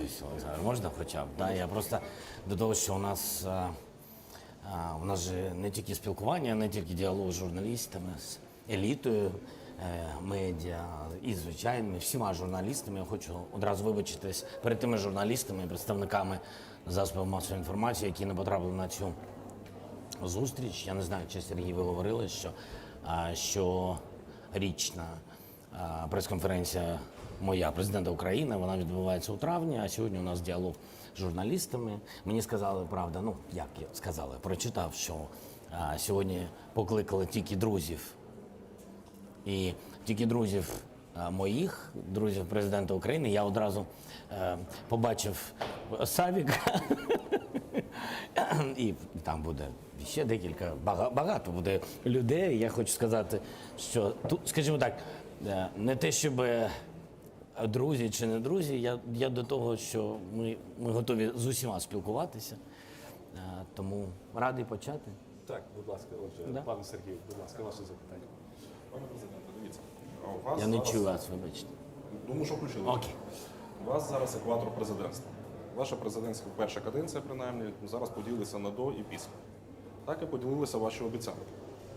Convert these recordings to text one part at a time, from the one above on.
Вибачусь, Олександр, можна хоча б? Да? Я просто до того, що у нас, у нас же не тільки спілкування, не тільки діалог з журналістами, з елітою е, медіа і звичайними всіма журналістами. Я хочу одразу вибачитись перед тими журналістами і представниками засобів масової інформації, які не потрапили на цю зустріч. Я не знаю, чи Сергій, ви говорили, що щорічна прес-конференція моя, президента України, вона відбувається у травні, а сьогодні у нас діалог з журналістами. Мені сказали, правда, ну як сказали, прочитав, що а, сьогодні покликали тільки друзів. І тільки друзів моїх, друзів президента України, я одразу е, побачив Савіка. І там буде ще декілька, багато буде людей. Я хочу сказати, що тут, скажімо так, е, не те, щоб друзі чи не друзі, я, я до того, що ми, ми готові з усіма спілкуватися. Е, Тому радий почати. Так, будь ласка, отже, Да. пане Сергію, будь ласка, ваше запитання. Пане президенте, дивіться. У вас Я не зараз... чую вас, вибачте. Думаю, що включили. Окей. У вас зараз екватор президентства. Ваша президентська перша каденція, принаймні, зараз поділиться на до і після. Так і поділилися ваші обіцянки.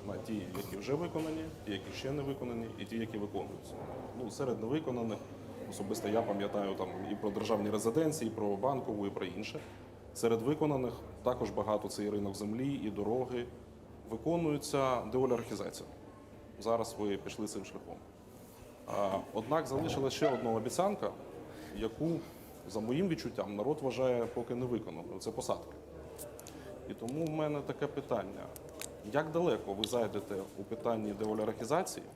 На ті, які вже виконані, ті, які ще не виконані, і ті, які виконуються. Ну, серед невиконаних, особисто я пам'ятаю там і про державні резиденції, і про банкову, і про інше. Серед виконаних також багато це і ринок землі, і дороги. Виконується деолігархізація. Зараз ви пішли цим шляхом. Однак залишилася ще одна обіцянка, яку, за моїм відчуттям, народ вважає поки не виконаною. Це посадки. І тому в мене таке питання: як далеко ви зайдете у питанні деолігархізації,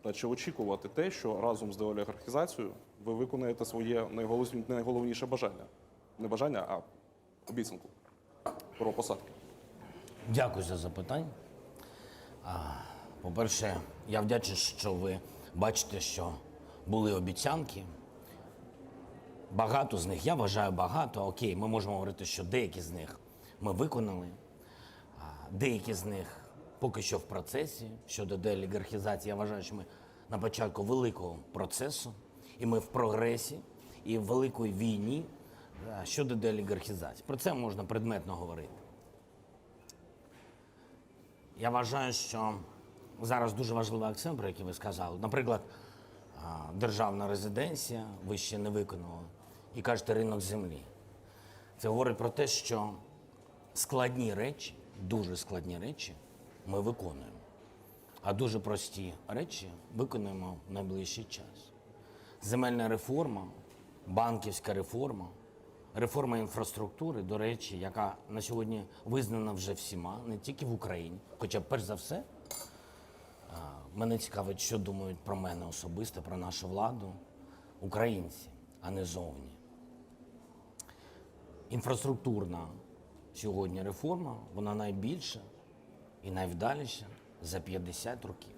та чи очікувати те, що разом з деолігархізацією ви виконаєте своє найголовніше бажання? Не бажання, а обіцянку про посадки. Дякую за запитання. По-перше, я вдячний, що ви бачите, що були обіцянки. Багато з них, я вважаю багато. Окей, ми можемо говорити, що деякі з них ми виконали, деякі з них поки що в процесі щодо деолігархізації. Я вважаю, що ми на початку великого процесу, і ми в прогресі, і в великій війні щодо деолігархізації. Про це можна предметно говорити. Я вважаю, що зараз дуже важливий акцент, про який ви сказали. Наприклад, державна резиденція, ви ще не виконали, і кажете ринок землі. Це говорить про те, що складні речі, дуже складні речі ми виконуємо. А дуже прості речі виконуємо в найближчий час. Земельна реформа, банківська реформа, реформа інфраструктури, до речі, яка на сьогодні визнана вже всіма, не тільки в Україні. Хоча, перш за все, мене цікавить, що думають про мене особисто, про нашу владу українці, а не зовні. Інфраструктурна сьогодні реформа, вона найбільша і найвдаліша за 50 років.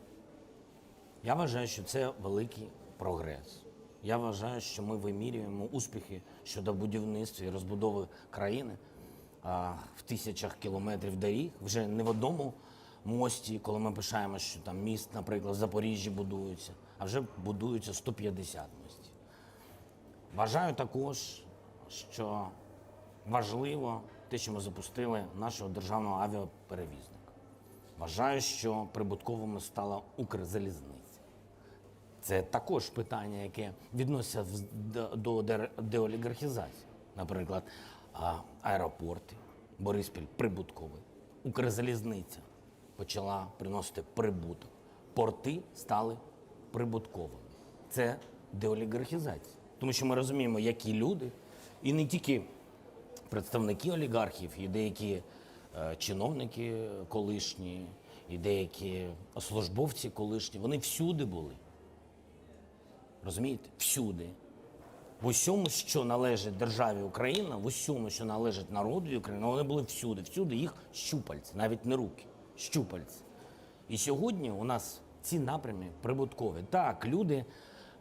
Я вважаю, що це великий прогрес. Я вважаю, що ми вимірюємо успіхи щодо будівництва і розбудови країни а, в тисячах кілометрів доріг. Вже не в одному мості, коли ми пишаємо, що там міст, наприклад, в Запоріжжі будується, а вже будуються 150 мостів. Вважаю також, що важливо те, що ми запустили нашого державного авіаперевізника. Вважаю, що прибутковими стала Укрзалізниця. Це також питання, яке відноситься до деолігархізації. Наприклад, аеропорти, Бориспіль прибутковий, Укрзалізниця почала приносити прибуток. Порти стали прибутковими. Це деолігархізація. Тому що ми розуміємо, які люди, і не тільки представники олігархів, і деякі е, чиновники колишні, і деякі службовці колишні, вони всюди були. Розумієте? Всюди. В усьому, що належить державі Україна, в усьому, що належить народу України, вони були всюди. Всюди їх щупальці, навіть не руки, щупальці. І сьогодні у нас ці напрями прибуткові. Так, люди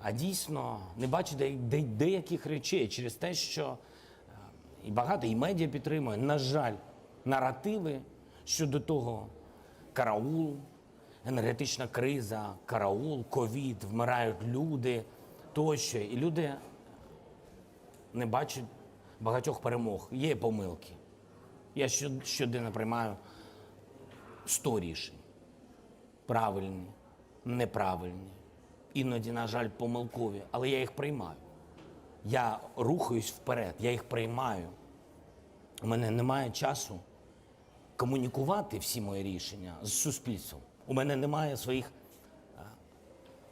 а дійсно не бачать де- де- деяких речей через те, що е, і багато, і медіа підтримує, на жаль, наративи щодо того караул, енергетична криза, караул, ковід, вмирають люди тощо. І люди. не бачать багатьох перемог. Є помилки. Я щоденно приймаю 100 рішень. Правильні, неправильні, іноді, на жаль, помилкові, але я їх приймаю. Я рухаюсь вперед, я їх приймаю. У мене немає часу комунікувати всі мої рішення з суспільством. У мене немає своїх е,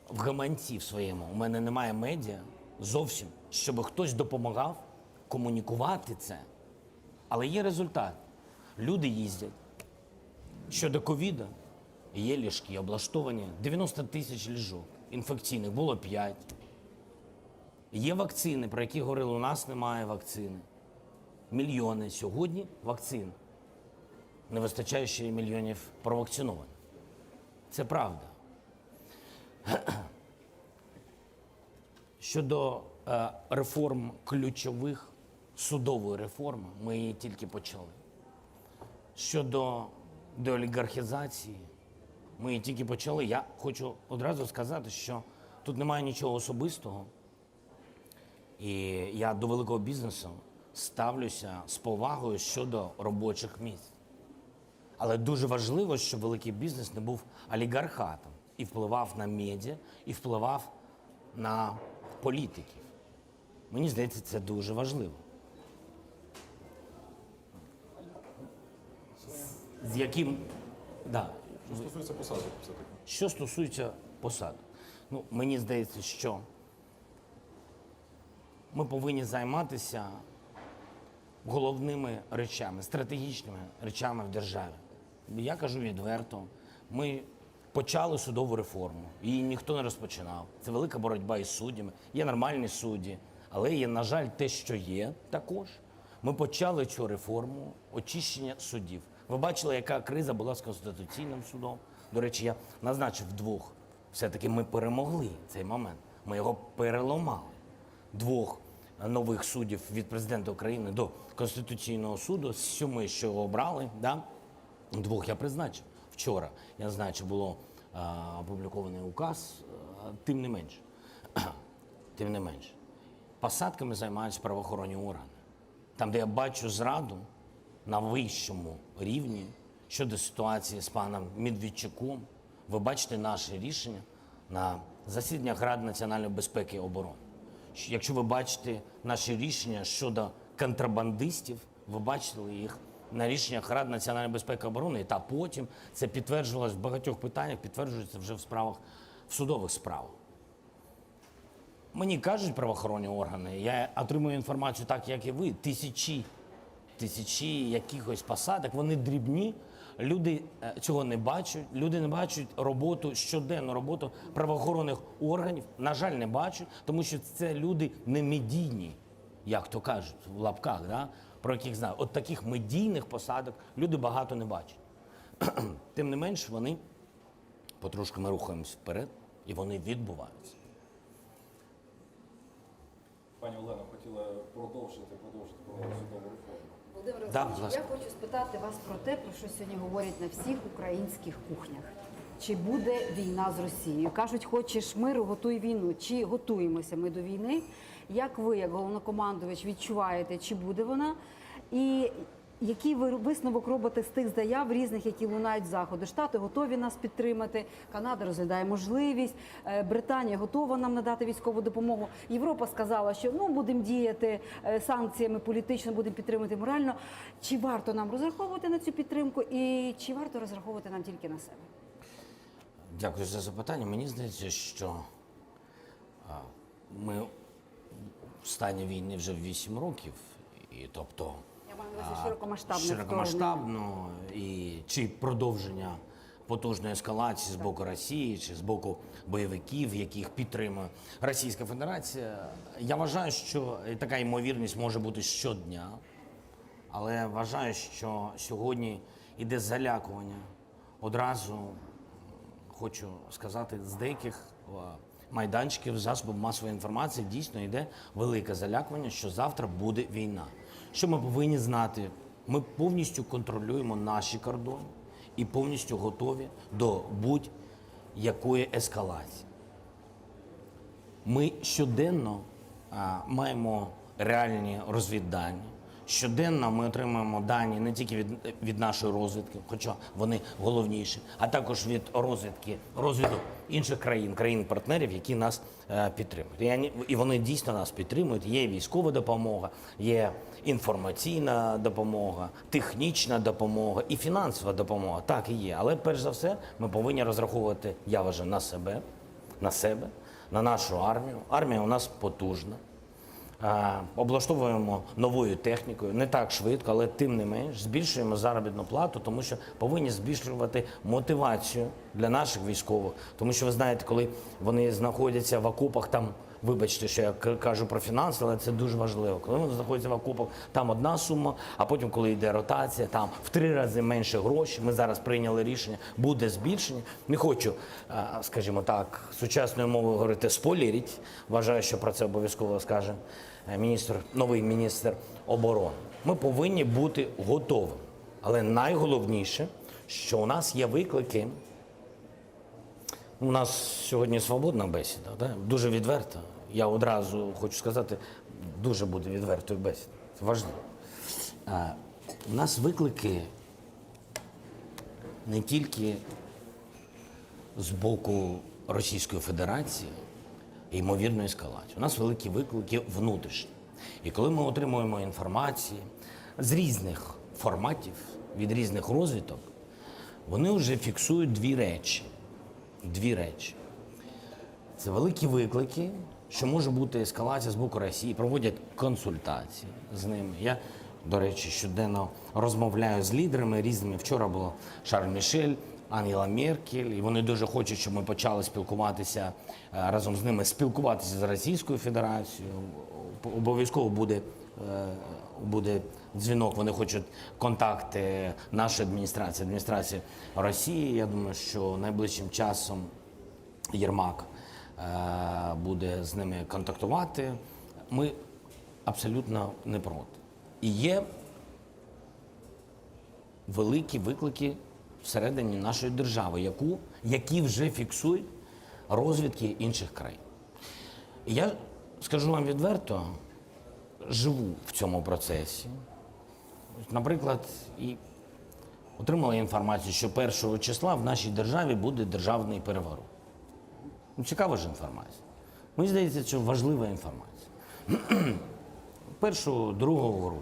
в гаманці в своєму. У мене немає медіа зовсім, щоб хтось допомагав комунікувати це. Але є результат. Люди їздять. Щодо ковіда, є ліжки облаштовані 90 тисяч ліжок інфекційних, було 5. Є вакцини, про які говорили, у нас немає вакцини. Мільйони сьогодні вакцин. Не вистачає ще й мільйонів провакцинованих. Це правда. Щодо е, реформ ключових, судової реформи, ми її тільки почали. Щодо деолігархізації, ми її тільки почали. Я хочу одразу сказати, що тут немає нічого особистого. І я до великого бізнесу ставлюся з повагою щодо робочих місць. Але дуже важливо, щоб великий бізнес не був олігархатом і впливав на медіа, і впливав на політиків. Мені здається, це дуже важливо. З яким. Да. Що стосується посадок, все-таки. Що стосується посад, ну, мені здається, що ми повинні займатися головними речами, стратегічними речами в державі. Я кажу відверто, ми почали судову реформу, її ніхто не розпочинав. Це велика боротьба із суддями. Є нормальні судді, але є, на жаль, те, що є також. Ми почали цю реформу очищення суддів. Ви бачили, яка криза була з Конституційним судом. До речі, я назначив двох. Все-таки ми перемогли цей момент. Ми його переламали двох нових суддів від президента України до Конституційного суду, з сьоми, що обрали, да? двох я призначив вчора. Я не знаю, чи було е, опублікований указ, е, тим не менш. Тим не менш. Посадками займаються правоохоронні органи. Там, де я бачу зраду на вищому рівні щодо ситуації з паном Медведчуком, ви бачите наше рішення на засіданнях Ради національної безпеки і оборони. Якщо ви бачите наші рішення щодо контрабандистів, ви бачили їх на рішеннях Ради національної безпеки і оборони, та потім це підтверджувалось в багатьох питаннях, підтверджується вже в справах, в судових справах. Мені кажуть правоохоронні органи, я отримую інформацію так, як і ви, тисячі, тисячі якихось посадок, вони дрібні, люди е, цього не бачать, люди не бачать роботу, щоденну роботу правоохоронних органів, на жаль, не бачать, тому що це люди не медійні, як то кажуть, в лапках, да? про яких знаю. От таких медійних посадок люди багато не бачать. Тим не менш, вони потрошки ми рухаємось вперед, і вони відбуваються. Пані Олено, хотіла продовжити, продовжити про судову реформу. Володимир Да, Олександрович, будь ласка. я хочу спитати вас про те, про що сьогодні говорять на всіх українських кухнях. Чи буде війна з Росією? Кажуть, хочеш миру, готуй війну. Чи готуємося ми до війни? Як ви, як головнокомандувач, відчуваєте, чи буде вона? І який ви висновок робите з тих заяв різних, які лунають з заходу? Штати готові нас підтримати, Канада розглядає можливість, е, Британія готова нам надати військову допомогу. Європа сказала, що ну будемо діяти е, санкціями політично, будемо підтримувати морально. Чи варто нам розраховувати на цю підтримку, і чи варто розраховувати нам тільки на себе? Дякую за запитання. Мені здається, що а, ми в стані війни вже 8 років, і тобто Я маю на увазі широкомасштабне широкомасштабно і чи продовження потужної ескалації з боку Росії чи з боку бойовиків, яких підтримує Російська Федерація. Я вважаю, що така ймовірність може бути щодня. Але вважаю, що сьогодні іде залякування. Одразу хочу сказати, з деяких е, майданчиків засобів масової інформації дійсно йде велике залякування, що завтра буде війна. Що ми повинні знати? Ми повністю контролюємо наші кордони і повністю готові до будь-якої ескалації. Ми щоденно а, маємо. Реальні розвіддані. Щоденно ми отримуємо дані не тільки від, від нашої розвідки, хоча вони головніші, а також від розвідки, розвідок інших країн, країн-партнерів, які нас е, підтримують. І, вони- і вони дійсно нас підтримують. Є військова допомога, є інформаційна допомога, технічна допомога і фінансова допомога. Так і є. Але перш за все ми повинні розраховувати, я вважаю, на себе, на себе, на нашу армію. Армія у нас потужна. Е, Облаштовуємо новою технікою, не так швидко, але тим не менш збільшуємо заробітну плату, тому що повинні збільшувати мотивацію для наших військових. Тому що ви знаєте, коли вони знаходяться в окопах, там, вибачте, що я к- кажу про фінанси, але це дуже важливо. Коли вони знаходяться в окопах, там одна сума, а потім, коли йде ротація, там в три рази менше грошей. Ми зараз прийняли рішення, буде збільшення. Не хочу, е, скажімо так, сучасною мовою говорити спойлеріть. Вважаю, що про це обов'язково скаже е, міністр, новий міністр оборони. Ми повинні бути готовими. Але найголовніше, що у нас є виклики. У нас сьогодні свободна бесіда, да? дуже відверта. Я одразу хочу сказати, дуже буде відвертою бесіда. Це важливо. Е, У нас виклики не тільки з боку Російської Федерації, ймовірної ескалації. У нас великі виклики внутрішні. І коли ми отримуємо інформації з різних форматів, від різних розвідок, вони вже фіксують дві речі. Дві речі. Це великі виклики, що може бути ескалація з боку Росії, проводять консультації з ними. Я, до речі, щоденно розмовляю з лідерами різними. Вчора було Шарль Мішель, Ангела Меркель, і вони дуже хочуть, щоб ми почали спілкуватися е, разом з ними, спілкуватися з Російською Федерацією. Обов'язково буде, е, буде дзвінок. Вони хочуть контакти нашої адміністрації, адміністрації Росії. Я думаю, що найближчим часом. Єрмак е, буде з ними контактувати. Ми абсолютно не проти. І є великі виклики всередині нашої держави, яку, які вже фіксують розвідки інших країн. І я скажу вам відверто, живу в цьому процесі. Наприклад, і отримала інформацію, що 1 числа в нашій державі буде державний переворот. Ну, цікава ж інформація. Мені здається, що важлива інформація. 1, 2 грудня.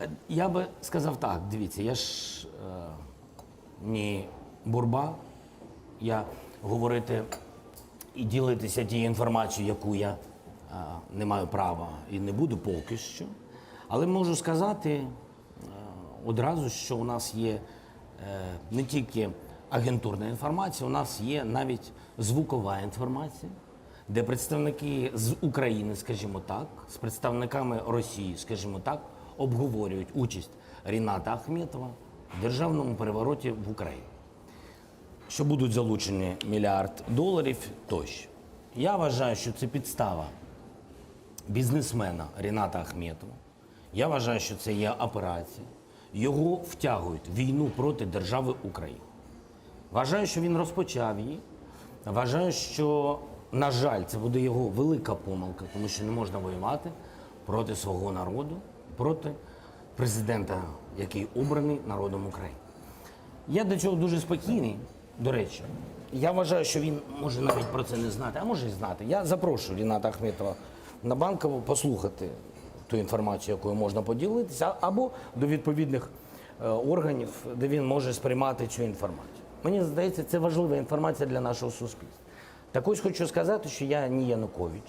Е, Я би сказав так, дивіться, я ж е, не бурба, я говорити і ділитися тією інформацією, яку я е, не маю права і не буду поки що. Але можу сказати е, одразу, що у нас є е, не тільки агентурна інформація, у нас є навіть звукова інформація, де представники з України, скажімо так, з представниками Росії, скажімо так, обговорюють участь Ріната Ахметова в державному перевороті в Україні що будуть залучені мільярд доларів тощо. Я вважаю, що це підстава бізнесмена Ріната Ахметова. Я вважаю, що це є операція. Його втягують в війну проти держави України. Вважаю, що він розпочав її. Вважаю, що, на жаль, це буде його велика помилка, тому що не можна воювати проти свого народу, проти президента, який обраний народом України. Я до цього дуже спокійний, до речі. Я вважаю, що він може навіть про це не знати, а може і знати. Я запрошую Ріната Ахметова на банкову послухати ту інформацію, якою можна поділитися, або до відповідних е, органів, де він може сприймати цю інформацію. Мені здається, це важлива інформація для нашого суспільства. Так ось хочу сказати, що я ні Янукович,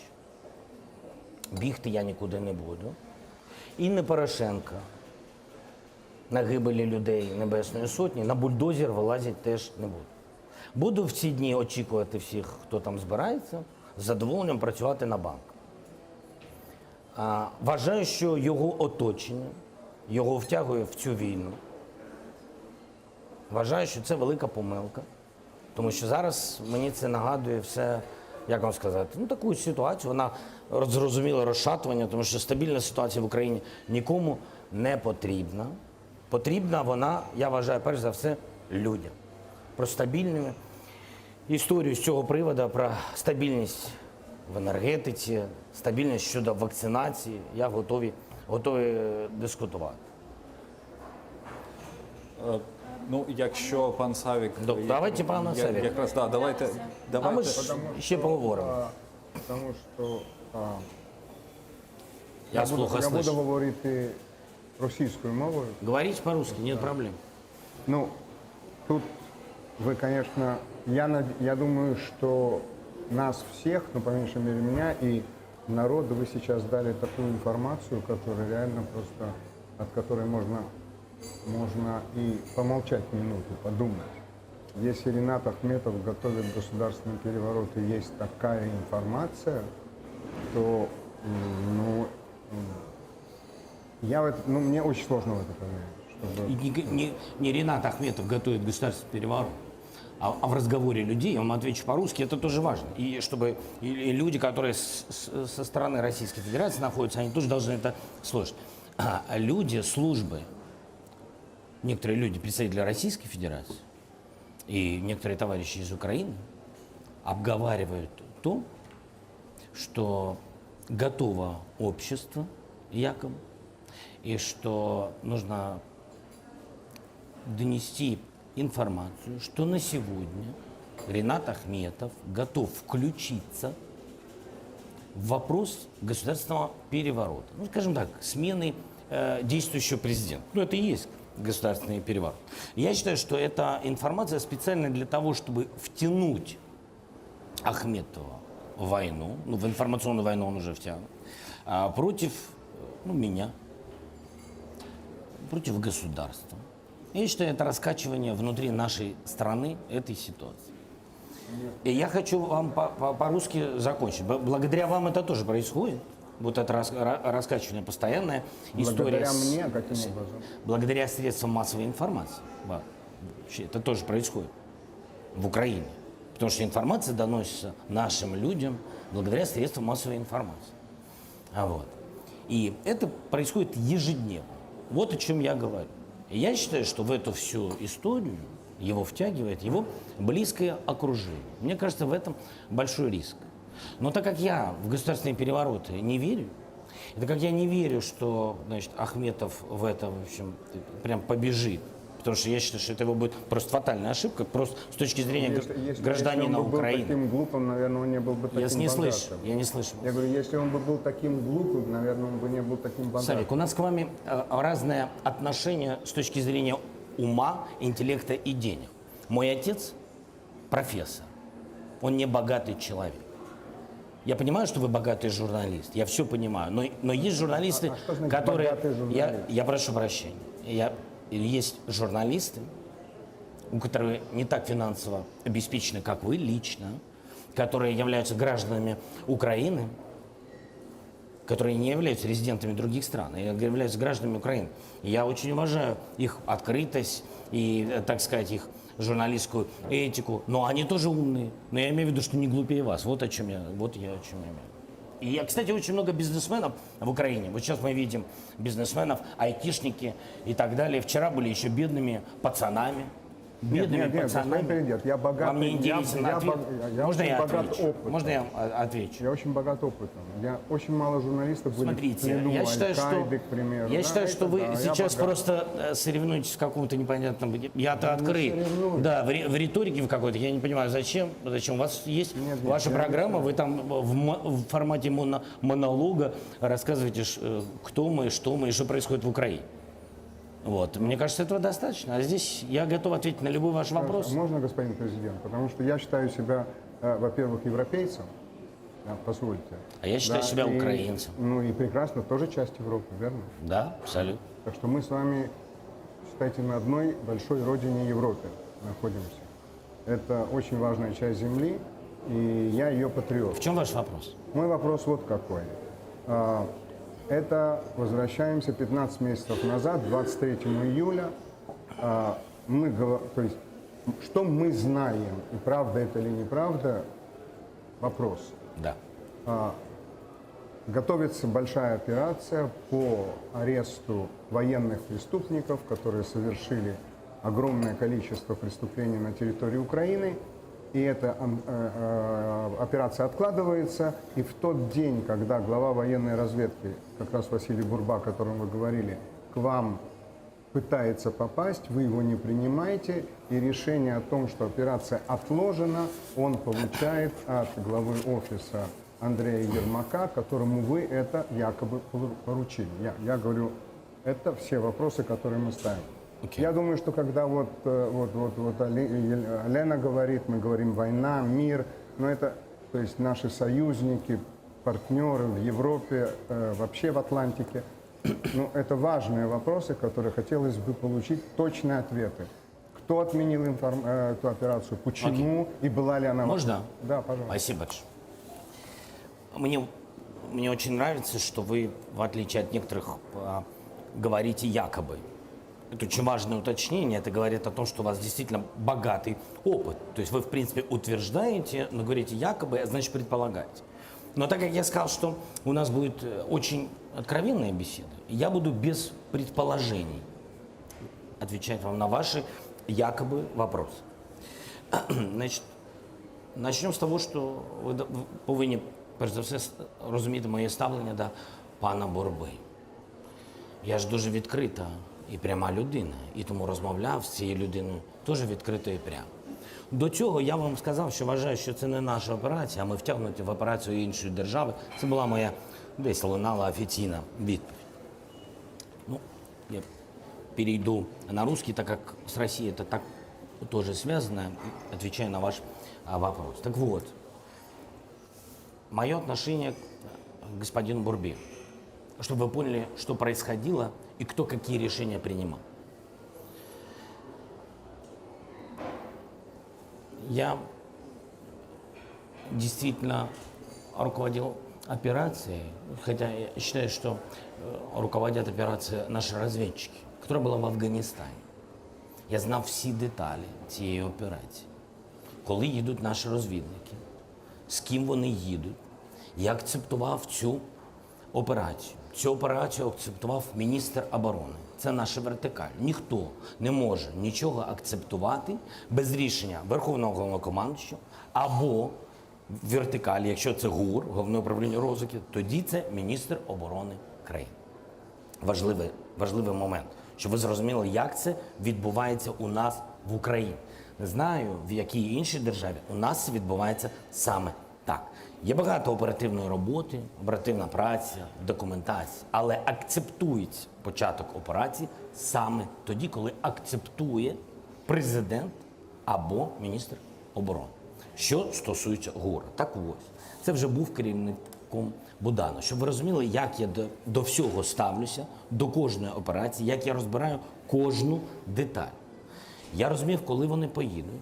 бігти я нікуди не буду, і не Порошенко на гибелі людей Небесної Сотні, на бульдозер вилазити теж не буду. Буду в ці дні очікувати всіх, хто там збирається, з задоволенням працювати на банк. А, вважаю, що його оточення його втягує в цю війну. Вважаю, що це велика помилка, тому що зараз мені це нагадує все, як вам сказати, ну таку ситуацію, вона зрозуміла розшатування, тому що стабільна ситуація в Україні нікому не потрібна. Потрібна вона, я вважаю, перш за все, людям. Про стабільну історію з цього приводу, про стабільність. в енергетиці, стабільність щодо вакцинації. Я готовий, готовий е, дискутувати. Е, Ну, якщо пан Савік... Да, давайте пана Я- Савіка. Якраз, да, давайте, А ми давайте. ж ще поговоримо. А, Потому что а, Я вас буду, плохо я буду слышу. говорити російською мовою. Говорите по-русски, нет проблем. Ну, тут вы, конечно, я, над- я думаю, что нас всех, ну, по меньшей мере меня и народу, вы сейчас дали такую информацию, которая реально просто, от которой можно, можно и помолчать минуту, подумать. Если Ренат Ахметов готовит государственный переворот и есть такая информация, то, м, ну, м, я в это, ну, мне очень сложно в это поверить. Чтобы... И не, не, не Ренат Ахметов готовит государственный переворот, а, а в разговоре людей, я вам отвечу по-русски, это тоже важно. И чтобы и, и люди, которые с- с- со стороны Российской Федерации находятся, они тоже должны это слышать. А люди, службы, некоторые люди, представители Российской Федерации и некоторые товарищи из Украины, обговаривают то, что готово общество якобы, и что нужно донести информацию, что на сегодня Ренат Ахметов готов включиться в вопрос государственного переворота. Ну, скажем так, смены э, действующего президента. Ну, это и есть государственный переворот. Я считаю, что эта информация специально для того, чтобы втянуть Ахметова в войну, ну, в информационную войну он уже втянут, а, против э, ну, меня, против государства. Я считаю, это раскачивание внутри нашей страны этой ситуации. И я хочу вам по- по- по-русски закончить. Б- Благодаря вам это тоже происходит. Вот это рас- ра- раскачивание постоянная история. Благодаря с- мне каким с- образом? Благодаря средствам массовой информации. Во- Вообще, это тоже происходит в Украине. Потому что информация доносится нашим людям благодаря средствам массовой информации. А вот. И это происходит ежедневно. Вот о чем я говорю. И я считаю, что в эту всю историю его втягивает его близкое окружение. Мне кажется, в этом большой риск. Но так как я в государственные перевороты не верю, и так как я не верю, что значит, Ахметов в это, в общем, прям побежит, потому что я считаю, что это его будет просто фатальная ошибка, просто с точки зрения Если, гр- если- гражданина если он бы был Украины. таким глупым, наверное, он не был бы таким Я не богатым. слышу, я не слышу. Я говорю, если он бы был таким глупым, наверное, он бы не был таким богатым. Савик, у нас к вами э, разное отношение с точки зрения ума, интеллекта и денег. Мой отец профессор, он не богатый человек. Я понимаю, что вы богатый журналист, я все понимаю, но, но есть журналисты, А- а что значит которые... богатый я, журналист? я прошу прощения. Я, есть журналисты, у которых не так финансово обеспечены, как вы лично, которые являются гражданами Украины, которые не являются резидентами других стран, а являются гражданами Украины. И Я очень уважаю их открытость и, э, так сказать, их журналистскую этику, но они тоже умные. Но я имею в виду, что не глупее вас. Вот о чем я, вот я о чем я имею. И я, кстати, очень много бизнесменов в Украине. Вот сейчас мы видим бизнесменов, айтишники и так далее. Вчера были еще бедными пацанами. Бедными нет, нет, пацанами. господин президент, я богатый- Вам не я- интересен я ответ? бог- я Можно очень я богат отвечу? опытом. Можно я а, отвечу? Я очень богат опытом. Я очень мало журналистов были Смотрите, в плену я считаю, что, Аль-Каиды, к примеру. я Да, считаю, это что вы да, я сейчас богат. просто э, соревнуетесь в каком-то непонятном... Я-то открыт. соревнуюсь. Да, в, ри- в риторике в какой-то. Я не понимаю, зачем? Зачем? У вас есть Нет, нет, ваша я не программа, вы там в, мо- в формате моно- монолога рассказываете, ш- э, кто мы, что мы и что происходит в Украине. Вот. Мне кажется, этого достаточно. А здесь я готов ответить на любой ваш вопрос. А Можно, господин президент? Потому что я считаю себя, э, во-первых, европейцем, да, позвольте. А я считаю Да, себя и- украинцем. Ну и прекрасно, тоже часть Европы, верно? Да, абсолютно. Так что мы с вами, считайте, на одной большой родине Европе находимся. Это очень важная часть земли, и я ее патриот. В чем ваш вопрос? Мой вопрос вот какой. А, Это возвращаемся 15 месяцев назад, 23 июля. А, Мы, гово- то есть, что мы знаем, и правда это или неправда, вопрос. Да. Готовится большая операция по аресту военных преступников, которые совершили огромное количество преступлений на территории Украины. И эта э, операция откладывается, и в тот день, когда глава военной разведки, как раз Василий Бурба, о котором вы говорили, к вам пытается попасть, вы его не принимаете, и решение о том, что операция отложена, он получает от главы офиса Андрея Ермака, которому вы это якобы поручили. Я, я говорю, это все вопросы, которые мы ставим. Окей. Я думаю, что когда вот, э, вот, вот, вот Лена говорит, мы говорим война, мир, но это, то есть наши союзники, партнеры в Европе, э, вообще в Атлантике, ну, это важные вопросы, которые хотелось бы получить точные ответы. Кто отменил информ... Э, эту операцию, почему и была ли она... Можно? Да, пожалуйста. Спасибо большое. Мне, мне очень нравится, что вы, в отличие от некоторых, а, говорите якобы. Это очень важное уточнение. Это говорит о том, что у вас действительно богатый опыт. То есть вы, в принципе, утверждаете, но говорите якобы, а значит предполагаете. Но так как я сказал, что у нас будет э, очень откровенная беседа, я буду без предположений отвечать вам на ваши якобы вопросы. Значит, Начнемо з того, що ви д- ви повинні, перш за все, с- розуміти моє ставлення до пана Бурби. Я ж дуже відкрита і пряма людина, і тому розмовляв з цією людиною теж відкрито і прямо. До цього я вам сказав, що вважаю, що це не наша операція, а ми втягнуті в операцію іншої держави. Це була моя десь лунала офіційна відповідь. Ну, я перейду на русский, так как с Россией это так тоже связано, отвечая на ваш а, вопрос. Так вот, мое отношение к господину Бурбе, чтобы вы поняли, что происходило и кто какие решения принимал. Я действительно руководил операцией, хотя я считаю, что э, руководят операцией наши разведчики, которая была в Афганистане. Я знав всі деталі цієї операції. Коли їдуть наші розвідники, з ким вони їдуть. Я акцептував цю операцію. Цю операцію акцептував міністр оборони. Це наша вертикаль. Ніхто не може нічого акцептувати без рішення Верховного головнокомандуючого або вертикалі, якщо це ГУР, Головне управління розвідки, тоді це міністр оборони країни важливий, важливий момент, щоб ви зрозуміли, як це відбувається у нас в Україні. Не знаю, в якій іншій державі у нас це відбувається саме так. Є багато оперативної роботи, оперативна праця, документація, але акцептується початок операції саме тоді, коли акцептує президент або міністр оборони. Що стосується ГУРа, так ось це вже був керівником Буданов. Щоб ви розуміли, як я до, до всього ставлюся, до кожної операції, як я розбираю кожну деталь. Я розумів, коли вони поїдуть.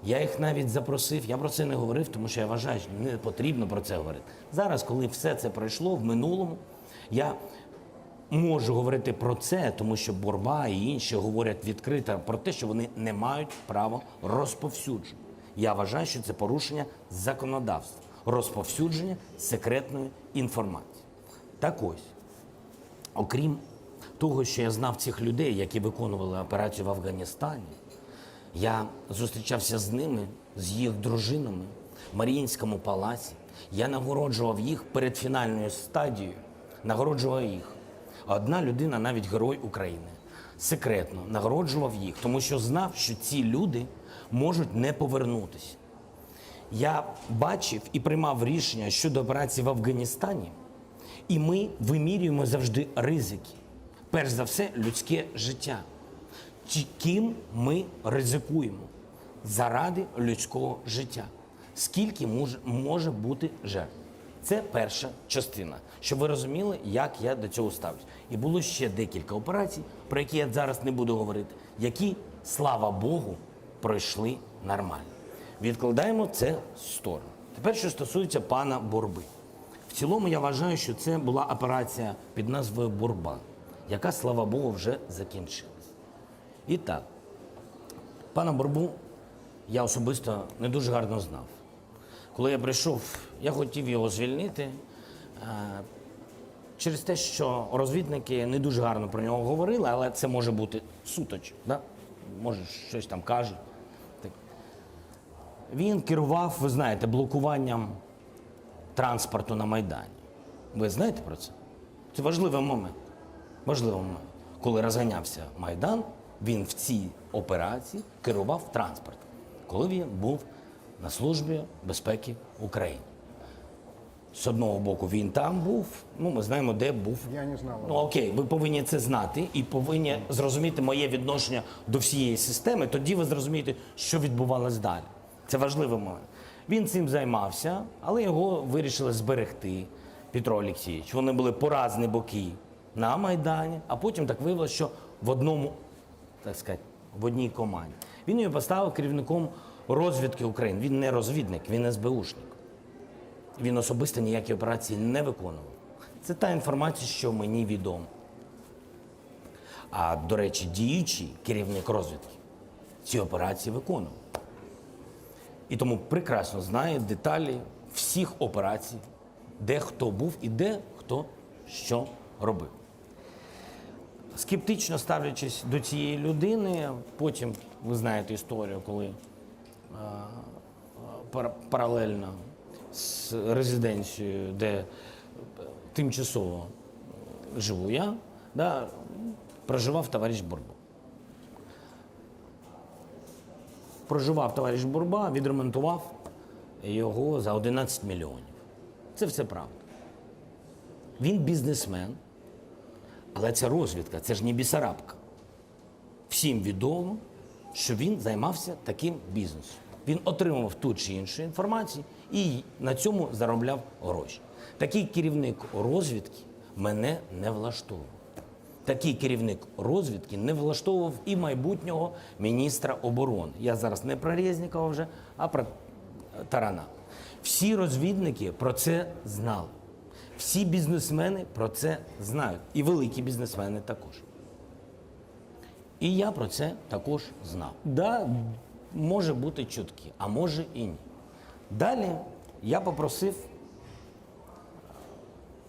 Я їх навіть запросив, я про це не говорив, тому що я вважаю, що не потрібно про це говорити. Зараз, коли все це пройшло в минулому, я можу говорити про це, тому що Борба і інші говорять відкрито про те, що вони не мають права розповсюджувати. Я вважаю, що це порушення законодавства, розповсюдження секретної інформації. Так ось, окрім того, що я знав цих людей, які виконували операцію в Афганістані, я зустрічався з ними, з їх дружинами в Маріїнському палаці. Я нагороджував їх перед фінальною стадією, нагороджував їх. Одна людина, навіть герой України, секретно нагороджував їх, тому що знав, що ці люди можуть не повернутися. Я бачив і приймав рішення щодо операції в Афганістані, і ми вимірюємо завжди ризики. Перш за все, людське життя. Чи ким ми ризикуємо заради людського життя? Скільки може, може бути жертв? Це перша частина, щоб ви розуміли, як я до цього ставлюсь. І було ще декілька операцій, про які я зараз не буду говорити, які, слава Богу, пройшли нормально. Відкладаємо це в сторону. Тепер, що стосується пана Борби. В цілому я вважаю, що це була операція під назвою Борба, яка, слава Богу, вже закінчилась. І так, пана Борбу я особисто не дуже гарно знав. Коли я прийшов, я хотів його звільнити е, через те, що розвідники не дуже гарно про нього говорили, але це може бути суточ, да? може щось там кажуть. Так. Він керував, ви знаєте, блокуванням транспорту на Майдані. Ви знаєте про це? Це важливий момент. Важливий момент. Коли розганявся Майдан, він в цій операції керував транспортом, коли він був на Службі безпеки України. З одного боку, він там був, ну ми знаємо, де був. Я не знав. Ну окей, ви повинні це знати і повинні зрозуміти моє відношення до всієї системи. Тоді ви зрозумієте, що відбувалось далі. Це важливий момент. Він цим займався, але його вирішили зберегти Петро Олексійович. Вони були по разні боки на Майдані, а потім так виявилося, що в одному, так сказати, в одній команді. Він його поставив керівником розвідки України. Він не розвідник, він СБУшник. Він особисто ніякі операції не виконував. Це та інформація, що мені відома. А до речі, діючий керівник розвідки ці операції виконував. І тому прекрасно знає деталі всіх операцій, де хто був і де хто що робив. Скептично ставлячись до цієї людини, потім ви знаєте історію, коли е, пар- паралельно з резиденцією, де е, тимчасово живу я, да, проживав товариш Бурба. Проживав товариш Бурба, відремонтував його за 11 мільйонів. Це все правда. Він бізнесмен, але це розвідка, це ж не Бісарабка. Всім відомо, що він займався таким бізнесом. Він отримував ту чи іншу інформацію і на цьому заробляв гроші. Такий керівник розвідки мене не влаштовував. Такий керівник розвідки не влаштовував і майбутнього міністра оборони. Я зараз не про Резнікова вже, а про Тарана. Всі розвідники про це знали. Всі бізнесмени про це знають. І великі бізнесмени також. І я про це також знав. Да, може бути чутки, а може і ні. Далі я попросив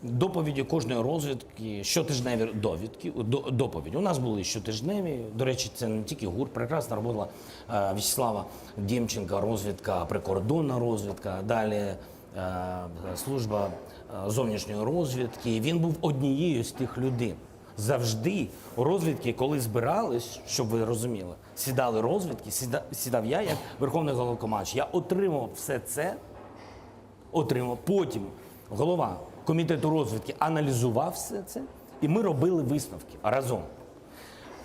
доповіді кожної розвідки, щотижневі довідки, до- доповіді. У нас були щотижневі. До речі, це не тільки ГУР, прекрасна робота е, В'ячеслава Дємченка, розвідка, прикордонна розвідка, далі е, служба е, зовнішньої розвідки. Він був однією з тих людей. Завжди розвідки, коли збирались, щоб ви розуміли, сідали розвідки, сіда- сідав я як верховний головнокомандувач. Я отримував все це отримав. Потім голова комітету розвідки аналізував все це, і ми робили висновки разом.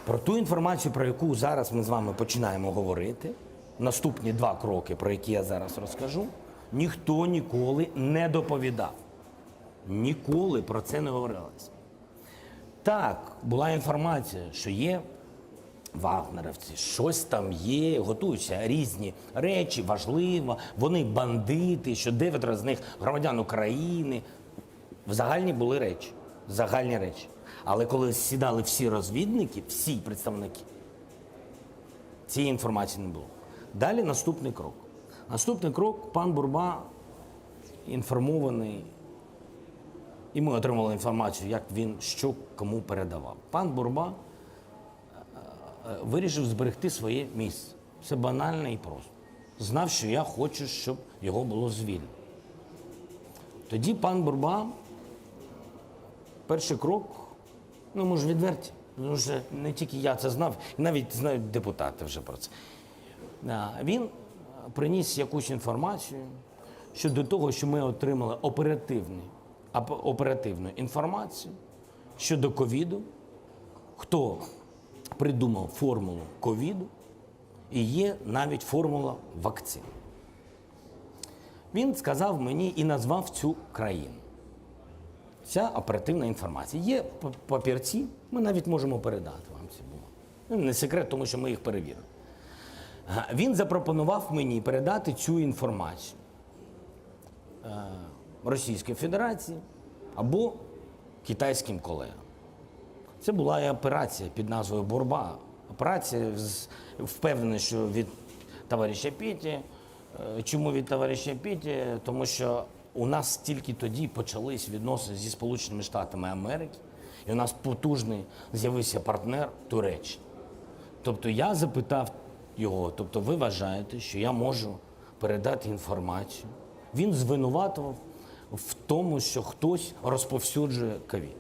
Про ту інформацію, про яку зараз ми з вами починаємо говорити, наступні два кроки, про які я зараз розкажу, ніхто ніколи не доповідав. Ніколи про це не говорилось. Так, була інформація, що є вагнерівці, щось там є, готуються різні речі, важливо, вони бандити, що дев'ятеро з них громадян України. В загальні були речі, загальні речі. Але коли сідали всі розвідники, всі представники, цієї інформації не було. Далі наступний крок. Наступний крок пан Бурба інформований, і ми отримали інформацію, як він що кому передавав. Пан Бурба е, вирішив зберегти своє місце. Це банально і просто. Знав, що я хочу, щоб його було звільнено. Тоді пан Бурба, перший крок, ну ми ж відверті, тому що не тільки я це знав, і навіть знають депутати вже про це. А, Він е, приніс якусь інформацію щодо того, що ми отримали оперативний, ап- оперативну інформацію щодо ковіду, хто придумав формулу ковіду, і є навіть формула вакцин. Він сказав мені і назвав цю країну. Ця оперативна інформація. Є п- папірці, ми навіть можемо передати вам ці бумаги. Ну, Не секрет, тому що ми їх перевірили. Га, Він запропонував мені передати цю інформацію е, Російській Федерації або китайським колегам. Це була і операція під назвою Борба. Операція з- впевнений, що від товариша Петі. Е, Чому від товариша Петі? Тому що у нас тільки тоді почались відносини зі Сполученими Штатами Америки, і у нас потужний з'явився партнер Туреччина. Тобто я запитав його, тобто ви вважаєте, що я можу передати. передати інформацію. Він звинуватував в тому, що хтось розповсюджує ковід.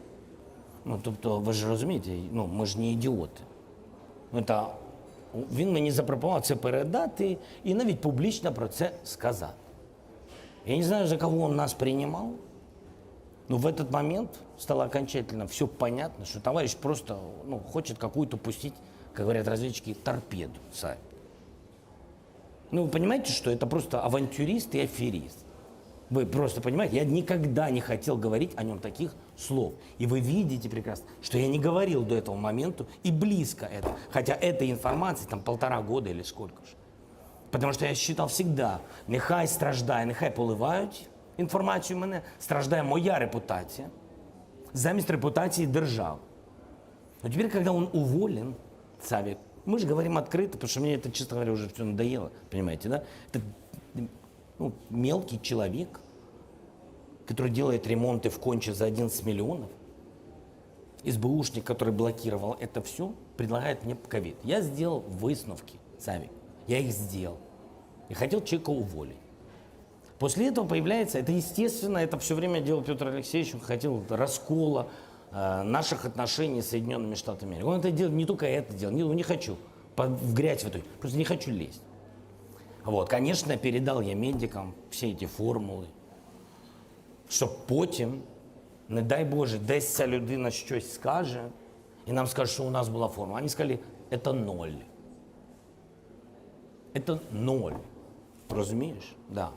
Ну, тобто, ви ж розумієте, ну, ми ж не ідіоти. Ну, та, він мені запропонував це передати і навіть публічно про це сказати. Я не знаю, за кого он нас принимал, но в этот момент стало окончательно все понятно, что товарищ просто ну, хочет какую-то пустить, как говорят разведчики, торпеду сами. Ну, вы понимаете, что это просто авантюрист и аферист. Вы просто понимаете, я никогда не хотел говорить о нем таких слов. И вы видите прекрасно, что я не говорил до этого момента и близко это. Хотя этой информации там полтора года или сколько же. Потому что я считал всегда, нехай страждає, нехай поливають інформацію мене, страждає моя репутація замість репутації держави. Но теперь, когда он уволен, Савик, мы же говорим открыто, потому что мне это, честно говоря, уже все надоело, понимаете, да? Это ну, мелкий человек, который делает ремонты в Конче за 11 миллионов, СБУшник, который блокировал это все, предлагает мне ковид. Я сделал висновки, Савик. Я их сделал. И хотел человека уволить. После этого появляется, это естественно, это все время делал Петр Алексеевич, он хотел раскола э, наших отношений с Соединенными Штатами Америки. Он это делал, не только это делал, не, ну, не хочу, по- в грязь в эту, просто не хочу лезть. Вот, конечно, передал я медикам все эти формулы, щоб потім, не дай Боже, десь ця людина щось скаже, і нам скаже, що у нас була формула. Вони сказали, це ноль. Це ноль. Розумієш? Да.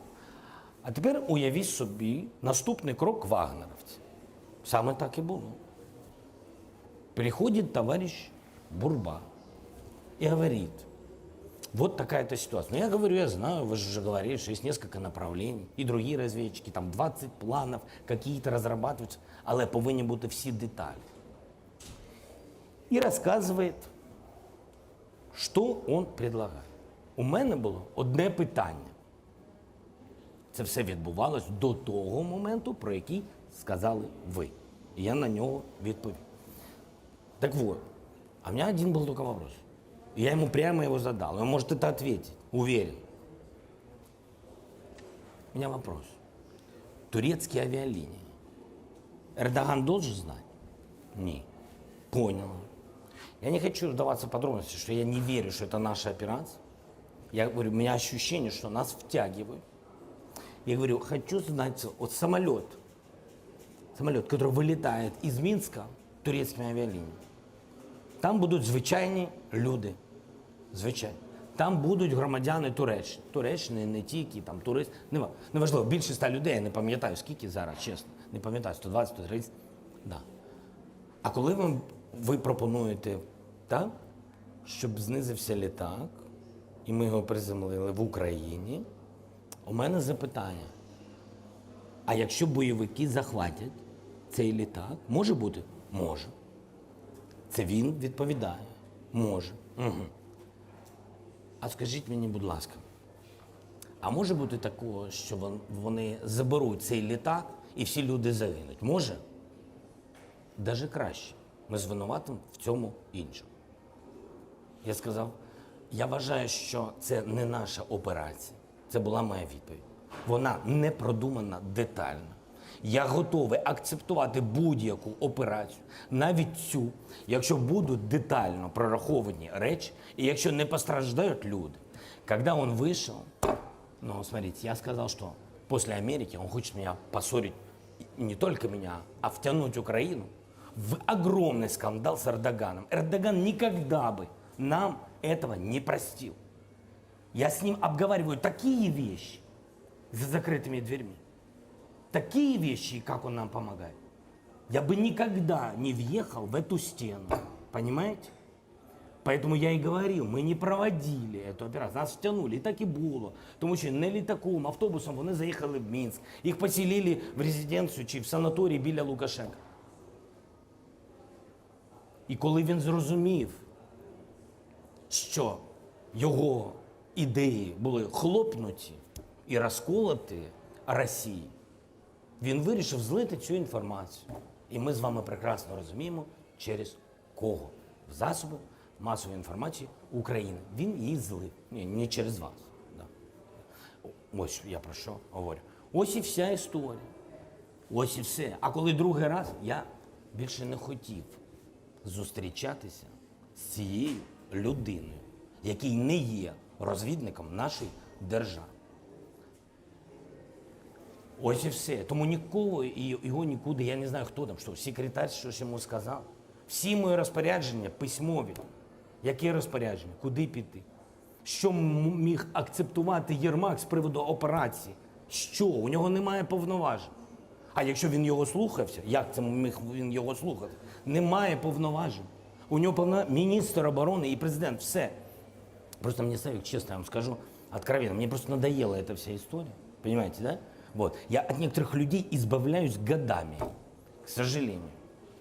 А тепер уявіть собі наступний крок вагнеровців. Саме так і було. Приходит товарищ Бурба и говорит, вот такая-то ситуация. Ну, я говорю, я знаю, вы же уже говорили, что есть несколько направлений, и другие разведчики, там 20 планов, какие-то разрабатываются, але повинні бути всі деталі. І розказує, що он предлагає. У мене було одне питання. Це все відбувалось до того моменту, про який сказали ви. І я на нього відповів. Так вот, а у меня один был только вопрос. И я ему прямо его задал. И он может это ответить, уверен. У меня вопрос. Турецкие авиалинии. Эрдоган должен знать? Не. Понял. Я не хочу вдаваться в подробности, что я не верю, что это наша операция. Я говорю, у меня ощущение, что нас втягивают. Я говорю, хочу знать, вот самолет, самолет, который вылетает из Минска турецькими авіалініями, там будуть звичайні люди. Звичайно. Там будуть громадяни Туреччини. Туреччини не тільки, там турист. Нема- Неважливо, більше 100 людей, я не пам'ятаю, скільки зараз, чесно. Не пам'ятаю, 120, 130. Да. А коли вам, ви пропонуєте, так, щоб знизився літак, і ми його приземлили в Україні, у мене запитання. А якщо бойовики захватять цей літак, може бути? Може. Це він відповідає. Може. Угу. А скажіть мені, будь ласка, а може бути такого, що вон- вони заберуть цей літак і всі люди загинуть? Може? Даже краще. Ми звинуватимо в цьому іншого. Я сказав, я вважаю, що це не наша операція. Це була моя відповідь. Вона не продумана детально. Я готовий акцептувати будь-яку операцію, навіть цю, якщо будуть детально прораховані речі, і якщо не постраждають люди. Когда он вышел, ну, смотрите, я сказал, что после Америки он хочет меня поссорить, и не только меня, а втянуть Украину в огромный скандал с Эрдоганом. Эрдоган никогда бы нам этого не простил. Я с ним обговариваю такие вещи за закрытыми дверьми. Такие вещи, как он нам помогает. Я бы никогда не въехал в эту стену. Понимаете? Поэтому я и говорил, мы не проводили эту операцию, нас втянули, і так і було. Тому що не літаком, автобусом вони заїхали в Мінськ, їх поселили в резиденцію чи в санаторій біля Лукашенка. І коли він зрозумів, що його ідеї були хлопнуті і розколоті Росії, він вирішив злити цю інформацію. І ми з вами прекрасно розуміємо, через кого в засоби масової інформації України. Він її злив. Ні, не через вас. Да. Ось я про що говорю. Ось і вся історія. Ось і все. А коли другий раз, я більше не хотів зустрічатися з цією людиною, який не є розвідником нашої держави. Ось і все. Тому нікого і його нікуди, я не знаю, хто там, що секретар щось йому сказав. Всі мої розпорядження письмові. Яке розпорядження? Куди піти? Що м- міг акцептувати Єрмак з приводу операції? Що? У нього немає повноважень. А якщо він його слухався, як це міг він його слухати? Немає повноважень. У нього повна міністр оборони і президент. Все. Просто мне, Савик, честно я вам скажу, откровенно, мне просто надоела эта вся история. Понимаете, да? Вот. Я от некоторых людей избавляюсь годами, к сожалению.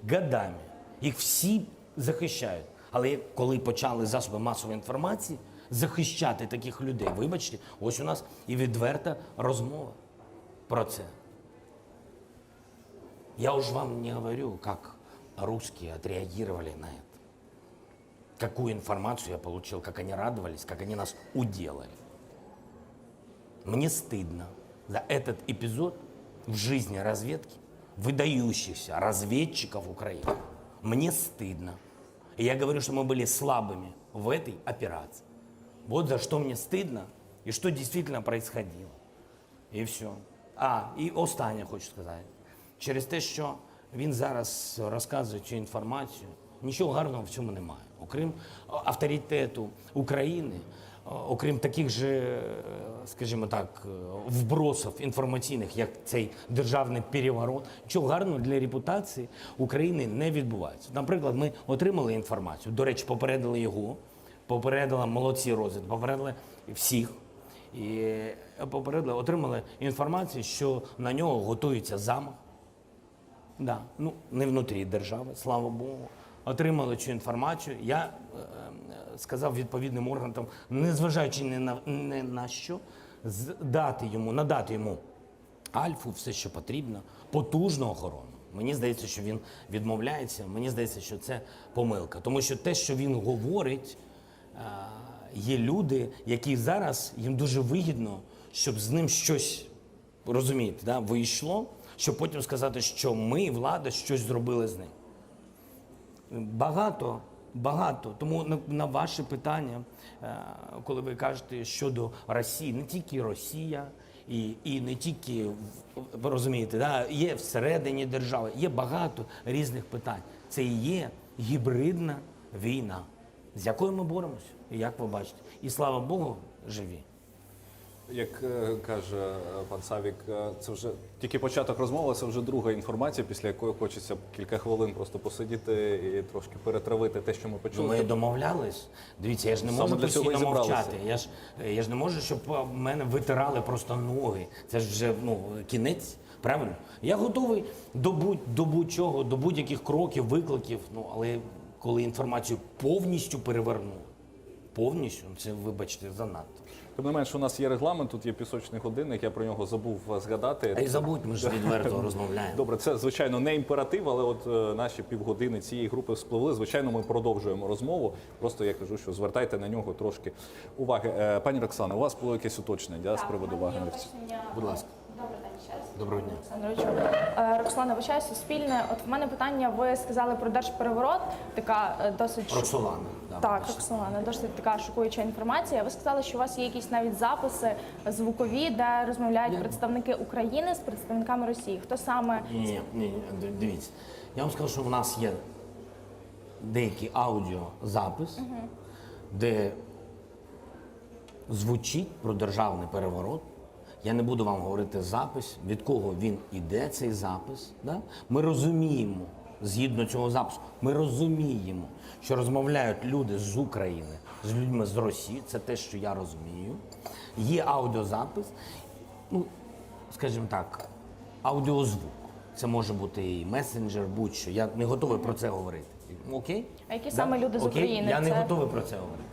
Годами. Їх всі захищають. Але коли почали засоби масової інформації захищати таких людей, вибачте, ось у нас і відверта розмова про це. Я уж вам не говорю, как русские отреагировали на это какую информацию я получил, как они радовались, как они нас уделали. Мне стыдно за этот эпизод в жизни разведки, выдающихся разведчиков Украины. Мне стыдно. И я говорю, что мы были слабыми в этой операции. Вот за что мне стыдно и что действительно происходило. І все. А, і останнє хочу сказати. Через те, що він зараз розказує цю інформацію, нічого гарного в цьому немає. Окрім авторитету України, окрім таких же, е, скажімо так, е, вбросів інформаційних, як цей державний переворот, нічого гарного для репутації України не відбувається. Наприклад, ми отримали інформацію, до речі, попередили його, попередила молодці розвідки, попередили всіх. І попередили, отримали інформацію, що на нього готується замах. Да. Ну, не внутрі держави, слава Богу. Отримали цю інформацію. Я е, е, сказав відповідним органам, незважаючи ні на, не на що, дати йому, надати йому альфу, все, що потрібно, потужну охорону. Мені здається, що він відмовляється. Мені здається, що це помилка. Тому що те, що він говорить, е, є люди, які зараз їм дуже вигідно, щоб з ним щось розумієте, да, вийшло, щоб потім сказати, що ми, влада, щось зробили з ним. Багато, багато. Тому на, на ваше питання, е, коли ви кажете щодо Росії, не тільки Росія, і, і не тільки ви розумієте, да, є всередині держави, є багато різних питань. Це і є гібридна війна, з якою ми боремося, як ви бачите. І слава Богу, живі. Як е, каже е, пан Савік, е, це вже тільки початок розмови, це вже друга інформація, після якої хочеться кілька хвилин просто посидіти і трошки перетравити те, що ми почули. Ми домовлялись. Дивіться, я ж не Саме можу для цього і постійно зібралися. мовчати. Я ж, я ж не можу, щоб мене витирали просто ноги. Це ж вже ну, кінець, правильно? Я готовий до, будь, до будь-чого, до будь-яких кроків, викликів. Ну, але коли інформацію повністю перевернули, повністю, ну, це, вибачте, занадто. Тим не менш, у нас є регламент, тут є пісочний годинник, я про нього забув е, згадати. А й забудь, ми ж відверто розмовляємо. Добре, це звичайно не імператив, але от е, наші півгодини цієї групи спливли. Звичайно, ми продовжуємо розмову. Просто я кажу, що звертайте на нього трошки уваги. Е, Пані Роксано, у вас було якесь уточнення да, з приводу вагнерівців? Будь ласка. Добрий день ще раз. Доброго дня. Олександровичу. Е, Роксолана Вичай, Суспільне. От в мене питання, ви сказали про держпереворот, така е, досить Роксолана. Да, Так, вибачте. Роксолана, досить така шокуюча інформація. Ви сказали, що у вас є якісь навіть записи звукові, де розмовляють представники України з представниками Росії. Хто саме Ні, ні, ні, ні, дивіться. Я вам скажу, що в нас є деякий аудіозапис, де звучить про державний переворот. Я не буду вам говорити запис, від кого він іде, цей запис. Да? Ми розуміємо, згідно цього запису, ми розуміємо, що розмовляють люди з України, з людьми з Росії. Це те, що я розумію. Є аудіозапис. Ну, скажімо так, аудіозвук. Це може бути і месенджер, будь-що. Я не готовий про це говорити. Окей? А які саме люди з Окей? України? Я не Це- готовий про це говорити.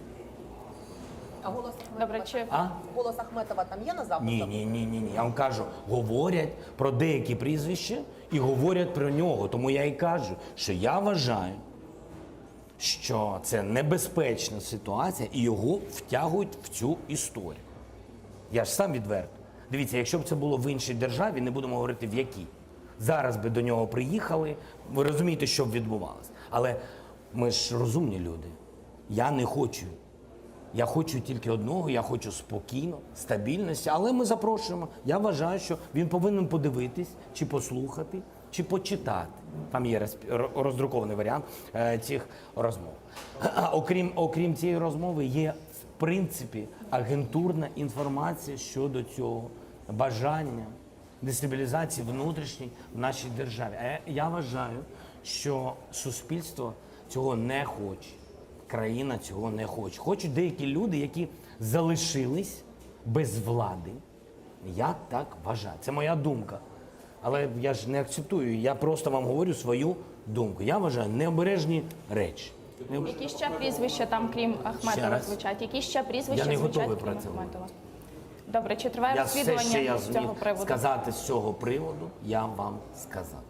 А голос Ахметова, Добре, чи А? голос Ахметова там є на записах? Ні, ні, ні, ні, ні. Я вам кажу, говорять про деякі прізвища і говорять про нього. Тому я і кажу, що я вважаю, що це небезпечна ситуація і його втягують в цю історію. Я ж сам відверто. Дивіться, якщо б це було в іншій державі, не будемо говорити в якій. Зараз би до нього приїхали, ви розумієте, що б відбувалося. Але ми ж розумні люди. Я не хочу. Я хочу тільки одного, я хочу спокійно, стабільності, але ми запрошуємо. Я вважаю, що він повинен подивитись, чи послухати, чи почитати. Там є розп- роздрукований варіант е, цих розмов. Окрім, окрім цієї розмови, є в принципі агентурна інформація щодо цього бажання дестабілізації внутрішній в нашій державі. А я вважаю, що суспільство цього не хоче. Країна цього не хоче. Хочуть деякі люди, які залишились без влади. Я так вважаю. Це моя думка. Але я ж не акцептую. Я просто вам говорю свою думку. Я вважаю необережні речі. Які ще прізвища там, крім Ще Ахметова, раз. звучать? Які ще прізвища Я не звучать, готовий крім про це Ахметова? Добре, чи триває Я все, розслідування що я з цього зміг приводу? сказати з цього приводу, я вам сказав.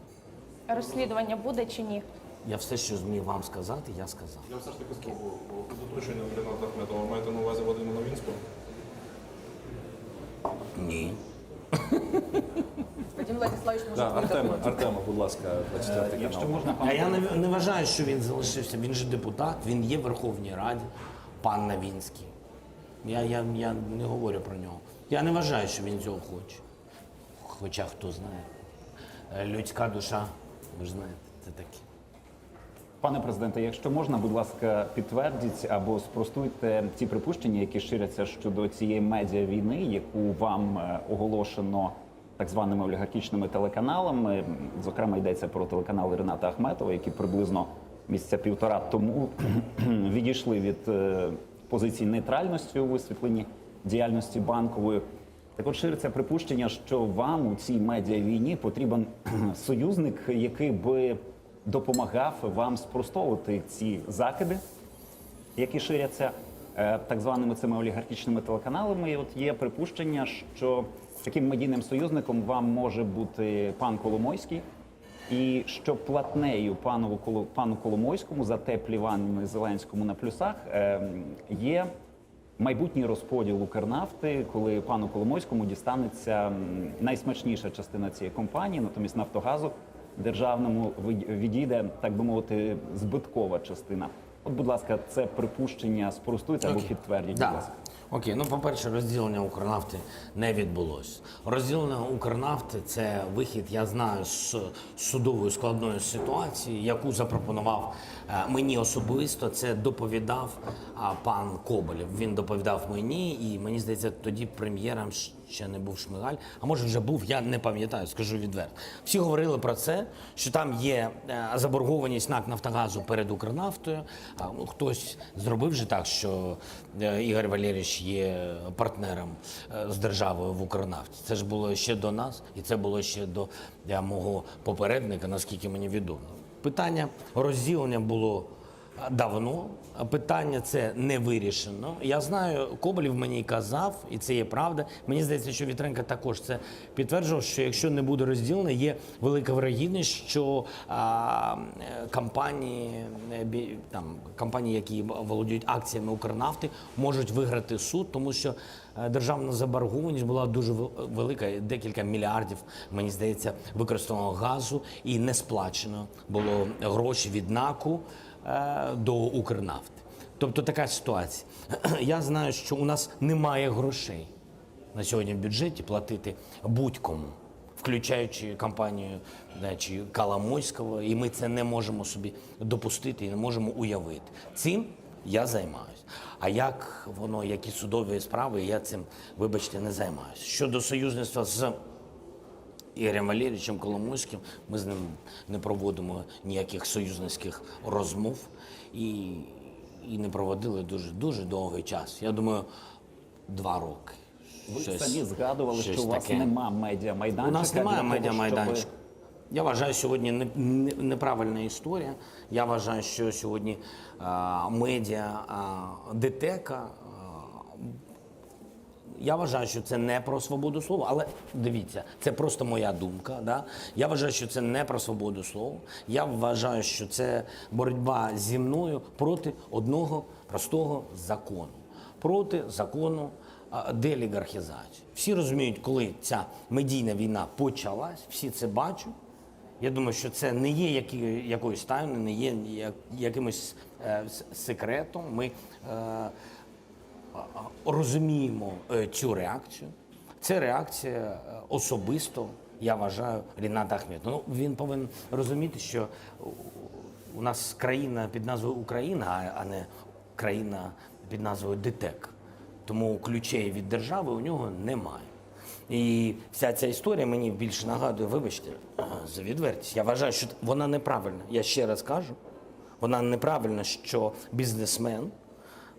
Розслідування буде чи ні? Я все, що зміг вам сказати, я сказав. Я все ж таки спробую під оточенням Рената Ахметова. Маєте на увазі Вадима Новінського? Ні. Вадим Владиславович може Да, Артема, видохнути. Артема, будь ласка, 24 канал. Якщо можна, А я не, не вважаю, що він залишився. Він же депутат, він є в Верховній Раді, пан Новінський. Я, я, я не говорю про нього. Я не вважаю, що він цього хоче. Хоча хто знає. Е, Людська душа, ви ж знаєте, це таке. Пане президенте, якщо можна, будь ласка, підтвердіть або спростуйте ті припущення, які ширяться щодо цієї медіа війни, яку вам е, оголошено так званими олігархічними телеканалами. Зокрема, йдеться про телеканали Рената Ахметова, які приблизно місяця півтора тому відійшли від е, позиції нейтральності у висвітленні діяльності банкової. Так от шириться припущення, що вам у цій медіавійні потрібен союзник, який би допомагав вам спростовувати ці закиди, які ширяться е, так званими цими олігархічними телеканалами. І от є припущення, що таким медійним союзником вам може бути пан Коломойський, і що платнею пану, Коло- пану Коломойському за те плівання Зеленському на плюсах е, є майбутній розподіл Укрнафти, коли пану Коломойському дістанеться м, найсмачніша частина цієї компанії, натомість Нафтогазу державному від- відійде, так би мовити, збиткова частина. От, будь ласка, це припущення спростуйте або Окей. підтвердіть, Да. будь ласка. Окей, ну по-перше, розділення Укрнафти не відбулося. Розділення Укрнафти це вихід, я знаю, з судової складної ситуації, яку запропонував е, мені особисто. Це доповідав а, пан Коболєв. Він доповідав мені, і мені здається, тоді прем'єром ще не був Шмигаль, а може вже був, я не пам'ятаю, скажу відверто. Всі говорили про це, що там є е, заборгованість НАК Нафтогазу перед Укрнафтою. А, ну, хтось зробив же так, що е, Ігор Валерійович є партнером е, з державою в Укрнафті. Це ж було ще до нас, і це було ще до е, мого попередника, наскільки мені відомо. Питання розділення було давно. Питання це не вирішено. Я знаю, Коболєв мені казав, і це є правда. Мені здається, що Вітренко також це підтверджував, що якщо не буде розділено, є велика вирогідність, що а, е, компанії, е, бі- там, компанії, які володіють акціями Укрнафти, можуть виграти суд, тому що е, державна заборгованість була дуже вел- велика, декілька мільярдів, мені здається, використаного газу і не сплачено було гроші від НАКу е, до Укрнафти. Тобто така ситуація. Я знаю, що у нас немає грошей на сьогодні в бюджеті платити будь-кому, включаючи компанію да, чи Коломойського, і ми це не можемо собі допустити і не можемо уявити. Цим я займаюся. А як воно, які судові справи, я цим, вибачте, не займаюся. Щодо союзництва з Ігорем Валерійовичем Коломойським, ми з ним не проводимо ніяких союзницьких розмов і, і не проводили дуже дуже довгий час. Я думаю, два роки. Ви Щось- самі згадували, щось що у вас таке. нема медіамайданчика. У нас немає для того, медіамайданчика. щоби- Я вважаю, сьогодні не- не- неправильна історія. Я вважаю, що сьогодні а, медіа а, ДТЕКа. а, я вважаю, що це не про свободу слова, але дивіться, це просто моя думка. Да? Я вважаю, що це не про свободу слова. Я вважаю, що це боротьба зі мною проти одного простого закону, проти закону. Деолігархізацію. Всі розуміють, коли ця медійна війна почалась, всі це бачать. Я думаю, що це не є які, якоюсь тайною, не є як- якимось е, с- секретом. Ми е, розуміємо е, цю реакцію. Це реакція е, особисто, я вважаю, Ріната Ахметова. Ну, він повинен розуміти, що у нас країна під назвою Україна, а- а не країна під назвою ДТЕК. Тому ключей від держави у нього немає. І вся ця історія мені більше нагадує, вибачте, за відвертість. Я вважаю, що вона неправильна. Я ще раз кажу, вона неправильна, що бізнесмен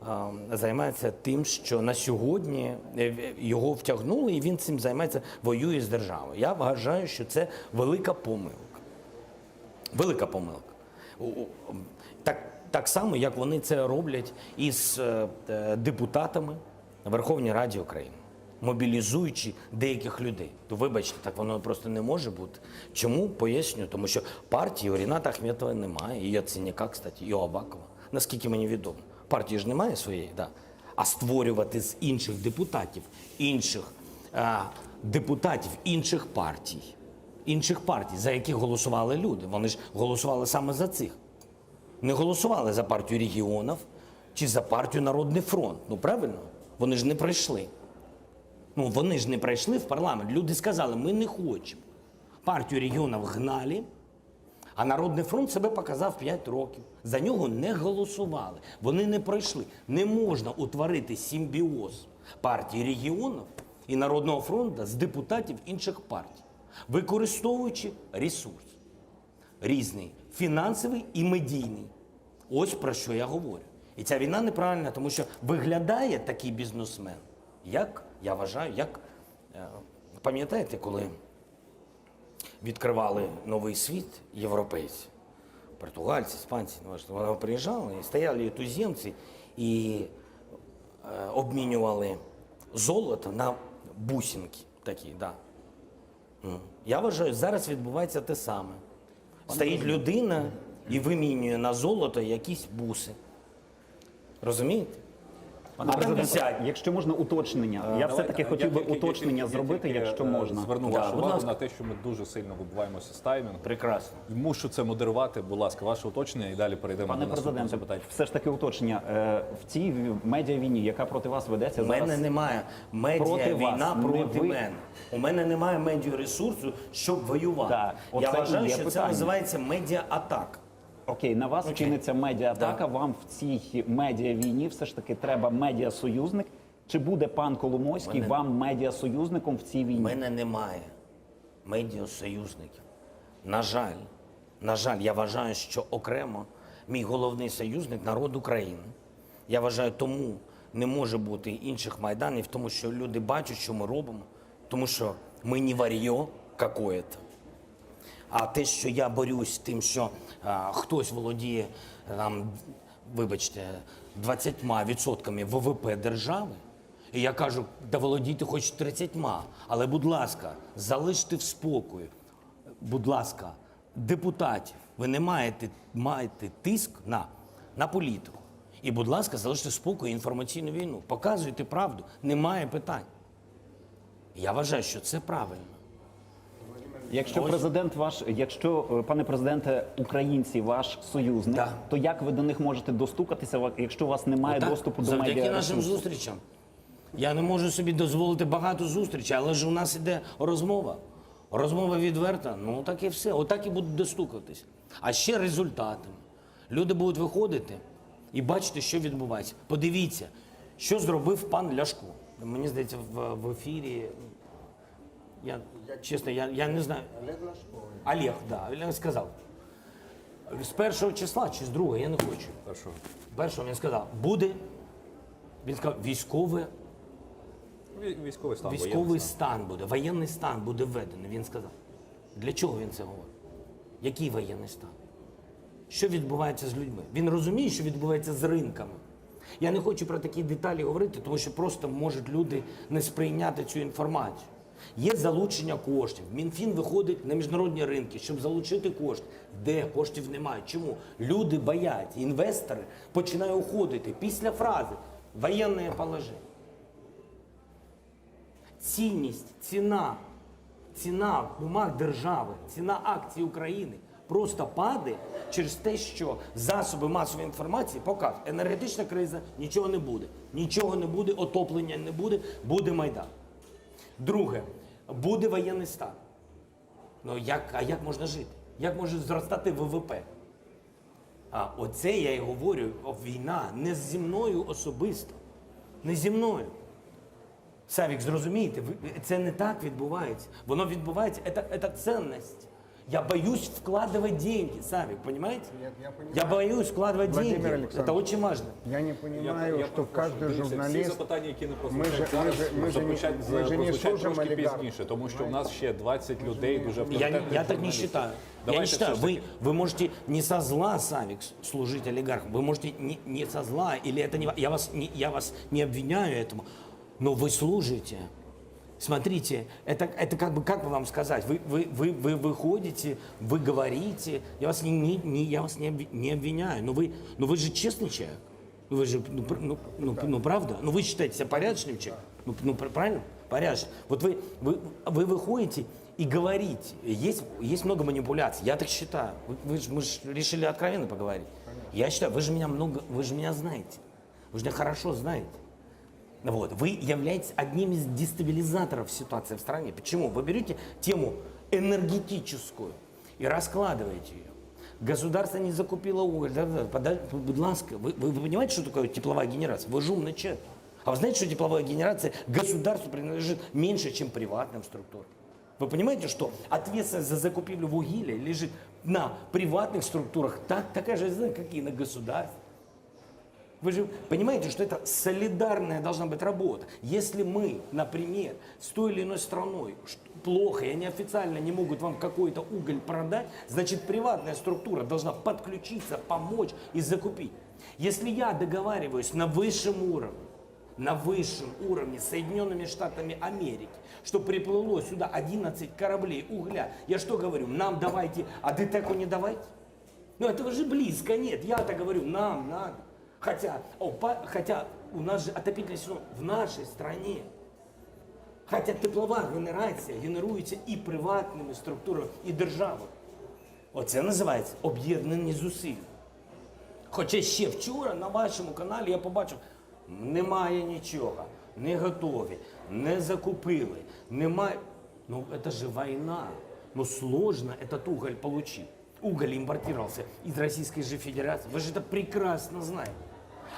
е, займається тим, що на сьогодні е, його втягнули, і він цим займається, воює з державою. Я вважаю, що це велика помилка. Велика помилка. У- у- Так, так само, як вони це роблять із е, е, депутатами Верховній Раді України, мобілізуючи деяких людей. То вибачте, так воно просто не може бути. Чому? Поясню, тому що партії у Ріната Ахметова немає, і Яценяка, кстати, і у Авакова, наскільки мені відомо. Партії ж немає своєї, да. А створювати з інших депутатів, інших е, депутатів, інших партій інших партій, за яких голосували люди. Вони ж голосували саме за цих. Не голосували за партію регіонів чи за партію Народний фронт. Ну правильно? Вони ж не пройшли. Ну вони ж не пройшли в парламент. Люди сказали, ми не хочемо. Партію регіонів гнали, а Народний фронт себе показав 5 років. За нього не голосували. Вони не пройшли. Не можна утворити симбіоз партії регіонів і Народного фронту з депутатів інших партій, використовуючи ресурс різний фінансовий і медійний. Ось про що я говорю. І ця війна неправильна, тому що виглядає такий бізнесмен, як я вважаю, як е, пам'ятаєте, коли відкривали новий світ європейці, португальці, іспанці, неважливо, вони приїжджали і стояли туземці і е, обмінювали золото на бусинки такі, да. Ну, Я вважаю, зараз відбувається те саме. Стоїть людина і вимінює на золото якісь буси. Розумієте? Пане А президенте, 50. якщо можна уточнення, я Давайте, все-таки хотів би тільки- я уточнення тільки- я зробити, тільки, якщо е, можна. Зверну Да, вашу будь увагу ласка. на те, що ми дуже сильно вибиваємося з таймінгу. Прекрасно. Мушу це модерувати, будь ласка, ваше уточнення і далі перейдемо Пане до наступного президенте, запитання. все ж таки уточнення. Е, В цій медіавійні, яка проти вас ведеться У мене зараз, немає медіа Проти вас, війна не проти ви. мене. У мене немає медіаресурсу, щоб воювати. Так, Я оце і вважаю, є що це питання. називається медіа-атака. окей, на вас чиниться медіаатака. Да. Вам в цій медіавійні все ж таки треба медіасоюзник. Чи буде пан Коломойський Мене- вам медіасоюзником в цій У війні? мене немає медіасоюзників. На жаль, на жаль, я вважаю, що окремо мій головний союзник народ України. Я вважаю, тому не може бути інших майданів, тому що люди бачать, що ми робимо, тому що ми не вар'йо какое-то. А те, що я борюсь з тим, що а, хтось володіє там, вибачте, 20% ВВП держави, і я кажу, да володійте хоч 30, але, будь ласка, залиште в спокою, будь ласка, депутатів, ви не маєте, маєте тиск на, на політику. І, будь ласка, залиште в спокою інформаційну війну. Показуйте правду, немає питань. Я вважаю, що це правильно. Якщо Ось. президент ваш, якщо е, пане президенте, українці ваш союзник, Да. то як ви до них можете достукатися, якщо у вас немає Отак, доступу до завдяки медіа? нашим зустрічам. Я не можу собі дозволити багато зустрічей, але ж у нас іде розмова. Розмова відверта, ну так і все. Отак і будуть достукатись. А ще результатами. Люди будуть виходити і бачити, що відбувається. Подивіться, що зробив пан Ляшко. Мені здається, в, в ефірі. Я чесно, я, я не знаю. Олег Ляшко. Олег, да, він сказав. З першого числа чи з другого, я не хочу. Першого. Першого він сказав, буде. Він сказав, військове, Вій- Військовий стан. військовий воєнний стан. стан буде, воєнний стан буде введений. Він сказав. Для чого він це говорить? Який воєнний стан? Що відбувається з людьми? Він розуміє, що відбувається з ринками. Я не хочу про такі деталі говорити, тому що просто можуть люди не сприйняти цю інформацію. Є залучення коштів. Мінфін виходить на міжнародні ринки, щоб залучити кошти. Де коштів немає? Чому? Люди бояться, інвестори починають уходити після фрази воєнне положення. Цінність, ціна, ціна бумаг держави, ціна акцій України просто падає через те, що засоби масової інформації показують, енергетична криза, нічого не буде. Нічого не буде, отоплення не буде, буде Майдан. Друге, буде воєнний стан. Ну як, а як можна жити? Як може зростати ВВП? А оце я і говорю, о, війна не зі мною особисто. Не зі мною. Савік, зрозумійте, ви- це не так відбувається. Воно відбувається, это, это ценность. Я боюсь вкладывать деньги, Савик, понимаете? Нет, я понимаю. Я боюсь вкладывать Владимир деньги. Александрович, Это очень важно. Я не понимаю, я что перепрошую, каждый дивіться, Всі журналист... запитання, які не Ми прозвучать же- ми зараз, же- ми же не- зазвучать, ми же не прозвучать служимо трошки олігархам, пізніше, тому що у нас ще 20 людей дуже Я, авторитетних я так не журналістів. считаю. я не Давайте считаю. все ж Вы, таки. вы можете не со зла, Савик, служить олигархам. Вы можете не, не со зла, или это не... Я вас не, я вас не обвиняю этому, но вы служите. Смотрите, это, это как бы, как бы вам сказать, вы, вы, вы, вы выходите, вы говорите, я вас не, не, не- я вас не, обви- не обвиняю, но вы, но вы же честный человек. Ну, Вы же, ну, пр- ну, ну, ну, правда? Ну, вы считаете себя порядочным человеком? Ну, ну, пр- правильно? Порядочным. Вот вы, вы, вы выходите и говорите. Есть, есть много манипуляций, я так считаю. Вы, вы ж- мы же решили откровенно поговорить. Я считаю, вы же меня много, вы же меня знаете. Вы же меня хорошо знаете. Вот. Вы являетесь одним из дестабилизаторов ситуации в стране. Почему? Вы берете тему энергетическую и раскладываете ее. Государство не закупило уголь. Да, да, пода- будь ласка, вы, вы, вы понимаете, что такое тепловая генерация? Вы же умный человек. А вы знаете, что тепловая генерация государству принадлежит меньше, чем приватным структурам? Вы понимаете, что ответственность за закупівлю вугілля лежит на приватных структурах, так, такая же, как и на государстве. Вы же понимаете, что это солидарная должна быть работа. Если мы, например, с той или иной страной ш- плохо, и они официально не могут вам какой-то уголь продать, значит, приватная структура должна подключиться, помочь и закупить. Если я договариваюсь на высшем уровне, на высшем уровне с Соединенными Штатами Америки, что приплыло сюда 11 кораблей угля, я что говорю, нам давайте, а ДТЭКу не давайте? Ну этого же близко нет. Я-то говорю, нам надо. Хотя, опа, хотя у нас же отопительный сезон в нашей стране. Хотя теплова генерація генерується і приватними структурами, і державою. Оце називається об'єднані зусилля. Хоча ще вчора на вашому каналі я побачив, немає нічого, не готові, не закупили, немає. Ну, это же война. Ну, сложно этот уголь получить. Уголь импортировался из Российской же Федерации. Вы же это прекрасно знаете.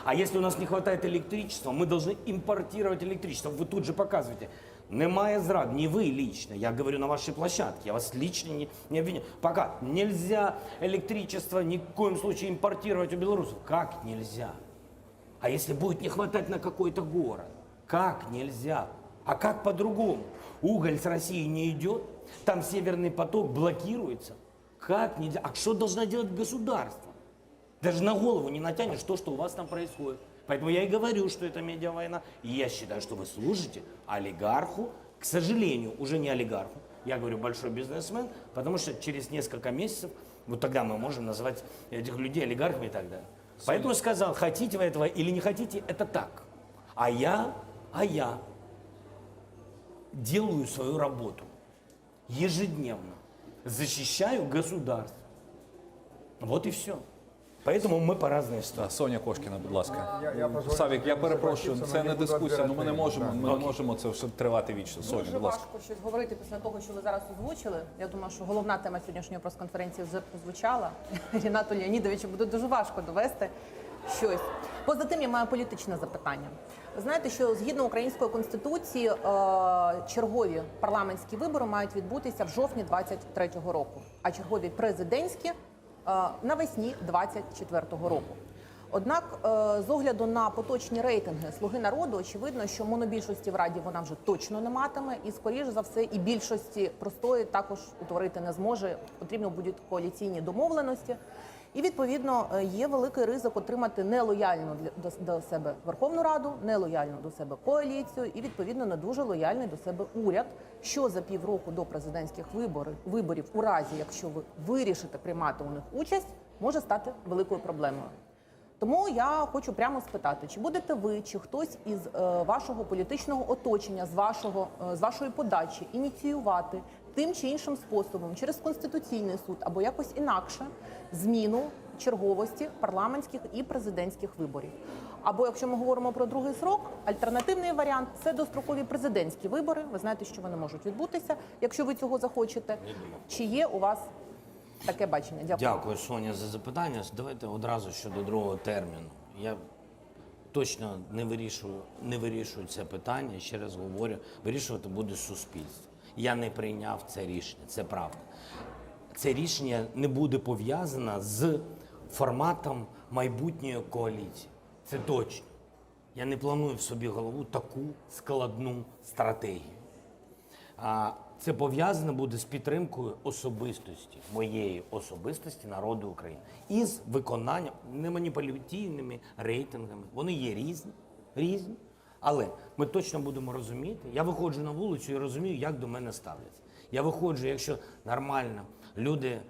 А если у нас не хватает электричества, мы должны импортировать электричество. Вы тут же показываете. Немає зрад, не вы лично, я говорю на вашей площадке, я вас лично не, не обвиняю. Пока нельзя электричество ни в коем случае импортировать у белорусов. Как нельзя? А если будет не хватать на какой-то город? Как нельзя? А как по-другому? Уголь с России не идет, там северный поток блокируется. Как нельзя? А что должна делать государство? Даже на голову не натянешь то, что у вас там происходит. Поэтому я и говорю, что это медиавойна. И я считаю, что вы служите олигарху, к сожалению, уже не олигарху. Я говорю большой бизнесмен, потому что через несколько месяцев, вот тогда мы можем назвать этих людей олигархами и так далее. Поэтому сказал, хотите вы этого или не хотите, это так. А я, а я делаю свою работу ежедневно, защищаю государство. Вот и все. Поэтому мы по разные стороны. Та, Соня Кошкіна, будь ласка. Я- я позволю Савік, я собі перепрошую, согласитися, це но не не буду дискусія. Ну ми не відбирати. можемо, Да. ми не можемо це все тривати вічно. Соня, Дуже будь ласка. важко щось говорити після того, що ви зараз озвучили. Я думаю, що головна тема сьогоднішньої прес-конференції вже прозвучала. Рінату Леонідовичу буде дуже важко довести щось. Поза тим, я маю політичне запитання. Ви знаєте, що згідно української конституції, е, чергові парламентські вибори мають відбутися в жовтні 23-го року, а чергові президентські е, навесні 24-го року. Однак, е, з огляду на поточні рейтинги Слуги народу, очевидно, що монобільшості в Раді вона вже точно не матиме, і скоріш за все, і більшості простої також утворити не зможе. Потрібно будуть коаліційні домовленості. І відповідно е, є великий ризик отримати нелояльну для до, до себе Верховну Раду, нелояльну до себе коаліцію і відповідно не дуже лояльний до себе уряд, що за півроку до президентських виборів виборів, у разі якщо ви вирішите приймати у них участь, може стати великою проблемою. Тому я хочу прямо спитати, чи будете ви, чи хтось із е, вашого політичного оточення, з вашого е, з вашої подачі ініціювати тим чи іншим способом через конституційний суд або якось інакше зміну черговості парламентських і президентських виборів. Або якщо ми говоримо про другий срок, альтернативний варіант це дострокові президентські вибори. Ви знаєте, що вони можуть відбутися, якщо ви цього захочете. Чи є у вас таке бачення? Дякую. Дякую, Соня, за запитання. Давайте одразу щодо другого терміну. Я точно не вирішую, не вирішую це питання. Ще раз говорю, вирішувати буде суспільство. Я не прийняв це рішення, це правда. Це рішення не буде пов'язане з форматом майбутньої коаліції. Це точно. Я не планую в собі голову таку складну стратегію. А це пов'язано буде з підтримкою особистості, моєї особистості народу України і з виконанням не маніпулятивними рейтингами. Вони є різні, різні, але ми точно будемо розуміти. Я виходжу на вулицю і розумію, як до мене ставляться. Я виходжу, якщо нормально люди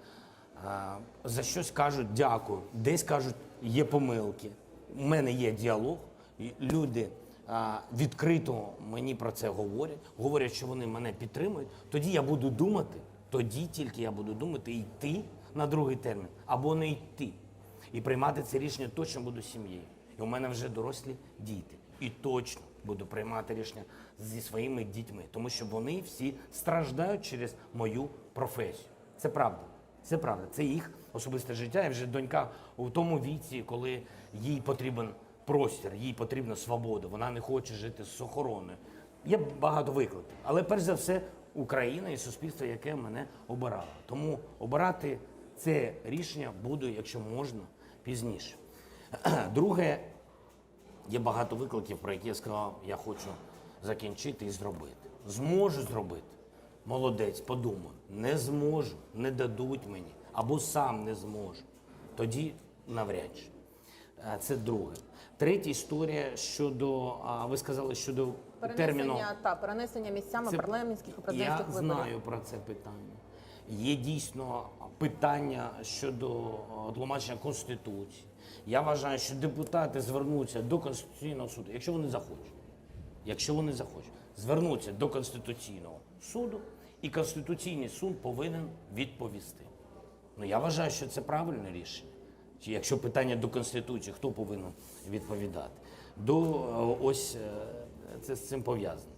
а, за щось кажуть дякую, десь кажуть, є помилки. У мене є діалог, і люди а, відкрито мені про це говорять, говорять, що вони мене підтримують. Тоді я буду думати, тоді тільки я буду думати, йти на другий термін або не йти. І приймати це рішення точно буду з сім'єю. І у мене вже дорослі діти. І точно буду приймати рішення зі своїми дітьми, тому що вони всі страждають через мою професію. Це правда. Це правда. Це їх особисте життя. І вже донька у тому віці, коли їй потрібен простір, їй потрібна свобода. Вона не хоче жити з охороною. Є багато викликів. Але перш за все, Україна і суспільство, яке мене обирало. Тому обирати це рішення буду, якщо можна, пізніше. Друге, Є багато викликів, про які я сказав, я хочу закінчити і зробити. Зможу зробити. Молодець, подумаю. Не зможу, не дадуть мені, або сам не зможу. Тоді навряд чи. Е, Це друге. Третя історія щодо, а, ви сказали, щодо терміну. Перенесення та перенесення місцями Це- парламентських і президентських Я виборів. знаю про це питання. Є дійсно питання щодо е, тлумачення Конституції. Я вважаю, що депутати звернуться до Конституційного суду, якщо вони захочуть. Якщо вони захочуть, звернуться до Конституційного суду, і Конституційний суд повинен відповісти. Ну я вважаю, що це правильне рішення. Чи Якщо питання до Конституції, хто повинен відповідати? До е, ось е, це з цим пов'язано.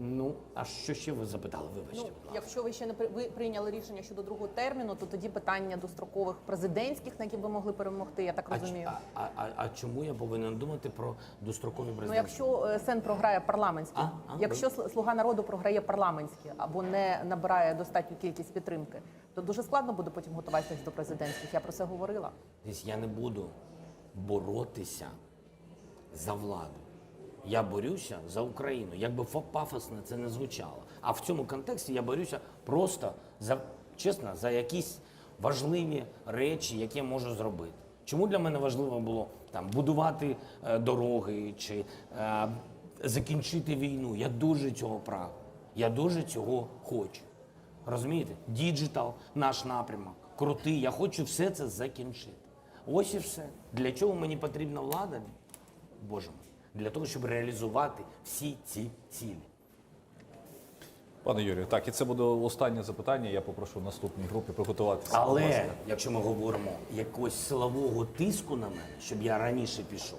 Ну, а що ще ви запитали? Вибачте, Ну, будь ласка. якщо ви ще не при- ви прийняли рішення щодо другого терміну, то тоді питання дострокових президентських, на які б ви могли перемогти, я так А, ч- розумію. а, а, а, а чому я повинен думати про дострокові Ну, президентські? якщо е, Сен програє парламентські, А, а, якщо «Слуга Слуга народу програє парламентські або не набирає достатню кількість підтримки, то дуже складно буде потім готуватися до президентських. Я про це говорила. Десь я не буду боротися за владу. Я борюся за Україну, як би фа- пафосно це не звучало. А в цьому контексті я борюся просто за чесно, за якісь важливі речі, які я можу зробити. Чому для мене важливо було там будувати е, дороги чи е, закінчити війну? Я дуже цього прагну. Я дуже цього хочу. Розумієте? Digital наш напрямок, крутий. Я хочу все це закінчити. Ось і все. Для чого мені потрібна влада? Боже мій, для того, щоб реалізувати всі ці цілі. Пане Юрію, так, і це буде останнє запитання. Я попрошу наступній групі приготуватися. будь Але ласка. якщо ми говоримо якогось силового тиску на мене, щоб я раніше пішов,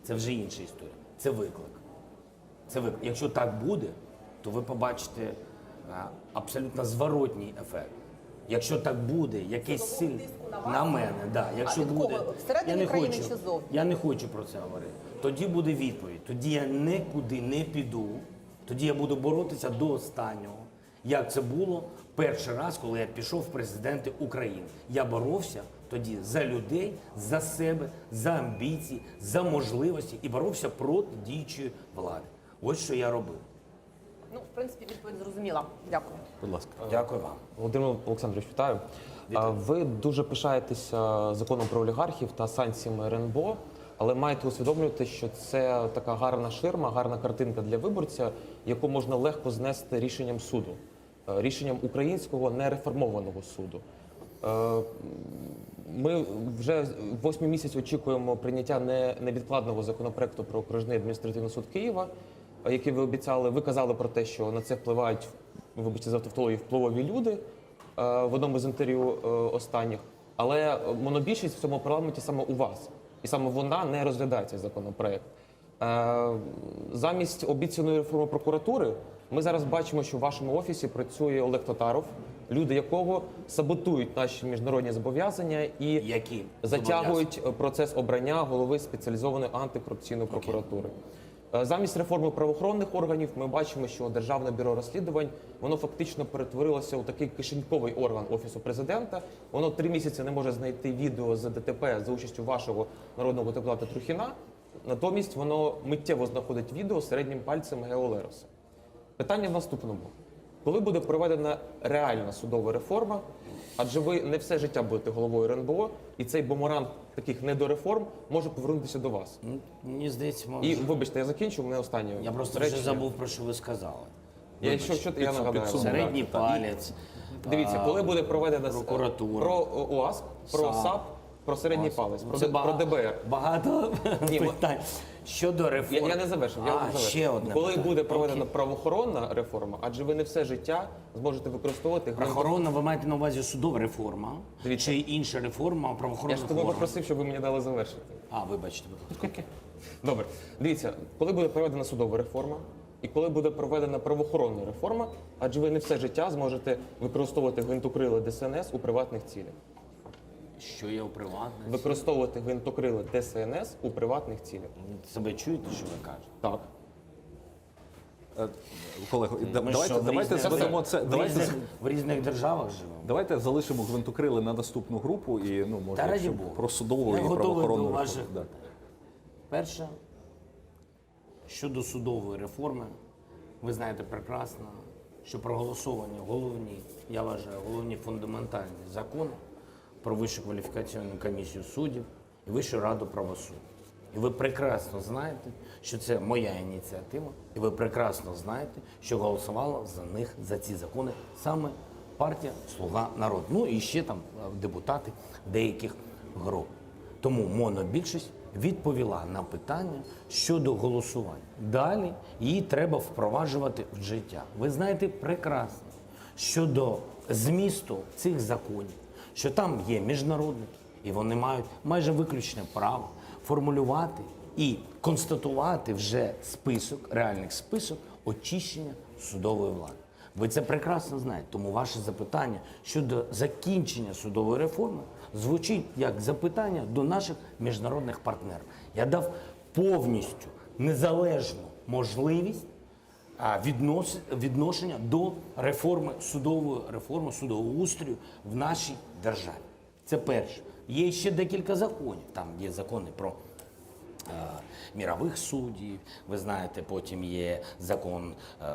це вже інша історія. Це виклик. Це виклик. Якщо так буде, то ви побачите а, абсолютно зворотній ефект. Якщо так буде, якийсь Силового силь тиску на вас? на мене, да. Якщо від буде, кого? Всередині я не країни хочу, чи зовні? Я не хочу про це говорити. Тоді буде відповідь. Тоді я нікуди не піду. Тоді я буду боротися до останнього. Як це було перший раз, коли я пішов в президенти України. Я боровся тоді за людей, за себе, за амбіції, за можливості і боровся проти діючої влади. Ось що я робив. Ну, в принципі, відповідь зрозуміла. Дякую. Будь ласка. Дякую вам. Володимир Олександрович, вітаю. А, Ви дуже пишаєтеся законом про олігархів та санкціями РНБО, але маєте усвідомлювати, що це така гарна ширма, гарна картинка для виборця, яку можна легко знести рішенням суду, е, рішенням українського нереформованого суду. Е, м, Ми вже восьмий місяць очікуємо прийняття не- невідкладного законопроекту про окружний адміністративний суд Києва, е, який ви обіцяли. Ви казали про те, що на це впливають, вибачте за тавтологію, впливові люди е, в одному з інтерв'ю е, останніх. Але монобільшість в цьому парламенті саме у вас, і саме вона не розглядає цей законопроект. Е, Замість обіцяної реформи прокуратури ми зараз бачимо, що в вашому офісі працює Олег Татаров, люди якого саботують наші міжнародні зобов'язання і Які затягують процес обрання голови спеціалізованої антикорупційної прокуратури. Е, Замість реформи правоохоронних органів ми бачимо, що Державне бюро розслідувань воно фактично перетворилося у такий кишеньковий орган офісу президента. Воно три місяці не може знайти відео з ДТП за участю вашого народного депутата Трухіна. Натомість воно миттєво знаходить відео середнім пальцем Гео Лероса. Питання в наступному: коли буде проведена реальна судова реформа? Адже ви не все життя будете головою РНБО, і цей бумеранг таких недореформ може повернутися до вас. Ну, Мені здається, ми І вже- вибачте, я закінчу, у мене останнє. я просто вже речення. забув, про що ви сказали. Я, якщо що, я нагадаю. вам. підсумок. Середній палець. Дивіться, коли буде проведена с- прокуратура. про о, ОАСК, про САП. САП, про середній палець, про, Це Д- про ДБР. Багато Ні, ми- питань. Щодо реформ. Я, я не завершив. Я а, не завершив. ще одне. Коли питання. буде проведена Окей. правоохоронна реформа, адже ви не все життя зможете використовувати гвинт- Правоохоронна, ви маєте на увазі судова реформа Дивіться. чи інша реформа Я ж правоохоронних тому органів? попросив, щоб ви мені дали завершити. А, вибачте, будь ласка. Добре, дивіться, коли буде проведена судова реформа і коли буде проведена правоохоронна реформа, адже ви не все життя зможете використовувати гвинтокрили ДСНС у приватних цілях. Що є у приватних? Використовувати гвинтокрили ДСНС у приватних цілях. Себе чуєте, що ви кажете? Так. Е, Колего, і да- Ми давайте, що, в давайте різних- зведемо це. В Давайте, різних, в різних державах живемо. давайте залишимо гвинтокрили на наступну групу і ну може Та раді якщо Бога. про судову Я і готовий правоохоронну до реформу. ваших Да. Перше, щодо судової реформи, ви знаєте прекрасно, що проголосовані головні, я вважаю, головні фундаментальні закони про Вищу кваліфікаційну комісію суддів і Вищу раду правосуддя. І ви прекрасно знаєте, що це моя ініціатива, і ви прекрасно знаєте, що голосувала за них, за ці закони саме партія Слуга народу. Ну і ще там е, депутати деяких груп. Тому монобільшість відповіла на питання щодо голосування. Далі її треба впроваджувати в життя. Ви знаєте прекрасно щодо змісту цих законів, що там є міжнародники, і вони мають майже виключне право формулювати і констатувати вже список, реальних список очищення судової влади. Ви це прекрасно знаєте, тому ваше запитання щодо закінчення судової реформи звучить як запитання до наших міжнародних партнерів. Я дав повністю незалежну можливість а, віднос, відношення до реформи судової реформи судового устрою в нашій державі. Це перше. Є ще декілька законів. Там є закони про е, мірових суддів. Ви знаєте, потім є закон е,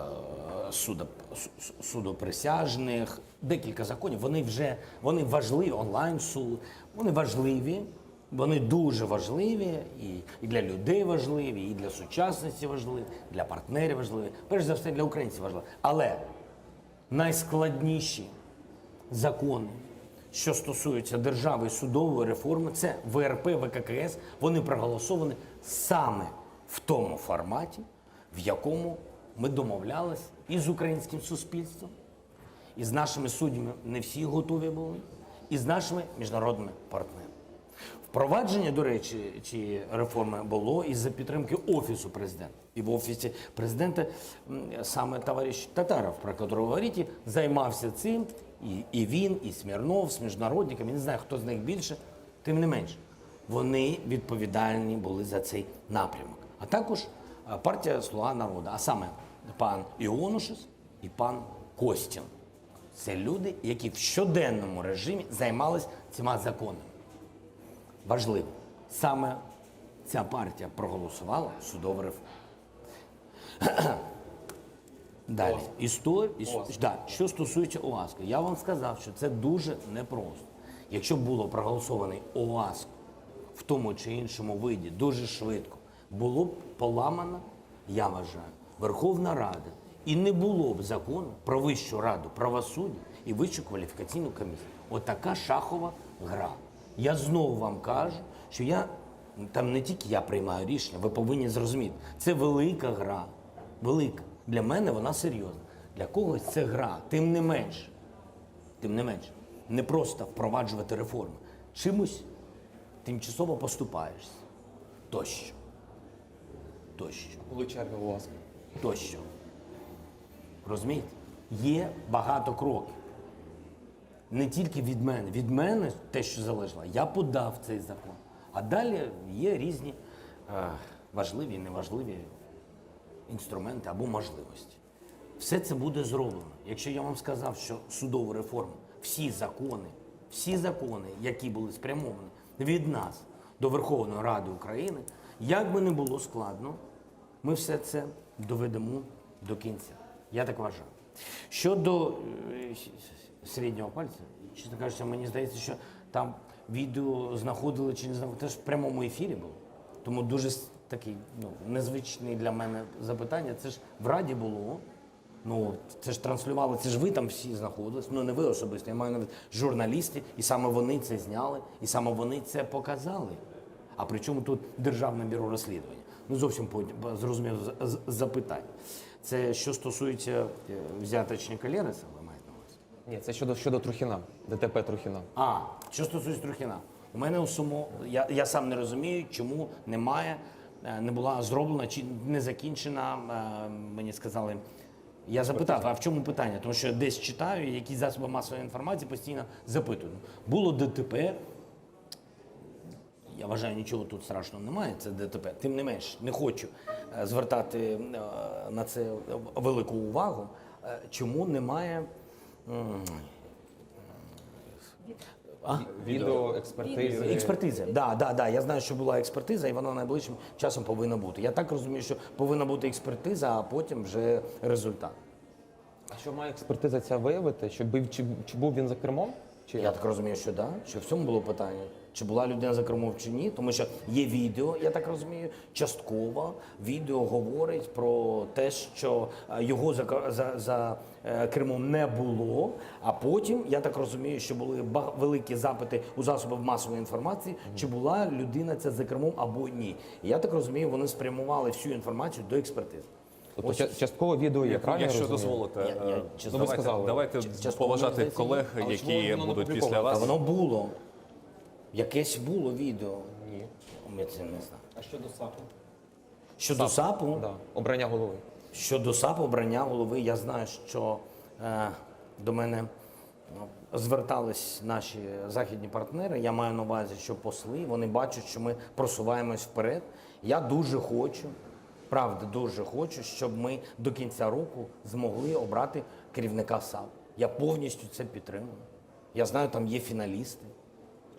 суда, су- судоприсяжних. Декілька законів. Вони вже вони важливі, онлайн суд, вони важливі. Вони дуже важливі і, і для людей важливі, і для сучасності важливі, для партнерів важливі, перш за все для українців важливі. Але найскладніші закони, що стосуються держави і судової реформи, це ВРП, ВККС, вони проголосовані саме в тому форматі, в якому ми домовлялись і з українським суспільством, і з нашими суддями не всі готові були, і з нашими міжнародними партнерами. Впровадження, до речі, цієї реформи було і за підтримки Офісу президента. І в Офісі президента м, саме товариш Татаров, про якого ви говорите, займався цим. І, і він, і Смірнов, з міжнародниками, я не знаю, хто з них більше, тим не менше. Вони відповідальні були за цей напрямок. А також е, партія Слуга народу, а саме пан Іонушас і пан Костін. Це люди, які в щоденному режимі займались цими законами. Важливо, саме ця партія проголосувала судову реформу. Далі. Історія, да, що стосується ОАСК, я вам сказав, що це дуже непросто. Якщо було проголосований ОАСК в тому чи іншому виді дуже швидко, було б поламана, я вважаю, Верховна Рада. І не було б закону про Вищу раду правосуддя і Вищу кваліфікаційну комісію. Отака шахова гра. Я знову вам кажу, що я там не тільки я приймаю рішення, ви повинні зрозуміти, це велика гра. Велика. Для мене вона серйозна. Для когось це гра, тим не менш. Тим не менш, не просто впроваджувати реформи. Чимось тимчасово поступаєшся. Тощо. Тощо Були черги, будь ласка. тощо. Розумієте? Є багато кроків. Не тільки від мене. Від мене те, що залежало, я подав цей закон. А далі є різні е, важливі і неважливі інструменти або можливості. Все це буде зроблено. Якщо я вам сказав, що судову реформу, всі закони, всі закони, які були спрямовані від нас до Верховної Ради України, як би не було складно, ми все це доведемо до кінця. Я так вважаю. Щодо е, с- с- середнього пальця, чесно кажучи, мені здається, що там відео знаходили чи не знаходили, це ж в прямому ефірі було. Тому дуже с- такий ну, незвичний для мене запитання. Це ж в Раді було. Ну, це ж транслювали, це ж ви там всі знаходились. Ну, не ви особисто, я маю на увазі журналісти, і саме вони це зняли, і саме вони це показали. А при чому тут Державне бюро розслідування? Ну, зовсім по- зрозумів з- з- запитання. Це що стосується е, взяточника Лереса, ви маєте на увазі? Ні, це щодо щодо Трухіна, ДТП Трухіна. А, що стосується Трухіна, у мене у самого, я, я сам не розумію, чому немає, е, не була зроблена чи не закінчена, е, мені сказали. Я запитав, а в чому питання? Тому що я десь читаю, якісь засоби масової інформації постійно запитують. Було ДТП, я вважаю, нічого тут страшного немає, це ДТП. Тим не менш, не хочу е, звертати е, на це велику увагу. Е, Чому немає м, Відео експертизи. Експертиза, да, да, да. Я знаю, що була експертиза, і вона найближчим часом повинна бути. Я так розумію, що повинна бути експертиза, а потім вже результат. А що має експертиза ця виявити? Що був чи, чи був він за кермом? Чи Я так розумію, що да, що в цьому було питання. Чи була людина за кермом чи ні, тому що є відео, я так розумію, частково відео говорить про те, що е, його за, ка- за, за е, кермом не було. А потім, я так розумію, що були ба- великі запити у засобів масової інформації, чи була людина ця за кермом або ні. І я так розумію, вони спрямували всю інформацію до експертизи. Тобто ча- частково відео є, правильно? я Якщо розумію? дозволите, Я- я, е, чесно, ви давайте, сказали. давайте Частково, поважати здається, колег, Але чому які воно не будуть після опубліковано? вас. Та воно було. Якесь було відео. Ні. Ми це не знаю. А щодо САПу? Щодо САПу, Да. Обрання голови. щодо САПу, обрання голови, я знаю, що е, до мене ну, звертались наші західні партнери. Я маю на увазі, що посли, вони бачать, що ми просуваємось вперед. Я дуже хочу, правда, дуже хочу, щоб ми до кінця року змогли обрати керівника САП. Я повністю це підтримую. Я знаю, там є фіналісти.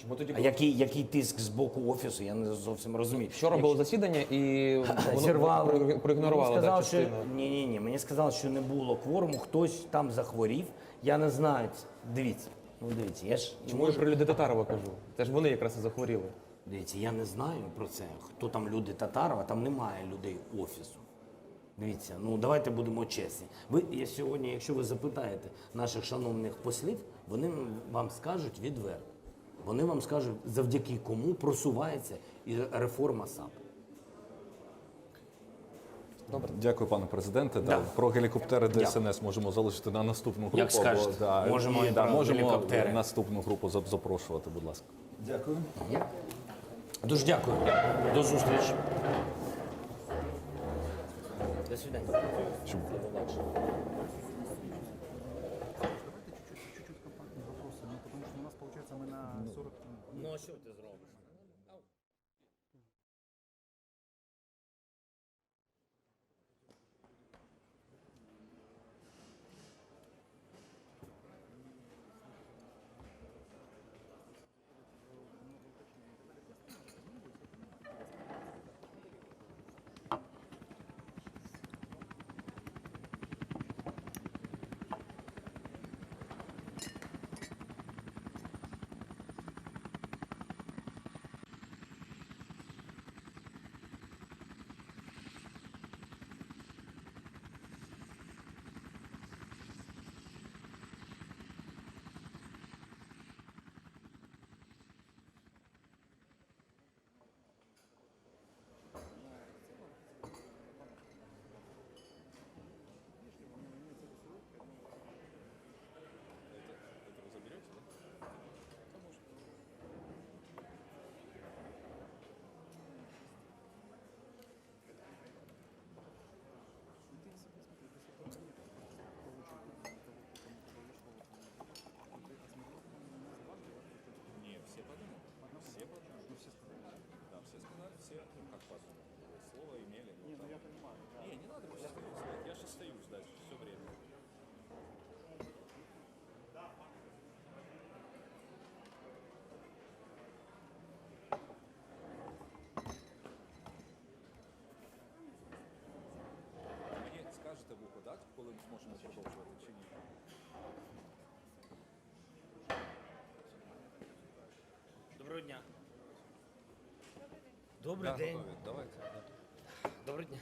Чому тоді А який, який тиск з боку офісу, я не зовсім розумію. Вчора було засідання і воно Зірвали. про- проігнорували Мені да, сказали, що частину. ні, ні, ні. Мені сказали, що не було кворуму, хтось там захворів. Я не знаю. Дивіться, ну дивіться, я ж не Чому я можу. про люди Татарова кажу? Це ж вони якраз і захворіли. Дивіться, я не знаю про це. Хто там люди Татарова, там немає людей офісу. Дивіться, ну давайте будемо чесні. Ви я сьогодні, якщо ви запитаєте наших шановних послів, вони вам скажуть відверто. Вони вам скажуть, завдяки кому просувається і реформа САП. Дякую, пане президенте. Да. Да. Про гелікоптери ДСНС можемо залишити на наступну групу. Як скажете. Або, да, Можемо і, і да, про можемо гелікоптери. наступну групу зап- запрошувати, будь ласка. Дякую. Дуже дякую. До зустрічі. До свидання. Ну, а що ти зробиш? Слово имели. Не, ну я понимаю. Не, не надо просто стоять. Я же стою ждать все время. Мені скажете в ухо, так, коли ми зможемо продовжувати чи ні? Доброго дня. Добрий Да, день. готові. Давайте. Доброго дня.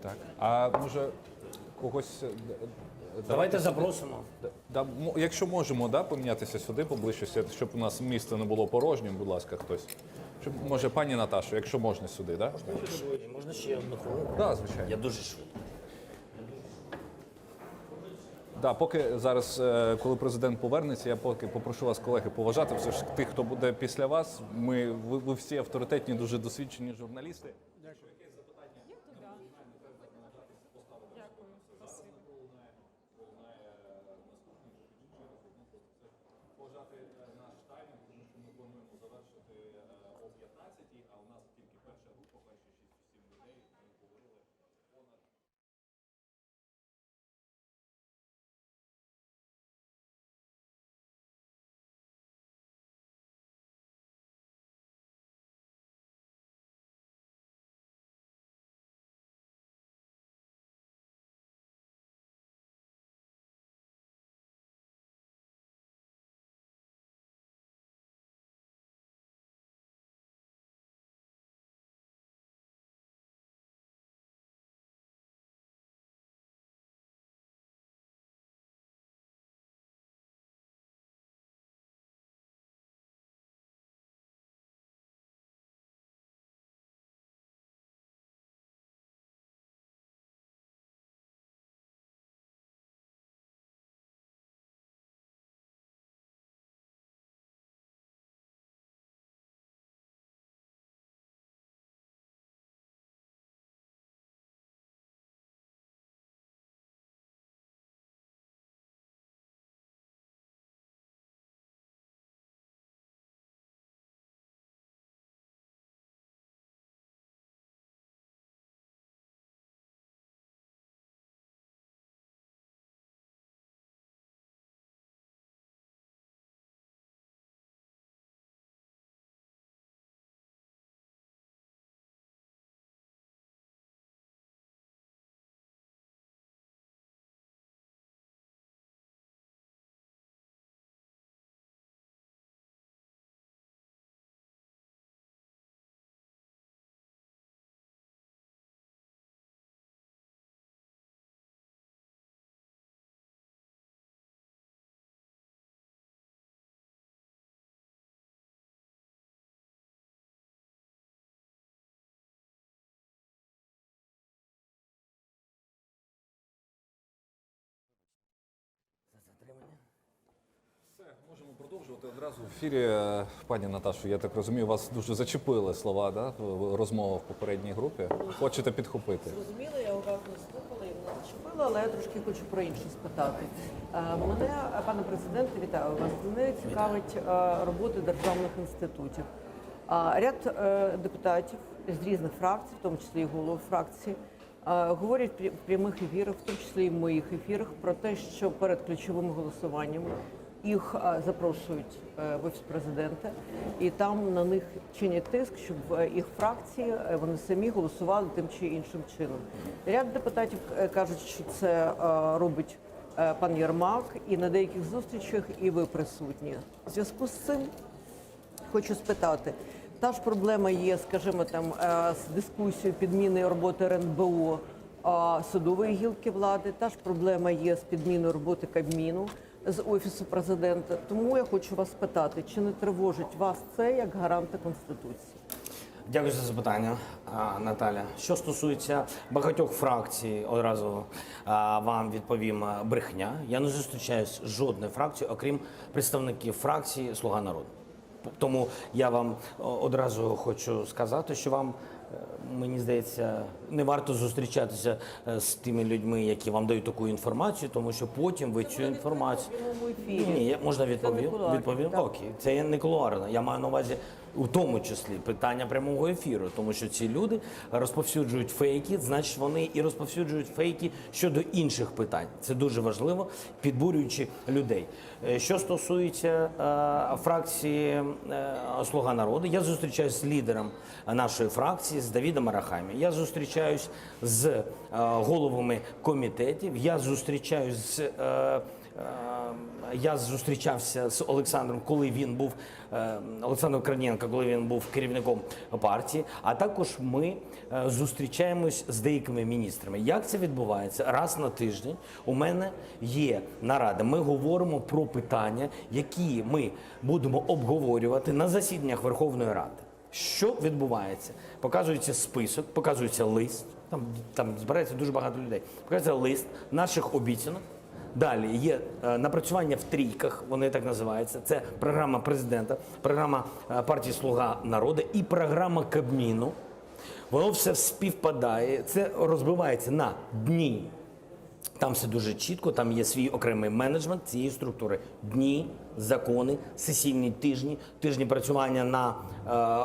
Так. А може когось. е, е, Давайте запросимо. Да, да, мо- якщо можемо, да, помінятися сюди поближче, щоб у нас місце не було порожнім, будь ласка, хтось. Щоб, може, пані Наташу, якщо можна сюди, да? Можна ще одну хвилинку? Да, звичайно. Я дуже швидко. Да, поки зараз, е, коли президент повернеться, я поки попрошу вас, колеги, поважати все ж тих, хто буде після вас. Ми ви, ви всі авторитетні, дуже досвідчені журналісти. Поважати наш таймінг, тому що ми плануємо завершити о 15-й, а у нас тільки перша група, перші 6-7 людей. Ми говорили понад. За затримання. Все, можемо продовжувати одразу в ефірі. Е, Пані Наташу, я так розумію, вас дуже зачепили слова, да? в- розмова в попередній групі. Хочете підхопити? Зрозуміло, я уважно слухала і мене зачепила, але я трошки хочу про інше спитати. Е, Мене, е, пане президенте, вітаю вас. Мене цікавить е, робота державних інститутів. А, Ряд е, депутатів з різних фракцій, в тому числі і голов фракції, е, говорять пря- в прямих ефірах, в тому числі і в моїх ефірах, про те, що перед ключовими голосуваннями їх е, запрошують е, в офіс президента, і там на них чинять тиск, щоб е, їх фракції е, вони самі голосували тим чи іншим чином. Ряд депутатів е, кажуть, що це е, робить е, пан Єрмак, і на деяких зустрічах і ви присутні. В зв'язку з цим хочу спитати. Та ж проблема є, скажімо, там е, з дискусією підміни роботи РНБО е, судової гілки влади. Та ж проблема є з підміною роботи Кабміну з офісу президента. Тому я хочу вас спитати, чи не тривожить вас це як гаранта конституції? Дякую за запитання, а, Наталя. Що стосується багатьох фракцій, одразу а, вам відповім а, брехня. Я не зустрічаюсь з жодною фракцією, окрім представників фракції Слуга народу. Тому я вам о, одразу хочу сказати, що вам е, Мені здається, не варто зустрічатися е, з тими людьми, які вам дають таку інформацію, тому що потім ви цю інформацію. прямому ефірі. Ні, ні, я можна Це не відповім. кулуарно, Відповім. так. Окей, це є не кулуарно. Я маю на увазі у тому числі питання прямого ефіру, тому що ці люди розповсюджують фейки, значить вони і розповсюджують фейки щодо інших питань. Це дуже важливо, підбурюючи людей. Е, Що стосується е, фракції е, Слуга народу, я зустрічаюсь з лідером нашої фракції, з Давідом Арахамі. Я зустрічаюсь з е, головами комітетів. Я зустрічаюсь з. Е, е, я зустрічався з Олександром, коли він був е, Олександром Корнієнко, коли він був керівником партії. А також ми е, зустрічаємось з деякими міністрами. Як це відбувається? Раз на тиждень у мене є нарада. Ми говоримо про питання, які ми будемо обговорювати на засіданнях Верховної Ради. Що відбувається? Показується список, показується лист. Там, там збирається дуже багато людей. Показується лист наших обіцянок. Далі є е, напрацювання в трійках, вони так називаються. Це програма президента, програма е, партії Слуга народу і програма Кабміну. Воно все співпадає. Це розбивається на дні. Там все дуже чітко, там є свій окремий менеджмент цієї структури. Дні, закони, сесійні тижні, тижні працювання на, е,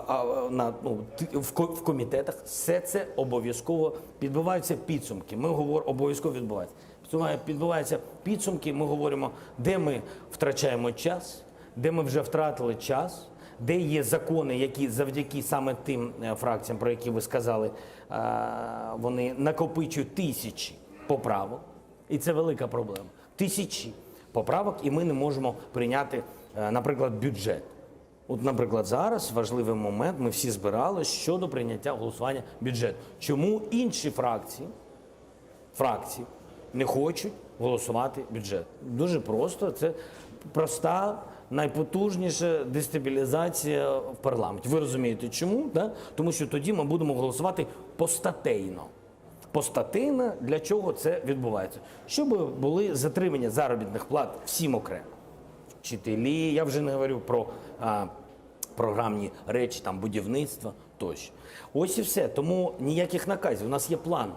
а, на, ну, ти- в, ко- в комітетах. Все це обов'язково підбиваються підсумки. Ми говоримо, обов'язково відбувається. Підсумає- Підбиваються підсумки, ми говоримо, де ми втрачаємо час, де ми вже втратили час, де є закони, які завдяки саме тим е, фракціям, про які ви сказали, е, вони накопичують тисячі поправок. І це велика проблема. Тисячі поправок, і ми не можемо прийняти, е, наприклад, бюджет. От, наприклад, зараз важливий момент, ми всі збирали щодо прийняття голосування бюджету. Чому інші фракції, фракції не хочуть голосувати бюджет? Дуже просто. Це проста, найпотужніша дестабілізація в парламенті. Ви розумієте, чому? Да? Тому що тоді ми будемо голосувати постатейно. Постатейно для чого це відбувається? Щоб були затримання заробітних плат всім окремо вчителі, я вже не говорю про а, програмні речі, там будівництво тощо. Ось і все. Тому ніяких наказів. У нас є план,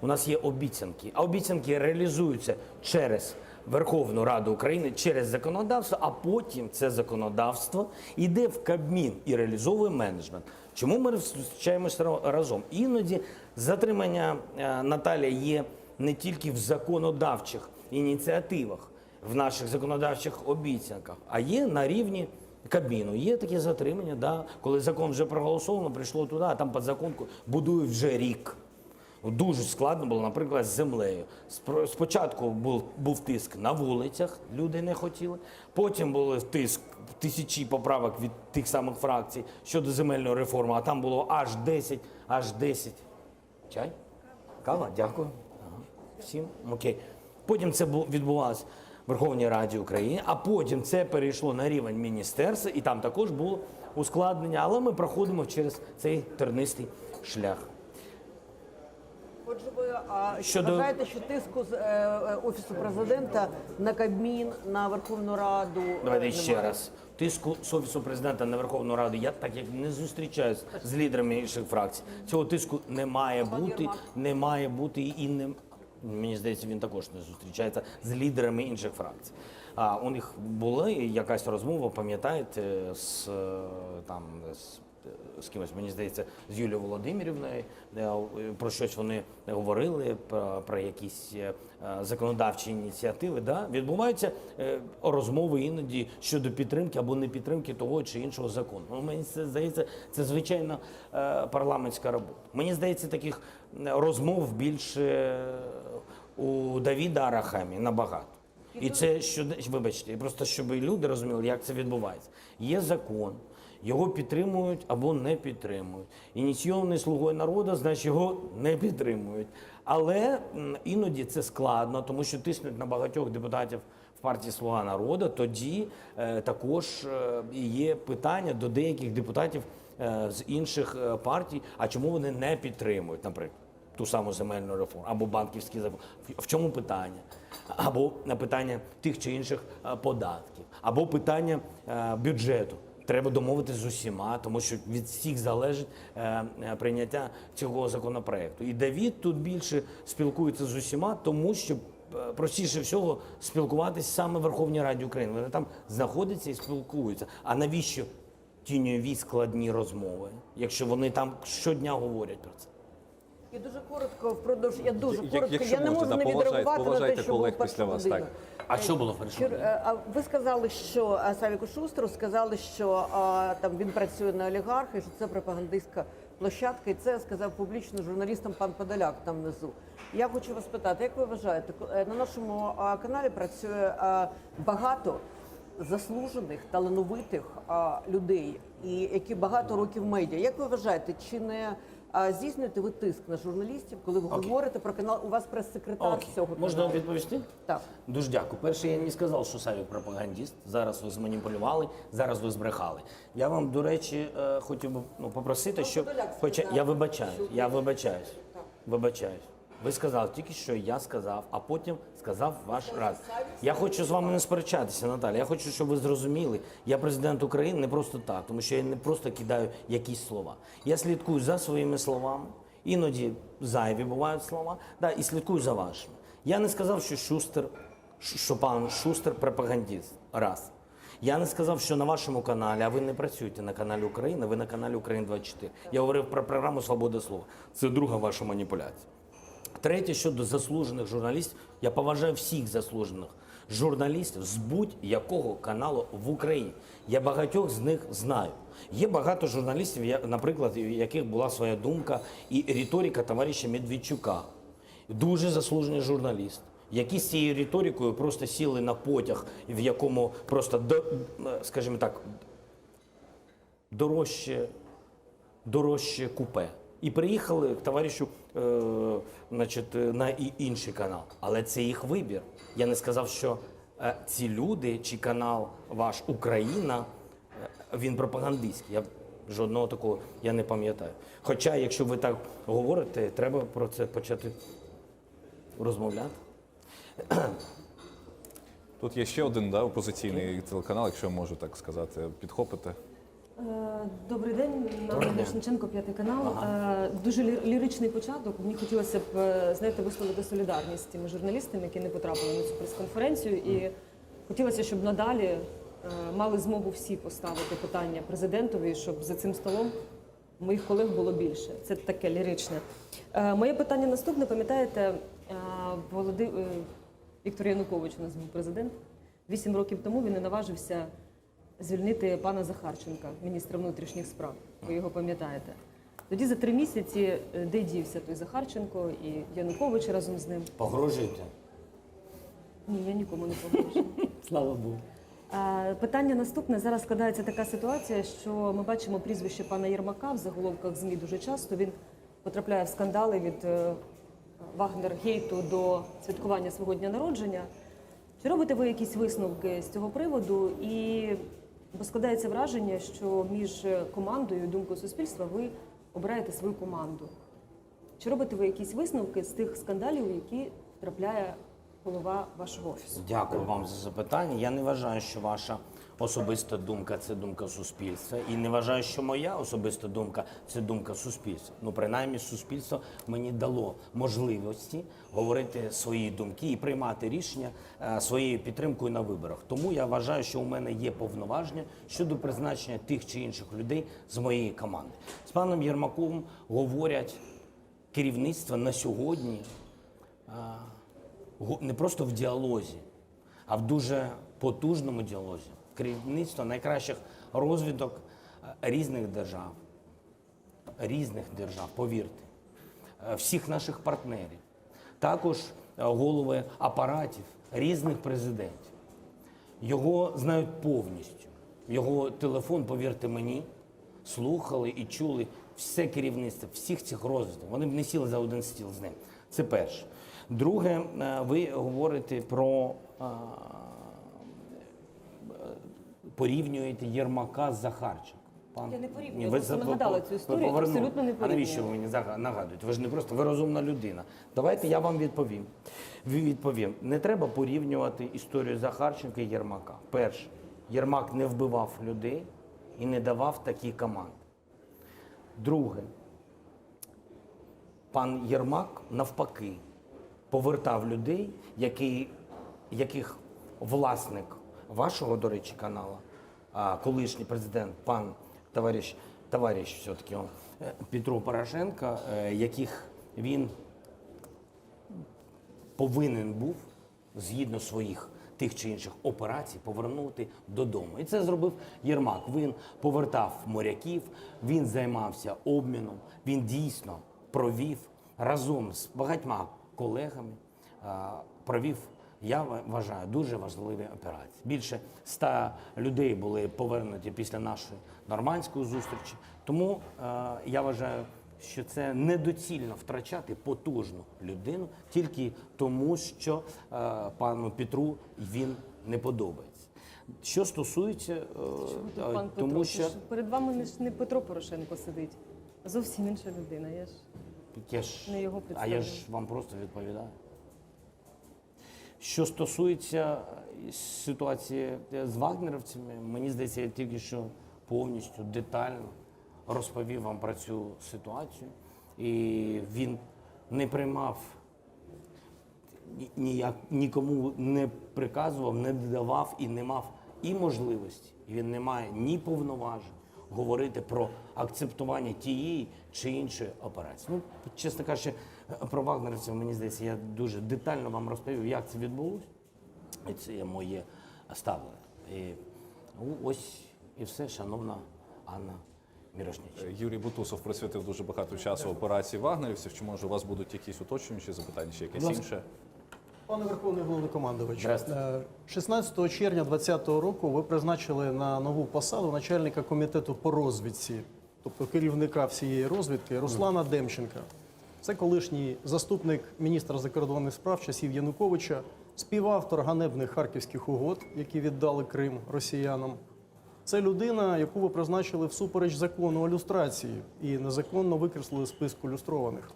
у нас є обіцянки. А обіцянки реалізуються через Верховну Раду України, через законодавство, а потім це законодавство йде в Кабмін і реалізовує менеджмент. Чому ми зустрічаємося ра- разом? Іноді затримання е, Наталія є не тільки в законодавчих ініціативах в наших законодавчих обіцянках, а є на рівні Кабміну. Є такі затримання, да, коли закон вже проголосовано, прийшло туди, а там підзаконку будують вже рік. Дуже складно було, наприклад, з землею. Спро- Спочатку був, був тиск на вулицях, люди не хотіли. Потім був тиск тисячі поправок від тих самих фракцій щодо земельної реформи, а там було аж 10, аж 10. Чай? Кава? Дякую. Ага. Всім окей. Потім це бу- відбувалося в Верховній Раді України, а потім це перейшло на рівень міністерства, і там також було ускладнення, але ми проходимо через цей тернистий шлях. Отже, ви а, Щодо- вважаєте, що тиску з е, е, офісу президента на Кабмін, на Верховну Раду е, Давайте ще немає? раз. Тиску з офісу президента на Верховну Раду. Я так як не зустрічаюсь з лідерами інших фракцій. Цього тиску не має бути, не має бути і не мені здається, він також не зустрічається з лідерами інших фракцій. А у них була якась розмова, пам'ятаєте, з е, там з з кимось, мені здається, з Юлією Володимирівною, е, про щось вони говорили, про, про якісь е, законодавчі ініціативи. Да? Відбуваються е, розмови іноді щодо підтримки або не підтримки того чи іншого закону. Ну, мені це здається, це звичайно е, парламентська робота. Мені здається, таких е, розмов більше у Давіда Арахамі набагато. І це що вибачте, просто щоб і люди розуміли, як це відбувається. Є закон, його підтримують або не підтримують. Ініційований слугою народу, значить його не підтримують. Але м, іноді це складно, тому що тиснуть на багатьох депутатів в партії Слуга народу. Тоді е, також е, є питання до деяких депутатів е, з інших е, партій, а чому вони не підтримують, наприклад ту саму земельну реформу або банківський закон. В- В чому питання? Або на питання тих чи інших е, податків, або питання е, бюджету. Треба домовитися з усіма, тому що від всіх залежить е, е, прийняття цього законопроекту. І Давід тут більше спілкується з усіма, тому що е, простіше всього спілкуватись саме в Верховній Раді України. Вони там знаходяться і спілкуються. А навіщо тіньові складні розмови, якщо вони там щодня говорять про це? І дуже коротко впродовж я дуже Як- коротко. якщо я не можна, можу да, не поважайте- відреагувати на те, поважайте що було колег в першу після вас, годину. так. А що було в першу Чир- годину? е, А ви сказали, що е, Савіку Шустеру сказали, що а, там він працює на олігарха, і що це пропагандистська площадка, і це сказав публічно журналістам пан Подоляк там внизу. Я хочу вас питати, як ви вважаєте, ко- е, на нашому а, каналі працює а, багато заслужених, талановитих а, людей, і які багато років в медіа. Як ви вважаєте, чи не а, здійснюєте ви тиск на журналістів, коли ви Окей. говорите про канал? У вас прес-секретар Окей. цього Можна каналу. відповісти? Так. Дуже дякую. Перше, я не сказав, що Савік пропагандист. Зараз ви зманіпулювали, зараз ви збрехали. Я вам, до речі, е, хотів би ну, попросити, щоб. Подоляк Хоча сказав, я вибачаюсь, що я вибачаюсь. Вибачаюсь. Ви сказали тільки що я сказав, а потім сказав ваш раз. Я хочу з вами не сперечатися, Наталя. Я хочу, щоб ви зрозуміли, я президент України не просто так, тому що я не просто кидаю якісь слова. Я слідкую за своїми словами, іноді зайві бувають слова, да, і слідкую за вашими. Я не сказав, що Шустер, що пан Шустер пропагандист. Раз. Я не сказав, що на вашому каналі, а ви не працюєте на каналі Україна, ви на каналі Україна 24. Я говорив про програму Свобода слова. Це друга ваша маніпуляція. Третє, щодо заслужених журналістів, я поважаю всіх заслужених журналістів з будь-якого каналу в Україні. Я багатьох з них знаю. Є багато журналістів, я- наприклад, у яких була своя думка і риторика товариша Медведчука. Дуже заслужений журналіст, які з цією риторикою просто сіли на потяг, в якому просто, до- скажімо так, дорожче дорожче купе. І приїхали к товаришу е, значить, на і інший канал. Але це їх вибір. Я не сказав, що е, ці люди чи канал ваш Україна, е, він пропагандистський. Я жодного такого я не пам'ятаю. Хоча, якщо ви так говорите, треба про це почати розмовляти. Тут є ще один да, опозиційний телеканал, якщо я можу так сказати, підхопити. Е, Добрий день, Наталя Мішниченко, п'ятий канал. Е, Дуже лі- ліричний початок. Мені хотілося б е, знаєте, висловити солідарність з тими журналістами, які не потрапили на цю прес-конференцію. І хотілося, щоб надалі е, мали змогу всі поставити питання президентові, щоб за цим столом моїх колег було більше. Це таке ліричне. Е, Моє питання наступне. Пам'ятаєте, е, Володи... е, Віктор Янукович у нас був президент. Вісім років тому він не наважився звільнити пана Захарченка, міністра внутрішніх справ. Ви його пам'ятаєте. Тоді за три місяці е, де дівся той Захарченко і Янукович разом з ним. Погрожуєте? Ні, я нікому не погрожую. Слава Богу. Е, Питання наступне. Зараз складається така ситуація, що ми бачимо прізвище пана Єрмака в заголовках ЗМІ дуже часто. Він потрапляє в скандали від е, Вагнер-гейту до святкування свого дня народження. Чи робите ви якісь висновки з цього приводу? І бо складається враження, що між командою і думкою суспільства ви обираєте свою команду. Чи робите ви якісь висновки з тих скандалів, у які втрапляє голова вашого офісу? Дякую вам за запитання. Я не вважаю, що ваша особиста думка це думка суспільства. І не вважаю, що моя особиста думка це думка суспільства. Ну, принаймні, суспільство мені дало можливості говорити свої думки і приймати рішення е, своєю підтримкою на виборах. Тому я вважаю, що у мене є повноваження щодо призначення тих чи інших людей з моєї команди. З паном Єрмаком говорять керівництво на сьогодні го- не просто в діалозі, а в дуже потужному діалозі. Керівництво найкращих розвідок е, різних держав, різних держав, повірте, е, всіх наших партнерів, також е, голови апаратів різних президентів. Його знають повністю. Його телефон, повірте мені, слухали і чули все керівництво всіх цих розвідок. Вони б не сіли за один стіл з ним. Це перше. Друге, е, ви говорите про е, порівнюєте Єрмака з Захарченком. Пан... Я не порівнюю, Ні, я ви просто за- ви нагадала по- цю історію, ви повернули. абсолютно не А навіщо ви порівнюю. мені зага- нагадуєте? Ви ж не просто ви розумна людина. Давайте я вам відповім. Ви- Відповім. Не треба порівнювати історію Захарченка і Єрмака. Перше, Єрмак не вбивав людей. І не давав такі команди. Друге, пан Єрмак навпаки повертав людей, які, яких власник вашого, до речі, каналу, а, колишній президент, пан товариш, товариш все-таки он, е, Петро Порошенко, е, яких він повинен був згідно своїх тих чи інших операцій повернути додому. І це зробив Єрмак. Він повертав моряків, він займався обміном, він дійсно провів разом з багатьма колегами, е, провів. Я вважаю дуже важливі операції. Більше ста людей були повернуті після нашої нормандської зустрічі. Тому е, я вважаю, що це недоцільно втрачати потужну людину тільки тому, що е, пану Петру він не подобається. Що стосується, е, Чому тут е, пан Петро? тому Це що ж перед вами не ж не Петро Порошенко сидить, а зовсім інша людина. Я ж я ж, не його а я ж вам просто відповідаю. Що стосується е, ситуації з вагнерівцями, мені здається, я тільки що повністю детально розповів вам про цю ситуацію. І він не приймав ні- ніяк нікому не приказував, не давав і не мав і можливості, і він не має ні повноважень говорити про акцептування тієї чи іншої операції. Ну, чесно кажучи, про вагнерівців, мені здається, я дуже детально вам розповів, як це відбулося. І це є моє ставлення. І ну, ось і все, шановна Анна Мірошниченко. Юрій Бутусов присвятив дуже багато часу операції вагнерівців. Чи може у вас будуть якісь уточнюючі запитання, чи якесь Будь ласка. інше? Пане Верховний головнокомандувач, Здравствуйте. е, 16 червня 2020 року ви призначили на нову посаду начальника комітету по розвідці, тобто керівника всієї розвідки Руслана Демченка. Це колишній заступник міністра закордонних справ часів Януковича, співавтор ганебних харківських угод, які віддали Крим росіянам. Це людина, яку ви призначили всупереч закону о люстрації і незаконно викреслили з списку люстрованих.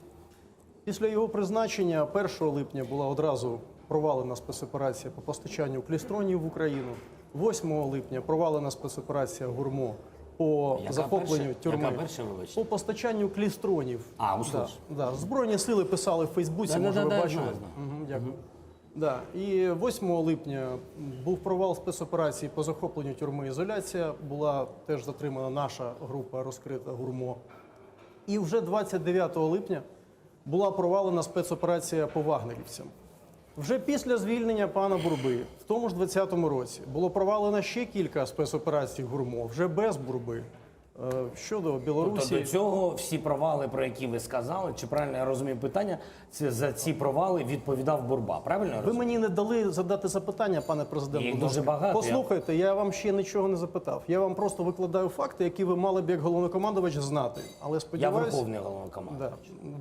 Після його призначення 1 липня була одразу провалена спецоперація по постачанню клістронів в Україну. 8 липня провалена спецоперація ГУРМО по Яка захопленню перша? тюрми. Яка перша, вибачте? По постачанню клістронів. А, услышав. Да, да. Збройні сили писали в Фейсбуці, Да, може, да, ви да, да, бачили. знаю, знаю. Мгм, дякую. Да. І 8 липня був провал спецоперації по захопленню тюрми ізоляція. Була теж затримана наша група розкрита гурмо. І вже 29 липня була провалена спецоперація по вагнерівцям. Вже після звільнення пана Бурби, в тому ж 20-му році, було провалено ще кілька спецоперацій гурмо, вже без Бурби. Е, Щодо Білорусі. Тобто до цього всі провали, про які ви сказали, чи правильно я розумію питання, це за ці провали відповідав Бурба. Правильно я Ви розумію? мені не дали задати запитання, пане президент. Їх будь дуже ласка. багато, Послухайте, я вам ще нічого не запитав. Я вам просто викладаю факти, які ви мали б як головнокомандувач знати. Але Я сподіваюся, верховний головнокомандувач.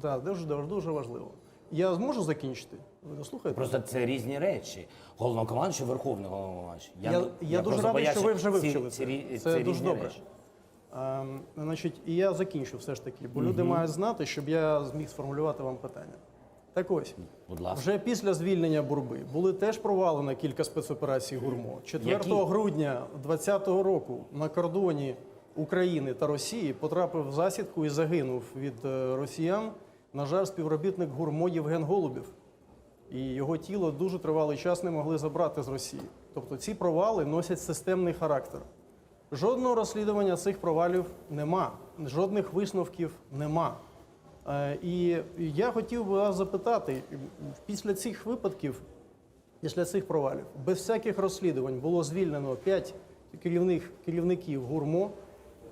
да, да, дуже, дуже, дуже важливо. Я зможу закінчити? Ви дослухаєте? Просто це різні речі. Головнокомандувач і верховний головнокомандувач. Я, не- я, дуже просто радий, боявся, що ви вже ці- вивчили ці, це. рі- Це, це дуже різні добре. речі. Ем, значить, і я закінчу все ж таки, бо люди мають знати, щоб я зміг сформулювати вам питання. Так ось, Будь ласка. вже після звільнення Бурби були теж провалено кілька спецоперацій ГУРМО. 4 Які? грудня 2020 року на кордоні України та Росії потрапив в засідку і загинув від е, росіян, на жаль, співробітник ГУРМО Євген Голубів. І його тіло дуже тривалий час не могли забрати з Росії. Тобто ці провали носять системний характер. Жодного розслідування цих провалів нема, жодних висновків нема. Е, І я хотів би вас запитати, після цих випадків, після цих провалів, без всяких розслідувань було звільнено 5 керівних, керівників ГУРМО,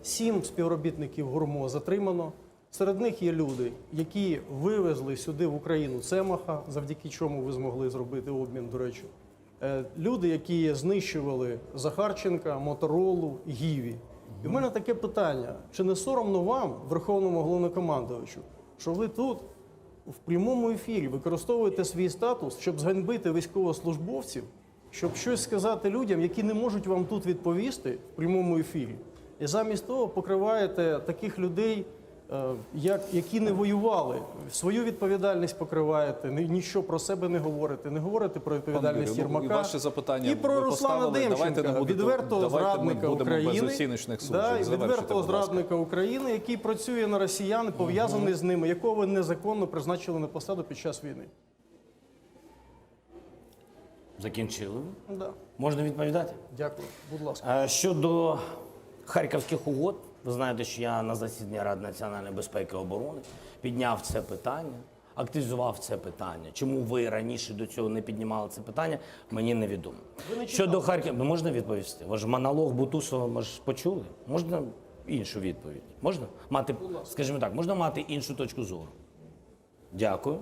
7 співробітників ГУРМО затримано. Серед них є люди, які вивезли сюди в Україну Цемаха, завдяки чому ви змогли зробити обмін, до речі. Е, Люди, які знищували Захарченка, Моторолу, Гіві. І в мене таке питання: чи не соромно вам, Верховному головнокомандувачу, що ви тут в прямому ефірі використовуєте свій статус, щоб зганьбити військовослужбовців, щоб щось сказати людям, які не можуть вам тут відповісти в прямому ефірі. І замість того покриваєте таких людей. Як, які не воювали, свою відповідальність покриваєте, ні- нічого про себе не говорите, не говорите про відповідальність Пане Юрію, ну, Єрмака. і ваше запитання і про ви Руслана поставили. Демченка, Давайте не будете- відвертого давайте ми зрадника будемо без України, оціночних суджень. да, і Завершуйте, відвертого будь ласка. зрадника України, який працює на росіян, пов'язаний з ними, якого ви незаконно призначили на посаду під час війни. Закінчили ви? Да. Можна відповідати? Дякую, будь ласка. Е, Щодо харківських угод, ви знаєте, що я на засіданні Ради національної безпеки і оборони підняв це питання, активізував це питання. Чому ви раніше до цього не піднімали це питання, мені невідомо. Щодо Харків, ну можна відповісти? Ви ж монолог Бутусова ми ж почули? Можна іншу відповідь? Можна мати, скажімо так, можна мати іншу точку зору? Дякую.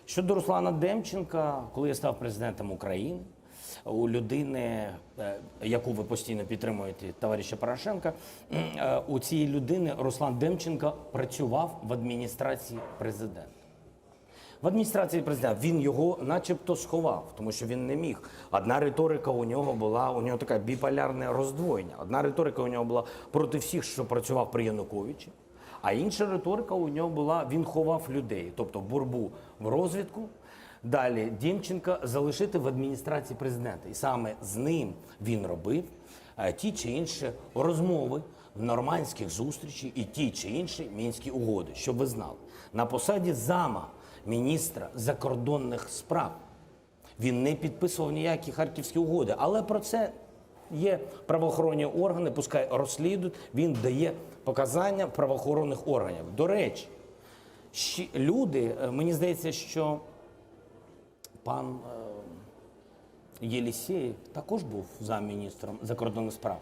Щодо Руслана Демченка, коли я став президентом України, у людини, е, яку ви постійно підтримуєте, товариша Порошенка, м, е, у цієї людини Руслан Демченко працював в адміністрації президента. В адміністрації президента він його начебто сховав, тому що він не міг. Одна риторика у нього була, у нього таке біполярне роздвоєння. Одна риторика у нього була проти всіх, що працював при Януковичі, а інша риторика у нього була, він ховав людей, тобто бурбу в розвідку. Далі Дімченка залишити в адміністрації президента. І саме з ним він робив е, ті чи інші розмови в нормандських зустрічі і ті чи інші мінські угоди, щоб ви знали. На посаді зама міністра закордонних справ він не підписував ніякі харківські угоди, але про це є правоохоронні органи, пускай розслідують, він дає показання правоохоронних органів. До речі, щі- люди, е, мені здається, що пан е, Єлісєєв також був замміністром закордонних справ,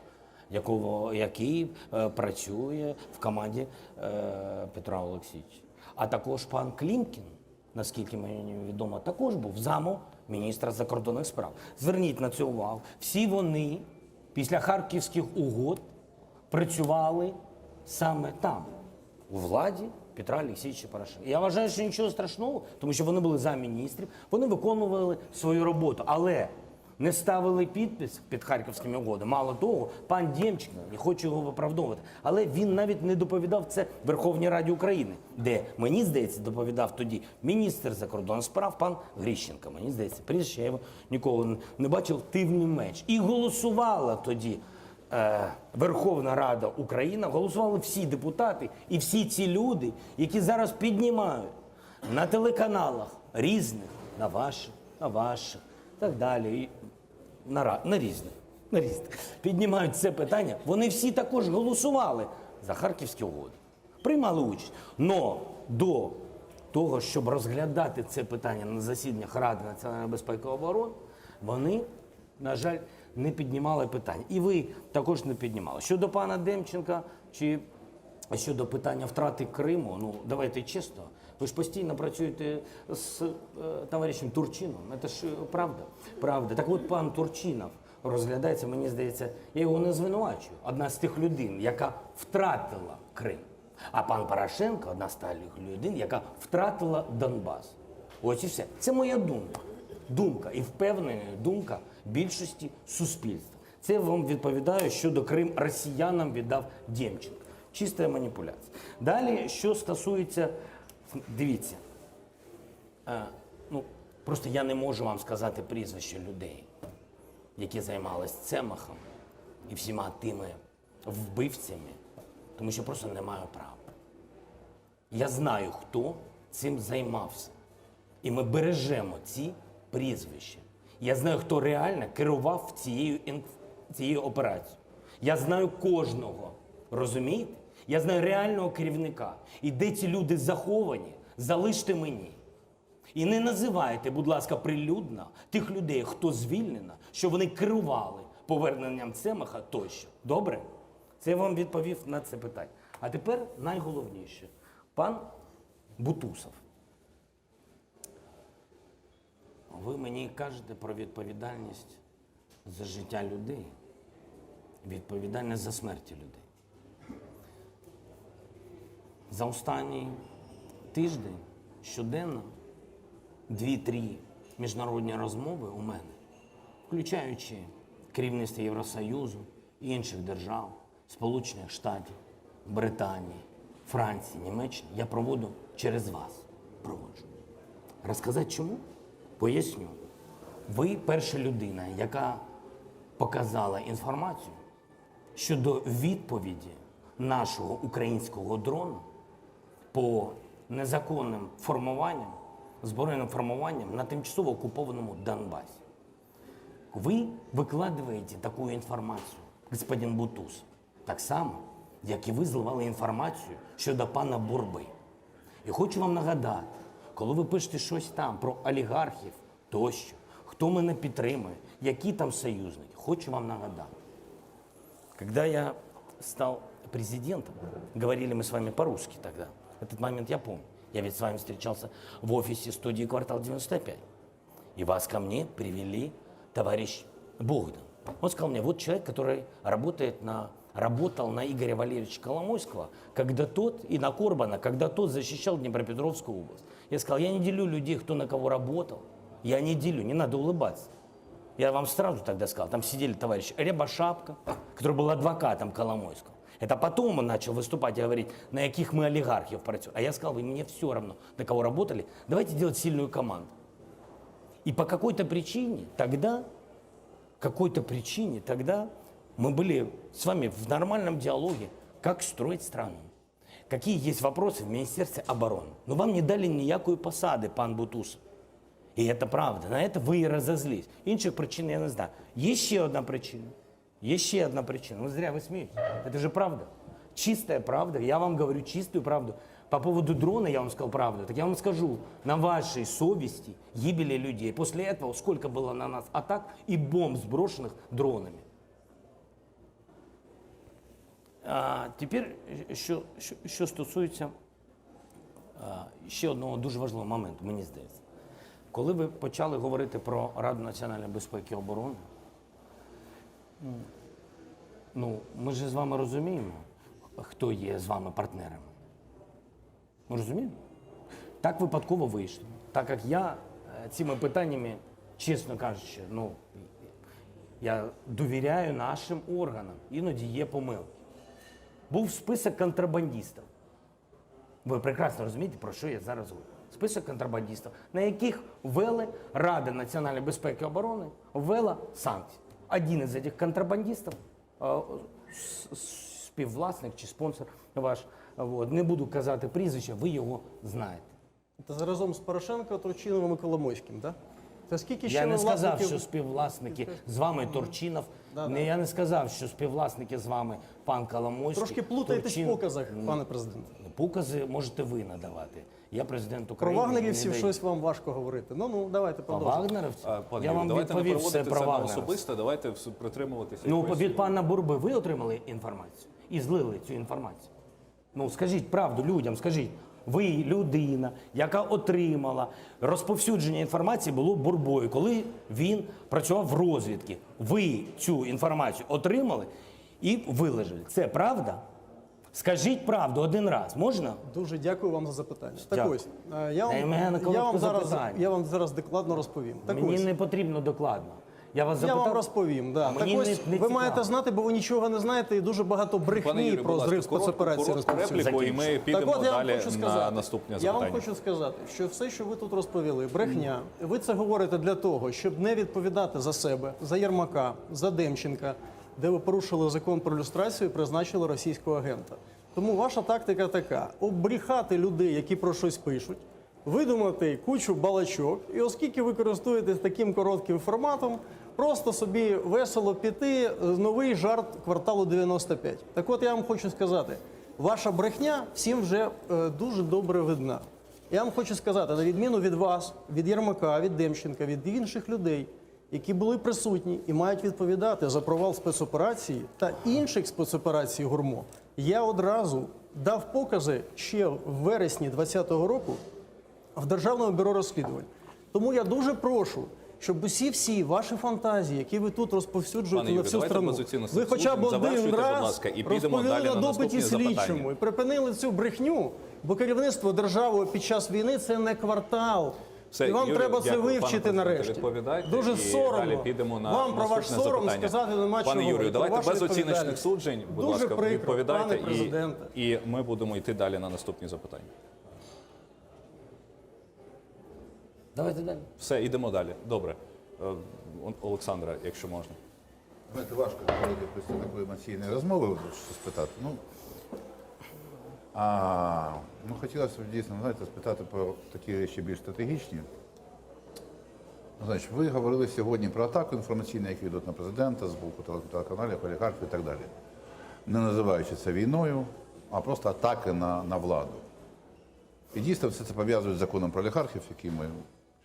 якого, який е, працює в команді е, Петра Олексійовича. А також пан Клімкін, наскільки мені відомо, також був замом міністра закордонних справ. Зверніть на це увагу. Всі вони після харківських угод працювали саме там, у владі Петра Олексійовича Порошенка. Я вважаю, що нічого страшного, тому що вони були замміністрів, вони виконували свою роботу, але не ставили підпис під харківськими угодами. Мало того, пан Дємченко, не хочу його виправдовувати, але він навіть не доповідав це Верховній Раді України, де, мені здається, доповідав тоді міністр закордонних справ пан Гріщенко. Мені здається, прізвище я його ніколи не бачив, тим не менш. І голосувала тоді е, Верховна Рада України, голосували всі депутати і всі ці люди, які зараз піднімають на телеканалах різних, на ваших, на ваших, так далі. І на, ра- на різних, на різних. Піднімають це питання. Вони всі також голосували за Харківські угоди, приймали участь. Но до того, щоб розглядати це питання на засіданнях Ради національної безпеки і оборони, вони, на жаль, не піднімали питання. І ви також не піднімали. Щодо пана Демченка чи щодо питання втрати Криму, ну давайте чесно, ви ж постійно працюєте з е, товаришем Турчином. Це ж е, правда. Правда. Так от пан Турчинов розглядається, мені здається, я його не звинувачую. Одна з тих людей, яка втратила Крим. А пан Порошенко одна з тих людей, яка втратила Донбас. Ось і все. Це моя думка. Думка і впевнена думка більшості суспільства. Це я вам відповідаю щодо Крим росіянам віддав Демченко. Чиста маніпуляція. Далі, що стосується, дивіться, е, ну просто я не можу вам сказати прізвище людей, які займались цемахом і всіма тими вбивцями, тому що просто не маю права. Я знаю, хто цим займався. І ми бережемо ці прізвища. Я знаю, хто реально керував цією, інф- цією операцією. Я знаю кожного. Розумієте? Я знаю реального керівника. І де ці люди заховані, залиште мені. І не називайте, будь ласка, прилюдно тих людей, хто звільнено, що вони керували поверненням Цемаха тощо. Добре? Це я вам відповів на це питання. А тепер найголовніше. Пан Бутусов. Ви мені кажете про відповідальність за життя людей, відповідальність за смерті людей. За останній тиждень щоденно дві-три міжнародні розмови у мене, включаючи керівництво Євросоюзу, інших держав, Сполучених Штатів, Британії. Франції, Німеччини я проводу через вас. Проводжу. Розказати чому? Поясню. Ви перша людина, яка показала інформацію щодо відповіді нашого українського дрону по незаконним формуванням, збройним формуванням на тимчасово окупованому Донбасі. Ви викладаєте таку інформацію, господин Бутус, так само, як і ви зливали інформацію щодо пана Бурби. І хочу вам нагадати, коли ви пишете щось там про олігархів тощо, хто мене підтримує, які там союзники, хочу вам нагадати. Когда я стал президентом, говорили мы с вами по-русски тогда. Этот момент я помню. Я ведь с вами встречался в офисе студии «Квартал 95». И вас ко мне привели товарищ Богдан. Он сказал мне, вот человек, который работает на, работал на Игоря Валерьевича Коломойского, когда тот, и на Корбана, когда тот защищал Днепропетровскую область. Я сказал, я не делю людей, кто на кого работал. Я не делю, не надо улыбаться. Я вам сразу тогда сказал, там сидели товарищ Рябошапка, который был адвокатом Коломойского. Это потом он начал выступать и говорить, на яких мы олигархов працюємо. А я сказал, вы мне все равно, на кого работали, давайте делать сильную команду. И по какой-то причине тогда, какой-то причине тогда мы были с вами в нормальном диалоге, как строить страну. Какие есть вопросы в Министерстве обороны. Но вам не дали ніякої посади, пан Бутусов. І це правда. На це ви і разозлились. Інших причин я не знаю. Є ще одна причина. Є ще одна причина. Ну зря вы смеетесь. Это же правда. Чистая правда. Я вам говорю чистую правду. По поводу дрона я вам сказал правду. Так я вам скажу, на вашей совести гибели людей. После этого сколько было на нас атак и бомб, сброшенных дронами. А, теперь, що, що, що стосується а, ще одного дуже важливого моменту, мені здається. Коли ви почали говорити про Раду національної безпеки і оборони, ну, ми ж з вами розуміємо, хто є з вами партнерами. Ми розуміємо? Так випадково вийшло. Так як я е, цими питаннями, чесно кажучи, ну, я довіряю нашим органам, іноді є помилки. Був список контрабандистів. Ви прекрасно розумієте, про що я зараз говорю. Список контрабандистів, на яких ввели Рада національної безпеки і оборони, ввела санкції. Один із цих контрабандистів, е, с- с- співвласник чи спонсор ваш, вот, не буду казати прізвище, ви його знаєте. Це разом з Порошенко, Турчиновим і Коломойським, так? Це скільки ще Я не ви сказав, власників- що співвласники з вами Турчинов. Да, Не, да. я не сказав, що співвласники з вами пан Коломойський. Трошки плутаєтесь в Турчинов. показах, пане президенте. Покази можете ви надавати. Я президент Про України. вагнерівців не даю. щось вам важко говорити. Ну ну давайте Про продовжуємо. вагнерівців? А, Пане Я Юрію, вам давайте не відповів все переводити про це на вагнерівців. особисте, давайте вс- притримуватися. Ну, якоїсь- від пана Бурби ви отримали інформацію і злили цю інформацію. Ну, скажіть правду людям, скажіть, ви людина, яка отримала розповсюдження інформації було Бурбою, коли він працював в розвідці. Ви цю інформацію отримали і виложили. Це правда? Скажіть правду один раз. Можна? Дуже дякую вам за запитання. Так Дякую. ось, е, я Та й вам, мене я коротке вам зараз запитання. я вам зараз докладно розповім. Так Мені ось, не потрібно докладно. Я вас я запитав. вам розповім. Да. Мені так ось, не- не ви цікаво. маєте знати, бо ви нічого не знаєте, і дуже багато брехні Пане Юрію, про будь ласка, зрив коротку- спецоперації коротку розповсюджують. репліку, і ми підемо так от я вам далі хочу на сказати, наступне Я запитання. вам хочу сказати, що все, що ви тут розповіли, брехня. Ви це говорите для того, щоб не відповідати за себе, за Єрмака, за Демченка, де ви порушили закон про люстрацію і призначили російського агента. Тому ваша тактика така: обріхати людей, які про щось пишуть, видумати кучу балачок, і оскільки ви користуєтесь таким коротким форматом, просто собі весело піти е, новий жарт кварталу 95. Так от я вам хочу сказати, ваша брехня всім вже е, дуже добре видна. Я вам хочу сказати, на відміну від вас, від Єрмака, від Демченка, від інших людей, які були присутні і мають відповідати за провал спецоперації та інших спецоперацій гурмо, я одразу дав покази ще в вересні 2020 року в Державному бюро розслідувань. Тому я дуже прошу, щоб усі всі ваші фантазії, які ви тут розповсюджуєте Пане на Юрію, всю давайте страну, без оціночних ви хоча б суджень. один Завершуйте, будь раз ласка, і підемо розповіли далі на на допиті наступні запитання. слідчому і припинили цю брехню, бо керівництво державою під час війни це не квартал. Все, І вам Юрію, треба це дякую. Пане вивчити президенте, нарешті. Відповідайте. Дуже і соромно. Далі підемо на Вам про ваш наступне сором запитання. сказати нема Пане чого. Юрію, І про давайте вашу без оціночних відповідальність. суджень, будь Дуже ласка, прикро, відповідайте. пане і, президенте. і ми будемо йти далі на наступні запитання. Давайте далі. Все, йдемо далі. Добре. Е, Олександра, якщо можна. Знаєте, важко говорити після такої емоційної розмови, що спитати. Ну, а, ну, хотілося б дійсно, знаєте, спитати про такі речі більш стратегічні. Ну, Значить, ви говорили сьогодні про атаку інформаційну, які йдуть на президента з боку теле- телеканалів, олігархів і так далі. Не називаючи це війною, а просто атаки на, на владу. І дійсно все це пов'язують з законом про олігархів, який ми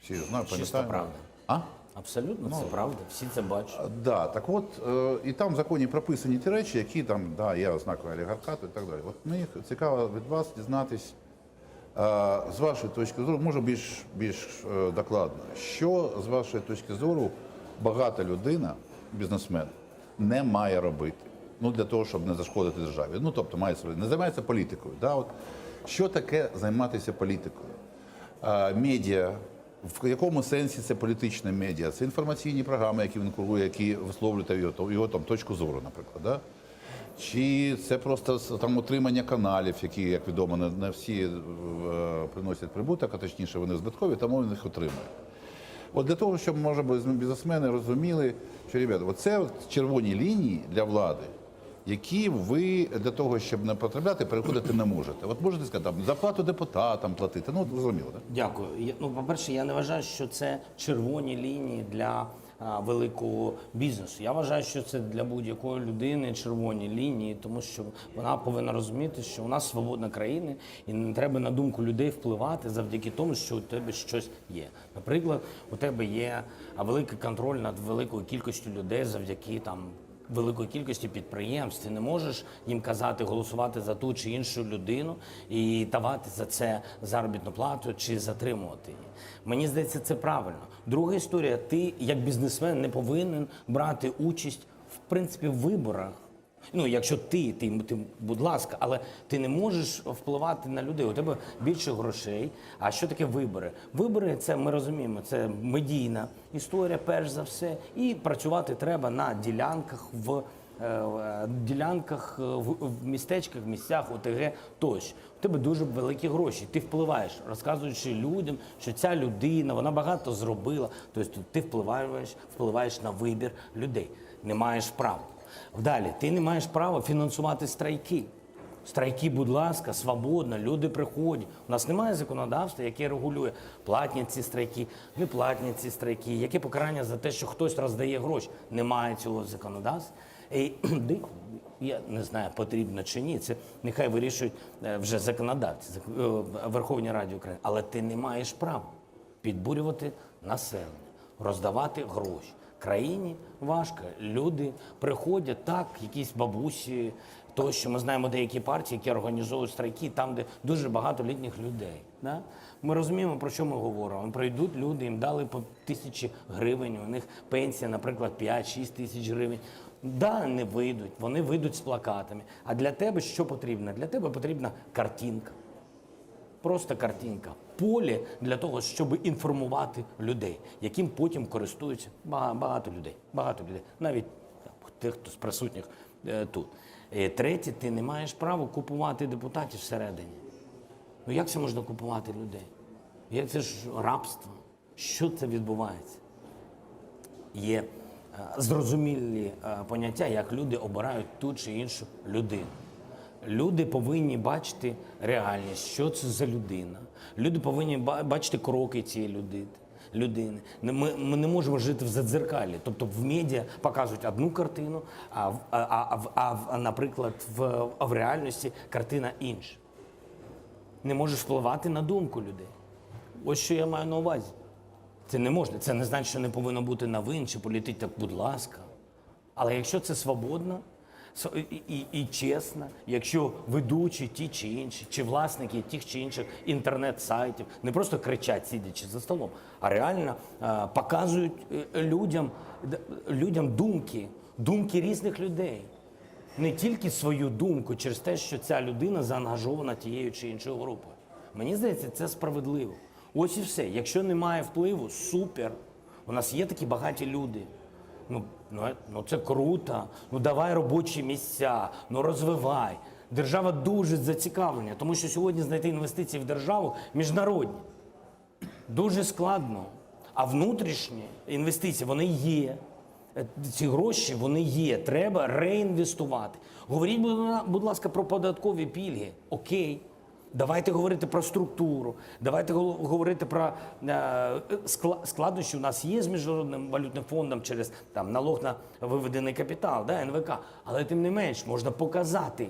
всі знаємо, Чиста пам'ятаємо. правда. А? Абсолютно, Ну, це правда. Всі це бачать. Да, так от, е, і там в законі прописані ті речі, які там, да, є ознакою олігархату і так далі. От мені цікаво від вас дізнатись, е, з вашої точки зору, може більш, більш е, докладно, що з вашої точки зору багата людина, бізнесмен, не має робити? Ну, для того, щоб не зашкодити державі. Ну, тобто, має себе- не займається політикою. Да? От, що таке займатися політикою? Е, медіа. В якому сенсі це політичне медіа? Це інформаційні програми, які він курує, які висловлюють його, його там точку зору, наприклад. Да? Чи це просто с- там утримання каналів, які, як відомо, не, не всі е, приносять прибуток, а точніше вони збиткові, тому він їх отримує. От для того, щоб може бізнесмени розуміли, що ребята, оце от червоні лінії для влади, які ви для того, щоб не потрапляти, переходити не можете. От можете сказати, там, зарплату депутатам платити. Ну, зрозуміло, так? Дякую. Я, ну, по-перше, я не вважаю, що це червоні лінії для а, великого бізнесу. Я вважаю, що це для будь-якої людини червоні лінії, тому що вона повинна розуміти, що у нас свободна країна, і не треба на думку людей впливати завдяки тому, що у тебе щось є. Наприклад, у тебе є а, великий контроль над великою кількістю людей завдяки там великої кількості підприємств. Ти не можеш їм казати голосувати за ту чи іншу людину і давати за це заробітну плату чи затримувати її. Мені здається, це правильно. Друга історія: ти як бізнесмен не повинен брати участь в принципі в виборах. Ну, якщо ти, ти, ти, будь ласка, але ти не можеш впливати на людей. У тебе більше грошей. А що таке вибори? Вибори це ми розуміємо, це медійна історія, перш за все, і працювати треба на ділянках в. е, е, Ділянках е, в, в містечках, місцях, ОТГ тощо. У тебе дуже великі гроші. Ти впливаєш, розказуючи людям, що ця людина вона багато зробила. Тобто ти впливаєш, впливаєш на вибір людей. Не маєш права. Далі, ти не маєш права фінансувати страйки. Страйки, будь ласка, свободно, люди приходять. У нас немає законодавства, яке регулює платні ці страйки, не платні ці страйки, яке покарання за те, що хтось роздає гроші. Немає цього законодавства. І, ди- я не знаю, потрібно чи ні. Це нехай вирішують е, вже законодавці зак- е, Верховній Раді України. Але ти не маєш права підбурювати населення, роздавати гроші. Країні важко. Люди приходять так, якісь бабусі, тощо. Ми знаємо деякі партії, які організовують страйки там, де дуже багато літніх людей. Да? Ми розуміємо, про що ми говоримо. Прийдуть люди, їм дали по тисячі гривень, у них пенсія, наприклад, 5-6 тисяч гривень. Да, не вийдуть, вони вийдуть з плакатами. А для тебе що потрібно? Для тебе потрібна картинка. Просто картинка. Поле для того, щоб інформувати людей, яким потім користуються багато людей. Багато людей, навіть там, тих, хто з присутніх е, тут. Е, Третє, ти не маєш права купувати депутатів всередині. Ну як це можна купувати людей? Як це ж рабство? Що це відбувається? Є е, зрозумілі е, поняття, як люди обирають ту чи іншу людину. Люди повинні бачити реальність, що це за людина. Люди повинні бачити кроки цієї людини. людини. Ми, ми не можемо жити в задзеркалі. Тобто в медіа показують одну картину, а, в- а, а, а, а, наприклад, в, в реальності картина інша. Не можеш впливати на думку людей. Ось що я маю на увазі. Це не можна. Це не значить, що не повинно бути новин чи політик, так, будь ласка. Але якщо це свободно і, і, і чесно, якщо ведучі ті чи інші, чи власники тих чи інших інтернет-сайтів не просто кричать, сидячи за столом, а реально е, показують е, людям, людям думки, думки різних людей. Не тільки свою думку через те, що ця людина заангажована тією чи іншою групою. Мені здається, це справедливо. Ось і все. Якщо немає впливу, супер. У нас є такі багаті люди. Ну, ну, ну це круто. Ну давай робочі місця, ну розвивай. Держава дуже зацікавлена, тому що сьогодні знайти інвестиції в державу міжнародні дуже складно. А внутрішні інвестиції вони є. Е, Ці гроші вони є. Треба реінвестувати. Говоріть, будь будь ласка, про податкові пільги. Окей. Давайте говорити про структуру, давайте гол- говорити про е, скла- складнощі. У нас є з міжнародним валютним фондом через там налог на виведений капітал, да, НВК. Але тим не менш можна показати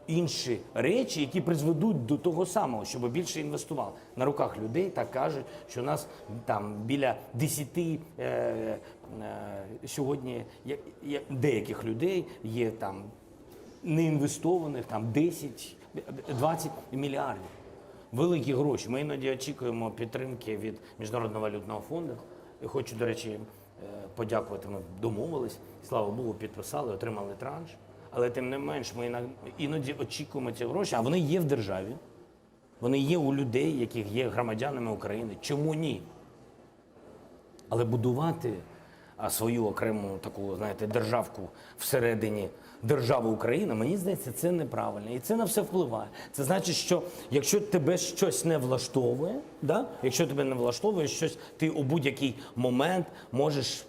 інші речі, які призведуть до того самого, щоб більше інвестували. На руках людей так кажуть, що у нас там біля 10 е, е, сьогодні я- я- деяких людей є там неінвестованих там 10, 20 мільярдів. Великі гроші. Ми іноді очікуємо підтримки від Міжнародного валютного фонду. І хочу, до речі, е, подякувати. Ми домовились, слава Богу, підписали, отримали транш. Але тим не менш, ми іна- іноді очікуємо ці гроші, а вони є в державі. Вони є у людей, яких є громадянами України. Чому ні? Але будувати а, свою окрему таку, знаєте, державку всередині держави Україна, мені здається, це неправильно. І це на все впливає. Це значить, що якщо тебе щось не влаштовує, да? якщо тебе не влаштовує щось, ти у будь-який момент можеш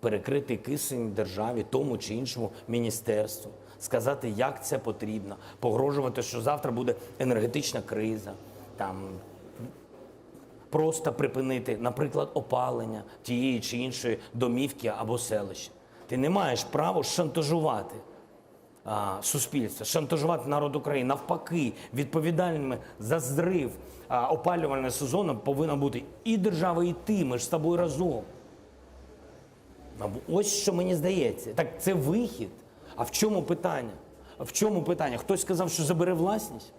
перекрити кисень державі, тому чи іншому міністерству, сказати, як це потрібно, погрожувати, що завтра буде енергетична криза, там просто припинити, наприклад, опалення тієї чи іншої домівки або селища. Ти не маєш права шантажувати а, суспільство, шантажувати народ України. Навпаки, відповідальними за зрив а, опалювального сезону повинна бути і держава, і ти. Ми ж з тобою разом. Або Ось що мені здається. Так це вихід. А в чому питання? В чому питання? Хтось сказав, що забере власність?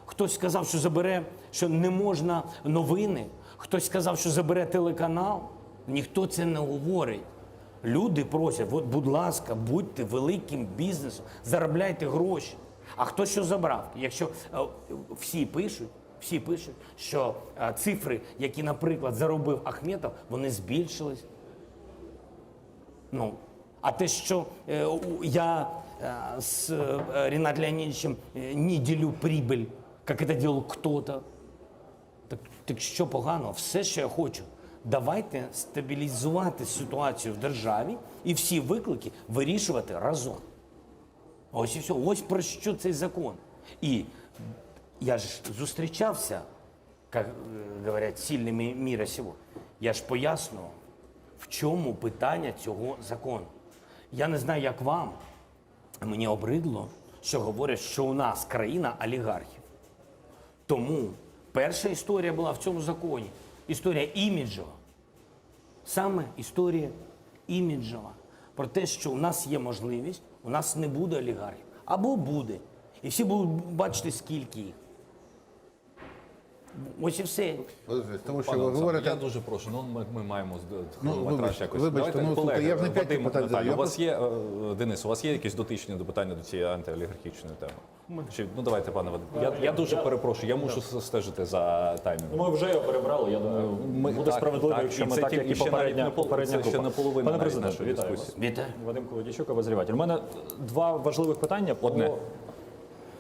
Хтось сказав, що забере, що не можна новини. Хтось сказав, що забере телеканал. Ніхто це не говорить. Люди просять, от, будь ласка, будьте великим бізнесом, заробляйте гроші. А хто що забрав? Якщо е, всі пишуть, всі пишуть, що е, цифри, які, наприклад, заробив Ахметов, вони збільшились. Ну, а те, що е, у- я э, с э, Ренат Леонидовичем э, не делю прибыль, как это делал кто-то. Так, так що погано? Все, що я хочу. Давайте стабілізувати ситуацію в державі і всі виклики вирішувати разом. Ось і все. Ось про що цей закон. І я ж зустрічався, як е, говорять, сильними міра сього. Я ж пояснював, в чому питання цього закону. Я не знаю, як вам, мені обридло, що говорять, що у нас країна олігархів. Тому перша історія була в цьому законі. Історія іміджова. Саме історія іміджова. Про те, що у нас є можливість, у нас не буде олігархів. Або буде. І всі будуть бачити, скільки їх. Ось і все. З того, що Пане ви Олександре, говорите, я дуже прошу. Ну ми, ми маємо з Ну, хронометраж вибачте, якось. вибачте, Давайте, ну, колеги, слухайте, я ж не п'ять Вадим, питань Наталю, задаю, я у вас є е, Денис, у вас є якісь дотичні до питання до цієї антиолігархічної теми? Чи ну давайте, пане Вадим. Я, я дуже перепрошую, я мушу стежити за таймінгом. Ми вже його перебрали. Я думаю, Ми- буде так, справедливо, так, якщо і ми це так, тільки як і ще навіть попередня, не пол- попередня це ще група. не половина Пане навіть президенте, нашої вітаю дискусії. вас. Вітаю. Вадим Колодійчук, обозріватель. У мене два важливих питання. по- Одне.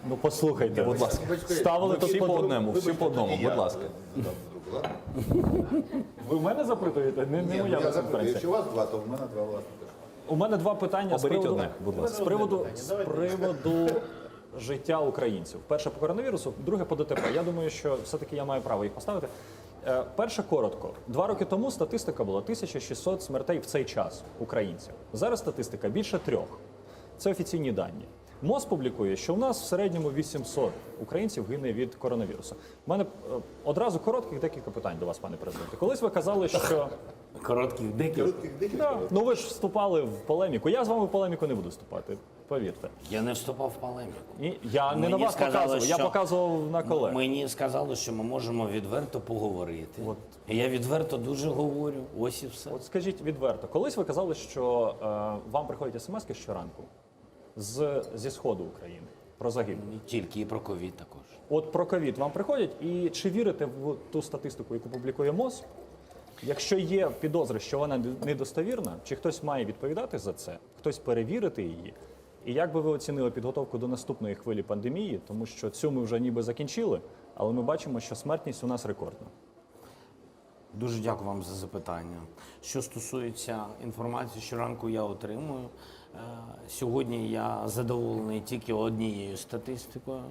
Ну послухайте, Будь ласка. Ставили Ви тут всі по по одному, всі по одному, будь ласка. Ви в мене запитуєте? Не, не Ні, ну, моя я запитую, прес-конференція. якщо у вас два, то в мене два власне теж. У мене два питання з Оберіть приводу, одне, будь ласка. з приводу, з приводу життя українців. Перше по коронавірусу, друге по ДТП. Я думаю, що все-таки я маю право їх поставити. Е, Перше коротко. Два роки тому статистика була 1600 смертей в цей час українців. Зараз статистика більше трьох. Це офіційні дані. МОЗ публікує, що у нас в середньому 800 українців гине від коронавірусу. У мене е, одразу коротких декілька питань до вас, пане президенте. Колись ви казали, що Коротких декілька. Да. Ну ви ж вступали в полеміку. Я з вами в полеміку не буду вступати, повірте. Я не вступав в полеміку. Ні, я не Мені на вас сказали, показував, я що- показував на колег. Мені сказали, що ми можемо відверто поговорити. І я відверто дуже говорю. Ось і все. От скажіть відверто, колись ви казали, що е, вам приходять смски щоранку з, зі сходу України. Про загиблих. Не тільки і про ковід також. От про ковід вам приходять, і чи вірите в ту статистику, яку публікує МОЗ? Якщо є підозри, що вона недостовірна, чи хтось має відповідати за це, хтось перевірити її? І як би ви оцінили підготовку до наступної хвилі пандемії, тому що цю ми вже ніби закінчили, але ми бачимо, що смертність у нас рекордна. Дуже дякую вам за запитання. Що стосується інформації, щоранку я отримую. Е, Сьогодні я задоволений тільки однією статистикою,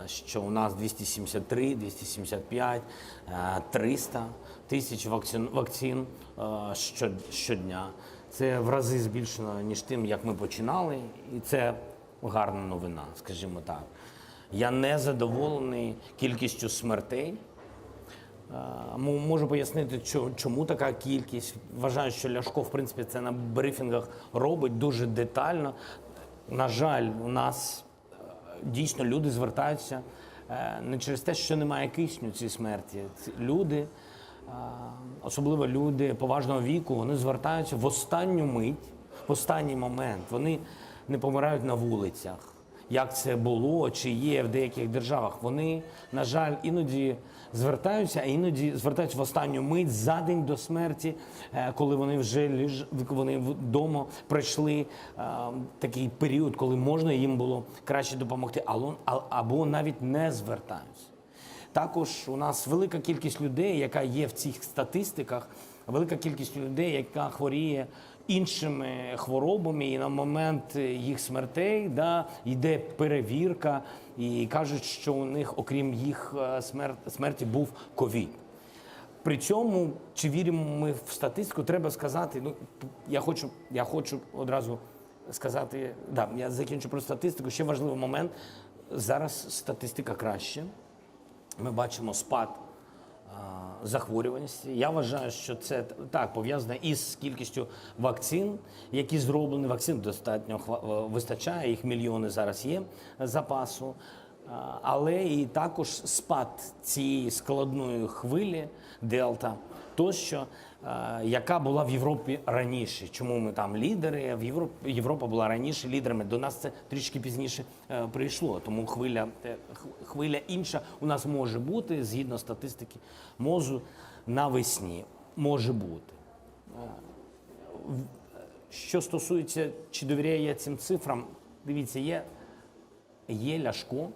е, що у нас 273, 275, е, 300 тисяч вакцин, вакцин е, щодня. Це в рази збільшено, ніж тим, як ми починали, і це гарна новина, скажімо так. Я не задоволений кількістю смертей. Е, Можу пояснити, чому така кількість. Вважаю, що Ляшко, в принципі, це на брифінгах робить дуже детально. На жаль, у нас е, дійсно люди звертаються е, не через те, що немає кисню ці смерті. Ці люди, особливо люди поважного віку, вони звертаються в останню мить, в останній момент. Вони не помирають на вулицях як це було чи є в деяких державах. Вони, на жаль, іноді звертаються, а іноді звертаються в останню мить за день до смерті, е, коли вони вже ліж, вони вдома пройшли е, такий період, коли можна їм було краще допомогти, або навіть не звертаються. Також у нас велика кількість людей, яка є в цих статистиках, велика кількість людей, яка хворіє іншими хворобами, і на момент їх смертей да, йде перевірка, і кажуть, що у них, окрім їх е, смер- смерті, був ковід. При цьому, чи віримо ми в статистику, треба сказати. Ну, я хочу, я хочу одразу сказати, да, я закінчу про статистику. Ще важливий момент. Зараз статистика краще. Ми бачимо спад захворюваності. Я вважаю, що це так пов'язано із кількістю вакцин, які зроблені. Вакцин достатньо е, вистачає, їх мільйони зараз є запасу. Але і також спад цієї складної хвилі Дельта, тощо, е, яка була в Європі раніше. Чому ми там лідери? В Європі Європа була раніше лідерами. До нас це трішки пізніше е, прийшло. Тому хвиля, е, хвиля інша у нас може бути згідно статистики МОЗу навесні. Може бути. Що стосується, чи довіряю я цим цифрам, дивіться, є, є Ляшко,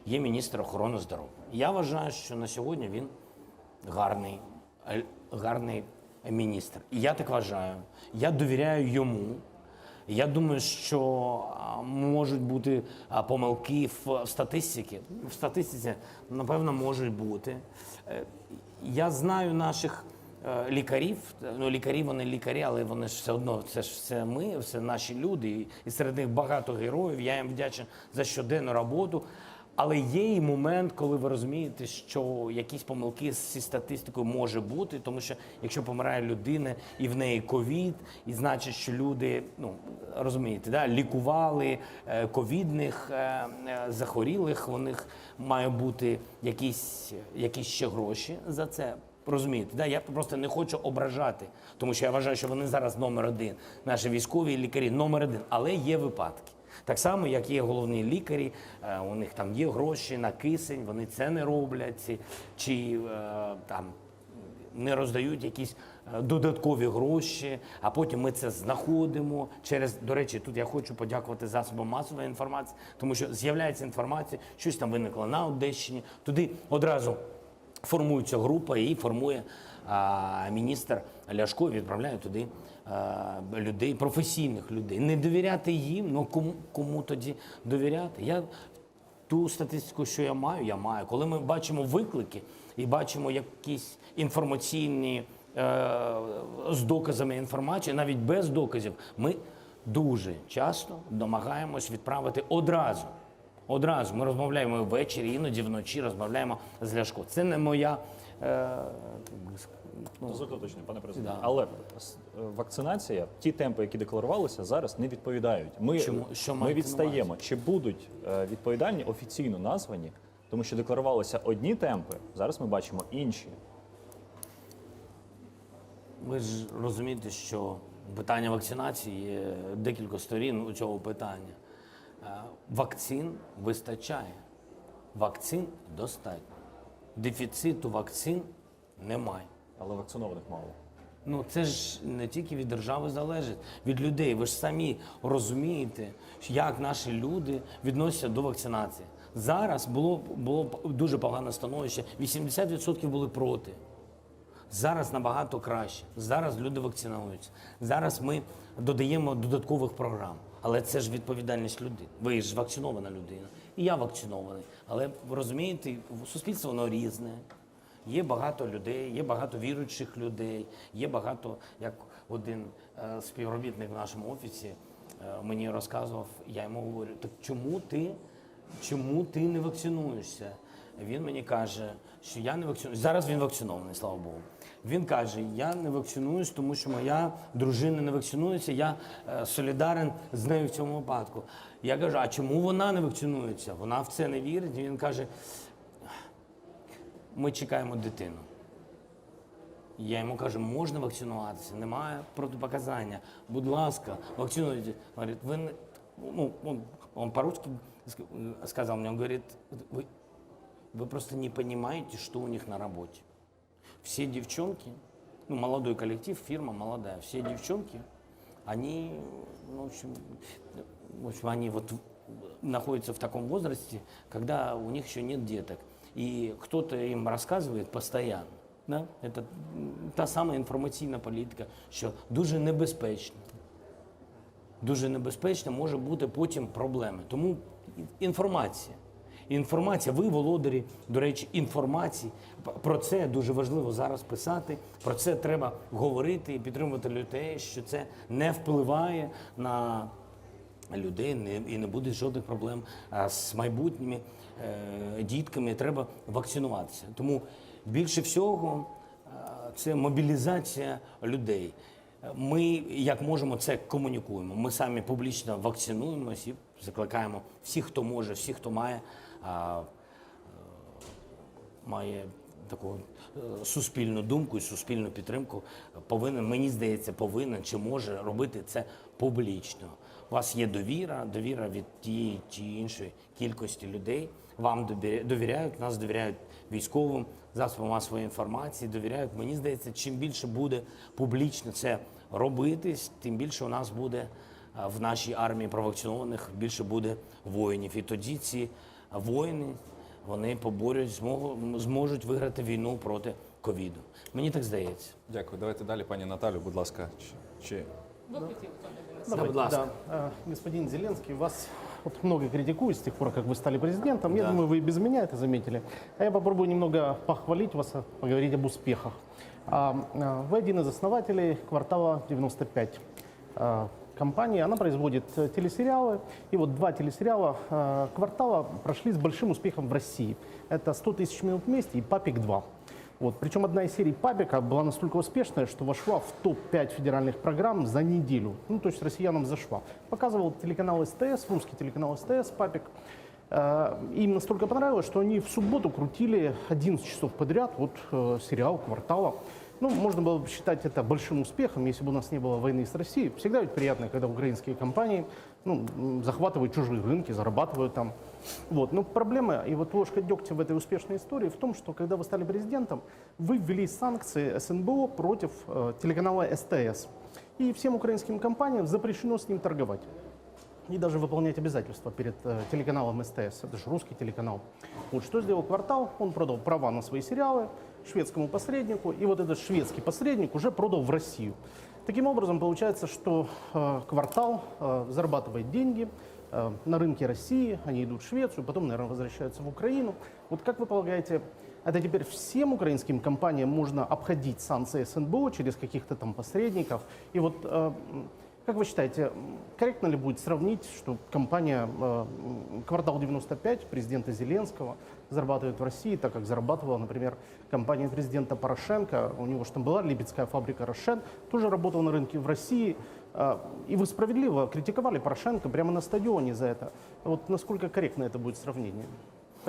є міністр охорони здоров'я. Я вважаю, що на сьогодні він гарний, гарний міністр. І я так вважаю. Я довіряю йому. Я думаю, що можуть бути помилки в статистиці. В статистиці, напевно, можуть бути. Е, Я знаю наших е, лікарів. Ну, лікарі, вони лікарі, але вони ж все одно, це ж все ми, все наші люди, і серед них багато героїв. Я їм вдячний за щоденну роботу. Але є і момент, коли ви розумієте, що якісь помилки зі статистикою може бути, тому що якщо помирає людина і в неї ковід, і значить, що люди, ну розумієте, да, лікували е, ковідних е, е, захворілих, у них має бути якісь, якісь ще гроші за це. Розумієте, да? я просто не хочу ображати, тому що я вважаю, що вони зараз номер один. Наші військові лікарі номер один, але є випадки. Так само, як є головні лікарі, е, у них там є гроші на кисень, вони це не роблять, чи е, там не роздають якісь е, додаткові гроші, а потім ми це знаходимо через. До речі, тут я хочу подякувати засобам масової інформації, тому що з'являється інформація, щось там виникло на Одещині. Туди одразу формується група і формує а, міністр Ляшко, відправляє туди людей, професійних людей. Не довіряти їм, ну кому, кому тоді довіряти? Я ту статистику, що я маю, я маю. Коли ми бачимо виклики і бачимо якісь інформаційні е, з доказами інформацію, навіть без доказів, ми дуже часто намагаємось відправити одразу. Одразу ми розмовляємо ввечері, іноді вночі розмовляємо з Ляшко. Це не моя. Е, ну, Дозвольте уточнити, пане президенте. Да. Але е, вакцинація, ті темпи, які декларувалися, зараз не відповідають. Ми, Чому? Що ми відстаємо. Чи будуть е, відповідальні офіційно названі, тому що декларувалися одні темпи, зараз ми бачимо інші. Ви ж розумієте, що питання вакцинації є декілька сторін у цього питання. Вакцин вистачає. Вакцин достатньо. Дефіциту вакцин немає. Але вакцинованих мало. Ну це ж не тільки від держави залежить, від людей. Ви ж самі розумієте, як наші люди відносяться до вакцинації. Зараз було, було дуже погане становище. 80% були проти. Зараз набагато краще. Зараз люди вакцинуються. Зараз ми додаємо додаткових програм. Але це ж відповідальність людини. Ви ж вакцинована людина. І я вакцинований. Але ви розумієте, суспільство воно різне. Є багато людей, є багато віруючих людей, є багато, як один е, співробітник в нашому офісі е, мені розказував, я йому говорю, так чому ти, чому ти не вакцинуєшся? Він мені каже, що я не вакцинуюсь. Зараз він вакцинований, слава Богу. Він каже: я не вакцинуюсь, тому що моя дружина не вакцинується, я е, солідарен з нею в цьому випадку. Я кажу, а чому вона не вакцинується? Вона в це не вірить. Він каже, ми чекаємо дитину. Я йому кажу, можна вакцинуватися, немає протипоказання. Будь ласка, вакцинуйте. Говорить, ви не... ну, он, он по-русски сказал мне, он говорит, вы, вы просто не понимаете, что у них на работе. Все девчонки, ну, молодой коллектив, фирма молодая, все девчонки, они, ну, в общем, в общем, они вот находятся в таком возрасте, когда у них еще нет деток. И кто-то им рассказывает постоянно. Да? Это м, та сама інформаційна політика, що дуже небезпечно. Дуже небезпечно може бути потім проблеми. Тому інформація. Інформація, ви володарі, до речі, інформації. Про це дуже важливо зараз писати. Про це треба говорити і підтримувати людей, що це не впливає на людей не, і не буде жодних проблем з майбутніми е, дітками. Треба вакцинуватися. Тому більше всього е, це мобілізація людей. Ми як можемо це комунікуємо. Ми самі публічно вакцинуємось і закликаємо всіх, хто може, всіх, хто має, а, має таку е, суспільну думку і суспільну підтримку, повинен, мені здається, повинен чи може робити це публічно. У вас є довіра, довіра від тієї чи іншої кількості людей. Вам довіряють, нас довіряють військовим засобам масової інформації, довіряють. Мені здається, чим більше буде публічно це робитись, тим більше у нас буде е, в нашій армії провакцинованих, більше буде воїнів. І тоді ці воїни вони поборють, змогу, зможуть виграти війну проти ковіду. Мені так здається. Дякую. Давайте далі, пані Наталю, будь ласка. Чи, чи... Ви хотіли, пане Денисе? Да, будь ласка. Да. Э, Господин Зеленский, вас вот много критикуют с тех пор, как вы стали президентом. Я Да. думаю, вы и без меня это заметили. А я попробую немного похвалить вас, а, поговорить об успехах. А, а, Вы один из основателей квартала 95. А, Компании, она производит э, телесериалы. И вот два телесериала э, квартала прошли с большим успехом в России. Это «100 тысяч минут вместе» и «Папик 2». Вот. Причем одна из серий «Папика» была настолько успешная, что вошла в топ-5 федеральных программ за неделю. Ну, то есть россиянам зашла. Показывал телеканал СТС, русский телеканал СТС «Папик». Э, Им настолько понравилось, что они в субботу крутили 11 часов подряд вот, э, сериал «Квартала». Ну, можно было бы считать это большим успехом, если бы у нас не было войны с Россией. Всегда ведь приятно, когда украинские компании ну, захватывают чужие рынки, зарабатывают там. Вот. Но проблема и вот ложка дегтя в этой успешной истории в том, что когда вы стали президентом, вы ввели санкции СНБО против э, телеканала СТС. И всем украинским компаниям запрещено с ним торговать. И даже выполнять обязательства перед э, телеканалом СТС. Это же русский телеканал. Вот что сделал «Квартал»? Он продал права на свои сериалы шведскому посреднику, и вот этот шведский посредник уже продал в Россию. Таким образом, получается, что э, «Квартал» э, зарабатывает деньги э, на рынке России, они идут в Швецию, потом, наверное, возвращаются в Украину. Вот как вы полагаете, это теперь всем украинским компаниям можно обходить санкции СНБО через каких-то там посредников? И вот э, как вы считаете, корректно ли будет сравнить, что компания э, «Квартал 95» президента Зеленского зарабатывает в России, так как зарабатывала, например, компания президента Порошенко, у него же там была липецкая фабрика «Рошен», тоже работала на рынке в России, Э, и вы справедливо критиковали Порошенко прямо на стадионе за это. Вот насколько корректно это будет сравнение?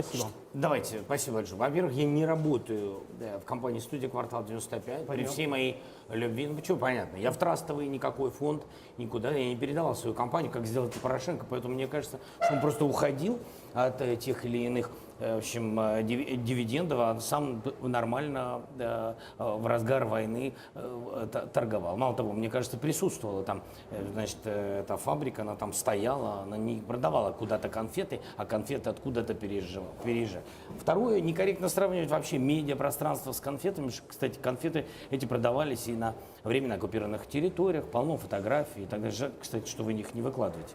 Спасибо. Давайте, спасибо большое. Во-первых, я не работаю да, в компании «Студия Квартал 95». При всей моей любви, ну почему понятно, я в трастовый никакой фонд никуда, я не передавал свою компанию, как сделал это Порошенко, поэтому мне кажется, что он просто уходил от э, тех или иных э, в общем, э, диви- дивидендов, а сам нормально э, э, в разгар войны э, т- торговал. Мало того, мне кажется, присутствовала там, э, значит, э, эта фабрика, она там стояла, она не продавала куда-то конфеты, а конфеты откуда-то переезжала- переезжали. Второе, некорректно сравнивать вообще медиапространство с конфетами. Ш- Кстати, конфеты эти продавались и на временно оккупированных территориях, полно фотографий и так далее. Жаль, кстати, что вы их не выкладываете.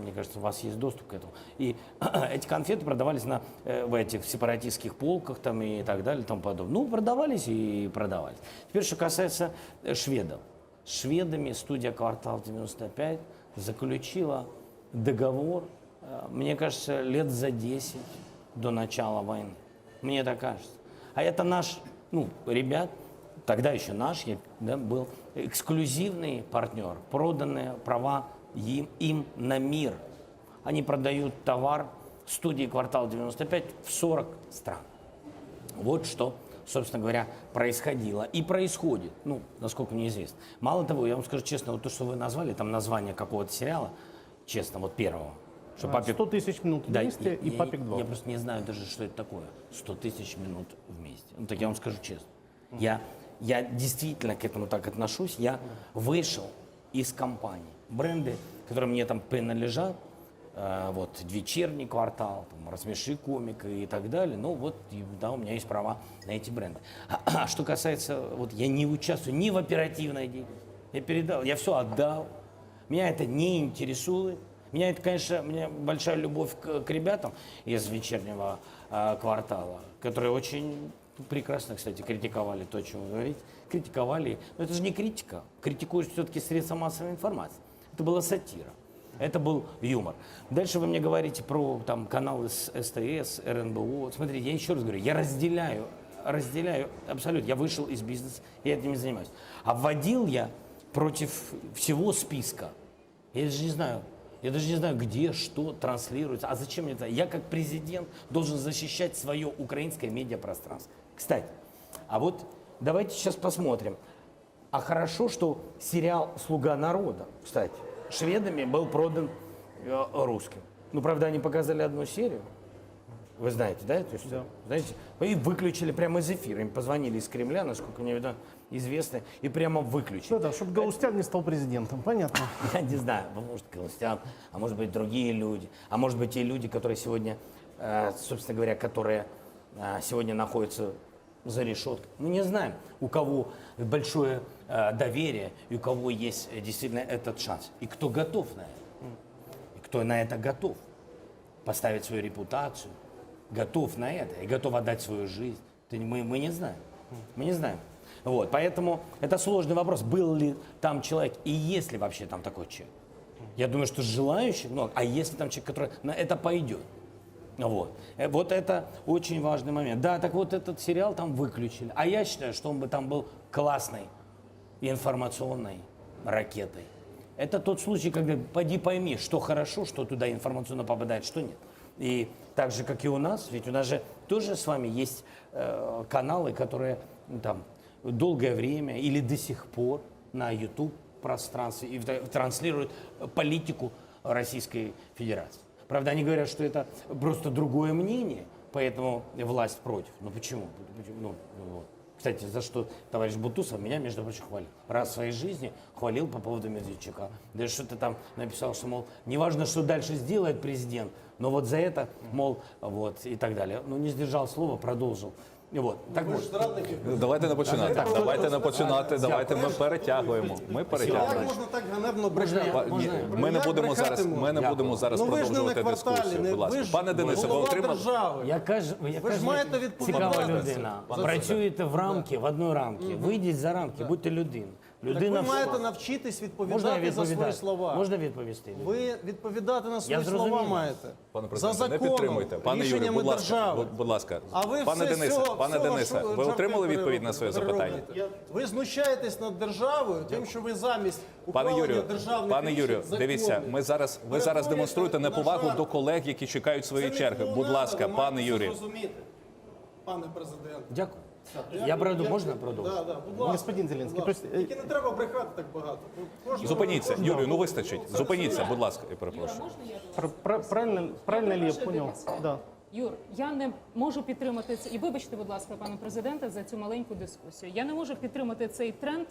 Мне кажется, у вас есть доступ к этому. И эти конфеты продавались на, э, в этих сепаратистских полках там и так далее и тому подобное. Ну, продавались и продавались. Теперь, что касается э, шведов. С шведами студия «Квартал 95» заключила договор, э, мне кажется, лет за 10 до начала войны. Мне так кажется. А это наш, ну, ребят, тогда еще наш, я, да, был эксклюзивный партнер, проданные права им, им на мир. Они продают товар студии «Квартал 95» в 40 стран. Вот что, собственно говоря, происходило и происходит, ну, насколько мне известно. Мало того, я вам скажу честно, вот то, что вы назвали, там название какого-то сериала, честно, вот первого, что А, папик... 100 тысяч минут Да, вместе я- и я- «Папик 2». Я просто не знаю даже, что это такое. 100 тысяч минут вместе. Ну, так я вам скажу честно. Я, я действительно к этому так отношусь. Я вышел из компании. Бренды, которые мне там принадлежат, э, вот, «Вечерний квартал», там, «Рассмеши комика» и так далее. Ну, вот, и, да, у меня есть права на эти бренды. А, что касается, вот, я не участвую ни в оперативной деятельности. Я передал, я все отдал. Меня это не интересует. Меня это, конечно, у меня большая любовь к, к ребятам из вечернего э, квартала, которые очень прекрасно, кстати, критиковали то, о чем вы говорите. Критиковали. Но это же не критика. Критикуют все-таки средства массовой информации. Это была сатира. Это был юмор. Дальше вы мне говорите про там, каналы с СТС, РНБО. Смотрите, я еще раз говорю, я разделяю, разделяю абсолютно. Я вышел из бизнеса, я этим не занимаюсь. А вводил я против всего списка. Я даже не знаю, я даже не знаю, где, что транслируется. А зачем мне это? Я как президент должен защищать свое украинское медиапространство. Кстати, а вот давайте сейчас посмотрим. А хорошо, что сериал «Слуга народа», кстати, шведами был продан э, русским. Ну, правда, они показали одну серию. Вы знаете, да, эту историю? Знаете? И выключили прямо из эфира. Им позвонили из Кремля, насколько мне видно, известно, и прямо выключили. Да, да, чтобы Галустян не стал президентом, понятно. Я не знаю, может, Галустян, а может быть, другие люди, а может быть, те люди, которые сегодня, э, собственно говоря, которые э, сегодня находятся за решеткой. Мы не знаем, у кого большое э, доверие и у кого есть э, действительно этот шанс. И кто готов на это. И кто на это готов. Поставить свою репутацию, готов на это и готов отдать свою жизнь. Это мы, мы не знаем. Мы не знаем. Вот, поэтому это сложный вопрос, был ли там человек и есть ли вообще там такой человек. Я думаю, что желающих много, а есть ли там человек, который на это пойдет. Вот. Э, Вот это очень важный момент. Да, так вот этот сериал там выключили. А я считаю, что он бы там был классной информационной ракетой. Это тот случай, когда поди пойми, что хорошо, что туда информационно попадает, что нет. И так же, как и у нас, ведь у нас же тоже с вами есть э, каналы, которые ну, там долгое время или до сих пор на YouTube пространстве и в- транслируют политику Российской Федерации. Правда, они говорят, что это просто другое мнение, поэтому власть против. Ну почему? Почему? Ну, ну вот. Кстати, за что товарищ Бутусов меня, между прочим, хвалил. Раз в своей жизни хвалил по поводу Медведчука. Даже что-то там написал, что, мол, неважно, что дальше сделает президент, но вот за это, мол, вот, и так далее. Ну, не сдержал слова, продолжил. Вот, так вот. Давайте не починати. Так. Давайте не починати. Давайте ми перетягуємо. Ми Як перетягуємо. можна так ганебно брехати? Па- ні, Ми не Як будемо брехати зараз. Ми не можна? будемо зараз Ну ви ж не на продовжувати кварталі, дискусію. не- Будь ласка, ви ж пане Денисе, ви голова отримали держави. Яка ж, яка Ви ж ж маєте відповідати. цікава людина. за це. Працюєте в рамки, в одной рамке. Вийдіть за рамки, будьте людиною. Людина так ви в маєте шоці. навчитись Можна я відповідати за свої відповідати? слова. Можна відповісти? Ви відповідати на свої зрозумів. слова маєте. Пане за президенте, не законом, підтримуйте. Пане Юрію, рішеннями будь ласка, держави. будь, будь ласка. А ви пане все з Денисе, цього, пане всього Денисе, шу- ви жарти отримали відповідь на своє запитання? переробите. Ви знущаєтесь над державою тим, що ви замість Пане ухвалення Юрію, державних пане рішень, Юрію, дивіться, законів, ми зараз ви зараз перетворюєте демонструєте на неповагу жарт. до колег, які чекають своєї Це не черги. Будь клоунада, ласка, ви пане маєте це Юрію. зрозуміти, пане президент. Дякую. Я правду можна продовжити? Да, да, будь ласка. Господин Зеленский, Будь ласка. то есть, э, Тільки не треба брехати так багато. Кожного- Зупиніться, кожного- Юрію, ну вистачить. це Зупиніться, будь ласка, я перепрошую. пр- пр- правильно, правильно ли я перепрошую, понял? Денис. Да. Юр, я не можу підтримати це. І вибачте, будь ласка, пане президенте, за цю маленьку дискусію. Я не можу підтримати цей тренд.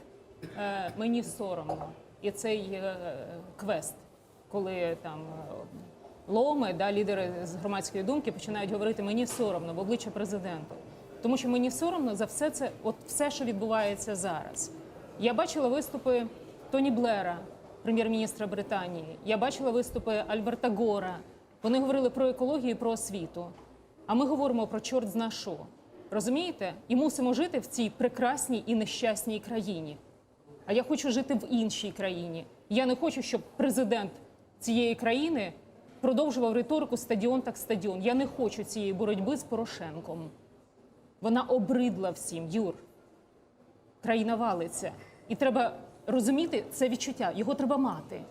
Е, мені соромно. І цей е, квест, коли там е, ломи, да, лідери з громадської думки починають говорити мені соромно в обличчя президенту. Тому що мені соромно за все це, от все, що відбувається зараз. Я бачила виступи Тоні Блера, прем'єр-міністра Британії. Я бачила виступи Альберта Гора. Вони говорили про екологію і про освіту. А ми говоримо про чорт зна що. Розумієте? І мусимо жити в цій прекрасній і нещасній країні. А я хочу жити в іншій країні. Я не хочу, щоб президент цієї країни продовжував риторику стадіон так стадіон. Я не хочу цієї боротьби з Порошенком. Вона обридла всім, Юр. Країна валиться. І треба розуміти це відчуття. Його треба мати.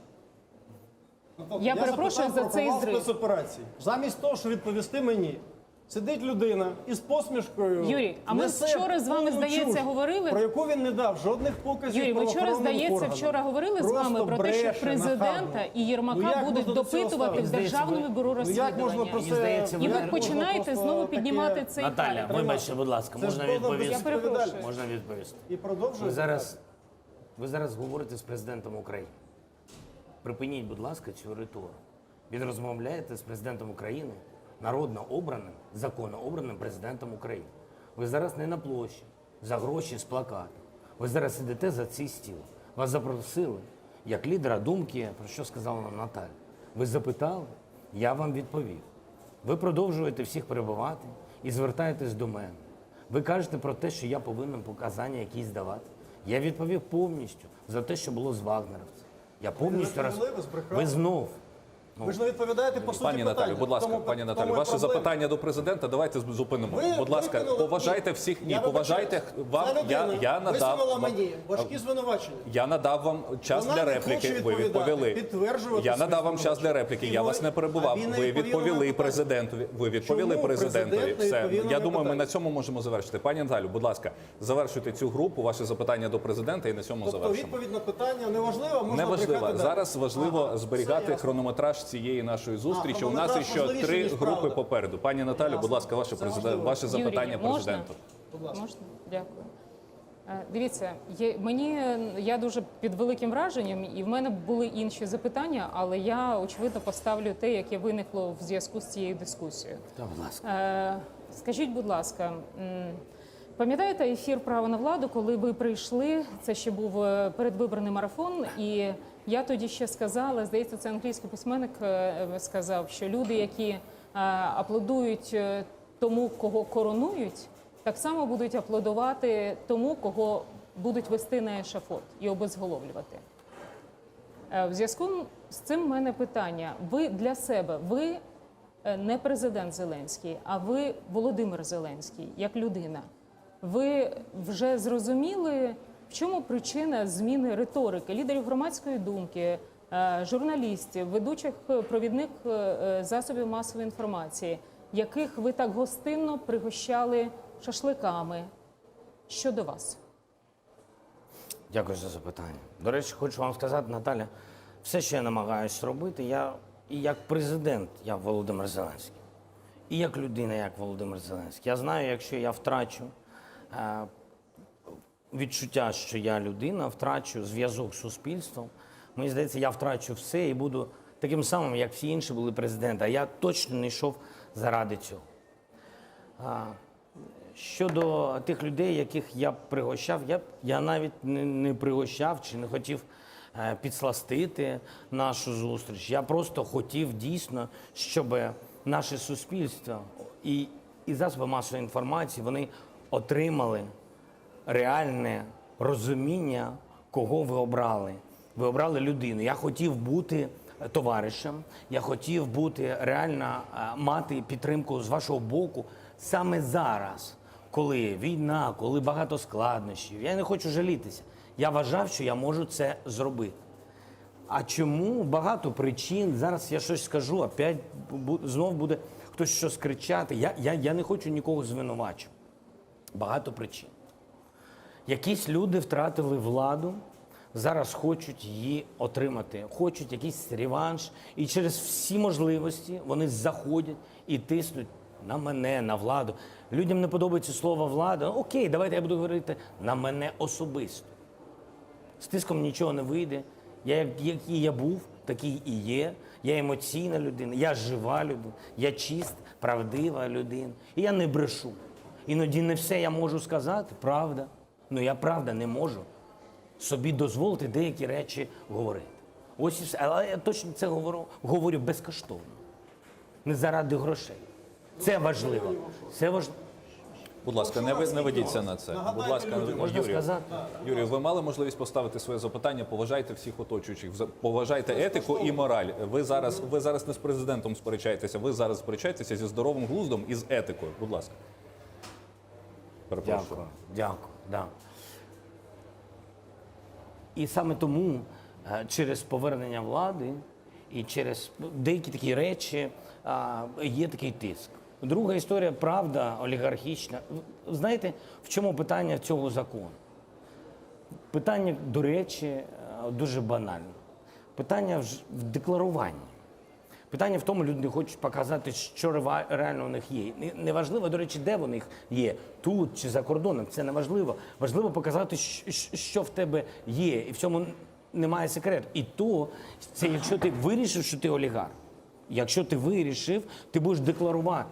Я перепрошую запитав за про цей провал зрив. спецоперації. Замість того, щоб відповісти мені, сидить людина із посмішкою. Юрій, а ми несе вчора з вами, повну здається, чуш, говорили- Про яку він не дав жодних показів. Юрій, ми вчора, правоохоронним здається, органам. вчора говорили з вами Просто про те, що бреше президента нахабно. і Єрмака Ну, як будуть можна до цього допитувати в ставитись? Державному бюро Ну, як можна розслідування. про Мені це- здається, І ви ви- починаєте Просто знову таке- піднімати цей Наталя, хайп. вибачте, будь ласка, Це ж можна повна відповісти? Я перепрошую. Можна відповісти. І продовжує. Ви зараз, ви зараз говорите з президентом України. Припиніть, будь ласка, цю риторику. Ви розмовляєте з президентом України, народно обраним, законно обраним президентом України. Ви зараз не на площі, за гроші з плакатом. Ви зараз сидите за цей стіл. Вас запросили як лідера думки, про що сказала нам Наталя. Ви запитали, я вам відповів. Ви продовжуєте всіх перебивати і звертаєтесь до мене. Ви кажете про те, що я повинен показання якісь давати. Я відповів повністю за те, що було з вагнеровцем. Я повністю роз... відповіли, ви збрехали. Ви знов. Ви ж не відповідаєте по суті Пані Наталю, питання. будь ласка, Тому- пані Наталю, тому і ваше проблема. запитання до президента. Давайте зупинимо. Ви будь ласка, викинули- поважайте всіх. Ні, Я поважайте вибачаюсь. вам. Ця Я, людина я надав висунула вам- мені важкі звинувачення. Я надав вам час Вона для не репліки. хоче Ви відповідати, відповіли. підтверджувати Я свої надав вам час для репліки. І Я ви- вас не перебував. а він не Ви відповів на відповіли питання. президентові. Ви відповіли Чому президентові. президент не Все. відповів на Я моє думаю, ми питання? на цьому можемо завершити. Пані Наталю, будь ласка, завершуйте цю групу. Ваше запитання до президента і на цьому Тобто завершимо. відповідь на питання неважлива, можна Неважливо. брехати далі. Зараз важливо Ага, зберігати все ясно. хронометраж цієї нашої зустрічі. У нас хронометраж ще важливіший, три ніж групи правда. попереду. Пані Наталю, будь ласка, ваше Це президент, важливо. ваше запитання Юрій, можна? президенту. Можна? Дякую. Е, Дивіться, є, мені я дуже під великим враженням, і в мене були інші запитання, але я очевидно поставлю те, яке виникло в зв'язку з цією дискусією. Та, будь ласка. Е, Скажіть, будь ласка, м, пам'ятаєте ефір Право на владу, коли ви прийшли? Це ще був е, передвиборний марафон, і я тоді ще сказала, здається, це англійський письменник е, сказав, що люди, які е, аплодують е, тому, кого коронують, так само будуть аплодувати тому, кого будуть вести на ешафот і обезголовлювати. Е, В зв'язку з цим в мене питання. Ви для себе, ви е, не президент Зеленський, а ви Володимир Зеленський, як людина. Ви вже зрозуміли, в чому причина зміни риторики лідерів громадської думки, е, журналістів, ведучих е, провідних е, е, засобів масової інформації, яких ви так гостинно пригощали шашликами. Щодо вас? Дякую за запитання. До речі, хочу вам сказати, Наталя, все, що я намагаюся робити, я і як президент, я Володимир Зеленський, і як людина, як Володимир Зеленський. Я знаю, якщо я втрачу е, відчуття, що я людина, втрачу зв'язок з суспільством, мені здається, я втрачу все і буду таким самим, як всі інші були президенти. А я точно не йшов заради цього. А, Щодо тих людей, яких я пригощав, я, я навіть не, не пригощав чи не хотів е, підсластити нашу зустріч. Я просто хотів дійсно, щоб наше суспільство і, і засоби масової інформації вони отримали реальне розуміння. Кого ви обрали? Ви обрали людину. Я хотів бути товаришем, я хотів бути реально е, мати підтримку з вашого боку саме зараз, коли війна, коли багато складнощів. Я не хочу жалітися. Я вважав, що я можу це зробити. А чому багато причин? Зараз я щось скажу, опять бу- знов буде хтось щось кричати. Я, я, я не хочу нікого звинувачувати. Багато причин. Якісь люди втратили владу, зараз хочуть її отримати, хочуть якийсь реванш, і через всі можливості вони заходять і тиснуть на мене, на владу. Людям не подобається слово влада. Окей, давайте я буду говорити на мене особисто. З тиском нічого не вийде. Я як, який я був, такий і є. Я емоційна людина, я жива людина, я чиста, правдива людина. І я не брешу. Іноді не все я можу сказати, правда. Ну я правда не можу собі дозволити деякі речі говорити. Ось і все. Але я точно це говорю, говорю безкоштовно. Не заради грошей. Це важливо. Це важливо. Будь ласка, не, ви- не ведіться на це. Будь ласка, не- Можна Юрію, сказати? Юрію, ви мали можливість поставити своє запитання. Поважайте всіх оточуючих, вза- поважайте етику і мораль. Ви зараз, ви зараз не з президентом сперечаєтеся, ви зараз сперечаєтеся зі здоровим глуздом і з етикою. Будь ласка. Перепрошую. Дякую, дякую. Да. І саме тому е, через повернення влади і через деякі такі речі а, є такий тиск. Друга історія, правда, олігархічна. В- Знаєте, в чому питання цього закону? Питання, до речі, е, дуже банальне. Питання в ж- в декларуванні. Питання в тому, люди хочуть показати, що рева- реально у них є. Не- Неважливо, до речі, де вони є, тут чи за кордоном. Це не важливо. Важливо показати, щ- щ- що в тебе є, і в цьому немає секрету. І то, це якщо ти вирішив, що ти олігарх. Якщо ти вирішив, ти будеш декларувати.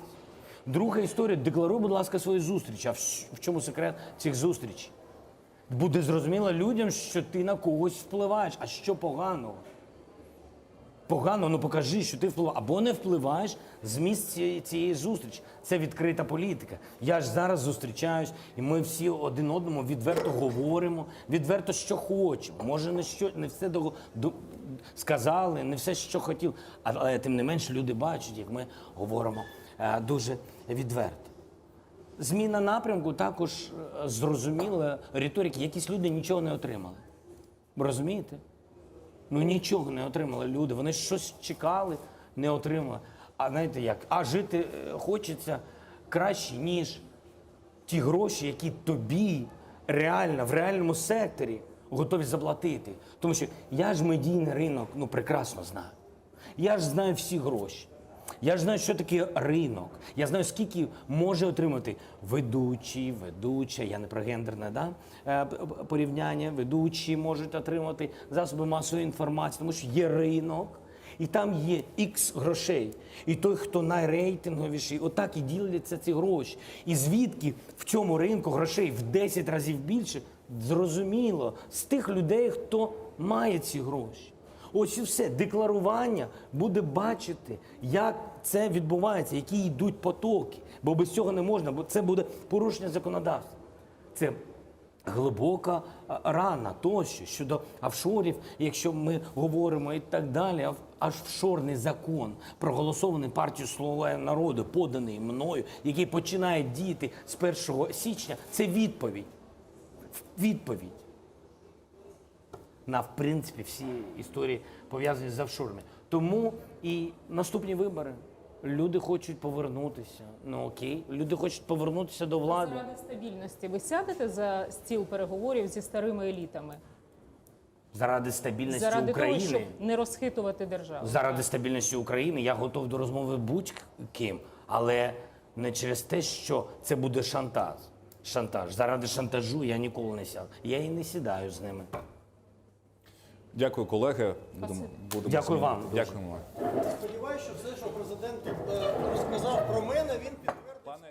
Друга історія декларуй, будь ласка, свої зустрічі. А в щ- в чому секрет цих зустрічей? Буде зрозуміло людям, що ти на когось впливаєш. А що поганого? Погано, ну покажи, що ти впливаєш. Або не впливаєш зміст цієї, цієї зустрічі. Це відкрита політика. Я ж зараз зустрічаюсь, і ми всі один одному відверто говоримо, відверто, що хочемо. Може, не, що, не все до, до, сказали, не все, що хотіли. Але тим не менш люди бачать, як ми говоримо е, дуже відверто. Зміна напрямку також е, зрозуміла риторики. Якісь люди нічого не отримали. Ви розумієте? Ну нічого не отримали люди. Вони щось чекали, не отримали. А знаєте як? А жити е, хочеться краще, ніж ті гроші, які тобі реально в реальному секторі готові заплатити. Тому що я ж медійний ринок ну прекрасно знаю. Я ж знаю всі гроші. Я ж знаю, що таке ринок. Я знаю, скільки може отримати ведучий, ведуча, я не про гендерне да? е, п- п- порівняння, ведучі можуть отримати засоби масової інформації, тому що є ринок. І там є ікс грошей. І той, хто найрейтинговіший, отак і діляться ці гроші. І звідки в цьому ринку грошей в 10 разів більше, зрозуміло, з тих людей, хто має ці гроші. Ось і все. Декларування буде бачити, як це відбувається, які йдуть потоки. Бо без цього не можна, бо це буде порушення законодавства. Це глибока а, рана тощо щодо офшорів, якщо ми говоримо і так далі. Ав- Офшорний закон, проголосований партією «Слуга народу, поданий мною, який починає діяти з 1 січня, це відповідь. Відповідь на в принципі всі історії пов'язані з офшорами. Тому і наступні вибори. Люди хочуть повернутися. Ну окей, люди хочуть повернутися до влади. Заради стабільності ви сядете за стіл переговорів зі старими елітами Заради стабільності заради України. того, щоб не розхитувати державу. Заради стабільності України я готов до розмови будь-ким, але не через те, що це буде шантаж. Шантаж. Заради шантажу я ніколи не сяду. Я і не сідаю з ними. Дякую, колеги. Будемо, будемо Дякую вам. Дякуємо вам. Сподіваюся, що все, що президент тут е, розказав про мене, він підтвердить. Пане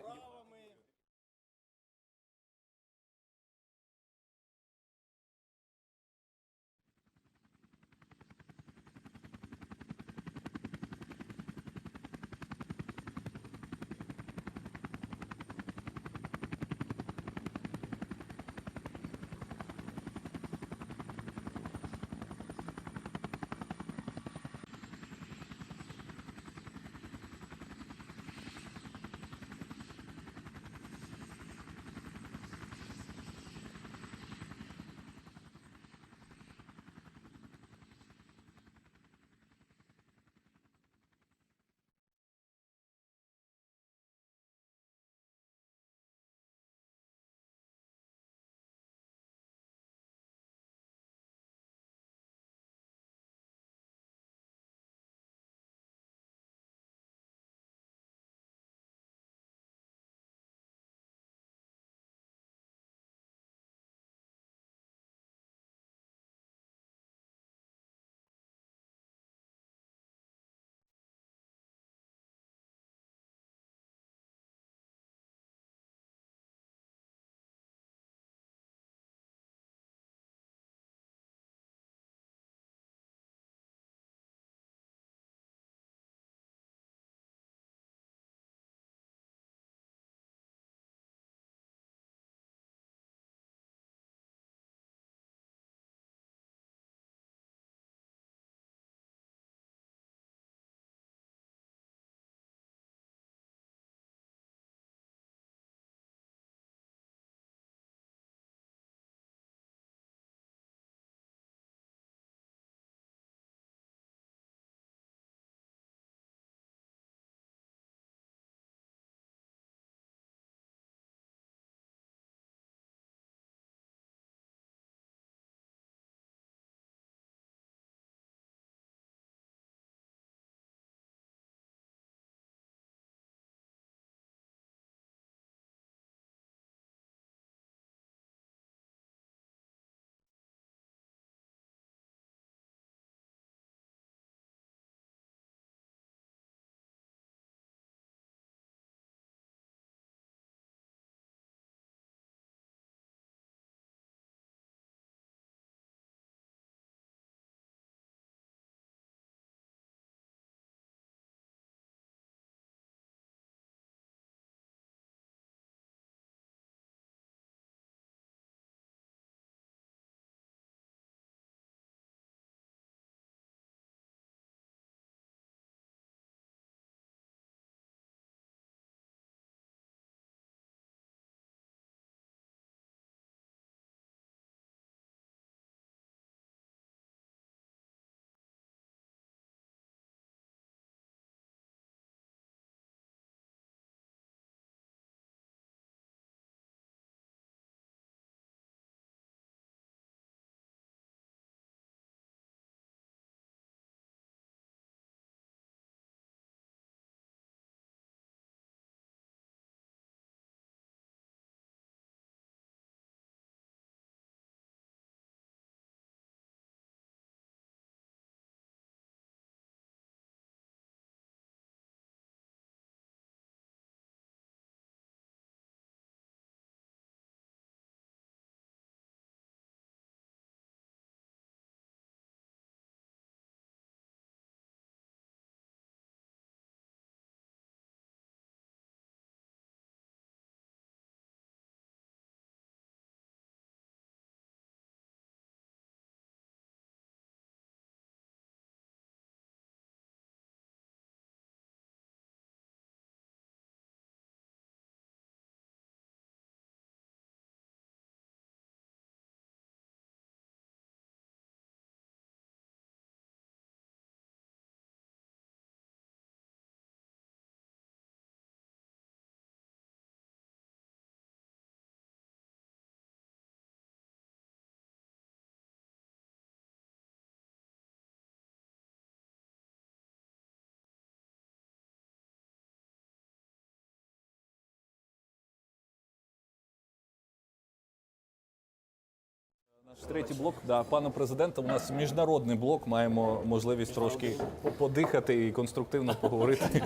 Третій блок, да, пане президенте, у нас міжнародний блок. Маємо можливість трошки подихати і конструктивно поговорити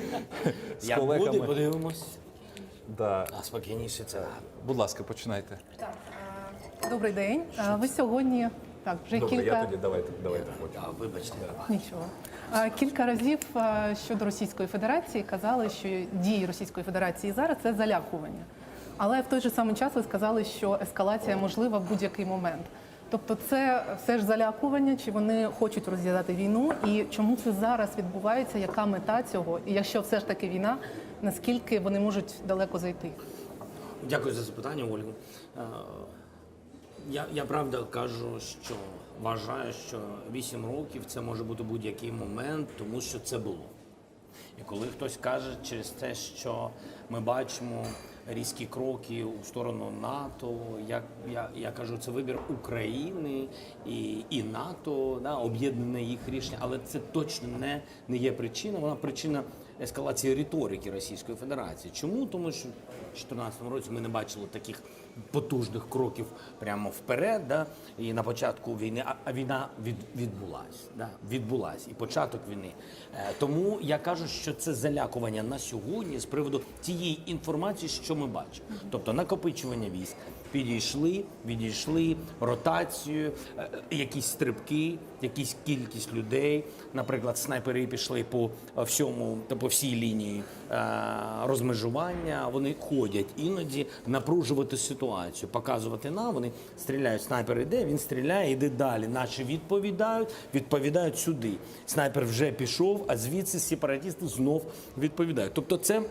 з Як колегами. буде, подивимось. Да. А спокійніше це. Будь ласка, починайте. Добрий день. Е, Ви сьогодні так вже Добре, кілька я тоді давайте, давайте потім. А, вибачте. нічого. Е, Кілька разів е, щодо Російської Федерації казали, що дії Російської Федерації зараз це залякування. Але в той же самий час ви сказали, що ескалація можлива в будь-який момент. Тобто, це все ж залякування, чи вони хочуть розв'язати війну, і чому це зараз відбувається? Яка мета цього? І якщо все ж таки війна, наскільки вони можуть далеко зайти? Дякую за запитання, Ольгу. Е, Я, я правда кажу, що вважаю, що 8 років це може бути будь-який момент, тому що це було. І коли хтось каже через те, що ми бачимо різкі кроки у сторону НАТО, я, я, я кажу, це вибір України і, і НАТО, да, об'єднане їх рішення, але це точно не, не є причина. Вона причина ескалації риторики Російської Федерації. Чому? Тому що в 2014 році ми не бачили таких потужних кроків прямо вперед. Да? І на початку війни, а, а війна від, відбулась, да? відбулась, і початок війни. Е, тому я кажу, що це залякування на сьогодні з приводу тієї інформації, що ми бачимо. Тобто накопичування військ підійшли, відійшли, ротацію, е, якісь стрибки, якісь кількість людей. Наприклад, снайпери пішли по всьому та по всій лінії е, розмежування. Вони ходять іноді напружувати ситуацію, показувати нам. Вони стріляють. Снайпер іде, він стріляє, іде далі. Наші відповідають, відповідають сюди. Снайпер вже пішов, а звідси сепаратисти знов відповідають. Тобто, це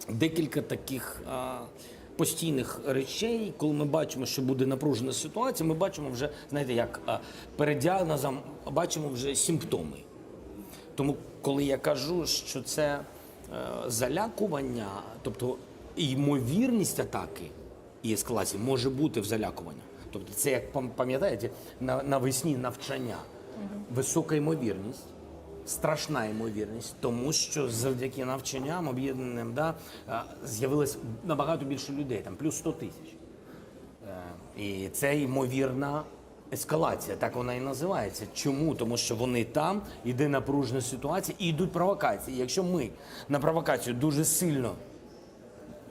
декілька таких а, постійних речей, коли ми бачимо, що буде напружена ситуація, ми бачимо вже, знаєте, як а, перед діагнозом бачимо вже симптоми. Тому, коли я кажу, що це е, залякування, тобто ймовірність атаки і ескалації може бути в залякуванні. Тобто, це як пам- пам'ятаєте, на, навесні навчання. Висока ймовірність, страшна ймовірність, тому що завдяки навчанням об'єднаним да, е, з'явилось набагато більше людей, там плюс 100 тисяч. Е, І це ймовірна ескалація, так вона і називається. Чому? Тому що вони там, іде напружена ситуація і йдуть провокації. Якщо ми на провокацію дуже сильно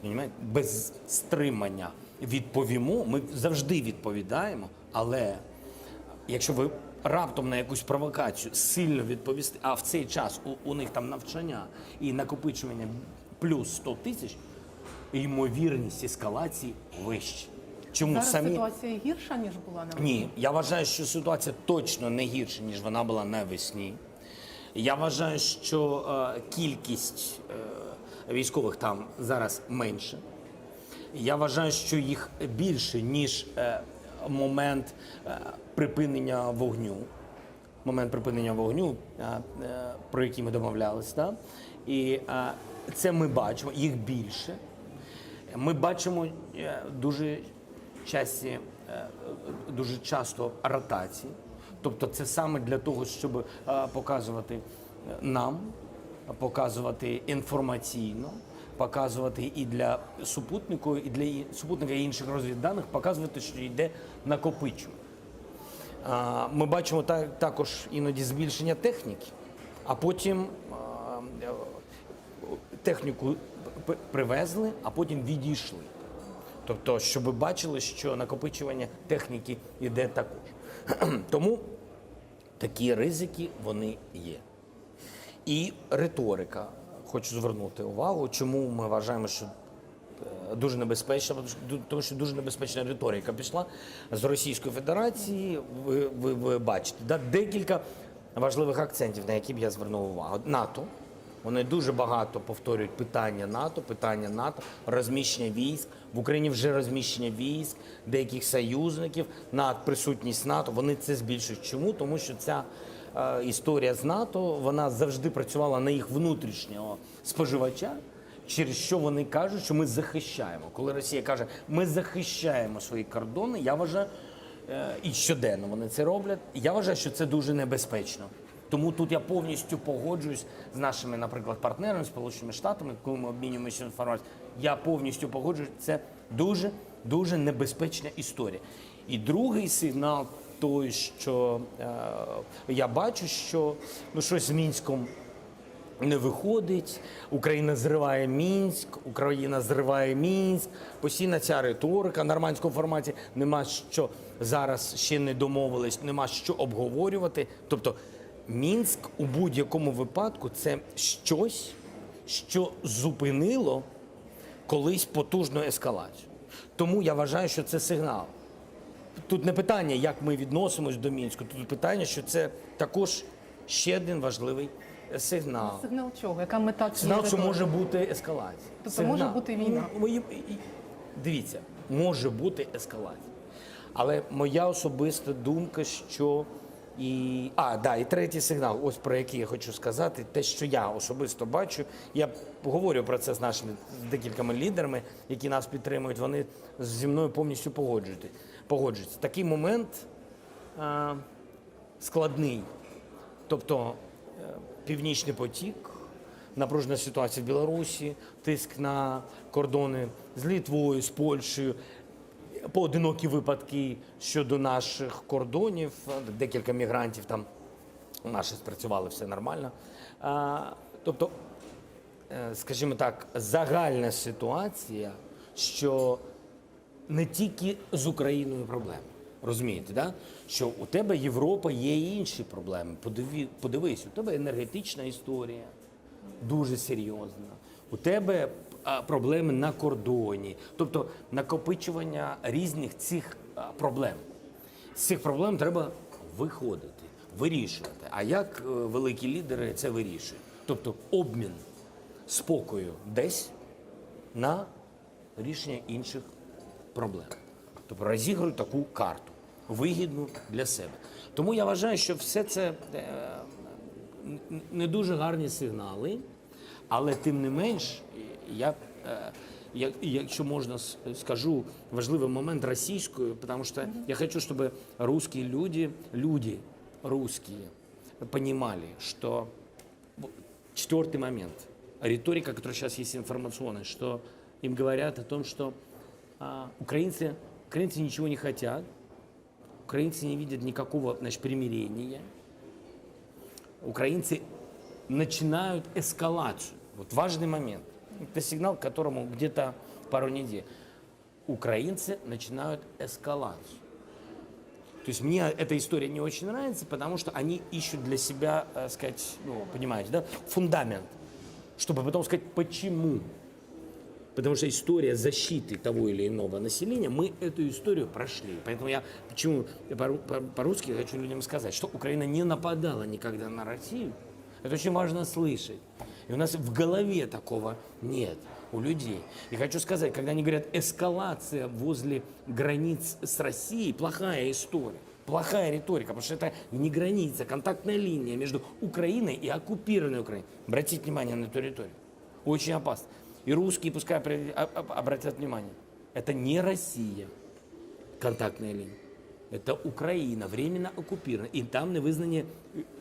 понімаєте, без стримання відповімо, ми завжди відповідаємо, але якщо ви раптом на якусь провокацію сильно відповісти, а в цей час у, у них там навчання і накопичування плюс 100 тисяч, ймовірність ескалації вища. Чому Зараз самі ситуація гірша ніж була навесні? ні, я вважаю, що ситуація точно не гірша, ніж вона була навесні. Я вважаю, що е, кількість е, військових там зараз менше. Я вважаю, що їх більше, ніж е, момент е, припинення вогню. Момент припинення вогню, е, е, про який ми домовлялися. Да? І е, це ми бачимо, їх більше. Ми бачимо е, дуже часті, е, дуже часто ротації. Тобто це саме для того, щоб е, показувати нам, показувати інформаційно, показувати і для супутнику, і для і- супутника і інших розвідданих, показувати, що йде накопичування. А, Ми бачимо та- також іноді збільшення техніки, а потім а, е, техніку п- привезли, а потім відійшли. Тобто, щоб ви бачили, що накопичування техніки йде також. Тому такі ризики вони є. І риторика. Хочу звернути увагу, чому ми вважаємо, що е, дуже небезпечна, тому що дуже небезпечна риторика пішла з Російської Федерації. Ви, ви, ви бачите, да? декілька важливих акцентів, на які б я звернув увагу. НАТО. Вони дуже багато повторюють питання НАТО, питання НАТО, розміщення військ. В Україні вже розміщення військ, деяких союзників, над присутність НАТО. Вони це збільшують. Чому? Тому що ця е, історія з НАТО вона завжди працювала на їх внутрішнього споживача. Через що вони кажуть, що ми захищаємо. Коли Росія каже, ми захищаємо свої кордони, я вважаю, е, і щоденно вони це роблять. Я вважаю, що це дуже небезпечно. Тому тут я повністю погоджуюсь з нашими, наприклад, партнерами, Сполученими Штатами, коли ми обмінюємося інформацією. Я повністю погоджуюсь, це дуже дуже небезпечна історія. І другий сигнал той, що е, я бачу, що ну, щось з Мінськом не виходить. Україна зриває Мінськ, Україна зриває Мінськ. Постійна ця риторика в нормандському форматі. Нема що зараз ще не домовились, нема що обговорювати. Тобто Мінськ у будь-якому випадку це щось, що зупинило колись потужну ескалацію. Тому я вважаю, що це сигнал. Тут не питання, як ми відносимось до Мінську, тут питання, що це також ще один важливий сигнал. Сигнал чого? Яка мета цієї Сигнал, що риторики? може бути ескалація. Тобто Сигнал. може бути війна? Ну, мої- і- Дивіться, може бути ескалація. Але моя особиста думка, що і. А, да, і третій сигнал, ось про який я хочу сказати, те, що я особисто бачу, я говорю про це з нашими з декількома лідерами, які нас підтримують, вони зі мною повністю погоджуються. погоджуються. Такий момент а, складний. Тобто е, Північний потік, напружена ситуація в Білорусі, тиск на кордони з Літвою, з Польщею, поодинокі випадки щодо наших кордонів, декілька мігрантів там наші спрацювали, все нормально. А, Тобто, е, скажімо так, загальна ситуація, що не тільки з Україною проблеми. Розумієте, да? що у тебе Європа є і інші проблеми. Подиві, подивись, у тебе енергетична історія дуже серйозна. У тебе а, проблеми на кордоні, тобто накопичування різних цих а, проблем. З цих проблем треба виходити, вирішувати. А як е, великі лідери це вирішують? Тобто обмін спокою десь на рішення інших проблем. Тобто розігрують таку карту, вигідну для себе. Тому я вважаю, що все це е, н- не дуже гарні сигнали, але тим не менш, я, е, я- якщо можна, с- скажу важливий момент російською, тому що я хочу, щоб русские люди, люди русские понимали, что четвертый момент. Риторика, которая сейчас есть информационная, что им говорят о том, что а, украинцы, украинцы ничего не хотят, украинцы не видят никакого значит, примирения, украинцы начинают эскалацию. Вот важный момент. Это сигнал, к которому где-то пару недель. Украинцы начинают эскалацию. То есть мне эта история не очень нравится, потому что они ищут для себя, так сказать, ну, понимаете, да, фундамент, чтобы потом сказать, почему. Потому что история защиты того или иного населения, мы эту историю прошли. Поэтому я почему я по- по- по-русски хочу людям сказать, что Украина не нападала никогда на Россию. Это очень важно слышать. И у нас в голове такого нет у людей. И хочу сказать, когда они говорят эскалация возле границ с Россией, плохая история. Плохая риторика, потому что это не граница, контактная линия между Украиной и оккупированной Украиной. Обратите внимание на эту риторику. Очень опасно. И русские пускай при- а- а- обратят внимание. Это не Россия, контактная линия. Это Украина, временно оккупирована. І там не визнані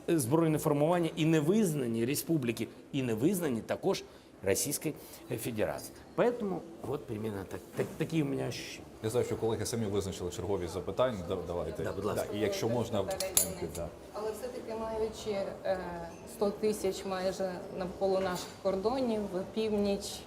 е, збройне формування, і не визнані республіки, і не визнані також Російської Федерації. Поэтому вот примерно так, так, такі у мене ощущения. Я знаю, що колеги самі визначили черговість запитань. Да, Давайте. Да, будь ласка. Да, і якщо можна, в темпі, да. Але все-таки маючи е, 100 тисяч майже навколо наших кордонів, північ,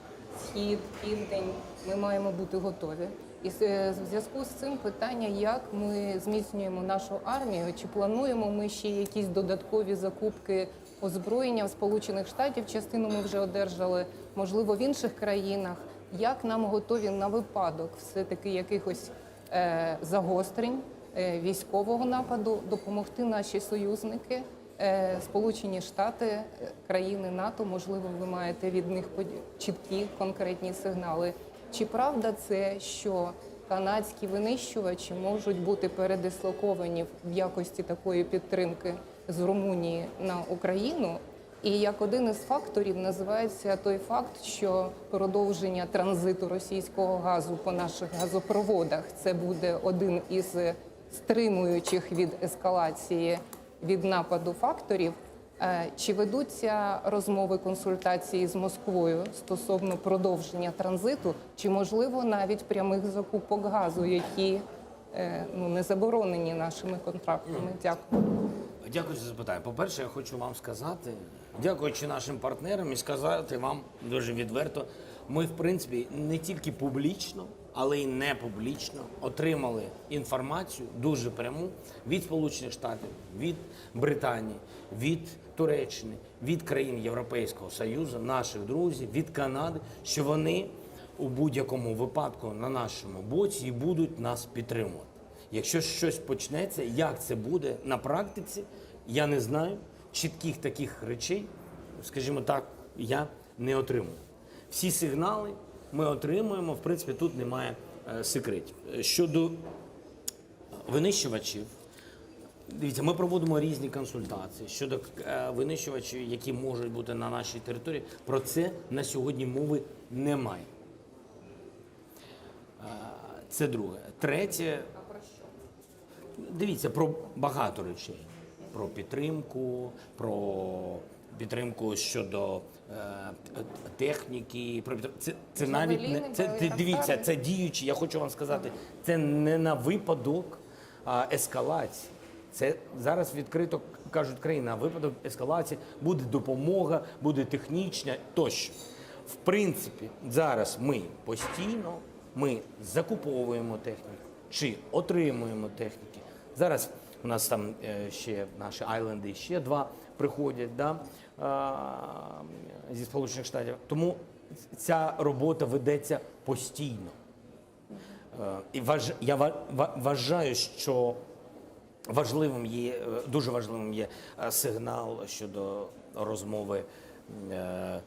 схід, південь, ми маємо бути готові. І з- е, в зв'язку з цим питання, як ми зміцнюємо нашу армію, чи плануємо ми ще якісь додаткові закупки озброєння в Сполучених Штатів, частину ми вже одержали, можливо, в інших країнах. Як нам готові на випадок все-таки якихось е, загострень е, військового нападу допомогти наші союзники, е, Сполучені Штати, е, країни НАТО, можливо, ви маєте від них под- чіткі конкретні сигнали. Чи правда це, що канадські винищувачі можуть бути передислоковані в якості такої підтримки з Румунії на Україну? І як один із факторів називається той факт, що продовження транзиту російського газу по наших газопроводах це буде один із стримуючих від ескалації від нападу факторів. Е, Чи ведуться розмови консультації з Москвою стосовно продовження транзиту, чи можливо навіть прямих закупок газу, які е, ну, не заборонені нашими контрактами? Дякую. Дякую за запитання. По-перше, я хочу вам сказати, дякуючи нашим партнерам і сказати вам дуже відверто, ми, в принципі, не тільки публічно, але й не публічно отримали інформацію дуже пряму від Сполучених Штатів, від Британії, від Туреччини, від країн Європейського Союзу, наших друзів, від Канади, що вони у будь-якому випадку на нашому боці і будуть нас підтримувати. Якщо щось почнеться, як це буде на практиці, я не знаю. Чітких таких речей, скажімо так, я не отримую. Всі сигнали ми отримуємо, в принципі, тут немає е, секретів. Щодо винищувачів, дивіться, ми проводимо різні консультації щодо е, винищувачів, які можуть бути на нашій території. Про це на сьогодні мови немає. Е, Це друге. Третє. Дивіться, про багато речей. Про підтримку, про підтримку щодо е, техніки. Про підтримку. Це, це навіть не це, Джавеліни, дивіться, це діючі. Я хочу вам сказати, це не на випадок а, ескалації. Це зараз відкрито кажуть країни, на випадок ескалації буде допомога, буде технічна тощо. В принципі, зараз ми постійно ми закуповуємо техніку чи отримуємо техніки. Зараз у нас там е, ще наші айленди ще два приходять да, е, зі Сполучених Штатів. Тому ця робота ведеться постійно. Е, І вваж, я ва- ва- вважаю, що важливим є, е, дуже важливим є е, сигнал щодо розмови е, е,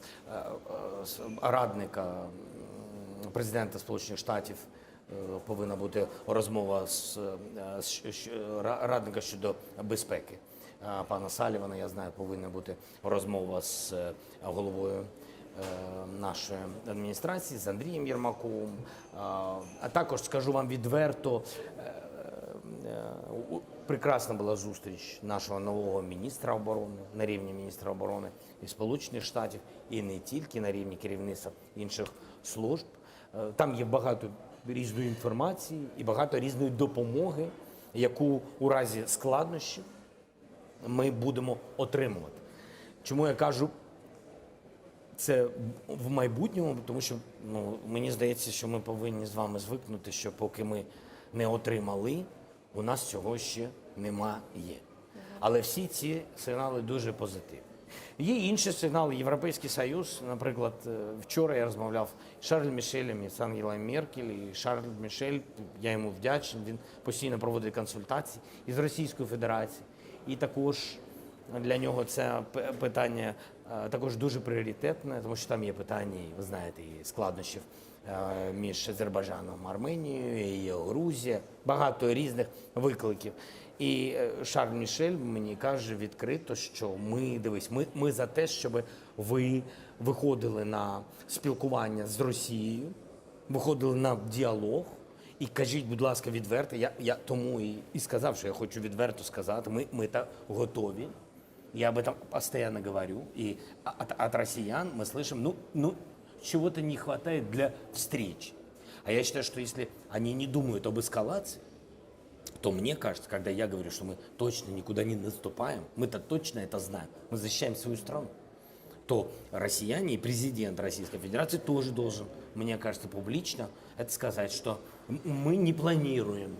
з радника м, президента Сполучених Штатів. Е, Повинна бути розмова з, е, з щ- щ- ра- радника щодо безпеки Е, пана Салівана. Я знаю, повинна бути розмова з е, головою е, нашої адміністрації, з Андрієм Єрмаковим. Е, А також скажу вам відверто, е, е, у- прекрасна була зустріч нашого нового міністра оборони на рівні міністра оборони і Сполучених Штатів, і не тільки на рівні керівництва інших служб. Е, Там є багато різної інформації і багато різної допомоги, яку у разі складнощів ми будемо отримувати. Чому я кажу це в майбутньому, тому що ну, мені здається, що ми повинні з вами звикнути, що поки ми не отримали, у нас цього ще немає. Але всі ці сигнали дуже позитивні. Є інші сигнали. Європейський Союз, наприклад, е, вчора я розмовляв з Шарлем Мішелем і з Ангелою Меркель, і Шарль Мішель, я йому вдячний, він постійно проводить консультації і з Російською Федерацією, і також для нього це п- питання е, також дуже пріоритетне, тому що там є питання, і, ви знаєте, і складнощів е, між Азербайджаном, Арменією, і Грузія, багато різних викликів. І е, Шарль Мішель мені каже відкрито, що ми дивись, ми, ми за те, щоб ви виходили на спілкування з Росією, виходили на діалог. І кажіть, будь ласка, відверто. Я, я тому і, і сказав, що я хочу відверто сказати. Ми, ми та готові. Я об этом постоянно говорю. И от, от россиян мы слышим, ну, ну, чего-то не хватает для встреч. А я считаю, что если они не думают об эскалации, то мне кажется, когда я говорю, что мы точно никуда не наступаем, мы-то точно это знаем, мы защищаем свою страну, то россияне и президент Российской Федерации тоже должен, мне кажется, публично это сказать, что м- мы не планируем.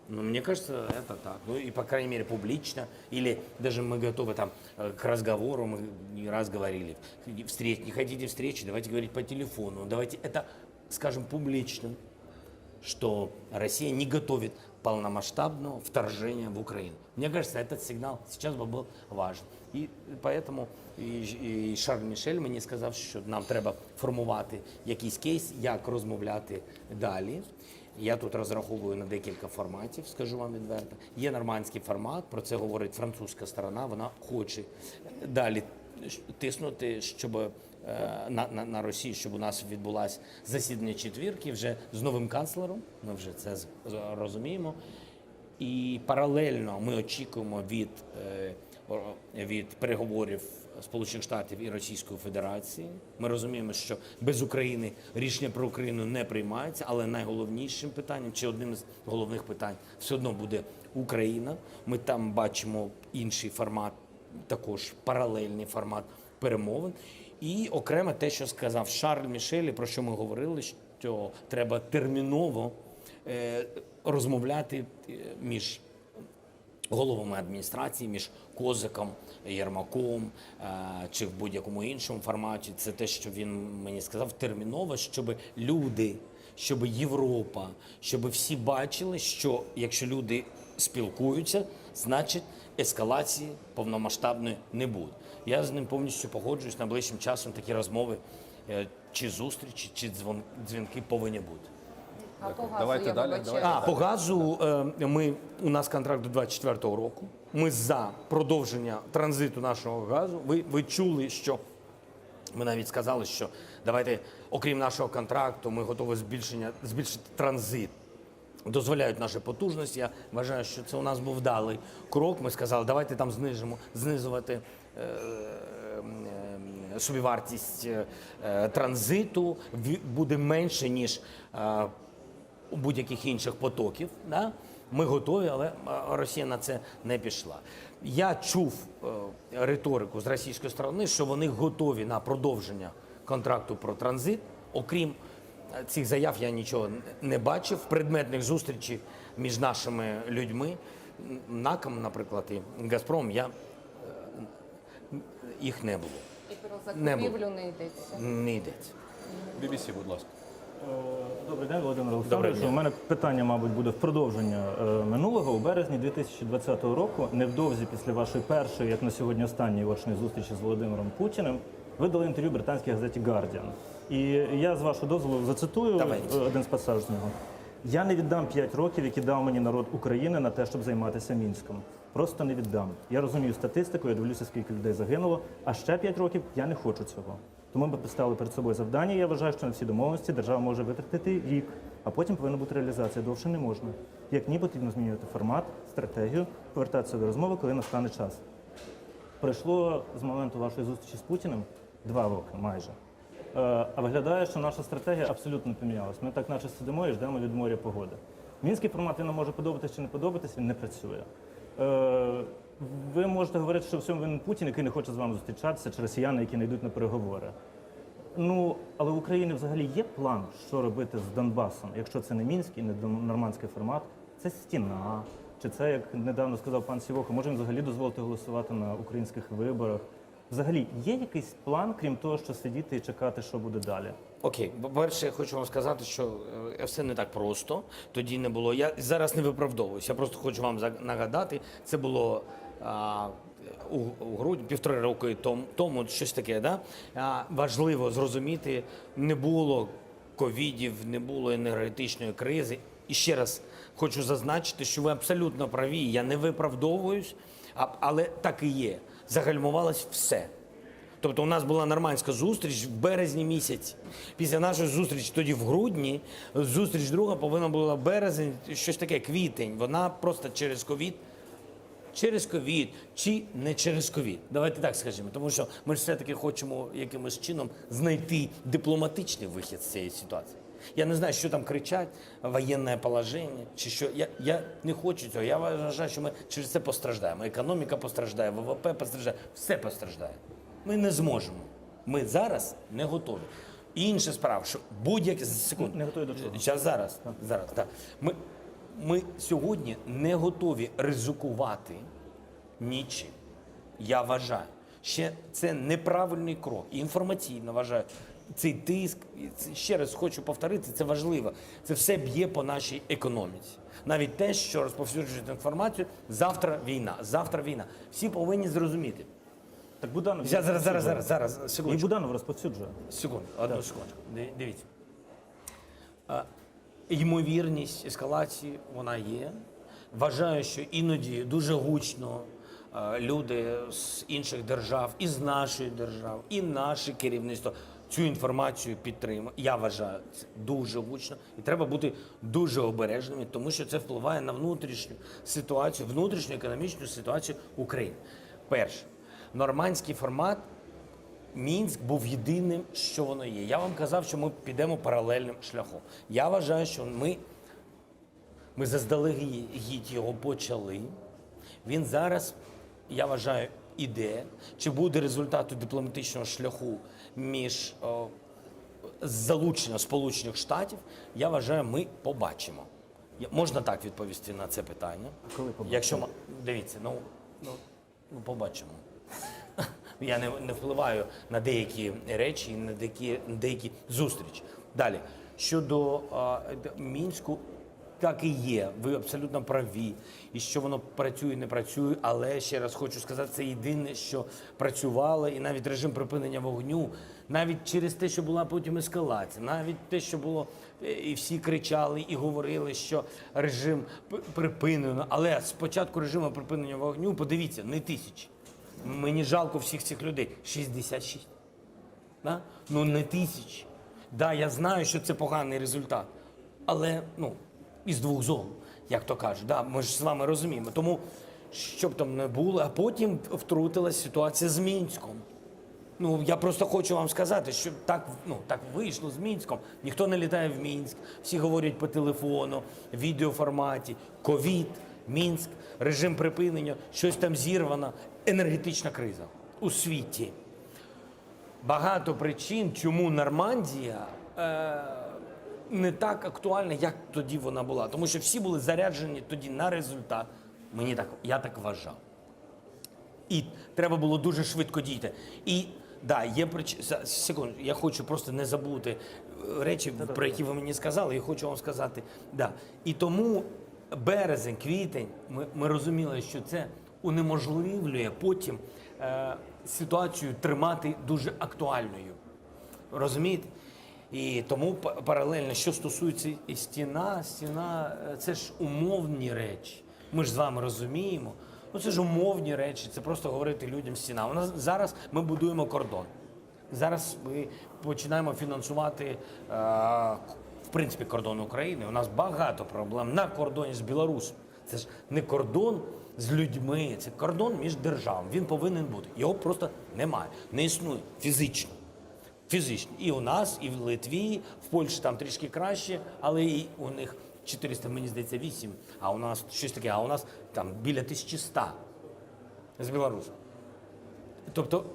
Ну, мне кажется, это так. Ну, и, по крайней мере, публично. Или даже мы готовы там э, к разговору, мы не раз говорили, встреч, не хотите встречи, давайте говорить по телефону, давайте это скажем публично, что Россия не готовит полномасштабного вторжения в Украину. Мне кажется, этот сигнал сейчас бы был важен. І поэтому і, і Шарль Мішель мені сказав, що нам треба формувати якийсь кейс, як розмовляти далі. Я тут розраховую на декілька форматів, скажу вам відверто. Є нормандський формат, про це говорить французька сторона. Вона хоче далі тиснути, щоб е, на, на, на Росію, щоб у нас відбулася засідання четвірки вже з новим канцлером. Ми вже це з- з- розуміємо. І паралельно ми очікуємо від, е, о- від переговорів Сполучених Штатів і Російської Федерації. Ми розуміємо, що без України рішення про Україну не приймається, але найголовнішим питанням чи одним з головних питань все одно буде Україна. Ми там бачимо інший формат, також паралельний формат перемовин. І окремо те, що сказав Шарль Мішель, про що ми говорили, що треба терміново е, розмовляти е, між головами адміністрації, між Козиком, Єрмаком е, чи в будь-якому іншому форматі. Це те, що він мені сказав терміново, щоб люди, щоб Європа, щоб всі бачили, що якщо люди спілкуються, значить ескалації повномасштабної не буде. Я з ним повністю погоджуюсь. Найближчим часом такі розмови е, чи зустрічі, чи дзвон- дзвінки повинні бути. А по газу Давайте я далі, вибачаюсь. давайте А, по газу е, ми, у нас контракт до 24-го року. Ми за продовження транзиту нашого газу. Ви, ви чули, що ми навіть сказали, що давайте, окрім нашого контракту, ми готові збільшення, збільшити транзит. Дозволяють наші потужності. Я вважаю, що це у нас був вдалий крок. Ми сказали, давайте там знижимо, знизувати е, е, собівартість е, е, транзиту Ві- буде менше, ніж е, у будь-яких інших потоків. Да? Ми готові, але е, Росія на це не пішла. Я чув е, риторику з російської сторони, що вони готові на продовження контракту про транзит. Окрім е, цих заяв, я нічого не бачив. Предметних зустрічей між нашими людьми, м, НАКом, наприклад, і Газпромом, я, е, їх не було. І про Не було. закупівлю не йдеться. Не йдеться. BBC, будь ласка. Добрий день, Володимир Олександрович. У мене питання, мабуть, буде в продовження е, минулого. У березні 2020 року, невдовзі після вашої першої, як на сьогодні, останньої очної зустрічі з Володимиром Путіним, ви дали інтерв'ю британській газеті Guardian. І я, з вашого дозволу, зацитую Давайте. е, один з пасаж з нього. Я не віддам 5 років, які дав мені народ України на те, щоб займатися Мінськом. Просто не віддам. Я розумію статистику, я дивлюся, скільки людей загинуло. А ще 5 років я не хочу цього. Тому ми поставили перед собою завдання. і Я вважаю, що на всі домовленості держава може витратити рік, а потім повинна бути реалізація. Довше не можна. Як ні, потрібно змінювати формат, стратегію, повертатися до розмови, коли настане час. Пройшло з моменту вашої зустрічі з Путіним два роки майже. Е, А виглядає, що наша стратегія абсолютно не помінялась. Ми так наче сидимо і ждемо від моря погоди. Мінський формат він нам може подобатись чи не подобатись, він не працює. Е, Ви можете говорити, що в всьому винен Путін, який не хоче з вами зустрічатися, чи росіяни, які не йдуть на переговори. Ну, але в Україні взагалі є план, що робити з Донбасом, якщо це не мінський, не нормандський формат, це стіна. Чи це, як недавно сказав пан Сівоха, можемо взагалі дозволити голосувати на українських виборах? Взагалі, є якийсь план, крім того, що сидіти і чекати, що буде далі? Окей, по-перше, я хочу вам сказати, що е, все не так просто. Тоді не було. Я зараз не виправдовуюся. Я просто хочу вам нагадати, це було а, у, у грудні, півтори роки тому, тому щось таке. Да? А, важливо зрозуміти, не було ковідів, не було енергетичної кризи. І ще раз хочу зазначити, що ви абсолютно праві. Я не виправдовуюсь, а, але так і є. Загальмувалось все. Тобто у нас була нормандська зустріч в березні місяці. Після нашої зустрічі тоді в грудні, зустріч друга повинна була березень, щось таке, квітень. Вона просто через ковід, через ковід чи не через ковід. Давайте так скажімо, тому що ми ж все-таки хочемо якимось чином знайти дипломатичний вихід з цієї ситуації. Я не знаю, що там кричать, воєнне положення чи що. Я, я не хочу цього. Я вважаю, що ми через це постраждаємо. Економіка постраждає, ВВП постраждає, все постраждає. Ми не зможемо. Ми зараз не готові. Інша справа, що будь-які секунду. Не готові до чого? Зараз, зараз, зараз, так. Ми, ми сьогодні не готові ризикувати нічим. Я вважаю, ще це неправильний крок. І інформаційно вважаю. Цей тиск, і це, ще раз хочу повторити, це важливо. Це все б'є по нашій економіці. Навіть те, що розповсюджують інформацію, завтра війна, завтра війна. Всі повинні зрозуміти. Так Буданов Зараз, зараз, зараз, зараз, зараз, І секундочку. Буданов розповсюджує. Секунду, одну секундочку. Дивіться. Ймовірність ескалації вона є. Вважаю, що іноді дуже гучно люди з інших держав, і з нашої держави, і наше керівництво цю інформацію підтримує. Я вважаю, це дуже гучно. І треба бути дуже обережними, тому що це впливає на внутрішню ситуацію, внутрішню економічну ситуацію України. Перше. Нормандський формат Мінськ був єдиним, що воно є. Я вам казав, що ми підемо паралельним шляхом. Я вважаю, що ми, ми заздалегідь його почали. Він зараз, я вважаю, іде. Чи буде результату дипломатичного шляху між о, залучення Сполучених Штатів, я вважаю, ми побачимо. Я- Можна так відповісти на це питання? Коли побачимо? Якщо ма- дивіться, ну, ну, ну побачимо. Я не, не впливаю на деякі речі і на деякі, на деякі зустрічі. Далі, щодо а, д- Мінську, так і є. Ви абсолютно праві. І що воно працює, не працює, але ще раз хочу сказати, це єдине, що працювало, і навіть режим припинення вогню, навіть через те, що була потім ескалація, навіть те, що було, е, і всі кричали і говорили, що режим п- припинено. Але спочатку режиму припинення вогню, подивіться, не тисячі. Мені жалко всіх цих людей. 66. Да? Ну не тисячі. Да, я знаю, що це поганий результат. Але ну, із двох зол, як то кажуть. Да, ми ж з вами розуміємо. Тому, що б там не було, а потім втрутилась ситуація з Мінськом. Ну, я просто хочу вам сказати, що так, ну, так вийшло з Мінськом. Ніхто не літає в Мінськ, всі говорять по телефону, в відеоформаті, ковід, Мінськ, режим припинення, щось там зірвано, енергетична криза у світі. Багато причин, чому Нормандія е, не так актуальна, як тоді вона була. Тому що всі були заряджені тоді на результат. Мені так, я так вважав. І треба було дуже швидко діяти. І да, є прич... За- Секунду, я хочу просто не забути е, речі, про які ви мені сказали, і хочу вам сказати. Да. І тому березень, квітень, ми, ми розуміли, що це унеможливлює потім е, ситуацію тримати дуже актуальною. Розумієте? І тому па- паралельно, що стосується і стіна, стіна е, це ж умовні речі. Ми ж з вами розуміємо. Ну це ж умовні речі, це просто говорити людям стіна. У нас зараз ми будуємо кордон. Зараз ми починаємо фінансувати е, в принципі кордон України. У нас багато проблем на кордоні з Білорусом. Це ж не кордон з людьми, це кордон між державами. Він повинен бути. Його просто немає, не існує фізично. Фізично. І у нас, і в Литві, в Польщі там трішки краще, але і у них 400, мені здається, 8, а у нас щось таке, а у нас там біля 1100 з Білорусом. Тобто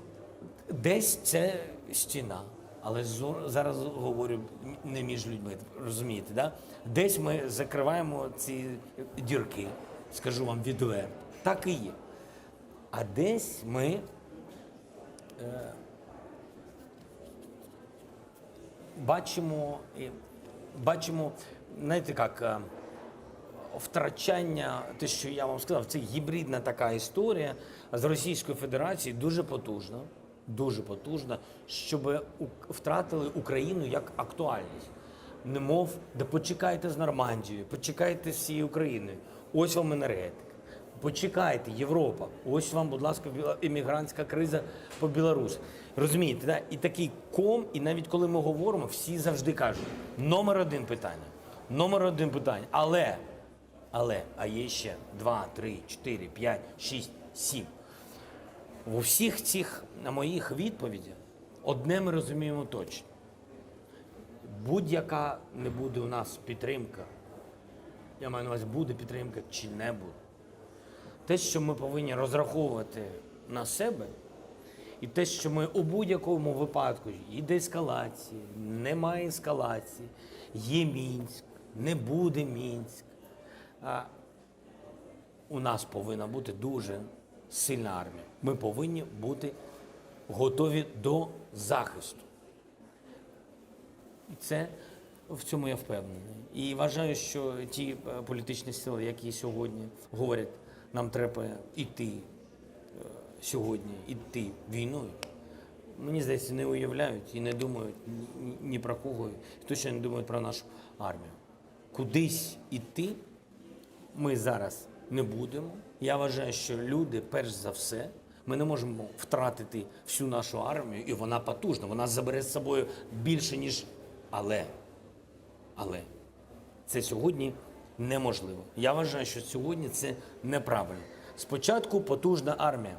десь це стіна, але зо- зараз говорю не між людьми, розумієте, да? Десь ми закриваємо ці дірки, скажу вам відверто. Так і є. А десь ми е, бачимо, е, бачимо, знаєте як, е, втрачання, те, що я вам сказав, це гібридна така історія з Російської Федерації дуже потужна, дуже потужна, щоб втратили Україну як актуальність. Немов, да почекайте з Нормандією, почекайте з всією Україною. Ось вам енергетика. Почекайте, Європа. Ось вам, будь ласка, біла- іммігрантська криза по Білорусі. Розумієте, да? І такий ком, і навіть коли ми говоримо, всі завжди кажуть: номер один питання. Номер один питання. Але, але, а є ще 2, 3, 4, 5, 6, 7. В усіх цих моїх відповідях одне ми розуміємо точно. Будь-яка не буде у нас підтримка. Я маю на увазі, буде підтримка чи не буде. Те, що ми повинні розраховувати на себе, і те, що ми у будь-якому випадку йде ескалації, немає ескалації, є Мінськ, не буде Мінськ. А, у нас повинна бути дуже сильна армія. Ми повинні бути готові до захисту. І це в цьому я впевнений. І вважаю, що ті е, політичні сили, які сьогодні говорять, нам треба йти е, сьогодні, йти війною, мені здається, не уявляють і не думають ні, ні- ні про кого, і точно не думають про нашу армію. Кудись іти ми зараз не будемо. Я вважаю, що люди, перш за все, ми не можемо втратити всю нашу армію, і вона потужна, вона забере з собою більше, ніж. Але, але це сьогодні неможливо. Я вважаю, що сьогодні це неправильно. Спочатку потужна армія.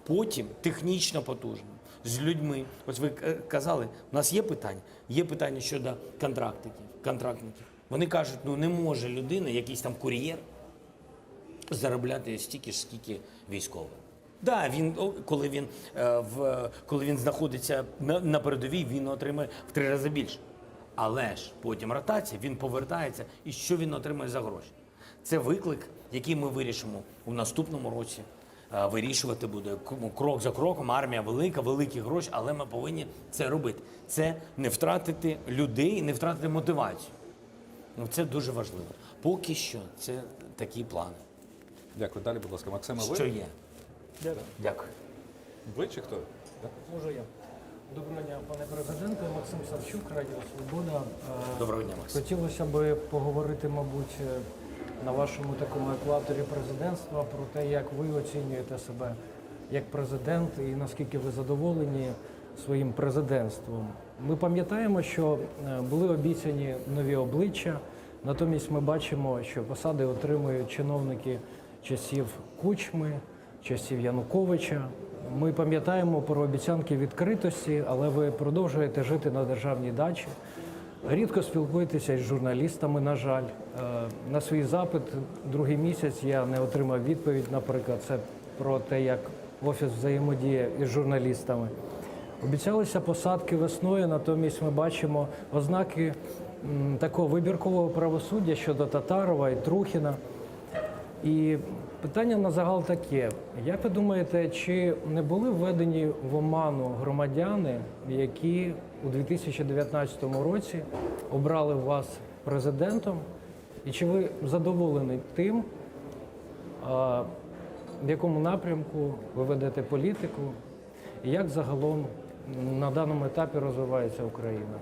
Потім технічно потужним, з людьми. Ось ви е, казали, у нас є питання. Є питання щодо контрактників. контрактників. Вони кажуть, ну не може людина, якийсь там кур'єр, заробляти стільки ж, скільки військовий. Да, він, о, коли він, е, в, коли він знаходиться на, на передовій, він отримує в три рази більше. Але ж потім ротація, він повертається, і що він отримує за гроші? Це виклик, який ми вирішимо у наступному році. Е, Вирішувати буде к- крок за кроком. Армія велика, великі гроші, але ми повинні це робити. Це не втратити людей, не втратити мотивацію. Ну, це дуже важливо. Поки що це такі плани. Дякую. Далі, будь ласка, Максиме, ви? Що є? Дякую. Дякую. Ви чи хто? Можу я. Доброго дня, пане президенте. Максим Савчук, Радіо Свобода. Е, Доброго дня, Максим. Хотілося б поговорити, мабуть, е, на вашому такому екваторі президентства про те, як ви оцінюєте себе як президент і наскільки ви задоволені своїм президентством. Ми пам'ятаємо, що е, були обіцяні нові обличчя, натомість ми бачимо, що посади отримують чиновники часів Кучми, часів Януковича. Ми пам'ятаємо про обіцянки відкритості, але ви продовжуєте жити на державній дачі. Рідко спілкуєтеся із журналістами, на жаль. Е, На свій запит другий місяць я не отримав відповідь, наприклад, це про те, як офіс взаємодіє із журналістами. Обіцялися посадки весною, натомість ми бачимо ознаки м, такого вибіркового правосуддя щодо Татарова і Трухіна. І питання на загал таке: як ви думаєте, чи не були введені в оману громадяни, які у 2019 році обрали вас президентом? І чи ви задоволені тим, а, в якому напрямку ви ведете політику, і як загалом на даному етапі розвивається Україна?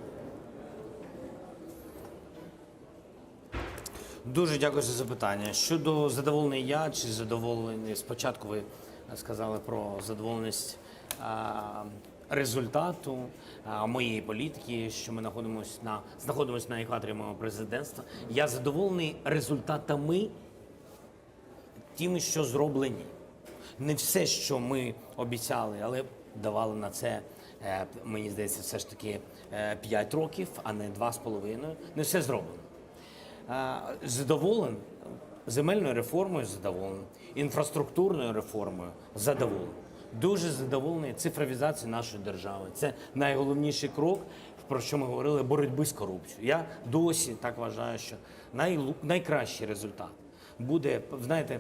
Дуже дякую за запитання. Щодо задоволений я чи задоволений, спочатку ви сказали про задоволеність а, результату а, моєї політики, що ми знаходимося на, знаходимося на екваторі мого президентства. Я задоволений результатами тими, що зроблені. Не все, що ми обіцяли, але давали на це, е, мені здається, все ж таки 5 років, а не 2,5. Не все зроблено. Е, Задоволен земельною реформою, задоволений, інфраструктурною реформою задоволений. Дуже задоволений цифровізацією нашої держави. Це найголовніший крок, про що ми говорили, боротьби з корупцією. Я досі так вважаю, що найлу- найкращий результат буде, знаєте,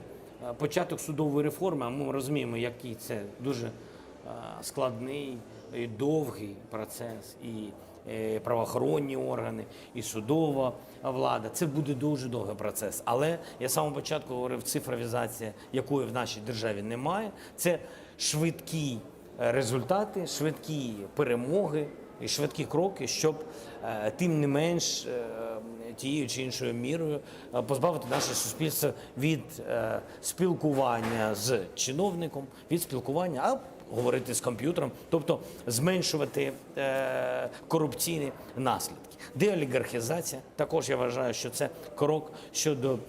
е, початок судової реформи, а ми розуміємо, який це дуже е, складний і довгий процес, і е, правоохоронні органи, і судова влада. Це буде дуже довгий процес. Але я з самого початку говорив, цифровізація, якої в нашій державі немає, це швидкі е, результати, швидкі перемоги і швидкі кроки, щоб е, тим не менш е, тією чи іншою мірою е, позбавити наше суспільство від е, спілкування з чиновником, від спілкування, а говорити з комп'ютером, тобто зменшувати е, корупційні наслідки. Деолігархізація також я вважаю, що це крок щодо е,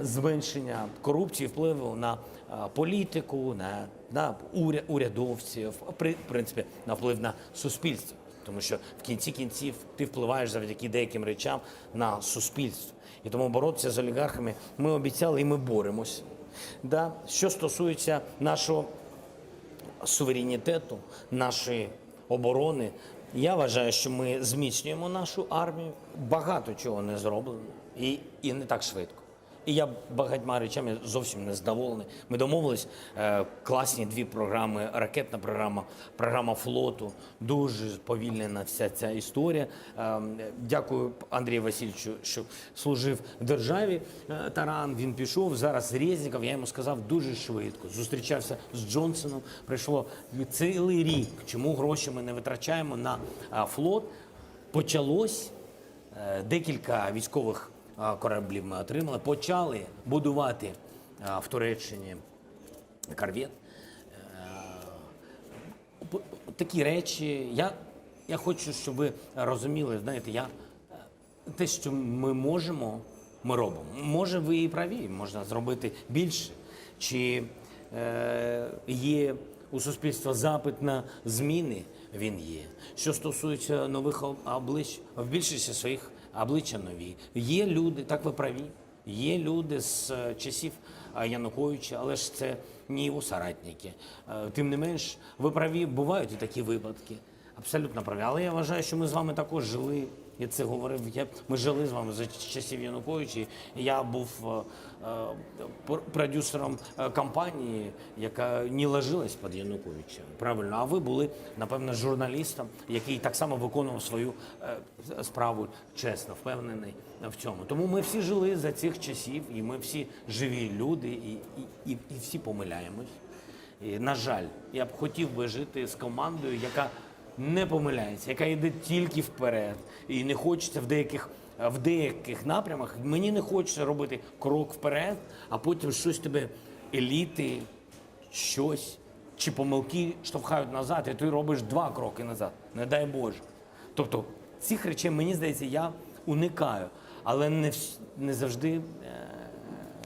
зменшення корупції, впливу на е, політику, на, на уря- урядовців, при- в принципі, на вплив на суспільство. Тому що в кінці кінців ти впливаєш завдяки деяким речам на суспільство. І тому боротися з олігархами ми обіцяли і ми боремось. Да? Що стосується нашого суверенітету, нашої оборони, я вважаю, що ми зміцнюємо нашу армію. Багато чого не зроблено і, і не так швидко. І я багатьма речами зовсім не задоволений. Ми домовились е, класні дві програми: ракетна програма, програма флоту. Дуже сповільнена вся ця історія. Е, дякую Андрію Васильовичу, що служив державі е, Таран. Він пішов зараз. Резніков, я йому сказав дуже швидко. Зустрічався з Джонсоном. Прийшло цілий рік. Чому гроші ми не витрачаємо на е, флот? Почалось Е, Декілька військових е, кораблів ми отримали. Почали будувати е, в Туреччині корвет. Е, п- Такі речі. Я, я хочу, щоб ви розуміли, знаєте, я, е, те, що ми можемо, ми робимо. Може, ви і праві, можна зробити більше. Чи е, є. У суспільства запит на зміни він є. Що стосується нових облич, в більшості своїх обличчя нові. Є люди, так ви праві, є люди з е, часів е, Януковича, але ж це не його соратники. Е, Тим не менш, ви праві, бувають і такі випадки. Абсолютно праві. Але я вважаю, що ми з вами також жили. Я це говорив. Я, ми жили з вами за часів Януковича. і Я був е, е, продюсером е, кампанії, яка не ложилась під Януковича. Правильно, а ви були, напевно, журналістом, який так само виконував свою е, справу чесно, впевнений в цьому. Тому ми всі жили за цих часів, і ми всі живі люди, і, і, і, і всі помиляємось. І, на жаль, я б хотів би жити з командою, яка не помиляється, яка йде тільки вперед. І не хочеться в деяких, в деяких напрямах. Мені не хочеться робити крок вперед, а потім щось тебе еліти, щось чи помилки штовхають назад, і ти робиш два кроки назад. Не дай Боже. Тобто цих речей, мені здається, я уникаю, але не, вс- не завжди е,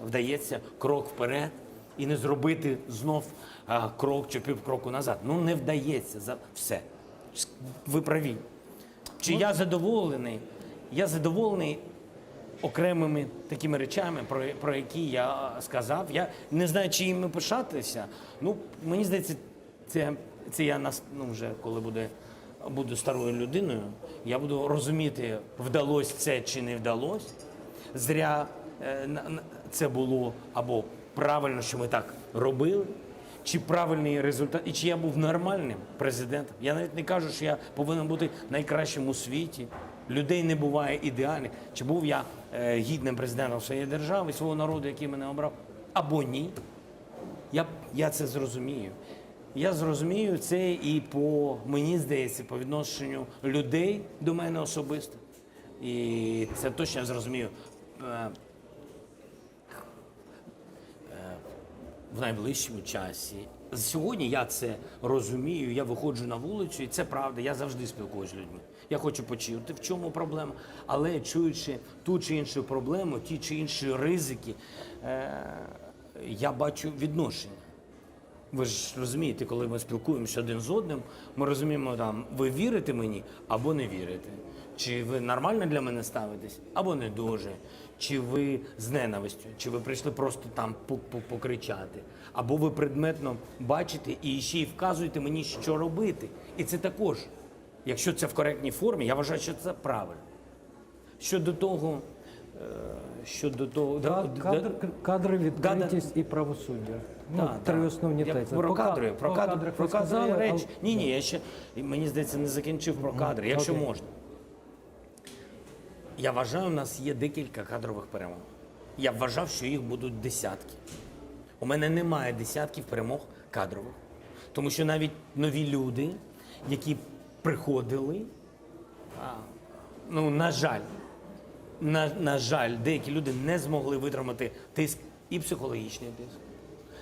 вдається крок вперед і не зробити знов а, крок чи півкроку назад. Ну не вдається за все. Ви праві. Чи я задоволений? Я задоволений окремими такими речами, про, про які я сказав. Я не знаю, чи їми пишатися. Ну, мені здається, це, це я нас, ну, вже коли буде, буду старою людиною, я буду розуміти, вдалося це чи не вдалося. Зря е, це було або правильно, що ми так робили, чи правильний результат, і чи я був нормальним президентом. Я навіть не кажу, що я повинен бути найкращим у світі. Людей не буває ідеальних. Чи був я е, гідним президентом своєї держави, свого народу, який мене обрав, або ні. Я, я це зрозумію. Я зрозумію це і по, мені здається, по відношенню людей до мене особисто. І це точно я зрозумію е, е, в найближчому часі. Сьогодні я це розумію, я виходжу на вулицю, і це правда, я завжди спілкуюся з людьми. Я хочу почути, в чому проблема, але чуючи ту чи іншу проблему, ті чи інші ризики, е, я бачу відношення. Ви ж розумієте, коли ми спілкуємося один з одним, ми розуміємо, там, ви вірите мені або не вірите. Чи ви нормально для мене ставитесь, або не дуже. Чи ви з ненавистю, чи ви прийшли просто там покричати, або ви предметно бачите і ще й вказуєте мені, що робити. І це також, якщо це в коректній формі, я вважаю, що це правильно. Щодо того, е, щодо того, Кадр, кадри, відкритість і правосуддя. Ну, Так, три так. основні Я тези. Про По кадри, про по кадри, кадрах про ви кадри сказали, речі. але- Ні, ні, я ще, мені здається, не закінчив про кадри, якщо Окей. можна. Я вважаю, у нас є декілька кадрових перемог. Я вважав, що їх будуть десятки. У мене немає десятків перемог кадрових. Тому що навіть нові люди, які приходили, а, ну, на жаль, на, на жаль, деякі люди не змогли витримати тиск і психологічний тиск.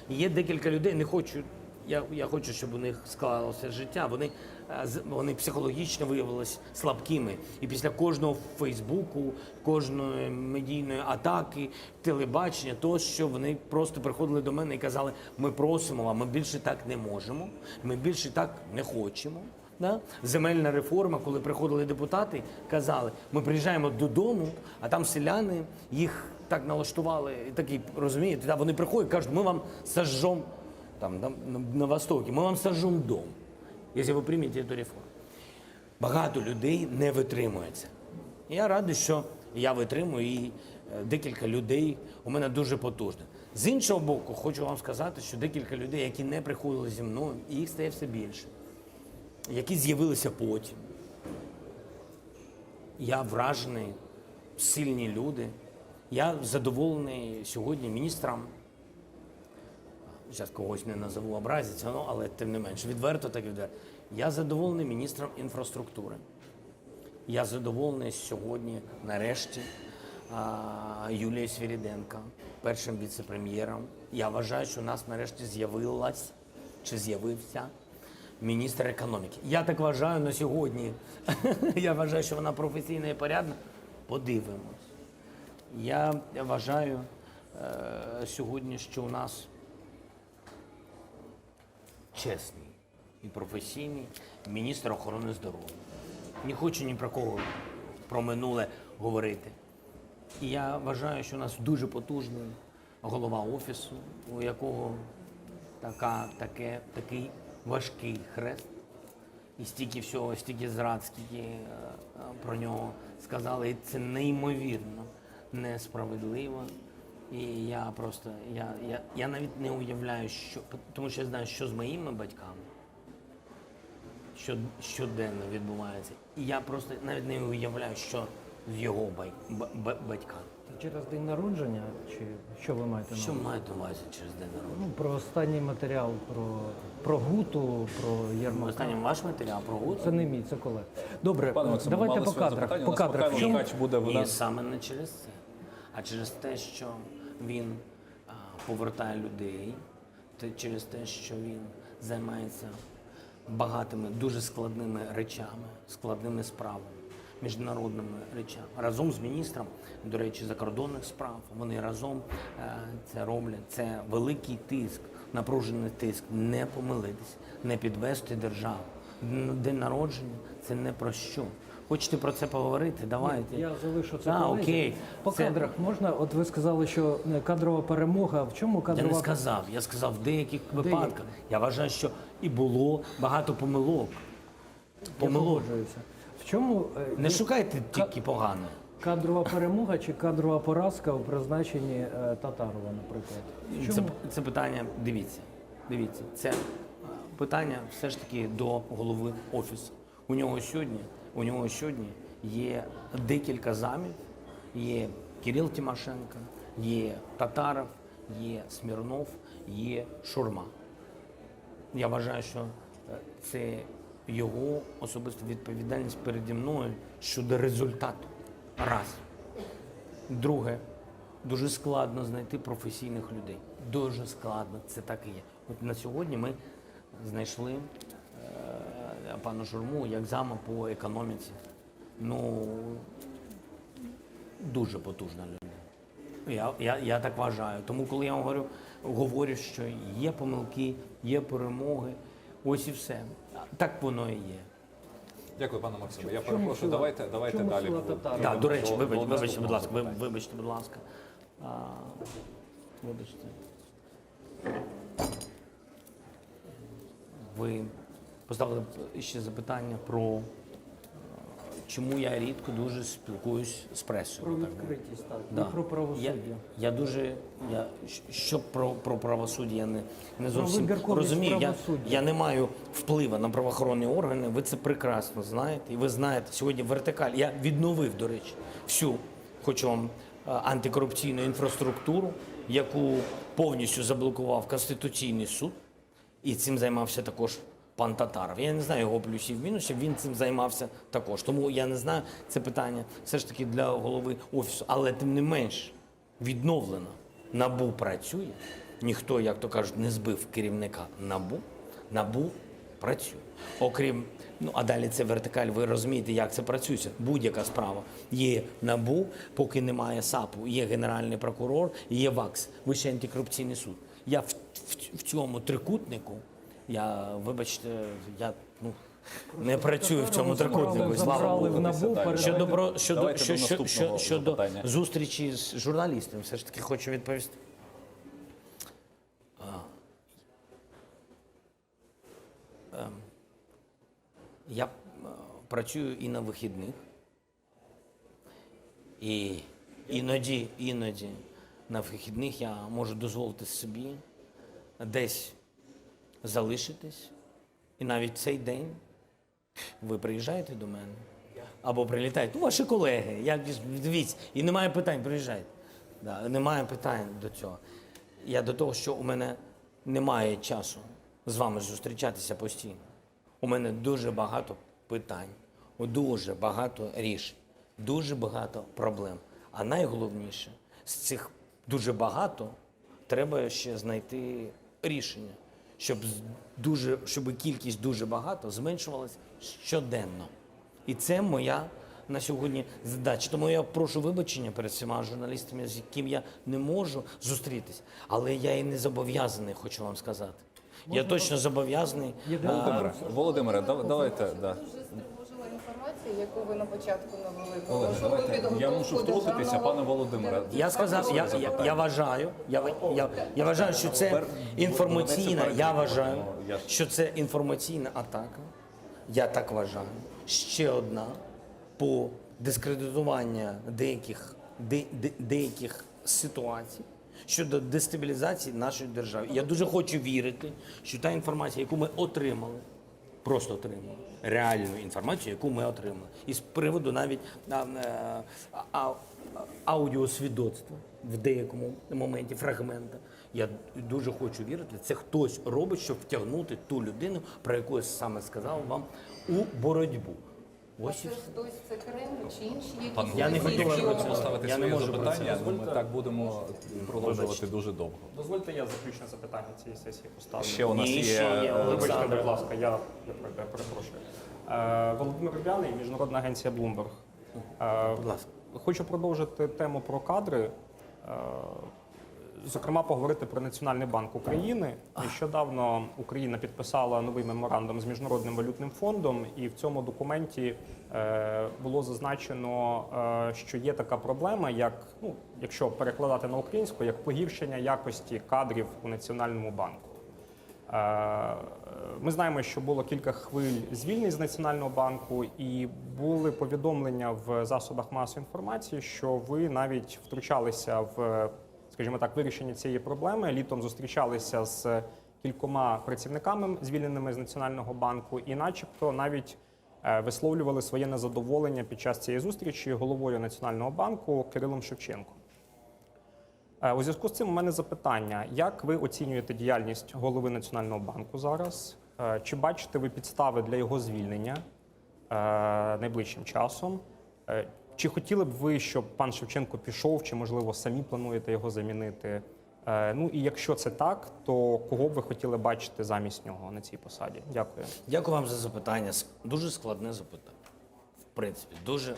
Є декілька людей, не хочу. Я, я хочу, щоб у них склалося життя. Вони, е, вони психологічно виявилися слабкими. І після кожного Фейсбуку, кожної медійної атаки, телебачення, тощо вони просто приходили до мене і казали: ми просимо вам, ми більше так не можемо, ми більше так не хочемо. Да? Земельна реформа, коли приходили депутати, казали, ми приїжджаємо додому, а там селяни їх так налаштували, такі, розумієте, да, вони приходять і кажуть, ми вам сожжем, там, на, на, Востоке, ми вам сожжем дом, якщо ви приймете цю реформу. Багато людей не витримує це. Я радий, що я витримую, і е, декілька людей у мене дуже потужно. З іншого боку, хочу вам сказати, що декілька людей, які не приходили зі мною, і їх стає все більше, які з'явилися потім. Я вражений, сильні люди. Я задоволений сьогодні міністром. Зараз когось не назову образиться, ну, але тим не менш, відверто так відверто. Я задоволений міністром інфраструктури. Я задоволений сьогодні, нарешті, Юлією Свириденко, першим віце-прем'єром. Я вважаю, що у нас нарешті з'явилась чи з'явився міністр економіки. Я так вважаю на сьогодні. Я вважаю, що вона професійна і порядна. Подивимось. Я вважаю е, сьогодні, що у нас. чесний і професійний міністр охорони здоров'я. Не хочу ні про кого про минуле говорити. І я вважаю, що у нас дуже потужний голова офісу, у якого така, таке, такий важкий хрест. І стільки всього, стільки зрад, скільки е, е, про нього сказали. І це неймовірно несправедливо. І я просто, я, я, я навіть не уявляю, що, тому що я знаю, що з моїми батьками що, щоденно відбувається. І я просто навіть не уявляю, що з його бай, ба- ба- батьками. Це через день народження, чи що ви маєте на Що увазі? маєте на увазі через день народження? Ну, про останній матеріал про, про Гуту, про Єрмака. Останній ваш матеріал про Гуту? Це не мій, це колег. Добре, Пане Максиме, давайте мали по своє кадрах. запитання. По У нас кадрах. Михайло В чому- Ткач буде Ні, в нас. саме не через це, а через те, що він а, повертає людей, те- через те, що він займається багатими, дуже складними речами, складними справами, міжнародними речами. Разом з міністром, до речі, закордонних справ, вони разом е, це роблять. Це великий тиск, напружений тиск, не помилитись, не підвести державу. День народження це не про що. Хочете про це поговорити? Давайте. Я залишу це А, колезі. окей. По Це- кадрах можна? От ви сказали, що е, кадрова перемога. В чому Я кадрова не сказав. Я сказав в деяких випадках. Я вважаю, що і було багато помилок. Я Помилок. погоджуюся. В чому е, Не є шукайте тільки погане. кадрова перемога чи кадрова поразка у призначенні е, Татарова, наприклад? В Це, чому? це питання, дивіться, дивіться, це е, питання все ж таки до голови офісу. У нього сьогодні, у нього сьогодні є декілька замів, є Кирил Тимошенко, є Татаров, є Смірнов, є Шурма. Я вважаю, що е, це його особиста відповідальність переді мною щодо результату. Раз. Друге, дуже складно знайти професійних людей. Дуже складно, це так і є. От на сьогодні ми знайшли е, пана Журму як зама по економіці. Ну, дуже потужна людина. Я, я, я так вважаю. Тому, коли я вам говорю, говорю, що є помилки, є перемоги, ось і все. Так воно і є. Дякую, пане Максиме. Я В чому перепрошую, сила- давайте, в давайте чому далі. сила Татарова? Так, до речі, До- вибач, до вибачте, будь наступного ласка, ви- запитання. вибачте, будь ласка. А, вибачте. Ви поставили ще запитання про е, чому я рідко дуже спілкуюсь з пресою. Про так відкритість, так, Да. і про правосуддя. Я, я дуже я що про, про правосуддя я не, не Про зовсім вибірковість розумію. Я, правосуддя. я не маю впливу на правоохоронні органи. Ви це прекрасно знаєте. І ви знаєте, сьогодні вертикаль. Я відновив, до речі, всю хочу вам е, антикорупційну інфраструктуру, яку повністю заблокував Конституційний суд. І цим займався також пан Татаров. Я не знаю його плюсів мінусів, він цим займався також. Тому я не знаю це питання все ж таки для голови офісу. Але тим не менш відновлено. НАБУ працює. Ніхто, як то кажуть, не збив керівника НАБУ. НАБУ працює. Окрім, ну а далі це вертикаль, ви розумієте, як це працюється. Будь-яка справа. Є НАБУ, поки немає САПу, є Генеральний прокурор, є ВАКС, Вищий антикорупційний суд. Я в, в, в цьому трикутнику, я, вибачте, я ну, не працюю в цьому трикутнику. Слава Забрали в Богу. НАБУ, передали- Щодо, про, щодо, Давайте що, до що, що, наступного щодо запитання. зустрічі з журналістами, все ж таки хочу відповісти. А, ем, Я е, працюю і на вихідних, і іноді, іноді на вихідних я можу дозволити собі десь залишитись. І навіть цей день ви приїжджаєте до мене або прилітаєте. Ну, ваші колеги, я дивіться, і немає питань, приїжджайте. Да, немає питань до цього. Я до того, що у мене немає часу з вами зустрічатися постійно. У мене дуже багато питань, дуже багато рішень, дуже багато проблем. А найголовніше, з цих дуже багато треба ще знайти рішення, щоб дуже, щоб кількість дуже багато зменшувалась щоденно. І це моя на сьогодні задача. Тому я прошу вибачення перед всіма журналістами, з яким я не можу зустрітись. Але я і не зобов'язаний, хочу вам сказати. Я точно зобов'язаний. Володимире, Володимире, да- давайте. Да. Дуже інформація, яку ви на початку навели. Олеже, Про можливу давайте. Я підготовку мушу втрутитися, державного пане Володимире. Я сказав, я, я, я вважаю, я, я, я вважаю, що це інформаційна. Я вважаю, що це інформаційна атака. Я так вважаю. Ще одна по дискредитуванню деяких, де, де, деяких ситуацій щодо дестабілізації нашої держави. Я дуже хочу вірити, що та інформація, яку ми отримали, просто отримали реальну інформацію, яку ми отримали. І з приводу навіть а, е, а, аудіосвідоцтва в деякому моменті фрагмента. Я дуже хочу вірити, це хтось робить, щоб втягнути ту людину, про яку я саме сказав вам, у боротьбу. Ось і Це все. хтось, це Кремль чи інші якісь Пане Я не Володимире, готовий якщо про ви це. поставите Я не своє можу про це. запитання, ну, ми так будемо продовжувати дуже довго. Дозвольте, я заключне запитання цієї сесії поставлю. Ще у нас Ні, є, ще є, Вибачте, Олександр. будь ласка, я, я пер- перепрошую. Е, Володимир Рубяний, міжнародна агенція Bloomberg. Е, Будь ласка. Хочу продовжити тему про кадри. Е, Зокрема, поговорити про Національний банк України. Нещодавно Україна підписала новий меморандум з Міжнародним валютним фондом, і в цьому документі е, було зазначено, е, що є така проблема, як ну, якщо перекладати на українську, як погіршення якості кадрів у Національному банку. Е, Ми знаємо, що було кілька хвиль звільнень з Національного банку, і були повідомлення в засобах масової інформації, що ви навіть втручалися в, скажімо так, вирішення цієї проблеми. Літом зустрічалися з кількома працівниками, звільненими з Національного банку, і, начебто, навіть е, висловлювали своє незадоволення під час цієї зустрічі головою Національного банку Кирилом Шевченком. Е, У зв'язку з цим у мене запитання: як ви оцінюєте діяльність голови Національного банку зараз? Е, Чи бачите ви підстави для його звільнення е, найближчим часом? Е, Чи хотіли б ви, щоб пан Шевченко пішов, чи можливо самі плануєте його замінити? Е, Ну і якщо це так, то кого б ви хотіли бачити замість нього на цій посаді? Дякую. Дякую вам за запитання. С- Дуже складне запитання. В принципі, дуже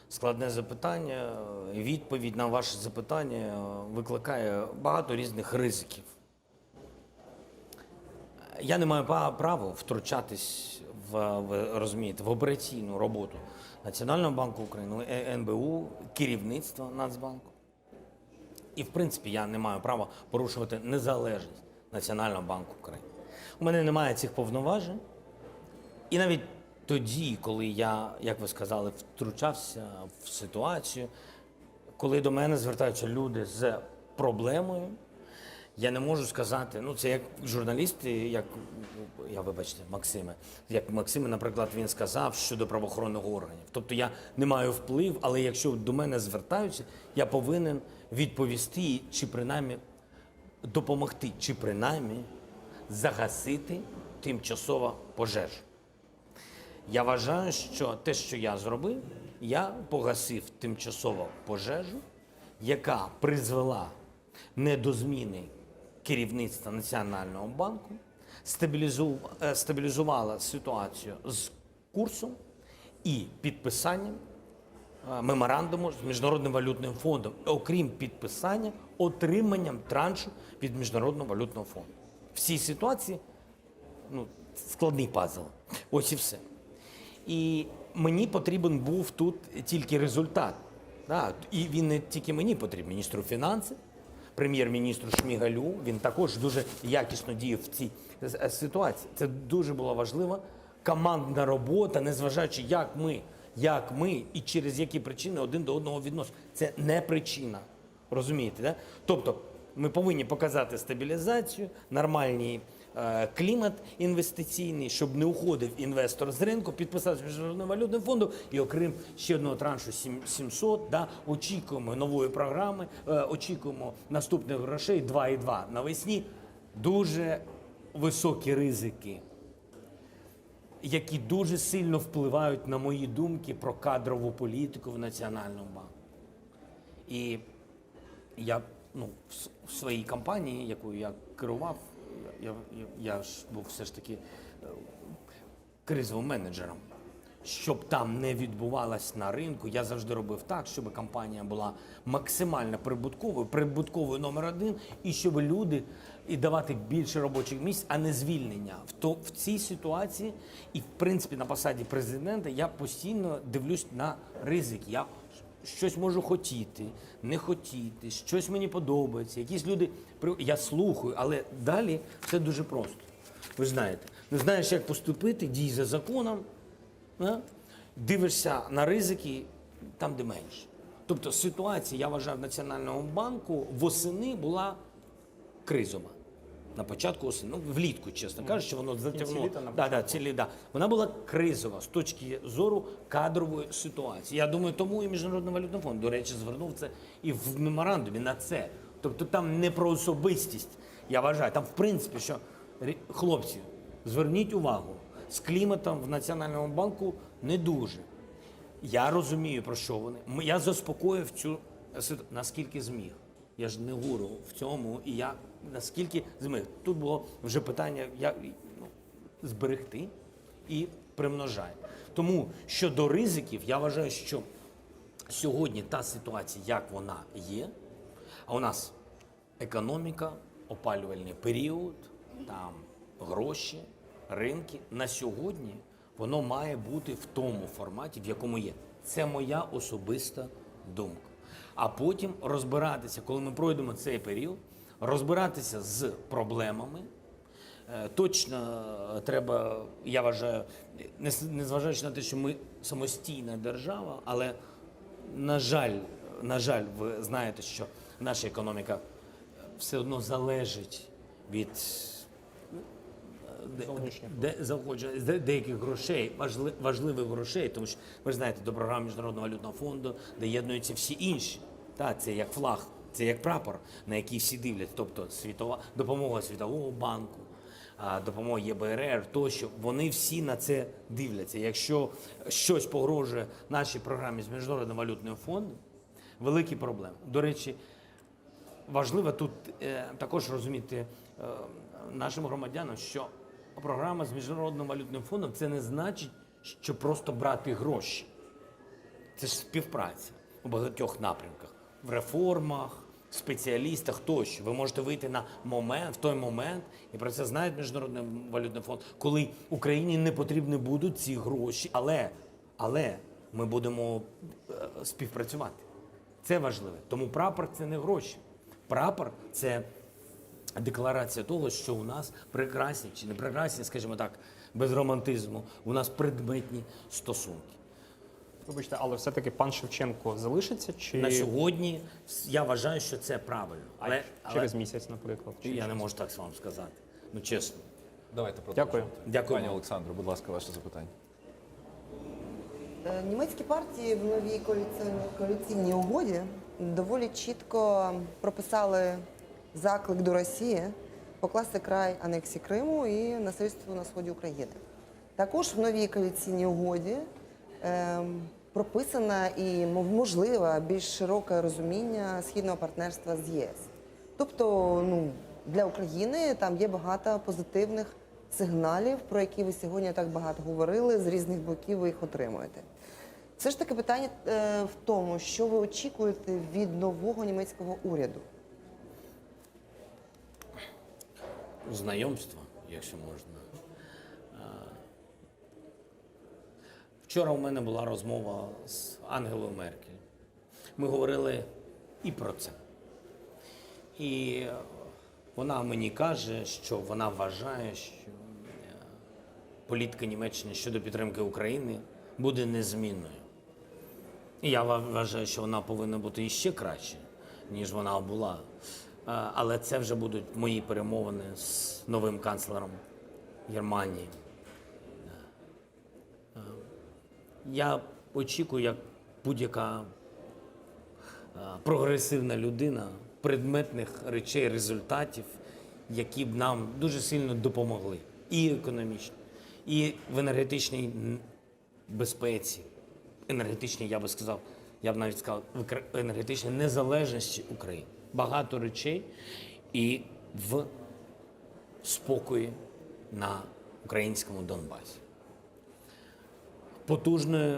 складне запитання. Відповідь на ваше запитання е, викликає багато різних ризиків. Я не маю па- права втручатись в, ви розумієте, в операційну роботу Національного банку України, е, НБУ, керівництва Нацбанку. І, в принципі, я не маю права порушувати незалежність Національного банку України. У мене немає цих повноважень. І навіть тоді, коли я, як ви сказали, втручався в ситуацію, коли до мене звертаються люди з проблемою, я не можу сказати, ну це як журналісти, як я вибачте, Максиме, як Максиме, наприклад, він сказав щодо правоохоронних органів. Тобто я не маю вплив, але якщо до мене звертаються, я повинен відповісти чи принаймні допомогти, чи принаймні загасити тимчасово пожежу. Я вважаю, що те, що я зробив, я погасив тимчасово пожежу, яка призвела не до зміни керівництва Національного банку, стабілізу- е, стабілізувала ситуацію з курсом і підписанням е, меморандуму з Міжнародним валютним фондом, окрім підписання, отриманням траншу від Міжнародного валютного фонду. В цій ситуації ну, складний пазл. Ось і все. І мені потрібен був тут тільки результат. Да, і він не тільки мені потрібен, міністру фінансів, прем'єр-міністру Шмігалю. Він також дуже якісно діяв в цій е, ситуації. Це дуже була важлива командна робота, незважаючи, як ми, як ми і через які причини один до одного відносимо. Це не причина. Розумієте, да? Тобто ми повинні показати стабілізацію, нормальний е, клімат інвестиційний, щоб не уходив інвестор з ринку, підписався з Міжнародним валютним фондом і окрім ще одного траншу 700, да, очікуємо нової програми, е, очікуємо наступних грошей 2,2 навесні. Дуже високі ризики, які дуже сильно впливають на мої думки про кадрову політику в Національному банку. І я ну, в, с- в своїй компанії, якою я керував, я, я, я ж був все ж таки е, кризовим менеджером. Щоб там не відбувалось на ринку, я завжди робив так, щоб компанія була максимально прибутковою, прибутковою номер один, і щоб люди і давати більше робочих місць, а не звільнення. В, то, в цій ситуації, і в принципі на посаді президента я постійно дивлюсь на ризики. Я щось можу хотіти, не хотіти, щось мені подобається. Якісь люди я слухаю, але далі все дуже просто. Ви ж знаєте, не знаєш, як поступити, дій за законом. Да? Дивишся на ризики там, де менше. Тобто ситуація, я вважаю, в Національному банку восени була кризова. На початку осені, ну влітку, чесно кажучи, воно затягнуло. Да, да, цілі, да. Вона була кризова з точки зору кадрової ситуації. Я думаю, тому і Міжнародний валютний фонд, до речі, звернув це і в меморандумі на це. Тобто там не про особистість, я вважаю, там в принципі, що хлопці, зверніть увагу, з кліматом в Національному банку не дуже. Я розумію, про що вони. Я заспокоїв цю ситуацію, наскільки зміг. Я ж не гуру в цьому, і я наскільки зміг. Тут було вже питання, як ну, зберегти і примножай. Тому щодо ризиків, я вважаю, що сьогодні та ситуація, як вона є, а у нас економіка, опалювальний період, там гроші, ринки. На сьогодні воно має бути в тому форматі, в якому є. Це моя особиста думка. А потім розбиратися, коли ми пройдемо цей період, розбиратися з проблемами. Е, Точно е, треба, я вважаю, незважаючи на те, що ми самостійна держава, але на жаль, на жаль, ви знаєте, що наша економіка все одно залежить від де, заохочення, де- деяких грошей, важли, важливих грошей, тому що ви ж знаєте, до програми Міжнародного валютного фонду доєднуються всі інші. Та, це як флаг, це як прапор, на який всі дивляться. Тобто світова допомога Світового банку, допомога ЄБРР тощо, вони всі на це дивляться. Якщо щось погрожує нашій програмі з Міжнародним валютним фондом, великі проблеми. До речі, важливо тут е, також розуміти е, нашим громадянам, що програма з Міжнародним валютним фондом це не значить, що просто брати гроші. Це ж співпраця у багатьох напрямках, в реформах, спеціалістах тощо. Ви можете вийти на момент, в той момент, і про це знає Міжнародний валютний фонд, коли Україні не потрібні будуть ці гроші, але, але ми будемо е, співпрацювати. Це важливе. Тому прапор це не гроші. Прапор це декларація того, що у нас прекрасні чи не прекрасні, скажімо так, без романтизму, у нас предметні стосунки. Вибачте, але все-таки пан Шевченко залишиться чи На сьогодні я вважаю, що це правильно. Але, через місяць, наприклад? Чи я не можу так вам сказати. Ну чесно. Давайте продовжувати. Дякую. Дякую. Пані Олександро, будь ласка, ваше запитання. Е, Німецькі партії в новій коаліційній угоді доволі чітко прописали заклик до Росії покласти край анексії Криму і насильству на сході України. Також в новій коаліційній угоді ем, прописана і можливе більш широке розуміння східного партнерства з ЄС. Тобто, ну, для України там є багато позитивних сигналів, про які ви сьогодні так багато говорили, з різних боків ви їх отримуєте. Все ж таки питання е, в тому, що ви очікуєте від нового німецького уряду? Знайомство, якщо можна. Вчора у мене була розмова з Ангелою Меркель. Ми говорили і про це. І вона мені каже, що вона вважає, що е, політика Німеччини щодо підтримки України буде незмінною. І я вважаю, що вона повинна бути іще краще, ніж вона була. Е, Але це вже будуть мої перемовини з новим канцлером Германії. Е, Я очікую, як будь-яка е, прогресивна людина предметних речей, результатів, які б нам дуже сильно допомогли і економічно, і в енергетичній безпеці, енергетичній, я би сказав, я б навіть сказав, в енергетичній незалежності України. Багато речей і в спокої на українському Донбасі. Потужної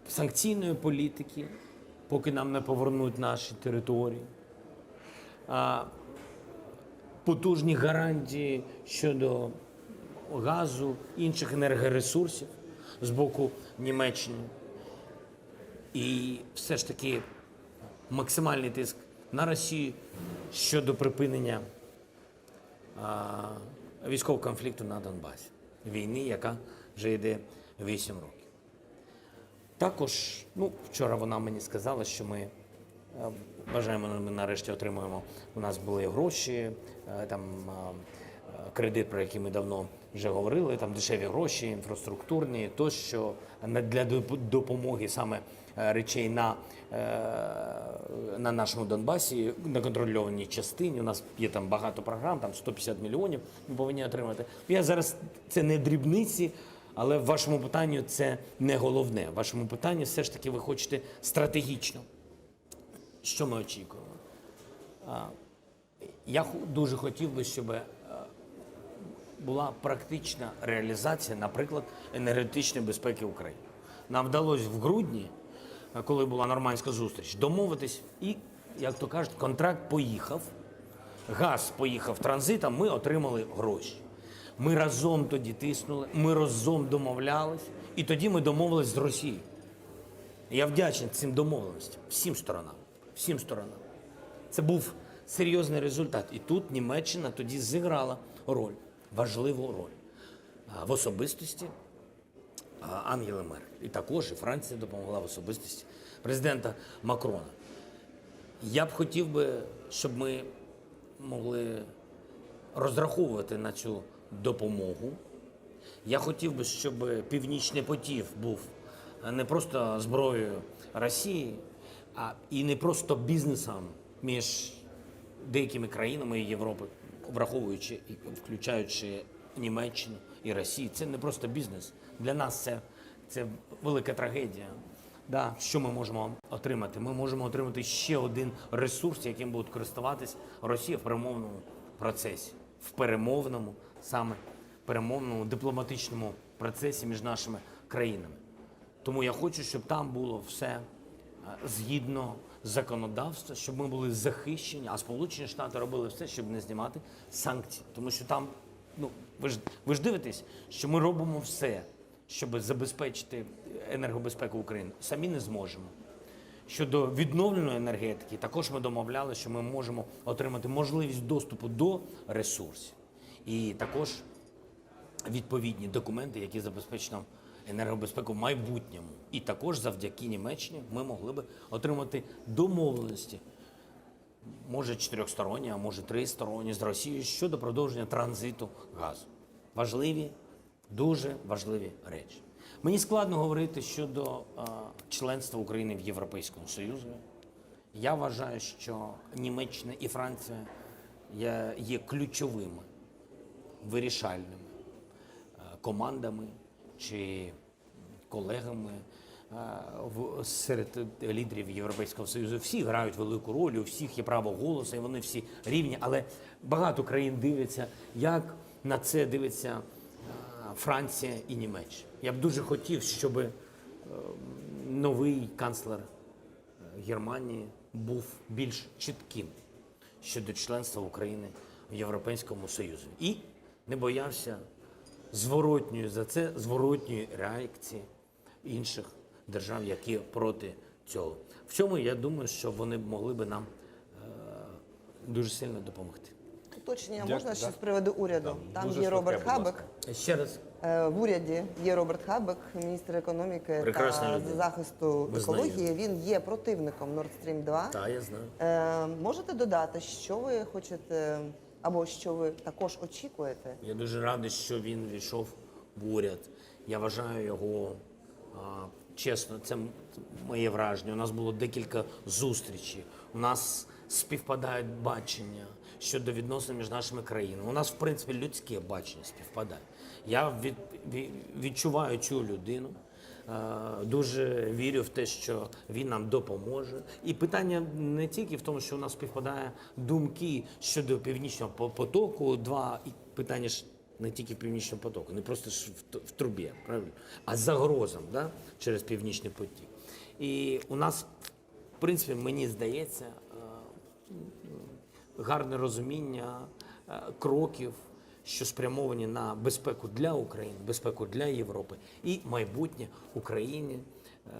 санкційної політики, поки нам не повернуть наші території. Потужні гарантії щодо газу, інших енергоресурсів з боку Німеччини. І все ж таки максимальний тиск на Росію щодо припинення військового конфлікту на Донбасі, війни, яка вже йде 8 років. Також, ну, вчора вона мені сказала, що ми е, бажаємо, ми нарешті отримуємо. У нас були гроші, е, там е, кредит, про який ми давно вже говорили, там дешеві гроші, інфраструктурні, тощо для допомоги саме речей на, на нашому Донбасі, на контрольованій частині. У нас є там багато програм, там 150 мільйонів ми повинні отримати. Я зараз це не дрібниці, але в вашому питанні це не головне. В вашому питанні все ж таки ви хочете стратегічно. Що ми очікуємо? Я дуже хотів би, щоб е, була практична реалізація, наприклад, енергетичної безпеки України. Нам вдалося в грудні, е, коли була нормандська зустріч, домовитись і, як то кажуть, контракт поїхав, газ поїхав транзитом, ми отримали гроші. Ми разом тоді тиснули, ми разом домовлялись, і тоді ми домовились з Росією. Я вдячний цим домовленостям, всім сторонам. Всім сторонам. Це був серйозний результат. І тут Німеччина тоді зіграла роль, важливу роль в особистості Ангели Меркель. І також і Франція допомогла в особистості президента Макрона. Я б хотів би, щоб ми могли розраховувати на цю допомогу. Я хотів би, щоб Північний потік був не просто зброєю Росії, а і не просто бізнесом між деякими країнами Європи, враховуючи і включаючи Німеччину і Росію. Це не просто бізнес. Для нас це, це велика трагедія. Да, що ми можемо отримати? Ми можемо отримати ще один ресурс, яким буде користуватись Росія в перемовному процесі, в перемовному, саме перемовному дипломатичному процесі між нашими країнами. Тому я хочу, щоб там було все е, згідно законодавства, щоб ми були захищені, а Сполучені Штати робили все, щоб не знімати санкції. Тому що там, ну ви ж ви ж дивитесь, що ми робимо все, щоб забезпечити енергобезпеку України. Самі не зможемо. Щодо відновленої енергетики, також ми домовляли, що ми можемо отримати можливість доступу до ресурсів. І також відповідні документи, які забезпечать нам енергобезпеку в майбутньому. І також завдяки Німеччині ми могли би отримати домовленості, може чотирьохсторонні, а може тристоронні з Росією щодо продовження транзиту газу. Важливі, дуже важливі речі. Мені складно говорити щодо е, членства України в Європейському Союзі. Я вважаю, що Німеччина і Франція є, ключовими, вирішальними е, командами чи колегами е, серед лідерів Європейського Союзу. Всі грають велику роль, у всіх є право голосу, і вони всі рівні. Але багато країн дивляться, як на це дивиться е, Франція і Німеччина. Я б дуже хотів, щоб новий канцлер Германії був більш чітким щодо членства України в Європейському Союзі і не боявся зворотньої за це зворотньої реакції інших держав, які проти цього. В цьому я думаю, що вони б могли би нам е, дуже сильно допомогти. Уточнення Дякую, можна ще да. з приводу уряду? Да, Там дуже є Роберт швидке, будь Хабек. Ще раз. Е, В уряді є Роберт Хабек, міністр економіки Прекрасна та людина. захисту Визнаю. екології. Він є противником Nord Stream 2. Так, я знаю. Е, можете додати, що ви хочете або що ви також очікуєте? Я дуже радий, що він війшов в уряд. Я вважаю його, чесно, це моє враження. У нас було декілька зустрічей. У нас співпадають бачення щодо відносин між нашими країнами. У нас, в принципі, людське бачення співпадає. Я від, відчуваю цю людину. Е, Дуже вірю в те, що він нам допоможе. І питання не тільки в тому, що у нас співпадає думки щодо північного потоку, два і питання ж. Не тільки Північного потоку, не просто ж в, в трубі, правильно? А загрозам да? через Північний потік. І у нас, в принципі, мені здається, е, гарне розуміння е, кроків, що спрямовані на безпеку для України, безпеку для Європи і майбутнє України е,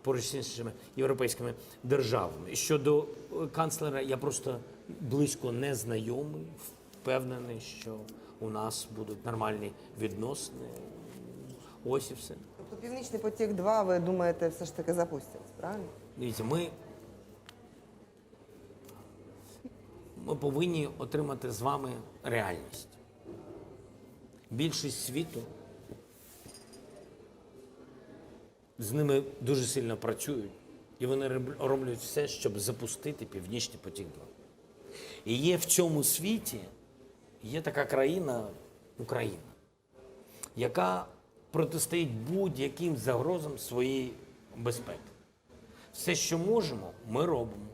поруч з іншими європейськими державами. Щодо е, канцлера, я просто близько не знайомий, впевнений, що у нас будуть нормальні відносини. Ось і все. Тобто Північний потік 2, ви думаєте, все ж таки запустять, правильно? Дивіться, ми, ми повинні отримати з вами реальність. Більшість світу з ними дуже сильно працюють, і вони роблять все, щоб запустити Північний потік 2. І є в цьому світі, є така країна Україна, яка протистоїть будь-яким загрозам своєї безпеки. Все, що можемо, ми робимо.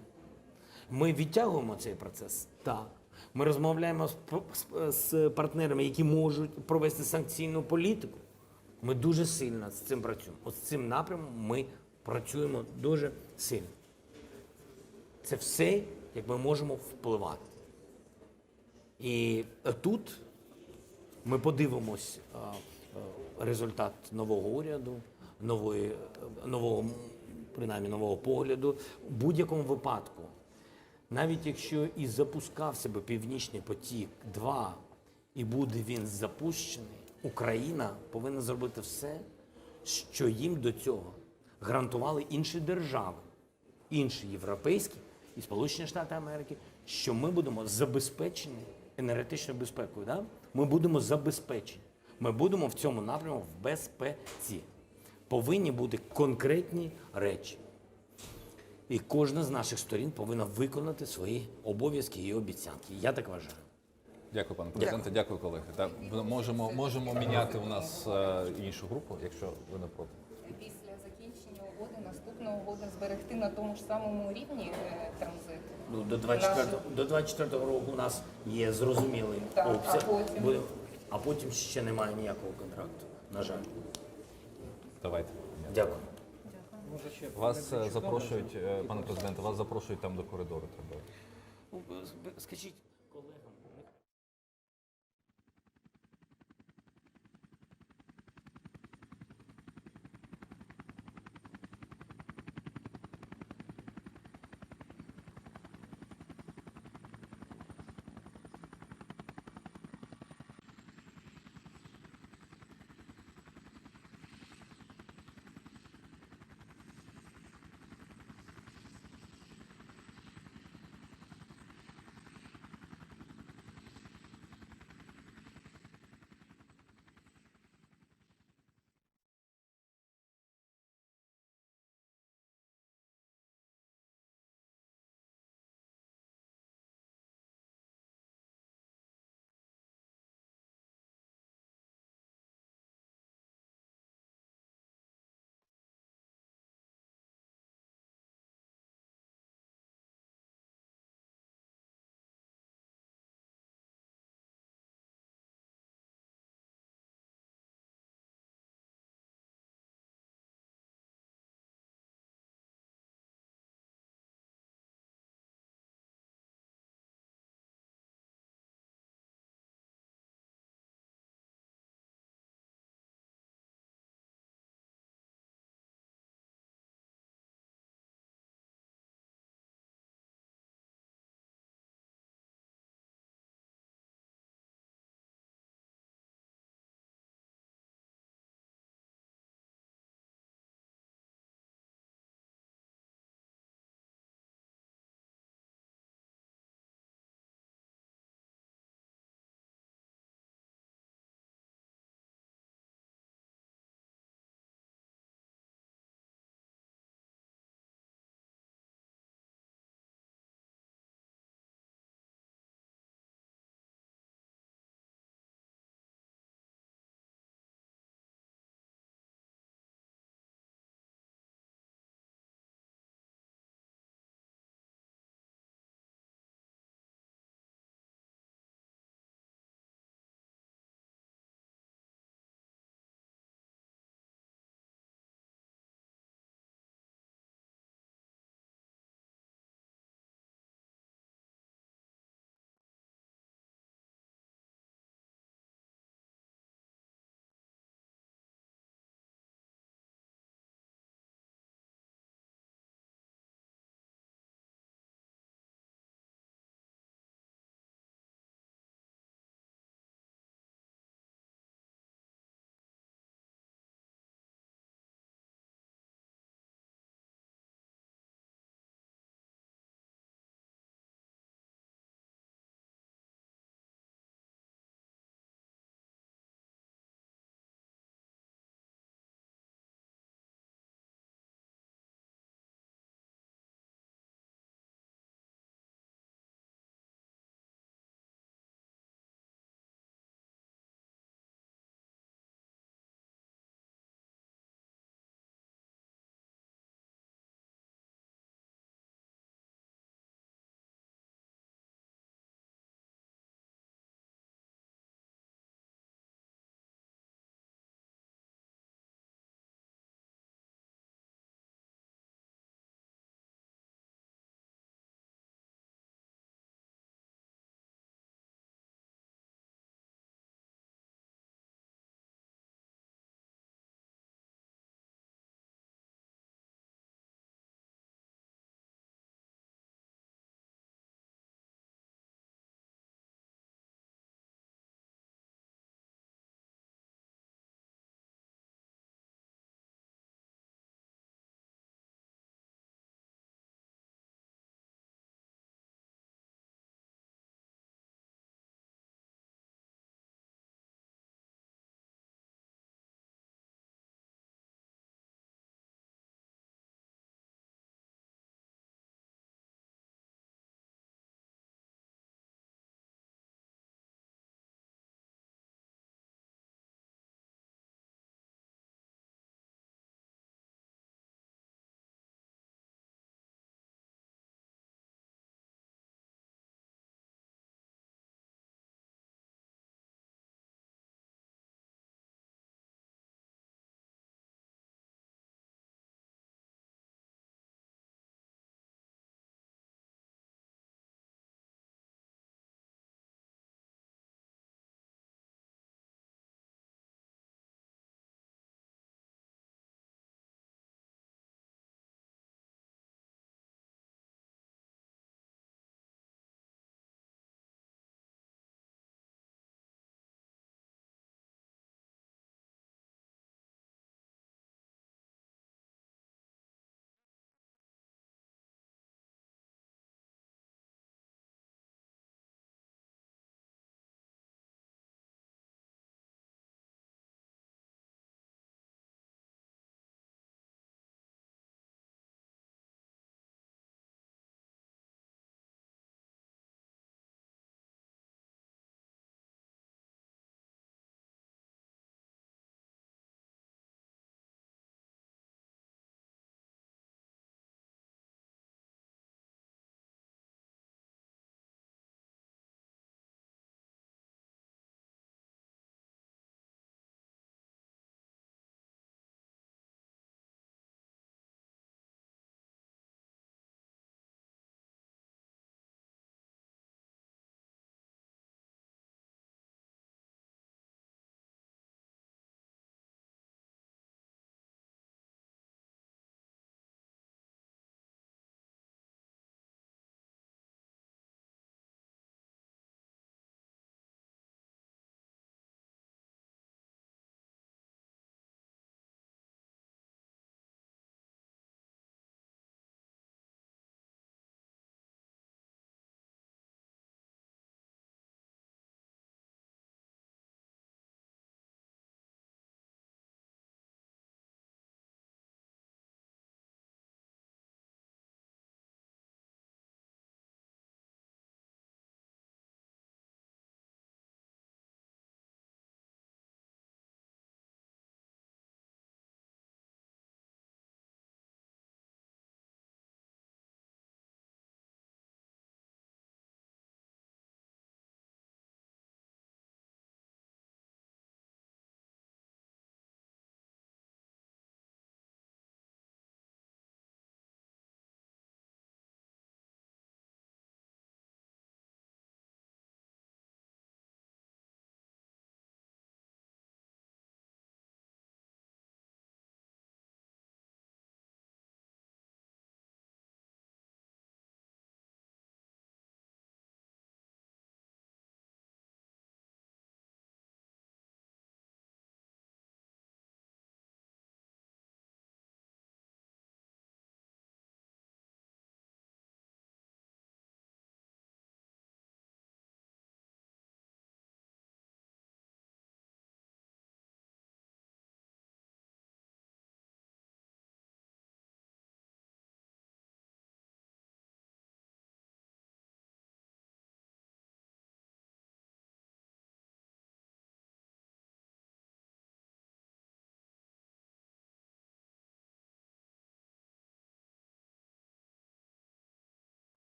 Ми відтягуємо цей процес? Так. Ми розмовляємо з, з, партнерами, які можуть провести санкційну політику. Ми дуже сильно з цим працюємо. От з цим напрямом ми працюємо дуже сильно. Це все, як ми можемо впливати. І тут ми подивимось е, результат нового уряду, нової, нового, принаймні нового погляду. У будь-якому випадку, навіть якщо і запускався би Північний потік 2 і буде він запущений, Україна повинна зробити все, що їм до цього гарантували інші держави, інші європейські і Сполучені Штати Америки, що ми будемо забезпечені енергетичною безпекою. Да? Ми будемо забезпечені. Ми будемо в цьому напрямку в безпеці. Повинні бути конкретні речі. І кожна з наших сторін повинна виконати свої обов'язки і обіцянки. Я так вважаю. Дякую, пане президенте, дякую, колеги. Так, можемо, можемо міняти у нас е, іншу групу, якщо ви не проти. Після закінчення угоди наступна угода зберегти на тому ж самому рівні е, транзит. Ну, до 24, до 24 року у нас є зрозумілий Так, обсяг. а потім? Буде- а потім ще немає ніякого контракту, на жаль. Давайте. Дякую. Вас е, запрошують, е, пане президенте, вас запрошують там до коридору. Треба. Ну, Скажіть колегам.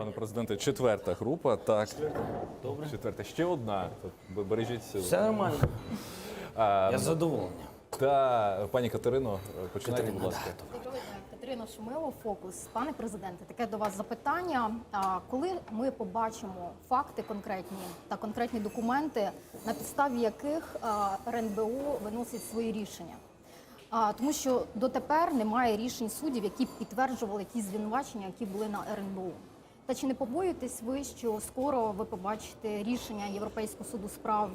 Пане президенте, четверта група. Так. Добре. Четверта. Ще одна. Б- Бережіть сили. Все нормально. А, Я задоволений. Та, пані Катерино, починайте, Катерина, будь ласка. Доброго дня, Катерина Шумило, Фокус. Пане президенте, таке до вас запитання. А Коли ми побачимо факти конкретні та конкретні документи, на підставі яких а, РНБО виносить свої рішення? А, Тому що дотепер немає рішень суддів, які б підтверджували якісь звинувачення, які були на РНБО. Та чи не побоюєтесь ви, що скоро ви побачите рішення Європейського суду з прав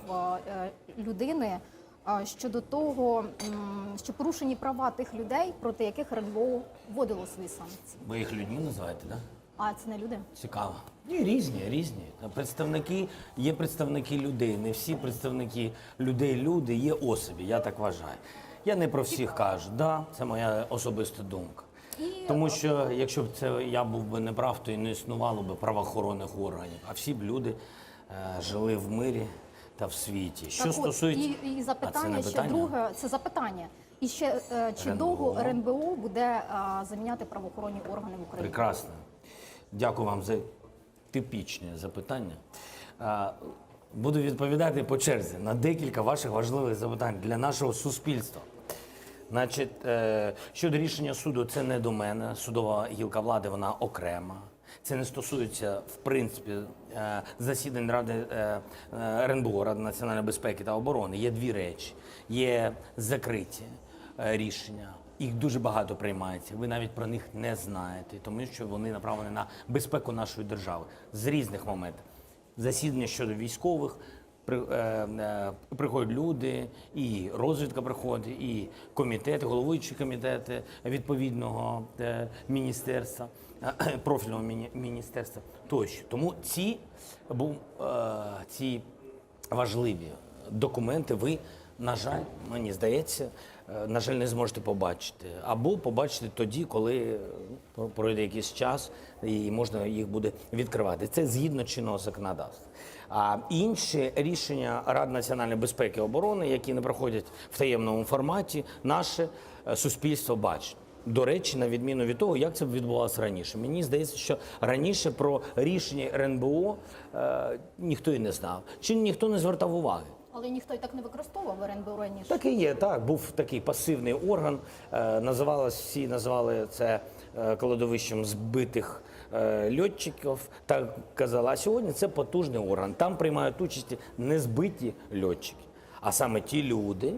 е, людини е, щодо того, м, що порушені права тих людей, проти яких РНБО вводило свої санкції? Ви їх людьми називаєте, так? Да? А це не люди? Цікаво. Ні, різні, різні. Та Представники є представники людей. Не всі представники людей люди є особі. Я так вважаю. Я не про всіх кажу. Да, це моя особиста думка. Тому що якщо б це я був би не прав, то і не існувало би правоохоронних органів, а всі б люди е, жили в мирі та в світі. Що Так от, стосується і, і А запитання це не ще питання? друге, це запитання. І ще е, чи РНБО? довго РНБО буде е, заміняти правоохоронні органи в Україні? Прекрасно. Дякую вам за типічне запитання. Е, Буду відповідати по черзі на декілька ваших важливих запитань для нашого суспільства. Значить, е, щодо рішення суду, це не до мене. Судова гілка влади, вона окрема. Це не стосується, в принципі, е, засідань Ради е, е, РНБО, Ради національної безпеки та оборони. Є дві речі: є закриті е, рішення. Їх дуже багато приймається. Ви навіть про них не знаєте, тому що вони направлені на безпеку нашої держави з різних моментів. Засідання щодо військових, при, е, е, приходять люди, і розвідка приходить, і комітети, головуючі комітети відповідного е, міністерства, е, профільного міні- міністерства тощо. Тому ці, бу- е, ці важливі документи ви, на жаль, мені здається, е, на жаль, не зможете побачити. Або побачити тоді, коли е, пройде якийсь час і можна їх буде відкривати. Це згідно чинного законодавства. А інші рішення Рад національної безпеки і оборони, які не проходять в таємному форматі, наше е, суспільство бачить. До речі, на відміну від того, як це відбувалося раніше. Мені здається, що раніше про рішення РНБО е, ніхто і не знав, чи ніхто не звертав уваги. Але ніхто і так не використовував РНБО раніше. Так і є, так. Був такий пасивний орган. Е, називалось, всі називали це е, кладовищем збитих е, льотчиків. Так казали. А сьогодні це потужний орган. Там приймають участь не збиті льотчики, а саме ті люди.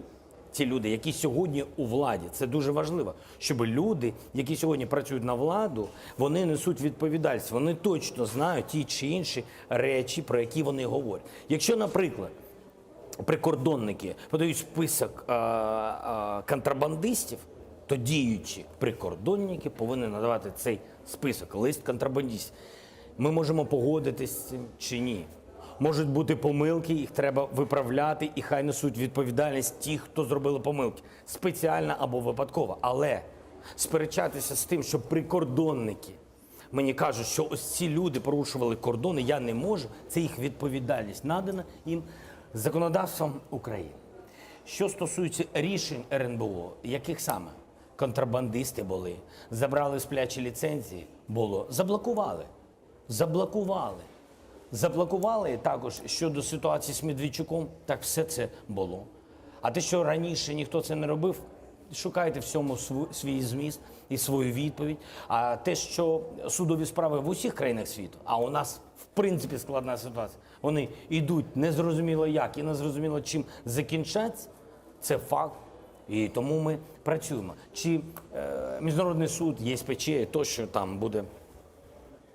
Ті люди, які сьогодні у владі, це дуже важливо, щоб люди, які сьогодні працюють на владу, вони несуть відповідальність, вони точно знають ті чи інші речі, про які вони говорять. Якщо, наприклад, прикордонники подають список е, е, контрабандистів, то діючі прикордонники повинні надавати цей список, лист контрабандистів. Ми можемо погодитись з цим чи ні. Можуть бути помилки, їх треба виправляти, і хай несуть відповідальність ті, хто зробили помилки, спеціально або випадково. Але сперечатися з тим, що прикордонники мені кажуть, що ось ці люди порушували кордони, я не можу. Це їх відповідальність надана їм законодавством України. Що стосується рішень РНБО, яких саме контрабандисти були, забрали сплячі ліцензії, було заблокували. Заблокували. Заблокували також щодо ситуації з Медведчуком, так все це було. А те, що раніше ніхто це не робив, шукайте в цьому св- свій зміст і свою відповідь. А те, що судові справи в усіх країнах світу, а у нас в принципі складна ситуація, вони йдуть незрозуміло як і незрозуміло чим закінчаться, це факт. І тому ми працюємо. Чи е, міжнародний суд, ЄСПЧ, тощо там буде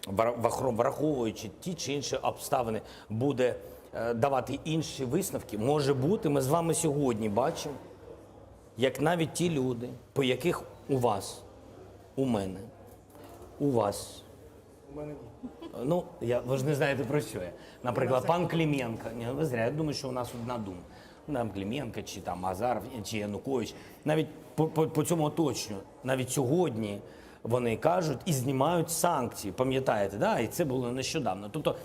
врах- враховуючи ті чи інші обставини, буде е, давати інші висновки, може бути, ми з вами сьогодні бачимо, як навіть ті люди, по яких у вас, у мене, у вас. У мене ні. Ну, я, ви ж не знаєте про що я. Наприклад, пан Клименко. Ні, ви зря, я думаю, що у нас одна думка. Там Клименко, чи там Азаров, чи Янукович. Навіть по, по, по цьому точно, навіть сьогодні вони кажуть і знімають санкції, пам'ятаєте, да? І це було нещодавно. Тобто.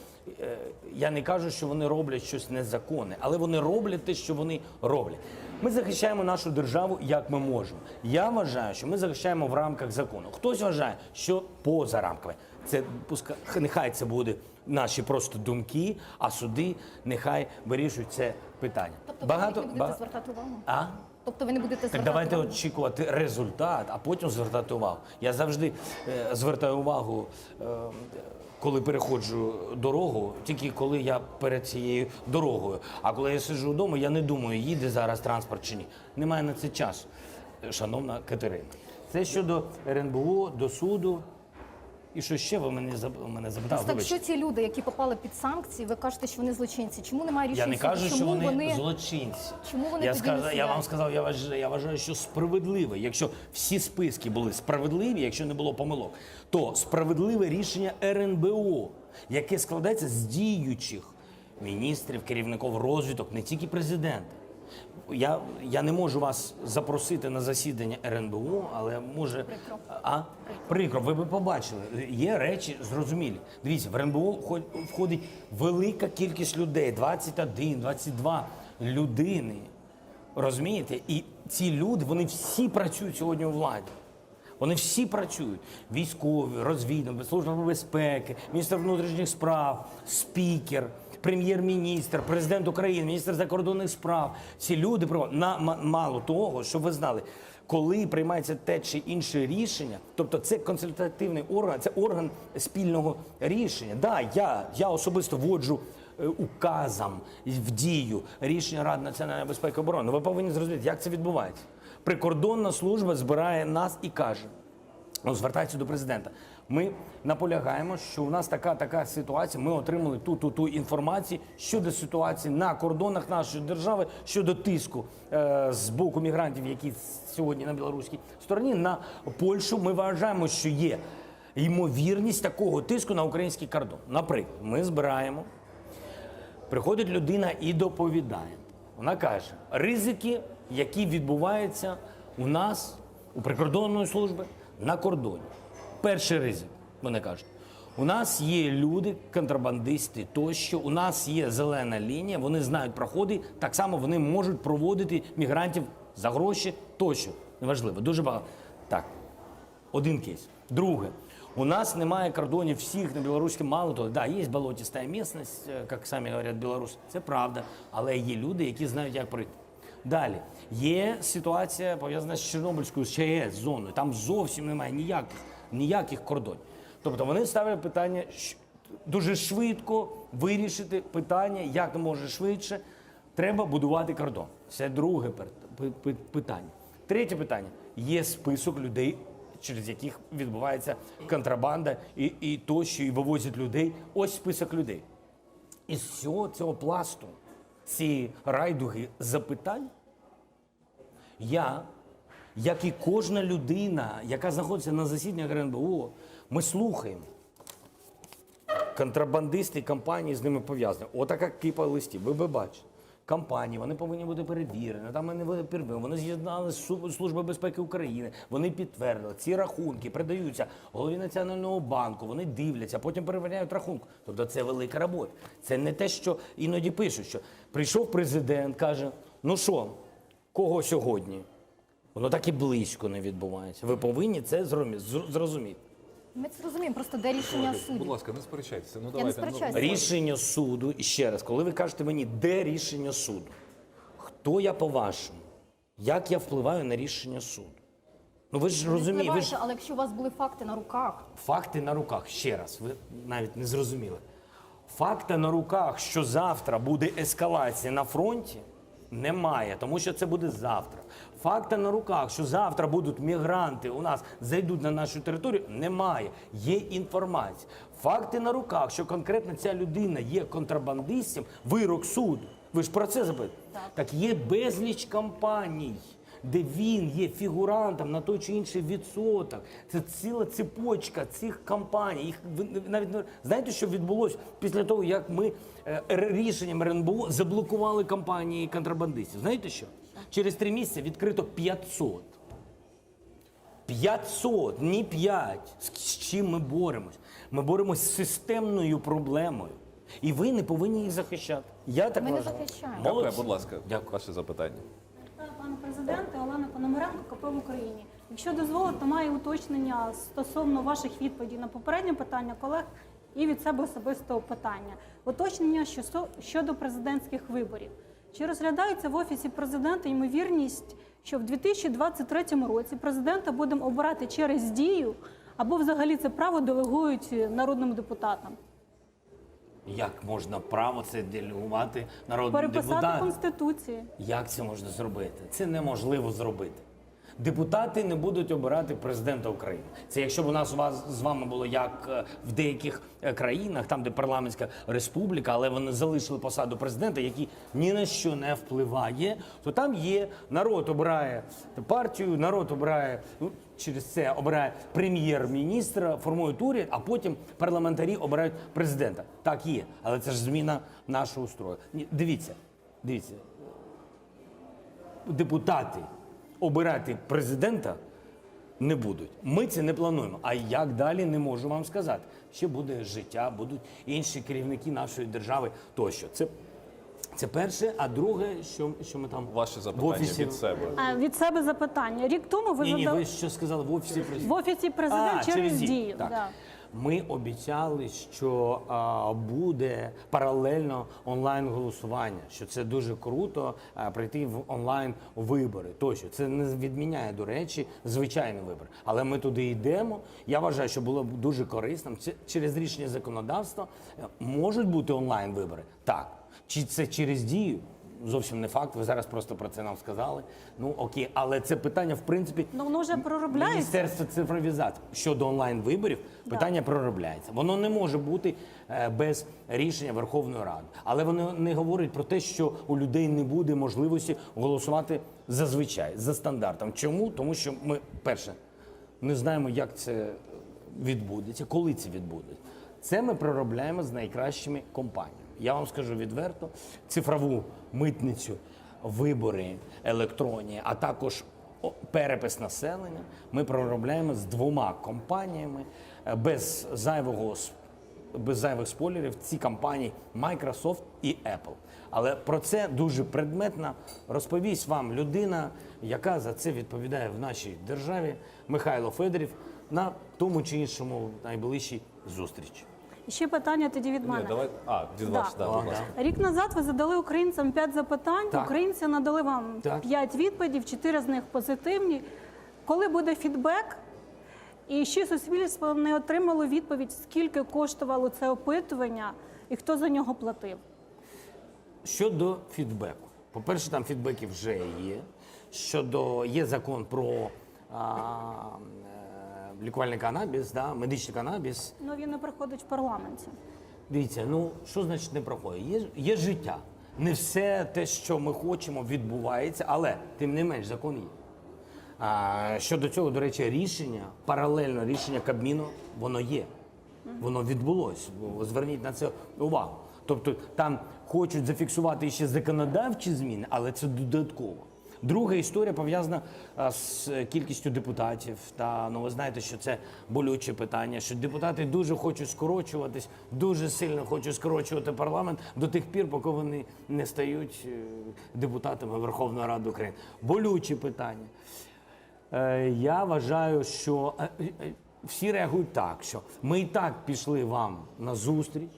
Е, Я не кажу, що вони роблять щось незаконне, але вони роблять те, що вони роблять. Ми захищаємо нашу державу як ми можемо. Я вважаю, що ми захищаємо в рамках закону. Хтось вважає, що поза рамками. Це пуска, нехай це буде наші просто думки, а суди нехай вирішують це питання. Тобто ви навіть не будете ба- звертати увагу? А? Тобто ви не будете Так звертати давайте увагу? очікувати результат, а потім звертати увагу. Я завжди е, звертаю увагу, е, коли переходжу дорогу, тільки коли я перед цією дорогою. А коли я сиджу вдома, я не думаю, їде зараз транспорт чи ні. Немає на це часу, шановна Катерина. Це щодо РНБО, до суду. І що ще ви мене зап- мене запитали? Просто Вибачте. якщо ці люди, які попали під санкції, ви кажете, що вони злочинці. Чому немає рішення Я не суду? кажу, що Чому вони, вони злочинці. Чому вони я тоді не сказав, я вам сидять? сказав, я вважаю, я вважаю, що справедливе. Якщо всі списки були справедливі, якщо не було помилок, то справедливе рішення РНБО, яке складається з діючих міністрів, керівників розвиток, не тільки президента. Я, я не можу вас запросити на засідання РНБО, але може. Прикро. А? Прикро, ви би побачили. Є речі зрозумілі. Дивіться, в РНБО вход- входить велика кількість людей 21, 22 людини. Розумієте? І ці люди, вони всі працюють сьогодні у владі. Вони всі працюють: військові, розвідники, служба безпеки, міністр внутрішніх справ, спікер, прем'єр-міністр, президент України, міністр закордонних справ. Ці люди про- на ма- мало того, щоб ви знали, коли приймається те чи інше рішення, тобто це консультативний орган, це орган спільного рішення. Да, я, я особисто вводжу е, указом в дію рішення Ради національної безпеки і оборони. Ви повинні зрозуміти, як це відбувається. Прикордонна служба збирає нас і каже: ну, звертається до президента. Ми наполягаємо, що у нас така така ситуація. Ми отримали ту ту ту інформацію щодо ситуації на кордонах нашої держави щодо тиску е, з боку мігрантів, які сьогодні на білоруській стороні, на Польщу. Ми вважаємо, що є ймовірність такого тиску на український кордон. Наприклад, ми збираємо Приходить людина і доповідає. Вона каже, ризики, які відбуваються у нас, у прикордонної служби, на кордоні. Перший ризик, вони кажуть, у нас є люди, контрабандисти тощо, у нас є зелена лінія, вони знають проходи, так само вони можуть проводити мігрантів за гроші тощо. Неважливо, дуже багато. Так, один кейс. Друге, у нас немає кордонів всіх на білоруському мало того. Да, є болотиста місцевість, е, як самі говорять білоруси, це правда, але є люди, які знають, як пройти. Далі є ситуація пов'язана з Чорнобильською з ЧАЕС зоною. Там зовсім немає ніяких, ніяких кордонів. Тобто вони ставлять питання щ- дуже швидко вирішити питання, як може швидше. Треба будувати кордон. Це друге пер- пи- пи- питання. Третє питання: є список людей, через яких відбувається контрабанда і, і тощо, і вивозять людей. Ось список людей. І з всього цього пласту, цієї райдуги запитань, я, як і кожна людина, яка знаходиться на засіданнях РНБО, ми слухаємо. Контрабандисти і компанії з ними пов'язані. Отака кипа листів. Ви би бачите. Компанії, вони повинні бути перевірені, там вони були перевірені. Вони з'єднали з Су- Службою безпеки України, вони підтвердили, ці рахунки передаються голові Національного банку, вони дивляться, потім перевіряють рахунку. Тобто це велика робота. Це не те, що іноді пишуть, що прийшов президент, каже: ну що, кого сьогодні? Воно так і близько не відбувається. Ви повинні це зрозумі- зрозуміти. Ми це розуміємо, просто де рішення Будь суддів. ласка, не сперечайтеся. Ну, Я не давайте, ну, сперечаюся. Рішення суду, і ще раз, коли ви кажете мені, де рішення суду? Хто я по-вашому? Як я впливаю на рішення суду? Ну ви ж Ви розумієте, ви ж впливаєте, але якщо у вас були факти на руках, факти на руках. Ще раз, ви навіть не зрозуміли. Факти на руках, що завтра буде ескалація на фронті, немає, тому що це буде завтра. Факти на руках, що завтра будуть мігранти у нас зайдуть на нашу територію, немає. Є інформація. Факти на руках, що конкретно ця людина є контрабандистом, вирок суду. Ви ж про це запитуєте? Так. є безліч компаній, де він є фігурантом на той чи інший відсоток. Це ціла цепочка цих компаній. Їх ви навіть не знаєте, що відбулося після того, як ми е, рішенням РНБО заблокували компанії контрабандистів. Знаєте що? Через три місяці відкрито 500. 500, не 5. З з чим ми боремось? Ми боремось з системною проблемою. І ви не повинні їх захищати. Я так Ми не вважаю. захищаємо. Дякую, будь ласка, ваше запитання. Пане президенте, Олена Пономаренко, КП в Україні. Якщо дозволите, маю уточнення стосовно ваших відповідей на попереднє питання колег і від себе особистого питання. Уточнення щодо президентських виборів. Чи розглядається в офісі президента ймовірність, що в 2023 році президента будемо обирати через дію, або взагалі це право делегують народним депутатам? Як можна право це делегувати народним Переписати депутатам? Конституцію. Як це можна зробити? Це неможливо зробити. Депутати не будуть обирати президента України. Це якщо б у нас у вас з вами було як е, в деяких е, країнах, там де парламентська республіка, але вони залишили посаду президента, який ні на що не впливає, то там є народ обирає партію, народ обирає ну, через це обирає прем'єр-міністра, формують уряд, а потім парламентарі обирають президента. Так є, але це ж зміна нашого устрою. Ні, дивіться, дивіться депутати обирати президента не будуть. Ми це не плануємо. А як далі не можу вам сказати. Ще буде життя, будуть інші керівники нашої держави тощо. Це, це перше, а друге, що, що ми там Ваше в запитання офісі від себе. А, Від себе запитання. Рік тому ви Ні, ні, задали ви що сказали в офісі президента? в офісі президента А, через, дію. Так. Да. Ми обіцяли, що а, буде паралельно онлайн голосування, що це дуже круто а, прийти в онлайн вибори. Тощо це не відміняє, до речі, звичайний вибір. Але ми туди йдемо. Я вважаю, що було б дуже корисним. Це через рішення законодавства е, можуть бути онлайн вибори. Так. Чи це через дію? Зовсім не факт. Ви зараз просто про це нам сказали. Ну окей, але це питання, в принципі, Ну воно вже проробляється. Міністерство цифровізації щодо онлайн виборів питання проробляється. Воно не може бути е, без рішення Верховної Ради. Але воно не говорить про те, що у людей не буде можливості голосувати зазвичай за стандартом. Чому? Тому що ми перше не знаємо, як це відбудеться, коли це відбудеться. Це ми проробляємо з найкращими компаніями. Я вам скажу відверто, цифрову митницю, вибори електронні, а також перепис населення ми проробляємо з двома компаніями е, без зайвого без зайвих спойлерів. Ці компанії Microsoft і Apple. Але про це дуже предметно розповість вам людина, яка за це відповідає в нашій державі, Михайло Федорів, на тому чи іншому найближчій зустрічі. І Ще питання тоді від мене. Ні, давай. А, від Да. вас, да, будь ласка. Рік назад ви задали українцям 5 запитань. Так. Українці надали вам Так. 5 відповідей, 4 з них позитивні. Коли буде фідбек? І ще суспільство не отримало відповідь, скільки коштувало це опитування і хто за нього платив. Щодо фідбеку. По-перше, там фідбеки вже є. Щодо є закон про а, е, лікувальний канабіс, да, медичний канабіс. Ну він не проходить в парламенті. Дивіться, ну що значить не проходить? Є, є життя. Не все те, що ми хочемо, відбувається, але тим не менш закон є. А, щодо цього, до речі, рішення, паралельно рішення Кабміну, воно є. Воно відбулось. Зверніть на це увагу. Тобто там хочуть зафіксувати ще законодавчі зміни, але це додатково. Друга історія пов'язана з кількістю депутатів. Та ну ви знаєте, що це болюче питання, що депутати дуже хочуть скорочуватись, дуже сильно хочуть скорочувати парламент до тих пір, поки вони не стають е, депутатами Верховної Ради України. Болюче питання. Е, Я вважаю, що е, всі реагують так, що ми і так пішли вам на зустріч.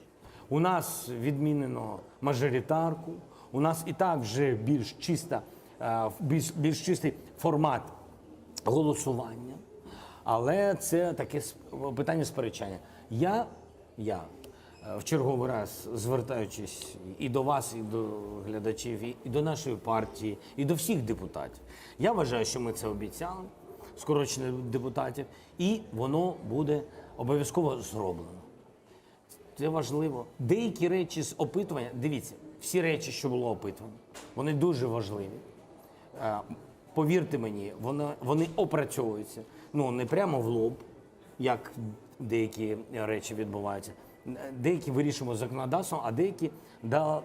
У нас відмінено мажоритарку, у нас і так вже більш чиста, більш, більш чистий формат голосування. Але це таке питання сперечання. Я, я е, в черговий раз звертаючись і до вас, і до глядачів, і, до нашої партії, і до всіх депутатів. Я вважаю, що ми це обіцяли, скорочення депутатів, і воно буде обов'язково зроблено. Це важливо. Деякі речі з опитування, дивіться, всі речі, що було опитано, вони дуже важливі. Е, Повірте мені, воно, вони опрацьовуються. Ну, не прямо в лоб, як деякі речі відбуваються. Деякі вирішуємо законодавством, а деякі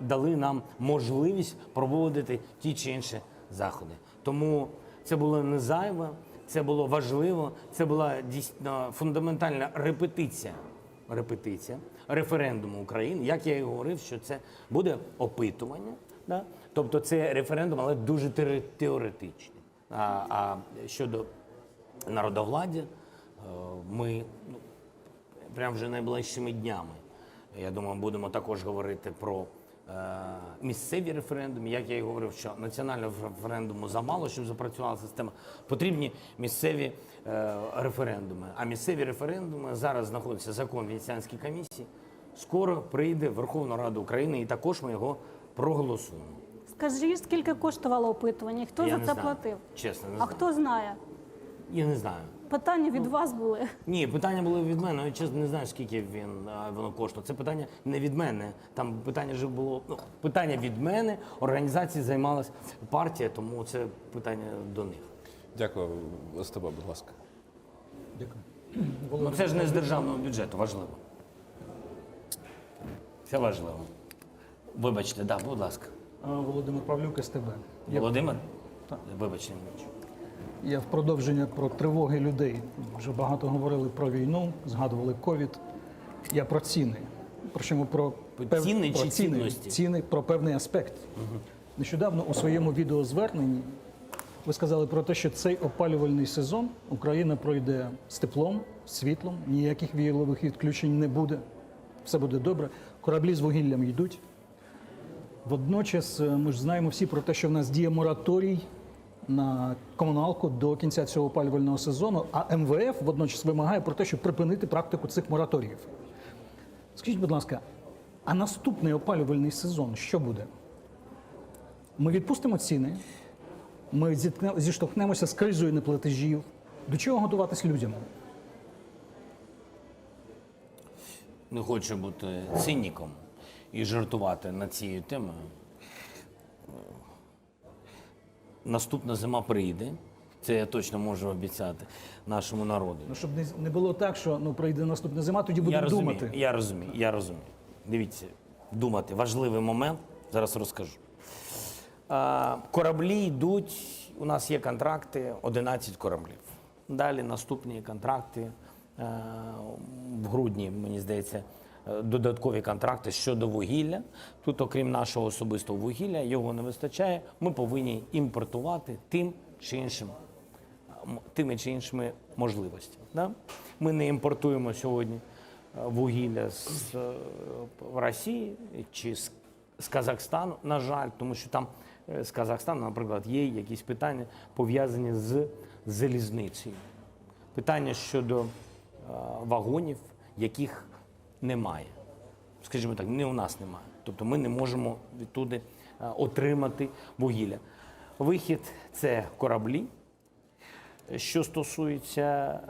дали нам можливість проводити ті чи інші заходи. Тому це було не зайве, це було важливо, це була дійсно фундаментальна репетиція. репетиція референдуму України. Як я і говорив, що це буде опитування, да? Тобто це референдум, але дуже теоре- теоретичний. А, а щодо народовладдя, е, ми ну, прямо вже найближчими днями, я думаю, будемо також говорити про е, місцеві референдуми. Як я і говорив, що національного референдуму замало, щоб запрацювала система. Потрібні місцеві е, референдуми. А місцеві референдуми зараз знаходиться закон Венеціанській комісії. Скоро прийде в Верховну Раду України, і також ми його проголосуємо. Скажіть, скільки коштувало опитування? і Хто Я за не це знаю. платив? Чесно, не А знаю. хто знає? Я не знаю. Питання від вас були. Ні, питання були від мене. Я чесно не знаю, скільки він е, воно коштує. Це питання не від мене. Там питання вже було. Ну, питання від мене. Організації займалась партія, тому це питання до них. Дякую, СТБ, будь ласка. Дякую. Ну це ж не з державного бюджету, важливо. Це важливо. Вибачте, да, будь ласка. Володимир Павлюк, СТБ. Я- Володимир? Вибачте, не бачу. Я в продовження про тривоги людей. Вже багато говорили про війну, згадували ковід. Я про ціни. Причому про, пев- Ціни про чи ціни, цінності? ціни, про певний аспект. Нещодавно у своєму відеозверненні ви сказали про те, що цей опалювальний сезон Україна пройде з теплом, з світлом, ніяких віялових відключень не буде. Все буде добре. Кораблі з вугіллям йдуть. Водночас е, ми ж знаємо всі про те, що в нас діє мораторій на комуналку до кінця цього опалювального сезону, а МВФ водночас вимагає про те, щоб припинити практику цих мораторіїв. Скажіть, будь ласка, а наступний опалювальний сезон що буде? Ми відпустимо ціни, ми зіткне- зіштовхнемося з кризою неплатежів. До чого готуватись людям? Не хочу бути циніком і жартувати над цією темою. Наступна зима прийде. Це я точно можу обіцяти нашому народу. Ну, щоб не, не було так, що ну, прийде наступна зима, тоді Я будемо розумію, думати. я розумію, я розумію. Дивіться, думати. Важливий момент, зараз розкажу. А, кораблі йдуть, у нас є контракти, 11 кораблів. Далі наступні контракти е, в грудні, мені здається, е, додаткові контракти щодо вугілля. Тут, окрім нашого особистого вугілля, його не вистачає. Ми повинні імпортувати тим чи іншим м- тими чи іншими можливостями. Да? Ми не імпортуємо сьогодні е, вугілля з е, Росії чи з, з Казахстану, на жаль, тому що там е, з Казахстану, наприклад, є якісь питання пов'язані з залізницею. Питання щодо е, вагонів, яких немає. Скажімо так, не у нас немає. Тобто ми не можемо відтуди е, отримати вугілля. Вихід це кораблі. Що стосується,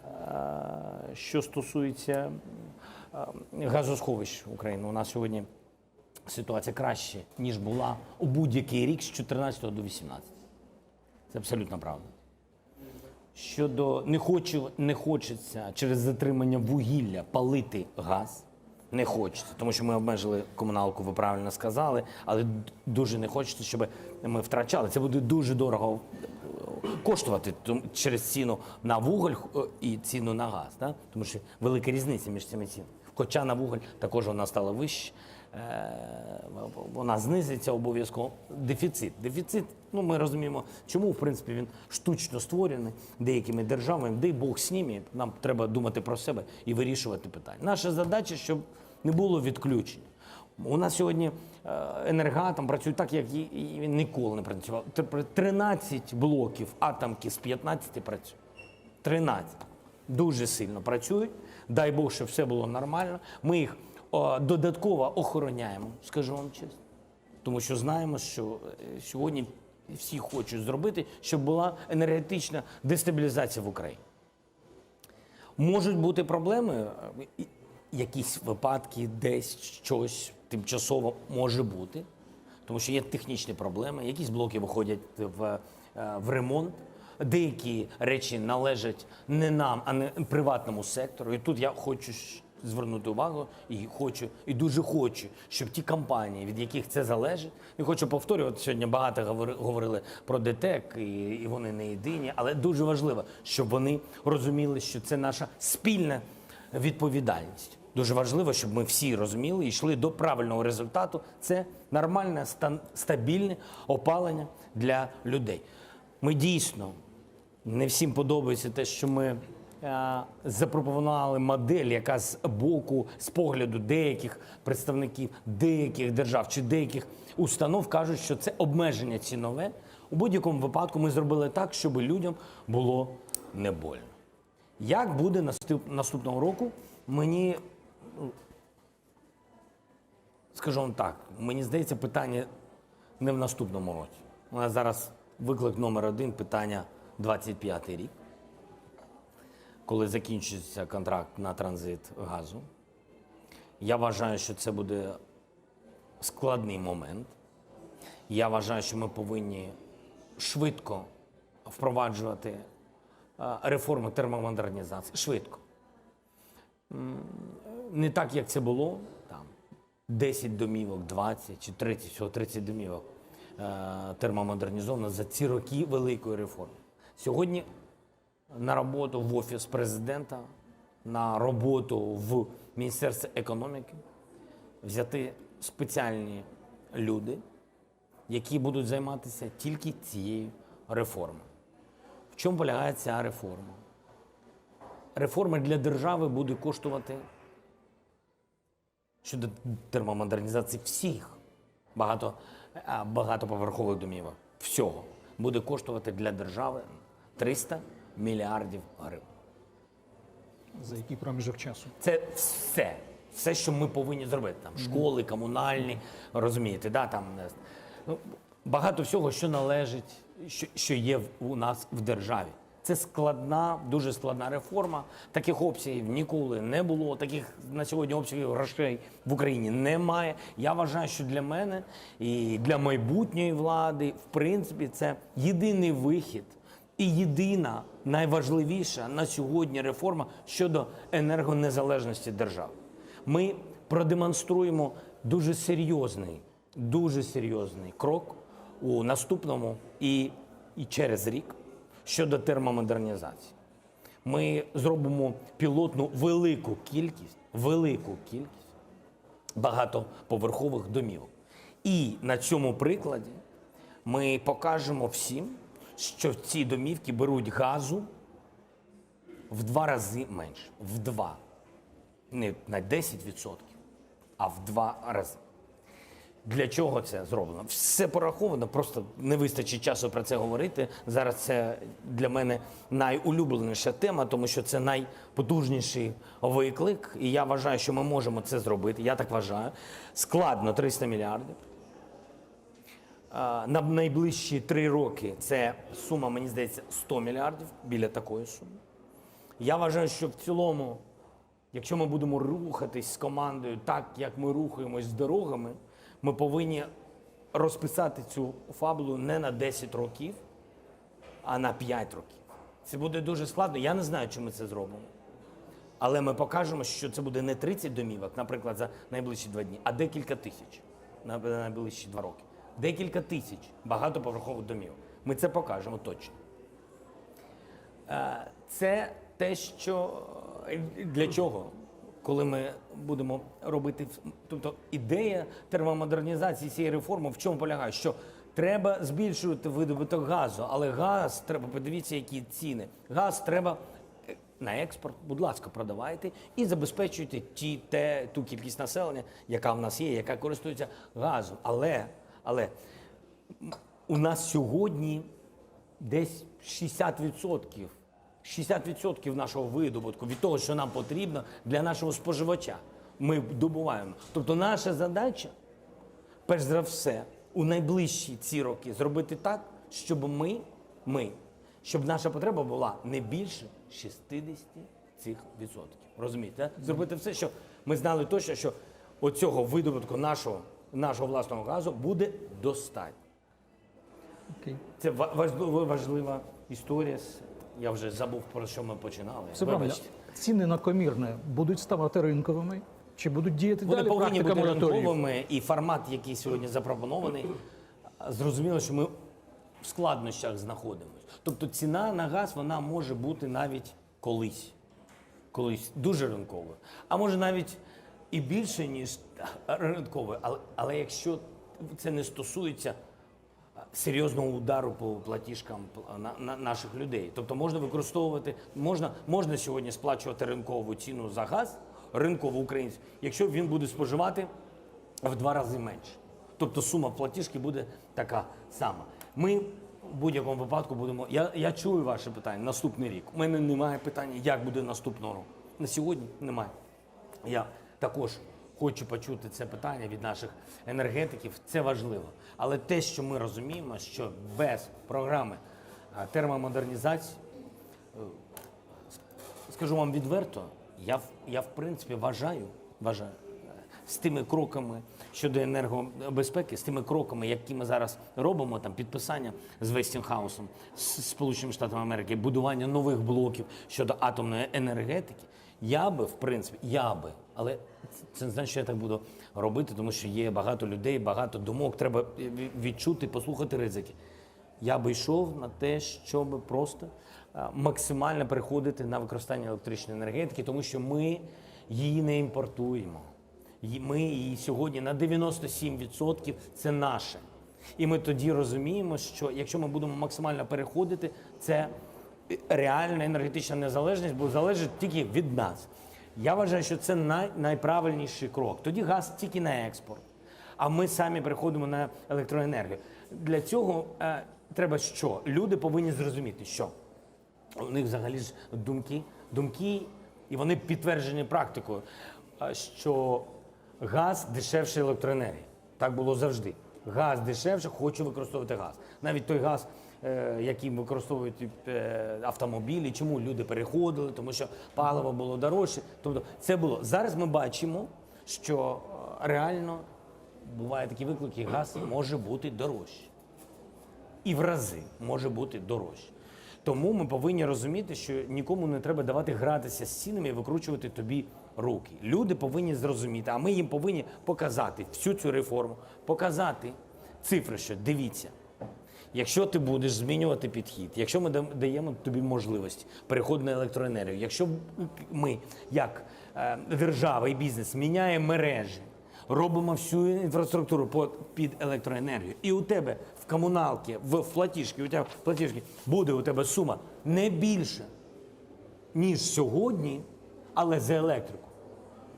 е, що стосується е, газосховищ України, у нас сьогодні ситуація краще, ніж була у будь-який рік з 14 до 18. Це абсолютно правда. Щодо не, хочу, не хочеться через затримання вугілля палити газ. Не хочеться, тому що ми обмежили комуналку, ви правильно сказали, але д- дуже не хочеться, щоб ми втрачали. Це буде дуже дорого е, коштувати тому- через ціну на вуголь е, і ціну на газ. Да? Тому що велика різниця між цими цінами. Хоча на вуголь також вона стала вище, е, вона знизиться обов'язково. Дефіцит. Дефіцит, ну ми розуміємо, чому в принципі він штучно створений деякими державами. Дай Бог з ними, нам треба думати про себе і вирішувати питання. Наша задача, щоб не було відключень. У нас сьогодні е, енергоатом працює так, як і, і він ніколи не працював. Тепер 13 блоків атомки з 15 працює. 13. Дуже сильно працюють. Дай Бог, щоб все було нормально. Ми їх о, додатково охороняємо, скажу вам чесно. Тому що знаємо, що е, сьогодні всі хочуть зробити, щоб була енергетична дестабілізація в Україні. Можуть бути проблеми, е, і- якісь випадки, десь щось тимчасово може бути, тому що є технічні проблеми, якісь блоки виходять в, е, в ремонт, деякі речі належать не нам, а не приватному сектору. І тут я хочу щ- звернути увагу і хочу, і дуже хочу, щоб ті компанії, від яких це залежить, не хочу повторювати, сьогодні багато говори- говорили про ДТЕК, і, і вони не єдині, але дуже важливо, щоб вони розуміли, що це наша спільна відповідальність. Дуже важливо, щоб ми всі розуміли і йшли до правильного результату. Це нормальне, стабільне опалення для людей. Ми дійсно не всім подобається те, що ми е, запропонували модель, яка з боку, з погляду деяких представників деяких держав чи деяких установ кажуть, що це обмеження цінове. У будь-якому випадку ми зробили так, щоб людям було не больно. Як буде наступ, наступного року, мені ну, скажу вам так, мені здається, питання не в наступному році. У нас зараз виклик номер один питання 25 рік, коли закінчиться контракт на транзит газу. Я вважаю, що це буде складний момент. Я вважаю, що ми повинні швидко впроваджувати е, реформу термомодернізації. Швидко. Не так, як це було, там 10 домівок, 20 чи 30, всього 30 домівок е, термомодернізовано за ці роки великої реформи. Сьогодні на роботу в Офіс президента, на роботу в Міністерство економіки взяти спеціальні люди, які будуть займатися тільки цією реформою. В чому полягає ця реформа? Реформа для держави буде коштувати щодо термомодернізації всіх багато, е, багатоповерхових домівок, всього буде коштувати для держави 300 мільярдів гривень. За який проміжок часу? Це все. Все, що ми повинні зробити. Там школи, комунальні, розумієте, да, там, е, ну, багато всього, що належить, що, що є в- у нас в державі. Це складна, дуже складна реформа. Таких обсягів ніколи не було. Таких на сьогодні обсягів грошей в Україні немає. Я вважаю, що для мене і для майбутньої влади, в принципі, це єдиний вихід і єдина найважливіша на сьогодні реформа щодо енергонезалежності держави. Ми продемонструємо дуже серйозний, дуже серйозний крок у наступному і, і через рік щодо термомодернізації. Ми зробимо пілотну велику кількість, велику кількість багатоповерхових домівок. І на цьому прикладі ми покажемо всім, що ці домівки беруть газу в два рази менше. В два. Не на 10%, а в два рази. Для чого це зроблено? Все пораховано, просто не вистачить часу про це говорити. Зараз це для мене найулюбленіша тема, тому що це найпотужніший виклик. І я вважаю, що ми можемо це зробити. Я так вважаю. Складно 300 мільярдів. На найближчі три роки це сума, мені здається, 100 мільярдів біля такої суми. Я вважаю, що в цілому, якщо ми будемо рухатись з командою так, як ми рухаємось з дорогами, ми повинні розписати цю фабулу не на 10 років, а на 5 років. Це буде дуже складно. Я не знаю, чи ми це зробимо. Але ми покажемо, що це буде не 30 домівок, наприклад, за найближчі два дні, а декілька тисяч на найближчі два роки. Декілька тисяч багатоповерхових домівок. Ми це покажемо точно. Е, Це те, що е, для чого, коли ми будемо робити. Тобто ідея термомодернізації цієї реформи в чому полягає? Що треба збільшувати видобуток газу, але газ треба, подивіться, які ціни. Газ треба е, на експорт, будь ласка, продавайте і забезпечуйте ті, те, ту кількість населення, яка в нас є, яка користується газом. Але, але у нас сьогодні десь 60%, 60% нашого видобутку від того, що нам потрібно для нашого споживача, ми добуваємо. Тобто наша задача, перш за все, у найближчі ці роки зробити так, щоб ми, ми, щоб наша потреба була не більше 60 цих відсотків. Розумієте? Зробити все, щоб ми знали точно, що оцього видобутку нашого, нашого власного газу буде достатньо. Окей. Це важлива, важлива історія. Я вже забув, про що ми починали. Все правильно. Ціни на комірне будуть ставати ринковими? Чи будуть діяти Вони далі повинні практика бути мораторіїв? ринковими, і формат, який сьогодні запропонований, зрозуміло, що ми в складнощах знаходимося. Тобто ціна на газ вона може бути навіть колись. Колись дуже ринковою, а може навіть і більше, ніж ринковою. Але, але якщо це не стосується серйозного удару по платіжкам на, на наших людей. Тобто можна використовувати, можна, можна сьогодні сплачувати ринкову ціну за газ, ринкову українцю, якщо він буде споживати в два рази менше. Тобто сума платіжки буде така сама. Ми в будь-якому випадку будемо. Я, я чую ваше питання наступний рік. У мене немає питання, як буде наступного року. На сьогодні немає. Я також хочу почути це питання від наших енергетиків. Це важливо. Але те, що ми розуміємо, що без програми термомодернізації, е, скажу вам відверто, я, я в принципі вважаю, вважаю, з тими кроками щодо енергобезпеки, з тими кроками, які ми зараз робимо, там підписання з Вестінгхаусом, з Сполученими Штатами Америки, будування нових блоків щодо атомної енергетики, я би, в принципі, я би, але це не значить, що я так буду робити, тому що є багато людей, багато думок, треба відчути, послухати ризики. Я би йшов на те, щоб просто е, максимально переходити на використання електричної енергетики, тому що ми її не імпортуємо. Ми її сьогодні на 97% це наше. І ми тоді розуміємо, що якщо ми будемо максимально переходити, це реальна енергетична незалежність буде залежати тільки від нас. Я вважаю, що це най, найправильніший крок. Тоді газ тільки на експорт, а ми самі переходимо на електроенергію. Для цього е, треба що? Люди повинні зрозуміти, що у них взагалі ж думки, думки, і вони підтверджені практикою, е, що газ дешевше електроенергії. Так було завжди. Газ дешевше, хочу використовувати газ. Навіть той газ, е, який використовують е, автомобілі, чому люди переходили, тому що паливо було дорожче. Тобто це було. Зараз ми бачимо, що е, реально бувають такі виклики, газ може бути дорожче і в рази може бути дорожче. Тому ми повинні розуміти, що нікому не треба давати гратися з цінами і викручувати тобі руки. Люди повинні зрозуміти, а ми їм повинні показати всю цю реформу, показати цифри, що дивіться. Якщо ти будеш змінювати підхід, якщо ми даємо тобі можливість переходу на електроенергію, якщо ми, як е, держава і бізнес, міняємо мережі, робимо всю інфраструктуру під електроенергію, і у тебе в комуналці, в платіжці, у тебе в платіжці буде у тебе сума не більше, ніж сьогодні, але за електрику,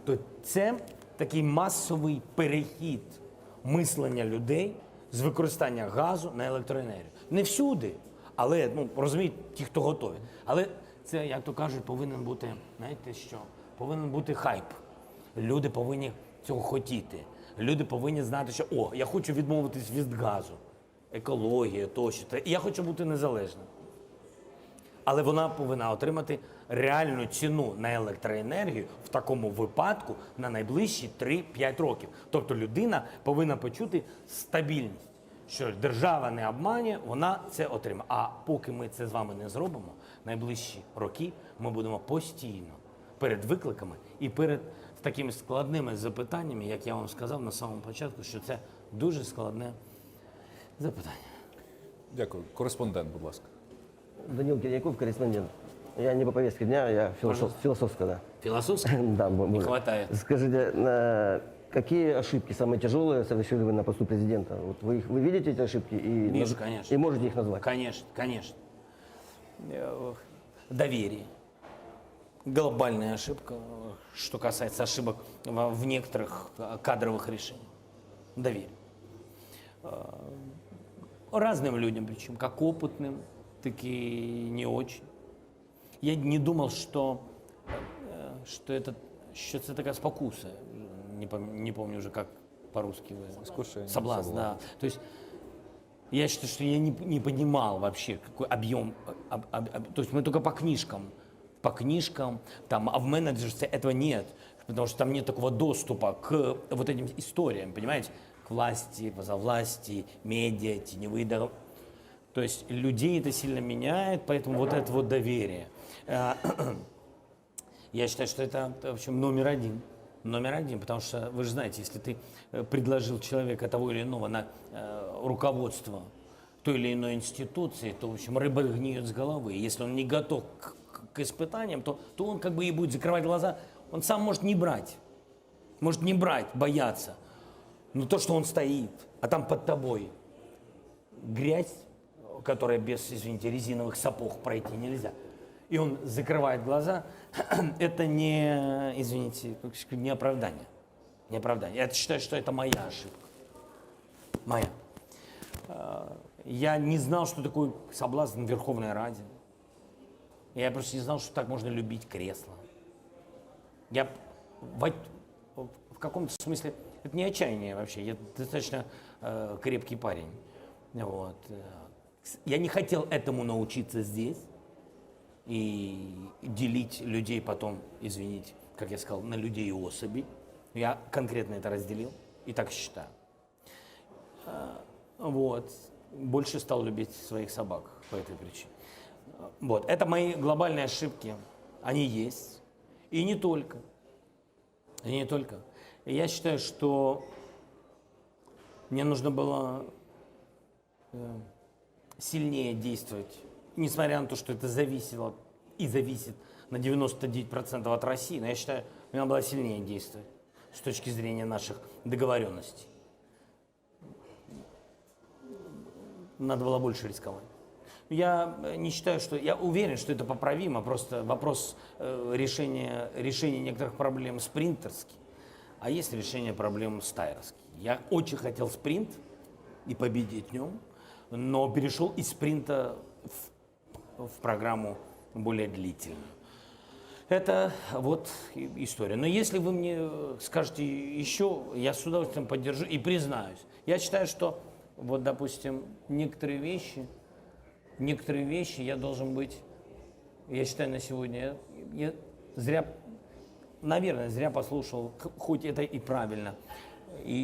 то це такий масовий перехід мислення людей з використання газу на електроенергію. Не всюди, але ну розуміють ті, хто готові. Але це, як то кажуть, повинен бути, знаєте що? Повинен бути хайп. Люди повинні цього хотіти. Люди повинні знати, що о, я хочу відмовитись від газу, екологія тощо. І я хочу бути незалежним. Але вона повинна отримати реальну ціну на електроенергію в такому випадку на найближчі 3-5 років. Тобто людина повинна почути стабільність, що держава не обманює, вона це отримає. А поки ми це з вами не зробимо, найближчі роки ми будемо постійно перед викликами і перед такими складними запитаннями, як я вам сказав на самому початку, що це дуже складне запитання. Дякую. Кореспондент, будь ласка. Данил Киряков, корреспондент. Я не по повестке дня, я философ, философско, да. Философско? Да, Не хватает. Скажите, на какие ошибки самые тяжелые совершили вы на посту президента? Вот вы, их, вы видите эти ошибки и, Вижу, конечно. и можете их назвать? Конечно, конечно. Э, Доверие. Глобальная ошибка, что касается ошибок в некоторых э, кадровых решениях. Доверие. Э, Разным людям, причем как опытным, так и не очень. Я не думал, что, э, что это, що це така спокуса. Не, пом- не помню уже, как по-русски вы. Искушение, Соблазн, соблазн. да. То есть я считаю, что я не, не понимал вообще, какой объем. об- об- об- то есть мы только по книжкам, по книжкам, там, а в менеджерстве этого нет, потому что там нет такого доступа к вот этим историям, понимаете? К власти, поза власти, медиа, теневые договоры. То есть людей это сильно меняет, поэтому вот это вот доверие. Э, Я считаю, что это, в общем, номер один. Номер один, потому что вы же знаете, если ты э, предложил человека того или иного на э, руководство той или иной институции, то, в общем, рыба гниет с головы. Если он не готов к, к- к испытаниям, то, то он как бы и будет закрывать глаза. Он сам может не брать. Может не брать, бояться. Но то, что он стоит, а там под тобой грязь, которая без, извините, резиновых сапог пройти нельзя. И он закрывает глаза, это не, извините, как сказать, не оправдание. Не оправдание. Я считаю, что это моя ошибка. Моя. Э, Я не знал, что такое соблазн в Верховной Раде. Я просто не знал, что так можно любить кресло. Я в, в каком-то смысле, это не отчаяние вообще, я достаточно э, крепкий парень. Вот. э. Я не хотел этому научиться здесь и делить людей потом, извините, как я сказал, на людей и особей. Я конкретно это разделил и так считаю. Э, Вот. Больше стал любить своих собак по этой причине. Вот. Это мои глобальные ошибки. Они есть. И не только. И не только. Я считаю, что мне нужно было э, сильнее действовать, несмотря на то, что это зависело и зависит на 99% от России, но я считаю, мне надо было сильнее действовать с точки зрения наших договоренностей. Надо было больше рисковать. Я э, не считаю, что... Я уверен, что это поправимо, просто вопрос э, решения, решения некоторых проблем спринтерский, а есть решение проблем стайерский. Я очень хотел спринт и победить в нем, но перешел из спринта в, в программу более длительную. Это вот история. Но если вы мне э, скажете еще, я с удовольствием поддержу и признаюсь. Я считаю, что вот, допустим, некоторые вещи, некоторые вещи я должен быть, я считаю, на сегодня, я, я зря, наверное, зря послушал, хоть это и правильно, и,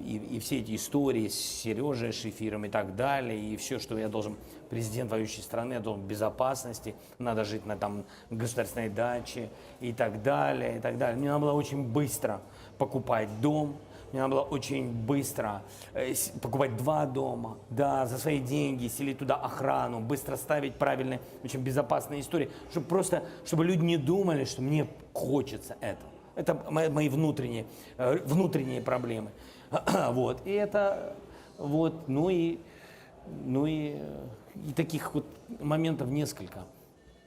и, и, и все эти истории с Сережей Шефиром и так далее, и все, что я должен, президент воюющей страны, я должен в безопасности, надо жить на там государственной даче и так далее, и так далее. Мне надо было очень быстро покупать дом, мне надо было очень быстро э, покупать два дома, да, за свои деньги, селить туда охрану, быстро ставить правильные, очень безопасные истории, чтобы просто, чтобы люди не думали, что мне хочется этого. Это мои, внутренние, э, внутренние проблемы. Вот. И это, вот, ну и, ну и, э, и таких вот моментов несколько.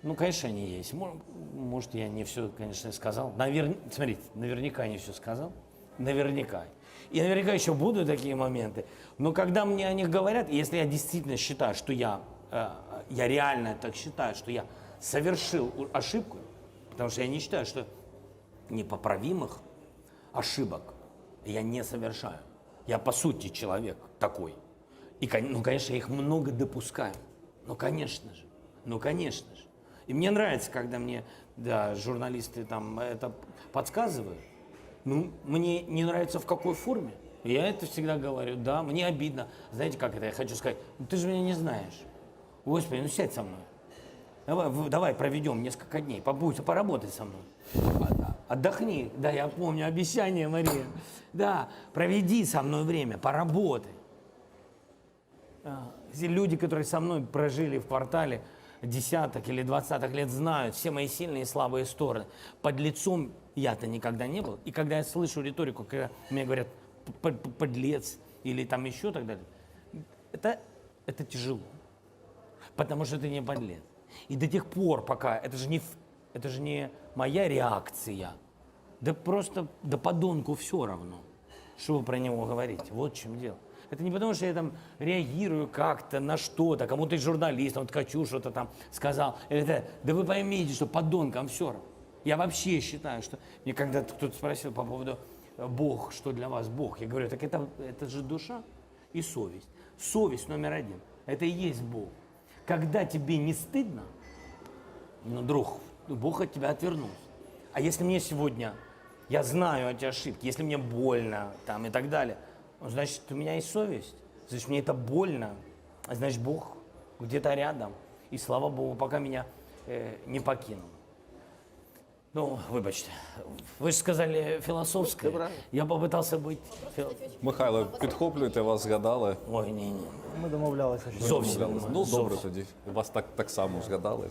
Ну, конечно, они есть. Мо- Может, я не все, конечно, сказал. Навер... Смотрите, наверняка не все сказал. Наверняка. И наверняка еще будут такие моменты. Но когда мне о них говорят, если я действительно считаю, что я, э, я реально так считаю, что я совершил ошибку, потому что я не считаю, что непоправимых ошибок я не совершаю. Я по сути человек такой. И, ну, конечно, я их много допускаю. Ну, конечно же. Ну, конечно же. И мне нравится, когда мне, да, журналисты там это подсказывают. Ну, мне не нравится в какой форме. Я это всегда говорю, да, мне обидно. Знаете, как это я хочу сказать? Ну, ты же меня не знаешь. Господи, ну сядь со мной. Давай, давай проведем несколько дней, побудь, поработай со мной. Отдохни. Да, я помню обещание, Мария. Да, проведи со мной время, поработай. А, Люди, которые со мной прожили в квартале десяток или двадцаток лет, знают все мои сильные и слабые стороны. Под лицом я-то никогда не был. И когда я слышу риторику, когда мне говорят «п- п- подлец или там еще так далее, это, это тяжело. Потому что ты не подлец. И до тех пор, пока, это же не, это же не моя реакция, да просто, да подонку все равно, что вы про него говорите. Вот в чем дело. Это не потому, что я там реагирую как-то на что-то, кому-то из журналистов, Ткачу что-то там сказал. Или это, да вы поймите, что подонкам все равно. Я вообще считаю, что... Мне когда-то кто-то спросил по поводу э, Бог, что для вас Бог? Я говорю, так это, это же душа и совесть. Совесть номер один. Это и есть Бог. Когда тебе не стыдно, ну, друг, Бог от тебя отвернулся. А если мне сегодня, я знаю эти ошибки, если мне больно там и так далее, ну, значит, у меня есть совесть, значит, мне это больно, а значит, Бог где-то рядом. И слава Богу, пока меня э, не покинул. Ну, вибачте, ви ж сказали философское. Я попытался быть... фил- Михайло, підхоплюйте, вас згадали. Ой, ні, ні. Ми домовлялися, що Зовсім. Домовлялись. Ну, добре Зовсім. тоді. Вас так, так само згадали.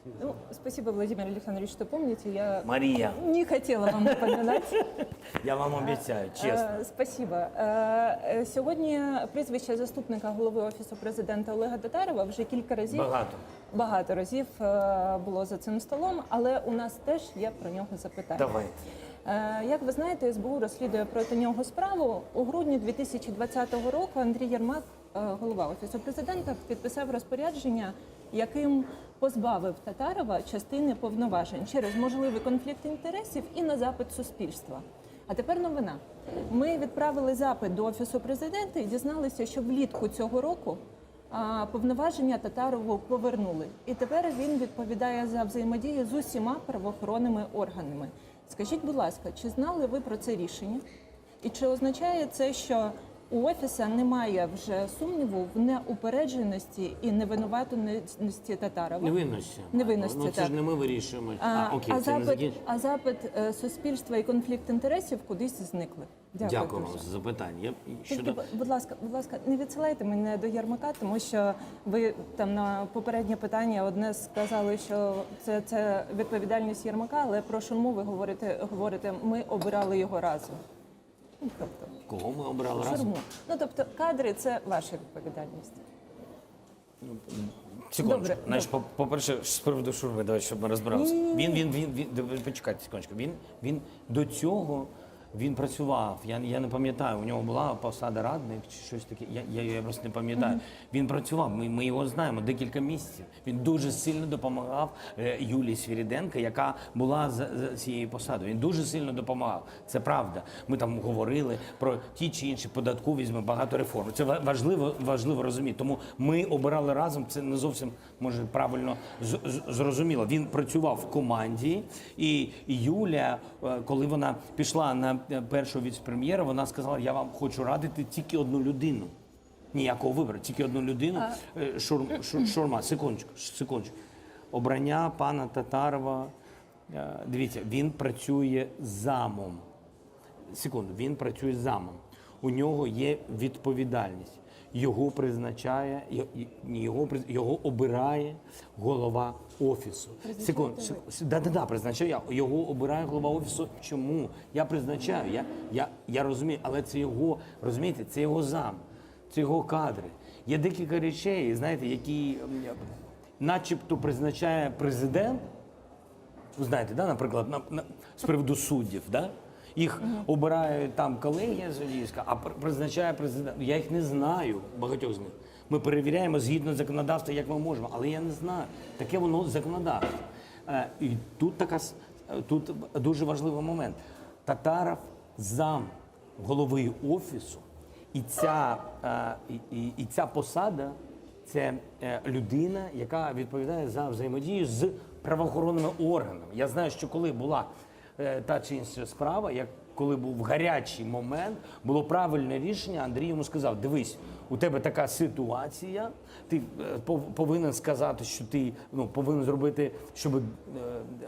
Ну, спасибо, Владимир Александрович, что помните. Я Мария. не хотела вам напоминать. Я вам обіцяю, чесно. Е, Спасибо. Е, е, Сьогодні прізвище заступника голови офісу президента Олега Татарова вже кілька разів Багато. багато разів е, було за цим столом, але у нас теж є про нього запитання. Давайте. Е, Як ви знаєте, СБУ розслідує проти нього справу. У грудні 2020 року Андрій Єрмак, е, голова офісу президента, підписав розпорядження, яким позбавив Татарова частини повноважень через можливий конфлікт інтересів і на запит суспільства. А тепер новина. Ми відправили запит до офісу президента і дізналися, що влітку цього року а, повноваження Татарову повернули. І тепер він відповідає за взаємодію з усіма правоохоронними органами. Скажіть, будь ласка, чи знали ви про це рішення? І чи означає це, що у офіса немає вже сумніву в неупередженості і невинуватості Татарова? Невинності. Невинності, Ну, це так. ж не ми вирішуємо. А, А, окей, а це не запит, закінч... а запит е, суспільства і конфлікт інтересів кудись зникли. Дякую, Дякую дуже. вам за запитання. Я Тільки, щодо бу- будь ласка, будь ласка, не відсилайте мене до Єрмака, тому що ви там на попереднє питання одне сказали, що це, це відповідальність Єрмака, але про Шурму ви говорите, говорите, ми обирали його разом. Ну, тобто, кого ми обрали разом? Шурму. Ну тобто кадри це ваша відповідальність. Секундочку. Добре, Значить, по- по-перше, з приводу шурми, давай, щоб ми розбиралися. Він, він, він, він, див- почекайте секундочку. Він, він до цього він працював. Я, я не пам'ятаю, у нього була посада радник чи щось таке. Я, я, я просто не пам'ятаю. Він працював, ми, ми його знаємо декілька місяців. Він дуже сильно допомагав е, Юлії Свіріденко, яка була за, за цією посадою. Він дуже сильно допомагав. Це правда. Ми там говорили про ті чи інші податкові візьми, багато реформ. Це ва- важливо, важливо розуміти. Тому ми обирали разом. Це не зовсім може правильно з- з- зрозуміло. Він працював в команді, і Юля, е, коли вона пішла на е, першого віцпрем'єра, вона сказала: Я вам хочу радити тільки одну людину. Ніякого вибору, тільки одну людину. Е, Шур, Шур, Шурма, секундочку, секундочку. Обрання пана Татарова. е, Дивіться, він працює замом. Секунду, він працює замом. У нього є відповідальність. Його призначає, й- й- його, приз- його обирає голова офісу. Секунду, секунду. Да, да, да, призначаю я. Його обирає голова офісу. Чому? Я призначаю, я, я, я розумію, але це його, розумієте, це його зам, це його кадри. Є декілька речей, знаєте, які м, начебто призначає президент, ви знаєте, да, наприклад, на, на, з приводу суддів, да? їх обирає там колегія суддівська, а пр- призначає президент. Я їх не знаю, багатьох з них. Ми перевіряємо згідно законодавства, як ми можемо, але я не знаю. Таке воно законодавство. Е, і тут така с- е, тут дуже важливий момент. Татаров зам голови офісу, і ця, е, і, і, і ця посада це е, людина, яка відповідає за взаємодію з правоохоронними органами. Я знаю, що коли була е, та чи інша справа, як коли був гарячий момент, було правильне рішення. Андрій йому сказав: дивись, у тебе така ситуація, ти е, пов- повинен сказати, що ти ну, повинен зробити, щоб е,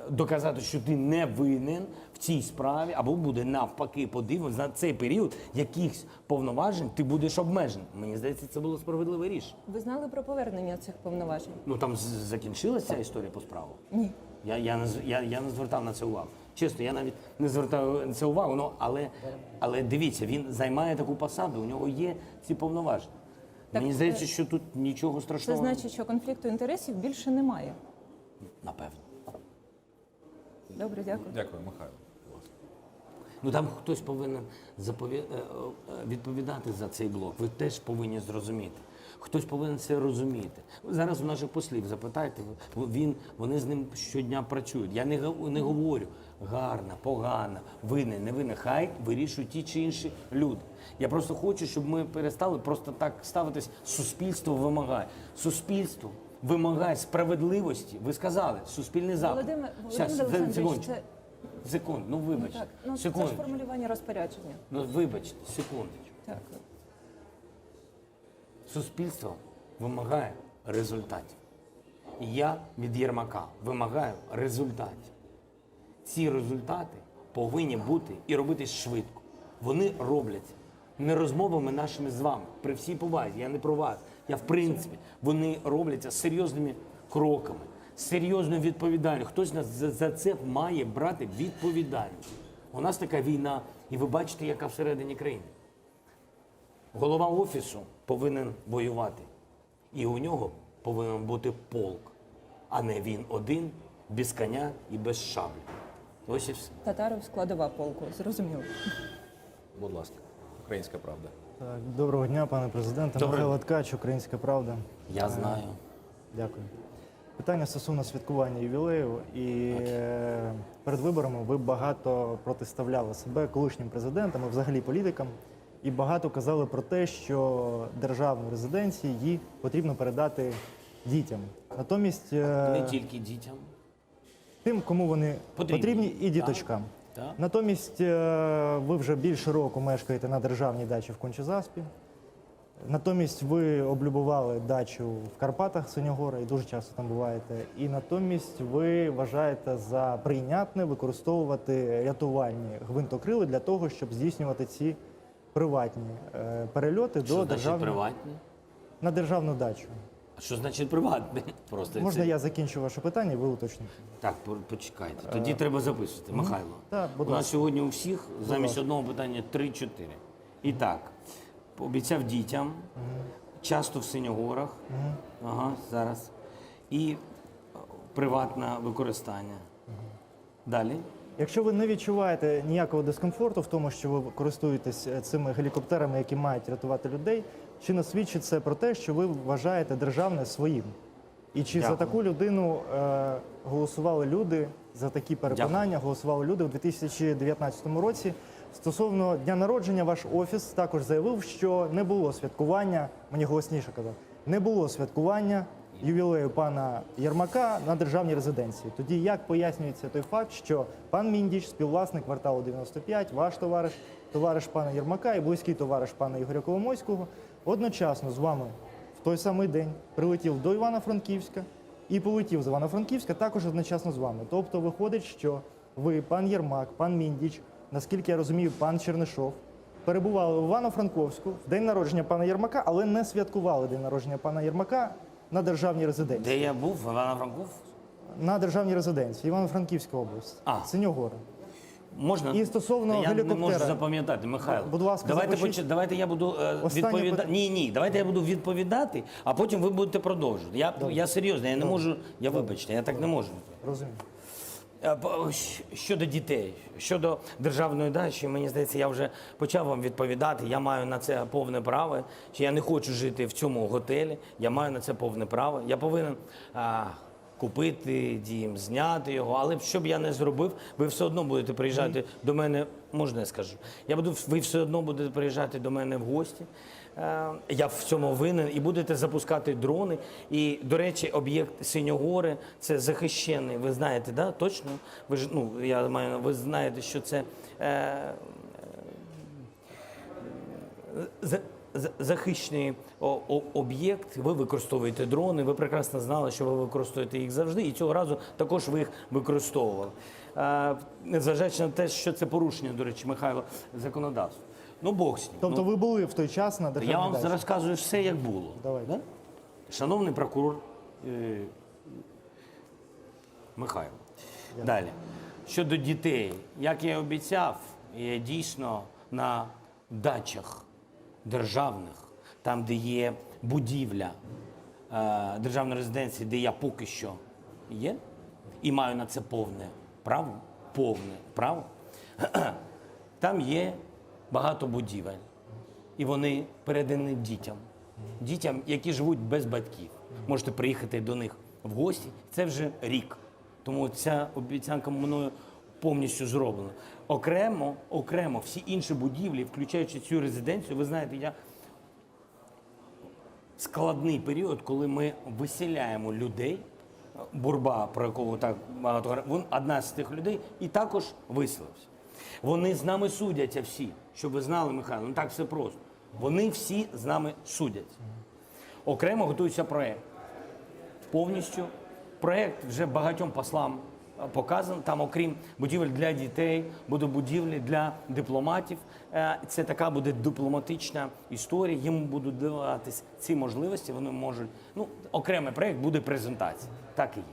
доказати, що ти не винен в цій справі, або буде навпаки, подивимось на цей період якихось повноважень ти будеш обмежений. Мені здається, це було справедливе рішення. Ви знали про повернення цих повноважень? Ну там з- закінчилася ця історія по справу. Ні. Я, я, не, з- я, я не звертав на це увагу. Чесно, я навіть не звертаю на це увагу, ну, але, але дивіться, він займає таку посаду, у нього є ці повноваження. Так, Мені здається, е, що тут нічого Це страшного. значить, що конфлікту інтересів більше немає. Напевно. Добре, дякую. Дякую, Михайло. Ну там хтось повинен запові... е, е, відповідати за цей блок. Ви теж повинні зрозуміти. Хтось повинен це розуміти. Зараз у наших послів запитайте, він, вони з ним щодня працюють. Я не, гав- не говорю гарна, погана, винен, не винен. Хай вирішують ті чи інші люди. Я просто хочу, щоб ми перестали просто так ставитись. Суспільство вимагає. Суспільство вимагає справедливості. Ви сказали, суспільний запит. Володимир, Щас, Володимир Олександрович, секундочку. це, Секунд, ну ну, вибачте. так, ну, це ж секундочку. формулювання розпорядження. Ну вибачте, секундочку. Так. Суспільство вимагає результатів. І я від Єрмака вимагаю результатів. Ці результати повинні бути і робитись швидко. Вони робляться не розмовами нашими з вами. При всій повазі, я не про вас. Я в принципі, вони робляться серйозними кроками. серйозну відповідальність. Хтось нас за, за це має брати відповідальність. У нас така війна, і ви бачите, яка всередині країни. Голова офісу повинен воювати. І у нього повинен бути полк, а не він один, без коня і без шаблі. Ось і все. Татаров складова полку, зрозуміло. Будь ласка, українська правда. Так, доброго дня, пане президенте. Доброго Михайло Ткач, Українська правда. Я Е, знаю. Дякую. Питання стосовно святкування ювілею. І е, перед виборами ви багато протиставляли себе колишнім президентам і взагалі політикам. І багато казали про те, що державну резиденцію її потрібно передати дітям. Натомість е, Не тільки дітям. тим, кому вони Потрібні. потрібні, і діточкам. Так. Натомість е, ви вже більше року мешкаєте на державній дачі в Кончезаспі. Натомість ви облюбували дачу в Карпатах Синьогора і дуже часто там буваєте. І натомість ви вважаєте за прийнятне використовувати рятувальні гвинтокрили для того, щоб здійснювати ці приватні е, перельоти Що до значить державної приватні? на державну дачу. А що значить приватні? Просто Можна це... я закінчу ваше питання, і ви уточните? Так, по- почекайте. Тоді треба записувати, Мгм. Михайло. Так, будь у нас ласка. сьогодні у всіх замість ласка. одного питання 3-4. І так, обіцяв дітям, часто в Синьогорах, Мгм. ага, зараз, і е, приватне використання. Далі. Якщо ви не відчуваєте ніякого дискомфорту в тому, що ви користуєтесь е, цими гелікоптерами, які мають рятувати людей, чи не свідчить це про те, що ви вважаєте державне своїм? І чи за Дякую. таку людину е, голосували люди, за такі переконання голосували люди у 2019 році? Стосовно дня народження, ваш офіс також заявив, що не було святкування, мені голосніше казав, не було святкування ювілею пана Єрмака на державній резиденції. Тоді як пояснюється той факт, що пан Міндіч, співвласник кварталу 95, ваш товариш, товариш пана Єрмака і близький товариш пана Ігоря Коломойського, одночасно з вами в той самий день прилетів до Івано-Франківська і полетів з Івано-Франківська також одночасно з вами. Тобто виходить, що ви, пан Єрмак, пан Міндіч, наскільки я розумію, пан Чернишов, перебували в Івано-Франковську в день народження пана Єрмака, але не святкували день народження пана Єрмака на державній резиденції. Де я був? Івано-Франков? На державній резиденції, Івано-Франківська область, А. Синьогора. Можна? І стосовно Та я не гелікоптера. можу запам'ятати, Михайло. Будь ласка, давайте, запишіть. поч- давайте я буду е, Останнє відповідати. пит- Ні, ні, давайте я буду відповідати, а потім ви будете продовжувати. Я, я серйозно, я не можу, я вибачте, я так не можу. Розумію. Е, по- щ- Щодо дітей, щодо державної дачі, мені здається, я вже почав вам відповідати. Я маю на це повне право. Що я не хочу жити в цьому готелі. Я маю на це повне право. Я повинен а, купити дім, зняти його. Але що б я не зробив, ви все одно будете приїжджати до мене. Можна я скажу? Я буду, ви все одно будете приїжджати до мене в гості. Е, Я в цьому винен і будете запускати дрони. І, до речі, об'єкт Синьогори це захищений. Ви знаєте, да? Точно? Ви ж ну я маю ви знаєте, що це. Е, за- за- захищений о- о- об'єкт, ви використовуєте дрони, ви прекрасно знали, що ви використовуєте їх завжди, і цього разу також ви їх використовували. Е, Незважаючи на те, що це порушення, до речі, Михайло, законодавства. Ну, Бог з ним. Тобто ну, ви були в той час на державній я вам дачі? розказую все, як було. Давайте. Да? Шановний прокурор е, Михайло. Далі. Щодо дітей, як я і обіцяв, я дійсно на дачах державних, там, де є будівля е, державної резиденції, де я поки що є, і маю на це повне право, повне право, там є багато будівель і вони передані дітям. Дітям, які живуть без батьків. Можете приїхати до них в гості. Це вже рік. Тому ця обіцянка мною повністю зроблена. Окремо, окремо всі інші будівлі, включаючи цю резиденцію, ви знаєте, я складний період, коли ми виселяємо людей. Бурба, про якого так багато говорять, він одна з тих людей, і також виселився. Вони з нами судяться всі, щоб ви знали, Михайло, ну так все просто. Вони всі з нами судяться. Окремо готується проект. Повністю проект вже багатьом послам е, показан. Там, окрім будівель для дітей, буде будівлі для дипломатів. Е, Це така буде дипломатична історія. Їм будуть даватись ці можливості. Вони можуть. Ну, окремий проект буде презентація. Так і є.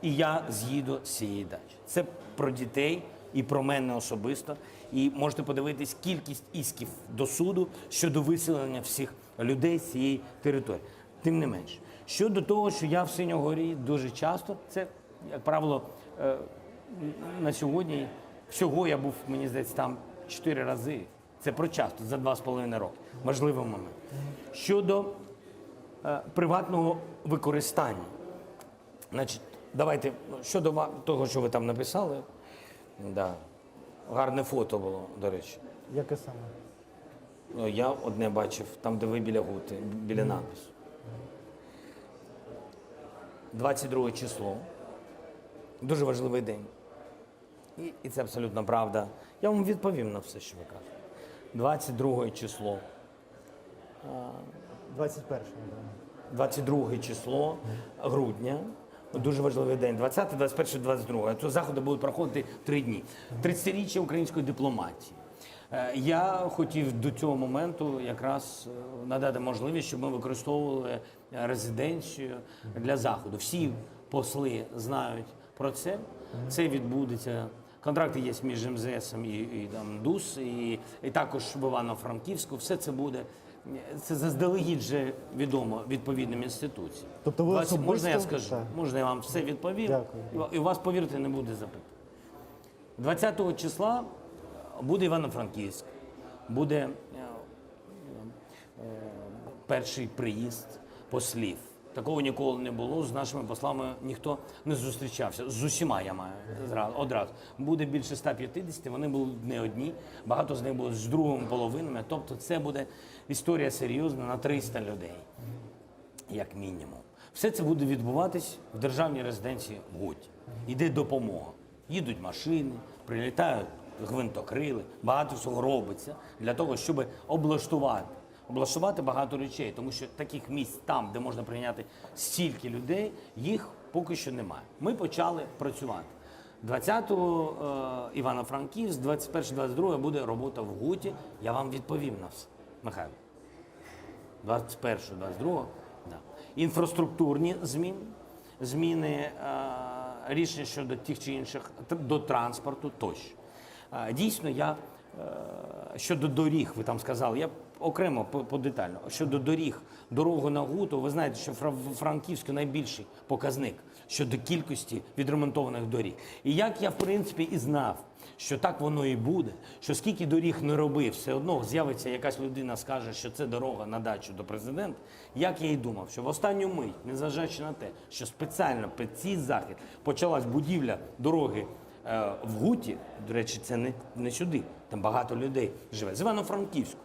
І я з'їду з цієї дачі. Це про дітей і про мене особисто. І можете подивитись кількість ісків до суду щодо виселення всіх людей з цієї території. Тим не менш, щодо того, що я в Синьогорі дуже часто, це, як правило, е, на сьогодні всього я був, мені здається, там чотири рази. Це про часто, за два з половиною роки. Важливий момент. Щодо е, приватного використання. Значить, давайте ну, щодо ва- того, що ви там написали. Да. Гарне фото було, до речі. Яке саме? Ну, я одне бачив, там, де ви біля гути, біля надпису. 22 число. Дуже важливий день. І, і це абсолютно правда. Я вам відповім на все, що ви кажете. 22 число. 21 напевно. 22 число грудня. Дуже важливий день. 20, 21, 22. То заходи будуть проходити три дні. 30-річчя української дипломатії. Е, Я хотів до цього моменту якраз е, надати можливість, щоб ми використовували е, резиденцію для заходу. Всі посли знають про це. Це відбудеться. Контракти є між МЗС і, і там ДУС, і, і також в Івано-Франківську. Все це буде. Це заздалегідь вже відомо відповідним інституціям. Тобто ви 20 Можна я особисто- скажу? Так. Можна я вам все відповім? Дякую. І у вас, повірте, не буде запитань. 20 числа буде Івано-Франківськ, буде е, е, перший приїзд послів. Такого ніколи не було. З нашими послами ніхто не зустрічався. З усіма я маю зразу, одразу. Буде більше 150, вони будуть не одні, багато з них будуть з другими половинами. Тобто це буде історія серйозна на 300 людей як мінімум. Все це буде відбуватись в державній резиденції в Гуті. Йде допомога. Їдуть машини, прилітають гвинтокрили, багато всього робиться для того, щоб облаштувати. Облаштувати багато речей, тому що таких місць там, де можна прийняти стільки людей, їх поки що немає. Ми почали працювати. 20-го е, Івано-Франківськ, 21-22 буде робота в Гуті. Я вам відповім на все, Михайло. 21, 22, да. Інфраструктурні зміни, зміни е, рішення щодо тих чи інших до транспорту тощо. Е, дійсно, я е, щодо доріг, ви там сказали, я окремо подетально. Щодо доріг, дорогу на Гуту, ви знаєте, що в Франківську найбільший показник щодо кількості відремонтованих доріг. І як я, в принципі, і знав, що так воно і буде, що скільки доріг не робив, все одно з'явиться якась людина, скаже, що це дорога на дачу до президента. Як я і думав, що в останню мить, незважаючи на те, що спеціально під цей захід почалась будівля дороги е, в Гуті, до речі, це не, не сюди, там багато людей живе, з Івано-Франківську.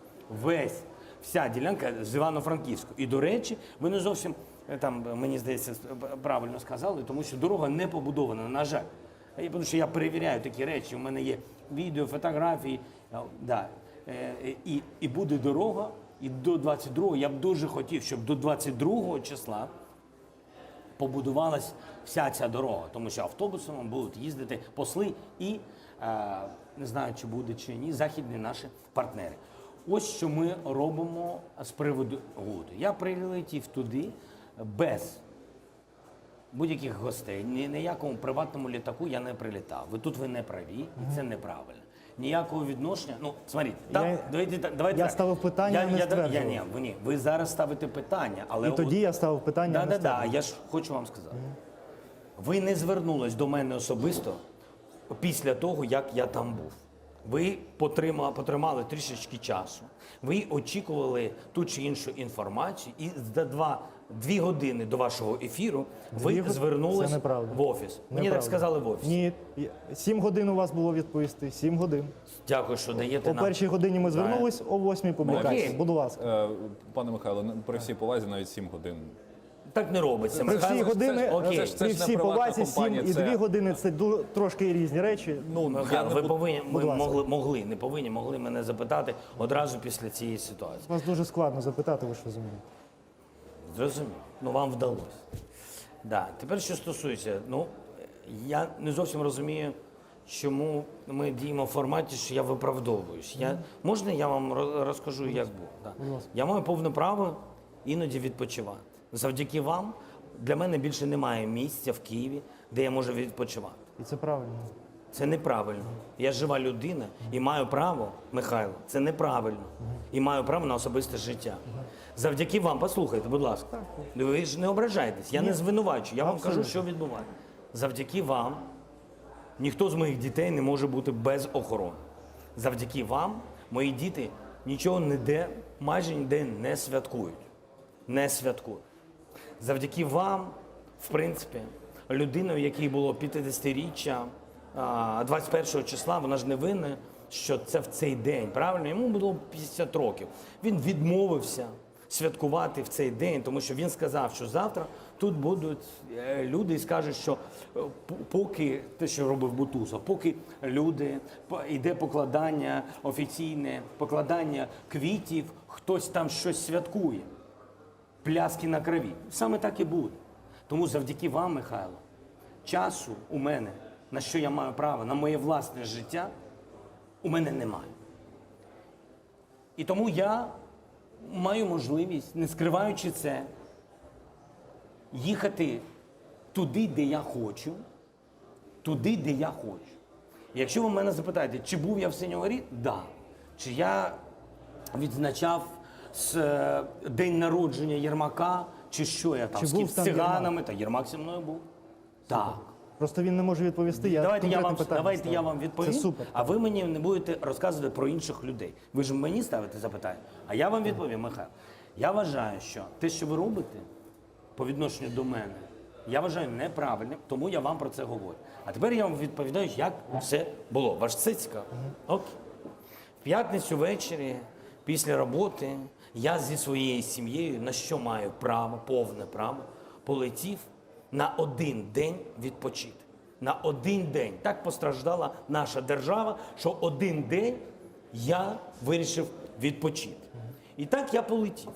Весь вся ділянка з Івано-Франківську. І, до речі, ви не зовсім е, там, мені здається, правильно сказали, тому що дорога не побудована, на жаль. Я, Тому що я перевіряю такі речі, у мене є відео, фотографії. Е, Да. Е, І, і буде дорога, і до 22-го, я б дуже хотів, щоб до 22 числа побудувалась вся ця дорога, тому що автобусами будуть їздити посли і е, не знаю, чи буде чи ні, західні наші партнери. Ось що ми робимо з приводу Гути. Я прилетів туди без будь-яких гостей, ні на якому приватному літаку я не прилітав. Ви тут ви не праві, і це неправильно. Ніякого відношення. Ну, смотрите, там, Я- давайте, так- давайте я так. ставив питання, я, не я, я, стверджував. ні, ви, ні, ви зараз ставите питання, але І тоді от- я ставив питання, Да, не да, да, стверджував. я ж хочу вам сказати. Ви не звернулись до мене особисто після того, як я там був. Ви потрима, потримали трішечки часу. Ви очікували ту чи іншу інформацію, і за два, дві години до вашого ефіру ви Дві звернулись Це неправда. в офіс. Мені так Неправда. сказали в офісі. Ні, сім годин у вас було відповісти. Сім годин. Дякую, що даєте О нам. першій годині ми звернулись, о восьмій публікація. Окей. Будь ласка. Е, Пане Михайло, при всій повазі навіть 7 годин. Так не робиться. При всій години, Окей. це ж- при не всій приватна повазі, сім компанія, і це- дві години це трошки різні речі. Ну, Михайло, ви повинні, ми могли, могли, не повинні, могли мене запитати одразу після цієї ситуації. Вас дуже складно запитати, ви ж розумієте. Зрозумів. Ну, вам вдалося. Да. Тепер, що стосується, ну, я не зовсім розумію, чому ми діємо в форматі, що я виправдовуюсь. Я, можна я вам розкажу, як було? Да. Я маю повне право іноді відпочивати. Завдяки вам для мене більше немає місця в Києві. де я можу відпочивати. І це правильно. Це неправильно. Я жива людина і маю право, Михайло, це неправильно. І маю право на особисте життя. Завдяки вам, послухайте, будь ласка. Ви ж не ображайтесь, я не звинувачую, я вам кажу, що відбувається. Завдяки вам ніхто з моїх дітей не може бути без охорони. Завдяки вам мої діти нічого ніде, майже ніде не святкують. Не святкують. Завдяки вам, в принципі, людиною, якій було 50-річчя, а, 21 числа, вона ж не винна, що це в цей день. Правильно? Йому було 50 років. Він відмовився святкувати в цей день, тому що він сказав, що завтра тут будуть е, люди і скажуть, що е, поки те, що робив Бутусов, поки люди йде покладання офіційне, покладання квітів, хтось там щось святкує пляски на крові. Саме так і буде. Тому завдяки вам, Михайло, часу у мене, на що я маю право, на моє власне життя, у мене немає. І тому я маю можливість, не скриваючи це, їхати туди, де я хочу, туди, де я хочу. Якщо ви мене запитаєте, чи був я в Синьогорі? Да. Чи я відзначав з, е, день народження Єрмака, чи що я там Чи з був з там циганами? Та Єрмак зі мною був. Так. Просто він не може відповісти. Я давайте я вам, питання давайте я вам відповім, Це супер. а ви мені не будете розказувати про інших людей. Ви ж мені ставите запитання, а я вам відповім, Михайло. Я вважаю, що те, що ви робите по відношенню до мене, я вважаю неправильним, тому я вам про це говорю. А тепер я вам відповідаю, як все було. Ваш це цікаво? Окей. В п'ятницю ввечері, після роботи, я зі своєю сім'єю, на що маю право, повне право, полетів на один день відпочити. На один день. Так постраждала наша держава, що один день я вирішив відпочити. І так я полетів.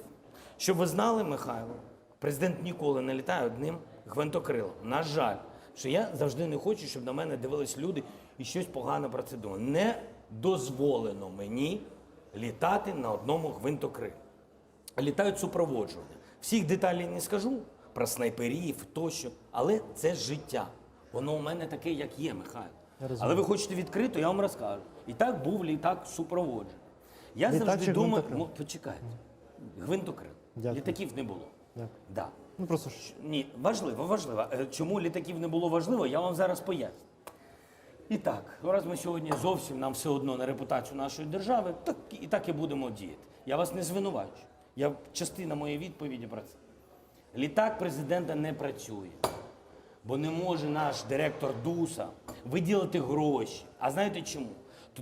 Щоб ви знали, Михайло, президент ніколи не літає одним гвинтокрилом. На жаль, що я завжди не хочу, щоб на мене дивились люди і щось погане про це думали. Не дозволено мені літати на одному гвинтокрилі. Літають супроводжування. Всіх деталей не скажу про снайперів тощо, але це життя. Воно у мене таке, як є, Михайло. Але ви хочете відкрито, я вам розкажу. І так був літак супроводження. Я Літак завжди думаю, гвинтокрил? почекайте, гвинтокрил. Дякую. Літаків не було. Дякую. Да. Ну просто ж Ні, важливо, важливо. Е, Чому літаків не було важливо, я вам зараз поясню. І так, раз ми сьогодні зовсім нам все одно на репутацію нашої держави, так і так і будемо діяти. Я вас не звинувачую. Я частина моєї відповіді про це. Літак президента не працює, бо не може наш директор ДУСа виділити гроші. А знаєте чому?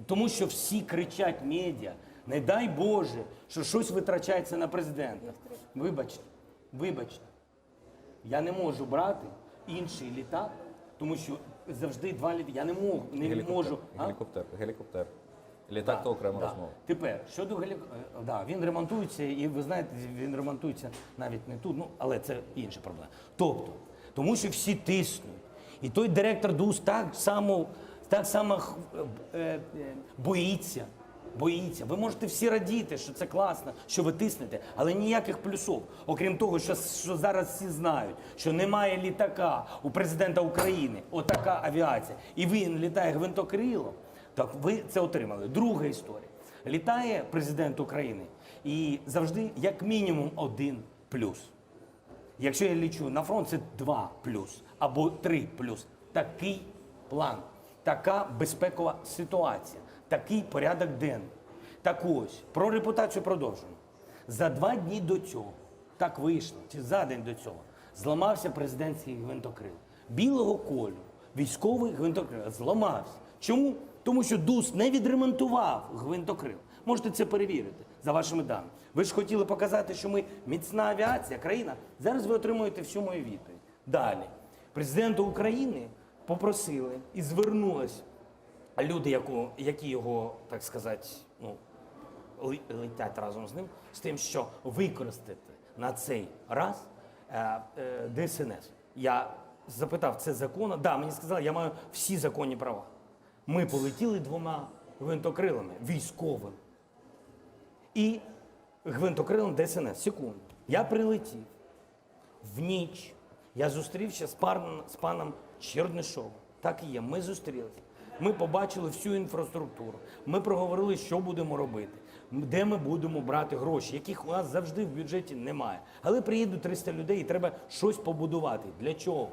Тому що всі кричать медіа, не дай Боже, що щось витрачається на президента. Вибачте, вибачте. Я не можу брати інший літак, тому що завжди два літаки. Я не можу, не Гелікоптер, можу. А? Гелікоптер, гелікоптер. Літак то окрема да. розмова. Тепер щодо гелік... е, да, він ремонтується, і ви знаєте, він ремонтується навіть не тут, ну але це інша проблема. Тобто, тому що всі тиснуть. І той директор ДУС так само, так само е, е, боїться. Боїться. Ви можете всі радіти, що це класно, що ви тиснете, але ніяких плюсов. Окрім того, що, що зараз всі знають, що немає літака у президента України, отака авіація, і він літає гвинтокрилом. Так ви це отримали. Друга історія. Літає президент України і завжди як мінімум один плюс. Якщо я лічу на фронт, це 2 плюс або 3 плюс. Такий план, така безпекова ситуація, такий порядок денний. Так ось, про репутацію продовжуємо. За два дні до цього, так вийшло, чи за день до цього, зламався президентський гвинтокрил. Білого кольору, військовий гвинтокрил зламався. Чому? Тому що ДУС не відремонтував гвинтокрил. Можете це перевірити за вашими даними. Ви ж хотіли показати, що ми міцна авіація, країна. Зараз ви отримуєте всю мою відповідь. Далі. Президента України попросили і звернулись люди, яку, які його, так сказати, ну, летять разом з ним, з тим, що використати на цей раз е, е, ДСНС. Я запитав, це законно? Да, мені сказали, я маю всі законні права. Ми полетіли двома гвинтокрилами, військовими. І гвинтокрилом ДСНС. Секунду. Я прилетів в ніч. Я зустрівся з, пан, з паном. Чернишовим. Так і є. Ми зустрілися. Ми побачили всю інфраструктуру. Ми проговорили, що будемо робити, де ми будемо брати гроші, яких у нас завжди в бюджеті немає. Але приїдуть 300 людей і треба щось побудувати. Для чого?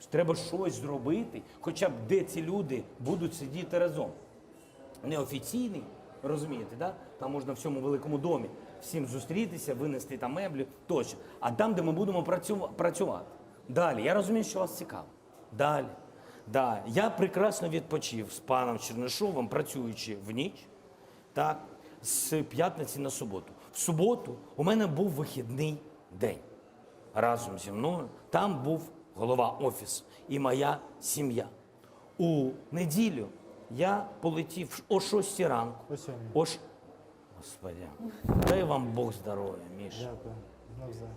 Треба щось зробити, хоча б де ці люди будуть сидіти разом неофіційний, розумієте, да? Там можна в цьому великому домі всім зустрітися, винести там меблі тощо. А там, де ми будемо працювати. Далі, я розумію, що вас цікаво. Далі. Да. Я прекрасно відпочив з паном Чернишовим, працюючи в ніч, так, з п'ятниці на суботу. В суботу у мене був вихідний день. Разом зі мною там був голова офісу і моя сім'я. У неділю я полетів о 6 ранку. О сьомій. О ш... Господи, дай вам Бог здоров'я, Міша. Дякую. Навзаєм.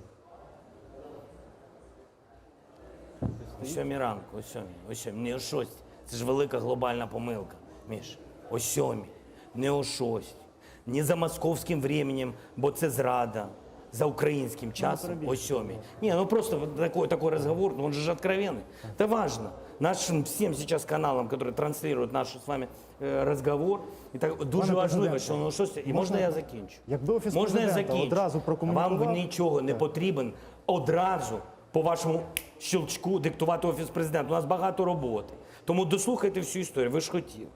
О сьомій ранку, о сьомій, о сьомій, не о шостій. Це ж велика глобальна помилка, Міш. О сьомій, не о шостій. Не за московським временем, бо це зрада. За українським часом о сьомій. Не, ну просто вот такой, такой разговор, ну он же ж откровенный. Это важно. Нашим всем сейчас каналам, которые транслируют наш с вами э, разговор, і так дуже Пане важливо, президенте, що воно щось. І можна я закінчу? Якби офіс Можна я президента закінчу? одразу прокомунікував... Вам нічого не потрібен одразу по вашому щелчку диктувати офіс президента. У нас багато роботи. Тому дослухайте всю історію. Ви ж хотіли.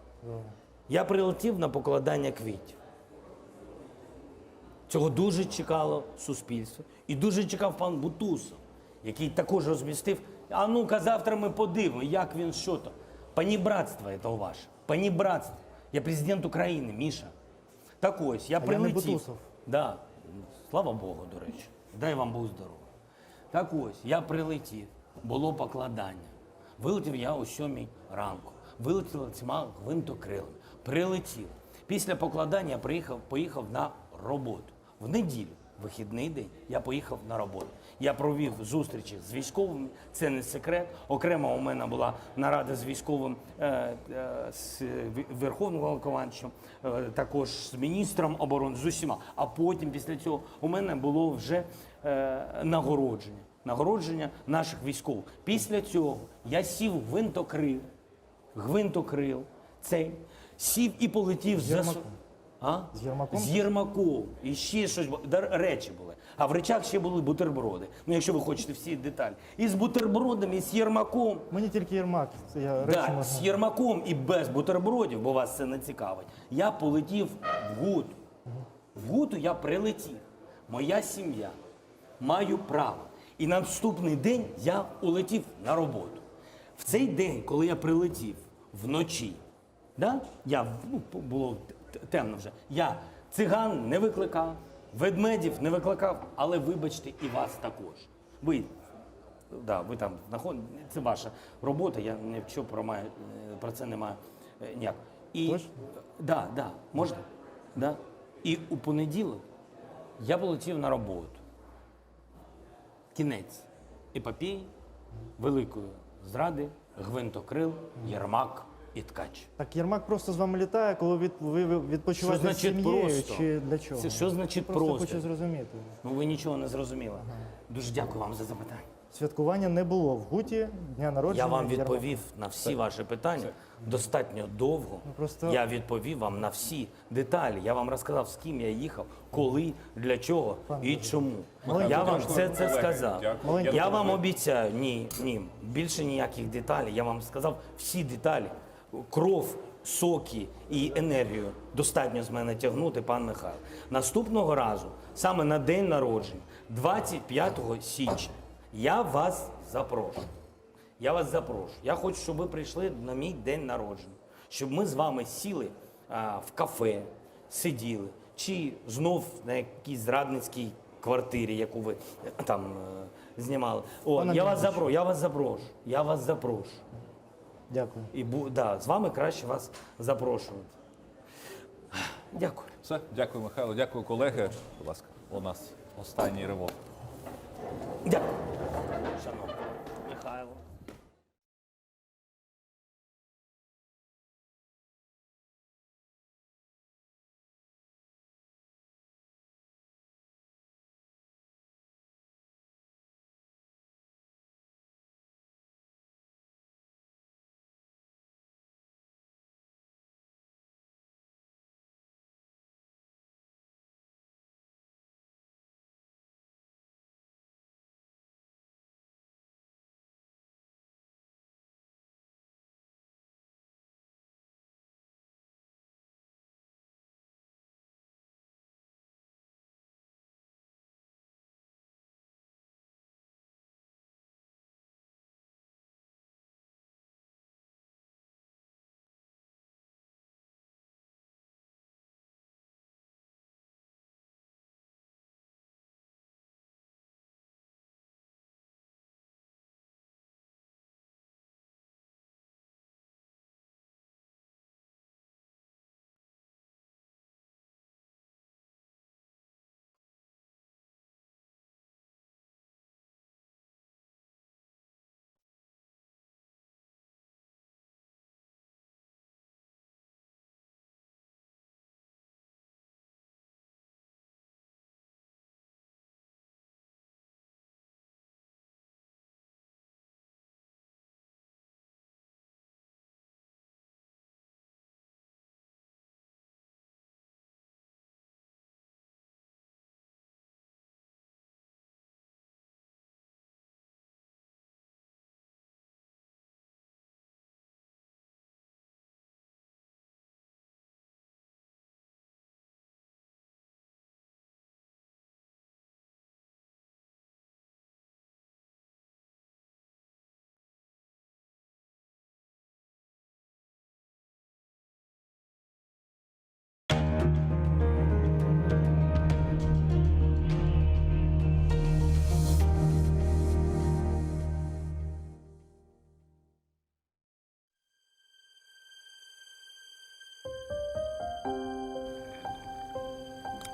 Я прилетів на покладання квітів. Цього дуже чекало суспільство. І дуже чекав пан Бутусов, який також розмістив. А ну-ка, завтра ми подивимо, як він що то. Панібратство це ваше. Панібратство. Я президент України, Міша. Так ось, я А я не прилетів. Бутусов. Да. Слава Богу, до речі. Дай вам Бог здоров'я. Так ось, я прилетів, було покладання. Вилетів я о сьомій ранку. Вилетіла цими гвинтокрилами. Прилетів. Після покладання я приїхав, поїхав на роботу. В неділю, вихідний день, я поїхав на роботу. Я провів зустрічі з військовими, це не секрет. Окремо у мене була нарада з військовим, е, е, з Верховним Головнокомандувачем, е, також з міністром оборони, з усіма. А потім після цього у мене було вже е, нагородження. Нагородження наших військових. Після цього я сів в гвинтокрил, гвинтокрил цей, сів і полетів за... Єрмаком. А? З Єрмаком? З Єрмаком. І ще щось. Речі були. А в речах ще були бутерброди. Ну, якщо ви хочете всі деталі. І з бутербродами, і з Єрмаком. Мені тільки Єрмак. Це я речі Да, можна. з Єрмаком і без бутербродів, бо вас це не цікавить. Я полетів в Гуту. В Гуту я прилетів. Моя сім'я. Маю право. І на наступний день я улетів на роботу. В цей день, коли я прилетів вночі, да? я, ну, було темно вже, я циган не викликав, ведмедів не викликав, але вибачте, і вас також. Ви Да, ви там знаходите, це ваша робота, я нічого про, маю, е, про це не маю е, ніяк. І, да, да, можна? Да. І у понеділок я полетів на роботу. Кінець епопеї, великої зради, гвинтокрил, Єрмак і Ткач. Так Єрмак просто з вами літає, коли від, ви відпочиваєте Що з значить сім'єю, просто? чи для чого? Це що значить просто? просто? хочу зрозуміти. Ну ви нічого не зрозуміли. Дуже дякую вам за запитання. Святкування не було в Гуті дня народження. Я вам Єрмака. відповів на всі ваші питання достатньо довго. Ну, просто- Я відповів вам на всі деталі. Я вам розказав, з ким я їхав, коли, для чого і чому. Маленький Я вам все це Колеги, сказав. дякую. Я вам обіцяю, ні, ні, більше ніяких деталей. Я вам сказав всі деталі. Кров, соки і енергію достатньо з мене тягнути, пан Михайло. Наступного разу, саме на день народження, 25 січня, я вас запрошую. Я вас запрошую. Я хочу, щоб ви прийшли на мій день народження, щоб ми з вами сіли а, в кафе, сиділи, чи знов на якійсь зрадницькій квартирі, яку ви е, там е, знімали. О, Пане я вас запрошую, я вас запрошую, я вас запрошую. Дякую. І бу, да, з вами краще вас запрошувати. Дякую. Все, дякую, Михайло, дякую, колеги. Будь ласка, у нас останній ривок. Дякую. Шановний Михайло.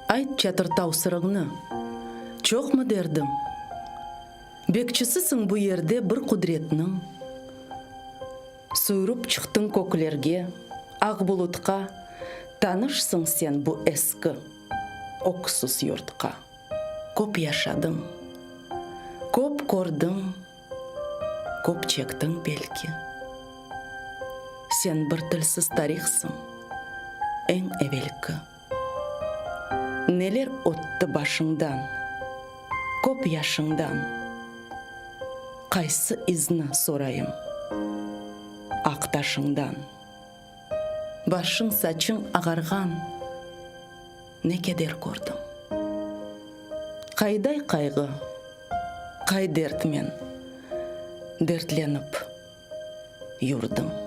Ayt Çatırtav sırıñnı, çoqmı derdiñ? Bekçisisiñ bu yerde bir qudretniñ. Suyrup çıqtıñ köklerge, aq bulutqa, Tanışsıñ sen bu eski, öksüz yurtqa. Köp yaşadıñ, köp kördiñ, köp çektiñ belki. Sen bir tilsiz tarihsıñ, eñ evelki. Neler ötti başıñdan, köp yaşıñdan, Qaysı izni sorayım aq taşıñdan? Başıñ-saçıñ ağarğan, ne keder kördiñ? Qayday qayğı, qay dertmen dertlenip yurdiñ?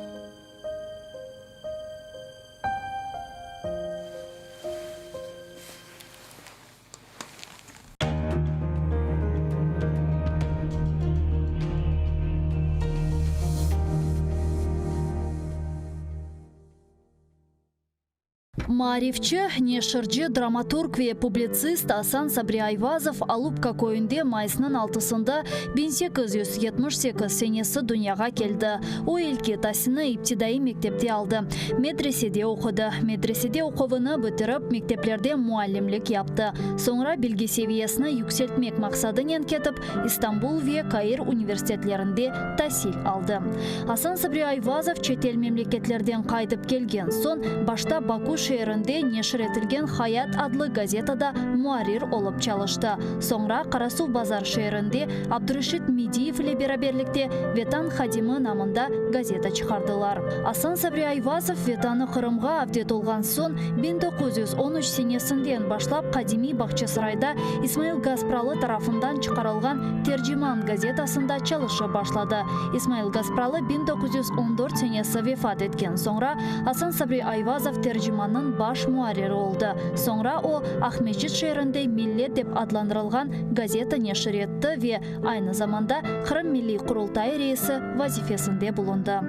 Maarifçi, neşirci, dramaturg ve publitsist Asan Sabri Ayvazov Alupka köyünde mayısnıñ altısında 1878 senesi dünyağa keldi. O, ilki tasilni iptidaiy mektepte aldı, medresede oqudı. Medresede oquvını bitirip, mekteplerde muallimlik yaptı. Soñra bilgi seviyesini yükseltmek maqsadınen ketip, İstanbul ve Kair universitetlerinde tasil aldı. Asan Sabri Ayvazov çetel memleketlerden qaytıp kelgen soñ, başta Baku şeerinde neşir etilgen Hayat adlı gazetada muarrir olıp çalıştı. Soñra Qarasuvbazar şeerinde Abdureşit Mediyev ile beraberlikte Vetan hadimi namında gazeta çıqardılar. Asan Sabri Ayvazov Vetanı Qırımğa avdet olğan soñ, 1913 senesinden başlap qadimiy Bağçasarayda İsmail Gaspralı tarafından çıqarılğan Terciman gazetasında çalışıp başladı. İsmail Gaspralı 1914 senesi vefat etken soñra, Asan Sabri Ayvazov Tercimannıñ baş muarriri oldı. Soñra o, Aqmescit şeerinde Millet dep adlandırılğan gazeta neşir etti ve aynı zamanda Qırım Milliy Qurultayı reisi vazifesinde bulundı.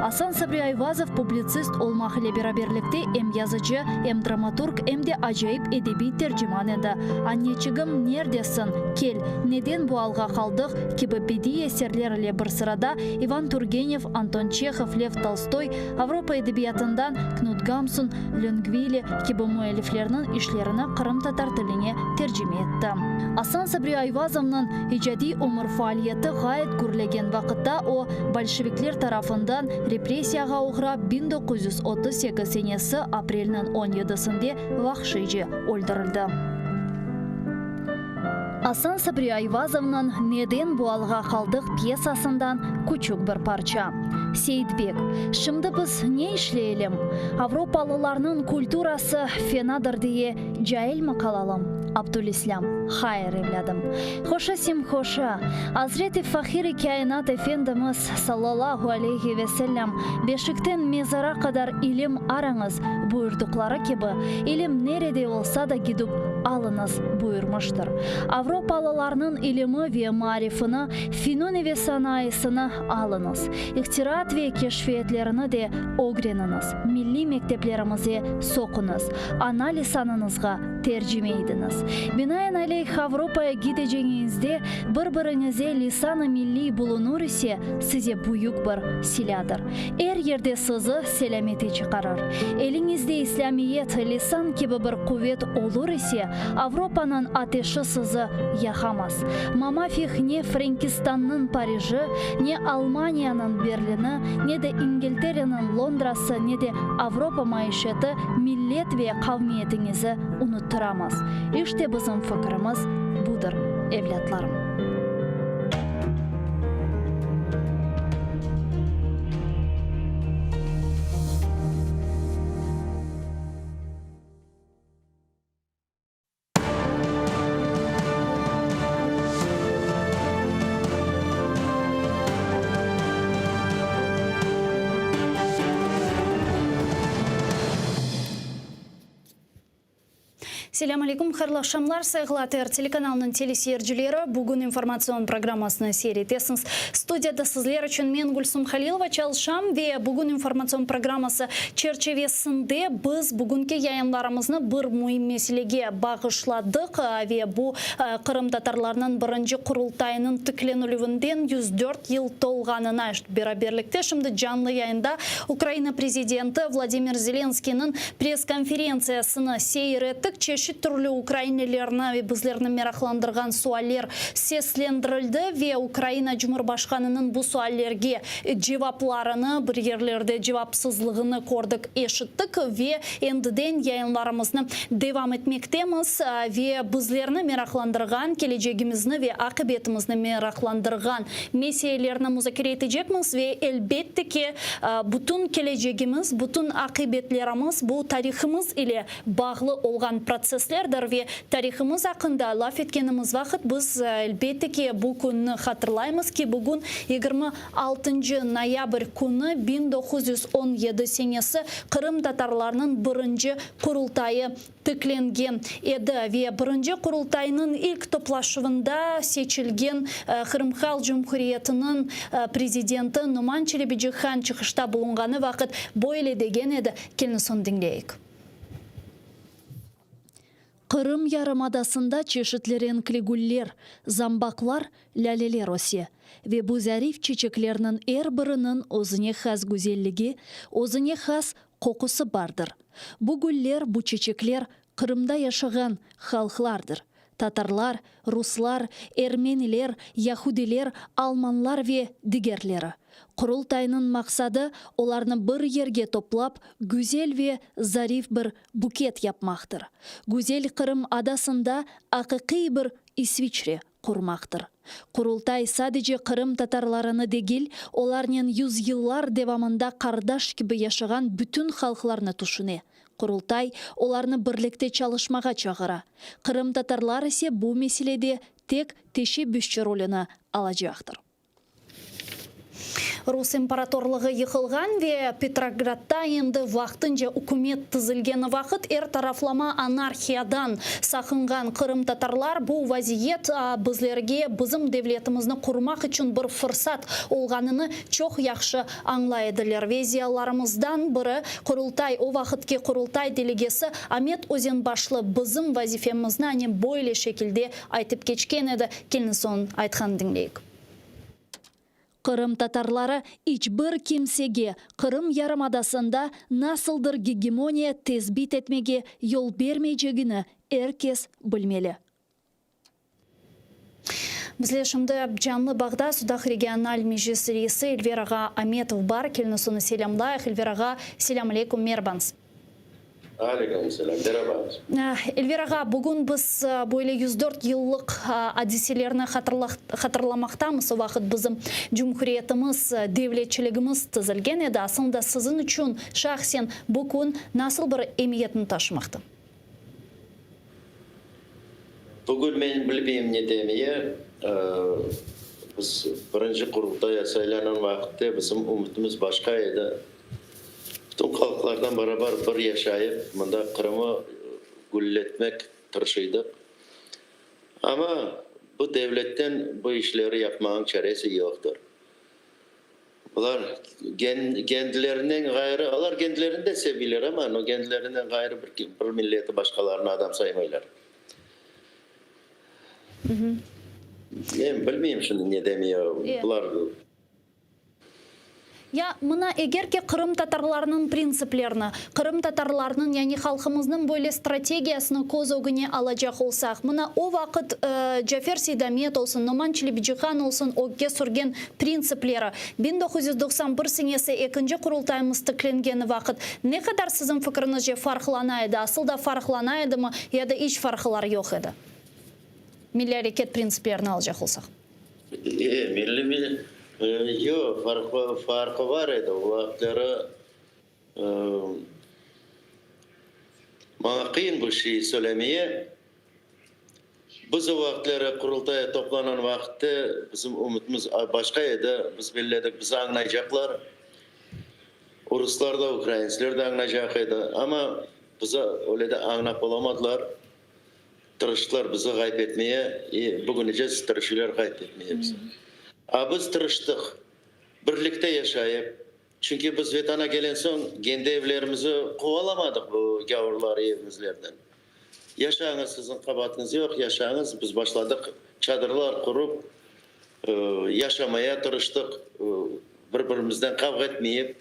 Asan Sabri Ayvazov publitsist olmaq ile beraberlikte em yazıcı, em dramaturg, em de acayip edebiy terciman edi. Anneçigim, neredesin? Kel, Neden bu alğa qaldıq? kibi bediiy eserler ile bir sırada İvan Turgenev, Anton Çehov, Lev Tolstoy, Avropa edebiyatından Knut Gamsun, Löngvili kibi müelliflerniñ işlerini qırımtatar tiline tercime etti. Asan Sabri Ayvazovnıñ icadiy ömür faaliyeti ğayet gürlegen vaqıtta o, bolşevikler tarafından repressiyağa oğrap 1938 senesi aprelniñ on yedisinde vahşiyce öldürildi. Asan Sabri Ayvazovnıñ Neden bu alğa qaldıq pyesasından küçük bir parça. Seyitbek, Şimdi biz ne işleyelim? Avropalılarnıñ kulturası fenadır diye cailmi qalalım? Abdülislâm, Hayır, evlâdım. Hoşa simhoşa, Azret-i Fahir-i Kâinat Efendimiz, sallallahu aleyhi ve sellem, Beşikten mezara qadar ilim arañız, buyurdıqları kibi, ilim nerede olsa da gidip alıñız, buyurmıştır. Avropalılarnıñ ilimi ve maarifini, finuni ve sanayısını alıñız. İhtiraat ve keşfiyetlerini de ögreniñiz, milliy mekteplerimize soquñız, ana lisanıñızğa tercime idiñiz. Binaenaleyh, Avropaya gideceñiñizde bir-biriñize lisan-ı milliy bulunur ise, size büyük bir silâdır. Er yerde sizi selâmete çıqarır. Eliñizde İslâmiyet, lisan kibi bir quvet olur ise, Avropanıñ ateşi sizi yaqamaz. Mamafih ne Frenkistannıñ Pariji, ne Almaniyanıñ Berlini, ne de İngiltereniñ Londrası, ne de Avropa maişeti millet ve qavmiyetiñizi unuttıramaz. İşte bizim fikirimiz budır, evlâtlarım. Selâm aleyküm, hayırlı aqşamlar, sayğılı ATR telekanalınıñ teleseyircileri. Bugün informatsion programmasını seyir etesiñiz. Studiyada sizler içün men, Gülsum Halilova, çalışam ve bugün informatsion programması çerçevesinde biz bugünki yayınlarımıznı bir müim meselege bağışladıq ve bu, qırımtatarlarnıñ birinci Qurultayınıñ tiklenilüvinden 104 yıl tolğanına beraberlikte şimdi canlı yayında Ukraina prezidenti Vladimir Zelenskıynıñ Press-konferentsiyasını seyir ettik, çeşit türlü ukrainlilerni ve bizlerni meraqlandırğan sualler seslendirildi ve Ukraina Cumhurbaşqanınıñ bu suallerge cevaplarını, bir yerlerde cevapsızlığını kördik, eşittik ve endiden yayınlarımıznı devam etmektemiz ve bizlerni meraqlandırğan, kelecegimizni ve aqibetimizni meraqlandırğan meselelerni muzakere etecekmiz ve elbette ki, bütün kelecegimiz, bütün aqibetlerimiz bu tarihımız ile bağlı olğan protsesslerdir ve tarihımız aqqında laf etkenimiz vaqıt biz, elbette ki, bu künni hatırlaymız ki, bugün 26 noyabr künü 1917 senesi qırımtatarlarnıñ birinci Qurultayı tiklengen edi ve birinci Qurultaynıñ ilk toplaşuvında seçilgen Qırım Halq Cumhuriyetiniñ prezidenti Noman Çelebicihan çıqışta bulunğanı vaqıt böyle degen edi, keliñiz onı diñleyik. Qırım yarımadasında çeşitli renkli güller, zambaqlar, lâleler öse ve bu zarif çiçeklerniñ er biriniñ özüne has güzelligi, özüne has qoqusı bardır. Bu güller, bu çeçekler Qırımda yaşağan halqlardır, tatarlar, ruslar, ermeniler, yahudiler, almanlar ve digerleri. Qurultaynıñ maqsadı, olarnı bir yerge toplap, güzel ve zarif bir buket yapmaqtır. Güzel Qırım adasında aqiqiy bir İsviçre qurmaqtır. Qurultay sadece Qırım tatarlarını degil, olarnen yüzyıllar devamında qardaş kibi yaşağan bütün halqlarnı tüşüne. Qurultay olarnı birlikte çalışmağa çağıra. Qırımtatarlar ise bu meselede tek teşebbüsçi rolüni alacaqtır. Rus imperatorlığı yıqılğan ve Petrogradda endi vaqtınca ükümet tizilgeni vaqıt er taraflama anarhiyadan saqınğan qırımtatarlar bu vaziyet bizlerge bizim devletimizni qurmaq içün bir fırsat olğanını çoq yahşı añlay ediler ve ziyalılarımızdan biri Qurultay o vaqıtki Qurultay delegesi Amet Özenbaşlı bizim vazifemizni ane böyle şekilde aytıp keçken edi, keliñiz onıñ aytqanını diñleyik. Qırım tatarları iç bir kimsege Qırım yarımadasında nasıldır gegemoniya tesbit etmege yol bermeycegini er kes bilmeli. Bizler şimdi canlı bağda Sudaq regional meclis reisi Elver ağa Ametov bar. Keliñiz onı selâmlayıq. Elver ağa, selâm aleykum, merbañız. Aleyküm selâm, meraba. Elver ağa, bugün biz böyle 104 yıllıq adiselerni hatırlamaqtamız. O vaqıt bizim cumhuriyetimiz, devletçiligimiz tizilgen edi. Aslında siziñ içün şahsen bu kün nasıl bir emiyetni taşımaqta? Bugün men bilmeyim ne demeye. Biz birinci Qurultaya saylanan vaqıtte bizim ümütimiz başqa edi. Bütün halqlardan barabar bir yaşayıp, mında Qırımı gülletmek tırışıydıq. Amma bu devletten bu işleri yapmanıñ çaresi yoqtır. Olar kendilerinden ğayrı, olar kendilerini de seviyler, amma no kendilerinden ğayrı bir milleti başqalarını adam saymaylar. Men bilmeyim şimdi ne demeye, bular. Ya, mına, eger ki qırımtatarlarnıñ printsiplerini, qırımtatarlarnıñ, yani halqımıznıñ böyle strategiyasını köz ögüne alacaq olsaq, mına, o vaqıt Cafer Seydamet olsun, Noman Çelebicihan olsun ögge sürgen printsipleri, 1991 senesi ekinci Qurultayımız tiklengeni vaqıt ne qadar siziñ fikriñizce farqlana edi, asıl da farqlana edimi, ya da iç farqlar yoq edi? Milliy areket printsiplerini alacaq olsaq. E, milli mi? Yoq, farqı, farqı bar edi. O vaqıtları maña qıyın bu şeyi söylemeye. Biz o vaqıtları Qurultaya toplanan vaqıtte bizim ümütimiz başqa edi. Biz belledik, bizi añlaycaqlar. Ruslar da, ukraintsler de añlaycaq edi. Amma bizi öyle de añlap olamadılar. Tırıştılar bizi ğayıp etmeye, i bugünece tırışıylar ğayıp etmeye bizi. A biz tırıştıq, birlikte yaşayıp, çünki biz Vetana kelen soñ kendi evlerimizi quvalamadıq bu gavurlar evimizlerden. Yaşañız, siziñ qabaatınız yoq, yaşañız, biz başladıq çadırlar qurup, yaşamaya tırıştıq, bir-birimizden qavğa etmeyip.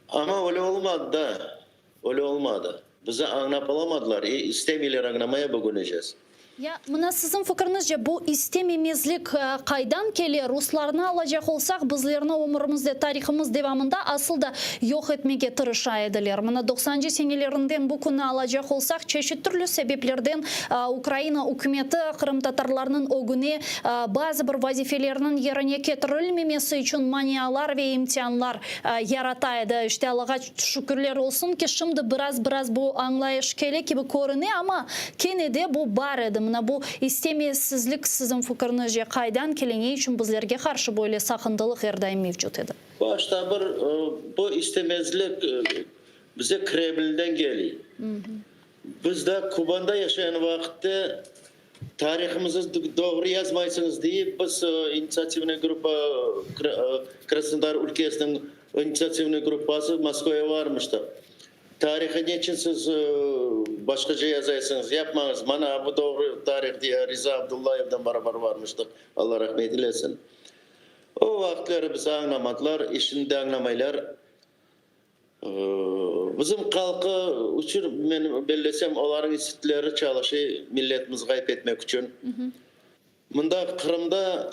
Amma öyle olmadı da. Öyle olmadı. Bizi añlap olamadılar i istemeyler añlamaya bugünecez. Ya, mına siziñ fikriñizce bu istememezlik qaydan kele? Ruslarnı alacaq olsaq, bizlerni ömürimizde, tarihımız devamında asıl da yoq etmege tırışa ediler. Mına doqsancı senelerinden bu künni alacaq olsaq, çeşit türlü sebeplerden Ukraina ükümeti qırımtatarlarnıñ ögüne bazı bir vazifelerniñ yerine ketirilmemesi içün manialar ve imtianlar yarata edi. İşte, Allağa Şükürler olsun ki, şimdi biraz-biraz bu añlayış kele kibi körüne, amma kene de bu bar edi. Mına bu istemesizlik siziñ fikirñizce qaydan kele, ne içün bizlerge qarşı böyle saqındılıq er daim mevcut edi? Başta bir bu istemezlik bize Kremlden kele. Biz de Kubanda yaşayan vaqıtte tarihımızı doğru yazmaysıñız deyip, biz initsiativnıy gruppa, Krasnodar ülkesiniñ initsiativnıy gruppası Moskvaya varmıştıq. Tarihı neçün siz başqaca yazaysıñız, yapmañız, mana bu doğru tarih diye Riza Abdullayevden barabar varmıştıq, Alla rahmet eylesin. O vaqıtları bizi añlamadılar, i şimdi de añlamaylar. Bizim halqı içün, men bellesem, olarnıñ institutları çalışıy, milletimizni ğayıp etmek içün. Mında, Qırımda,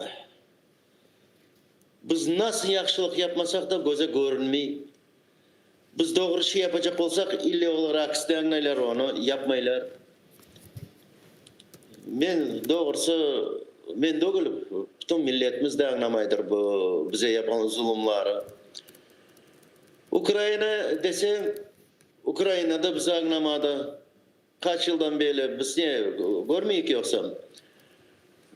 biz nasıl yahşılıq yapmasaq da, köze körünmey. Biz doğru şey yapacaq olsaq, ille olar aksine añlaylar onı, yapmaylar. Men, doğrusı, men degil, bütün milletimiz de añlamaydır bu bize yapqan zulumları. Ukraina deseñ, Ukraina da bizi añlamadı. Qaç yıldan beri biz ne, körmeyik yoqsa?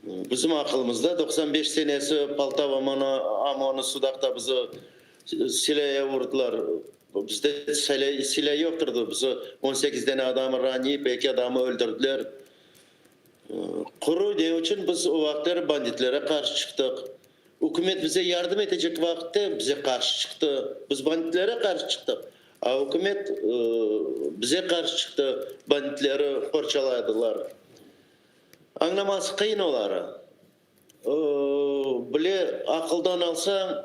Bizim aqılımızda 95 senesi Poltava OMONı Sudaqta bizi silâya urdılar. Bizde silâ yoqtırdı. Bizi 18 dane adamı raniyip, eki adamı öldürdiler. Quru ne içün biz o vaqıtları banditlere qarşı çıqtıq. Ükümet bize yardım etecek vaqıtte bize qarşı çıqtı. Biz banditlere qarşı çıqtıq, a ükümet bize qarşı çıqtı, banditleri qorçaladılar. Añlaması qıyın oları. Bile aqıldan alsañ,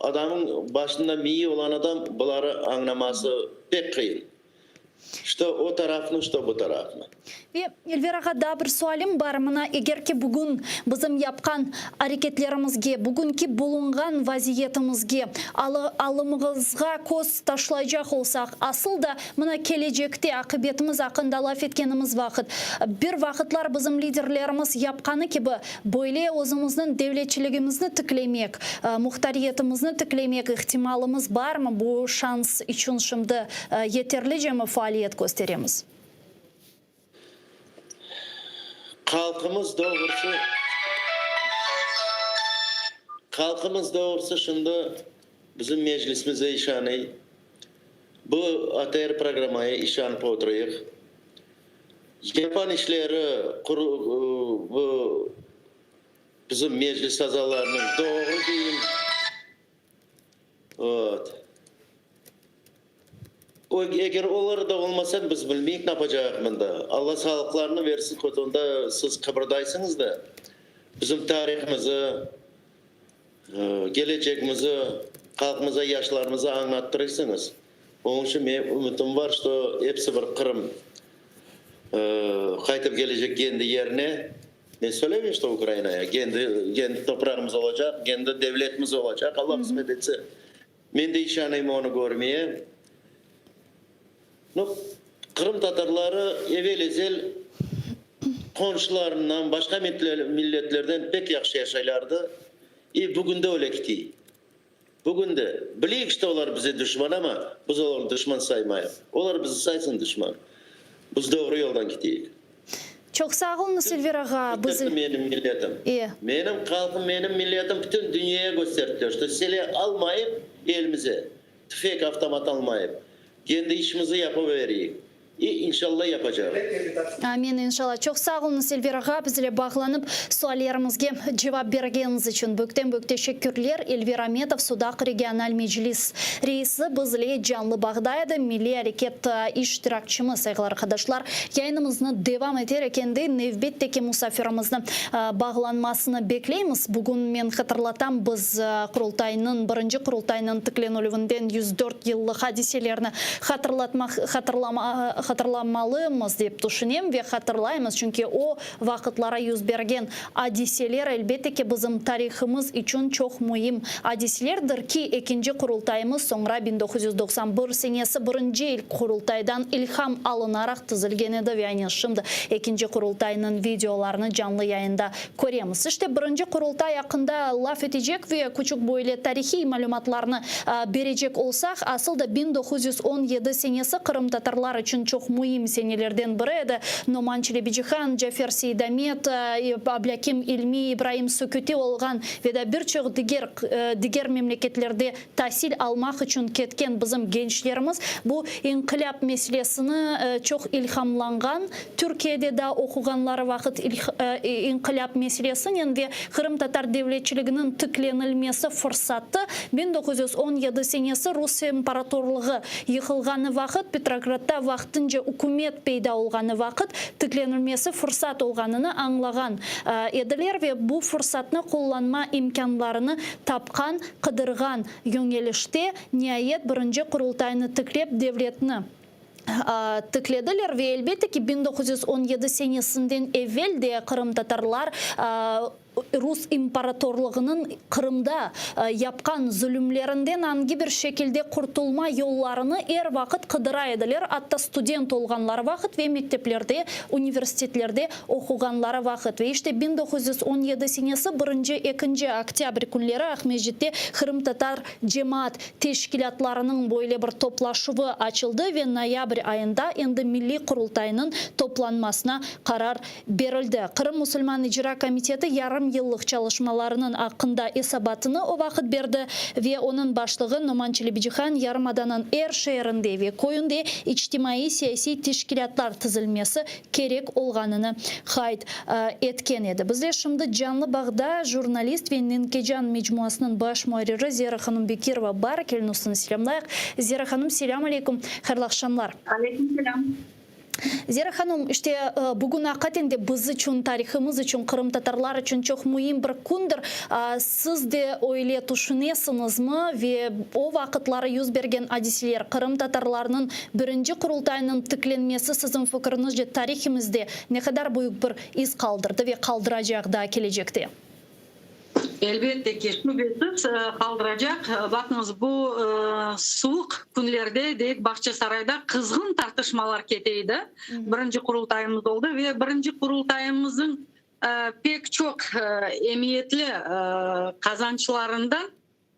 adamıñ başında miyi olan adam buları añlaması pek qıyın. Şto o tarafnı, şto bu tarafnı. Ve, Elver ağa, daa bir sualim bar. Mına, eger ki bugün bizim yapqan areketlerimizge, bugünki bulunğan vaziyetimizge, alımızğa köz taşlaycaq olsaq, asıl da, mına, kelecekte aqibetimiz aqqında laf etkenimiz vaqıt, bir vaqıtlar bizim liderlerimiz yapqanı kibi, böyle özümizniñ devletçiligimizni tiklemek, muhtariyetimizni tiklemek ihtimalımız barmı, bu şans içün şimdi Yeterlicemi faaliyet kösteremiz? Halqımız doğrusı, halqımız doğrusı şimdi bizim Meclisimize işanıy, bu ATR programmaya işanıp oturayıq. Yapan işleri bu bizim Meclis azalarınıñ doğru deyim. Vot. O, eger olar da olmasa, biz bilmeyik napacağıq mında. Alla sağlıqlarını versin, hot onda siz qıbırdaysıñız da, bizim tarihimizi, kelecegimizi halqımıza, yaşlarımıza añlattırıysıñız. Onıñ içün menim ümütim bar, şto episi bir Qırım qaytıp kelecek kendi yerine. Men söylemeyim, şto Ukrainaya, kendi, kendi toprağımız olacaq, kendi devletimiz olacaq, Alla qısmet etse. Men de işanayım onı körmeye. No, qırımtatarları evel-ezel qonşularından, başqa milletlerden pek yahşı yaşaylardı. İ bugün de öyle kitiy. Bugün de. Bileyik, şto olar bize duşman, amma biz olarnı duşman saymayıq. Olar bizi saysın duşman. Biz doğru yoldan kiteyik. Çoq sağ oluñız, Elver ağa. Biz. Bitirdi menim milletim. E. Menim halqım, menim milletim bütün dünyaya kösterdiler, şto silâ almayıp elimize, tüfek, avtomat almayıp, kendi işimizi yapıvereyik. İ inşalla yapacağım. Amin, inşalla. Çoq sağ oluñız, Elvir ağa, bizle bağlanıp, suallerimizge cevap bergeniñiz içün büyükten-büyük teşekkürler. Elvir Ametov, Sudaq regional meclis reisi bizle canlı bağda edi. Milliy areket iştirakçimiz, sayğılı arqadaşlar, yayınımıznı devam eter ekende nevbetteki musafirimizni bağlanmasını bekleymiz. Bugün, men hatırlatam, biz Qurultaynıñ, birinci Qurultaynıñ tiklenilüvinden 104 yıllıq adiselerni hatırlatmaq, hatırlama, hatırlamalımız dep tüşünem ve hatırlaymız, çünki o vaqıtlara yüz bergen adiseler, elbette ki, bizim tarihımız içün çoq müim adiselerdir ki, ekinci Qurultayımız soñra 1991 senesi birinci ilk Qurultaydan ilham alınaraq tizilgen edi ve aynen şimdi ekinci Qurultaynıñ videolarını canlı yayında köremiz. İşte, birinci Qurultay aqqında laf etecek ve küçük böyle tarihiy malümatlarnı berecek olsaq, asıl da 1917 senesi qırımtatarlar içün çoq müim senelerden biri edi. Noman Çelebicihan, Cafer Seydamet, Ablâkim İlmi, İbraim Süküti olğan ve da bir çoq diger diger memleketlerde tasil almaq içün ketken bizim gençlerimiz bu inqilâp meselesini çoq ilhamlanğan, Türkiyede da oquğanları vaqıt inqilâp meselesinen ve qırımtatar devletçiliginiñ tiklenilmesi fırsatı 1917 senesi Rus imparatorlığı yıqılğanı vaqıt, Petrogradda vaqtınca ükümet peyda olğanı vaqıt tiklenilmesi fırsat olğanını añlağan ediler ve bu fırsatnı qullanma imkânlarını tapqan, qıdırğan yöñelişte, niayet, birinci Qurultaynı tiklep, devletni tiklediler ve, elbette ki, 1917 senesinden evel de qırımtatarlar Rus imparatorlığınıñ Qırımda yapqan zulümlerinden angi bir şekilde qurtulma yollarını er vaqıt qıdıra ediler, atta student olğanları vaqıt ve mekteplerde, universitetlerde oquğanları vaqıt. Ve işte 1917 senesi birinci, ekinci oktâbr künleri Aqmescitte qırımtatar cemaat teşkilâtlarınıñ böyle bir toplaşuvı açıldı ve noyabr ayında endi Milliy Qurultaynıñ toplanmasına qarar berildi. Qırım Musulman İcra Komiteti yarım yıllıq çalışmalarınıñ aqqında esabatını o vaqıt berdi ve onıñ başlığı Noman Çelebicihan yarımadanıñ er şeerinde ve köyünde içtimaiy-siyasiy teşkilâtlar tizilmesi kerek olğanını qayd etken edi. Bizler şimdi canlı bağda jurnalist ve Nenkecan mecmuasınıñ baş muarriri Zera hanım Bekirova bar. Keliñ selâmlayıq. Zera hanım, selâm aleyküm, hayırlı aqşamlar. Aleyküm selâm. Zera hanım, işte, bugün aqiqaten de biz içün, tarihımız içün, qırımtatarlar içün çoq müim bir kündir. Siz de öyle tüşünesiñizmi ve o vaqıtları yüz bergen adiseler, qırımtatarlarnıñ birinci Qurultaynıñ tiklenmesi siziñ fikiriñizce tarihimizde ne qadar büyük bir iz qaldırdı ve qaldıracaq daa kelecekte? Elbette ki, şübesiz qaldıracaq. Baqıñız, bu suvuq künlerde, deyik, Bağçasarayda qızğın tartışmalar kete edi. Birinci Qurultayımız oldı ve birinci Qurultayımıznıñ pek çoq emiyetli qazançlarından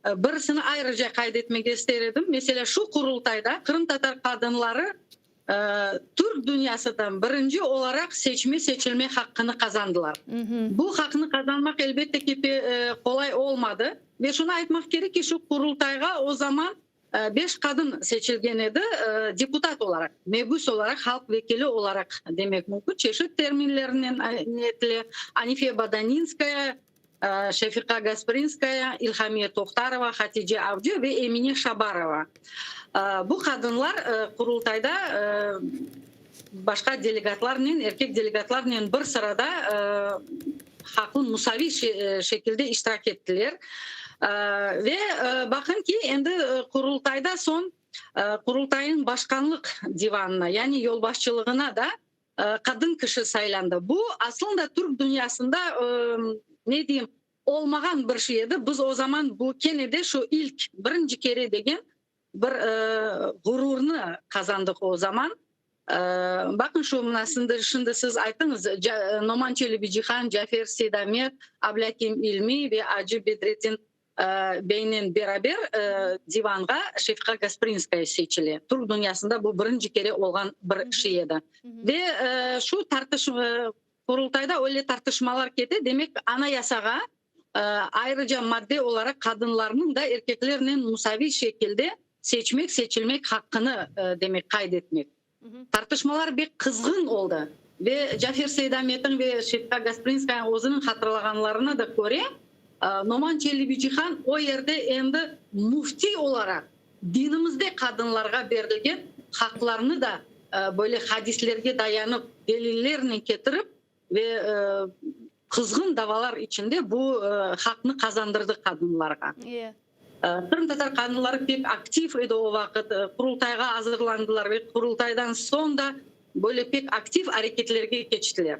birisini ayrıca qayd etmege ister edim. Meselâ, şu Qurultayda qırımtatar qadınları Türk dünyasıdan birinci olaraq seçme-seçilme haqqını qazandılar. Bu haqnı qazanmaq, elbette ki, qolay olmadı. Ve şunı aytmaq kerek ki, şu Qurultayğa o zaman beş qadın seçilgen edi, deputat olaraq, mebüs olaraq, halq vekili olaraq demek mümkün, çeşit terminlernen etile, Anife Badaninskaya, Şefiqa Gasprinskaya, İlhamiye Tohtarova, Hatice Avcı ve Emine Şabarova. Bu qadınlar Qurultayda başqa delegatlarnen, erkek delegatlarnen bir sırada haqlı, musaviy şekilde iştirak ettiler. Ve baqın ki, endi Qurultayda soñ Qurultayınıñ başqanlıq divanına, yani yolbaşçılığına da qadın kişi saylandı. Bu, aslında, türk dünyasında, ne deyim, olmağan bir şey edi. Biz o zaman bu kene de şu ilk, birinci kere degen bir ğururnı qazandıq o zaman. Baqıñ, şu mına şimdi siz ayttıñız, Noman Çelebicihan, Cafer Seydamet, Ablâkim İlmi ve Acı Bedretdin beynen beraber divanğa Şefiqa Gasprinskaya seçile. Türk dünyasında bu birinci kere olğan bir şey edi. Ve şu tartış Qurultayda öyle tartışmalar kete, demek, Anayasağa ayrıca madde olaraq qadınlarnıñ da erkeklernen musaviy şekilde seçmek, seçilmek haqqını, demek, qayd etmek. Tartışmalar bek qızğın oldı ve Cafer Seydametniñ ve Şefiqa Gasprinskayanıñ özüniñ hatırlağanlarına da köre, Noman Çelebicihan o yerde endi müfti olaraq dinimizde qadınlarğa berilgen haqlarnı da böyle hadislerge dayanıp, delillernen ketirip ve qızğın davalar içinde bu haqnı qazandırdı qadınlarğa. Qırımtatar qadınları pek aktiv edi o vaqıt, Qurultayğa azırlandılar ve Qurultaydan soñ da böyle pek aktiv areketlerge keçtiler.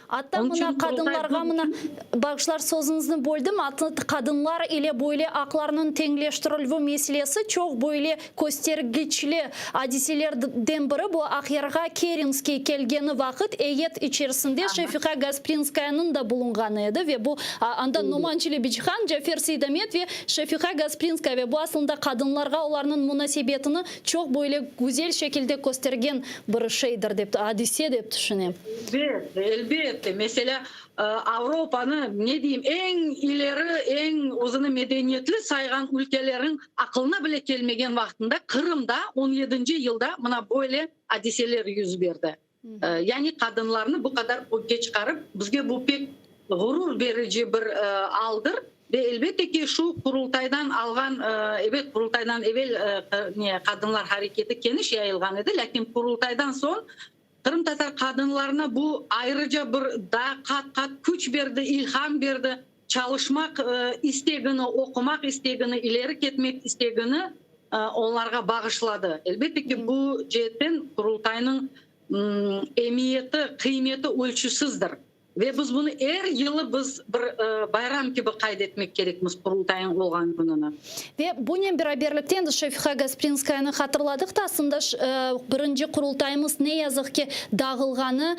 Atta Onıñ mına içün Qurultay qadınlarğa mına, bağışlar sözüñizni böldim, atı qadınlar ile böyle aqlarnıñ teñleştirilüvi meselesi çoq böyle köstergiçli adiselerden biri, bu Aqyarğa Kerenskiy kelgeni vaqıt eyet içerisinde Şefiqa Gasprinskayanıñ da bulunğanı edi ve bu anda Noman Çelebicihan, Cafer Seydamet ve Şefiqa Gasprinskaya ve bu aslında qadınlarğa olarnıñ munasebetini çoq böyle güzel şekilde köstergen bir şeydir dep, adise dep tüşünem. Elbette, elbette. Meselâ, Avropanı, ne deyim, eñ ileri, eñ özüni medeniyetli sayğan ülkeleriñ aqılına bile kelmegen vaqtında Qırımda on yedinci yılda mına böyle adiseler yüz berdi. Yani qadınlarnı bu qadar ögge çıqarıp, bizge bu pek ğurur berici bir aldır. Ve elbette ki, şu Qurultaydan alğan, ebet, Qurultaydan evel ne qadınlar hareketi keniş yayılğan edi, lâkin Qurultaydan soñ qırımtatar qadınlarına bu ayrıca bir daa qat-qat küç berdi, ilham berdi, çalışmaq istegini, oqumaq istegini, ileri ketmek istegini onlarğa bağışladı. Elbette ki, bu ceetten Qurultaynıñ emiyeti, qıymeti ölçüsizdir. Ve biz bunı er yılı biz bir bayram kibi qayd etmek kerekmiz, Qurultayıñ olğan kününi. Ve bunen beraberlikte endi Şefiqa Gasprinskayanı hatırladıq da, aslında birinci Qurultayımız ne yazıq ki dağılğanı,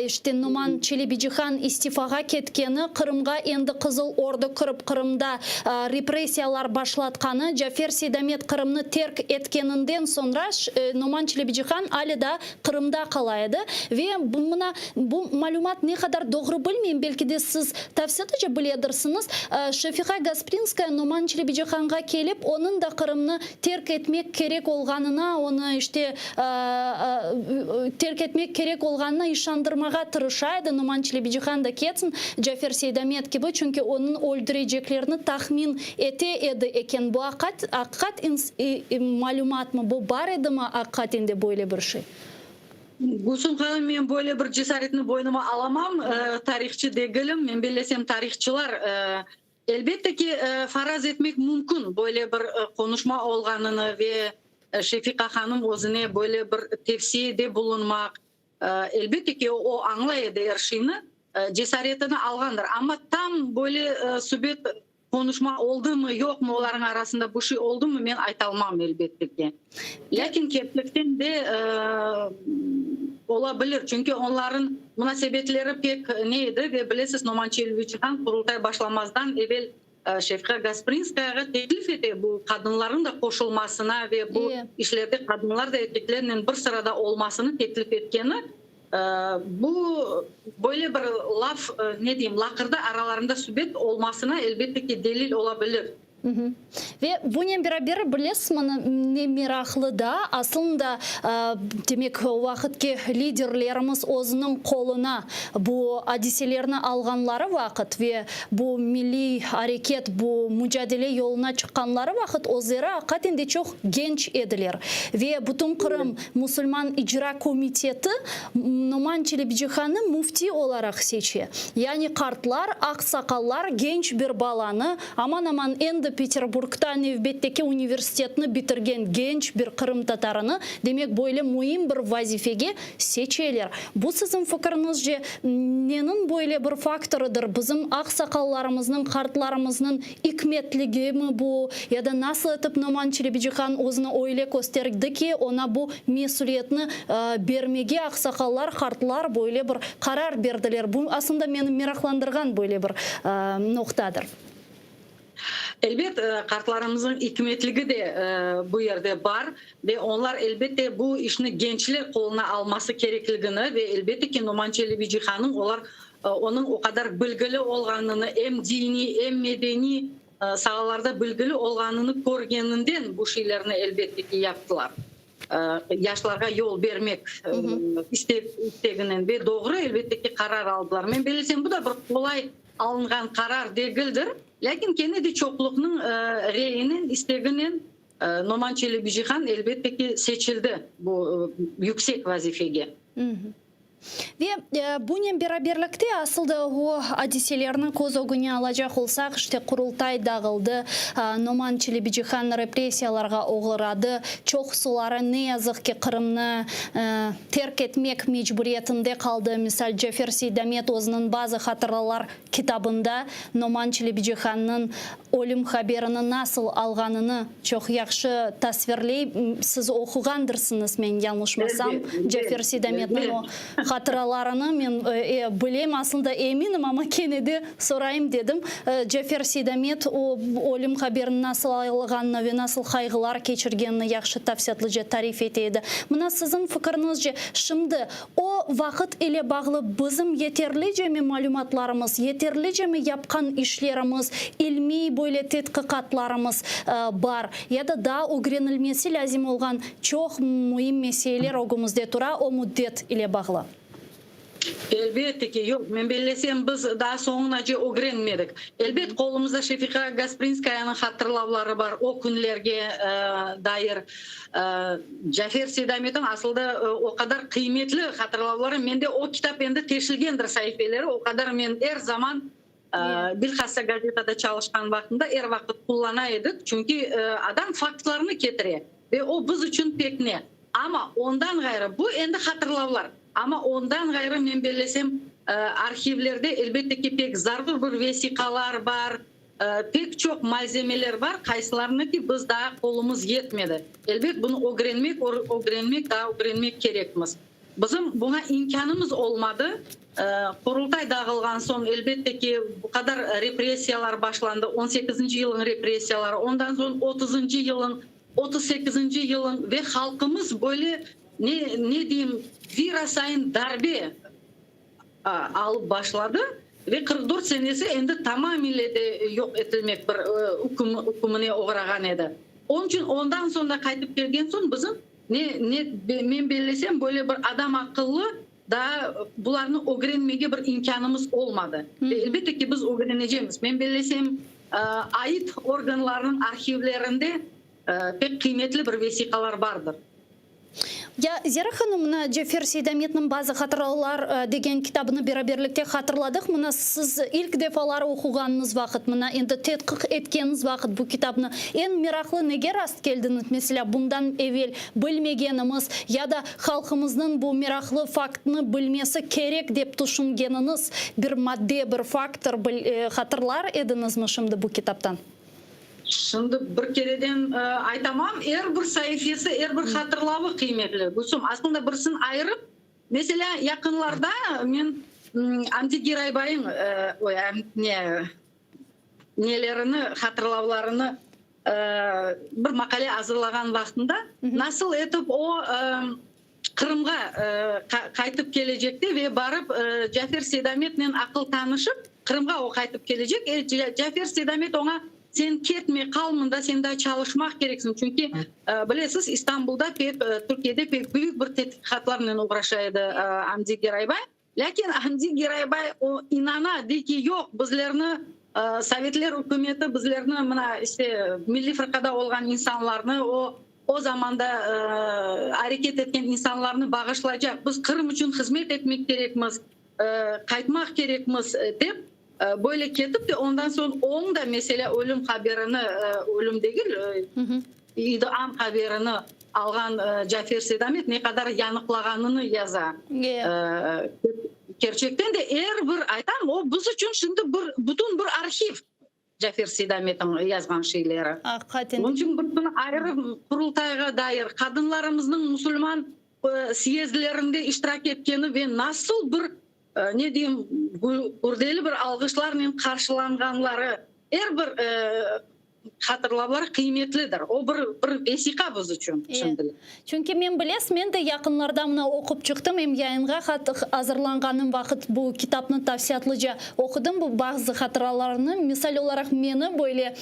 işte Noman Çelebicihan istifağa ketkeni, Qırımğa endi Qızıl Ordu kirip Qırımda repressiyalar başlatqanı, Cafer Seydamet Qırımnı terk etkeninden soñra Noman Çelebicihan ale daa Qırımda qala edi. Ve mına bu malümat ne qadar doğru bilmeyim, belki de siz tafsilâtlıca biledirsiñiz, Şefiqa Gasprinskaya Noman Çelebicihanğa kelip, onıñ da Qırımnı terk etmek kerek olğanına, onı işte terk etmek kerek olğanına işandırmağa tırışa edi, Noman Çelebicihan da ketsin, Cafer Seydamet kibi, çünki onıñ öldüreceklerini tahmin ete edi eken. Bu aqiqat malümatmı, bu bar edimi aqiqaten de böyle bir şey? Gülsüm hanım, men böyle bir cesaretni boynuma alamam, tarihçı degilim, men bellesem tarihçılar, elbette ki, faraz etmek mümkün böyle bir qonuşma olğanını ve Şefiqa hanım özüne böyle bir tevsiyede bulunmaq, elbette ki, o añlay edi er şeyni, cesaretini alğandır, amma tam böyle subet Qonuşma oldımı, yoqmı, olarnıñ arasında bu şey oldımı, men aytalmam, elbette ki. Lâkin kerçekten de ola bilir, çünki onların munasebetleri pek ne edi ve bilesiz, Noman Çelebicihan Qurultay başlamazdan evel Şefiqa Gasprinskayağa teklif ete bu qadınlarnıñ da qoşulmasına ve bu işlerde qadınlar da erkeklernen bir sırada olmasını teklif etkeni, Bu, böyle bir laf, ne deyim, laqırdı aralarında subet olmasına, elbette ki, delil ola bilir. Ve bunen beraber, bilesiz, mına ne meraqlı da, aslında, demek, o vaqıtki liderlerimiz özüniñ qoluna bu adiselerni alğanları vaqıt ve bu milliy areket, bu mucadele yoluna çıqqanları vaqıt özleri aqiqaten de çoq genç ediler. Ve bütün Qırım Musulman İcra Komiteti Noman Çelebicihanı müfti olaraq seçe. Yani qartlar, aqsaqallar genç bir balanı, aman-aman endi Peterburgta nevbetteki universitetni bitirgen genç bir qırımtatarını, demek böyle müim bir vazifege seçeler. Bu siziñ fikriñizce neniñ böyle bir faktorıdır, bizim aqsaqallarımıznıñ, qartlarımıznıñ ikmetligimi bu, ya da nasıl etip Noman Çelebicihan özüni öyle kösterdi ki, oña bu mesüliyetni bermege aqsaqallar, qartlar böyle bir qarar berdiler? Bu aslında meni meraqlandırğan böyle bir noqtadır. Elbet, qartlarımıznıñ ikmetligi de bu yerde bar ve onlar, elbette, bu işni gençler qoluna alması kerekligini ve, elbette ki, Noman Çelebicihanıñ olar onıñ o qadar bilgili olğanını, em diniy, em medeniy saalarda bilgili olğanını körgeninden bu şeylerni, elbette ki, yaptılar. Yaşlarğa yol bermek isteginen ve doğru, elbette ki, qarar aldılar. Men bellesem, bu da bir qolay alınğan qarar degildir, lâkin kene de çoqluqnıñ reyinen, isteginen Noman Çelebicihan, elbette ki, seçildi bu yüksek vazifege. Ve bunen beraberlikte, asıl da o adiselerni köz ögüne alacaq olsaq, işte Qurultay dağıldı, Noman Çelebicihan repressiyalarğa oğradı, çoqsuları, ne yazıq ki, Qırımnı terk etmek mecburiyetinde qaldı. Misal, Cafer Seydamet özüniñ Bazı hatıralar kitabında Noman Çelebicihannıñ ölüm haberini nasıl alğanını çoq yahşı tasvirley. Siz oquğandırsıñız, men yañlışmasam, Cafer Seydametniñ o hatıralarını men bilem, aslında eminim, amma kene de sorayım dedim. Cafer Seydamet o ölüm haberini nasıl alğanını ve nasıl qayğılar keçirgenini yahşı tafsilâtlıca tarif ete edi. Mına siziñ fikiriñizce, şimdi O vaqıt ile bağlı bizim yeterlicemi malümatlarımız, yeterlicemi yapqan işlerimiz, ilmiy böyle tedqiqatlarımız bar ya da daa ögrenilmesi lâzim olğan çoq müim meseleler ögümizde tura, o müddet ile bağlı? Elbette ki, yoq. Men bellesem, biz daa soñunace ögrenmedik. Elbet, qolumızda Şefiqa Gasprinskayanıñ hatırlavları bar, o künlerge dair. Cafer Seydametniñ asılda o qadar qıymetli hatırlavları, mende o kitap endi teşilgendir saifeleri, o qadar men er zaman, bilhassa gazetada çalışqan vaqtımda er vaqıt qullana edik, çünki adam faktlarnı ketire ve o biz içün pek ne. Amma ondan ğayrı, bu endi hatırlavlar, amma ondan ğayrı men bellesem, arhivlerde elbette ki pek zarur bir vesiqalar bar, Pek çoq malzemeler bar, qaysılarını ki biz daa qolumız yetmedi. Elbet, bunı ögrenmek, ögrenmek, daa ögrenmek kerekmiz. Bizim buña imkânımız olmadı. Qurultay dağılğan soñ, elbette ki, bu qadar repressiyalar başlandı, on sekizinci yılın repressiyaları, ondan soñ otuzıncı yılın, 38-nci yılın ve halqımız böyle, ne, ne deyim, virasayın darbe alıp başladı ve 44 senesi endi tamamile de yoq etilmek bir üküm, ükümine oğrağan edi. Onıñ içün ondan soñ da qaytıp kelgen soñ bizim ne, ne, men bellesem, böyle bir adam aqıllı daa bularnı ögrenmege bir imkânımız olmadı. Ve elbette ki, biz ögrenecemiz. Men bellesem, ait organlarnıñ arhivlerinde pek qıymetli bir vesiqalar bardır. Ya, Zera hanım, mına Cafer Seydametniñ Bazı hatıralar degen kitabını beraberlikte hatırladıq. Mına siz ilk defalar oquğanıñız vaqıt, mına endi tedqiq etkeniñiz vaqıt bu kitabnı eñ meraqlı nege rast keldiñiz? Meselâ, bundan evel bilmegenimiz ya da halqımıznıñ bu meraqlı faktnı bilmesi kerek dep tüşüngeniñiz bir madde, bir faktor hatırlar ediñizmi şimdi bu kitaptan? Şimdi bir kereden aytamam, er bir saifesi, er bir hatırlavı qıymetli, Gülsüm. Aslında birisini ayırıp, meselâ, yaqınlarda men Amdi Giraybayıñ oy, ne, nelerini, hatırlavlarını bir maqale azırlağan vaqtında, nasıl etip o Qırımğa qaytıp kelecekte ve barıp Cafer Seydametnen aqıl tanışıp, Qırımğa o qaytıp kelecek. Cafer Seydamet oña, Sen ketme, qal mında, sen daa çalışmaq kereksiñ. Çünki, bilesiz, İstanbulda pek, Türkiyede pek büyük bir tedqiqatlarnen oğraşa edi Amdi Geraybay. Lâkin Amdi Geraybay o inana, dey ki, yoq, bizlerni sovetler ükümeti bizlerni mına işte Milliy Fırqada olğan insanlarnı, o o zamanda areket etken insanlarnı bağışlaycaq, biz Qırım içün hızmet etmek kerekmiz, qaytmaq kerekmiz, dep böyle ketip de ondan soñ oñ da meselâ ölüm haberini, ölüm degil, idam haberini alğan Cafer Seydamet ne qadar yanıqlağanını yaza. Kerçekten de er bir, aytam, o biz içün şimdi bir bütün bir arhiv Cafer Seydametniñ yazğan şeyleri. Aqiqaten. Onıñ içün bir kün ayrı Qurultayğa dair qadınlarımıznıñ musulman syezdlerinde iştirak etkeni ve nasıl bir, ne deyim, gürdeli bir alğışlarnen qarşılanğanları, er bir. Hatırlavlar qıymetlidir. O bir bir vesiqa biz içün şimdilik. Çünki men bilesiz, men de yaqınlarda mına oqup çıqtım, em yayınğa azırlanğanım vaqıt bu kitapnı tafsiyatlıca oqudım, bu bazı hatıralarnı, misal olaraq, meni böyle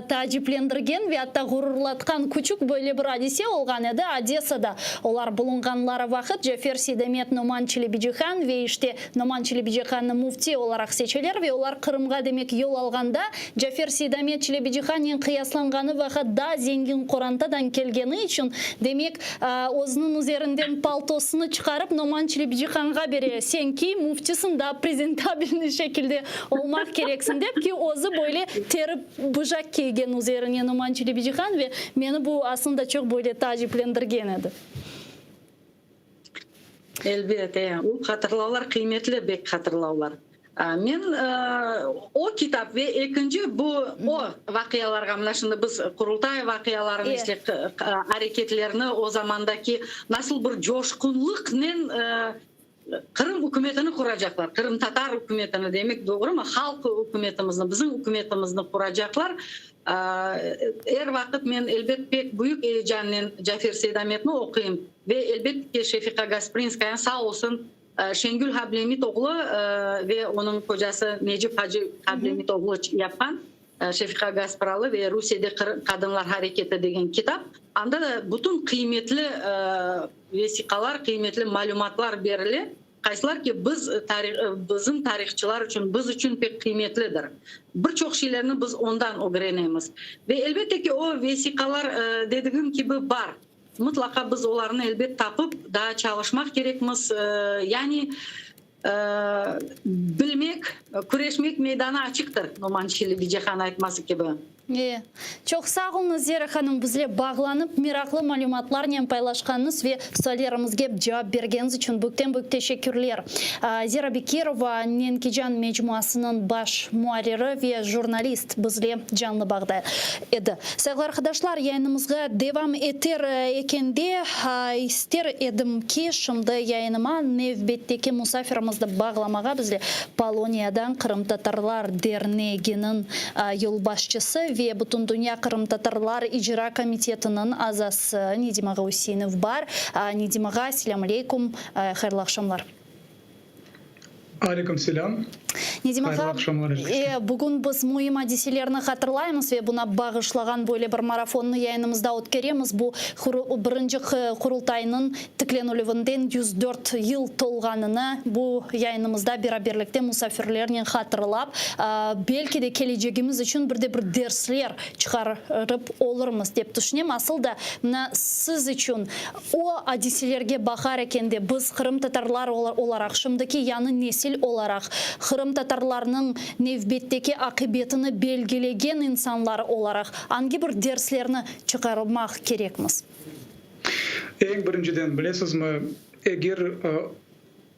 taaciplendirgen ve atta ğururlatqan küçük böyle bir adise olğan edi, Odessada olar bulunğanları vaqıt Cafer Seydamet Noman Çelebicihan ve işte Noman Çelebicihannı müfti olaraq seçeler ve olar Qırımğa demek yol alğanda Cafer Seydamet Çelebicihannen qıyaslanğanı vaqıt daa zengin qorantadan kelgeni içün, demek, özüniñ üzerinden paltosını çıqarıp Noman Çelebicihanğa bere, sen kiy, müftisiñ, daa prezentabelniy şekilde olmaq kereksiñ dep ki, özü böyle teri bıjak kiygen üzerine Noman Çelebicihan ve meni bu aslında çoq böyle taaciplendirgen edi. Elbet, e, o hatırlavlar qıymetli, bek hatırlavlar. Men o kitap ve ekinci bu o vaqialarğa, mına şimdi biz Qurultay vaqialarını, işte, areketlerni, o zamandaki nasıl bir coşqunlıqnen Qırım ükümetini quracaqlar, qırımtatar ükümetini demek doğrumı, halq ükümetimizni, bizim ükümetimizni quracaqlar. Er vaqıt men, elbet, pek büyük eyecannen Cafer Seydametni oquyım ve, elbet ki, Şefiqa Gasprinskaya sağ olsun, Şengül Hablemit oğlu ve onıñ qocası Necip hacı Hablemit oğlu yapqan Şefiqa Gaspralı ve Rusiyede qadınlar hareketi degen kitap, anda da bütün qıymetli vesiqalar, qıymetli malümatlar berile, qaysılar ki, biz, bizim tarihçılar içün, biz içün pek qıymetlidir. Bir çoq şeylerni biz ondan ögrenemiz. Ve, elbette ki, o vesiqalar, dedigim kibi, bar. Mıtlaqa biz olarnı elbet tapıp, daa çalışmaq kerekmiz. Yani, bilmek, küreşmek meydanı açıqtır, Noman Çelebicihan aytması kibi. E, çoq sağ oluñız, Zera hanım, bizle bağlanıp, meraqlı malümatlarnen paylaşqanıñız ve suallerimizge cevap bergeniñiz içün büyükten-büyük teşekkürler. Zera Bekirova, Nenkecan mecmuasınıñ baş muarriri ve jurnalist bizle canlı bağda edi. Sayğılı arqadaşlar, yayınımızğa devam eter ekende, ister edim ki, şimdi yayınıma nevbetteki musafirimizni bağlamağa, bizle Poloniyadan Qırımtatarlar Derneginiñ yolbaşçısı ve Bütündünya qırımtatarlar icra komitetiniñ azası Nedim ağa Üseinov bar. Nedim ağa, selâm aleykum, hayırlı aqşamlar. Aleyküm selâm. Nedim Hayırlı ağa, aqşamlar er keske. bugün biz müim adiselerni hatırlaymız ve buna bağışlağan böyle bir marafonnı yayınımızda ötkeremiz. Bu, birinci Qurultaynıñ tiklenilüvinden 104 yıl tolğanını bu yayınımızda beraberlikte musafirlernen hatırlap, belki de kelecegimiz içün bir de bir dersler çıqarıp olurmız, dep tüşünem. Asıl da, mına siz içün O adiselerge baqar ekende, biz, qırımtatarlar olaraq, şimdiki yañı nesil olaraq, qırımtatarlarnıñ nevbetteki aqibetini belgilegen insanlar olaraq, angi bir derslerni çıqarmaq kerekmiz? Eñ birinciden, bilesizmi, eger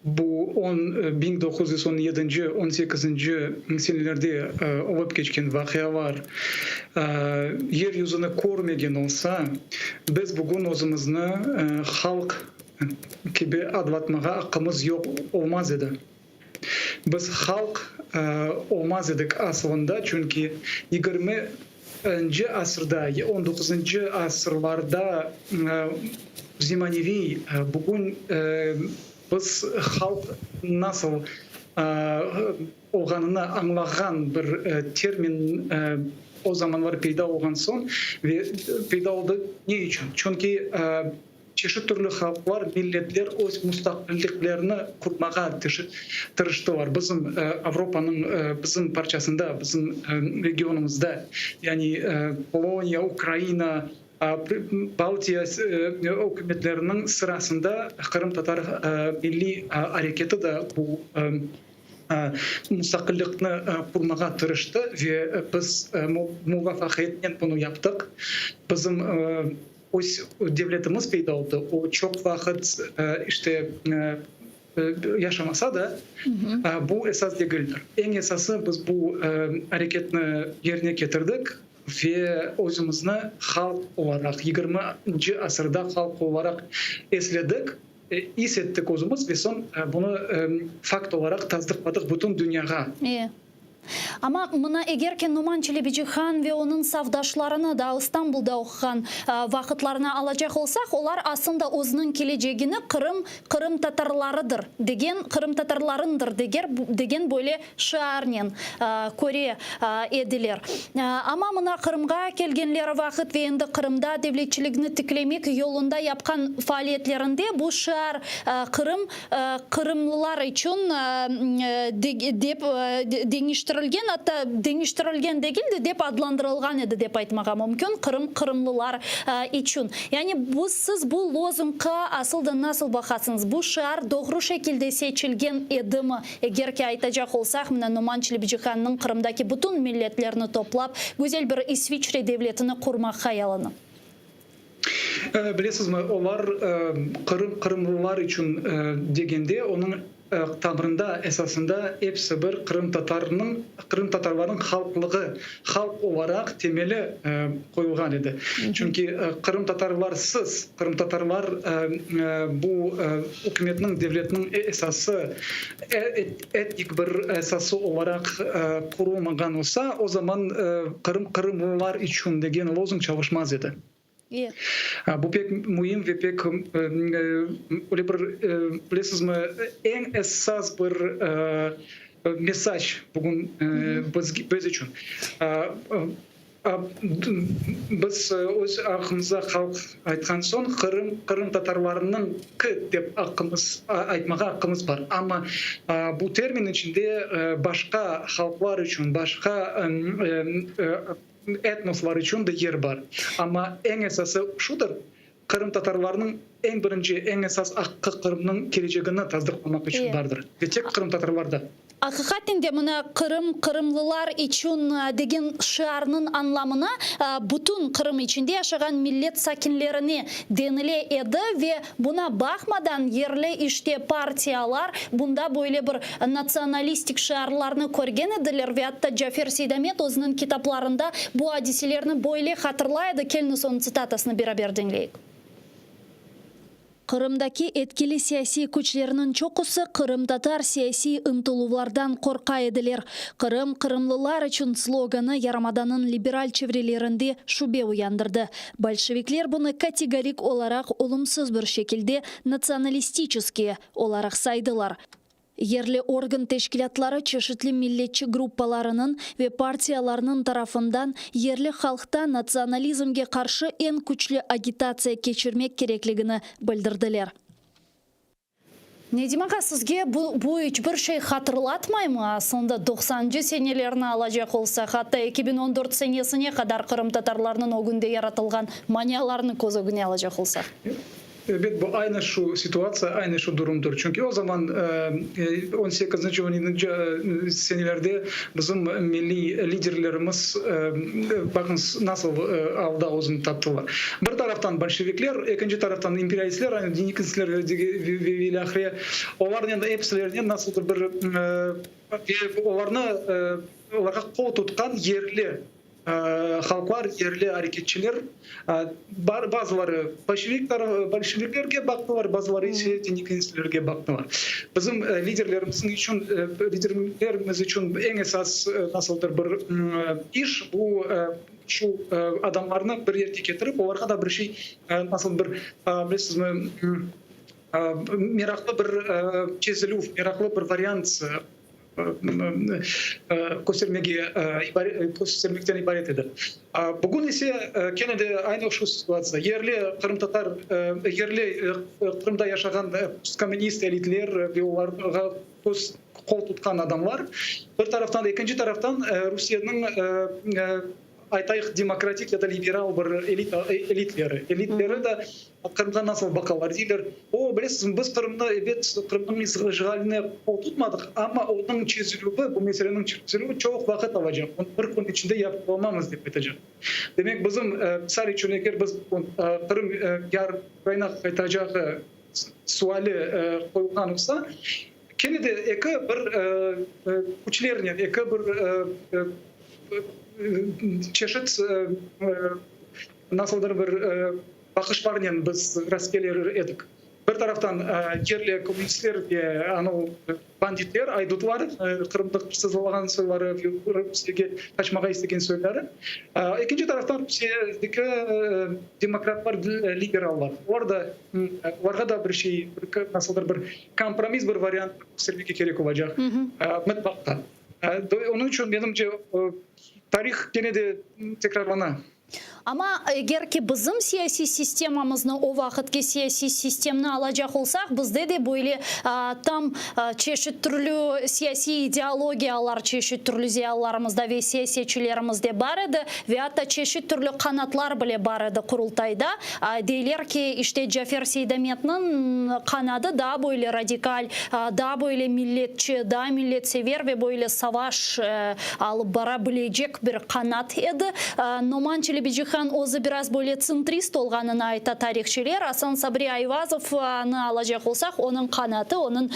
Bu on 1917, on sekizinci senelerde olıp keçken vaqialar yer yüzüni körmegen olsa, biz bugün özümizni halq kibi adlatmağa aqqımız yoq olmaz edi. Biz halq olmaz edik asılında, çünki yigirmi nci asırda, on doquzıncı asırlarda zemaneviy, bugün biz halq nasıl olğanını añlağan bir termin o zamanlar peyda olğan soñ ve peyda oldı ne içün? Çünki Çeşit türlü halqlar, milletler öz mustaqilliklerini qurmağa tırıştılar. Bizim Avropanıñ bizim parçasında, bizim regionımızda, yani Poloniya, Ukraina, Baltiya ükümetleriniñ sırasında qırımtatar milliy areketi de bu mustaqillikni qurmağa tırıştı ve biz muvafaqiyetnen bunı yaptıq. Bizim Öz devletimiz peyda oldı. O çoq vaqıt işte yaşamasa da, bu esas degildir. Eñ esası biz bu areketni yerine ketirdik ve özümizni halq olaraq, yigirminci asırda halq olaraq esledik, is ettik özümiz ve soñ bunı fakt olaraq tasdıqladıq bütün dünyağa. Amma mına eger ki Noman Çelebicihan ve onıñ safdaşlarını da İstanbulda oquğan vaqıtlarına alacaq olsaq, olar aslında özüniñ kelecegini Qırım qırımtatarlarıdır degen, qırımtatarlarındır deger degen böyle şiarnen köre ediler. Amma mına Qırımğa kelgenleri vaqıt ve endi Qırımda devletçiligini tiklemek yolunda yapqan faaliyetlerinde bu şiar Qırım qırımlılar içün dep deñiştirilgen, atta deñiştirilgen degil de, dep adlandırılğan edi dep aytmağa mümkün, Qırım qırımlılar içün. Yani bu siz bu lozungqa asıl da nasıl baqasıñız? Bu şiar doğru şekilde seçilgen edimi? Eger ki aytacaq olsaq, mına Noman Çelebicihannıñ Qırımdaki bütün milletlerni toplap, güzel bir İsviçre devletini qurmaq hayalını. Bilesizmi, olar Qırım qırımlılar içün degende, onıñ tamırında, esasında episi bir qırımtatarnıñ, qırımtatarlarnıñ halqlığı, halq olaraq temeli qoyulğan edi. Çünki qırımtatarlarsız, qırımtatarlar bu ükümetniñ, devletniñ esası, etnik bir esası olaraq qurulmağan olsa, o zaman Qırım qırımlılar içün degen lozung çalışmaz edi. Bu pek müim ve pek öyle bir, bilesizmi, eñ esas bir mesaj bugün biz içün. Biz öz aqqımızda halq aytqan soñ, Qırım qırımtatarlarınıñki dep aqqımız aytmağa aqqımız bar. Amma bu termin içinde başqa halqlar içün, başqa etnoslar içün de yer bar. Amma eñ esası şudır, qırımtatarlarnıñ eñ birinci, eñ esas aqqı Qırımnıñ kelecegini tasdıqlamaq içün bardır. Ve tek qırımtatarlarda. Aqiqaten de mına Qırım qırımlılar içün degen şiarnıñ añlamına bütün Qırım içinde yaşağan millet sakinlerine denile edi ve buna baqmadan yerli işte partiyalar bunda böyle bir natsionalistik şiarlarnı körgen ediler ve atta Cafer Seydamet özüniñ kitaplarında bu adiselerni böyle hatırlay edi, keliñiz onıñ tsitatasını beraber diñleyik. Qırımdaki etkili siyasiy küçlerniñ çoqusı qırımtatar siyasiy ıntıluvlardan qorqa ediler. Qırım, qırımlılar içün sloganı yarımadanıñ liberal çevrelerinde şübe uyandırdı. Bolşevikler bunı kategorik olaraq olumsız bir şekilde natsionalistiçeskiye olaraq saydılar. Yerli organ teşkilâtları çeşitli milletçi gruppalarınıñ ve partiyalarnıñ tarafından yerli halqta natsionalizmge qarşı eñ küçlü agitatsiya keçirmek kerekligini bildirdiler. Nedim ağa, sizge bu, bu iç bir şey hatırlatmaymı? Aslında doqsancı senelerni alacaq olsaq, atta 2014 senesine qadar qırımtatarlarnıñ ögünde yaratılğan manialarnı köz ögüne alacaq olsaq. Ebet, bu aynı şu situatsiya, aynı şu durumdır. Çünki o zaman, on sekizinci, on yedinci senelerde bizim milliy liderlerimiz, baqıñız, nasıl alda özüni taptılar. Bir taraftan bolşevikler, ekinci taraftan imperialistler, aynı denikinskiler ve ilâhre, olarnen episilerinen nasıldır bir ve olarnı, olarğa qol tutqan yerli Halqlar, yerli areketçiler, bazıları bolşeviklerge baqtılar, bazıları ise denikinskilerge baqtılar. Bizim liderlerimizniñ içün, liderlerimiz içün eñ esas nasıldır bir iş, bu şu adamlarnı bir yerge ketirip, olarğa da bir şey, nasıl bir, bilesizmi, meraqlı bir çezilüv, meraqlı bir variant köstermege köstermekten ibaret edi. Bugün ise kene de aynı şu situatsiya. Yerli qırımtatar, yerli Qırımda yaşağan postkommunist elitler ve olarğa qol tutqan adamlar bir taraftan, ekinci taraftan Rusiyeniñ aytayıq, demokratik ya da liberal bir elita, elitleri. Elitleri de Qırımğa nasıl baqalar? Deyler, o, bilesizmi, biz Qırımnı, ebet, Qırımnıñ işğaline qol tutmadıq, amma onıñ çezilüvi, bu meseleniñ çezilüvi çoq vaqıt alacaq, onı bir kün içinde yapıp olmamız, dep aytacaq. Demek, bizim, misal içün, eger biz Qırım yarın Ukrainağa qaytacağı suali qoyulğan olsa, kene de eki bir küçlernen, eki bir çeşit nasıldır bir baqışlarnen biz rastkelir edik. Bir taraftan yerli kommunistler ve anau banditler, aydutlar, Qırımda hırsızlağan soyları ve Rusiyege qaçmağa istegen soyları. Ekinci taraftan Rusiyedeki demokratlar, liberallar. Olar da, olarğa da bir şey, nasıldır bir kompromiss bir variant köstermege kerek olacaq mıtlaqta. Onıñ içün, menimce, tarih kene de tekrarlana. Amma eger ki bizim siyasiy sistemamıznı, o vaqıtki siyasiy sistemni alacaq olsaq, bizde de böyle tam çeşit türlü siyasiy ideologiyalar çeşit türlü ziyalılarımızda ve siyasetçilerimizde bar edi ve atta çeşit türlü qanatlar bile bar edi Qurultayda. Deyler ki, işte Cafer Seydametniñ qanadı daa böyle radikal, daa böyle milletçi, daa milletsever ve böyle savaş alıp bara bilecek bir qanat edi. Noman Çelebicihan özü biraz böyle tsentrist olğanını ayta tarihçiler. Asan Sabri Ayvazovnı alacaq olsaq, onıñ qanatı, onıñ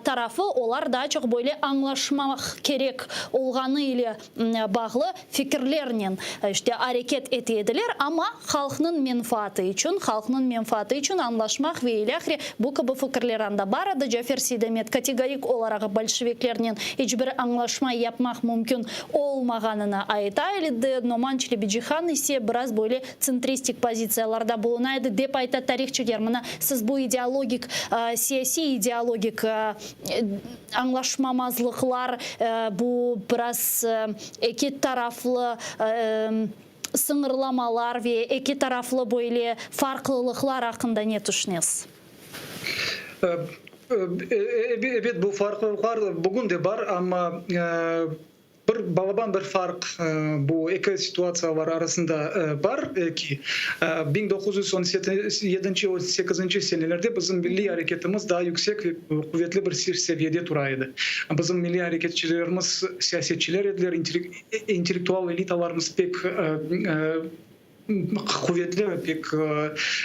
tarafı, olar daa çoq böyle añlaşmaq kerek olğanı ile bağlı fikirlernen işte areket ete ediler, amma halqnıñ menfaatı içün, halqnıñ menfaatı içün añlaşmaq ve ilâhre bu kibi fikirler anda bar edi. Cafer Seydamet kategorik olaraq bolşeviklernen iç bir añlaşma yapmaq mümkün olmağanını ayta edi, Noman Çelebicihan ise biraz böyle tsentristik pozitsiyalarda buluna edi, dep ayta tarihçiler. Mına siz bu ideologik, siyasiy ideologik Añlaşmamazlıqlar, bu biraz eki taraflı sıñırlamalar ve eki taraflı böyle farqlılıqlar aqqında ne tüşünesiz? Ebet, bu farqlılıqlar bugün de bar, amma Bir balaban bir farq bu eki situatsiyalar arasında bar ki, 1917, 18 senelerde bizim milliy areketimiz daa yüksek ve quvetli bir seviyede tura edi. Bizim milliy areketçilerimiz siyasetçiler ediler, intellektual elitalarımız pek quvetli, pek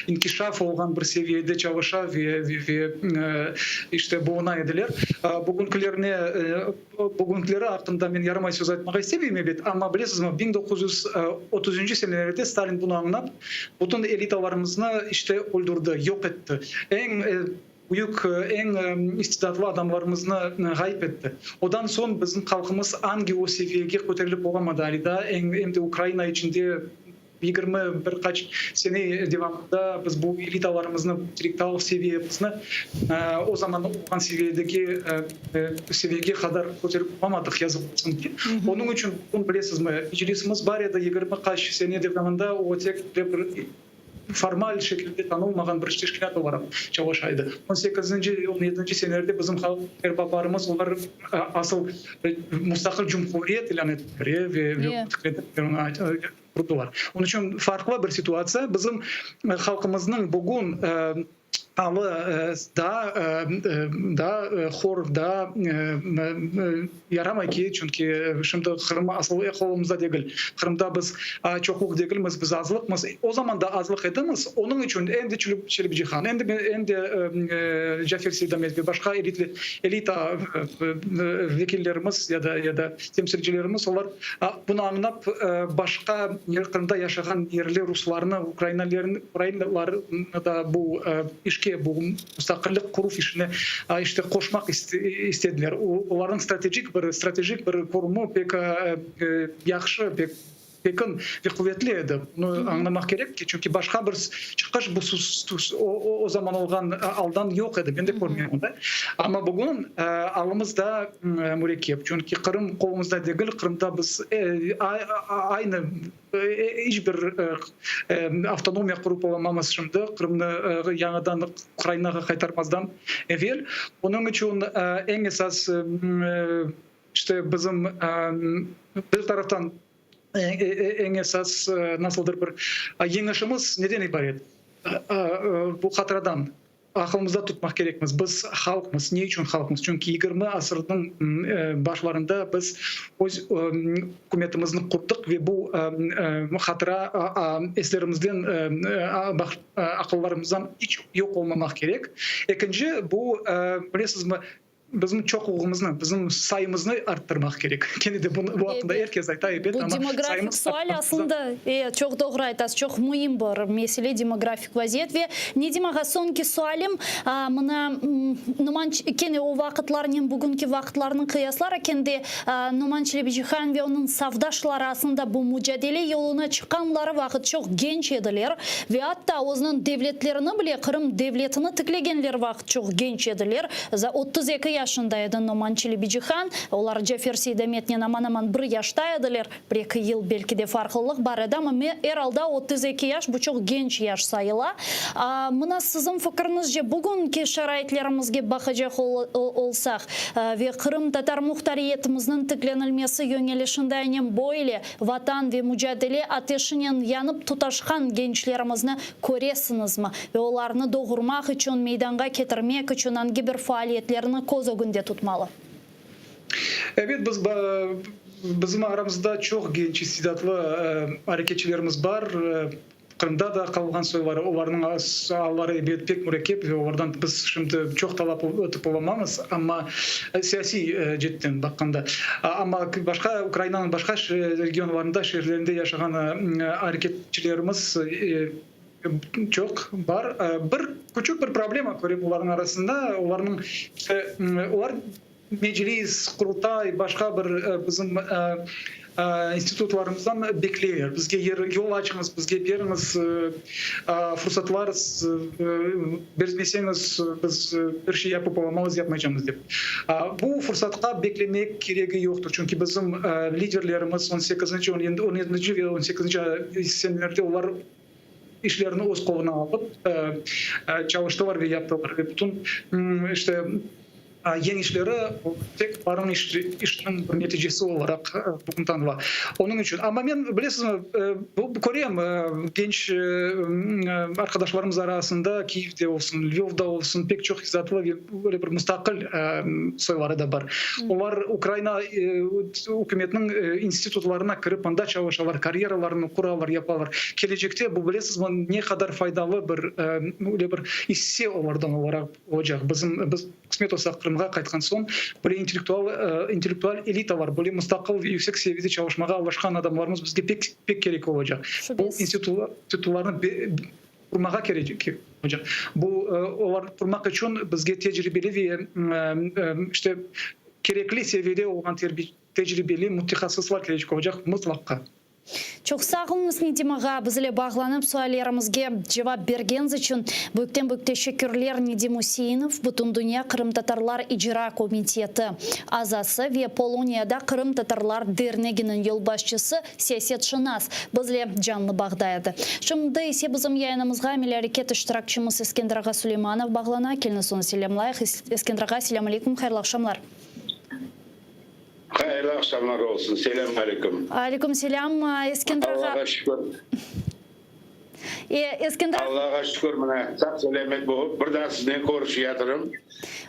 inkişaf olğan bir seviyede çalışa ve ve işte buluna ediler. Bugünkilerine, bugünkileri aqqında men yaramay söz aytmağa istemeyim, ebet, amma bilesizmi, 1930-cı senelerde Stalin bunı añlap, bütün elitalarımıznı işte öldürdi, yoq etti. Eñ büyük, eñ istidatlı adamlarımıznı ğayıp etti. Odan soñ bizim halqımız angi o seviyege köterilip olamadı ali daa, em de Ukraina içinde 20 bir qaç sene devamında biz bu elitalarımıznı, intellektual seviyemizni o zaman olğan seviyedeki seviyege qadar köterip olamadıq, yazıq olsun ki. Onıñ içün bugün bilesizmi, Meclisimiz bar edi 20 qaç sene devamında, o tek bir formal şekilde tanılmağan bir teşkilât olaraq çalışa edi. On sekizinci, on yedinci senelerde bizim halq erbaplarımız, olar asıl mustaqil cumhuriyet ilân ettiler ve qurdular. Onıñ içün farqlı bir situatsiya. Bizim halqımıznıñ bugün alı daa daa hor, daa Yaramay ki, çünki şimdi Qırım asıl qolumızda degil. Qırımda biz çoqluq degilmiz, biz azlıqmız. O zaman da azlıq edimiz, onıñ içün em de Çelebicihan, em de em de Cafer Seydamet ve başqa elita vekillerimiz ya da ya da temsilcilerimiz, olar bunı añlap, başqa Qırımda yaşağan yerli ruslarnı, ukrainlerni da bu işke, bu mustaqillik quruv işine işte qoşmaq istediler. Olarnıñ stratejik bir stratejik bir körümü pek yahşı, pek pekin ve quvetli edi. Bunı añlamaq kerek ki, çünki başqa bir çıqış bu o zaman olğan aldan yoq edi, men de körmeyim onı. Amma bugün alımız daa mürekkep, çünki Qırım qolumızda degil, Qırımda biz aynı İç bir avtonomiya qurıp olamamız şimdi, Qırımnı yañıdan Ukrainağa qaytarmazdan evel. Onıñ içün eñ esas işte bizim bir taraftan eñ esas nasıldır bir yeñişimiz neden ibaret? Bu hatıradan. Aqılımızda tutmaq kerekmiz, biz halqmız. Ne içün halqmız? Çünki 20 asırnıñ başlarında biz öz ükümetimizni qurdıq ve bu hatıra eslerimizden, aqıllarımızdan iç yoq olmamaq kerek. Ekinci, bu, bilesizmi, Bizim çoqluğımıznı, bizim sayımıznı arttırmaq kerek. Kene de bunı, bu aqqında er kes ayta, ebet, Bu amma demografik sayımız sual artmasa. aslında, e, çoq doğru aytasız, çoq müim bir mesele, demografik vaziyet. Ve Nedim ağa, soñki sualim, mına, Noman, kene o vaqıtlarnen bugünki vaqıtlarnı qıyaslar ekende, Noman Çelebicihan ve onıñ safdaşları aslında bu mucadele yoluna çıqqanları vaqıt çoq genç ediler ve atta özüniñ devletlerini bile, Qırım devletini tiklegenleri vaqıt çoq genç ediler. 32 yaşında edi Noman Çelebicihan. Olar Cafer Seydametnen aman-aman bir yaşta ediler. Bir-eki yıl belki de farqlılıq bar edi, amma er alda 32 yaş, bu çoq genç yaş sayıla. Mına siziñ fikriñizce, bugünki şaraitlerimizge baqacaq olsaq ve qırımtatar muhtariyetimizniñ tiklenilmesi yöñelişinde aynen böyle Vatan ve mucadele ateşinen yanıp tutaşqan gençlerimizni köresiñizmi ve olarnı doğurmaq içün, meydanğa ketirmek içün angi bir faaliyetlerni köz ögünde tutmalı? Ebet, biz bizim aramızda çoq genç istidatlı areketçilerimiz bar. Qırımda da qalğan soyları, olarnıñ alları ebet pek mürekkep ve olardan biz şimdi çoq talap etip olamamız, amma siyasiy cetten baqqanda. Amma başqa Ukrainanıñ başqa regionlarında, şeerlerinde yaşağan areketçilerimiz çoq bar. Bir küçük bir problema körem olarnıñ arasında, olarnıñ işte olar Meclis, Qurultay, başqa bir bizim institutlarımızdan bekleyler, bizge yer, yol açıñız, bizge beriñiz fursatlar, bermeseñiz, biz bir şey yapıp olamamız, yapmaycamız dep. Bu fursatqa beklemek keregi yoqtır, çünki bizim liderlerimiz on sekizinci, on yedinci ve on sekizinci senelerde olar işlerini öz qoluna alıp çalıştılar ve yaptılar ve bütün işte yeñişleri tek olarnıñ işiniñ bir neticesi olaraq bugün tanıla. Onıñ içün, amma men, bilesizmi, körem, genç arqadaşlarımız arasında Kiyevde olsun, Lvovda olsun pek çoq izzatlı ve böyle bir mustaqil soyları da bar. Olar Ukraina ükümetiniñ institutlarına kirip, anda çalışalar, karyeralarını quralar, yapalar. Kelecekte bu, bilesizmi, ne qadar faydalı bir öyle bir isse olardan olaraq olacaq. Bizim, biz qısmet olsa Qırımğa qaytqan soñ, böyle intellektual, intellektual elitalar, böyle mustaqil yüksek seviyede çalışmağa alışqan adamlarımız bizge pek, pek kerek olacaq. Bu institutlarnı qurmağa kerek olacaq. Bu, olarnı qurmaq içün bizge tecribeli ve, işte, kerekli seviyede olğan tecribeli mütehassıslar kerek olacaq mıtlaqqa. Çoq sağ oluñız, Nedim ağa, biz ile bağlanıp suallerimizge cevap bergeniz içün büyükten-büyük teşekkürler. Nedim Üseinov, Bütündünya qırımtatarlar icra komiteti azası ve Poloniyada Qırımtatarlar derneginiñ yolbaşçısı, siyasetşınas bizle canlı bağda edi. Şimdi ise bizim yayınımızğa Milli Areket iştirakçimiz Eskender ağa Suleymanov bağlana. Keliñiz onı selâmlayıq. Eskender ağa, selâm aleyküm, hayırlı aqşamlar. Hayırlı aqşamlar olsun, selâm aleyküm. Aleyküm selâm, Eskender ağa. Allağa şükür. E, Eskender ağa. Allağa şükür, mına, sağ-selâmet bolıp, bir daa siznen körüşeyatırım.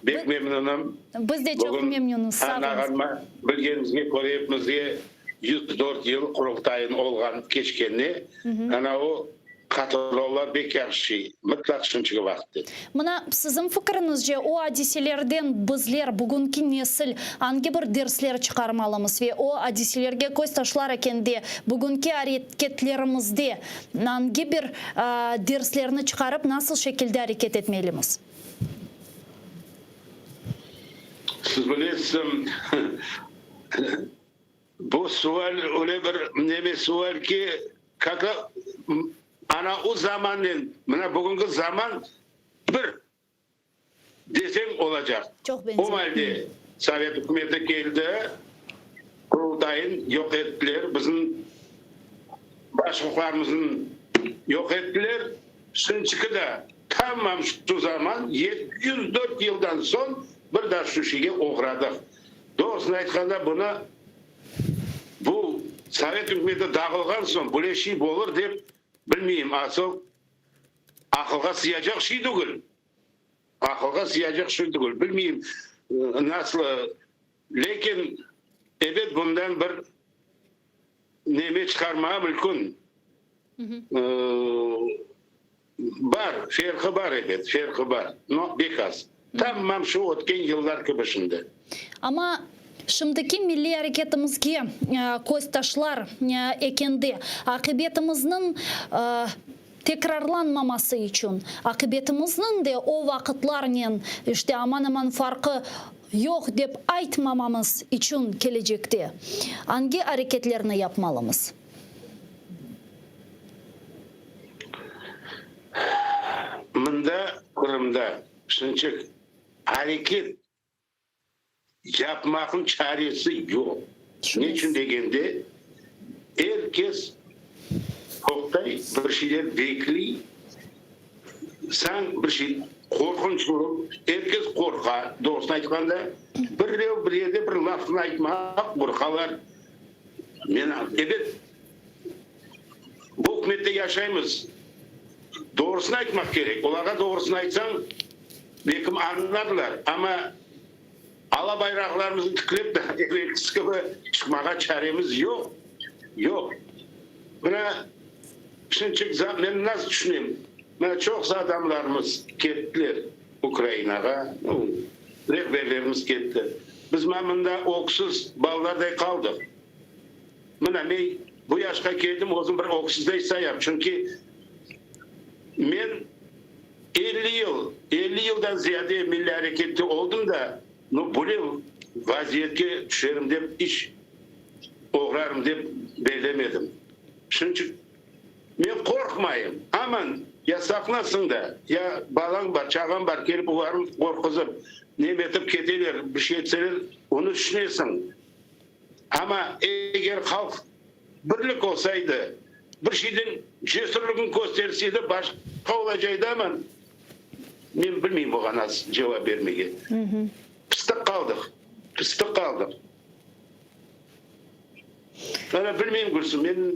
Bek memnünim. Biz de çoq memnünmiz, sağ oluñız. Bugün bilgenimizge köre epimizge 104 yıl Qurultayın olğan keçkenine, ana o hatırlavlar bek yahşı şey, mıtlaq şimdiki vaqıtte. Mına, siziñ fikriñizce, o adiselerden bizler, bugünki nesil, angi bir dersler çıqarmalımız ve o adiselerge köz taşlar ekende, bugünki areketlerimizde angi bir derslerni çıqarıp, nasıl şekilde areket etmelimiz? Siz bilesiz, bu sual öyle bir neme sual ki, kaka ana o zamannen mına bugünki zaman bir deseñ olacaq. Çoq benzer. O malde Sovet ükümeti keldi, Qurultayın yoq ettiler, bizim başlıqlarımıznı yoq ettiler. Şimdiki de tamam şu zaman 704 yıldan soñ bir daa şu şeyge oğradıq. Doğrusını aytqanda, bunı bu Sovet ükümeti dağılğan soñ böyle şey olur dep bilmeyim. Asıl aqılğa sıyacaq şey tügül. Aqılğa sıyacaq şey tügül. Bilmeyim nasıl, lâkin ebet bundan bir neme çıqarmağa mümkün. Bar, ferqı bar ebet, ferqı bar, no bek az. Tamam şu ötken yıllar kibi şimdi. Amma şimdiki milliy areketimizge köz taşlar ekende, aqibetimizniñ tekrarlanmaması içün, aqibetimizniñ de o vaqıtlarnen işte aman-aman farqı yoq dep aytmamamız içün kelecekte angi areketlerni yapmalımız? Mında, Qırımda, şınçıq areket yapmaqnıñ çaresi yoq. Neçün degende, er kes toqtay, bir şeyler bekliy, sañ bir şey qorqunç olıp, er kes qorqa, doğrusını aytqanda, birev bir yerde bir lafnı aytmağa qorqalar. Men, ebet, Bu ükümette yaşaymız. Doğrusını aytmaq kerek. Olarğa doğrusını aytsañ, belkim añlarlar. Amma ala bayraqlarımıznı tiklep de evelkisi kibi çıqmağa çaremiz yoq. Yoq. Mına, şimçik men nasıl tüşünem, mına çoqusı adamlarımız kettiler Ukrainağa, rehberlerimiz ketti. Biz mında öksüz balalarday qaldıq. Mına, men bu yaşqa keldim, özüm bir öksüzdey sayam, çünki men 50 yıl, 50 yıldan ziyade milliy arekette oldım da, no, böyle vaziyetke tüşerim dep iç oğrarım dep bellemedim. Şunıñ içün men qorqmayım, aman, ya saqnasıñ da, ya balañ bar, çağañ bar, kelip olarnı qorquzıp, nem etip keteler, bir şey etseler, onı tüşünesiñ. Amma eger halq birlik olsaydı, bir şeyden cesürligini kösterseydi, başqa olacaydı, amma men bilmeyim buğa nasıl cevap bermege. Pıstıq qaldıq, pıstıq qaldıq. Mana bilmeyim, Gülsüm, men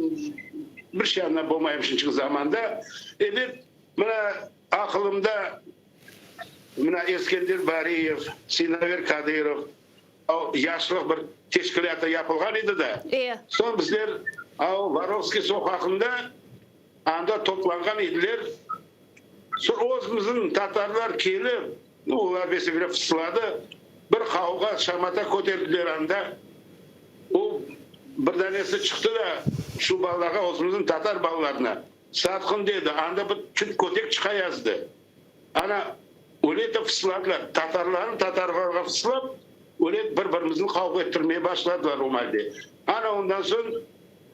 bir şey añlap olmayım şunçıq zamanda. Ebet, mına aqılımda mına Eskender Bariyev, Sinaver Kadırov, O yaşlıq bir teşkilâtı yapılğan edi da. Soñ bizler o Vorovskiy soqaqında anda toplanğan ediler. Soñ özümizniñ tatarlar kelip, nu, olar besebele fısıladı, bir qavğa, şamata köterdiler anda. O bir danesi çıqtı da şu balalarğa, özümizniñ tatar balalarına, satqın dedi, anda bir çüt kötek çıqa yazdı. Ana, öyle etip fısıladılar. Tatarlarnı tatarlarğa fısılap, öyle bir-birimizni qavğa ettirmeye başladılar o malde. Ana, ondan soñ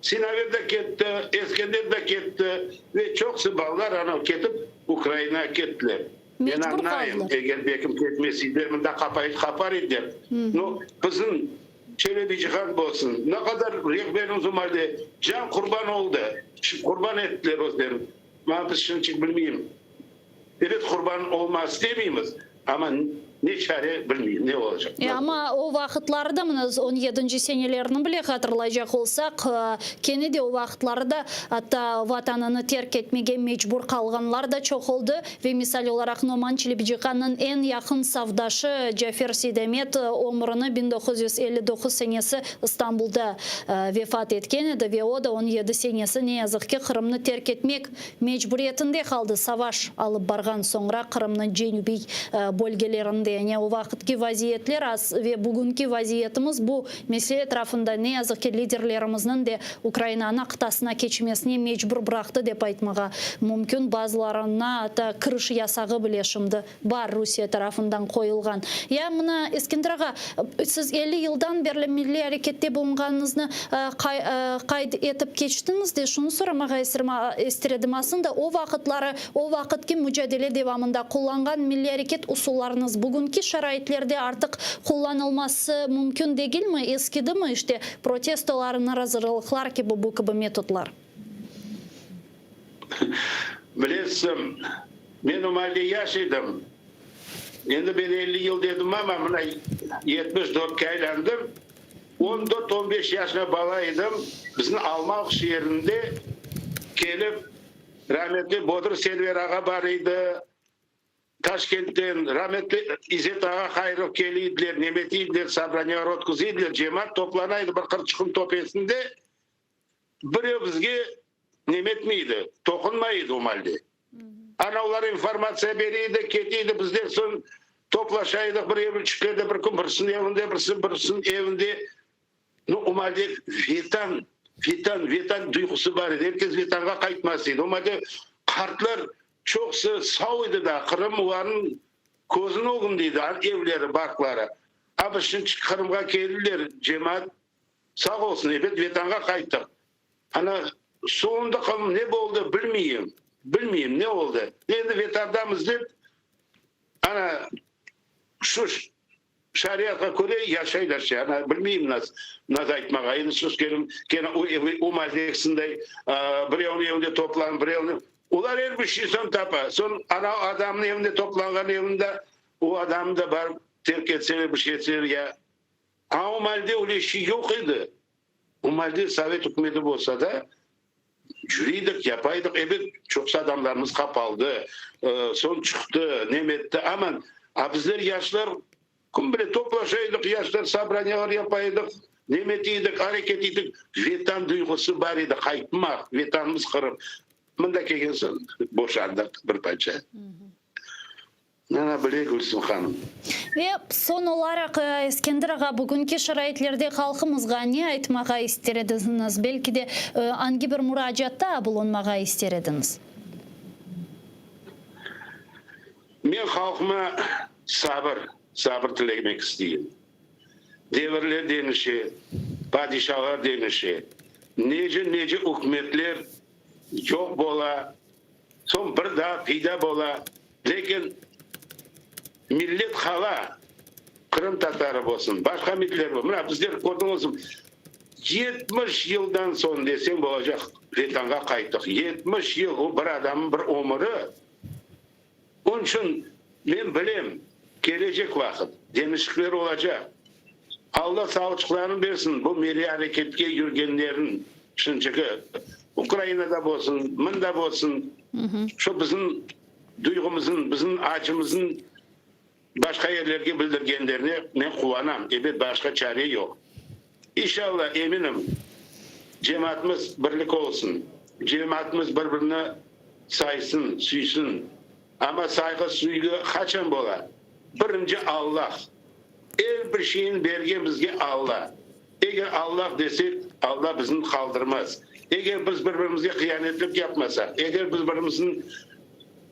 Sinaver de ketti, Eskender de ketti ve çoqusı balalar ana ketip Ukrainağa kettiler. Men Mecbur añlayım, qaldılar. eger bekim ketmeseydiler, mında qapayıp qapar ediler. No, bizim Çelebicihan bolsun, ne qadar rehberimiz o malde can qurban oldı, qurban ettiler özlerini. Ma biz şimdiçik bilmeyim. Ebet qurban olma istemeymiz, amma ne çare bilmeyim, ne olacaq. E, amma o vaqıtları da, mına on yedinci senelerni bile hatırlaycaq olsaq, kene de o vaqıtları da atta Vatanını terk etmege mecbur qalğanlar da çoq oldı. Ve misal olaraq Noman Çelebicihannıñ eñ yaqın safdaşı Cafer Seydamet ömrüni 1959 senesi İstanbulda vefat etken edi ve o da 17 senesi, ne yazıq ki, Qırımnı terk etmek mecburiyetinde qaldı, savaş alıp barğan soñra Qırımnıñ cenübiy bölgelerinde. Yani o vaqıtki vaziyetler az ve bugünki vaziyetimiz bu mesele etrafında, ne yazıq ki, liderlerimizniñ de Ukrainanı qıtasına keçmesine mecbur bıraqtı, dep aytmağa mümkün. Bazılarına atta kiriş yasağı bile şimdi Bar, Rusiye tarafından qoyulğan. Ya mına, Eskender ağa, siz 50 yıldan berli milliy arekette bulunğanıñıznı qayd etip keçtiñiz de, şunı soramağa ister edim, aslında o vaqıtları, o vaqıtki mücadele devamında qullanğan milliy areket usullarıñız bugünki şaraitlerde artıq qullanılması mümkün degilmi, eskidimi, işte, protestolar, narazırılıqlar kibi bu kibi metodlar? Bilesiñ, men o maalde yaş edim. Endi men 50 yıl dedim amma, mına 74-ke aylandım. On dört, on beş yaşında bala edim. Bizni Almalıq şeerinde kelip, rametli Bodur Selver ağa bar edi, Taşkentten rametli İzzet ağa Hayrov keliydiler, nemetiydiler, sobraniyalar ötküziydiler, cemaat toplanaydı bir qırçıqnıñ töpesinde. Birev bizge nemetmeydi, toqunmaydı o malde. Ana olar informatsiya beriydi, ketiydi, bizler soñ. Toplaşa edik bir evçiklerde bir kün birisiniñ evinde, birisi birisiniñ evinde. Nu, o maalde Vetan, Vetan, Vetan duyğusı bar edi. Er kes Vetanğa qaytmaz edi. O maalde qartlar çoqusı sau edi daa. Qırım olarnıñ közüniñ ögünde edi, evleri, barqları. A biz şimdi Qırımğa keldiler, cemaat sağ olsun, ebet, Vetanğa qayttıq. Ana, soñunda qavm ne boldı, bilmeyim. Bilmeyim, ne oldı. Endi Vetandamız dep, ana, şu şariatqa köre yaşaylar şey. Ana, bilmeyim nas, nas aytmağa. Endi sus kelim, kene o evi, o mahleksinday, birevniñ evinde toplanıp, birevniñ. Olar er bir şey soñ tapa. Soñ, ana, adamnıñ evinde toplanğan evinde, o adamnı da barıp terk etseler, bir şey etseler, ya. A o malde öyle şey yoq edi. O malde sovet ükümeti bolsa da, cüriydik, yapaydıq. Ebet, çoqsa adamlarımız qapaldı, soñ çıqtı, nem etti. Aman, a bizler yaşlar kim bile toplaşaydıq, yaşlar sobraniyalar yapaydıq, nem etiydik, areket etiydik. Vetan duyğusı bar edi, qaytmaq, Vetanımız Qırım. Mında kelgen soñ boşandıq bir parça. Mana bile, Gülsüm hanım. Ve soñ olaraq, Eskender ağa, bugünki şaraitlerde halqımızğa ne aytmağa ister ediñiz? Belki de, angi bir muracaatta bulunmağa ister ediñiz? Men halqıma sabır, sabır tilemek isteyim. Devirler deñişe, padişalar deñişe, nece-nece ükümetler yoq bola, Soñ bir daa peyda bola, lâkin millet qala, qırımtatarı bolsun, başqa milletler bolsun. Mına bizler kördiñizmi, 70 yıldan soñ desem bolacaq Vetanğa qayttıq. 70 yıl, o bir adamnıñ bir ömüri. Onıñ içün men bilem, kelecek vaqıt deñişikler olacaq. Alla sağlıqlarını bersin bu milliy areketke yürgenlerniñ, şıncığı Ukrainada bolsun, mında bolsun, şu bizim duyğumızın, bizim acımızın başqa yerlerge bildirgenlerine men quvanam. Ebet, başqa çare yoq. İnşalla, eminim, cemaatımız birlik olsun, cemaatımız bir-birini saysın, süysin. Amma sayğı, süygü qaçan bola? Birinci Allah. Er bir şeyni bergen bizge Alla. Eger Allah desek, Alla bizni qaldırmaz. Eger biz bir-birimizge hıyanetlik yapmasaq, eger biz birimizni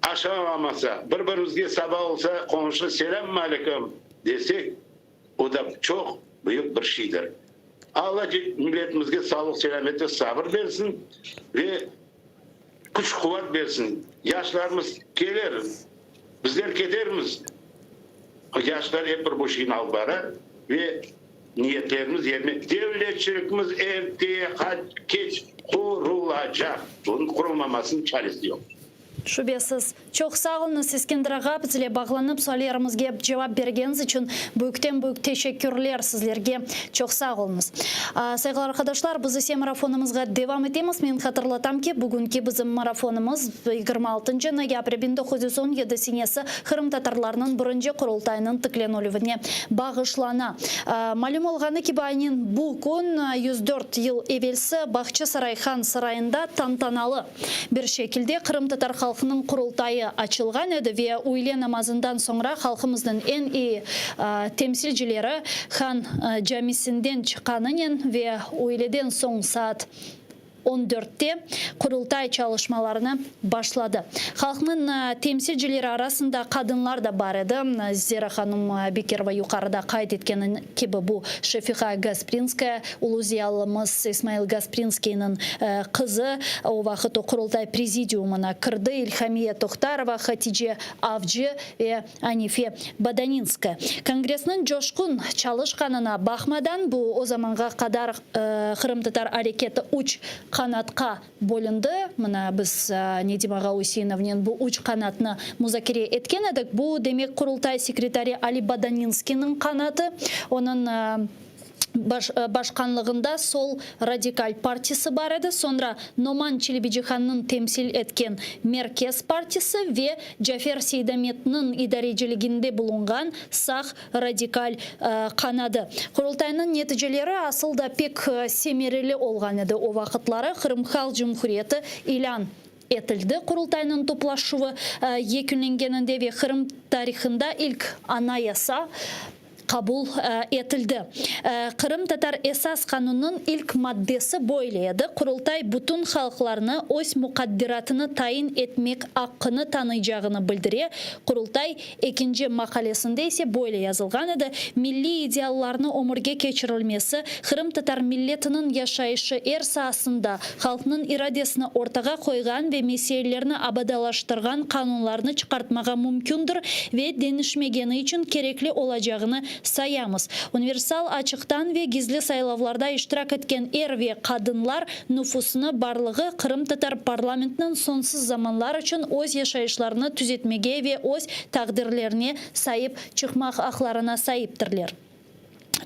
aşağılamasaq, bir-birimizge saba olsa qonşu selâm aleyküm desek, o da çoq büyük bir şeydir. Alla milletimizge sağlıq-selâmetlik, sabır bersin ve küç-quvat bersin. Yaşlarımız keler, bizler ketermiz, yaşlar ep bir bu şeyni alıp bara ve niyetlerimiz yerine, devletçilikimiz erte, keç qurulacaq. Bunıñ qurulmamasınıñ çaresi yoq. Şübesiz. Çoq sağ oluñız, Eskender ağa, bizle bağlanıp suallerimizge cevap bergeniñiz içün büyükten-büyük teşekkürler sizlerge. Çoq sağ oluñız. Sayğılı arqadaşlar, biz ise marafonımızğa devam etemiz. Men hatırlatam ki, bugünki bizim marafonımız 26 noyabr 1917 senesi qırımtatarlarnıñ birinci Qurultayınıñ tiklenilüvine bağışlana. Malüm olğanı kibi, aynen bu kün 104 yıl evelsi Bağçasaray Han sarayında tantanalı Bir şekilde Qırımtatar halqınıñ Qurultayı açılğan edi ve üyle namazından soñra halqımıznıñ eñ eyi temsilcileri Han camisinden çıqqanınen ve üyleden soñ saat on dörtte Qurultay çalışmalarını başladı. Halqnıñ temsilcileri arasında qadınlar da bar edi. Zera hanım Bekirova yuqarıda qayd etkeni kibi bu Şefiqa Gasprinskaya, ulu ziyalımız İsmail Gasprinskiyniñ qızı, o vaqıt o Qurultay prezidiumına kirdi, İlhamiye Tohtarova, Hatice Avcı ve Anife Bodaninskaya. Kongressniñ coşqun çalışqanına baqmadan, bu o zamanğa qadar qırımtatar areketi üç qanatqa bölündi. Mına biz Nedim ağa Useinovnen bu üç qanatnı muzakere etken edik. Bu, demek, Qurultay sekretari Ali Bodaninskiyniñ qanatı, onıñ başqanlığında Sol radikal partisi bar edi, soñra Noman Çelebicihannıñ temsil etken Merkez partisi ve Cafer Seydametniñ idareciliginde bulunğan Sağ radikal qanadı. Qurultaynıñ neticeleri asıl da pek semereli olğan edi, o vaqıtları Qırım Halq Cumhuriyeti ilân. etildi Qurultaynıñ toplaşuvı yekünlengeninde ve Qırım tarihında ilk Anayasa qabul etildi. Qırımtatar Esas Qanunnıñ ilk maddesi böyle edi, Qurultay bütün halqlarnı öz muqadderatını tayin etmek aqqını tanıycağını bildire. Qurultay ekinci maqalesinde ise böyle yazılğan edi, Milliy ideallarnı ömürge keçirilmesi, qırımtatar milletiniñ yaşayışı er saasında halqnıñ iradesini ortağa qoyğan ve meselelerni abadalaştırğan qanunlarnı çıqartmağa mümkündir ve deñişmegeni içün kerekli olacağını sayamız. Universal, açıqtan ve gizli saylavlarda iştirak etken er ve qadınlar nufusını barlığı qırımtatar parlamentiniñ soñsuz zamanlar içün öz yaşayışlarını tüzetmege ve öz taqdirlerine saip çıqmaq aqlarına saiptirler.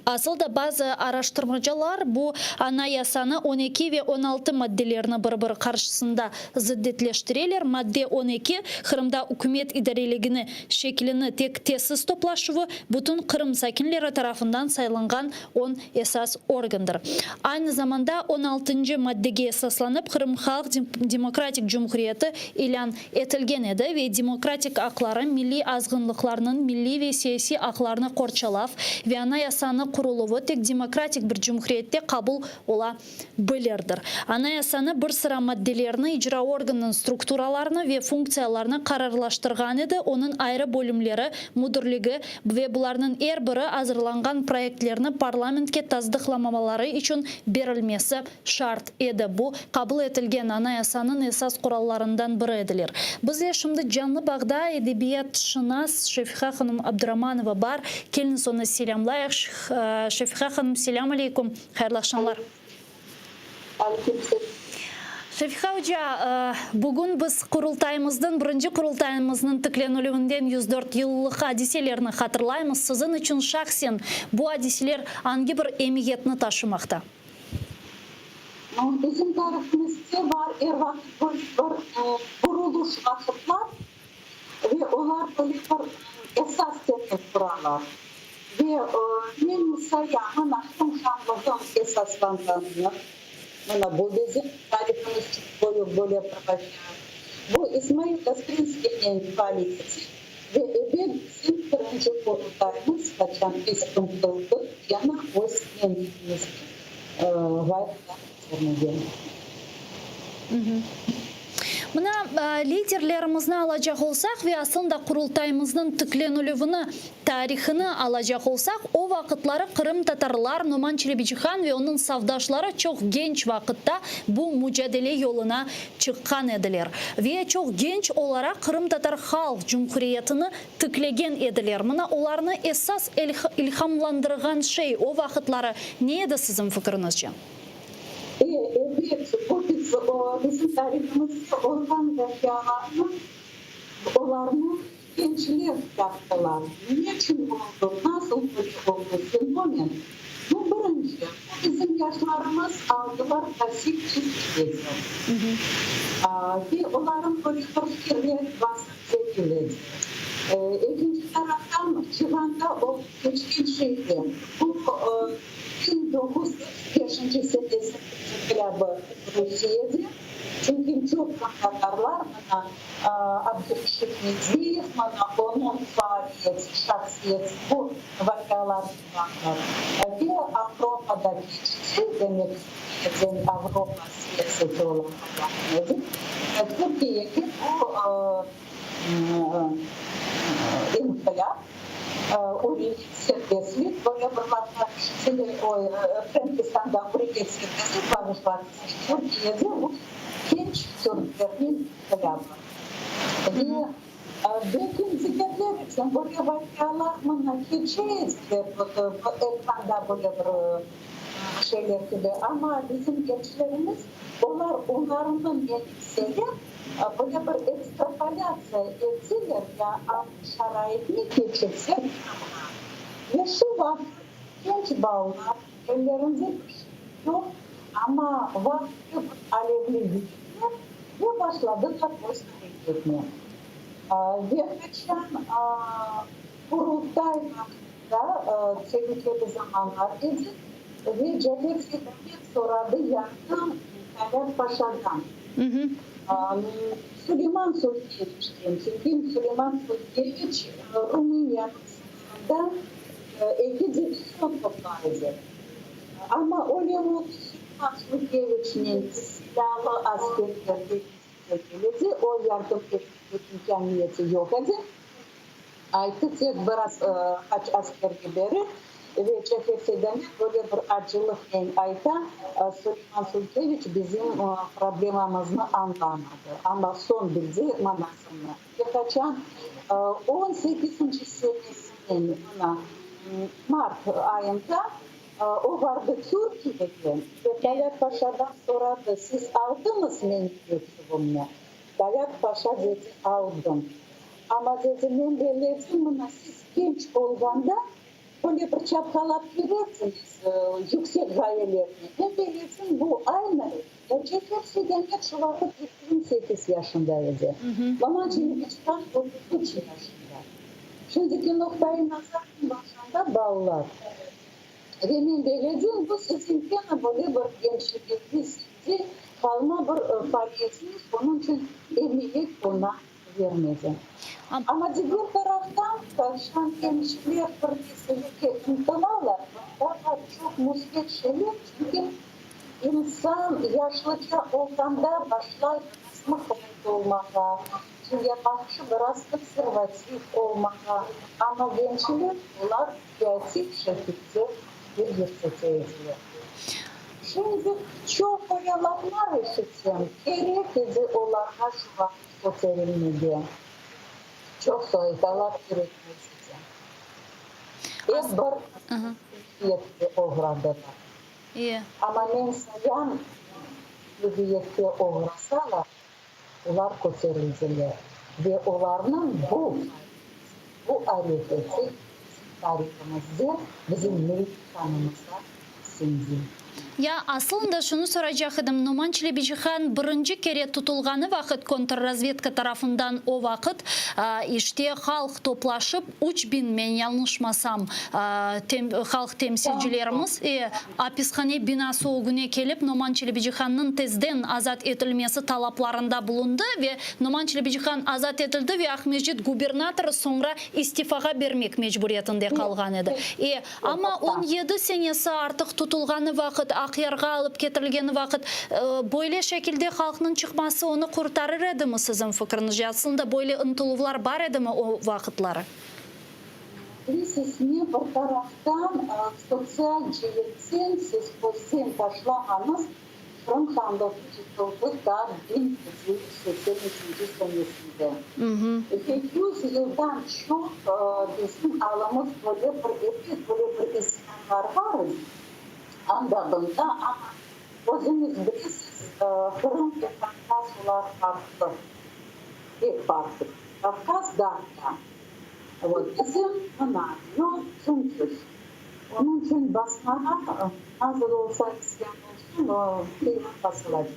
Asıl da bazı araştırmacalar bu Anayasanı 12 ve 16 maddelerini bir-biri qarşısında zıddetleştireler. Madde 12, Qırımda ükümet idareligini şeklini tek tesis toplaşuvı bütün Qırım sakinleri tarafından saylanğan on esas organdır. Aynı zamanda on altıncı maddege esaslanıp Qırım Halq Demokratik Cumhuriyeti ilân etilgen edi ve demokratik aqları, milliy azğınlıqlarnıñ milliy ve siyasiy aqlarını qorçalav ve Anayasanı quruluvı tek demokratik bir cumhuriyette qabul ola bilirdir. Anayasanı bir sıra maddelerini, icra organınıñ strukturalarını ve funktsiyalarını qararlaştırğan edi, onıñ ayrı bölümleri, müdirligi ve bularnıñ er biri azırlanğan proyektlerni parlamentke tasdıqlamamaları içün berilmesi şart edi. Bu, qabul etilgen Anayasanıñ esas qurallarından biri ediler. Bizle şimdi canlı bağda edebiyatşınas Şefiqa hanım Abduramanova bar. Keliñiz onı selâmlayıq. Şefiqa hanım, selâm aleykum. Hayırlı aqşamlar. Aleyküm selâm. Şefiqa oca, bugün biz Qurultayımıznıñ, birinci Qurultayımıznıñ tiklenilüvinden 104 yıllıq adiselerini hatırlaymız. Siziñ içün şahsen bu adiseler angi bir emiyetni taşımaqta? Bizim tarihimizde bar er vaqıt böyle bir buruluş vaqıtlar ve olar böyle bir esas temel quralar. Ve men sayam, mına Qırım hanlığıñ esaslanğanını, mına bu bizim tarihimiz içün büyük böyle bir vaqia. Bu İsmail Gasprinskiyniñ faaliyeti ve ebet bizim birinci Qurultayımız qaçan biz ıntıldıq yana öz menligimizni ğayrıdan köstermege. Mına, liderlerimizni alacaq olsaq ve aslında Qurultayımıznıñ tiklenilüvini, tarihini alacaq olsaq, o vaqıtları qırımtatarlar, Noman Çelebicihan ve onıñ safdaşları çoq genç vaqıtta bu mucadele yoluna çıqqan ediler ve çoq genç olaraq Qırımtatar Halq Cumhuriyetini tiklegen ediler. Mına olarnı esas ilhamlandırğan şey o vaqıtları ne edi siziñ fikriñizce? E, ebet, bu biz, bizim tarihımızda olğan vaqialarnı, olarnı gençler yaptılar. Neçün oldı, nasıl böyle oldı, fenomen? Bu birinci, bu bizim yaşlarımız aldılar passiv çizgideki. Ve olarıñ böyle bir fikirleri basıp degil edi. Ekinci taraftan, cihanda olıp keçken şeyler, bu 1905 senesi inqilâbı Rusiyede, çünki çoq qırımtatarlar mına Abdurişit Mediyev, mına onıñ faaliyeti, şahsiyeti bu vaqialarnen bağlı ve Avropada keçti, demek Türkiyeden Avropa siyaseti olarğa yaqın edi, Türkiyege bu inqilâp, üriyet, serbestlik, böyle bir laflar Frenkistanda üriyet, serbestlik bağışladı, Türkiyede bu genç türklerniñ inqilâbı. Ve bütün digerler içün böyle vaqialar mına keçe ediler, ekranda böyle bir şeyler kibi, amma bizim gençlerimiz, olar olarnı menimseyip, Böyle bir ekstrapolâtsiya etseler ya şaraitni keçirsek Qırımğa. Ve şu vaqıt genç balalar, ellerinde bir şey yoq, amma vaqtı bir alevli yürekler ve başladılar öz areketine. Ve qaçan Qurultay vaqtında telükeli zamanlar edi ve Cafer Seydamet soradı yardım Talât Paşadan. Suleyman Sulkeviçten, çünki Suleyman Sulkeviç Rumıniyanıñ sıñırında eki divizion toplar edi. Amma öyle oldı, Suleyman Sulkeviçnen silâlı askerler degil edi, o yardım etmege imkâniyeti yoq edi. Ayttı, tek biraz qaç asker yiberir ve Cafer Seydamet böyle bir acılıqnen ayta, Suleyman Sulkeviç bizim problemamıznı añlamadı, amma soñ bildi manasını. Ve qaçan on sekizinci senesiniñ mına mart ayında o bardı Türkiyege ve Talât Paşadan soradı, siz aldıñız menim mektübimni? Talât Paşa dedi, aldım. Amma, dedi, men belledim, mına siz genç olğanda böyle bir çapqalap yürerdiñiz yüksek ğayelernen. Men belledim, bu aynı Cafer Seydamet şu vaqıt 28 yaşında edi. Maman Çelebicihan 33 yaşında. Şimdiki noqtai nazarnen baqanda balalar. Ve men belledim, bu siziñ kene böyle bir gençligiñizde qalma bir faaliyetiñiz, onıñ içün emiyet oña bermedi. Amma diger taraftan, tavşan gençler bir meselege ıntılalar, bunda da çoq müsbet şeyler, çünki insan yaşlıca olğanda başlay biraz mıqayt olmağa, dünyabaqışı biraz konservativ olmağa, amma gençler, olar kreativ şekilde fikir yürsete ediler. Şimdi çoq öyle laflar eşitsem, kerek edi olarğa şu vaqıt köterilmege, çoq soytalar kerekmez edi. Ep bir mağlübiyetke oğradılar. Amma men sayam, mağlübiyetke oğrasalar, olar köterildiler ve olarnıñ bu bu areketi tarihımızde, bizim milliy qanımızda siñdi. Ya, aslında şunı soracaq edim, Noman Çelebicihan birinci kere tutulğanı vaqıt kontrrazvedka tarafından o vaqıt, işte, halq toplaşıp, 3000, men yañlışmasam, halq temsilcilerimiz, e, apishane binası ögüne kelip, Noman Çelebicihannıñ tezden azat etilmesi talaplarında bulundı ve Noman Çelebicihan azat etildi ve Aqmescit gubernatorı soñra istifağa bermek mecburiyetinde qalğan edi. E, Amma 17 senesi artıq tutulğanı vaqıt, Aqyarğa alıp ketirilgeni vaqıt, böyle şekilde halqnıñ çıqması onı qurtarır edimi, siziñ fikriñizce? Aslında böyle ıntıluvlar bar edimi o vaqıtları? Bilesiz ne, bir taraftan sotsial ceetten siz közden taşlamañız, Qırım hanlığı yıqıldı ta 1783 senesinde. Ve yüz yıldan çoq bizim alımız böyle bir, epik böyle bir isyanlar var edi, anda-bunda, amma özüñiz bilesiz, Qırım ve Kavkaz olar farqlı, pek farqlı. Kavkaz dağda, vot, bizim mına yol tüm-tüz. Onıñ içün basmağa nasıl olsa isyan olsun, o kene basılacaq.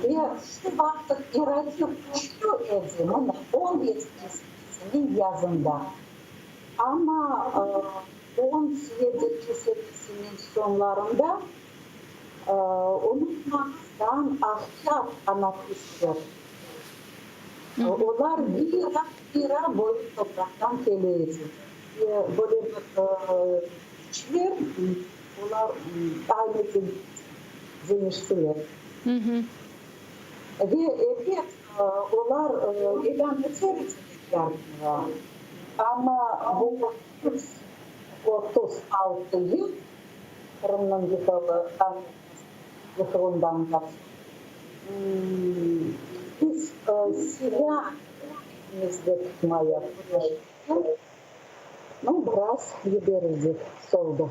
Ve şu vaqıt irade küçlü edi, mına on yedinci senesiniñ yazında. Amma on yedinci senesiniñ soñlarında, unutmañız, Aqyar anarhistler, olar vira-vira boyu topraqtan kele edi. Ve böyle bir küçler, olar aynı deñiştiler. Ve ebet, olar ilân eter ediler yardımğa, amma bu 136 yıl Qırımnıñ yıqıluvından soñ biz silâ elimizde tutmaya küreşken Nu, biraz yiberildik, soldıq.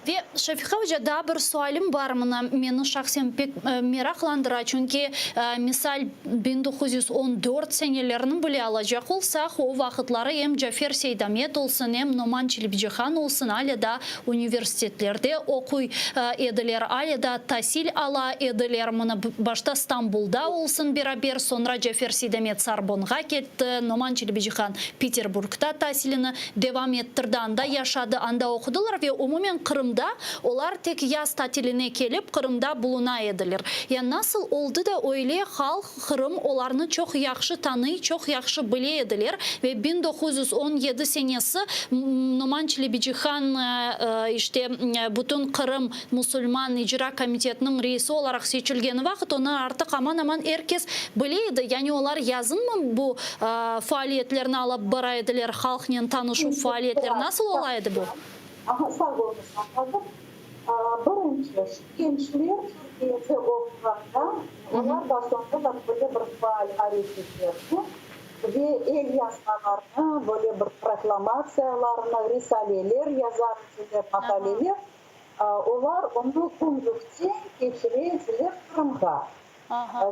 Ve, Şefiqa oca, daa bir sualim bar, mına, meni şahsen pek meraqlandıra, çünki, misal, 1914 senelerini bile alacaq olsaq, o vaqıtları em Cafer Seydamet olsun, em Noman Çelebicihan olsun ale daa universitetlerde oquy ediler, ale daa tasil ala ediler, mına, başta Stambulda olsun beraber, soñra Cafer Seydamet Sorbonğa ketti, Noman Çelebicihan Peterburgda tasilini devam ettirdi, anda yaşadı, anda oqudılar ve umumen Qırımda. Qırımda, olar tek yaz tatiline kelip Qırımda buluna ediler. Ya nasıl oldı da öyle halq Qırım olarnı çoq yahşı tanıy, çoq yahşı bile ediler ve 1917 senesi Noman Çelebicihan işte bütün Qırım musulman icra komitetiniñ reisi olaraq seçilgeni vaqıt onı artıq aman-aman er kes bile edi. Yani olar yazınmı bu faaliyetlerni alıp bara ediler, halqnen tanışuv faaliyetleri nasıl ola edi bu? Aha, sağ oluñız, añladım. Birinci, şu gençler Türkiyede oquğanda, olar başladılar böyle bir faal areketlerni ve elyazmalarnı, böyle bir proklamatsiyalarnı, risaleler yazar ediler, maqaleler. Olar onı gümrükten keçire ediler Qırımğa.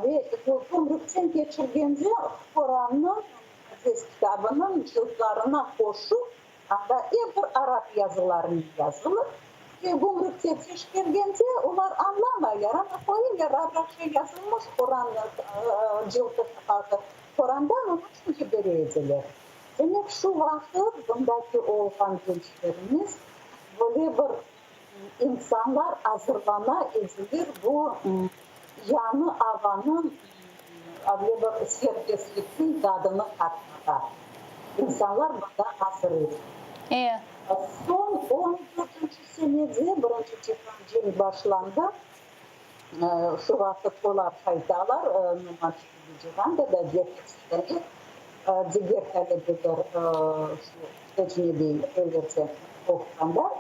Ve gümrükten keçirgende Qorannıñ, Muqaddes kitabınıñ cıltlarına qoşup, Anda er bir arap yazılarınen yazılır ve gümrükte teşkergende olar añlamaylar, amma qoyurlar arapça yazılmış Qorannıñ cıltı qapağı, Qorandan onıñ içün yibere ediler. Demek, şu vaqıt bundaki olğan gençlerimiz böyle bir insanlar azırlana ediler bu yañı avanıñ, böyle bir serbestlikniñ tadını tatmağa. İnsanlar bunda azır edi. Soñ on dörtünci senede birinci cihan cenk başlandı. Şu vaqıt olar qaytalar, Noman Çelebicihan da, da Cevdet Seydamet, diger talebeler şu ecnebiy ellerde oquğanda.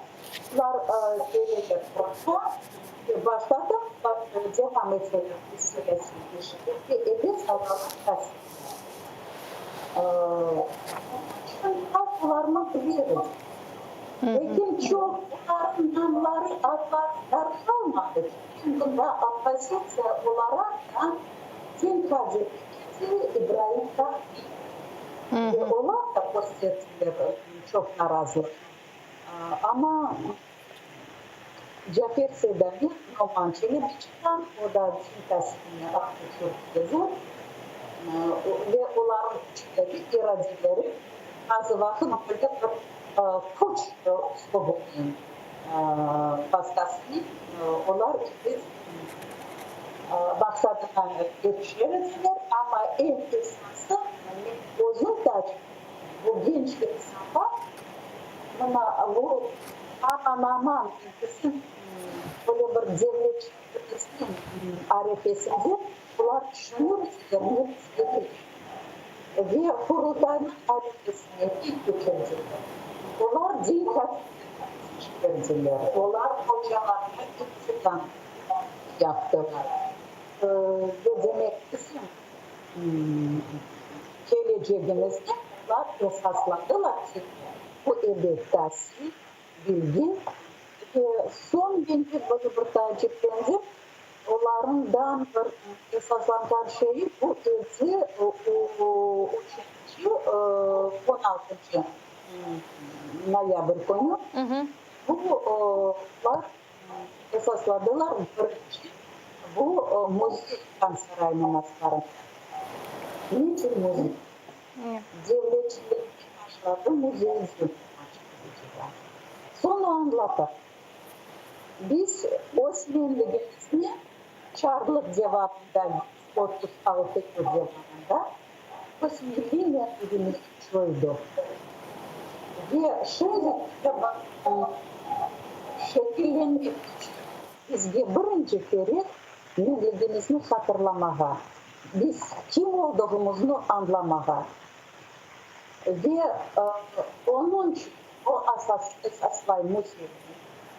Olar keleler Qırımğa ve başladıq, devam eteler bu siyasiy işi ve ebet alalar tasilni. Onıñ içün halq olarnı bile edi. Lâkin çoq olarnıñ namları, adları darqalmadı, çünki bunda oppozitsiya olaraq da Tenkadi Beketi, İbraim Tahmiyev. Ve olar da kösterdiler çoq narazılıq. Amma Cafer Seydamet, Noman Çelebicihan, o da din tasilini aldı Türkiyede, ve olarnıñ küçleri, iradeleri bazı vaqıt böyle bir küç üslubınen, vastasınen olar ebet maqsadına yetişer ediler. Amma eñ esası, men özüm taacip Bu genç insanlar mına bu aman-aman bizim böyle bir devletçiligimizniñ arefesinde olar tüşünir ediler, ne bizge kerek. Ve Qurultaynıñ arefesine pek keçirdiler. Olar din hadimlerini teşkerdiler, olar ocalarğa imtihan yaptılar. Ve demek bizim Kelecegimizde olar esasladılar ki, bu ebet tasil, bilgi ve soñ mende böyle bir taaciplendim, olarından bir esaslanğan şeyi bu edi, üçünci, on altıncı noyabr künü bu olar Esasladılar birinci bu müzey Han saraynıñ azbarında. Niçün müzey? Devletçilikni başladı müzeyden Soñ o añlata, Biz öz menligimizni çarlıq devamında 136 yıl devamında öz milliy menligimizni coydıq. Ve şimdi şekillenmek içün bizge birinci kerek menligimizni hatırlamağa, biz kim olduğımıznı añlamağa. Ve onıñ içün o asas esaslay müzeyni,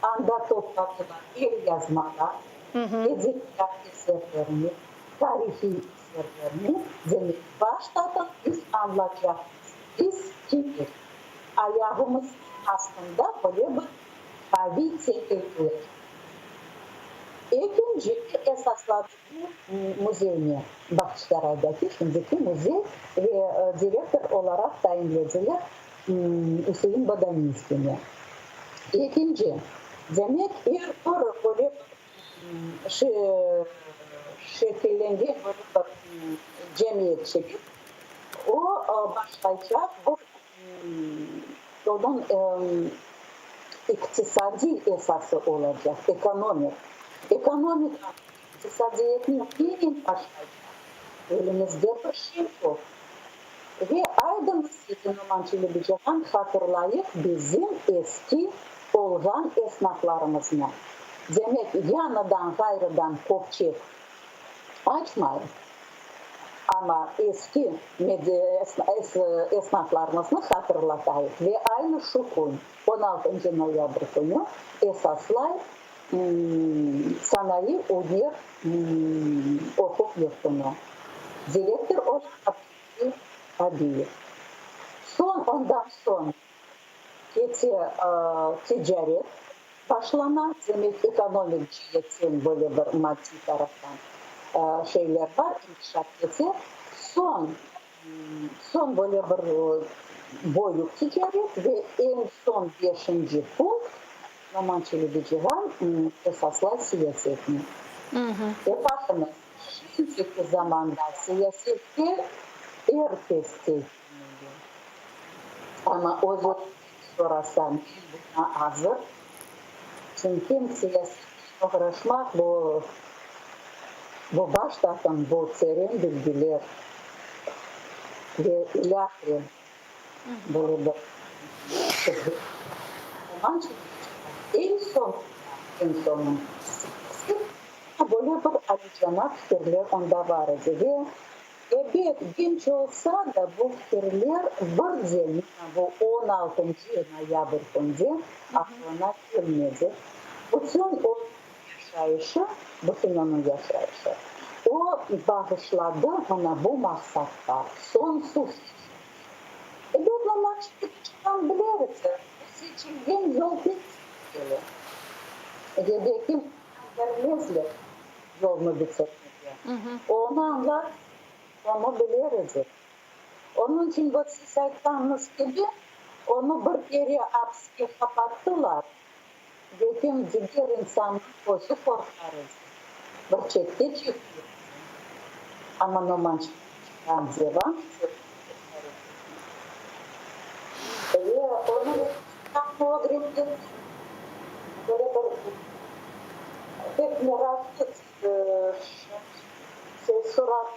anda topladılar elyazmalar, edebiyat eserlerini, tarihiy eserlerni, demek, baştadan biz añlacaqmız, biz kimmiz, ayağımıznıñ astında böyle bir qaviy temel olacaq. Ekinci esasladı bu müzeyni, Bağçasaraydaki şimdiki müzey ve direktor olaraq tayinlediler Üsein Bodaninskiyni. Ekinci, demek, er bir böyle şekillengen böyle bir cemiyetçilik, o başlaycaq bir onıñ. İqtisadiy esası olacaq, ekonomik. Ekonomika, iqtisadiyetni nenen başlaycaq? Elimizde bir şey yoq. Ve aydıñız, dedi Noman Çelebicihan, hatırlayıq bizim eski olğan esnaflarımıznı. Demek, yañıdan ğayrıdan köpçek açmayıq, amma eski esnaflarımıznı hatırlatayıq. Ve aynı şu kün, on altıncı noyabr künü, esaslay sanayı üner oquv yurtunı. Direktor ola Abdullahi Abiyev. Soñ, ondan soñ kete ticaret başlana, demek, ekonomik ceetten böyle bir maddiy taraftan şeyler bar, inkişaf kete. Soñ, soñ böyle bir böyük ticaret ve eñ soñ beşinci punkt, Noman Çelebicihan esaslay siyasetni. Ve baqıñız, şimdiki zamanda siyasette er kes tezcimeli. Amma öz-özüñden sorasañ, men buña azır? Çünki siyasetnen oğraşmaq, bu, bu baş tartım, bu teren bilgiler ve ilâhre. Böyle bir Eñ soñ, eñ soñu böyle bir alicenap fikirler onda bar edi ve, ebet, genç olsa da, bu fikirler birden, mına bu on altıncı noyabr künde aqlına kelmedi. Bütün onıñ yaşayışı, bütün onıñ yaşayışı, o bağışladı mına bu maqsatqa, soñsuz. Ebet, Noman Çelebicihan biler edi, bu seçilgen yol pek tehlikeli ve belki imkân bermezler yolnı bitirmege. Onı añlar, onı biler edi. Onıñ içün, vot siz aytqanıñız kibi, onı bir kere apiske qapattılar, belki diger insannıñ közü qorqar edi, bir çetke çekilir edi. Amma Noman Çelebicihan devam eter edi. Ve onıñ ögrengenleri böyle bir pek meraqlı teessurat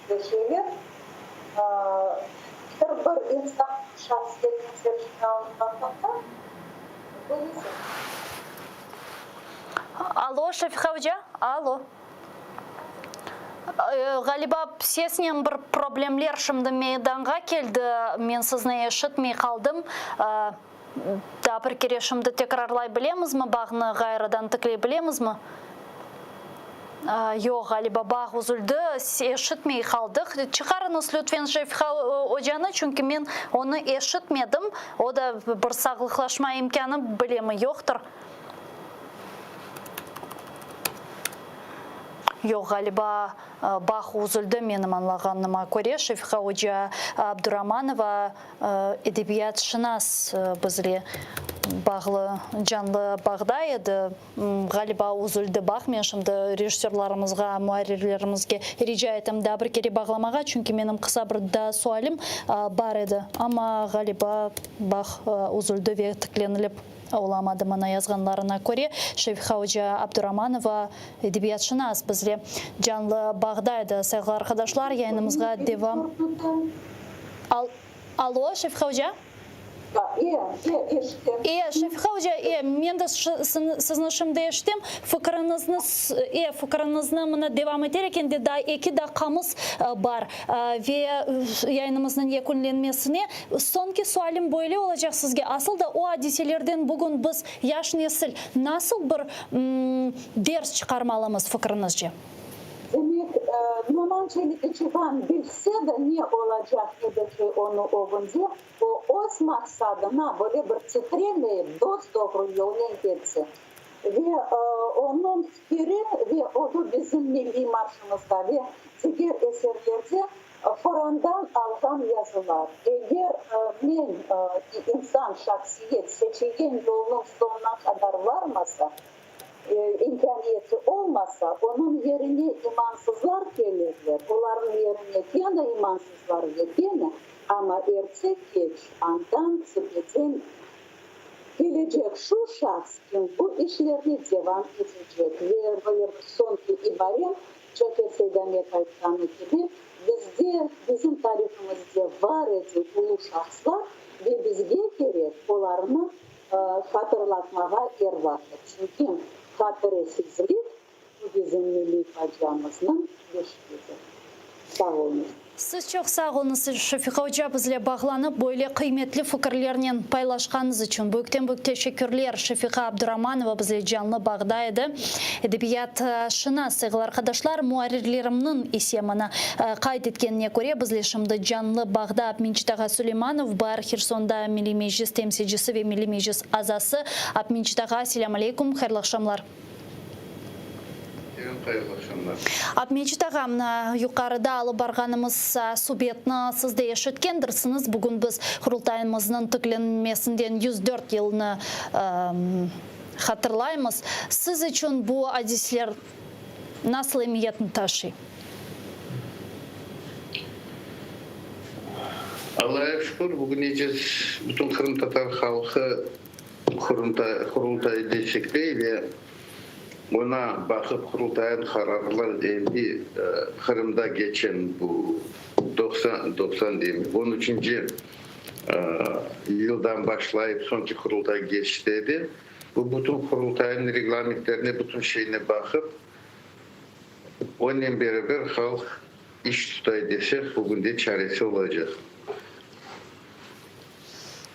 ve şeyler er bir insannıñ şahsiyetini tercime alınğanda böyle Alo, Şefiqa oca, alo. Ğaliba, sesnen bir problemler şimdi meydanğa keldi, men sizni eşitmey qaldım. Daa bir kere şimdi tekrarlay bilemizmi, bağnı ğayrıdan tikley bilemizmi? Yoq, ğaliba, bağ üzüldi, eşitmey qaldıq. Çıqarıñız, lütfen, Şefiqa ocanı, çünki men onı eşitmedim. O da bir sağlıqlaşma imkânı bilemi yoqtır. Yoq, ğaliba, bağ üzüldi, menim añlağanıma köre, Şefiqa oca Abduramanova, edebiyatşınas, bizle bağlı, canlı bağda edi. Ğaliba, üzüldi bağ. Men şimdi rejissörlarımızğa, muarrirlerimizge rica etem daa bir kere bağlamağa, çünki menim qısa bir daa sualim bar edi. Amma, ğaliba, bağ üzüldi ve tiklenilip Olamadı mına yazğanlarına köre, Şefiqa oca Abduramanova, edebiyatşınas, bizle canlı bağda edi. Sayğılı arqadaşlar, yayınımızğa devam. Alo, Şefiqa oca? E, Şefiqa oca, e, men de sizni şimdi eşitem. Fikiriñizni, e, fikiriñizni mına devam eter eken de, daa eki daqqamız bar ve yayınımıznıñ yekünlenmesine. Soñki sualim böyle olacaq sizge, asıl da o adiselerden bugün biz, yaş nesil, nasıl bir ders çıqarmalımız, fikriñizce? Demek, Noman Çelebicihan bilse de ne olacaq edi ki onı ögünde, o öz maqsadına böyle bir titremeyip dos-doğru yolnen ketse. Ve onıñ fikiri ve o bizim milliy marşımızda ve diger eserlerde Qurandan alğan yazılar, Eger men, insan, şahsiyet, seçilgen yolnıñ soñuna qadar varmasa, imkâniyeti olmasa, onıñ yerine imansızlar kelirler, olarnıñ yerine kene imansızlar ve kene, amma erte-keç andan, tepeden. Kelecek şu şahs, kim bu işlerni devam etecek ve böyle bir soñki ibare, Cafer Seydamet aytqanı kibi, bizde, bizim tarihımızda bar edi ulu şahslar ve bizge kerek olarnı hatırlatmağa er vaqıt, çünki hatiresizlik, bu bizim milliy faciamıznıñ beşigidir. Sağ oluñız. Siz çoq sağ oluñız, Şefiqa oca, bizle bağlanıp, böyle qıymetli fikirlernen paylaşqanıñız içün. Büyükten-büyük teşekkürler. Şefiqa Abduramanova bizle canlı bağda edi. Edebiyatşınas, sayğılı arqadaşlar, muarrirlerimniñ ise mına qayd etkenine köre, bizle şimdi canlı bağda Abmencit ağa Suleymanov bar, Hersonda Milliy Meclis temsilcisi ve Milliy Meclis azası. Abmencit ağa, selâm aleykum, hayırlı aqşamlar. Selâm, hayırlı aqşamlar. Abmecit ağa, mına yuqarıda alıp barğanımız subetni siz de eşitkendirsiñiz. Bugün biz Qurultayımıznıñ tiklenmesinden 104 yılını hatırlaymız. Siz içün bu adisler nasıl emiyetni taşıy? Allağa şükür, bugün ece bütün qırımtatar halqı Qurultay destekley ve oña baqıp Qurultayın qararlar endi Qırımda keçen bu 90, 90 deyim, on üçünci yıldan başlayıp soñki Qurultay keçti edi. Bu bütün Qurultayın reglamentlerine, bütün şeyine baqıp, onen beraber halq iş tutay desek, bugünde çaresi olacaq.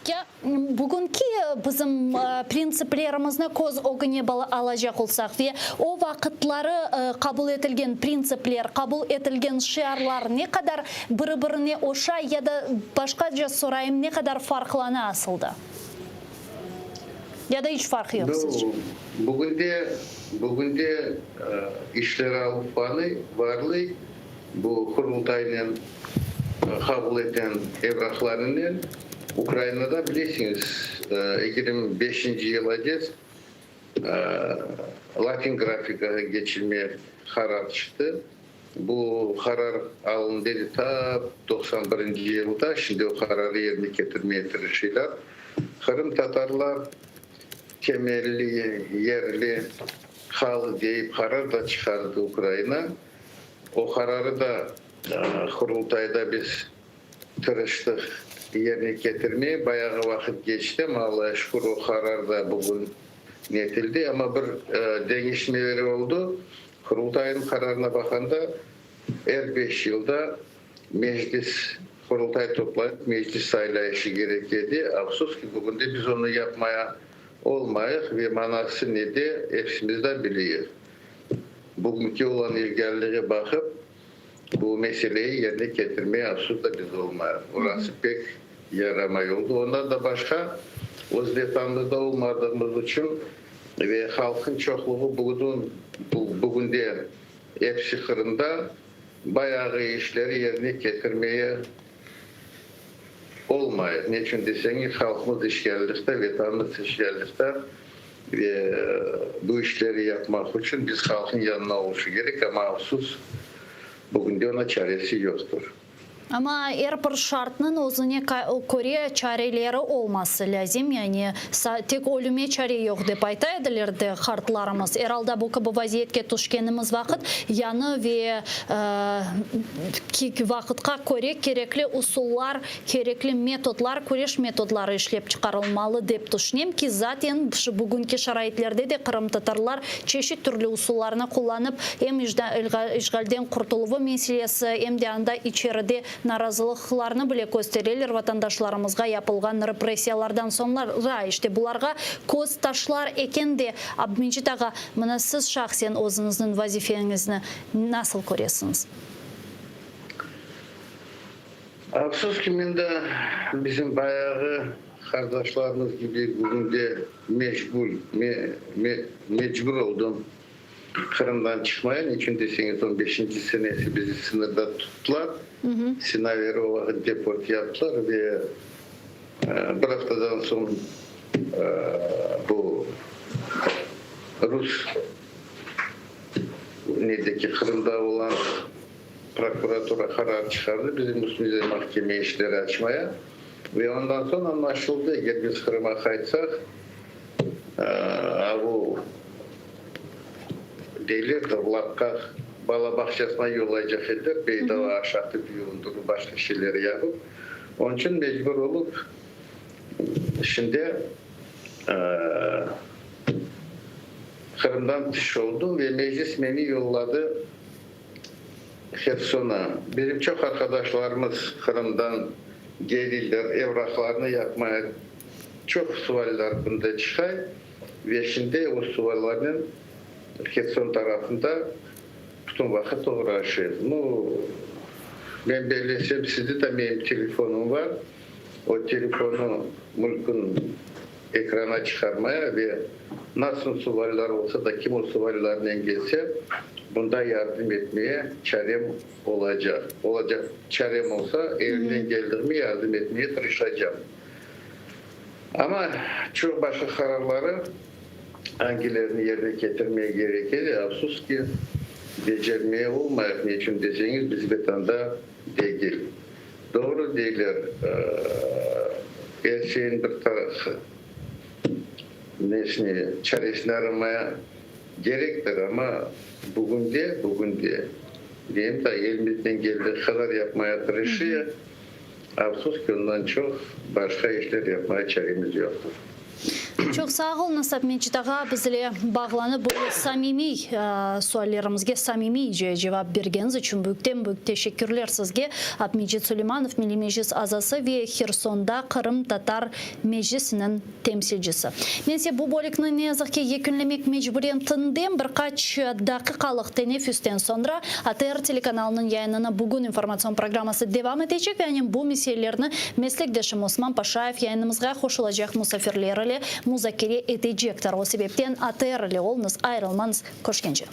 Ya bugünki bizim printsiplerimizni köz ögüne alacaq olsaq ve o vaqıtları qabul etilgen printsipler, qabul etilgen şiarlar ne qadar biri-birine oşay ya da başqaca sorayım, ne qadar farqlana asılda? Ya da iç farqı yoq sizce? Bugünde, bugünde işler alıp varlıy, Bu Qurultaynen qabul eten evraqlarınen Ukrainada bilesiñiz, 25-nci yıladez latin grafikağa geçilme qarar çıqtı. Bu qarar alındı edi ta 91-nci yılda, şimdi o qararı yerine ketirmeye tırışıylar. Qırımtatarlar temelli yerli halq deyip qarar da çıqardı Ukraina. O qararı da Qurultayda biz tırıştıq yerine ketirmeye. Bayağı vaqıt keçti, amma Allağa şükür o qarar da bugün netildi. Amma bir deñişmeleri oldı. Qurultaynıñ qararına baqanda er beş yılda Meclis, Qurultay toplayıp Meclis saylayışı kerek edi. Afsus ki, bugünde biz onı yapmaya olmayıq ve manası nede epsimiz da bileyik. Bugünki olan ilgârliğe baqıp, bu meseleyi yerine ketirmeye afsus da biz olmayıq. Orası pek yaramay oldı. Ondan da başqa, öz Vetanımızda olmadığımız içün ve halqın çoqluğı bugün, bugünde episi Qırımda, bayağı işleri yerine ketirmeye olmay. Neçün deseñiz, halqımız işgâllıqta, Vetanımız işgâllıqta. Ve bu işleri yapmaq içün biz halqnıñ yanına oluşu kerek, amma afsus, bugünde oña çaresi yoqtır. Amma er bir şartnıñ özüne köre çareleri olması lâzim, yani tek ölüme çare yoq dep ayta ediler de qartlarımız. Er alda bu kibi vaziyetke tüşkenimiz vaqıt yañı ve vaqıtqa köre kerekli usullar Kerekli metodlar, küreş metodları işlep çıqarılmalı, dep tüşünem ki, zaten şu bugünki şaraitlerde de qırımtatarlar çeşit türlü usullarnı qullanıp, em işğalden qurtuluvı meselesi, em de anda içeride narazılıqlarnı bile köstereler vatandaşlarımızğa yapılğan repressiyalardan soñra. İşte bularğa köz taşlar eken de, Abmecit ağa, mına siz şahsen özüñizniñ vazifeñizni nasıl köresiñiz? Afsus ki, men de bizim bayağı qardaşlarımız kibi bugün de mecbul, mecbur oldım Qırımdan çıqmaya. Niçün deseñiz, on beşinci senesi bizi sıñırda tuttılar, Sinaveri o vaqıt deport yaptılar ve bir aftadan soñ bu rus nedeki Qırımda olan Prokuratura qarar çıqardı bizim üstümizde mahkeme işleri açmaya ve ondan soñ añlaşıldı, eger biz Qırıma qaytsaq. Avu deyler de, Vladqa bala bağçasına yollaycaq ediler, bedava aşatıp, yuvundırıp, başqa şeyler yapıp. Onıñ içün mecbur olıp, şimdi Qırımdan tış oldım ve Meclis meni yolladı Hersona. Bizim çoq arqadaşlarımız Qırımdan gelirler, evraqlarnı yapmaya çoq sualler bunda çıqay ve şimdi o suallernen Herson tarafında bütün vaqıt oğraşıyıq. Nu, men bellesem, sizde de menim telefonım var, o telefonı mümkün ekrana çıqarmaya ve nasıl sualler olsa da, kim o suallernen kelse, bunda yardım etmeye çarem olacaq. Olacaq çarem olsa, elimden keldigimi yardım etmeye tırışacam. Amma çoq başqa qararları, angilerini yerine ketirmeye kerek edi, afsus ki, becermeye olmayıq, ne içün deseñiz, biz Vetanda degil. Doğru deyler, er şeyin bir tarafı, nesini, çaresini aramaya kerektir, amma bugünde, bugünde, deyim da, elimizden keldiği qadar yapmaya tırışıyıq, afsus ki, ondan çoq başqa işler yapmaya çaremiz yoqtır. Çoq sağ oluñız, Abmecit ağa, biz ile bağlanıp, böyle samimiy suallerimizge samimiyce cevap bergeniñiz içün büyükten-büyük teşekkürler sizge. Abmecit Suleymanov, Milliy Meclis azası ve Hersonda Qırımtatar Meclisiniñ temsilcisi. Men ise bu bölükni, ne yazıq ki, yekünlemek mecburiyetindem. Bir qaç daqiqalıq teneffüsten soñra ATR telekanalınıñ yayınını Bugün informatsion programması devam etecek ve anem bu meselelerni meslekdeşim Osman Paşayev yayınımızğa qoşulacaq musafirler ile muzakere etecektir. O sebepten ATR ile oluñız, ayırılmañız. Körüşkence.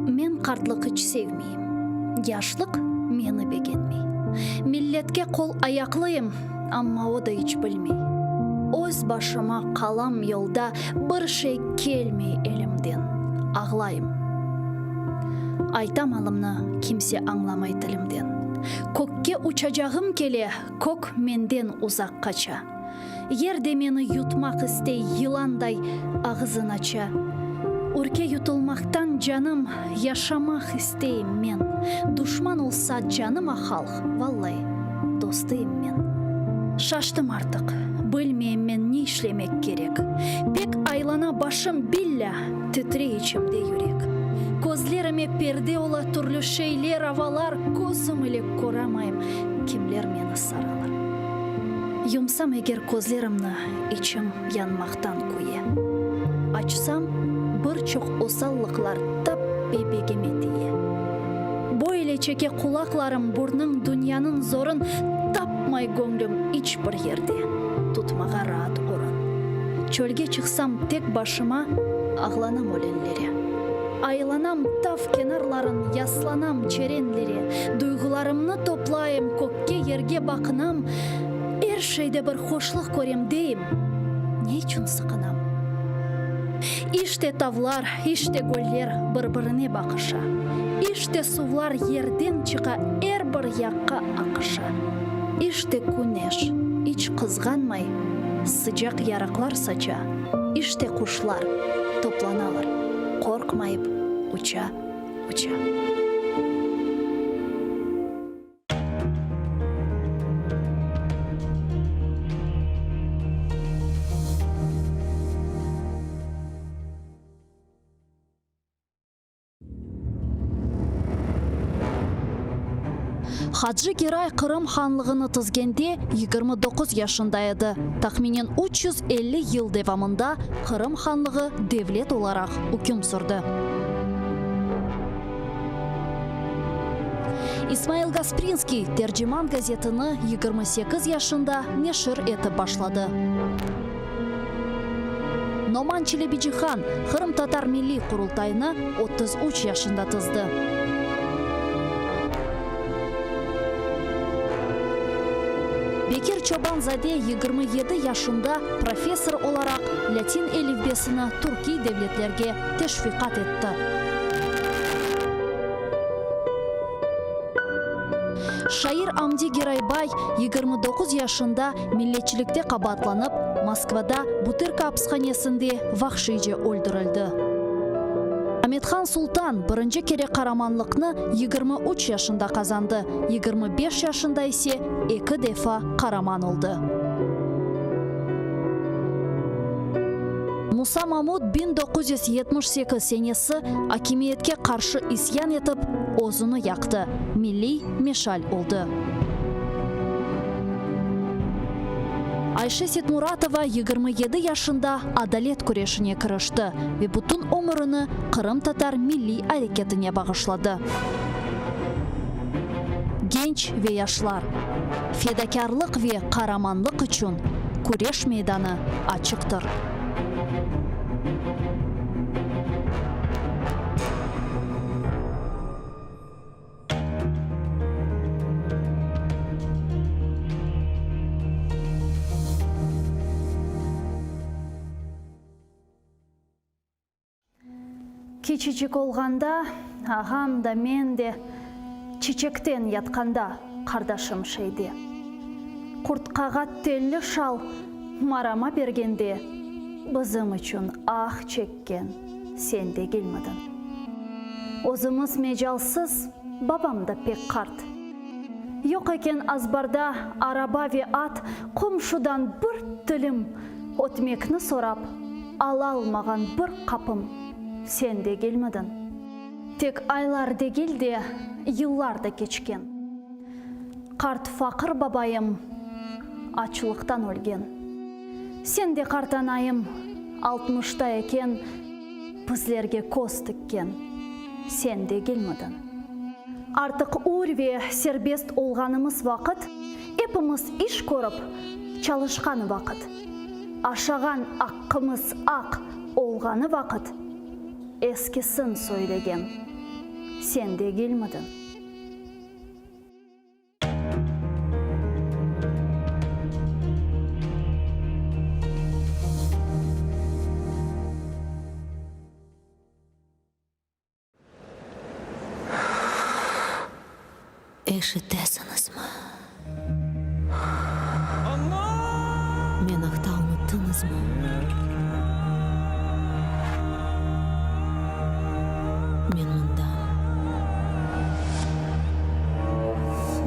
Men qartlıq iç sevmeyim, Yaşlıq meni begenmey. Milletke qol-ayaqlıyım, Amma o da iç bilmey. Öz başıma qalam yolda, Bir şey kelmey elimden. Ağlayım. Aytam alımnı, kimse añlamay tilimden. Kökke uçacağım kele, Kök menden uzaq qaça. Yer de meni yutmaq istey, Yılanday ağızın aça. Ürke yutulmaqtan canım, Yaşamaq isteyim men. Duşman olsa canıma halq, Vallai, dostıyım men. Şaştım artıq, bilmeyim men ne işlemek kerek. Pek aylana başım, billâ, titrey içimde yürek. Közlerime perde ola türlü şeyler, avalar, Közüm ile köramayım, kimler meni saralar. Yumsam eger közlerimni, içim yanmaqtan küye. Açsam, bir çoq osallıqlar tap bebegime tiye. Böyle çeke qulaqlarım burnıñ dünyanıñ zorun Tapmay göñlüm iç bir yerde tutmağa raat orun. Çölge çıqsam tek başıma ağlanam ölenlere. Aylanam tav kenarların, yaslanam çerenlere, Duyğularımnı toplayım, kökke, yerge baqınam, Er şeyde bir hoşluq körem deyim, ne içün sıqınam? İşte tavlar, işte göller bir-birine baqışa, İşte suvlar yerden çıqa, er bir yaqqa aqışa. İşte küneş, iç qızğanmay, sıcaq yarıqlar saça, İşte quşlar toplanalar, qorqmayıp uça, uça. Hacı Geray Qırım hanlığını tizgende 29 yaşında edi. Tahminen 350 yıl devamında Qırım hanlığı devlet olaraq üküm sürdi. İsmail Gasprinskiy Terciman gazetini 28 yaşında neşir etip başladı. Noman Çelebicihan Qırımtatar Milliy Qurultayını 33 yaşında tizdi. Bekir Çoban-zade 27 yaşında professor olaraq lâtin elifbesini türkiy devletlerge teşviqat etti. Şair Amdi Geraybay 29 yaşında milletçilikte qabaatlanıp, Moskvada Butırka apishanesinde vahşiyce öldürildi. Amethan Sultan birinci kere qaramanlıqnı 23 yaşında qazandı, 25 yaşında ise eki defa qaraman oldı. Musa Mamut 1978 senesi akimiyetke qarşı isyan etip, özüni yaqtı, milliy meşal oldı. Ayşe Setmuratova 27 yaşında adalet küreşine kirişti ve bütün ömürini qırımtatar milliy areketine bağışladı. Genç ve yaşlar, fedakârlıq ve qaramanlıq içün küreş meydanı açıqtır. Kiçicik olğanda, ağam da, men de Çiçekten yatqanda qardaşım şeyde. Qurtqağa telli şal marama bergende Bizim içün ah çekken sen degilmidiñ? Özümiz mecalsız, babam da pek qart. Yoq eken azbarda araba ve at, Qomşudan bir tilim ötmekni sorap, Alalmağan bir qapım sen degilmidiñ? Tek aylar degil de, yıllar da keçken. Qart faqır babayım açlıqtan ölgen. Sen de qartanayım altmışta eken, Bizlerge köz tikken sen degilmidiñ? Artıq ür ve serbest olğanımız vaqıt, Epimiz iş körip, çalışqan vaqıt, Aşağan aqqımız aq olğanı vaqıt, Eskisin söylegen sen degilmidiñ? Eşitesiñizmi? Men aqta unuttıñızmı? Men mındam.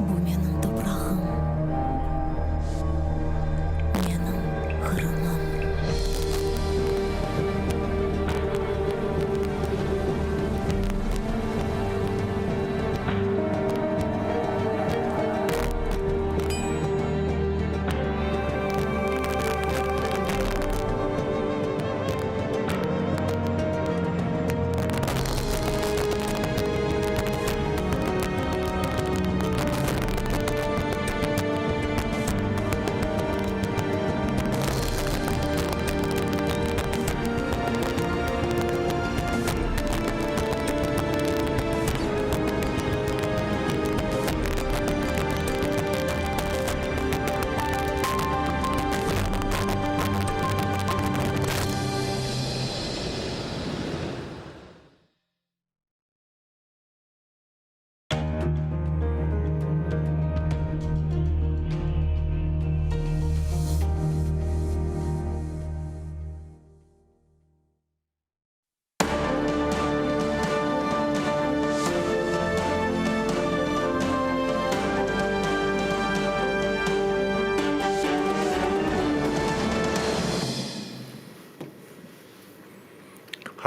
Bu menim toprağım, menim Qırımım.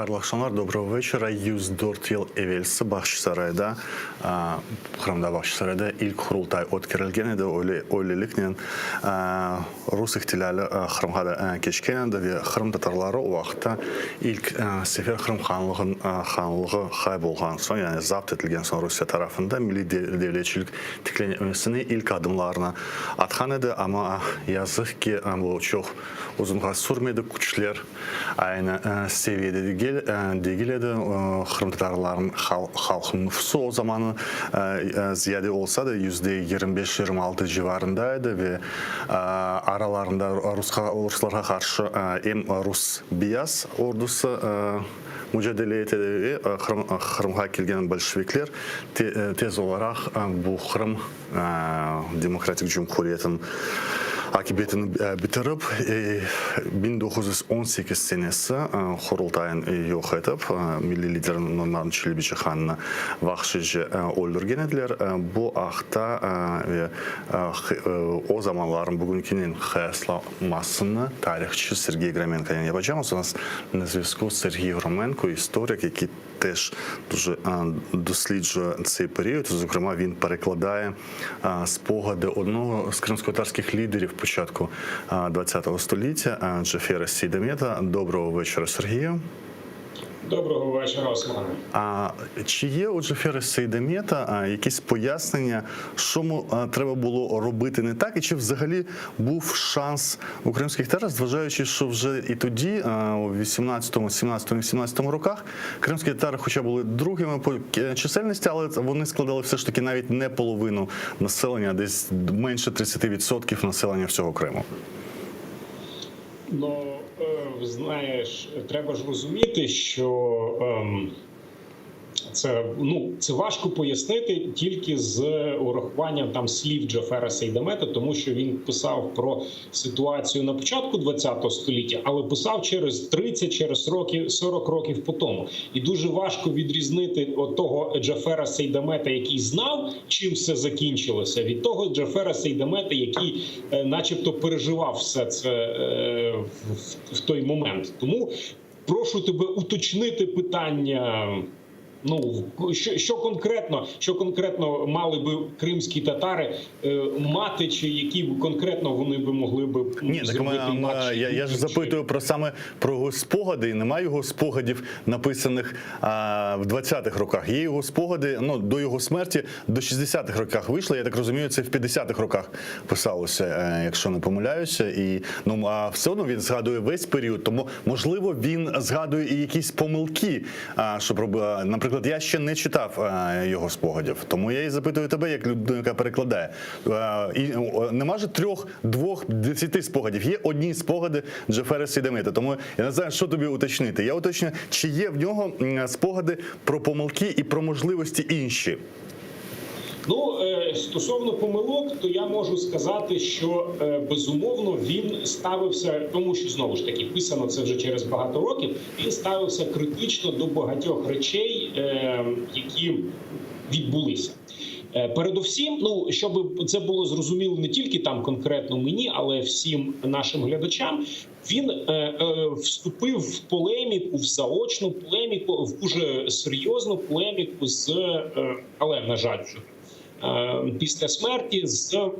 Hayırlı aqşamlar, dobrogo veçera. 104 yıl evelsi Bağçasarayda, Qırımda Bağçasarayda ilk Qurultay ötkerilgen edi. Öyle, öyleliknen rus ihtilâli Qırımğa da keçken edi ve qırımtatarları o vaqıtta ilk sefer Qırım hanlığın hanlığı ğayıp olğan soñ, yani zapt etilgen soñ Rusiye tarafından milliy devletçilik tiklenmesine ilk adımlarını atqan edi. Amma yazıq ki, bu çoq uzunğa sürmedi, küçler Aynı seviyede degil, degil edi. Qırımtatarlarnıñ halqınıñ nüfusı o zamanı ziyade olsa da, yüzde 25, 26 civarında edi ve aralarında ruslarğa qarşı em rus beyaz ordusı mücadele ete edi ve Qırımğa kelgen bolşevikler tez olaraq bu Qırım Demokratik Cumhuriyetiniñ akibetini bitirip, 1918 senesi Qurultayın yoq etip, milliy lider Noman Çelebicihannı vahşice öldürgen ediler. Bu aqta ve o zamanlarnıñ bugünkinen qıyaslamasını tarihçı Sergey Gromenkonen yapacamız. U nas na zvâzku Serğiy Gromenko, istorik, eki Теж дуже досліджує цей період. Зокрема, він перекладає спогади одного з кримськотатарських лідерів початку ХХ століття Джафера Сейдамета. Доброго вечора, Сергію. Доброго вечора, Османе. А чи є у Джафера Сейдамета якісь пояснення, що му треба було робити не так, і чи взагалі був шанс у кримських татар, зважаючи, що вже і тоді, у 18, 17, 18 роках, кримські татари хоча були другими по чисельності, але вони складали все ж таки навіть не половину населення, а десь менше 30% населення всього Криму. Ну, знаєш, треба ж розуміти, що ем, це, ну, це важко пояснити тільки з урахуванням там слів Джафера Сейдамета, тому що він писав про ситуацію на початку ХХ століття, але писав через 30, через років, 40 років по тому. І дуже важко відрізнити от того Джафера Сейдамета, який знав, чим все закінчилося, від того Джафера Сейдамета, який начебто переживав все це в, в той момент. Тому прошу тебе уточнити питання. Ну, що, що конкретно, що конкретно мали би кримські татари е, мати, чи які б конкретно вони би могли би Ні, так зробити ми, інакше? я, я ж запитую про саме про його спогади, і немає його спогадів, написаних а, в 20-х роках. Є його спогади, ну, до його смерті до 60-х роках вийшли. Я так розумію, це в 50-х роках писалося, е, якщо не помиляюся. І, ну, а все одно він згадує весь період, тому, можливо, він згадує і якісь помилки, а, щоб робила. Наприклад, я ще не читав е, його спогадів, тому я і запитую тебе, як людину, яка перекладає. Е, і, о, нема ж трьох, двох, десяти спогадів. Є одні спогади Джафера Сейдамета. Тому я не знаю, що тобі уточнити. Я уточнюю, чи є в нього спогади про помилки і про можливості інші. Ну, стосовно помилок, то я можу сказати, що безумовно він ставився, тому що знову ж таки писано це вже через багато років. Він ставився критично до багатьох речей, які відбулися. Передовсім, ну щоб це було зрозуміло не тільки там конкретно мені, але всім нашим глядачам, він е, е, вступив в полеміку, в заочну полеміку, в дуже серйозну полеміку з, е, але на жаль, вже після смерті з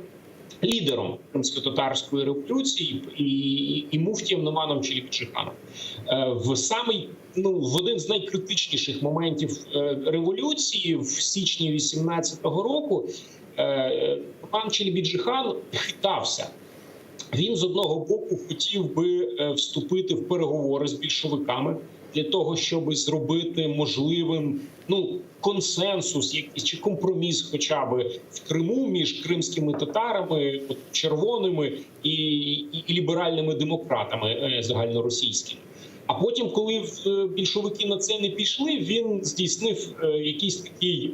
лідером кримсько-татарської революції і, і, і муфтієм Номаном Челебіджиханом. В самий, ну, в один з найкритичніших моментів революції в січні 18-го року Номан Челебіджихан хитався. Він з одного боку хотів би вступити в переговори з більшовиками для того, щоб зробити можливим, ну, консенсус якийсь чи компроміс, хоча б в Криму між кримськими татарами, от, червоними і, і, і ліберальними демократами загальноросійськими. А потім, коли більшовики на це не пішли, він здійснив якийсь такий,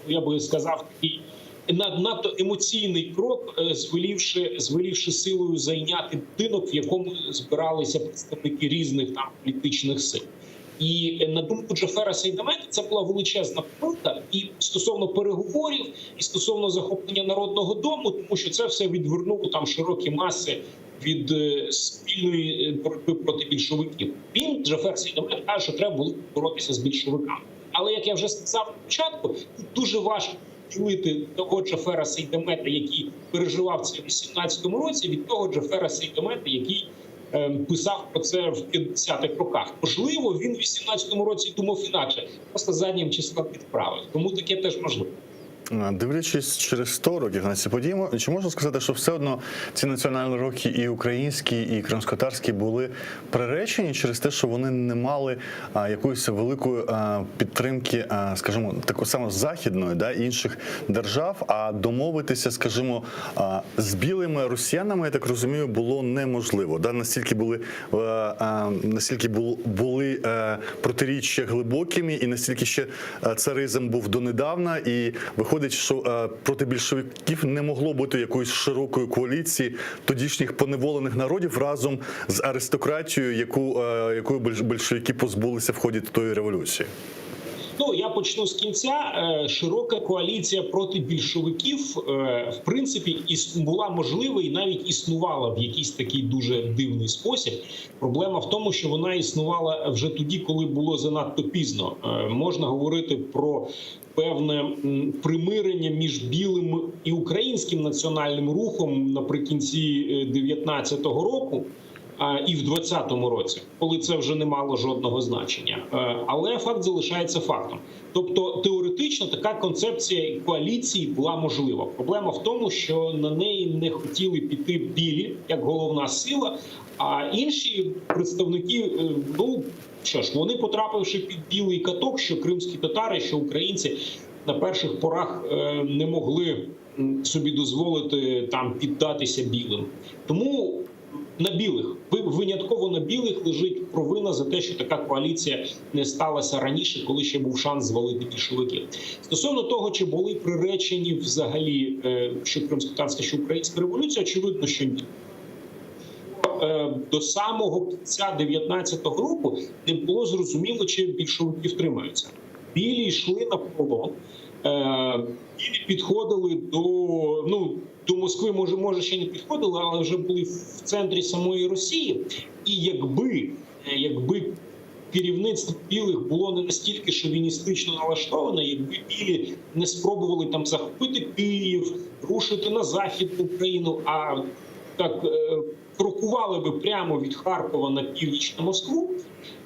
я би сказав, такий надто емоційний крок, звелівши, звелівши силою зайняти будинок, в якому збиралися представники різних там політичних сил. І на думку Джафера Сейдамета, це була величезна помилка і стосовно переговорів, і стосовно захоплення Народного дому, тому що це все відвернуло там широкі маси. від е, спільної е, боротьби проти більшовиків. Він Джафер Сейдамет каже, що треба було боротися з більшовиками. Але як я вже сказав на початку, тут дуже важко ділити того Джафера Сейдамета, який переживав це в 18-му році, від того Джафера Сейдамета, який ем, писав про це в 50-х роках. Можливо, він в 18-му році думав інакше, просто заднім числом підправив. Тому таке теж можливо. А, Дивлячись через 100 років на ці події, мо- чи можна сказати, що все одно ці національні рухи і українські, і кримськотатарські були приречені через те, що вони не мали а, якоїсь великої а, підтримки, а, скажімо, такої саме західної, да, інших держав, а домовитися, скажімо, а, з білими росіянами, я так розумію, було неможливо. Да? Настільки були, е, е, настільки бу- були е, протиріччя глибокими, і настільки ще е, царизм був донедавна, і виходить, що е, проти більшовиків не могло бути якоїсь широкої коаліції тодішніх поневолених народів разом з аристократією, яку, е, якою більш- більшовики позбулися в ході тої революції. Ну я почну з кінця. Е, Широка коаліція проти більшовиків, е, в принципі, іс- була можлива і навіть існувала в якийсь такий дуже дивний спосіб. Проблема в тому, що вона існувала вже тоді, коли було занадто пізно. Е, Можна говорити про певне м, примирення між білим і українським національним рухом наприкінці 19-го року. А, і в 20-му році, коли це вже не мало жодного значення. Е, Але факт залишається фактом. Тобто, теоретично така концепція коаліції була можлива. Проблема в тому, що на неї не хотіли піти білі як головна сила, а інші представники, е, ну що ж, вони потрапивши під білий каток, що кримські татари, що українці на перших порах е, не могли м, собі дозволити там піддатися білим. Тому на білих Ви- винятково на білих лежить провина за те, що така коаліція не сталася раніше, коли ще був шанс звалити більшовиків. Стосовно того, чи були приречені взагалі е, що кримськотатарська, що українська революція, очевидно, що ні. Е, До самого кінця 19-го року не було зрозуміло, чи більшовики втримаються. Білі йшли на полон, е, білі підходили до ну до Москви, може, може ще не підходили, але вже були в центрі самої Росії. І якби, е, якби керівництво білих було не настільки шовіністично налаштоване, якби білі не спробували там захопити Київ, рушити на західну Україну, а так е, крокували би прямо від Харкова на північ на Москву,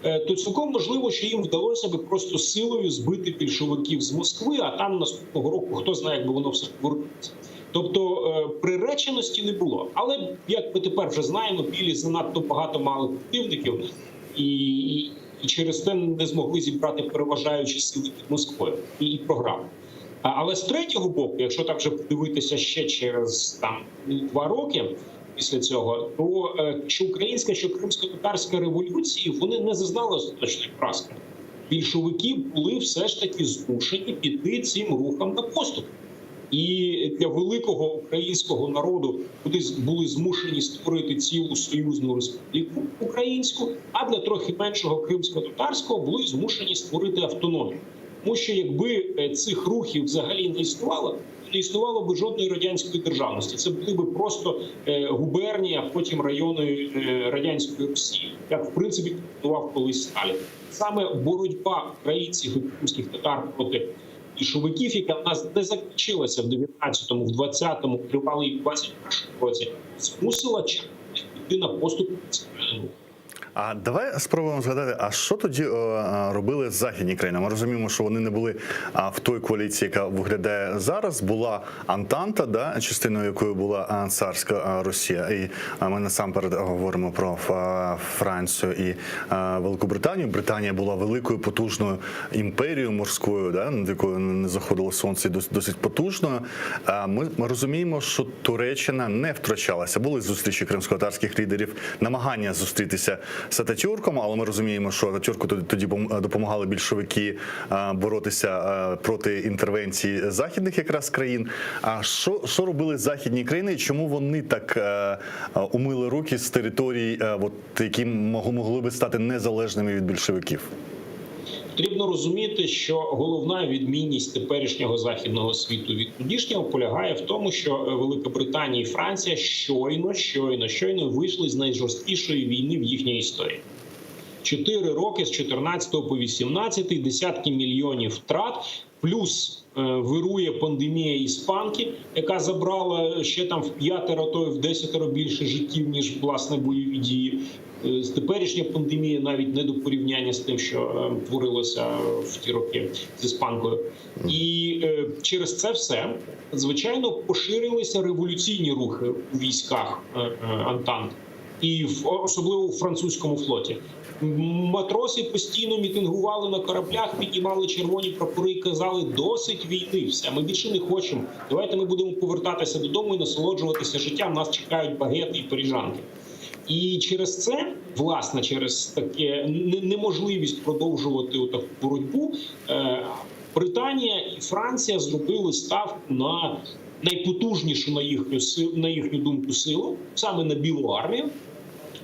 е, то цілком можливо, що їм вдалося би просто силою збити більшовиків з Москви, а там наступного року хто знає, як би воно все повернулося. Тобто е, приреченості не було. Але як ми тепер вже знаємо, білі занадто багато мали противників і, і, і через те не змогли зібрати переважаючі сили під Москвою і, і програли. А- Але з третього боку, якщо так вже подивитися ще через там два роки після цього, то е, що українська, що кримсько-татарська революції вони не зазнали остаточної поразки. Більшовики були все ж таки змушені піти цим рухам на поступ. І для великого українського народу вони з- були змушені створити цілу союзну республіку українську, а для трохи меншого кримсько-татарського були змушені створити автономію. Тому що якби е, цих рухів взагалі не існувало, то не існувало б жодної радянської державності. Це були б просто е, губернії, а потім райони е, радянської Росії, як в принципі планував колись Сталін. Саме боротьба українців і кримських татар проти більшовиків, яка в нас не закінчилася в 19-му, в 20-му, тривала і в 21-му році, змусила червоних піти на поступ національному руху. А давай спробуємо згадати, а що тоді е, е, робили західні країни? Ми розуміємо, що вони не були а, в той коаліції, яка виглядає зараз. Була Антанта, да, частиною якої була а, царська а, Росія. І а, ми насамперед говоримо про а, Францію і а, Велику Британію. Британія була великою потужною імперією морською, да, над якою не заходило сонце, і досить, досить потужною. А ми, ми розуміємо, що Туреччина не втрачалася. Були зустрічі кримськотатарських лідерів, намагання зустрітися з Ататюрком, але ми розуміємо, що Ататюрку тоді- тоді пом- допомагали більшовики е, боротися е, проти інтервенції західних якраз країн. А що, що робили західні країни? і Чому вони так е, е, умили руки з територій, е, от, які мог- могли би стати незалежними від більшовиків? Потрібно. Потрібно розуміти, що головна відмінність теперішнього західного світу від тодішнього полягає в тому, що Велика Британія і Франція щойно, щойно, щойно вийшли з найжорсткішої війни в їхній історії. 4 роки з 14 по 18, десятки мільйонів втрат, плюс вирує пандемія іспанки, яка забрала ще там в п'ятеро, то й в 10 більше життів, ніж власне бойові дії. Теперішня пандемія навіть не до порівняння з тим, що творилося в ті роки з іспанкою. І через це все, звичайно, поширилися революційні рухи у військах Антанти, і особливо у французькому флоті. Матроси постійно мітингували на кораблях, піднімали червоні прапори і казали: досить війни, все, ми більше не хочемо. Давайте ми будемо повертатися додому і насолоджуватися життям, нас чекають багети і паріжанки. І через це, власне, через таке неможливість продовжувати отаку боротьбу, Британія і Франція зробили ставку на найпотужнішу, на їхню думку, силу, саме на Білу армію.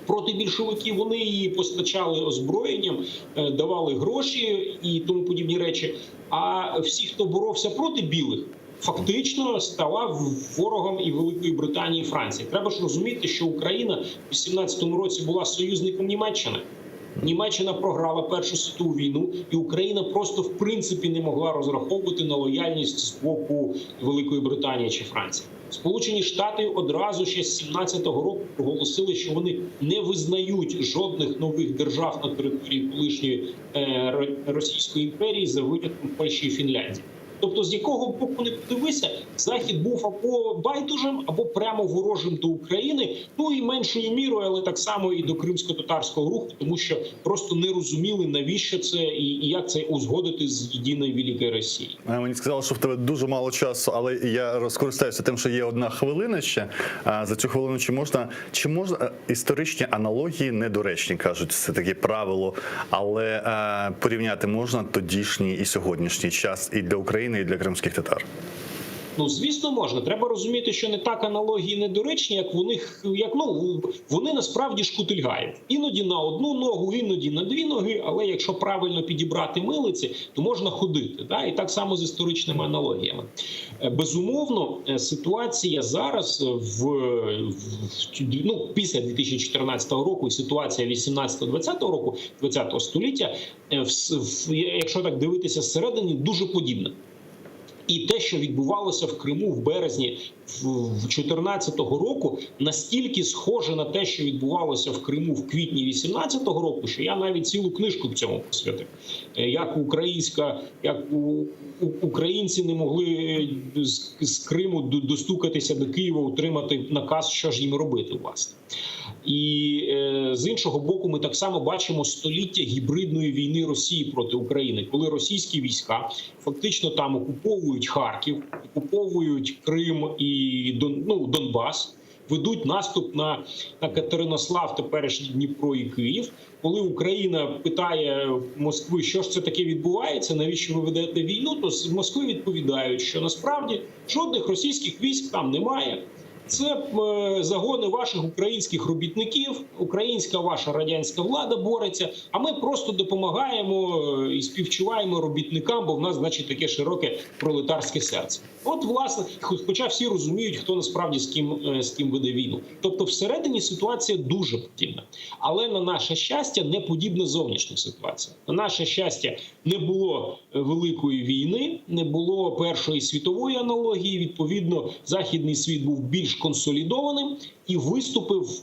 Проти більшовиків вони її постачали озброєнням, давали гроші і тому подібні речі. А всі, хто боровся проти білих, фактично ставав ворогом і Великої Британії, і Франції. Треба ж розуміти, що Україна в 18-му році була союзником Німеччини. Німеччина програла Першу світову війну, і Україна просто в принципі не могла розраховувати на лояльність з боку Великої Британії чи Франції. Сполучені Штати одразу ще з 17-го року проголосили, що вони не визнають жодних нових держав на території колишньої Російської імперії за винятком Польщі і Фінляндії. Тобто, з якого боку не подивися, Захід був або байдужим, або прямо ворожим до України, і меншою мірою, але так само і до кримсько-татарського руху, тому що просто не розуміли, навіщо це і як це узгодити з єдиною Великою Росією. Мені сказали, що в тебе дуже мало часу, але я скористаюся тим, що є одна хвилина ще. За цю хвилину чи можна, чи можна, історичні аналогії недоречні, кажуть, це таке правило, але порівняти можна тодішній і сьогоднішній час і для України, і для кримських татар? Звісно, можна. Треба розуміти, що не так аналогії недоречні, як вони, як, ну, вони насправді шкутильгають. Іноді на одну ногу, іноді на дві ноги, але якщо правильно підібрати милиці, то можна ходити. Да? І так само з історичними аналогіями. Безумовно, ситуація зараз після 2014 року і ситуація вісімнадцятого-двадцятого року, 20-го століття, якщо так дивитися зсередини, дуже подібна. І те, що відбувалося в Криму в березні в чотирнадцятого року, настільки схоже на те, що відбувалося в Криму в квітні вісімнадцятого року, що я навіть цілу книжку в цьому посвятив. Як українці не могли з Криму достукатися до Києва, отримати наказ, що ж їм робити, власне. І з іншого боку, ми так само бачимо століття гібридної війни Росії проти України, коли російські війська фактично там окуповують Харків, окуповують Крим і Донбас, ведуть наступ на Катеринослав, теперішній Дніпро і Київ. Коли Україна питає Москви, що ж це таке відбувається, навіщо ви ведете війну, то з Москви відповідають, що насправді жодних російських військ там немає. Це загони ваших українських робітників, українська ваша радянська влада бореться, а ми просто допомагаємо і співчуваємо робітникам, бо в нас, значить, таке широке пролетарське серце. От, власне, хоча всі розуміють, хто насправді з ким веде війну. Тобто всередині ситуація дуже подібна. Але, на наше щастя, не подібна зовнішня ситуація. На наше щастя, не було великої війни, не було Першої світової аналогії, відповідно, західний світ був більш консолідованим і виступив,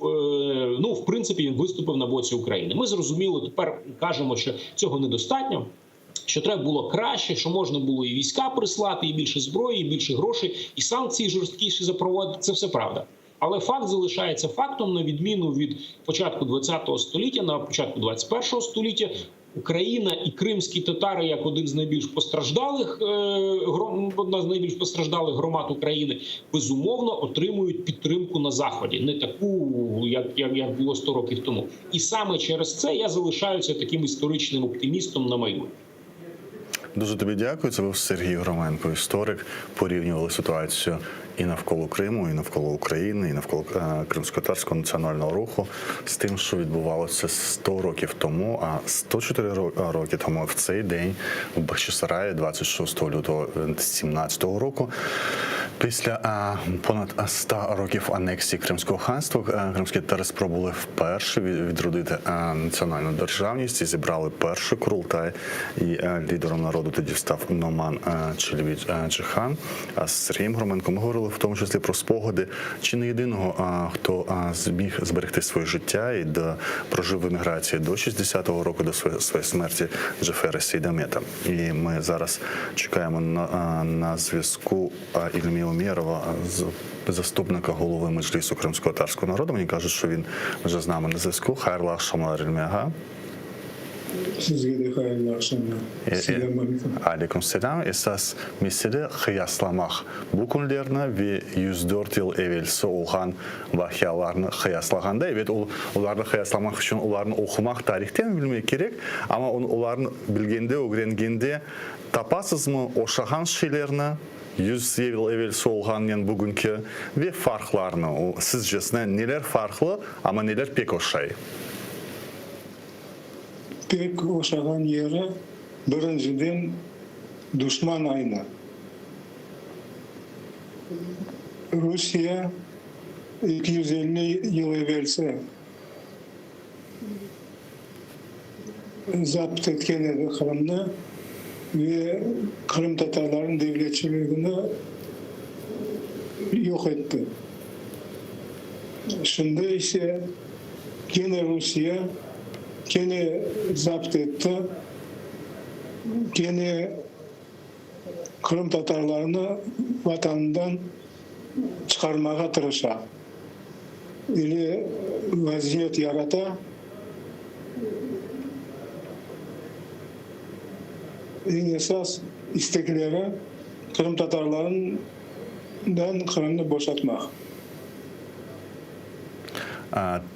ну, в принципі, він виступив на боці України. Ми зрозуміло, тепер кажемо, що цього недостатньо, що треба було краще, що можна було і війська прислати, і більше зброї, і більше грошей, і санкції жорсткіші запровадити. Це все правда. Але факт залишається фактом, на відміну від початку ХХ століття, на початку ХХІ століття, Україна і кримські татари, як один з найбільш постраждалих гром-, одна з найбільш постраждалих громад України, безумовно отримують підтримку на Заході, не таку, як було 100 років тому. І саме через це я залишаюся таким історичним оптимістом на майбутнє. Дуже тобі дякую. Це був Сергій Громенко, історик. Порівнювали ситуацію і навколо Криму, і навколо України, і навколо е, Кримськотатарського національного руху з тим, що відбувалося 100 років тому, а 104 роки тому в цей день в Бахчисараї, 26 лютого 17 року, після а, понад 100 років анексії Кримського ханства, е, кримські татари спробували вперше відродити е, національну державність і зібрали перший курултай. І е, лідером народу тоді став Номан Челебі Джихан. А з Сергієм Громенком ми говорили в тому числі про спогади чи не єдиного, хто зміг зберегти своє життя і прожив в еміграції до 60-го року, до своєї, своєї смерті Джефера Сейдамета. І ми зараз чекаємо на, на зв'язку Ільмі Умєрова, заступника голови Меджлісу кримськотатарського народу. Мені кажуть, що він вже з нами на зв'язку. Hayırlı aqşamlar İlmi ağa. Sizge de hayırlı aqşamlar. Selâm aleyküm. Aleyküm selâm. Esas mesele qıyaslamaq. Bu künlerni ve 104 yıl evelsi olğan vaqialarnı qıyaslağanda, ebet, olarnı qıyaslamaq içün olarnı oqumaq, tarihten bilmek kerek, amma olarnı bilgende, ögrengende tapasızmı oşağan şeylerni, 100 yıl evelsi olğannen bugünki, ve farqlarnı, sizcesine neler farqlı, amma neler pek oşay? Pek oşağan yeri, birinciden, duşman aynı. Rusiye 250 yıl evelsi zapt etken edi Qırımnı ve qırımtatarlarnıñ devletçiligini yoq etti. Şimdi ise kene Rusiye kene zapt etti, kene qırımtatarlarnı vatanından çıqarmağa tırışa, ile vaziyet yarata. Eñ esas istekleri qırımtatarlarından Qırımnı boşatmaq.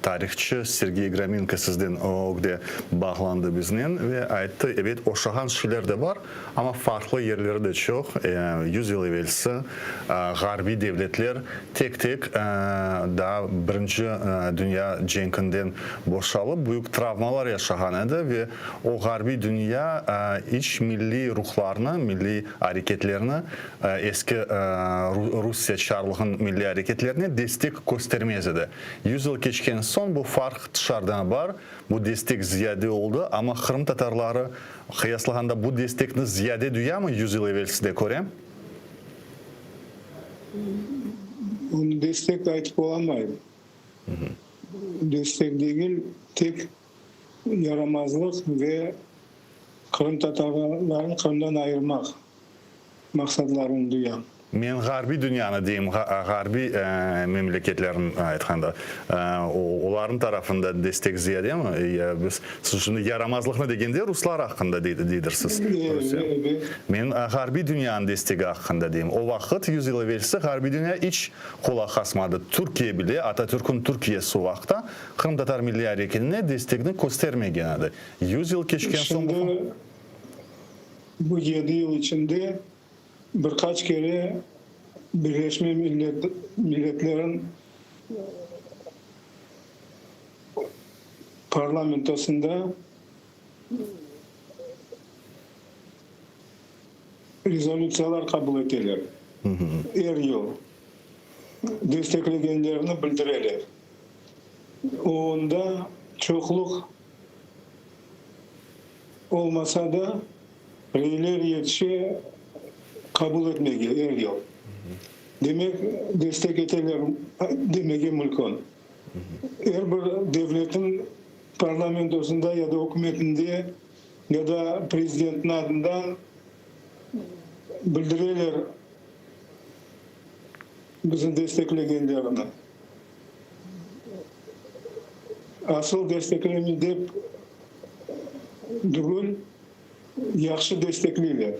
Tarihçı Sergey Gromenko sizden ögde bağlandı biznen ve ayttı, ebet, oşağan şeyler de bar, amma farqlı yerleri de çoq. 100 yıl evelsi ğarbiy devletler tek-tek daa Birinci dünya cenkinden boşalıp, büyük travmalar yaşağan edi ve o ğarbiy dünya iç milliy ruhlarnı, milliy areketlerni eski Rusiye çarlığınıñ milliy areketlerine destek köstermez edi. 100 yıl keçken soñ bu farq tışarıdan bar, bu destek ziyade oldı, amma qırımtatarları qıyaslağanda bu destekni ziyade duyamı 100 yıl evelsine köre? Bunı destek aytıp olamayım. Destek degil, tek yaramazlıq ve qırımtatarlarnı Qırımdan ayırmaq. maqsadlarını duyam. Men ğarbiy dünyanı deyim, ğarbiy memleketlerni aytqanda, olarnıñ tarafında destek ziyademi? Ya biz, siz şimdi yaramazlıqnı degende ruslar aqqında deydirsiz, Rusiye. Men ğarbiy dünyanıñ destegi aqqında deyim. O vaqıt, 100 yıl evelsi, ğarbiy dünya iç qulaq asmadı. Türkiye bile, Atatürk'ün Türkiyesi o vaqıtta qırımtatar milliy areketine destekni köstermegen edi. 100 yıl keçken soñ bu. Bu yedi yıl içinde bir qaç kere Birleşme Milletlerniñ Parlamentosında rezolütsiyalar qabul eteler, er yıl desteklegenlerini bildireler. Onda çoqluq Olmasa da, reyler yetişe qabul etmege er yıl. Demek, destek eteler demege mülkün. Er bir devletniñ parlamentosında ya da ükümetinde, ya da prezidentniñ adından bildireler bizni desteklegenlerini. Asıl destekleme dep Tügül, yahşı destekleyler.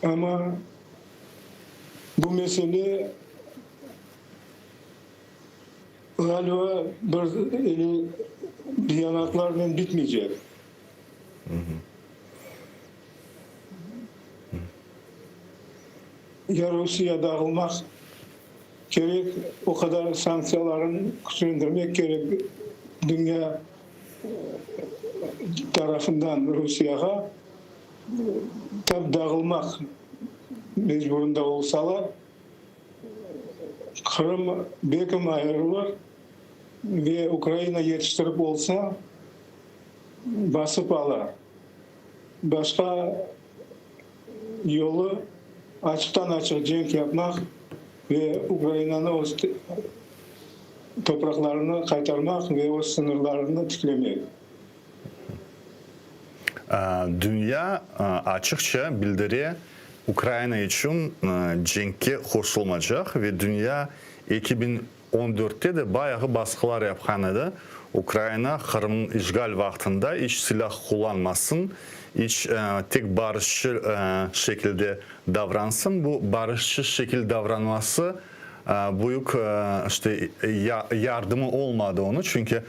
Amma bu mesele, ğaliba, bir beyanatlarnen bitmeycek. Ya Rusiye dağılmaq kerek, o qadar sanktsiyalarını küçlendirmek kerek dünya tarafından Rusiyağa, tap dağılmaq mecburında olsalar, Qırım bekim ayırılır ve Ukraina yetiştirip olsa, basıp alır. Başqa yolu, açıqtan-açıq cenk yapmaq ve Ukrainanı öz topraqlarını qaytarmaq ve öz sıñırlarını tiklemek. Dünya açıqça bildire, Ukraina içün cenkke qoşulmacaq ve dünya 2014-te de bayağı basqılar yapqan edi, Ukraina Qırımnıñ işğal vaqtında iç silâh qullanmasın, iç tek barışçı şekilde davransın. Bu barışçı şekil davranması büyük işte yardımı olmadı onı, çünki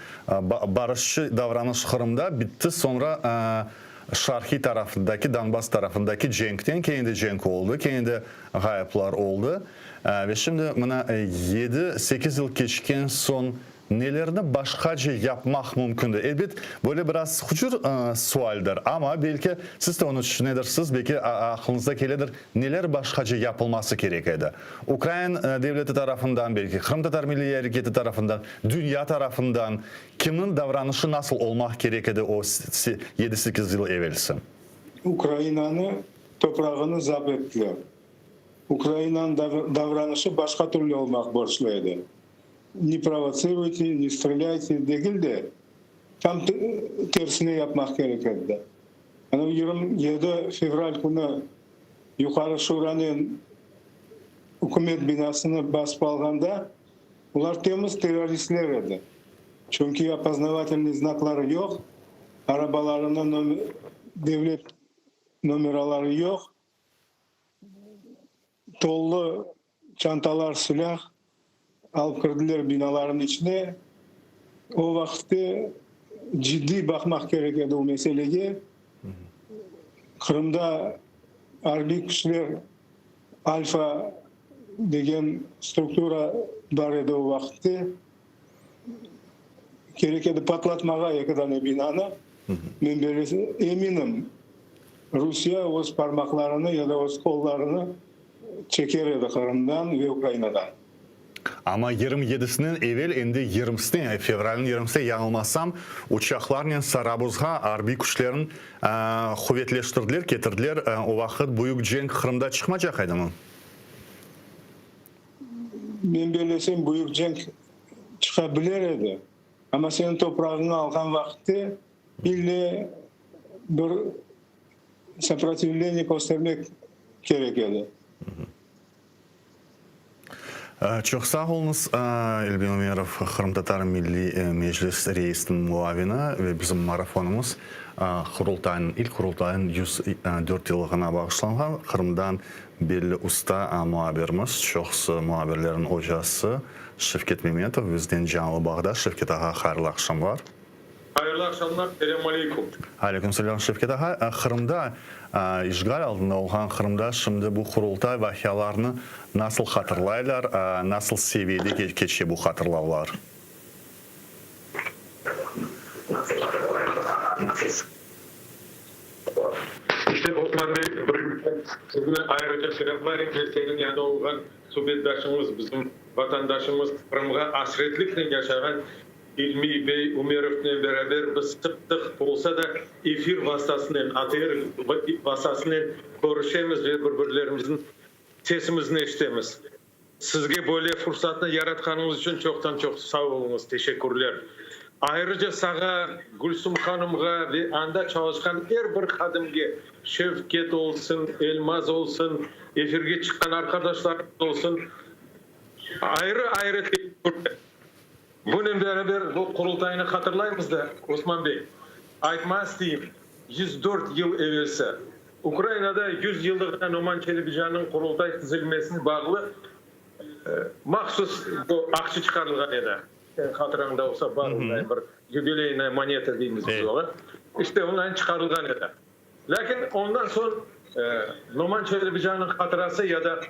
barışçı davranış Qırımda bitti, soñra şarqiy tarafındaki, Donbass tarafındaki cenkten kene de cenk oldı, kene de ğayıplar oldı. Ve şimdi mına yedi, sekiz yıl keçken soñ nelerni başqace yapmaq mümkündir? Elbet, böyle biraz hucur sualdir, amma belki siz de onı tüşünedirsiz, belki aqlıñızda keledir, neler başqace yapılması kerek edi? Ukrain devleti tarafından, belki Qırımtatar milliy areketi tarafından, dünya tarafından kimniñ davranışı nasıl olmaq kerek edi o yedi-sekiz yıl evelsi? Ukrainanı toprağını zap ettiler. Ukrainanıñ davranışı başqa türlü olmaq borclu edi. Ne provotsiruyte, ne strelâyte degil de, tam tersine yapmaq kerek edi. Ana 27 fevral künü Yuqarı Şuranen ükümet binasını basıp alğanda, olar temiz terroristler edi. Çünki opoznavatelnıy znakları yoq, arabalarında devlet nomeraları yoq. Tollu çantalar silâh alıp kirdiler binalarnıñ içine. O vaqıtte ciddiy baqmaq kerek edi o meselege. Qırımda arbiy küçler Alfa degen struktura bar edi o vaqıtte. Kerek edi patlatmağa eki dane binanı. Men eminim, Rusiye öz parmaqlarını ya da öz qollarını çeker edi Qırımdan ve Ukrainadan. Amma 27-sinen evel, endi yirmisine, fevralniñ yirmisine, yañılmasam, uçaqlarnen Sarabuzğa arbiy küçlerin quvetleştirdiler, ketirdiler. O vaqıt büyük cenk Qırımda çıqmacaq edimi? Men bellesem, büyük cenk çıqa biler edi. Amma seniñ toprağıñı alğan vaqıtte ille bir soprotivleniye köstermek kerek edi. Çoq sağ oluñız, Elvin Umerov, Qırımtatar Milliy Meclis reisiniñ muavini ve bizim marafonımız Qurultaynıñ, ilk Qurultaynıñ 104 yıllığına bağışlanğan Qırımdan belli usta muabirimiz, çoqusı muabirlerniñ ocası Şevket Memetov biznen canlı bağda. Şevket ağa, hayırlı aqşamlar. Hayırlı aqşamlar, selâm aleyküm. Aleyküm selâm, Şevket ağa. Qırımda, işğal altında olğan Qırımda şimdi bu Qurultay vaqialarını nasıl hatırlaylar, nasıl seviyede keçe bu hatırlavlar? İşte, Osman bey, birinci sizni ayrıca selâmlayım ve seniñ yanında olğan subetdaşıñız, bizim vatandaşımız, Qırımğa asretliknen yaşağan İlmiy bey Umerovnen beraber biz sıq-sıq olsa da efir vastasınen, ATR vastasınen körüşemiz ve bir-birlerimizniñ sesimizni eşitemiz. Sizge böyle fursatnı yaratqanıñız içün çoqtan-çoq sağ oluñız, teşekkürler. Ayrıca saña, Gülsüm hanımğa ve anda çalışqan er bir hadimge, Şevket olsun, Elmaz olsun, efirge çıqqan arqadaşlarımız olsun, ayrı-ayrı teşekkürler. Bunen beraber bu Qurultaynı hatırlaymız da, Osman bey, aytma isteyim, 104 yıl evelsi Ukrainada 100 yıllığına Noman Çelebicannıñ Qurultay tizilmesine bağlı mahsus bu aqça çıqarılğan edi. Seniñ hatırañda olsa, bar onday bir yubileynaya moneta deymiz biz oña. İşte, ondan çıqarılğan edi. Lâkin ondan soñ Noman Çelebicannıñ hatırası ya da.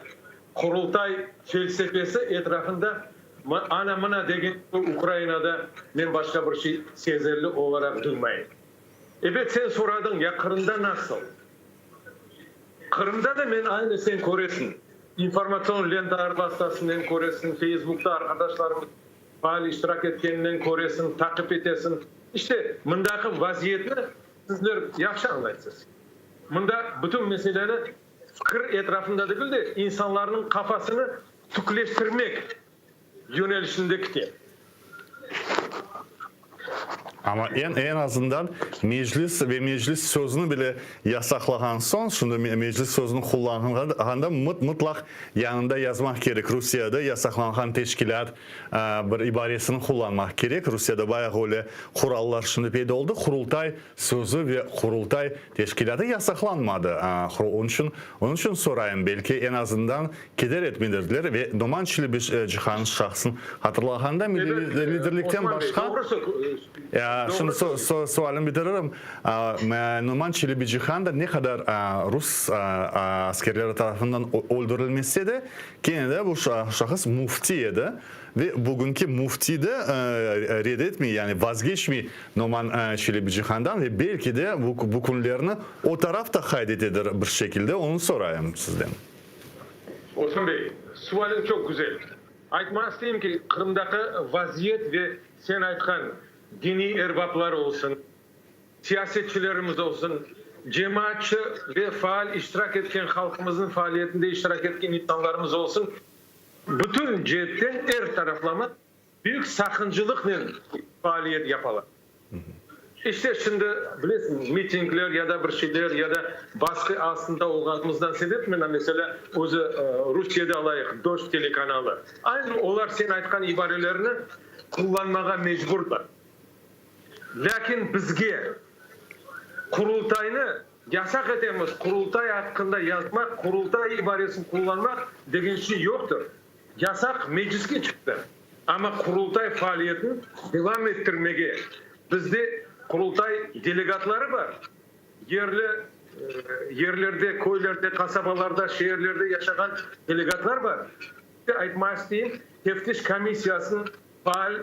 Qurultay felsefesi etrafında ana mına degen Ukrainada men başqa bir şey sezerli olaraq duymayım. Ebet, sen soradıñ, ya Qırımda nasıl? Qırımda da men aynı sen köresiñ, informatsion lentalar vastasınen köresiñ, Feysbukta arqadaşlarımız faal iştirak etkeninen köresiñ, taqip etesiñ. İşte, mındaki vaziyetni sizler yahşı añlaysız. Mında bütün meseleni fikir etrafında degil de, insanlarnıñ qafasını tükleştirmek yönelişinde kite. Amma eñ eñ azından Meclis ve Meclis sözüni bile yasaqlağan soñ, şimdi Meclis sözüni qullanğanda mıtlaq yanında yazmaq kerek, Rusiyede yasaqlanğan teşkilât bir ibaresini qullanmaq kerek. Rusiyede bayağı öyle qurallar şimdi peyda oldı. Qurultay sözü ve Qurultay teşkilâtı yasaqlanmadı. Onıñ içün onıñ içün sorayım, belki eñ azından Keder etmedirdiler ve Noman Çelebicihan şahsın hatırlağanda milliy liderlikten başqa, şimdi sualim bitiririm, Noman Çelebicihan da ne qadar rus askerleri tarafından öldürilmese de, kene de bu şahıs müfti edi ve bugünki müfti de red etmey, yani vazgeçmey Noman Çelebicihandan ve belki de bu künlerni o taraf da qayd etedir bir şekilde, onı sorayım sizden. Osman bey, sualiñ çoq güzel. Aytmağa isteyim ki, Qırımdaki vaziyet ve sen aytqan diniy erbaplar olsun, siyasetçilerimiz olsun, cemaatçı ve faal iştirak etken halqımıznıñ faaliyetinde iştirak etken insanlarımız olsun, bütün ceetten er taraflama Büyük saqıncılıqnen faaliyet yapalar. İşte, şimdi, bilesiñiz, mitingler ya da bir şeyler, ya da basqı astında olğanımızdan sebep, mına, meselâ, özü Rusiyede alayıq, Dojd telekanalı, aynı olar sen aytqan ibarelerni qullanmağa mecburlar. Lâkin bizge Qurultaynı yasaq etemiz, Qurultay aqqında yazmaq, Qurultay ibaresini qullanmaq degen şey yoqtır. Yasaq mecliske çıqtı, amma Qurultay faaliyetini devam ettirmege, bizde Qurultay delegatları bar, yerli yerlerde, köylerde, qasabalarda, şeerlerde yaşağan delegatlar bar. Aytmağa isteyim, Teftiş komissiyasınıñ faal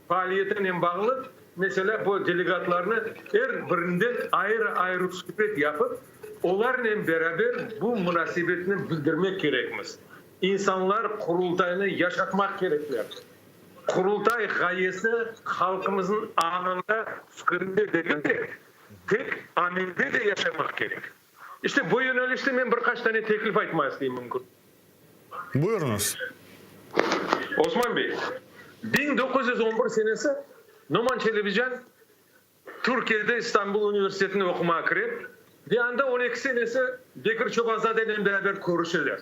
faaliyetinen bağlı meselâ, bu delegatlarnı er birinden ayrı-ayrı subet yapıp, olarnen beraber bu munasebetni bildirmek kerekmiz. İnsanlar Qurultaynı yaşatmaq kerekler. Qurultay ğayesi halqımıznıñ añında, fikirinde degil de, tek amelde de yaşamaq kerek. İşte, bu yönelişte men bir qaç tane teklif aytmağa isteyim, mümkün. Buyurıñız. Osman bey, 1911 senesi Noman Çelebicihan Türkiyede İstanbul universitetine oqumağa kire ve anda on eki senesi Bekir Çobanzadenen beraber körüşeler.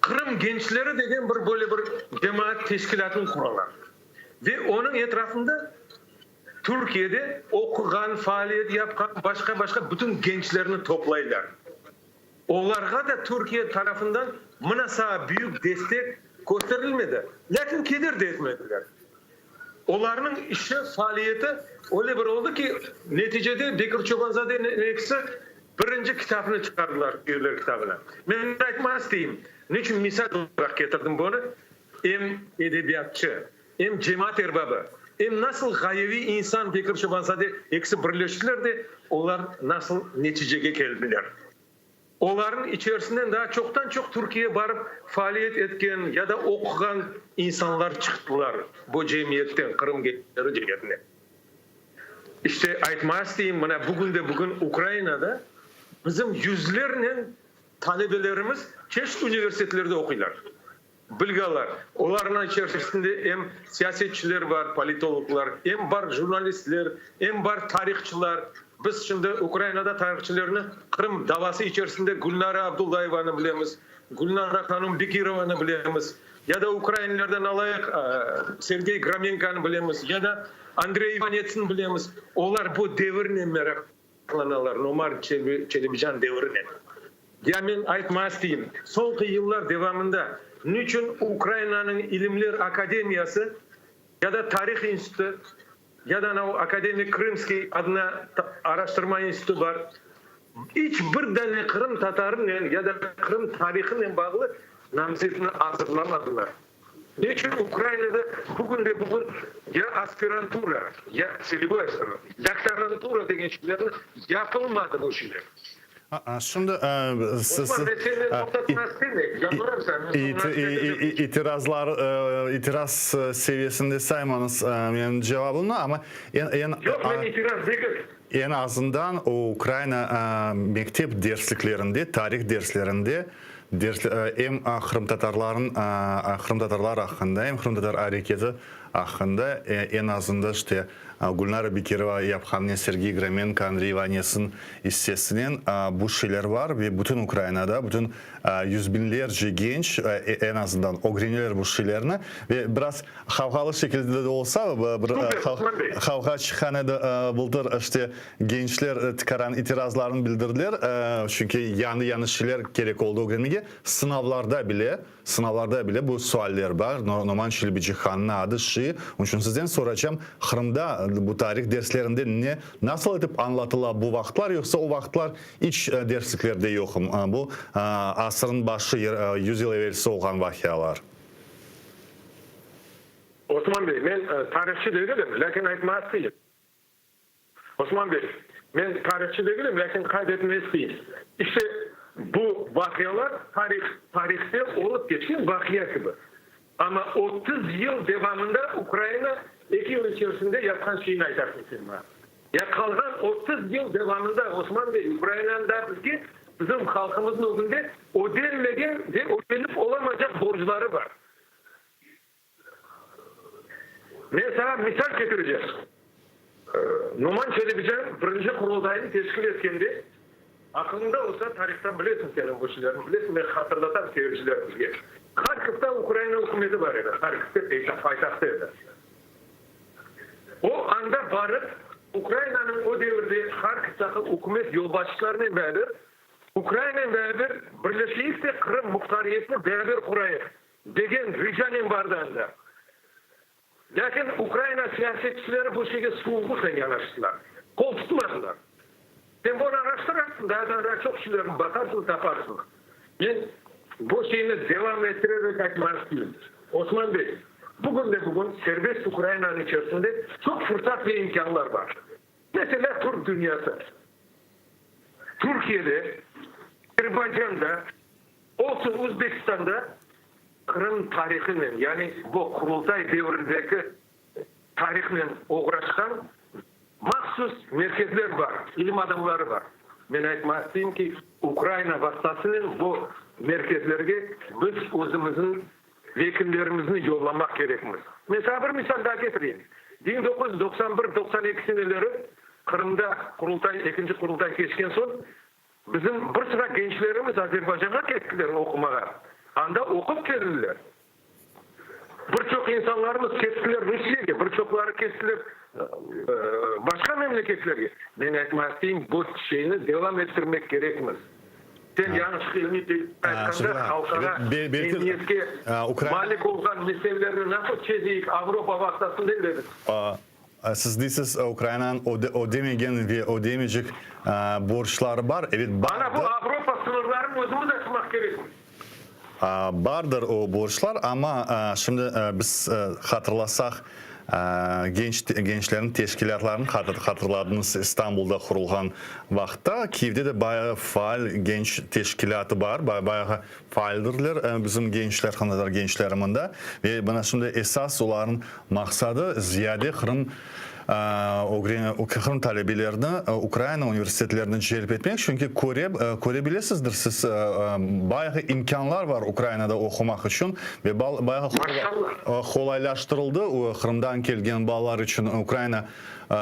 Qırım gençleri degen bir böyle bir cemaat teşkilâtını quralar ve onıñ etrafında Türkiyede oquğan, faaliyet yapqan başqa-başqa bütün gençlerni toplaylar. Olarğa da Türkiye tarafından mınasa büyük destek kösterilmedi, lâkin keder de etmediler. Olarnıñ işi, faaliyeti öyle bir oldı ki, neticede Bekir Çobanzadeniñ ekisi birinci kitabını çıqardılar, şiirler kitabını. Men aytmağa isteyim, niçün misal olaraq ketirdim bunı, em edebiyatçı, em cemaat erbabı, em nasıl ğayeviy insan Bekir Çobanzade ekisi birleştiler de, olar nasıl neticege keldiler. Olarnıñ içerisinden daa çoqtan-çoq Türkiye barıp faaliyet etken ya da oquğan insanlar çıqtılar bu cemiyetten, Qırım gençleri cemiyetine. İşte, aytmağa isteyim, mına bugünde-bugün Ukrainada bizim yüzlernen talebelerimiz çeşit universitetlerde oquylar. Bilgalar, olarnıñ içerisinde em siyasetçiler bar, politologlar, em bar jurnalistler, em bar tarihçılar. Biz şimdi Ukrainada tarihçilerni Qırım davası içerisinde Gülnara Abdullayevanı bilemiz, Gülnara hanım Bekirovanı bilemiz, ya da ukrainlerden alayıq, Sergey Gromenkonı bilemiz, ya da Andrey İvanetsni bilemiz. Olar bu devirnen meraqlanalar, Noman Çelebicihan devirinen. Ya men aytmağa isteyim, soñki yıllar devamında niçün Ukrainanıñ İlimler akademiyası ya da Tarih institutı, ya da anavı akademik Krımskiy adına araştırma institutı bar. İç bir dane qırımtatarınen ya da Qırım tarihınen bağlı namzetni azırlamadılar. Ne içün Ukrainada bugünde-bugün ya aspirantura, ya doktorantura degen şeylerni yapılmadı bu şeyler? Şimdi siz Osman, men seni toqtatmaq istemeyim, yalvaram saña, men soñuna ketecem. İtirazlar, itiraz seviyesinde saymañız menim cevabımnı, amma eñ Yoq, men itiraz degil. Eñ azından Ukraina mektep dersliklerinde, tarih derslerinde ders em qırımtatarların qırımtatarlar aqqında, em qırımtatar areketi aqqında eñ azında işte Gülnara Bekirova yapqanınen, Sergey Gromenko, Andrey İvanetsniñ issesinen bu şeyler bar ve bütün Ukrainada bütün yüz biñlerce genç eñ azından ögreneler bu şeylerni ve biraz Qavğalı şekilde de olsa, bir qavğa çıqqan edi bıltır, işte, gençler tikaran itirazlarını bildirdiler, çünki yañı-yañı şeyler kerek oldı ögrenmege. Sınavlarda bile, sınavlarda bile bu sualler bar, Noman Çelebicihannıñ adı şi. Onıñ içün sizden soracam, Qırımda bu tarih derslerinde ne, nasıl etip añlatıla bu vaqıtlar, yoqsa o vaqıtlar iç dersliklerde yoqmı, bu asırnıñ başı, yüz yıl evelsi olğan vaqialar? Osman bey, men tarihçı degilim, lâkin aytmağa isteyim. Osman bey, men tarihçı degilim, lâkin qayd etmege isteyim. İşte, bu vaqialar tarih, tarihte olıp keçken vaqia kibi. Amma 30 yıl devamında Ukraina eki yıl içerisinde yapqan şeyni aytasıñ sen maña. Ya qalğan 30 yıl devamında, Osman bey, Ukrainanıñ da bizge, bizim halqımıznıñ ögünde ödenmegen ve ödenip olamacaq borcları bar. Men saña misal ketirecem. Noman Çelebicihan birinci Qurultaynı teşkil etkende, aqılıñda olsa, tarihtan bilesiñ sen bu şeylerni, bilesiñ, men hatırlatam seyircilerimizge, Harkovda Ukraina ükümeti bar edi, Harkovda paytahtı edi. O, anda barıp, Ukrainanıñ o devirde Harkovdaki ükümet yolbaşçılarınen beraber, Ukrainanen beraber birleşeyik de Qırım muhtariyetini beraber qurayıq, degen ricanen bardı anda. Lâkin Ukraina siyasetçileri bu şeyge suvuqlıqnen yanaştılar, qol tutmadılar. Sen bunı araştırarsıñ, daa daa çoq şeylerni baqarsıñ, taparsıñ. Men bu şeyni devam ettirerek aytmağa isteyim. Osman bey, bugün de bugün serbest Ukrainanıñ içerisinde çoq fırsat ve imkânlar bar. Meselâ, türk dünyası. Türkiyede, Azerbaycanda, olsun Özbekistanda Qırım tarihınen, yani bu Qurultay devrindeki tarihnen oğraşqan mahsus merkezler bar, ilim adamları bar. Men aytmaq isteyim ki, Ukraina vastasınen bu merkezlerge biz özümizniñ vekillerimizni yollamaq kerekmiz. Men saña bir misal daa ketireyim. 1991, 92 seneleri Qırımda Qurultay, ekinci Qurultay keçken soñ, Bizim bir sıra gençlerimiz Azerbaycanğa kettiler oqumağa. Anda oqup keldiler. Bir çoq insanlarımız kettiler Rusiyege, bir çoqları kettiler başqa memleketlerge. Men aytmaq isteyim, bu şeyni devam ettirmek kerekmiz. Sen yañlış ilmiy aytqanda, halqara emiyetke malik olğan meselelerni nasıl çezeyik Avropa vastasınen dedim. Siz deysiz, Ukrainanıñ ödemegen ve ödemeycek borcları bar. Evet, bardır. Ana bu Avropa sıñırlarını özümiz açmaq kerekmiz. Bardır o borclar, amma şimdi biz hatırlasaq, genç gençlerniñ teşkilâtlarını hatırladıñız, İstanbulda qurulğan vaqıtta, Kiyevde de bayağı faal genç teşkilâtı bar, bayağı Faaldirler bizim gençler, qırımtatar gençleri mında. Ve mına şimdi esas olarnıñ maqsadı ziyade Qırım Qırım talebelerini Ukraina universitetlerine celp etmek. Çünki köre, köre bilesizdir siz, bayağı imkânlar bar Ukrainada oqumaq içün ve bayağı qolaylaştırıldı Qırımdan kelgen balalar içün Ukraina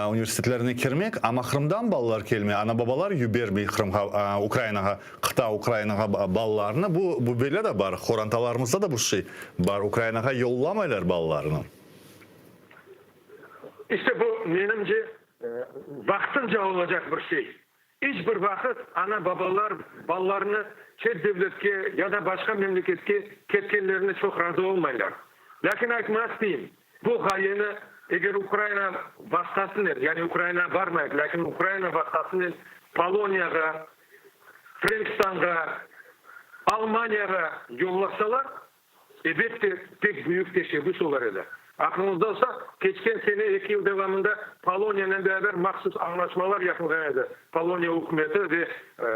universitetlerine kirmek. Amma Qırımdan balalar kelmey, ana-babalar yibermey Qırımğa, Ukrainağa. Qıta Ukrainağa balalarını, bu bu böyle de bar, qorantalarımızda da bu şey bar, Ukrainağa yollamaylar balalarını. İşte bu, menimce, vaqtınca olacaq bir şey. İç bir vaqıt ana-babalar balalarını çet devletke ya da başqa memleketke ketkenlerine çoq razı olmaylar. Lâkin aytmaq isteyim, bu ğayeni eger Ukraina vastasınen, yani Ukrainağa barmayıp, lâkin Ukraina vastasınen Poloniyağa, Frenkistanğa, Almaniyağa yollasalar, Ebette, pek büyük teşebbüs olar edi. Aqlıñızda olsa, keçken sene eki yıl devamında Poloniyanen beraber mahsus añlaşmalar yapılğan edi, Poloniya ükümeti ve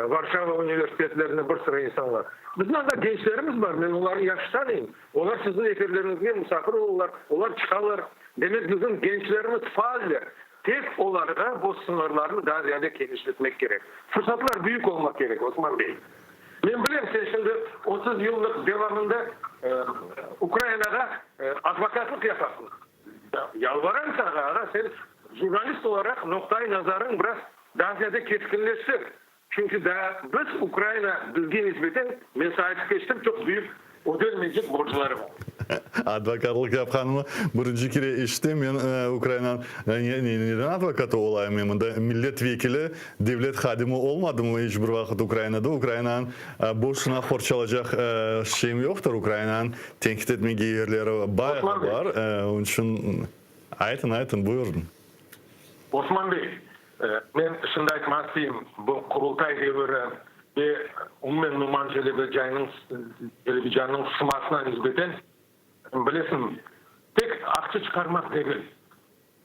Varşava universitetlerinde bir sıra insanlar. Bizim anda gençlerimiz bar, men olarnı yahşı tanıyım. Olar siziñ efirleriñizge musafir olurlar, olar çıqalar. Demek, bizim gençlerimiz faaller. Tek olarğa bu sıñırlarnı daa ziyade kenişletmek kerek. Fırsatlar büyük olmaq kerek, Osman bey. Men bilem, sen şimdi 30 yıllıq devamında Ukrainağa advokatlıq yapasıñ. Yalvaram saña, ağa, sen jurnalist olaraq noqtai-nazarıñ biraz daa ziyade keskinleştir. Çünki daa biz, Ukraina bizge nisbeten, men saña aytıp keçtim, çoq büyük ödenmeycek borcları bar. Advokatlıq yapqanımı birinci kere eşitem. Men Ukrainanıñ neden advokatı olayım? Men mında millet vekili, devlet hadimi olmadım iç bir vaqıt Ukrainada. Ukrainanıñ boşuna qorçalacaq şeyim yoqtır. Ukrainanıñ tenqit etmege yerleri bayağı bar. Onıñ içün aytıñ, aytıñ, buyurıñ. Osman bey, Men şimdi aytmaq isteyim, bu Qurultay deviri ve umumen Numan Çelebicannıñ sımasına nisbeten, bilesiñ, tek aqça çıqarmaq degil,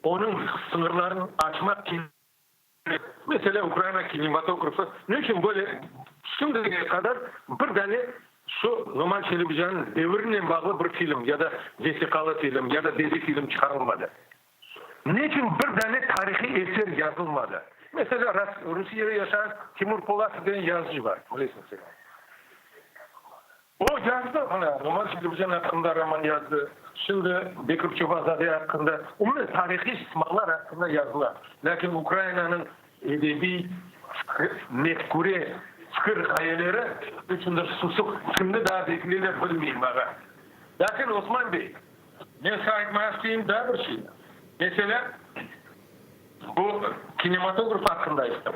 onıñ sıñırlarını açmaq kerek. Meselâ, Ukraina kinematografı ne içün böyle şimdige qadar bir dane şu Numan Çelebicannıñ devirinen bağlı bir film ya da vesiqalı film ya da bediy film çıqarılmadı? Ne içün bir dane tarihiy eser yazılmadı? Meselâ, Rusiyede yaşağan Timur Polatov degen yazıcı bar, bilesiñ sen. O yazdı, mına, Noman Çelebicihan aqqında roman yazdı, şimdi Bekir Çoban-zade aqqında, umumen tarihiy sımalar aqqında yazıla. Lâkin Ukrainanıñ edebiy mefküre, fikir, ğayeleri içündir susuq. Kimni daa bekleyler, bilmeyim, ağa. Lâkin, Osman bey, Men saña aytmağa isteyim daa bir şey. Meselâ, bu kinematograf aqqında ayttım.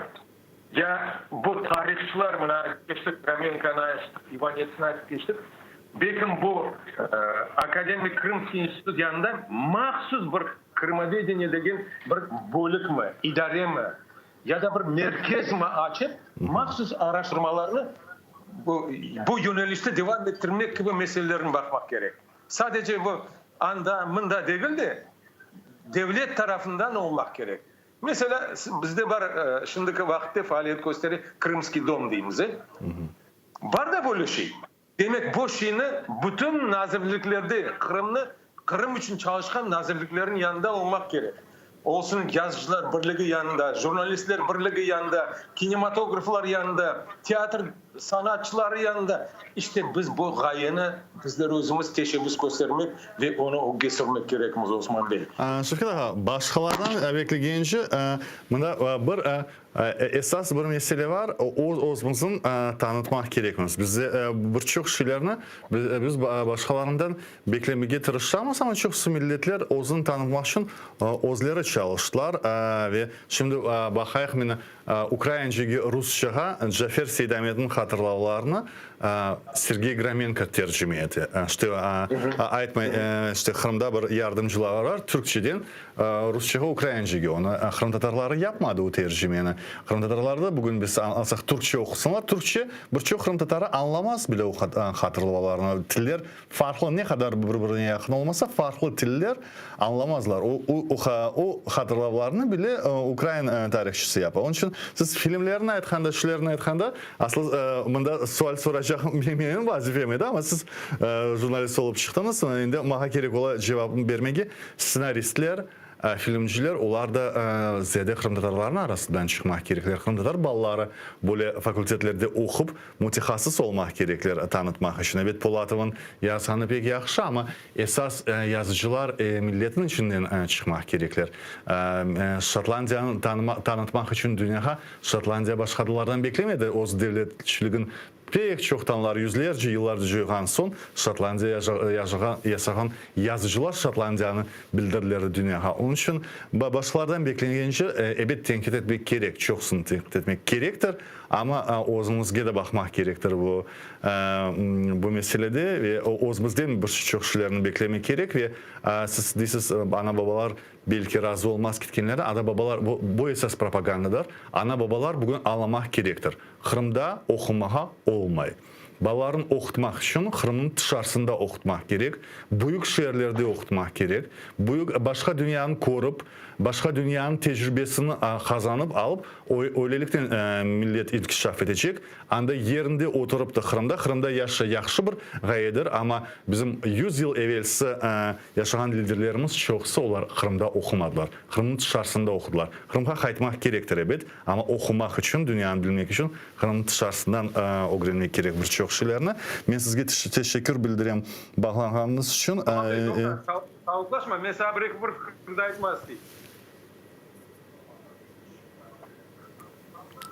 Ya bu tarihçılar, mına, keçtik Gromenkonı ayttıq, İvanetsni aytıp keçtik. Belkim bu Akademik Krımskiy institut yanında mahsus bir Krımovedeniye degen bir bölükmi, idaremi, ya da bir merkezmi açıp, mahsus araştırmalarnı bu bu yönelişte devam ettirmek kibi meselelerni baqmaq kerek. Sadece bu anda, mında degil de, devlet tarafından olmaq kerek. Meselâ, bizde bar, şimdiki vaqıtte faaliyet köstere Krımskiy dom deymiz, e? Bar da böyle şey. Demek, bu şeyni bütün nazirliklerde, Qırımnı, Qırım içün çalışqan nazirliklerniñ yanında olmaq kerek. Olsun Yazıcılar birligi yanında, Jurnalistler birligi yanında, kinematograflar yanında, teatr sanatçıları yanında. İşte, biz bu ğayeni bizler özümiz teşebbüs köstermek ve onı ögge sürmek kerekmiz, Osman bey. Şevket ağa, başqalardan beklegence, mında bir Esas bir mesele bar, öz-özümüzni tanıtmaq kerekmiz. Bizde bir çoq şeylerni biz başqalarından beklemege tırışamız, amma çoqusı milletler özüni tanıtmaq içün özleri çalıştılar. Ve şimdi baqayıq, mına, ukraincege rusçağa Cafer Seydametniñ hatırlavlarını Sergey Gromenko tercime ete. İşte, aytmay, işte, Qırımda bir yardımcıları bar, türkçeden Rusçağa, ukraincege onı qırımtatarları yapmadı o tercimeni. Qırımtatarlarda bugün biz alsaq türkçe oqusınlar, türkçe bir çoq qırımtatarı añlamaz bile o hatırlavalarını. Tiller farqlı, ne qadar bir-birine yaqın olmasa, farqlı tiller añlamazlar. O, o hatırlavlarnı bile ukrain tarihçısı yapa. Onıñ içün siz filmlerni aytqanda, şilerni aytqanda, aslı mında sual soracaq menim vazifem edi, amma siz jurnalist olıp çıqtıñız, endi maña kerek ola cevapnı bermege. Stsenaristler, filmciler, olar da ziyade qırımtatarlarnıñ arasından çıqmaq kerekler. Qırımtatar balaları böyle fakultetlerde oqup, mütehassıs olmaq kerekler tanıtmaq içün. Ebet, Polatovnıñ yazğanı pek yahşı, amma esas yazıcılar milletniñ içinden çıqmaq kerekler. Şotlandiyanı tanıtmaq içün dünyağa Şotlandiya başqalardan beklemedi, öz devletçiligin Pek çoqtanlar, yüzlerce yıllar coyğan soñ, Şotlandiya yaşağan yazıcılar Şotlandiyanı bildirdiler dünyağa. Onıñ içün, başqalardan beklengence, ebet, tenqit etmek kerek, çoqusını tenqit etmek kerektir, amma özüñizge de baqmaq kerektir bu bu meselede ve özümizden bir çoq şeylerni beklemek kerek ve siz deysiz, ana-babalar. belki razı olmaz ketkenleri, ana-babalar, bu, bu esas propagandadır, ana-babalar bugün añlamaq kerektir, Qırımda oqumağa olmay. Balalarnı oqutmaq içün Qırımnıñ tışarısında oqutmaq kerek, büyük şeerlerde oqutmaq kerek, büyük, başqa dünyanı körip, başqa dünyanıñ tecrübesini qazanıp alıp, öyleliknen millet inkişaf etecek. Anda yerinde oturıp da Qırımda, Qırımda yaşa yahşı bir ğayedir, amma bizim 100 yıl evelsi yaşağan liderlerimiz çoqusı olar Qırımda oqumadılar, Qırımnıñ tışarısında oqudılar. Qırımğa qaytmaq kerektir, ebet, amma oqumaq içün, dünyanı bilmek içün Qırımnıñ tışarısından ögrenmek kerek bir çoq şeylerni. Men sizge teşekkür bildirem bağlanğanıñız içün. Sağlıqlaşma, men saña bir-eki bir fikir de aytmaq isteyim.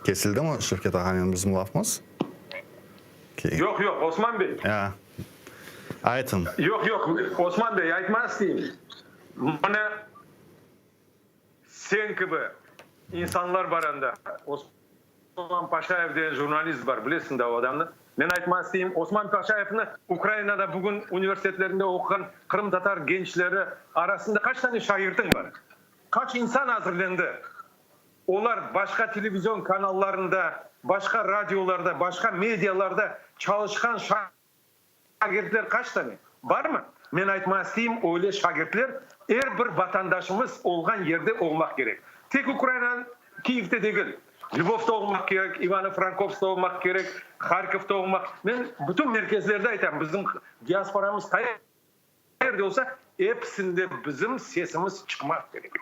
Kesildimi Şevket ağanen bizim lafımız? Yoq, yoq, Osman bey. Ya, aytıñ. Yoq, yoq, Osman bey, aytmaq isteyim. Mına sen kibi insanlar bar anda. Osman Paşayev degen jurnalist bar, bilesiñ da o adamnı. Men aytmaq isteyim, Osman Paşayevni Ukrainada bugün universitetlerinde oquğan qırımtatar gençleri arasında qaç tane şagirtiñ bar? Qaç insan azırlendi? Olar başqa televizion kanallarında, başqa radiolarda, başqa medialarda çalışqan şagirtler qaç tane? Barmı? Men aytmaq isteyim, öyle şagirtler er bir vatandaşımız olğan yerde olmaq kerek. Tek Ukrainanıñ Kiyevde degil, Lvovda olmaq kerek, İvano-Frankovskta olmaq kerek, Harkovda olmaq. Men bütün merkezlerde aytam, bizim diasporamız qayerde olsa, episinde bizim sesimiz çıqmaq kerek.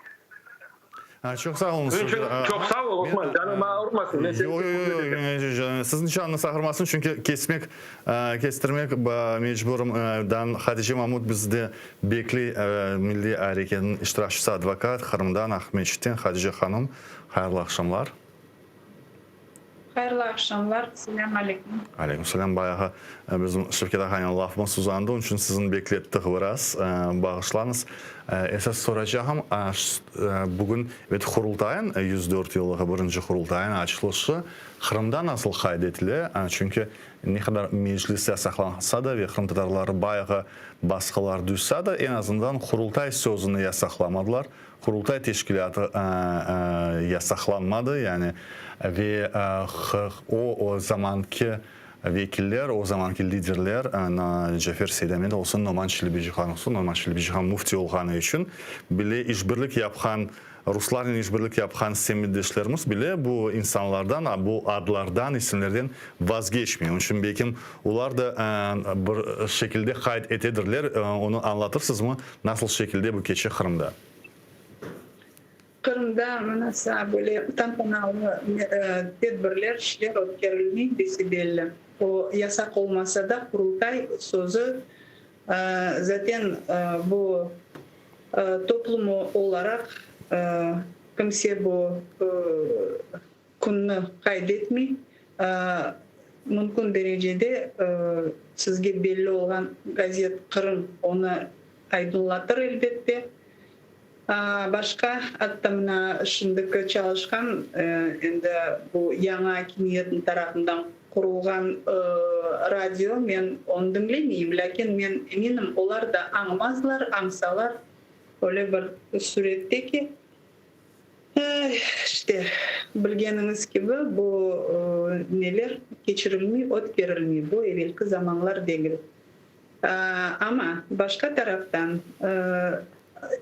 Çoq sağ oluñız. Çoq sağ ol, Osman, canıñ ağırmasın. Men seni Yoq, yoq, yoq, siziñ canıñız ağırmasın, çünki kesmek, kestirmek mecburım. Dan Hatice Mamut bizde bekley, milliy areketniñ iştirakçisi, advokat, Qırımdan, Aqmescitten. Hatice hanım, hayırlı aqşamlar. Hayırlı aqşamlar, selâm aleyküm. Aleyküm selâm. Bayağı bizim Şevket ağaynen lafımız uzandı, onıñ içün sizni beklettik biraz, bağışlañız. Esas soracağım, bugün ebet Qurultayın 104 yıllığı, birinci Qurultayın açılışı Qırımda nasıl qayd etile? Çünki ne qadar Meclis yasaqlansa da ve qırımtatarları bayağı basqılar duysa da, eñ azından Qurultay sözüni yasaqlamadılar. Qurultay teşkilâtı yasaqlanmadı, yani ve o zamanki vekiller, o zamanki liderler, Cafer Seydametov olsun, Noman Çelebicihan olsun, Noman Çelebicihan müfti olğanı içün bile işbirlik yapqan, ruslarnen işbirlik yapqan semetdeşlerimiz bile bu insanlardan, bu adlardan, isimlerden vazgeçmey. Onıñ içün belkim olar da bir şekilde qayd etedirler, onı añlatırsızmı? Nasıl şekilde bu keçe Qırımda? Qırımda mınasa böyle tantanalı tedbirler, işler ötkerilmey, bese-belli. O yasaq olmasa da, Qurultay sözü zaten bu toplum olaraq kimse bu künni qayd etmey. Mümkün derecede sizge belli olğan gazet Qırım onı aydınlatır, elbette. Başqa, atta mına şimdiki çalışqan, endi bu yañı akimiyetniñ tarafından qurulğan radio, men onı diñlemeyim, lâkin men eminim, olar da añmazlar, añsalar, öyle bir sürette ki, İşte, bilgeniñiz kibi, bu neler keçirilmey, ötkerilmey, bu evelki zamanlar degil. Amma, başqa taraftan,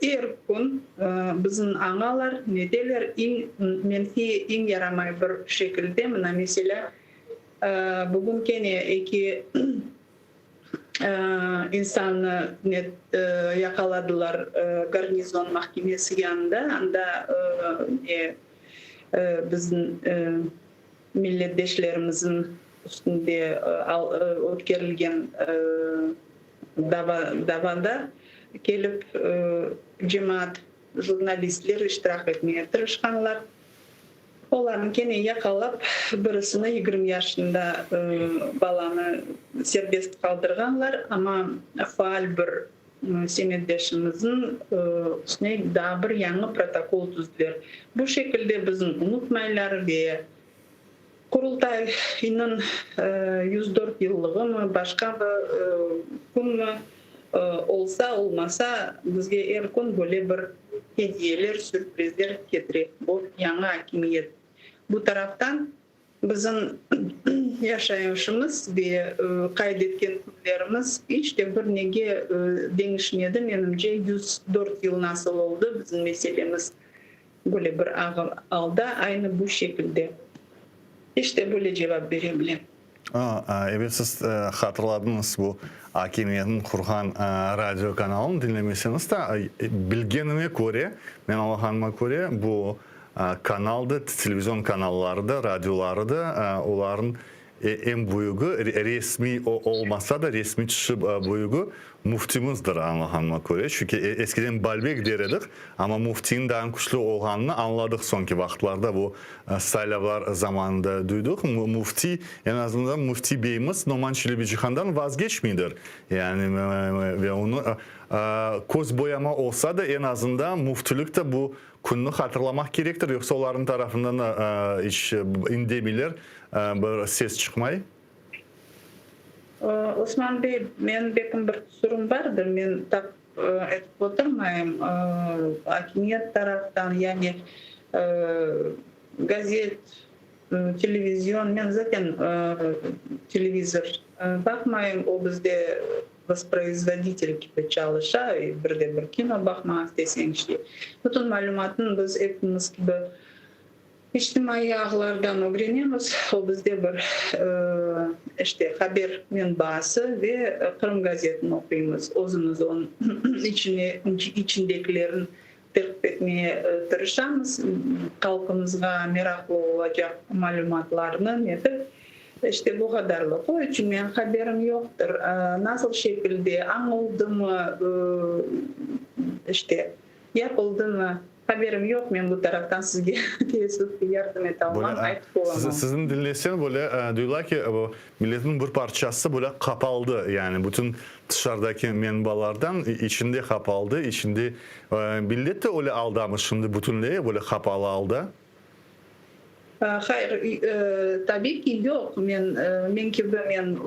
er kün bizni añalar, neteler, eñ menfiy, eñ yaramay bir şekilde, mına, meselâ, bugün kene eki İnsannı yaqaladılar garnizon mahkemesi yanında, anda bizim milletdeşlerimizniñ üstünde ötkerilgen davada kelip cemaat, jurnalistler iştirak etmege tırışqanlar. Olarnı kene yaqalap, birisini, 20 yaşında balanı serbest qaldırğanlar, amma faal bir semetdeşimizniñ üstüne daa bir yañı protokol tüzdiler. Bu şekilde bizni unutmaylar ve Qurultaynıñ 104 yıllığımı, başqa bir künmi. Olsa, olmasa, bizge er kün böyle bir hediyeler, sürprizler ketire bu yañı akimiyet. Bu taraftan bizim yaşayışımız ve qayd etken künlerimiz iç de bir nege deñişmedi, menimce, 104 yıl nasıl oldı bizim meselemiz böyle bir ağır alda, aynı bu şekilde. İşte, böyle cevap bere bilem. Ebet, siz hatırladıñız, bu akimiyetniñ qurğan radio kanalını diñlemeseñiz de, bilgenime köre, men añlağanıma köre, bu kanal da, televizion kanalları da, radioları da, olarnıñ eñ büyügi, resmiy olmasa da, resmiy tüşü büyügi müftimizdir, añlağanıma köre. Çünki eskiden Balbek der edik, amma müftiniñ daa küçlü olğanını añladıq soñki vaqıtlarda, bu Saylavlar zamanında duydıq, müfti, eñ azından müfti beyimiz Noman Çelebicihandan vazgeçmeydir. Yani ve onı köz boyama olsa da, eñ azından müftilik de bu künni hatırlamaq kerektir, yoqsa olarnıñ tarafından da iç indemeyler, bir ses çıqmay. Osman bey, menim bekim bir qusurım bardır, men tap etip oturmayım, akimiyet taraftan, yani gazet, televizion, men zaten televizor baqmayım, o bizde vosproizvoditel kibi çalışa, bir de bir kino baqmağa isteseñ, işte, bütün malümatnı biz epimiz kibi İçtimaiy ağlardan ögrenemiz, o bizde bir, işte, haber menbaası ve Qırım gazetini oquymız, özümiz onıñ içine, içindekilerini tertip etmeye tırışamız, halqımızğa meraqlı olacaq malümatlarnı netip, işte, bu qadarlıq. O içün menim haberim yoqtır, nasıl şekilde, añıldımı, işte, Yapıldımı? Haberim yoq, men bu taraftan sizge teessüf ki, yardım ete almam, aytıp olamam. Sizni diñlesem, böyle duyula ki, bu milletniñ bir parçası böyle qapaldı, yani bütün tışarıdaki menbalardan içinde qapaldı, içinde millet de öyle aldamı şimdi bütünley, böyle qapalı alda? Hayır, tabiy ki, yoq. Men, men kibi men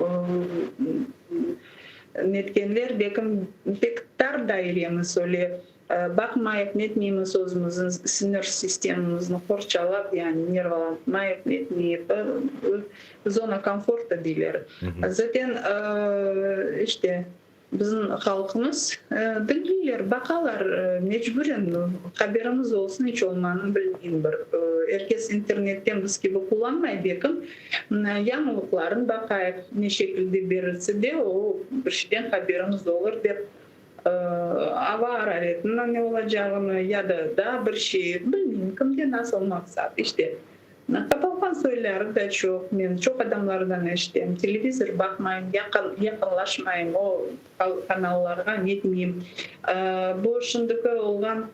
netkenler, bekim pek tar dairemiz, öyle baqmayıp netmeymiz, özümizniñ sinir sistemimizni qorçalap, yani nervalanmayıp netmeyip, zona komforta deyler. Zaten, işte, Bizim halqımız diñleyler, baqalar, mecburen, haberimiz olsun, iç olmanı bilmeyim bir. Er kes internetten biz kibi qullanmay bekim, yañılıqlarını baqayıq, ne şekilde berilse de, o bir şeyden haberimiz olur dep, ava araretiniñ ne olacağını ya da daa bir şey, bilmeyim, kimde nasıl maqsat, işte. Qapalğan soyları da çoq, men çoq adamlardan eşitem, televizor baqmayım, yaqınlaşmayım o kanallarğa, netmeyim. Bu şimdiki olğan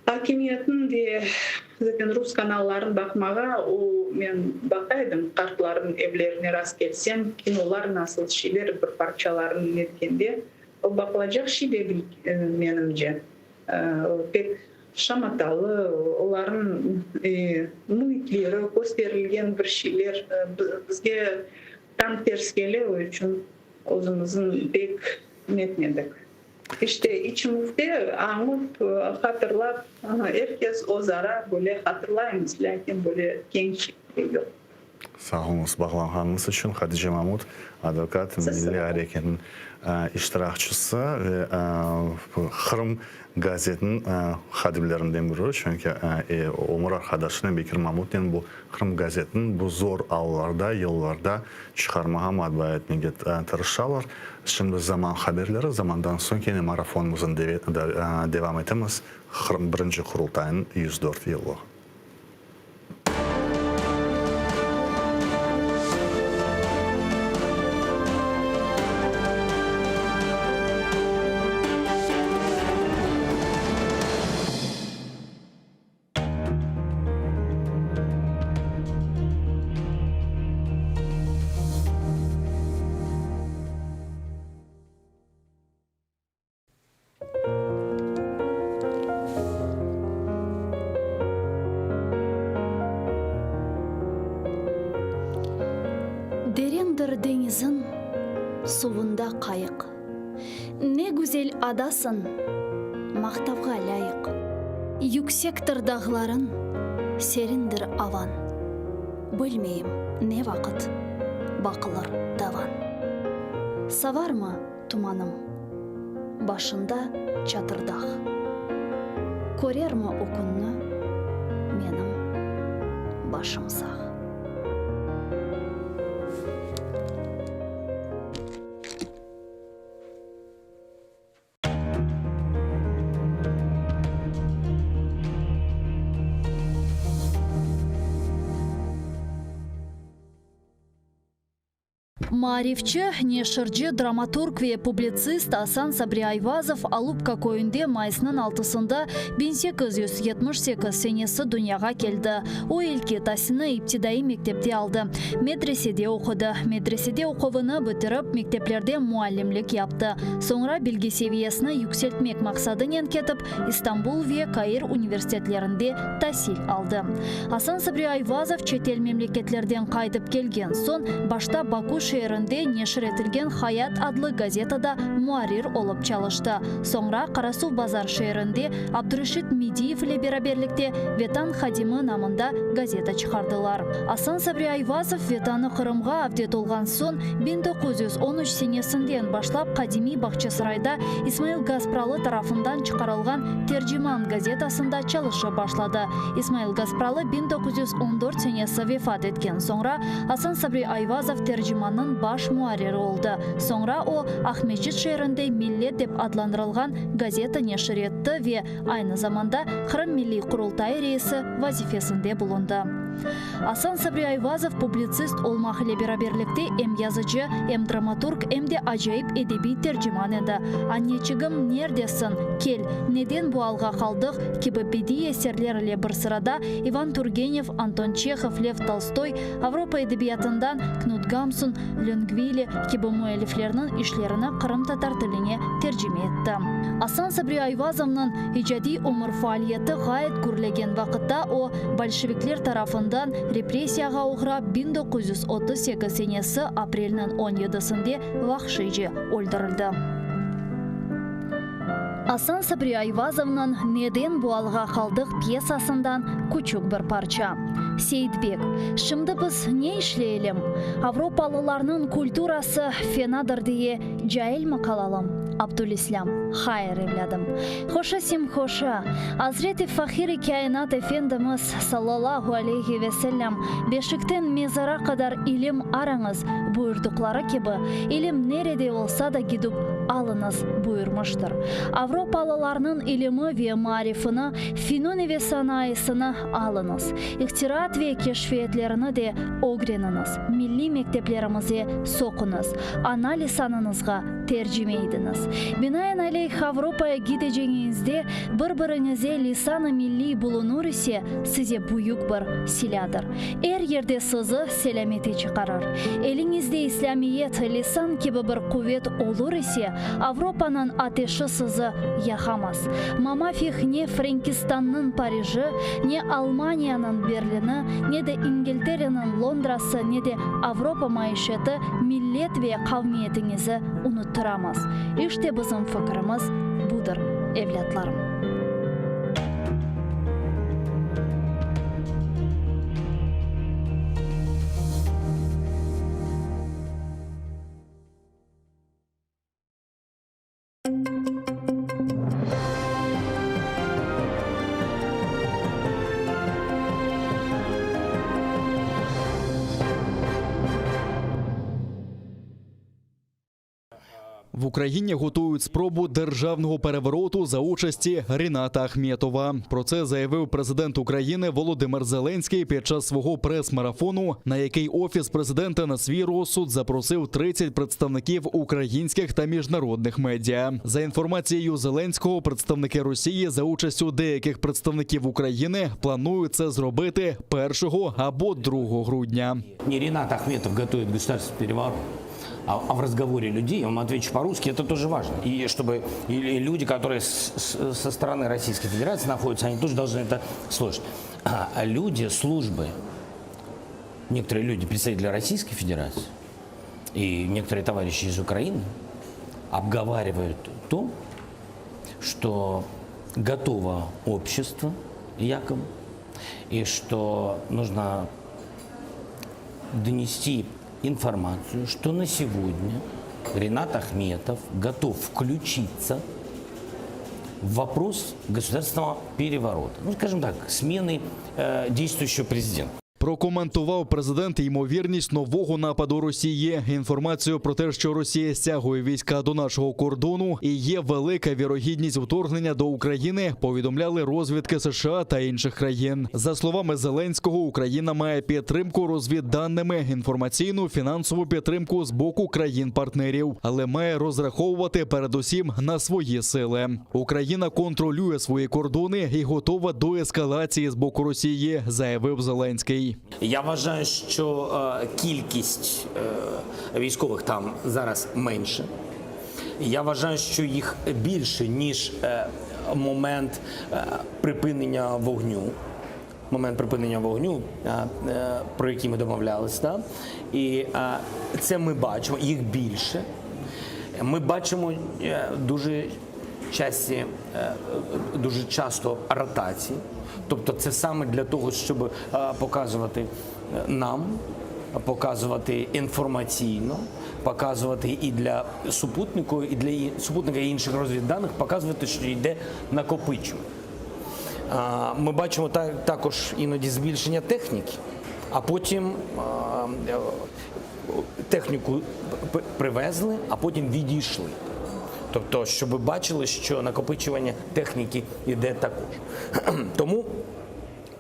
akimiyetniñ ve zaten rus kanalların baqmağa, o men baqa edim, qartlarnıñ evlerine rast kelsem, kinolar nasıl şeyler bir parçalarını netkende, o baqılacaq şey degil menimce, o pek Şamatalı, olarnıñ müitleri, kösterilgen bir şeyler bizge tam ters kele, o içün özümüzni pek netmedik. İşte, içimizde añıp, hatırlap, er kes özara böyle hatırlaymız, lâkin böyle keñ şekilde yoq. Sağ oluñız bağlanğanıñız içün, Hatice Mamut, advokat, Milliy areketniñ iştirakçisi ve Qırım gazetiniñ hadimlerinden biri, çünki ömür arqadaşınen Bekir Mamutnen bu Qırım gazetiniñ bu zor allarda, yıllarda çıqarmağa, matbaa etmege tırışalar. Şimdi zaman haberleri, zamandan soñ kene marafonımıznı devam etemiz, Qırım birinci Qurultayınıñ 104 yıllığı. Derindir deñizin suvunda qayıq. Ne güzel adasıñ, maqtavğa lâyıq. Yüksektir dağlarıñ, serindir avañ. Bilmeyim, ne vaqıt baqılır tavan. Savarmı tumanım, başında Çatırdağ. Körermi o künni menim başım sağ. Maarifçi, neşirci, dramaturg ve publitsist Asan Sabri Ayvazov Alupka köyünde mayısnıñ altısında 1878 senesi dünyağa keldi. O ilki tasilni iptidaiy mektepte aldı, medresede oqudı. Medresede oquvını bitirip, mekteplerde muallimlik yaptı. Soñra bilgi seviyesini yükseltmek maqsadınen ketip, İstanbul ve Kair universitetlerinde tasil aldı. Asan Sabri Ayvazov çetel memleketlerden qaytıp kelgen soñ, başta Baku şeerinde neşir etilgen Hayat adlı gazetada muarrir olıp çalıştı. Soñra Qarasuvbazar şeerinde Abdureşit Mediyev ile beraberlikte Vetan hadimi namında gazeta çıqardılar. Asan Sabri Ayvazov Vetanı Qırımğa avdet olğan soñ, 1913 senesinden başlap qadimiy Bağçasarayda İsmail Gaspralı tarafından çıqarılğan Terciman gazetasında çalışıp başladı. İsmail Gaspralı 1914 senesi vefat etken soñra, Asan Sabri Ayvazov Tercimannıñ baş muarriri oldı. Soñra o, Aqmescit şeerinde Millet dep adlandırılğan gazeta neşir etti ve aynı zamanda Qırım Milliy Qurultayı reisi vazifesinde bulundı. Asan Sabri Ayvazov publitsist olmaq ile beraberlikte em yazıcı, em dramaturg, em de acayip edebiy terciman edi. Anneçigim, nerdesiñ? Kel, Neden bu alğa qaldıq? kibi bediiy eserler ile bir sırada İvan Turgenev, Anton Çehov, Lev Tolstoy, Avropa edebiyatından Knut Gamsun, Löngvili kibi müelliflerniñ işlerini qırımtatar tiline tercime etti. Asan Sabri Ayvazovnıñ icadiy ömür faaliyeti ğayet gürlegen vaqıtta o, bolşevikler tarafından repressiyağa oğrap 1938 senesi aprelniñ on yedisinde vahşiyce öldürildi. Asan Sabri Ayvazovnıñ Neden bu alğa qaldıq pyesasından küçük bir parça. Seyitbek, Şimdi biz ne işleyelim? Avropalılarnıñ kulturası fenadır diye cailmi qalalım? Abdülislâm, Hayır, evlâdım. Hoşa simhoşa, Azret-i Fahir-i Kâinat Efendimiz, sallallahu aleyhi ve sellem, beşikten mezara qadar ilim arañız, buyurdıqları kibi, ilim nerede olsa da gidip alıñız, buyurmıştır. Avropalılarnıñ ilimi ve maarifini, finuni ve sanayısını alıñız. İhtiraat ve keşfiyetlerini de ögreniñiz, milliy mekteplerimize soquñız, ana lisanıñızğa tercime idiñiz. Binaenaleyh, Avropaya gideceñiñizde bir-biriñize lisan-ı milliy bulunur ise, size büyük bir silâdır. Er yerde sizi selâmete çıqarır. Eliñizde İslâmiyet, lisan kibi bir quvet olur ise, Avropanıñ ateşi sizi yaqamaz. Mamafih ne Frenkistannıñ Pariji, ne Almaniyanıñ Berlini, ne de İngiltereniñ Londrası, ne de Avropa maişeti millet ve qavmiyetiñizi unuttıramaz. İşte bizim fikirimiz budır, evlâtlarım. В Україні готують спробу державного перевороту за участі Ріната Ахметова. Про це заявив президент України Володимир Зеленський під час свого прес-марафону, на який офіс президента на свій розсуд запросив 30 представників українських та міжнародних медіа. За інформацією Зеленського, представники Росії за участю деяких представників України планують це зробити 1 або 2 грудня. Не Ринат Ахметов готовит государственный переворот, а, а в разговоре людей, я вам отвечу по-русски, это тоже важно. И чтобы и, и люди, которые с, с, со стороны Российской Федерации находятся, они тоже должны это слышать. А люди службы, некоторые люди, представители Российской Федерации и некоторые товарищи из Украины, Обговаривают то, что готово общество якобы, и что нужно донести информацию, что на сегодня Ренат Ахметов готов включиться в вопрос государственного переворота. Ну, скажем так, смены э, действующего президента. Прокоментував президент ймовірність нового нападу Росії. Інформацію про те, що Росія стягує війська до нашого кордону і є велика вірогідність вторгнення до України, повідомляли розвідки США та інших країн. За словами Зеленського, Україна має підтримку розвідданими, інформаційну, фінансову підтримку з боку країн-партнерів, але має розраховувати передусім на свої сили. Україна контролює свої кордони і готова до ескалації з боку Росії, заявив Зеленський. Я вважаю, що е, кількість е, військових там зараз менше. Я вважаю, що їх більше, ніж е, момент е, припинення вогню. Момент припинення вогню, е, е, про який ми домовлялися, да? і е, це ми бачимо, їх більше. Ми бачимо е, дуже часті, е, дуже часто ротації. Тобто це саме для того, щоб е, показувати е, нам, показувати інформаційно, показувати і для супутнику, і для і- супутника і інших розвідданих, показувати, що йде накопичування. А, Ми бачимо та- також іноді збільшення техніки, а потім а, е, техніку п- привезли, а потім відійшли. Тобто, щоб ви бачили, що накопичування техніки йде також. Тому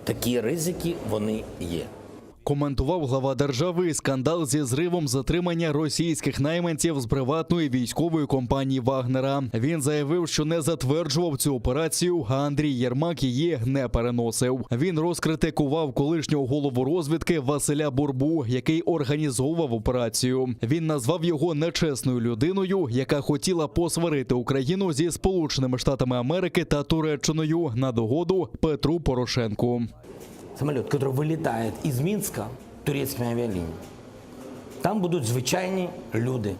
такі ризики вони є. Коментував глава держави і скандал зі зривом затримання російських найманців з приватної військової компанії Вагнера. Він заявив, що не затверджував цю операцію, а Андрій Єрмак її не переносив. Він розкритикував колишнього голову розвідки Василя Бурбу, який організовував операцію. Він назвав його нечесною людиною, яка хотіла посварити Україну зі Сполученими Штатами Америки та Туреччиною на догоду Петру Порошенку. Самоліт, який вилітає із Мінська турецькими авіалініями, там будуть звичайні люди.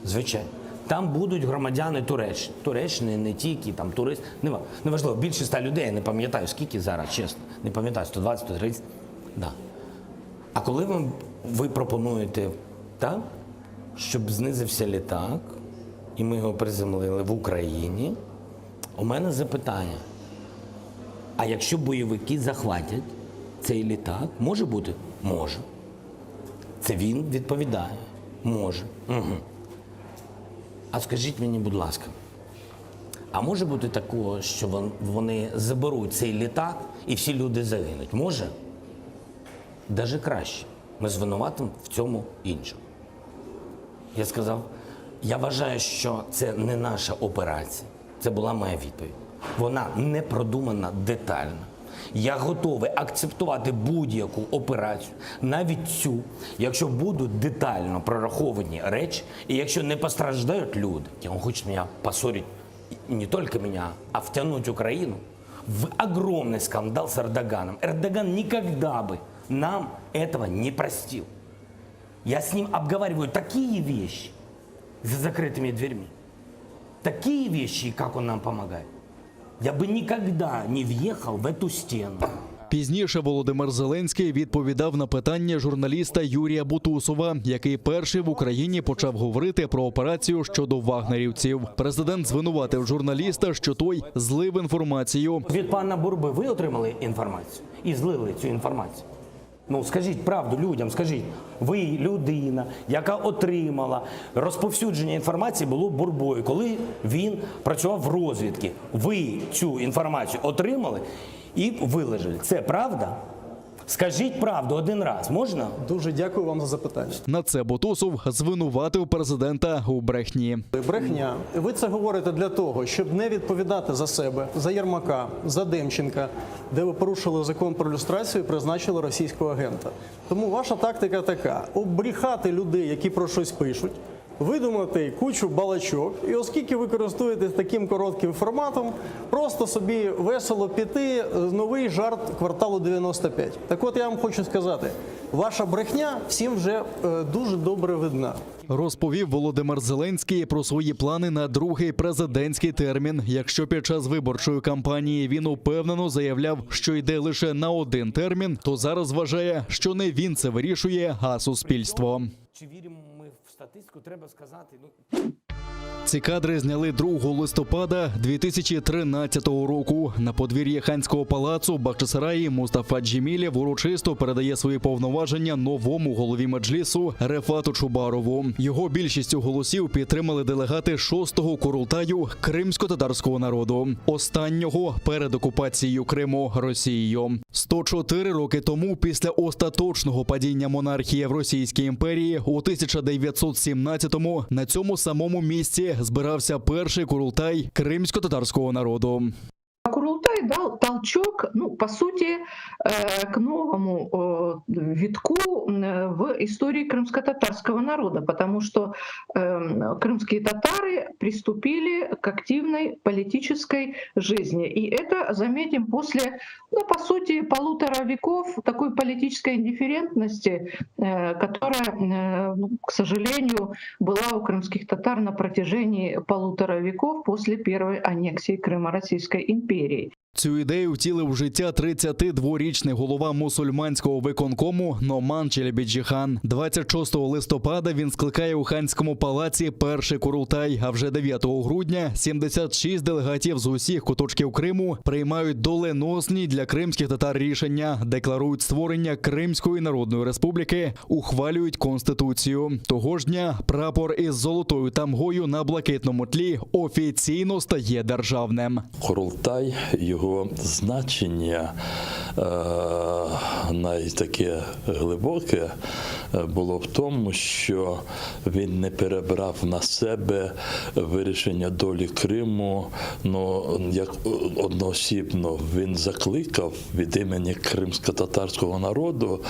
Звичайно. Там будуть громадяни Туреччини. Туреччини не тільки, там турист. Нема- Неважливо, більше 100 людей, я не пам'ятаю, скільки зараз, чесно. Не пам'ятаю, 120, 130. Да. А коли вам, ви пропонуєте так, щоб знизився літак, і ми його приземлили в Україні, у мене запитання. А якщо бойовики захватять цей літак, може бути? Може. Це він відповідає. Може. Угу. А скажіть мені, будь ласка, а може бути такого, що вон- вони заберуть цей літак і всі люди загинуть? Може? Даже краще. Ми звинуватимо в цьому інших. Я сказав, я вважаю, що це не наша операція. Це була моя відповідь. Вона не продумана детально. Я готовий акцептувати будь-яку операцію, навіть цю, якщо будуть детально прораховані речі, і якщо не постраждають люди, он хочет меня поссорить не только меня, а втянуть Украину в огромный скандал с Эрдоганом. Эрдоган никогда бы нам этого не простил. Я с ним обговариваю такие вещи за закрытыми дверьми. Такие вещи, как он нам помогает. Я бы никогда не въехал в эту стену. Пізніше Володимир Зеленський відповідав на питання журналіста Юрія Бутусова, який перший в Україні почав говорити про операцію щодо вагнерівців. Президент звинуватив журналіста, що той злив інформацію. Від пана Бурби ви отримали інформацію і злили цю інформацію. Ну скажіть правду людям, скажіть, ви людина, яка отримала розповсюдження інформації було Бурбою, коли він працював в розвідці. Ви цю інформацію отримали і виложили. Це правда? Скажіть правду один раз, можна? Дуже дякую вам за запитання. На це Бутусов звинуватив президента у брехні. Брехня. Ви це говорите для того, щоб не відповідати за себе, за Єрмака, за Демченка, де ви порушили закон про люстрацію і призначили російського агента. Тому ваша тактика така: обріхати людей, які про щось пишуть. Видумати кучу балачок, і оскільки ви користуєтесь таким коротким форматом, просто собі весело піти е, новий жарт кварталу 95. Так от я вам хочу сказати, ваша брехня всім вже е, дуже добре видна. Розповів Володимир Зеленський про свої плани на другий президентський термін. Якщо під час виборчої кампанії він упевнено заявляв, що йде лише на один термін, то зараз вважає, що не він це вирішує, а суспільство. Чи віримо ми в статистику, треба сказати. Ну Ці кадри зняли 2 листопада 2013 року. На подвір'ї ханського палацу в Бахчисараї Мустафа Джемілєв урочисто передає свої повноваження новому голові меджлісу Рефату Чубарову. Його більшістю голосів підтримали делегати шостого курултаю кримсько-татарського народу, останнього перед окупацією Криму Росією. 104 роки тому, після остаточного падіння монархії в Російській імперії у 1917-му на цьому самому місці збирався перший курултай кримсько-татарського народу. Курултай дал толчок, ну, по сути, э, к новому э, витку э, в истории крымско-татарского народа, потому что эм, крымские татары приступили к активной политической жизни. И это, заметим, после, ну, по сути, полутора веков такой политической индифферентности, э, которая, э, ну, к сожалению, была у крымских татар на протяжении полутора веков после первой аннексии Крыма Российской империей. Цю ідею втілив в життя 32-річний голова мусульманського виконкому Номан Челебіджіхан. 26 листопада він скликає у ханському палаці перший курултай. А вже 9 грудня 76 делегатів з усіх куточків Криму приймають доленосні для кримських татар рішення, декларують створення Кримської Народної Республіки, ухвалюють конституцію. Того ж дня прапор із золотою тамгою на блакитному тлі офіційно стає державним. Курултай, його значення е, найтаке глибоке е, було в тому, що він не перебрав на себе вирішення долі Криму, ну, як одноосібно він закликав від імені кримсько-татарського народу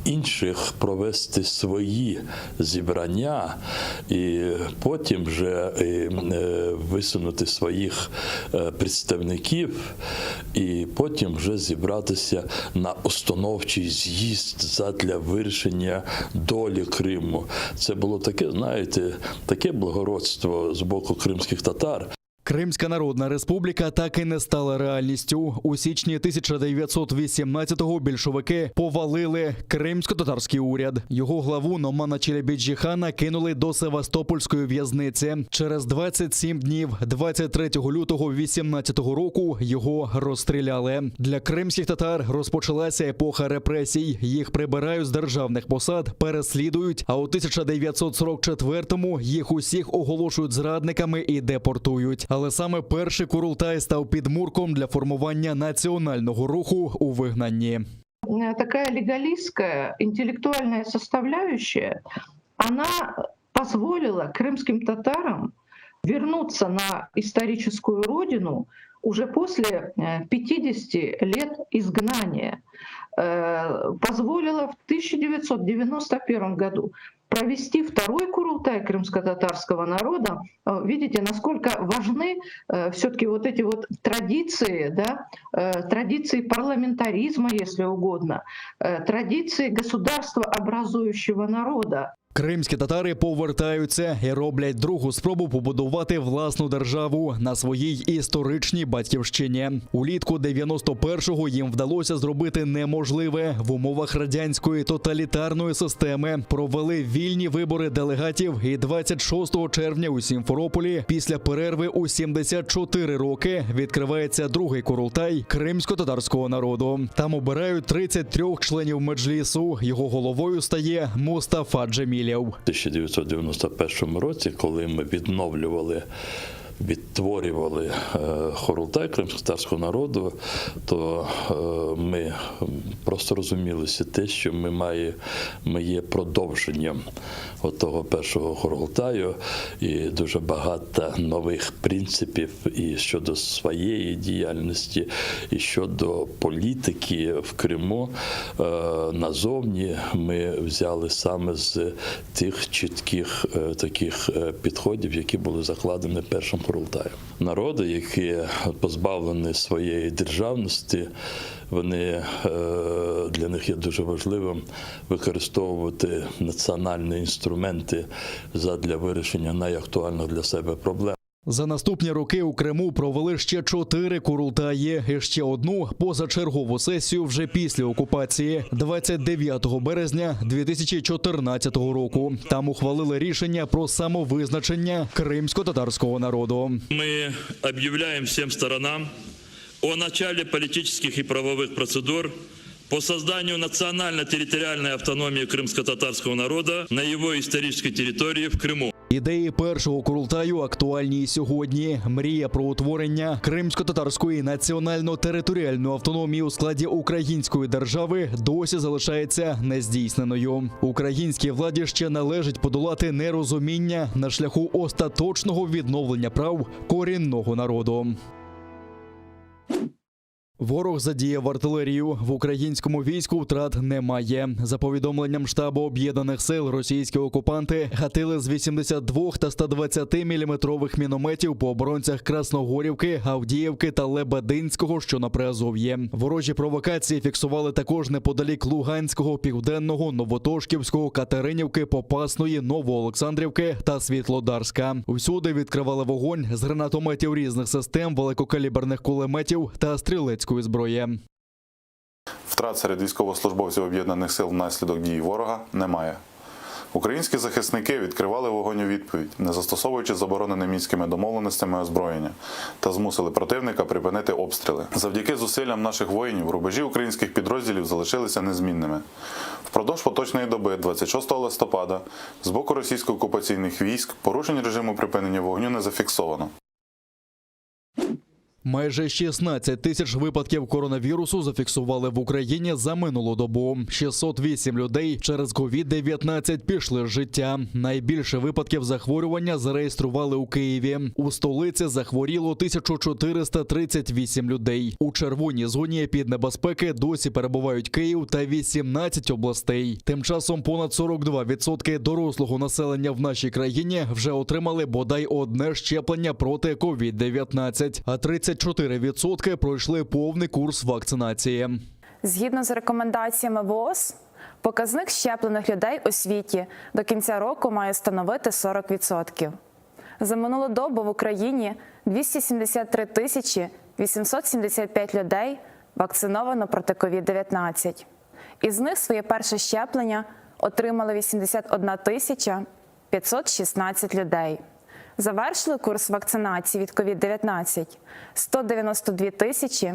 інших провести свої зібрання і потім вже е, е, висунути своїх е, представників, і потім вже зібратися на установчий з'їзд задля вирішення долі Криму. Це було таке, знаєте, таке благородство з боку кримських татар. Кримська Народна Республіка так і не стала реальністю. У січні 1918-го більшовики повалили кримсько-татарський уряд. Його главу Номана Челебіджіхана кинули до Севастопольської в'язниці. Через 27 днів, 23 лютого 18-го року, його розстріляли. Для кримських татар розпочалася епоха репресій. Їх прибирають з державних посад, переслідують. А у 1944-му їх усіх оголошують зрадниками і депортують. Але саме перший курултай став підмурком для формування національного руху у вигнанні. Э, Такая легалистская интеллектуальная составляющая, она позволила крымским татарам вернуться на историческую родину уже после э, 50 лет изгнания. Э, Позволила в 1991 году провести второй курултай крымско-татарского народа. Э, Видите, насколько важны все-таки вот эти вот традиции, да, э, традиции парламентаризма, если угодно, э, традиции государства образующего народа. Кримські татари повертаються і роблять другу спробу побудувати власну державу на своїй історичній батьківщині. Улітку 91-го їм вдалося зробити неможливе в умовах радянської тоталітарної системи. Провели вільні вибори делегатів і 26 червня у Сімферополі після перерви у 74 роки відкривається другий курултай кримсько-татарського народу. Там обирають 33 членів меджлісу. Його головою стає Мустафа Джемілєв. У 1991 році, коли ми відновлювали. Відтворювали Хорултай кримськотатарського народу, то ми просто розумілися те, що ми має, ми є продовженням того першого Хорултаю, і дуже багато нових принципів і щодо своєї діяльності, і щодо політики в Криму назовні ми взяли саме з тих чітких таких підходів, які були закладені першим Курултаєм. Народи, які позбавлені своєї державності, вони для них є дуже важливим використовувати національні інструменти задля вирішення найактуальних для себе проблем. За наступні роки у Криму провели ще 4 курултаї і ще одну позачергову сесію вже після окупації 29 березня 2014 року. Там ухвалили рішення про самовизначення кримськотатарського народу. Ми об'являємо всім сторонам о начале политических и правовых процедур по созданию национально-территориальной автономии крымско-татарского народа на его исторической территории в Крыму. Ідеї першого курултаю актуальні і сьогодні. Мрія про утворення кримсько-татарської національно-територіальної автономії у складі української держави досі залишається нездійсненою. Українській владі ще належить подолати нерозуміння на шляху остаточного відновлення прав корінного народу. Ворог задіяв артилерію. В українському війську втрат немає. За повідомленням штабу об'єднаних сил, російські окупанти гатили з 82 та 120 міліметрових мінометів по оборонцях Красногорівки, Авдіївки та Лебединського, що на Приазов'ї. Ворожі провокації фіксували також неподалік Луганського, Південного, Новотошківського, Катеринівки, Попасної, Новоолександрівки та Світлодарська. Всюди відкривали вогонь з гранатометів різних систем, великокаліберних кулеметів та стрілецької зброї. Втрат серед військовослужбовців об'єднаних сил внаслідок дій ворога немає. Українські захисники відкривали вогонь у відповідь, не застосовуючи заборонене мінськими домовленостями озброєння, та змусили противника припинити обстріли. Завдяки зусиллям наших воїнів рубежі українських підрозділів залишилися незмінними. Впродовж поточної доби, 26 листопада, з боку російсько-окупаційних військ порушень режиму припинення вогню не зафіксовано. Майже 16 тисяч випадків коронавірусу зафіксували в Україні за минулу добу. 608 людей через COVID-19 пішли з життя. Найбільше випадків захворювання зареєстрували у Києві. У столиці захворіло 1438 людей. У червоній зоні епіднебезпеки досі перебувають Київ та 18 областей. Тим часом понад 42% дорослого населення в нашій країні вже отримали бодай одне щеплення проти COVID-19, а 34% пройшли повний курс вакцинації. Згідно з рекомендаціями ВООЗ, показник щеплених людей у світі до кінця року має становити 40%. За минулу добу в Україні 273 тисячі 875 людей вакциновано проти COVID-19. Із них своє перше щеплення отримали 81 тисяча 516 людей. Завершили курс вакцинації від COVID-19 192 тисячі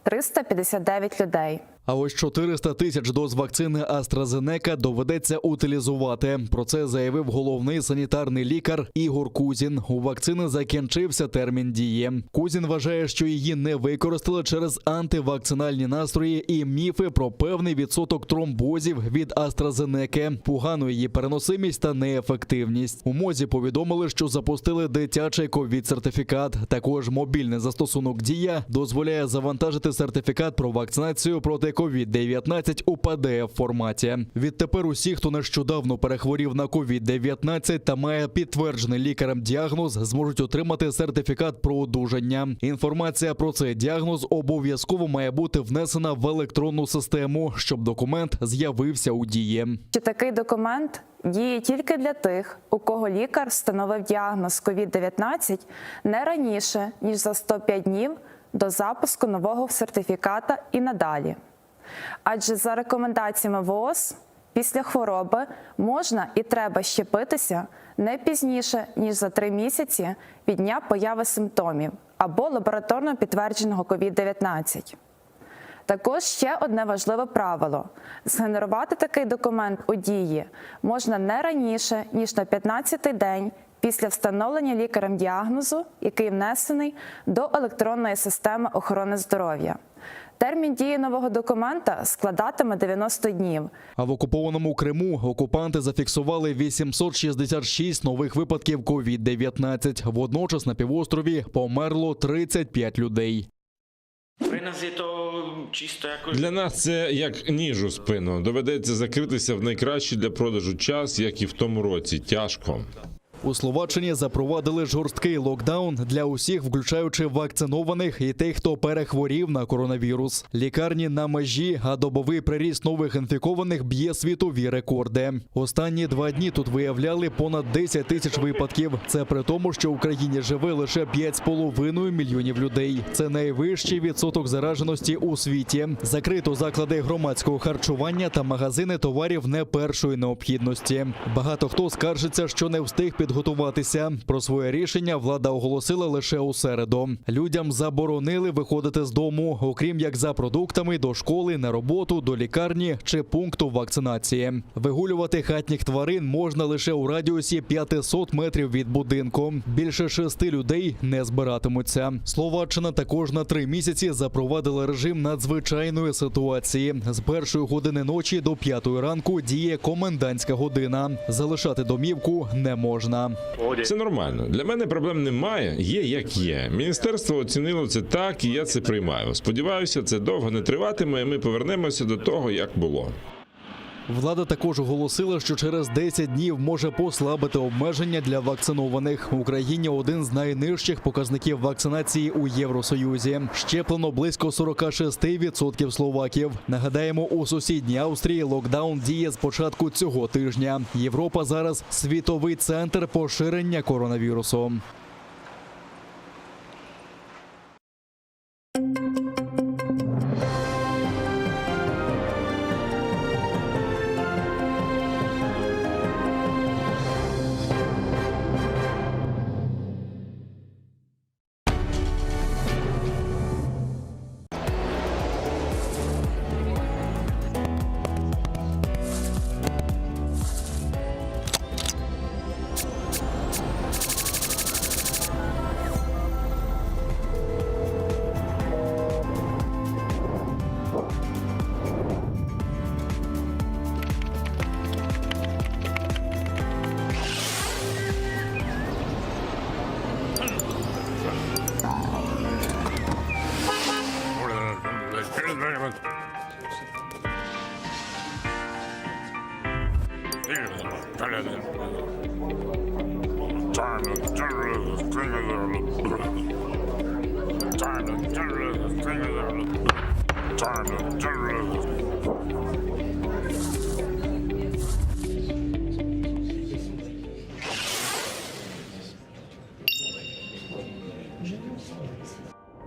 359 людей. А ось 400 тисяч доз вакцини AstraZeneca доведеться утилізувати. Про це заявив головний санітарний лікар Ігор Кузін. У вакцини закінчився термін дії. Кузін вважає, що її не використали через антивакцинальні настрої і міфи про певний відсоток тромбозів від AstraZeneca, погану її переносимість та неефективність. У МОЗі повідомили, що запустили дитячий ковід-сертифікат. Також мобільний застосунок Дія дозволяє завантажити сертифікат про вакцинацію проти COVID-19 у PDF форматі. Відтепер усі, хто нещодавно перехворів на COVID-19 та має підтверджений лікарем діагноз, зможуть отримати сертифікат про одужання. Інформація про цей діагноз обов'язково має бути внесена в електронну систему, щоб документ з'явився у дії. Що такий документ діє тільки для тих, у кого лікар встановив діагноз COVID-19 не раніше, ніж за 105 днів до запуску нового сертифіката і надалі. Адже за рекомендаціями ВООЗ, після хвороби можна і треба щепитися не пізніше, ніж за 3 місяці від дня появи симптомів або лабораторно підтвердженого COVID-19. Також ще одне важливе правило: згенерувати такий документ у дії можна не раніше, ніж на 15-й день. після встановлення лікарем діагнозу, який внесений до електронної системи охорони здоров'я. Термін дії нового документа складатиме 90 днів. А в окупованому Криму окупанти зафіксували 866 нових випадків COVID-19. Водночас на півострові померло 35 людей. Для нас це як ніж у спину. Доведеться закритися в найкращий для продажу час, як і в тому році. Тяжко. У Словаччині запровадили жорсткий локдаун для усіх, включаючи вакцинованих і тих, хто перехворів на коронавірус. Лікарні на межі, а добовий приріст нових інфікованих б'є світові рекорди. Останні два дні тут виявляли понад 10 тисяч випадків. Це при тому, що в Україні живе лише 5,5 мільйонів людей. Це найвищий відсоток зараженості у світі. Закрито заклади громадського харчування та магазини товарів не першої необхідності. Багато хто скаржиться, що не встиг підготуватися. Про своє рішення влада оголосила лише у середу. Людям заборонили виходити з дому, окрім як за продуктами до школи, на роботу, до лікарні чи пункту вакцинації. Вигулювати хатніх тварин можна лише у радіусі 500 метрів від будинку. Більше шести людей не збиратимуться. Словаччина також на три місяці запровадила режим надзвичайної ситуації. З першої години ночі до п'ятої ранку діє комендантська година. Залишати домівку не можна. Це нормально. Для мене проблем немає. Є як є. Міністерство оцінило це так, і я це приймаю. Сподіваюся, це довго не триватиме, і ми повернемося до того, як було. Влада також оголосила, що через 10 днів може послабити обмеження для вакцинованих. В Україні один з найнижчих показників вакцинації у Євросоюзі. Щеплено близько 46% словаків. Нагадаємо, у сусідній Австрії локдаун діє з початку цього тижня. Європа зараз світовий центр поширення коронавірусу.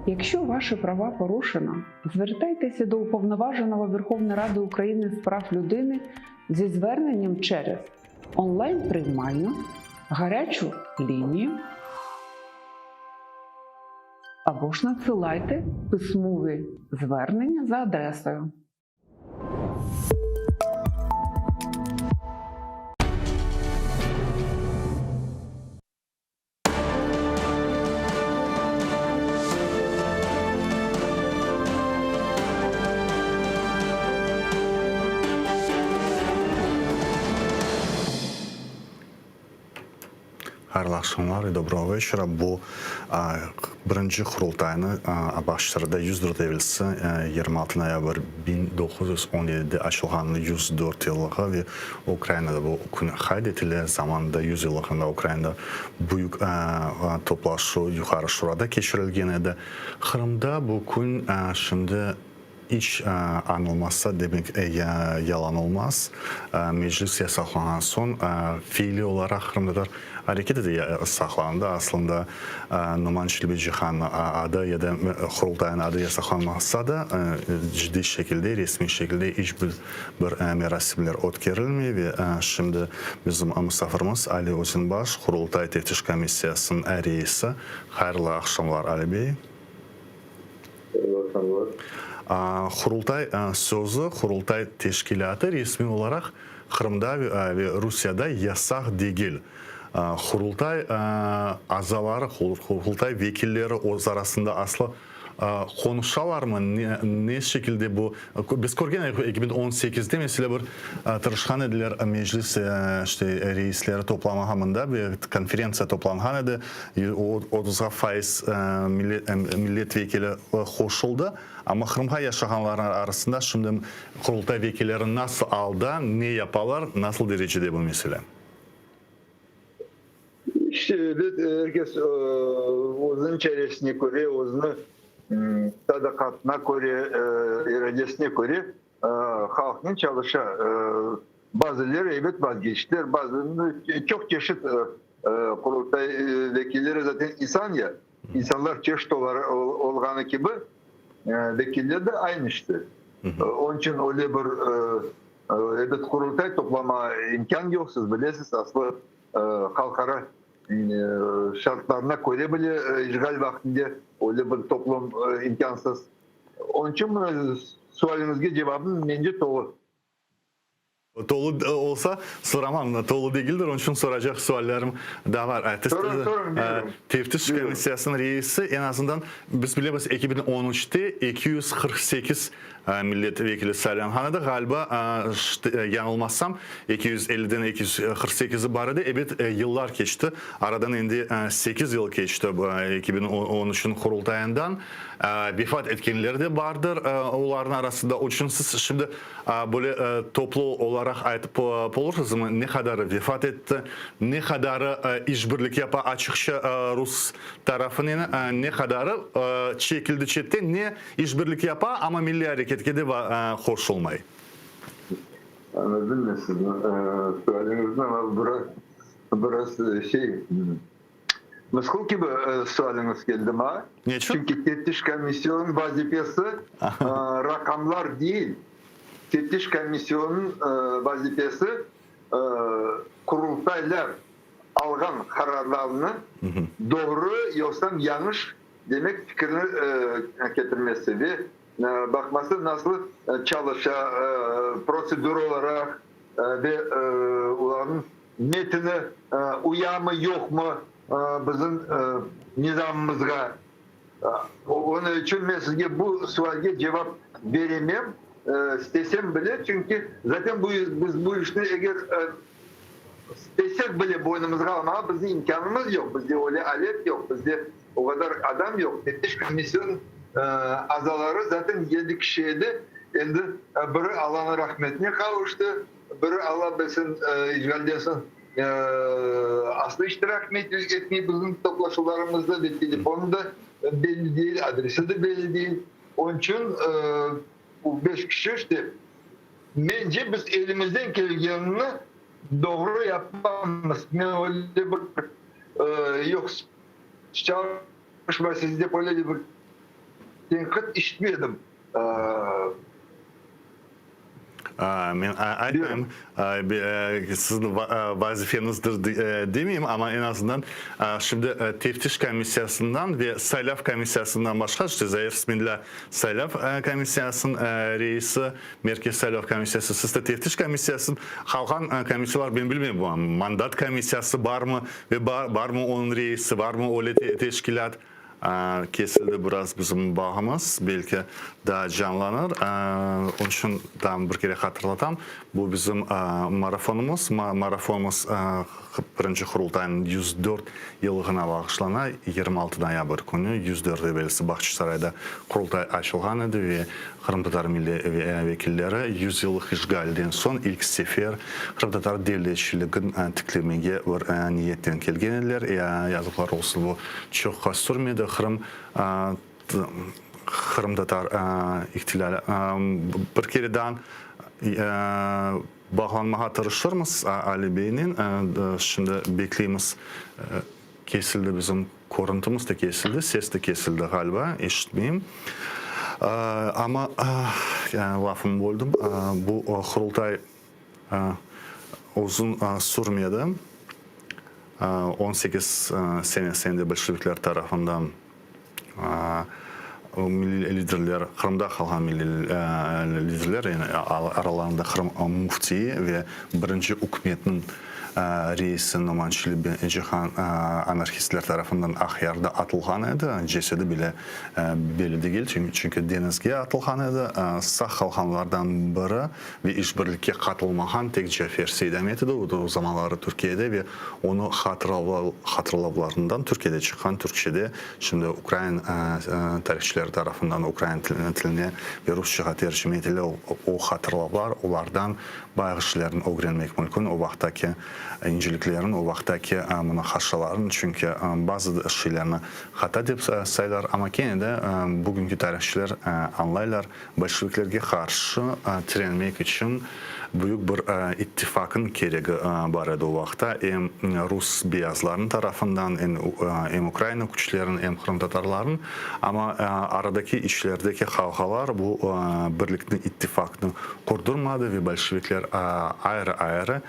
Якщо ваші права порушено, звертайтеся до Уповноваженого Верховної Ради України з прав людини зі зверненням через онлайн-приймальну, гарячу лінію або ж надсилайте письмові звернення за адресою. Hayırlı aqşamlar и доброго вечера. Bu a, birinci Qurultaynı a, Bağçasarayda 104 evelsi e, 26 noyabr 1917-de açılğan 104 yıllığı ve Ukrainada bu kün qayd etile. Zamanında 100 yıllığında Ukrainada büyük a, toplaşuv Yuqarı Şurada keçirilgen edi. Qırımda bu kün a, şimdi iç añılmasa, demek, yalan olmaz. Meclis yasaqlanğan soñ, fiiliy olaraq qırımtatar areketi de yasaqlandı. Aslında, Noman Çelebicihan adı ya da Qurultaynıñ adı yasaqlanmasa da, ciddiy şekilde, resmiy şekilde iç bir bir merasimler ötkerilmey. Ve şimdi bizim musafirimiz Ali Özenbaş, Qurultay Teftiş komissiyasınıñ reisi. Hayırlı aqşamlar, Ali bey. Qurultay sözü, Qurultay teşkilâtı resmiy olaraq Qırımda ve Rusiyada yasaq degil. Qurultay azaları, Qurultay vekilleri öz arasında aslı qonuşalarmı? Ne, ne şekilde bu? Biz körgen edik, 2018-de, meselâ, bir tırışqan ediler Meclis işte reisleri toplamağa mında, bir konferentsiya toplanğan edi, otuzğa faiz millet vekili qoşuldı. Amma Qırımğa yaşağanlarnıñ arasında şimdi Qurultay vekilleri nasıl alda, ne yapalar, nasıl derecede bu mesele? İşte, ebet, er kes özüniñ çaresine köre, özüniñ sadaqatına köre, iradesine köre halqnen çalışa. Bazıları, ebet, vazgeçtiler, bazı, çoq çeşit Qurultay vekilleri zaten insan ya, insanlar çeşit olğanı kibi, vekiller de aynı işte. Onıñ içün öyle bir Ebet, Qurultay toplama imkân yoq, siz bilesiz, aslı halqara şartlarına köre bile işğal vaqtında öyle bir toplum imkânsız. Onıñ içün mına sualiñizge cevabım mence tolu. Tolu olsa soramam, tolu degildir, onıñ içün soracaq suallerim daa bar. Soruñ, soruñ, buyurıñ. Teftiş komissiyasınıñ reisi eñ azından biz bilemiz 2013-te 248 Millet vekili saylanğan edi, ğaliba, yañılmasam, 250-den 248-i bar edi. Ebet, yıllar keçti, aradan endi sekiz yıl keçti 2013-niñ Qurultayından. Vefat etkenler de bardır olarnıñ arasında. Onıñ içün siz şimdi böyle toplu olaraq aytıp olursızmı, ne qadarı vefat etti, ne qadarı işbirlik yapa açıqça rus tarafınen, ne qadarı çekildi çetten, ne İşbirlik yapa, amma milliy areketke de qoşulmay. Añladım men sizni sualiñizni, amma biraz, biraz şey, mısqıl kibi sualiñiz keldi maña. Neçün? Çünki teftiş komisyonınıñ vazifesi raqamlar değil. Teftiş komisyonınıñ vazifesi qurultaylar alğan qararlarnı doğru yoqsam yañış Demek, fikirni ketirmesi ve baqması nasıl çalışa, protsedura olaraq ve olarnıñ metini uyamı, yoqmı bizim nizamımızğa. Onıñ içün men sizge bu sualge cevap beremem, istesem bile, çünki zaten biz bu işni eger istesek bile boynumızğa almağa bizim imkânımız yoq, bizde öyle alet yoq, bizde O qadar adam yoq. Teftiş komisyonıñ azaları zaten yedi kişi edi. Endi biri Allanıñ rahmetine qavuştı, biri, Alla bilsin, işğalden soñ aslı iştirak etmey bizim toplaşuvlarımızda ve telefonı da belli değil, adresi de belli değil. Onıñ içün bu beş kişi işte, mence, biz elimizden kelgenini doğru yapamız. Men öyle bir yoq. Çalışma siz dep öyle bir tenqit işitmedim. Men aytmayım, siziñ vazifeñizdir demeyim, amma eñ azından şimdi teftiş komissiyasından ve saylav komissiyasından başqa, işte Zair Smedlâ saylav komissiyasınıñ reisi, Merkez saylav komissiyası, siz de teftiş komissiyasınıñ, qalğan komissiyalar men bilmeyim, mandat komissiyası barmı, Ve barmı onıñ reisi, barmı öyle teşkilât? Kesildi biraz bizim bağımız, belki daa canlanır. Onıñ içün daa bir kere hatırlatam, bu bizim marafonımız. Marafonımız Birinci Qurultaynıñ 104 yıllığına bağışlana. 26 noyabr künü, 104 evelsi Bağçasarayda Qurultay açılğan edi ve Qırımtatar milliy vekilleri yüz yıllıq işğalden soñ ilk sefer qırımtatar devletçiligin tiklemege bir niyetten kelgen ediler. Yazıqlar olsun, bu çoqqa sürmedi. Qırım qırımtatar ihtilâli bir kere daa bağlanmağa tırışırmız Ali beynen. Şimdi bekleymiz. Kesildi bizim körüntimiz de kesildi, ses de kesildi ğaliba, eşitmeyim. Amma, yani lafımı böldüm, bu Qurultay uzun sürmedi. On sekiz senesi endi bolşevikler tarafından. Milliy liderler, Qırımda qalğan milliy liderler, yani aralarında Qırım müftiyi ve birinci ükümetniñ reisi Noman Çelebicihan anarhistler tarafından Aqyarda atılğan edi, cesedi bile belli degil, çünki deñizge atılğan edi. Sağ qalğanlardan biri ve işbirlikke qatılmağan tek Cafer Seydamet edi, o da o zamanları Türkiyede ve onı hatırlavlarından Türkiyede çıqqan türkçede Şimdi ukrain tarihçileri tarafından ukrain tiline ve rusçağa tercime etile o hatırlavlar, olardan bayağı şeylerni ögrenmek mümkün, o vaqıttaki inceliklerni, o vaqıttaki munaqaşalarnı, çünki bazı şeylerni hata dep saylar, amma kene de bugünki tarihçiler añlaylar, Bolşeviklerge qarşı tirenmek içün büyük bir ittifaqnıñ keregi bar edi o vaqıtta, em rus beyazlarnıñ tarafından, em Ukraina küçleriniñ, em qırımtatarlarnıñ. Amma aradaki içlerdeki qavğalar bu birlikni, ittifaqnı qurdurmadı ve bolşevikler ayrı-ayrı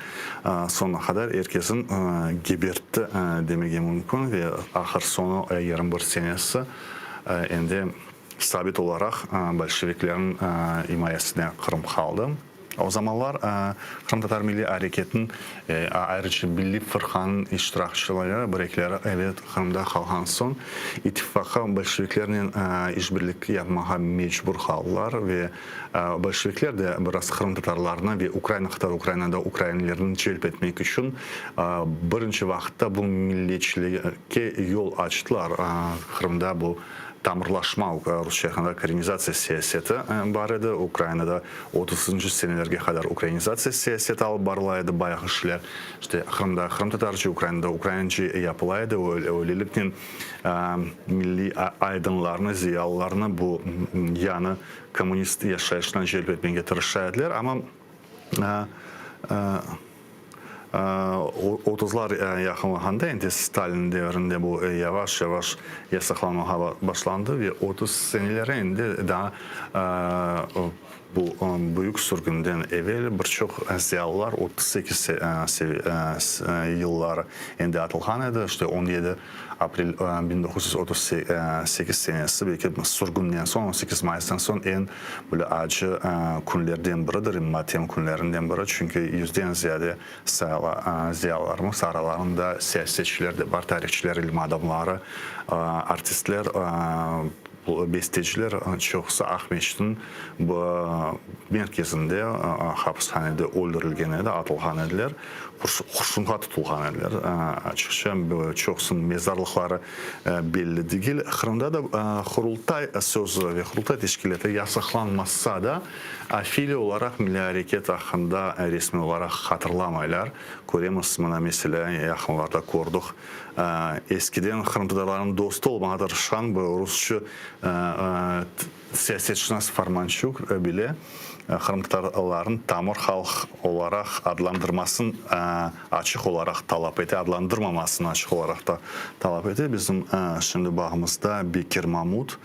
soñuna qadar er kesin gebertti demege mümkün ve ahır-soñu 21 senesi endi Sabit olaraq bolşeviklerniñ imayesinde Qırım qaldı. O zamanlar qırımtatar milliy areketiniñ, ayrıca Milliy fırqanıñ iştirakçileri, bir-ekileri evet Qırımda qalğan soñ ittifaqqa bolşeviklernen işbirlik yapmağa mecbur qaldılar ve bolşevikler de biraz qırımtatarlarnı ve Ukraina, qıta Ukrainada ukrainlerni celp etmek içün birinci vaqıtta bu milletçilikke yol açtılar. Qırımda bu Tamırlaşma, rusça aytqanda, korenizatsiya siyaseti bar edi. Ukrainada otuzıncı senelerge qadar ukrainizatsiya siyaseti alıp barıla edi, bayağı işler, işte, Qırımda qırımtatarca, Ukrainada ukraince yapıla edi. Öyleliknen milliy aydınlarnı, ziyalılarnı bu yañı kommunist yaşayışına celp etmege tırışa ediler. Amma Otuzlar yaqınlağanda, endi Stalin devrinde bu yavaş-yavaş yasaqlanmağa başlandı ve 30 seneleri endi daa bu büyük sürgünden evel bir çoq ziyalılar 38 yılları endi atılğan edi, işte 17 aprel 1938 senesi, belki sürgünden soñ, 18 mayıstan soñ eñ böyle acı künlerden biridir, matem künlerinden biri, çünki yüzden ziyade ziyalılarımız, aralarında siyasetçiler de bar, tarihçiler, ilim adamları, artistler, besteciler, çoqusı Aqmescitniñ merkezinde, hapishanede öldürilgen edi, atılğan ediler. Qurşunğa tutulğan ediler. Açıqça, çoqusınıñ mezarlıqları belli degil. Qırımda da Qurultay sözü ve Qurultay teşkilâtı yasaqlanmasa da, fiiliy olaraq milliy areket aqqında resmiy olaraq hatırlamaylar. Köremiz, mına, meselâ, yaqınlarda kördik, eskiden qırımtatarlarnıñ dostu olmağa tırışqan bir rusçı Siyasetşınas Formançuk bile qırımtatarlarnı tamır halq olaraq adlandırmasın açıq olaraq talap ete, adlandırmamasını açıq olaraq talap ete. Bizim şimdi bağımızda Bekir Mamut,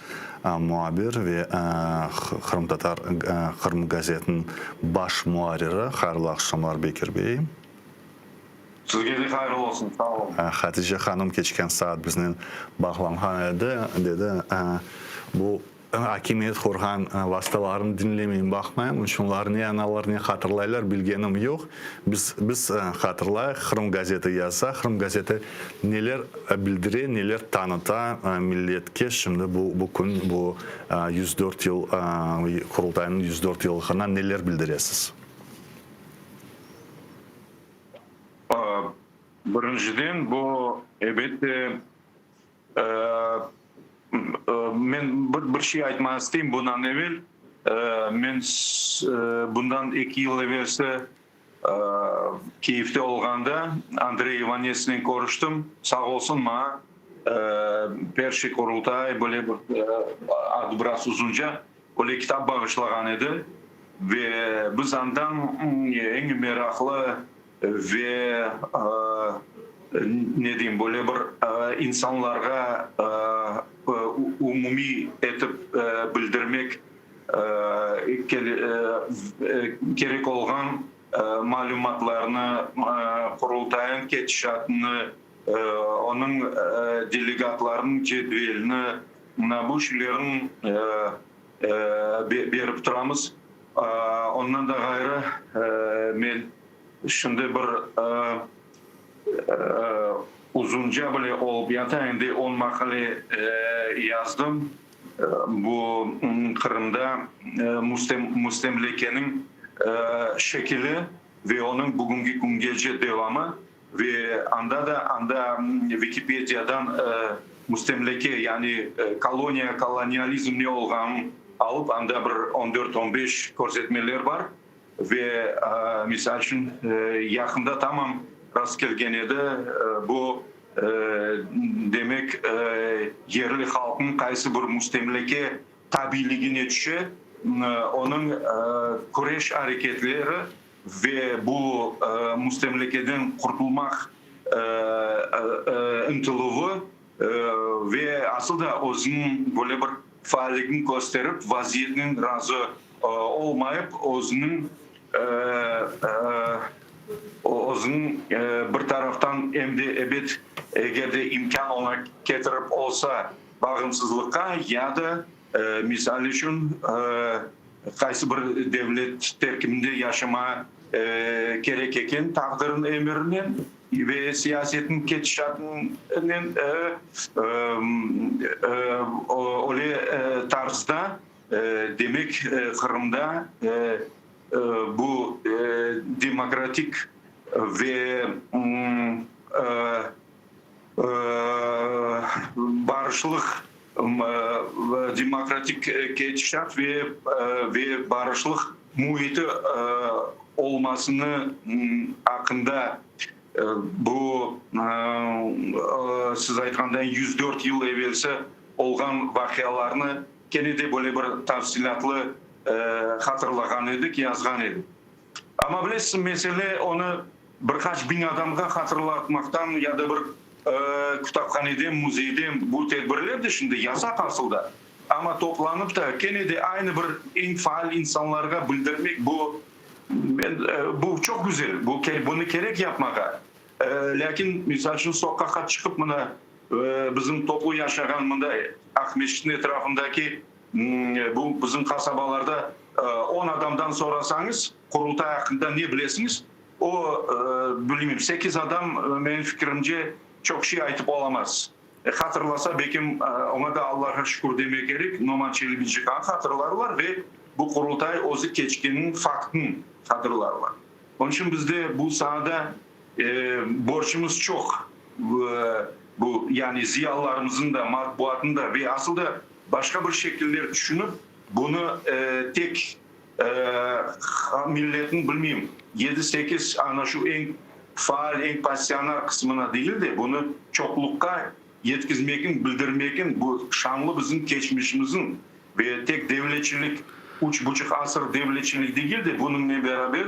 muabir ve qırımtatar Qırım gazetiniñ baş muarriri. Hayırlı aqşamlar, Bekir bey. Sizge de hayırlı olsun, sağ olun. Hatice hanım keçken saat biznen bağlanğan edi, dedi, bu akimiyet qurğan vastalarnı diñlemeyim, baqmayım, içün olar ne analar, ne hatırlaylar, bilgenim yoq. Biz, biz hatırlayıq, Qırım gazeti yaza, Qırım gazeti neler bildire, neler tanıta milletke, şimdi bu, bu kün, bu 104 yıl, Qurultaynıñ 104 yıllığına neler bildiresiz? Birinciden, bu, elbette, men bir şey aytmağa isteyim, bundan evel, men bundan eki yıl evelsi Kiyevde olğanda Andrey İvanetsnen körüştim, sağ olsun, maña Perşiy Qurultay, böyle bir adı biraz uzunca, öyle kitap bağışlağan edi. Ve biz andan eñ meraqlı ve, ne deyim, böyle bir insanlarğa umumiy etip bildirmek kerek olğan malümatlarnı, Qurultayıñ ketişatını, onıñ delegatlarınıñ cedvelini. Mına bu şeylerni berip turamız. Ondan da ğayrı, men şimdi bir uzunca bile olıp yata, endi on maqale yazdım. Bu Qırımda müstemlekeniñ şekili ve onıñ bugünki küngece devamı ve anda da, anda Vikipediyadan müstemleke, yani koloniya, kolonializm ne olğanın alıp, anda bir on dört, on beş körsetmeler bar. Ve, misal içün, yaqında tamam rastkelgen edi, bu, demek, yerli halqnıñ qaysı bir müstemleke tabiligine tüşe, onıñ küreş areketleri ve bu müstemlekeden qurtulmaq ıntıluvı ve asıl da özüniñ böyle bir faalligini kösterip, vaziyetnen razı olmayıp, özüniñ özüniñ bir taraftan em de, ebet, eger de imkân oña ketirip olsa, bağımsızlıqqa ya da, misal içün, qaysı bir devlet terkibinde yaşama kerek eken taqdirniñ emirinen ve siyasetniñ ketişatınen öyle tarzda, demek, Qırımda bu demokratik ve barışlıq, demokratik ketişat ve ve barışlıq müiti olmasını aqqında bu, siz aytqanday, 104 yıl evelsi olğan vaqialarnı kene de böyle bir tafsilâtlı hatırlağan edik, yazğan edik. Amma bilesiz, mesele onı bir qaç biñ adamğa hatırlatmaqtan ya da bir kitaphanede, müzeyde bu tedbirler de şimdi yasaq asılda, amma toplanıp da kene de aynı bir eñ faal insanlarğa bildirmek bu, men, bu çoq güzel, bu, bunı kerek yapmağa. Lâkin, misal içün, soqaqqa çıqıp mına bizim toplu yaşağan mında Aqmescitniñ etrafındaki Bu bizim qasabalarda on adamdan sorasañız, Qurultay aqqında ne bilesiñiz, o, bilmeyim, sekiz adam, menim fikirimce, çoq şey aytıp olamaz. Hatırlasa, belkim, oña da Allah'a şükür demek kerek, Noman Çelebicihan hatırlarlar ve bu Qurultay özü keçkeniniñ faktını hatırlarlar. Onıñ içün bizde bu saada borcumız çoq, bu, yani ziyalılarımıznıñ da, matbuatnıñ da ve asıl da başqa bir şekiller tüşünip, bunı tek milletniñ, bilmeyim, yedi-sekiz ana şu eñ faal, eñ passionar qısmına degil de, bunı çoqluqqa yetkizmekiñ, bildirmekiñ, bu şanlı bizim keçmişimizniñ ve tek devletçilik, üç buçuq asır devletçilik degil de, bunıñnen beraber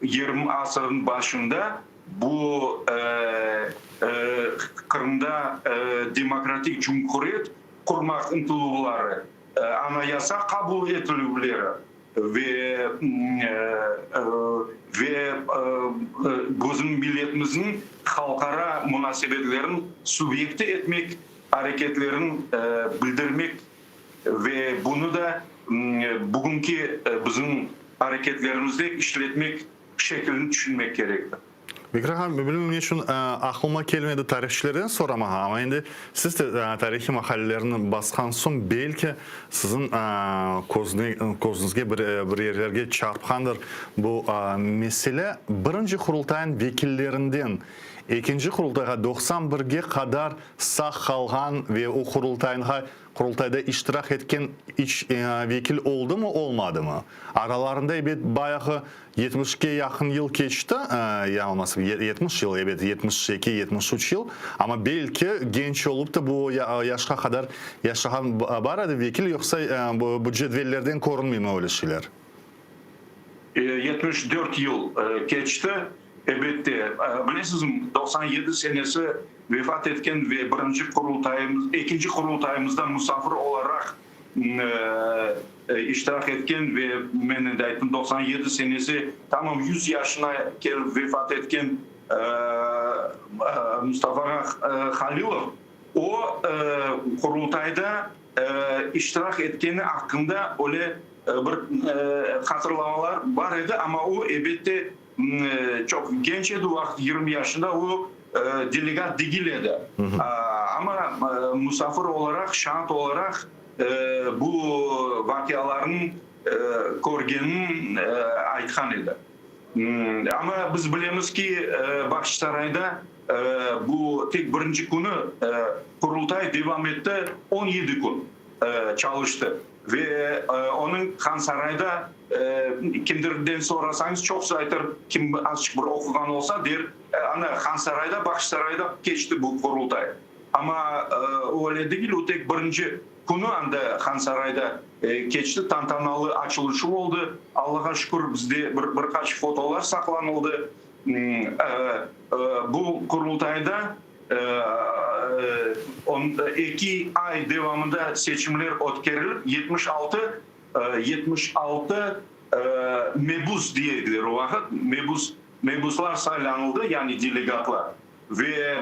Yirmi asırnıñ başında bu Qırımda demokratik cumhuriyet qurmaq ıntıluvları, anayasa qabul etilüvleri ve ve bizim milletimizniñ halqara munasebetlerin subyekti etmek areketlerin bildirmek Ve bunı da bugünki bizim areketlerimizde işletmek şeklini tüşünmek kerektir. Bekir ağa, bilmem ne içün aqlıma kelmedi tarihçilerden soramağa, amma endi siz de tarihiy maqalelerni basqan soñ, belki siziñ közüñizge bir yerlerge çarpqandır bu mesele. Birinci Qurultayıñ vekillerinden ekinci Qurultayğa 91-ge qadar sağ qalğan ve o Qurultayğa Qurultayda iştirak etken iç vekil oldımı, olmadımı? Aralarında, ebet, bayağı yetmişke yaqın yıl keçti, yañılmasam, 70 yıl, ebet, 72, 73 yıl, amma belki genç olıp da bu yaşqa qadar yaşağan bar edi vekil, yoqsa bu cedvellerden körünmeymi öyle şeyler? 74 yıl keçti, ebette. Bilesizmi, 97 senesi vefat etken ve birinci Qurultayımız, ekinci Qurultayımızda musafir olaraq iştirak etken ve men endi ayttım, 97 senesi tamam 100 yaşına kelip vefat etken Mustafa ağa Halilov. O, Qurultayda iştirak etkeni aqqında öyle bir hatırlamalar bar edi, amma o, elbette, çoq genç edi, o vaqıt 20 yaşında, o, delegat degil edi. Amma musafir olaraq, şaat olaraq bu vaqialarnıñ körgenini aytqan edi. Amma biz bilemiz ki, Bağçasarayda bu tek birinci künü Qurultay devam etti, 17 kün çalıştı. Ve onıñ Hansarayda kimdirden sorasañız, çoqusı aytır, kim azçıq bir oquğan olsa, der, ana, Hansarayda, Bağçasarayda keçti bu Qurultay. Amma o öyle degil, o tek birinci künü anda Hansarayda keçti, tantanalı açılışı oldı. Allağa şükür, bizde bir bir qaç fotolar saqlanıldı. Bu Qurultayda eki ay devamında seçimler ötkerilip, 76, 76 mebus dey ediler o vaqıt, mebus, mebuslar saylanıldı, yani delegatlar, ve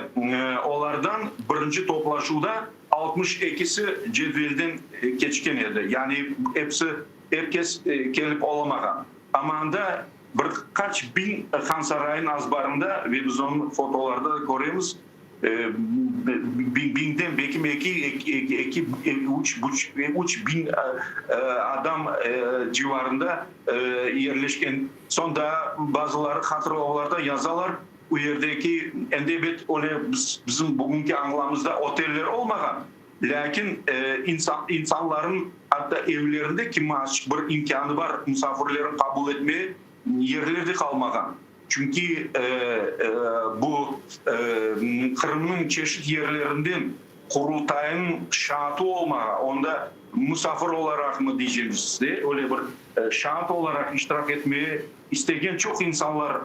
olardan birinci toplaşuvda 62-si cedvelden keçken edi, yani episi, er kes kelip olamağan. Amma anda Bir qaç biñ Hansaraynıñ azbarında, ve biz onı fotolarda da köremiz, biñden belki eki, eki, üç, üç biñ adam civarında yerleşken. Soñ daa bazıları hatırlavlarda yazalar, o yerdeki, endi ebet, öyle bizim bugünki añlamızda oteller olmağan, Lâkin insan, insanların atta evlerinde kim azçıq bir imkânı bar musafirlerin qabul etmeye yerler de qalmağan. Çünki bu Qırımnıñ çeşit yerlerinden Qurultayınıñ şaatı olmağa, onda musafir olaraqmı diycem size, öyle bir şaat olaraq iştirak etmeye İstegen çoq insanlar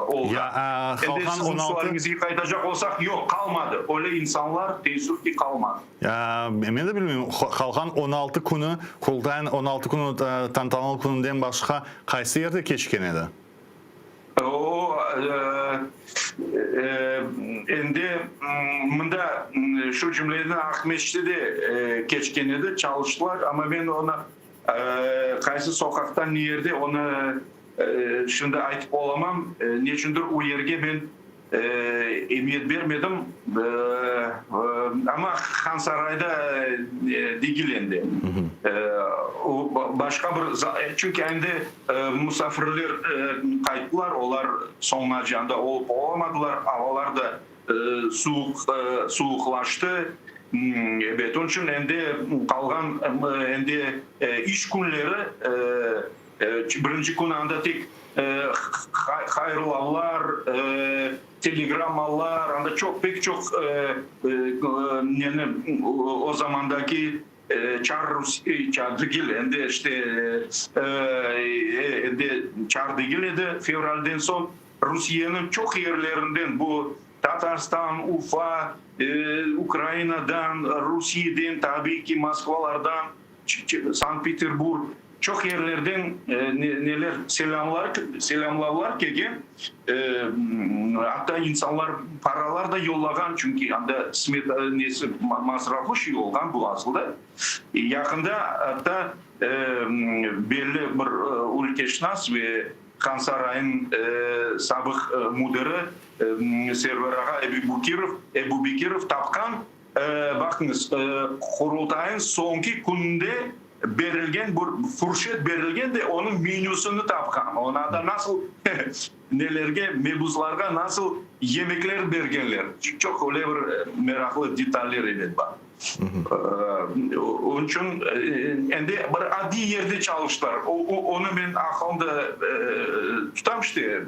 olğan. Ya, Endi qalğan siziñ 16. sualiñizge qaytacaq olsaq, yoq, qalmadı. Öyle insanlar, teessüf ki, qalmadı. Ya, men de bilmeyim, qalğan 16 künü, Qurultaynıñ 16 künü tantanalı kününden başqa qaysı yerde keçken edi? O, endi mında, şu cümleden Aqmescitte de keçken edi, çalıştılar, amma men onı Qaysı soqaqta, ne yerde, onı şimdi aytıp olamam. Neçündir o yerge men emiyet bermedim. Amma Hansarayda degil endi. O başqa bir, çünki endi musafirler qayttılar, olar soñunace anda olıp olamadılar, avalar da Suvuq, suvuqlaştı. Ebet, onıñ içün endi qalğan endi iş künleri, birinci kün anda tek hayırlavlar, telegrammalar, anda çoq, pek çoq neni o zamandaki çar çar degil, endi işte endi çar degil edi fevralden soñ. Rusiyeniñ çoq yerlerinden, bu Tatarstan, Ufa, Ukrainadan, Rusiyeden, tabiiy ki, Moskvalardan, Sankt-Peterburg, çoq yerlerden neler selâmlar, selâmlavlar kelgen, atta insanlar paralar da yollağan, çünki anda smeta nesi masraflı şey olğan bu asılda. Yaqında atta belli bir ülkeşınas ve Hansaray'nıñ sabıq müdiri Server ağa Ebubekirov, Ebubekirov tapqan, baqıñız, Qurultay'nıñ soñki kününde berilgen bir furşet berilgen de, onıñ menüsini tapqan. Ona da nasıl nelerge, mebuslarğa nasıl yemekler bergenler. Çoq öyle bir meraqlı detaller ebet bar. Onıñ içün endi bir adiy yerde çalıştılar. Onı men aqılımda tutam işte,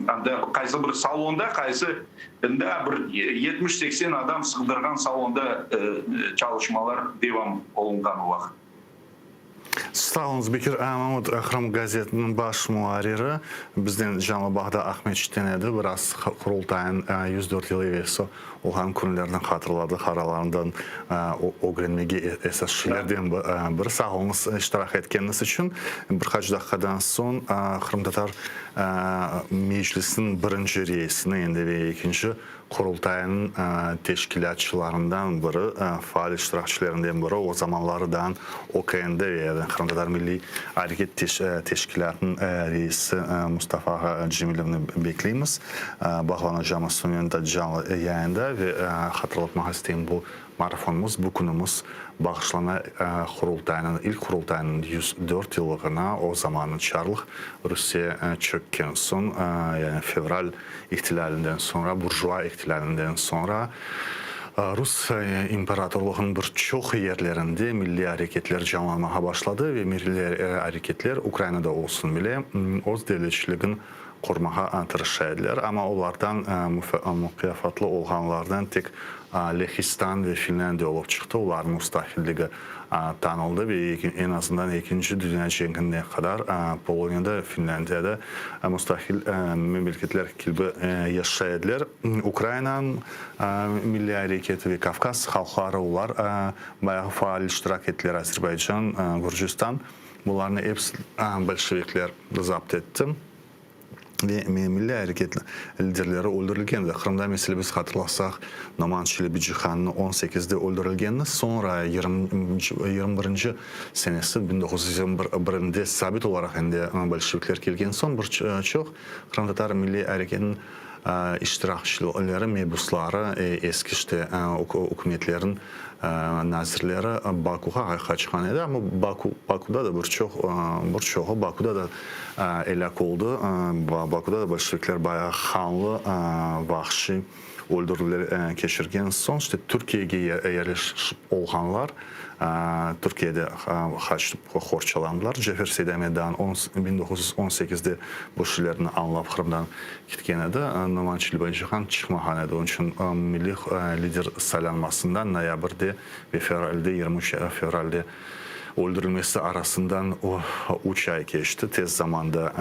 anda qaysı bir salonda, qaysı ında bir 70-80 adam sığdırğan salonda çalışmalar devam olunğan o vaqıt. Sağ oluñız, Bekir Mamut, Qırım gazetiniñ baş muarriri biznen canlı bağda Aqmescitten edi. Biraz Qurultayınıñ 104 yıl evelsi olğan künlerini hatırladı, aralarından ögrenmege esas şeylerden biri. Sağ oluñız iştirak etkeniñiz içün. Bir qaç daqiqadan soñ Qırımtatar Meclisiniñ birinci reisini endi ve ekinci. Qurultayınıñ teşkilâtçılarından biri, faal iştirakçilerinden biri, o zamanları daa OKND yani Qırımtatar Milliy Areket Teşkilâtınıñ reisi Mustafa ağa Cemilevni bekleymiz. Bağlanacağımız soñunda da canlı yayında ve hatırlatmağa isteyim, bu marafonımız, bu künümiz bağışlana Qurultaynıñ, ilk Qurultaynıñ 104 yıllığına, o zamanı çarlıq Rusiye çökken soñ, yani fevral İhtilâlinden soñra, burjua ihtilâlinden soñra Rus imperatorlığınıñ bir çoq yerlerinde milliy areketler canlanmağa başladı ve milliy areketler Ukrainada olsun bile öz devletçiligin qurmağa tırışa ediler. Amma olardan mukâfatlı olğanlardan tek Lehistan ve Finlândiya olıp çıqtı, olarnıñ mustaqilligi tanıldı ve eñ azından Ekinci dünya cenkine qadar Poloniyada, Finlândiyada mustaqil memleketler kibi yaşay ediler. Ukrainanıñ milliy areketi ve Kavkaz halqları, olar bayağı faal iştirak ettiler, Azerbaycan, Gürcistan, bularnı episi bolşevikler zapt etti. Ve milliy areket liderleri öldürilgendi. Qırımda, meselâ, biz hatırlasaq, Noman Çelebicihannı on sekizde öldürilgenini, soñra 21-nci senesi, 1921-nde sabit olaraq endi bolşevikler kelgen soñ bir çoq qırımtatar milliy areketiniñ iştirakçileri, mebusları, eski işte ükümetlerniñ nazirleri Bakuğa qaçqan edi, amma Baku, Bakuda da bir çoq, bir çoğu Bakuda da elâk oldı. Bakuda da bolşevikler bayağı qanlı, vahşiy öldürüvler keçirgen soñ, işte Türkiyege yerleşip olğanlar, Türkiyede qaçıp qorçalandılar. Cafer Seydamet daa 1918-de bu şeylerni añlap Qırımdan ketken edi. Noman Çelebicihan çıqmağan edi, onıñ içün milliy lider saylanmasından noyabrde ve fevralde, 23 fevralde öldürilmesi arasından üç ay keçti. Tez zamanda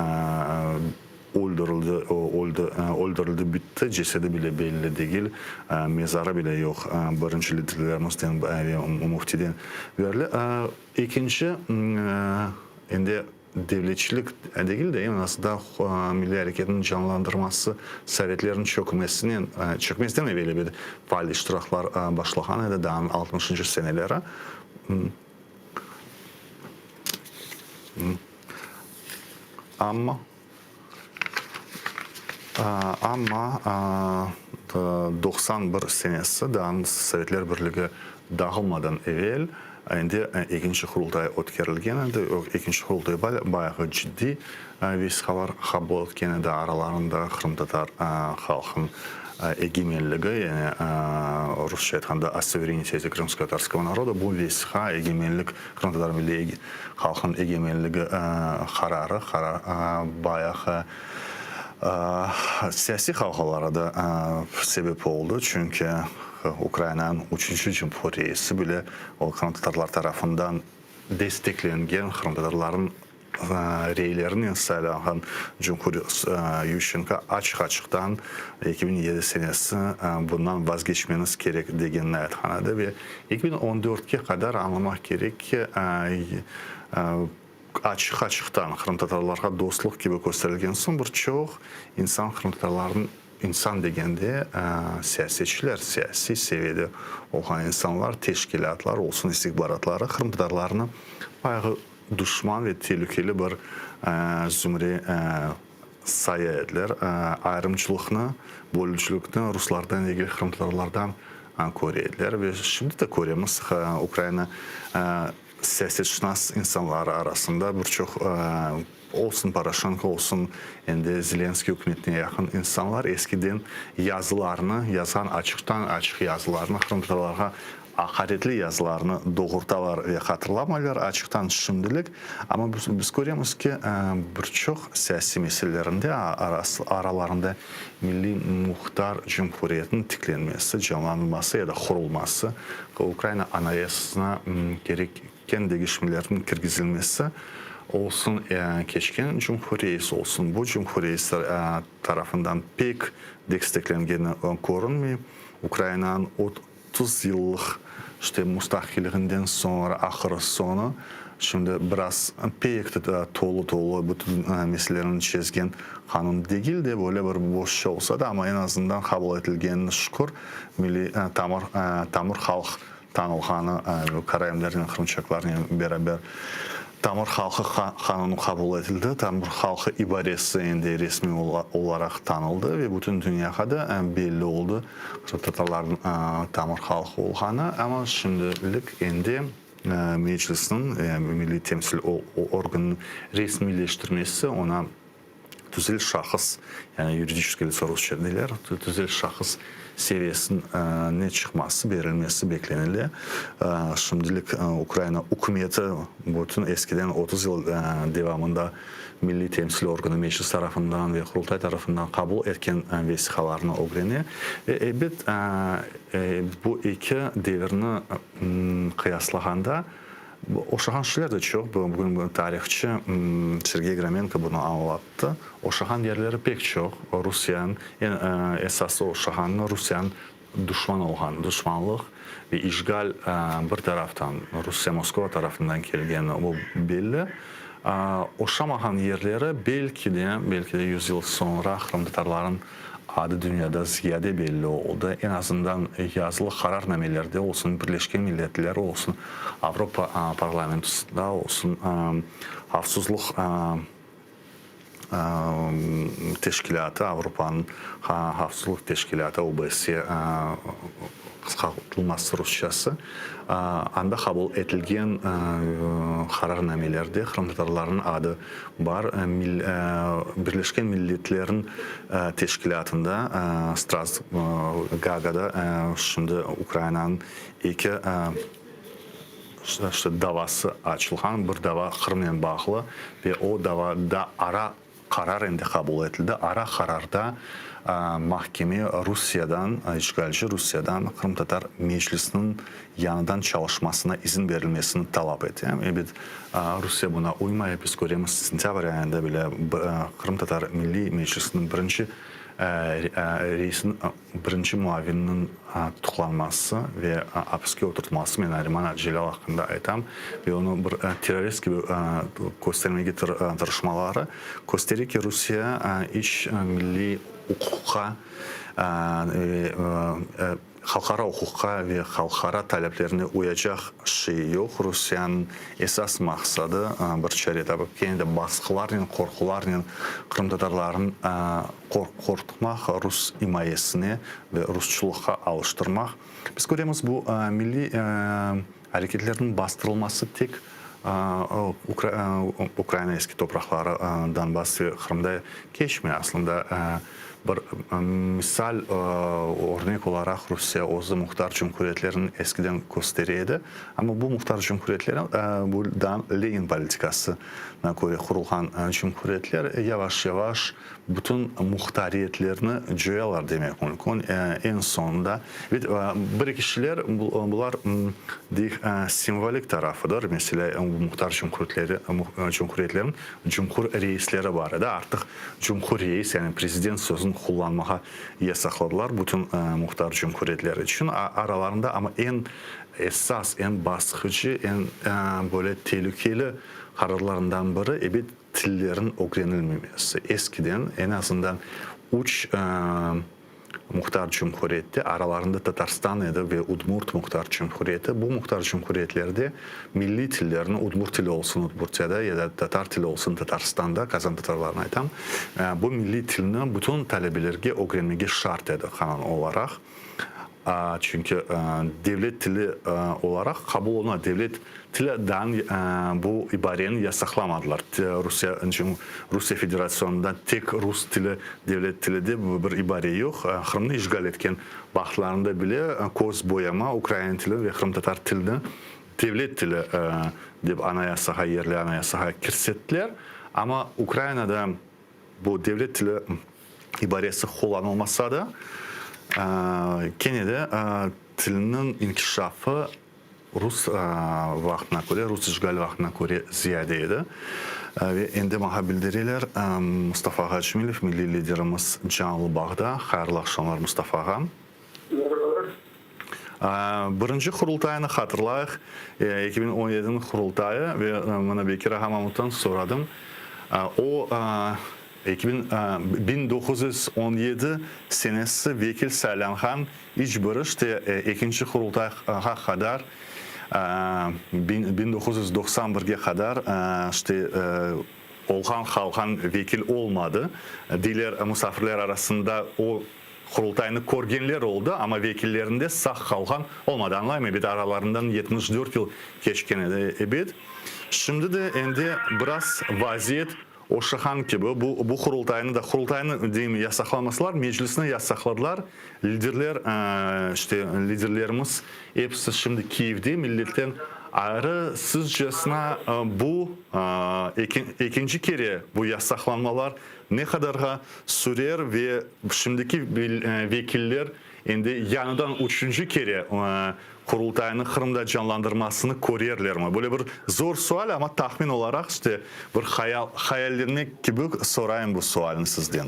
öldürildi, öldi, öldürildi, bitti, cesedi bile belli degil, mezarı bile yoq birinci liderlerimizden ve müftiden berli. Ekinci, endi devletçilik degil de, eñ azından milliy areketniñ canlandırması sovetlerniñ çökmesinen, çökmesinden evel ebet faal iştiraklar başlağan edi, daa altmışıncı seneleri. Amma, amma 91 senesi, daa Sovetler Birligi dağılmadan evel, endi ekinci Qurultay ötkerilgen edi. Ekinci Qurultay bayağı ciddiy vesiqalar qabul etken edi, aralarında qırımtatar halqınıñ egemenligi, yani rusça aytqanda o suverenitete krımskotatarskogo naroda, bu vesiqa, egemenlik, qırımtatar milliy halqınıñ egemenligi qararı, qarar bayağı siyasiy qavğalara da sebep oldı, çünki Ukrainanıñ üçünci cumhuriyesi bile o qırımtatarlar tarafından desteklengen, qırımtatarlarnıñ reylerinen saylanğan cumhur Yuşçenko açıq-açıqtan 2007 senesi bundan vazgeçmeniz kerek degenini aytqan edi ve 2014-ke qadar añlamaq kerek ki, açıq-açıqtan qırımtatarlarğa dostluq kibi kösterilgen soñ bir çoq insan qırımtatarlarnıñ insan degende siyasetçiler, siyasiy seviyede olğan insanlar, teşkilâtlar olsun, istihbaratları qırımtatarlarnı bayağı duşman ve telükeli bir zümre saya ediler. Ayrımcılıqnı, bölücilikni ruslardan degil, qırımtatarlardan köre ediler. Ve şimdi de köremiz, Ukraina siyasetşınas insanları arasında bir çoq, olsun Poroşenko, olsun endi Zelenskiy ükümetine yaqın insanlar eskiden yazılarını, yazğan açıqtan-açıq yazılarını qırımtatarlarğa Aqaretli yazılarnı doğurtalar ve hatırlamaylar açıqtan şimdilik, amma biz köremiz ki, bir çoq siyasiy meselelerinde, aralarında milliy muhtar cumhuriyetniñ tiklenmesi, canlanması ya da qurulması, Ukraina Anayasasına kerekken deñişmelerniñ kirgizilmesi olsun, keçken cumhurreis olsun, bu cumhurreis tarafından pek desteklengeni körünmey. Ukrainanıñ 30 yıllıq. İşte mustaqilliginden soñra ahırı soñu şimdi biraz pek de tolu-tolu bütün meselelerini çezgen qanun degil de, böyle bir boşça olsa da, amma eñ azından qabul etilgenine şükür, milliy tamır tamır halq tanılğanı karaimlernen, qırımçaqlarnen beraber tamır halqı qanunı qabul etildi, tamır halqı ibaresi endi resmiy olaraq tanıldı ve bütün dünyağa da belli oldı qırımtatarlarnıñ tamır halqı olğanı. Amma şimdilik endi Meclisniñ, milliy temsil organınıñ resmiyleştirmesi oña tüzel şahıs, yani yuridiçeskiy litso rusça deyler, tüzel şahıs seviyesine çıqması, berilmesi beklenile. Şimdilik Ukraina ükümeti bütün eskiden 30 yıl devamında milliy temsil organı Meclis tarafından ve Qurultay tarafından qabul etken vesiqalarnı ögrene. Ve ebet, bu eki devirni qıyaslağanda, Oşağan şeyler de çoq, bugün tarihçı Sergey Gromenko bunı añlattı. Oşağan yerleri pek çoq, Rusiyanıñ, eñ esası oşağanı Rusiyanıñ duşman olğanı, duşmanlıq ve işğal bir taraftan Rusiya, Moskova tarafından kelgeni, bu belli. Oşamağan yerleri belki de, belki de yüz yıl soñra qırımtatarlarnıñ Adı dünyada ziyade belli oldı, eñ azından yazılı qararnamelerde olsun, Birleşken Milletler olsun, Avropa parlamentosında olsun, Havfsızlıq teşkilâtı, Avropanıñ Havfsızlıq teşkilâtı, OBSE, qısqartılması rusçası, anda qabul etilgen qararnamelerde qırımtatarlarnıñ adı bar. Birleşken Milletlerniñ Teşkilâtında, Gagada şimdi Ukrainanıñ eki davası açılğan, bir dava Qırımnen bağlı ve o davada ara Qarar endi qabul etildi. Ara qararda mahkeme Rusiyadan, işğalci Rusiyadan Qırımtatar Meclisiniñ yañıdan çalışmasına izin berilmesini talap ete. Ebet, Rusiye buna uymay. Biz köremiz, sentâbr ayında bile Qırımtatar Milliy Meclisiniñ birinci reisiniñ Birinci muavinniñ tutuqlanması ve apiske oturtması, men Nariman Celâl aqqında aytam, ve onı bir terrorist kibi köstermege tırışmaları köstere ki, Rusiye iç milliy uquqqa ve halqara uquqqa ve halqara taleplerine uyacaq şey yoq. Rusiyeniñ esas maqsadı bir çare tapıp, kene de basqılarnen, qorqularnen qırımtatarlarnıñ Qorqutmaq, rus imayesine ve rusçılıqqa alıştırmaq. Biz köremiz, bu milliy areketlerniñ bastırılması tek Ukraina eski topraqları, Donbass ve Qırımda keçmey. Aslında, bir misal, örnek olaraq Rusiye özü muhtar cumhuriyetlerini eskiden köstere edi. Amma bu muhtar cumhuriyetler bu Lenin politikasına köre qurulğan cumhuriyetler yavaş-yavaş bütün muhtariyetlerni coyalar demek mümkün. Eñ soñunda, ebet, bir-eki şeyler, bular, deyik, simvolik tarafıdır. Meselâ, muhtar cumhuriyetleri, cumhuriyetlerniñ cumhur reisleri bar edi. Artıq cumhur reis, yani prezident sözüni qullanmağa yasaqladılar bütün muhtar cumhuriyetler içün. Aralarında amma eñ esas, eñ basqıcı, eñ böyle telükeli qararlarından biri, ebet, Tillerniñ ögrenilmemesi. Eskiden, eñ azından üç muhtar cumhuriyette, aralarında Tatarstan edi ve Udmurt muhtar cumhuriyeti, bu muhtar cumhuriyetlerde milliy tillerni, udmurt tili olsun Udmurtiyada ya da tatar tili olsun Tatarstanda, Qazan tatarlarını aytam, bu milliy tilni bütün talebelerge ögrenmege şart edi qanun olaraq. Çünki devlet tili olaraq qabul oluna, devlet tili dan bu ibareni yasaqlamadılar. Rusiye Rusiye Federasyonında tek rus tili devlet tili dep bir ibare yoq. Qırımnı işğal etken vaqıtlarında bile köz boyama ukrain tili ve qırımtatar tilini devlet tili dep anayasağa, yerli anayasağa kirsettiler. Amma Ukrainada Bu devlet tili ibaresi qullanılmasa da, kene de tilniñ inkişafı rus vaqtına köre, rus işğali vaqtına köre ziyade edi. Ve endi maña bildireler, Mustafa ağa Cemilev, milliy liderimiz canlı bağda. Hayırlı aqşamlar, Mustafa ağa. Birinci Qurultaynı hatırlayıq, 2017-niñ Qurultayı ve mına Bekir ağa Mamuttan soradım, o 1917 senesi vekil saylanğan iç biri işte ekinci Qurultayğa qadar, 1991-ge qadar işte olğan qalğan vekil olmadı. Diger musafirler arasında o Qurultaynı körgenler oldı, amma vekillerinde sağ qalğan olmadı. Añlayım, ebet, aralarından 74 yıl keçken edi, ebet. Şimdi de endi biraz vaziyet oşağan kibi. Bu, bu Qurultaynı da, Qurultaynı deyim, yasaqlamasalar, Meclisni yasaqladılar. Liderler, işte, liderlerimiz episi şimdi Kiyevde, milletten ayrı. Sizcesine, bu ekinci kere bu yasaqlanmalar Ne qadarğa sürer ve şimdiki vekiller endi yañıdan üçünci kere Qurultaynı Qırımda canlandırmasını körerlermi? Böyle bir zor sual, amma tahmin olaraq, işte, bir hayal, hayallenmek kibi sorayım bu sualni sizden.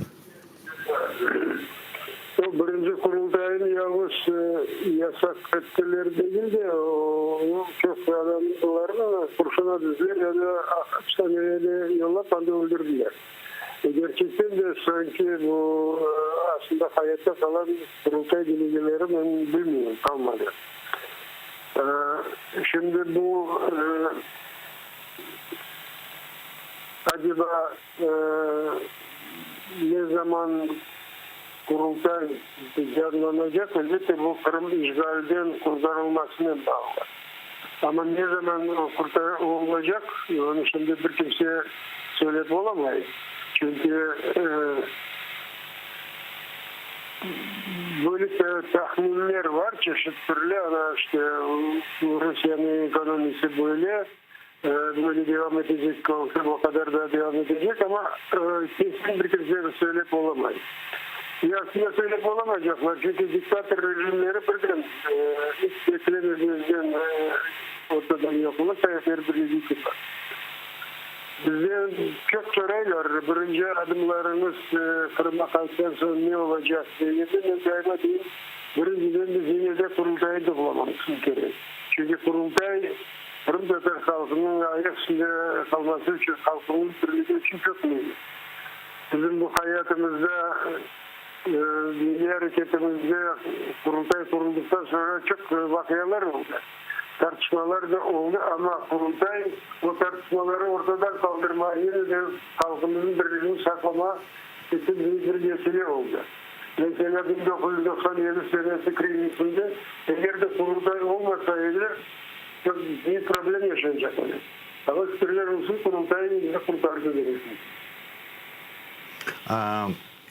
O birinci Qurultaynı yalnız yasaq ettiler degil de, o çoq adamlarnı qurşuna dizdiler ya da apishanege de yollap anda öldürdiler. Gerçekten de sanki bu aslında hayatta qalan Qurultay delegeleri men bilmeyim, qalmadı. Şimdi bu aceba ne zaman Qurultay canlanacaq, elbette bu Qırım işğalden qurtarılmasınen bağlı. Amma ne zaman olacaq, onı şimdi bir kimse söylep olamay. Çünki böyle tahminler var, çeşit türlü, ana işte Rusiyeniñ ekonomisi böyle, böyle devam etecek olsa, o qadar da devam etecek, amma kesin bir kimse söylep olamay. Ya aslında söylep olamaycaqlar, çünki diktator rejimleri birden iç beklememezden ortadan yoq ola, Sovetler Birligi kibi. Bizden çoq soraylar, birinci adımlarıñız Qırımğa qaytqan soñ ne olacaq degende, men daima deyim, birinciden biz yine de Qurultaynı toplamamız kerek. Çünki Qurultay qırımtatar halqınıñ ayaq üstünde qalması içün, halqınıñ birligi içün çoq müim. Bizim bu hayatımızda, milliy areketimizde Qurultay quruldıqtan soñra çoq vaqialar oldı, tartışmalar da oldı, amma Qurultay o tartışmaları ortadan qaldırma, yine de halqımıznıñ birligini saqlama içün büyük bir vesile oldı. Meselâ, 1997 senesi krizisinde eger de Qurultay olmasa edi, çoq büyük problem yaşaycaq edik. Amma şükürler olsun, Qurultay bizni qurtardı demek mümkün.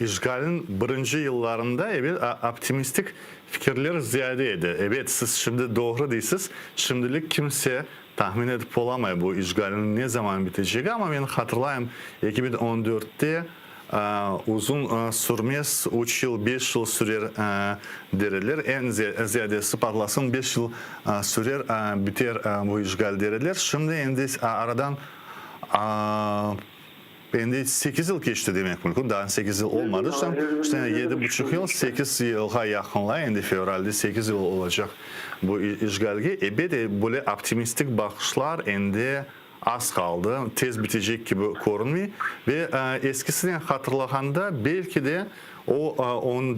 İşğalniñ birinci yıllarında, ebet, optimistik fikirler ziyade edi. Ebet, siz şimdi doğru deysiz, şimdilik kimse tahmin etip olamay bu işğalniñ ne zaman bitecegi, amma men hatırlayım, 2014-te uzun sürmez, üç yıl, beş yıl sürer der ediler, eñ ziyadesi patlasın beş yıl sürer, biter bu işğal der ediler. Şimdi endi aradan Endi sekiz yıl keçti demek mümkün, daa sekiz yıl olmadı, işte yedi buçuq yıl, sekiz yılğa yaqınlay, endi fevralde sekiz yıl olacaq bu işğalge. Ebet, böyle optimistik baqışlar endi az qaldı, tez bitecek kibi körünmey ve eskisinen hatırlağanda, belki de, o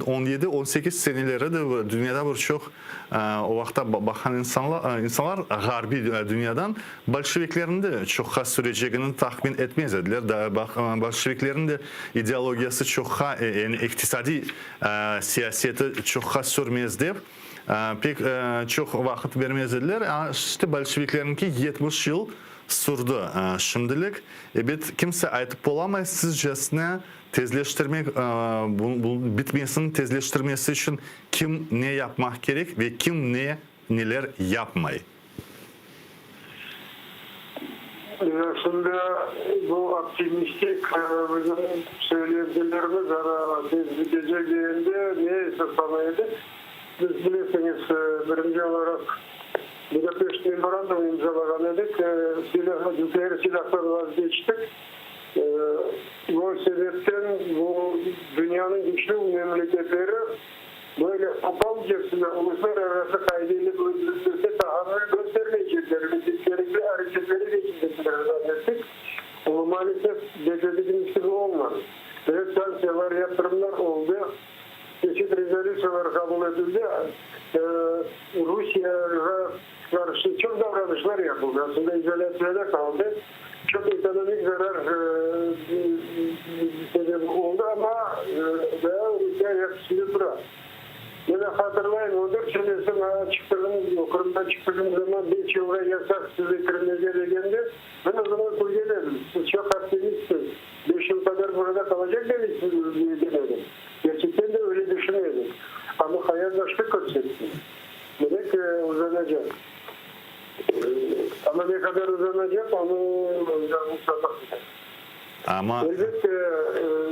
on yedi, on sekiz seneleri de dünyada bir çoq O vaqıtta baqan insanlar ğarbiy dünyadan bolşeviklerniñ de çoqqa sürecegini tahmin etmez ediler. Bolşeviklerniñ de ideologiyası çoqqa, yani iqtisadiy siyaseti çoqqa sürmez dep, pek çoq vaqıt bermez ediler. İşte bolşeviklerniñki 70 yıl sürdi şimdilik. Ebet, kimse aytıp olamay, sizcesine tezleştirmek, bitmesiniñ tezleştirmesi içün Kim ne yapmaq kerek ve kim ne, neler yapmay? Esasında bu optimistik bizim söylentilerimiz, ana tez bitecek degende ne esaslana edik? Biz bilesiñiz, birinci olaraq Budapeşt memorandumı imzalağan edik, silâ, nükleer silâhtan vazgeçtik. Bu sebepten bu dünyanıñ güçlü memleketleri. Böyle qopalcasına uluslararası qaideyle öldürilmesine tahammül köstermeycekleri ve kerekli areketleri keçirecekleri zannettik, amma maalesef bekledigimiz kibi olmadı. Evet, sanktsiyalar, yaptırımlar oldı, çeşit rezolütsiyalar qabul etildi, Rusiyağa qarşı çoq davranışlar yapıldı, aslında izolâtsiyada qaldı, çoq ekonomik zarar sebebi oldı, amma daa Rusiye ayaq üstünde tura. Men hatırlayım, on dört senesi maña çıqtığım, Qırımdan çıqtığım zaman beş yılğa yasaq sizi kirmege degende, men o zaman külgen edim, siz çoq optimistsiz, beş yıl qadar burada qalacaq demeksiñiz, degen edim. Kerçekten de öyle düşüne edik. Amma hayat başqa körsetti. Demek, uzanacaq. Amma ne qadar uzanacaq, onı yalnız Allah bile. Amma. Elbette,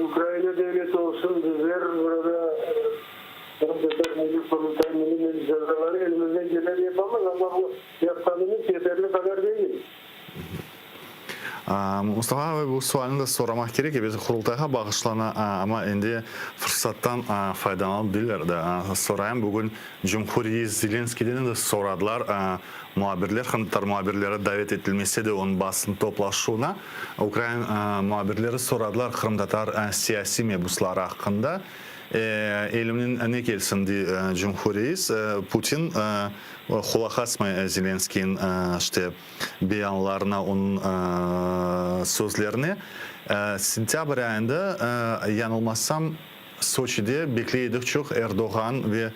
Ukraina devleti olsun, bizler burada Qırımtatar Milliy Qurultayı, Milliy Meclis azaları elimizden geleni yapamız, amma bu yapqanımız yeterli qadar degil. Mustafa ağa, bu sualni de soramaq kerek, ebet, Qurultayğa bağışlana, amma endi fırsattan faydalanıp deyler de sorayım, bugün Cumhuriyet Zelenskiyden de soradılar, muabirler, qırımtatar muabirleri davet etilmese de onıñ basın toplaşuvına, ukrain muabirleri soradılar qırımtatar siyasiy mebusları aqqında. Elimden ne kelsin, dey Cumhuriyet, Putin qulaq asmay Zelenskiyniñ işte beyanlarına, onıñ sözlerine. Sentâbr ayında, yañılmasam, Soçide bekley edik çoq Erdoğan ve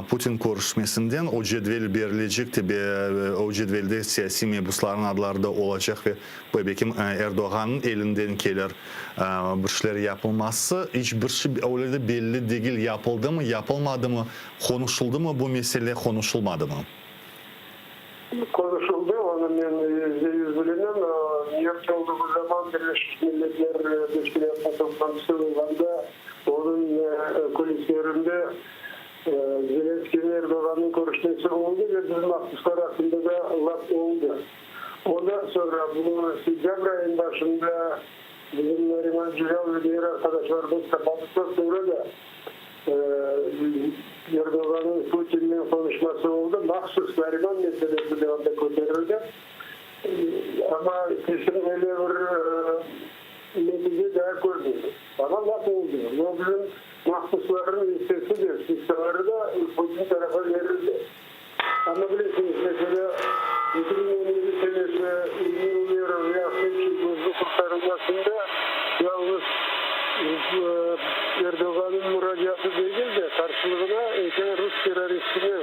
Putin körüşmesinden, o cedvel berilecek de, o cedvelde siyasiy mebuslarnıñ adları da olacaq ve belkim Erdoğannıñ elinden kelir bir şeyler yapılması. İç bir şey öyle de belli degil, yapıldımı, yapılmadımı, qonuşıldımı bu mesele, qonuşılmadımı? Qonuşıldı, onı men %100 bilemem. New-Yorkta olduğu zaman Birleşmiş Milletler Teşkilâtınıñ toplantısı olğanda, onıñ kulislerinde Zelenskıy ve Erdoğannıñ körüşmesi oldı ve bizim mahbuslar aqqında da laf oldı. Ondan soñra bu sentâbr ayınıñ başında bizim Nariman Celâl ve diger arqadaşlarımız qapatıldıqtan soñra da Erdoğannıñ Putinnen qonuşması oldı, mahsus Nariman meselesi de anda köterildi. Amma kesin öyle bir netice daa körmedik. Amma laf oldı. Bu bizim mahpuslarnıñ listesi de, spiskaları da Putin tarafa berildi. Amma bilesiñiz, meselâ, 2017 senesi İlmi Umerov ve Ahtem Çiygoznıñ qurtarılmasında yalıñız Erdoğannıñ muracaatı degil de, qarşılığına eki rus terroristini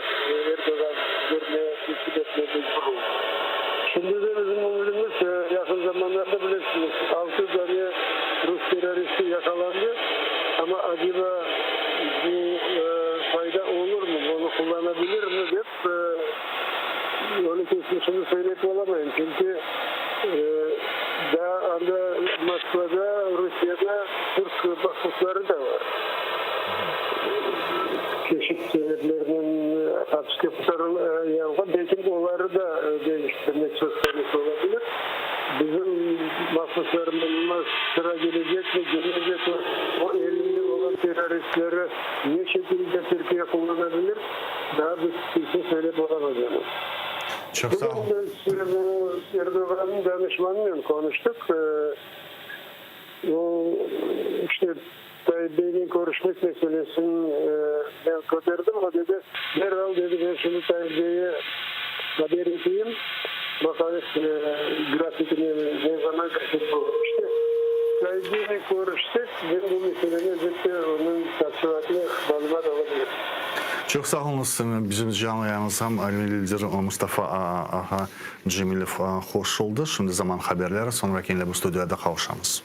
Erdoğan bermege, teslim etmege mecbur oldı. Şimdi de bizim ümüdimiz, yaqın zamanlarda, bilesiñiz, altı dane rus terroristi yaqalandı, amma aceba bu fayda olurmı, bunı qullanabilirmi dep, onıñ keçmişini söylep olamayım, çünki daa anda Moskvada, Rusiyada türk mahbusları da bar. Çeşit sebeplernen apiske qurtarılğan, belki oları da deñiştirmek söz konusu olabilir. Bizim mahbuslarımız sıra kelecekmi, kelmeycekmi, o elinde olğan terroristleri ne şekilde Türkiye qullanabilir, daa biz kesin söylep olamaycamız. Çoq sağ ol. Bugün biz Erdoğannıñ danışmanınen qonuştıq. O, işte, Tayyip beynen körüşmek meselesini men köterdim. O dedi, deral, dedi, men şimdi Tayyip beyge haber eteyim, baqayıq, grafikine ne zaman kirsetip olur. İşte, Tayyip beynen körüşsek, men bu meseleni, elbette, onıñ tafsilâtlı malümat ala bilirim. Çoq sağ oluñız. Bizim canlı yayınımızğa milliy lider Mustafa ağa Cemilev qoşuldı. Şimdi zaman haberleri, soñra kene bu studiyada qavuşamız.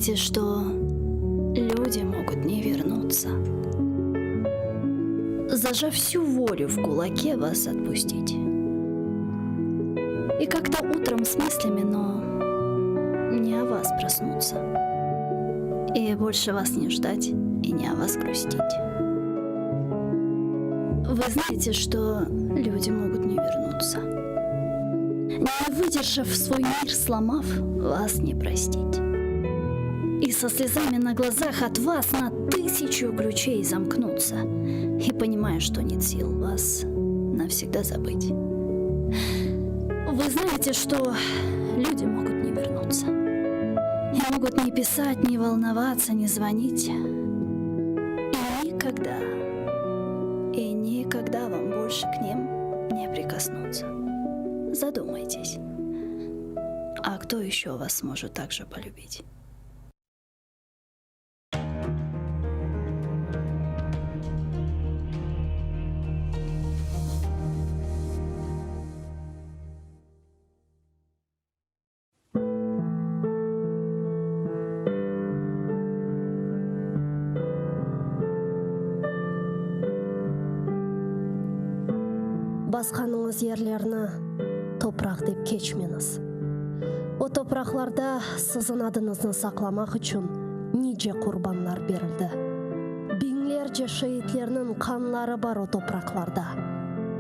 знаете, что люди могут не вернуться. Зажав всю волю в кулаке, вас отпустить. И как-то утром с мыслями, но не о вас проснуться. И больше вас не ждать и не о вас грустить. Вы знаете, что люди могут не вернуться. Не выдержав свой мир, сломав, вас не простить. И со слезами на глазах от вас на тысячу ключей замкнуться. И понимая, что нет сил вас навсегда забыть. Вы знаете, что люди могут не вернуться. И могут не писать, не волноваться, не звонить. И никогда, и никогда вам больше к ним не прикоснуться. Задумайтесь, а кто еще вас сможет так же полюбить? Basqanıñız yerlerni topraq dep keçmeñiz. O topraqlarda siziñ adıñıznı saqlamaq içün nice qurbanlar berildi. Biñlerce şeitlerniñ qanları bar o topraqlarda.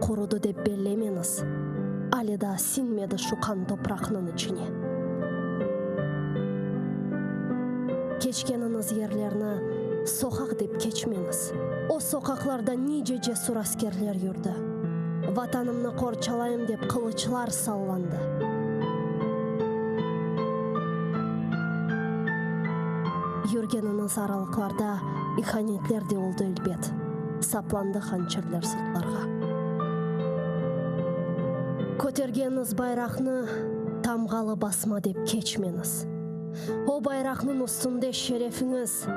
Qurudı dep bellemeñiz, ale daa siñmedi şu qan topraqnıñ içine. Keçkeniñiz yerlerni soqaq dep keçmeñiz. O soqaqlarda nice cesur askerler yürdi. Vatanımnı qorçalayım dep qılıçlar sallandı. Yürgeniñiz aralıqlarda ihanetler de oldı elbet, saplandı hançerler sırtlarğa. Kötergeniñiz bayraqnı tamğalı basma dep keçmeñiz. O bayraqnıñ üstünde şerefiñiz,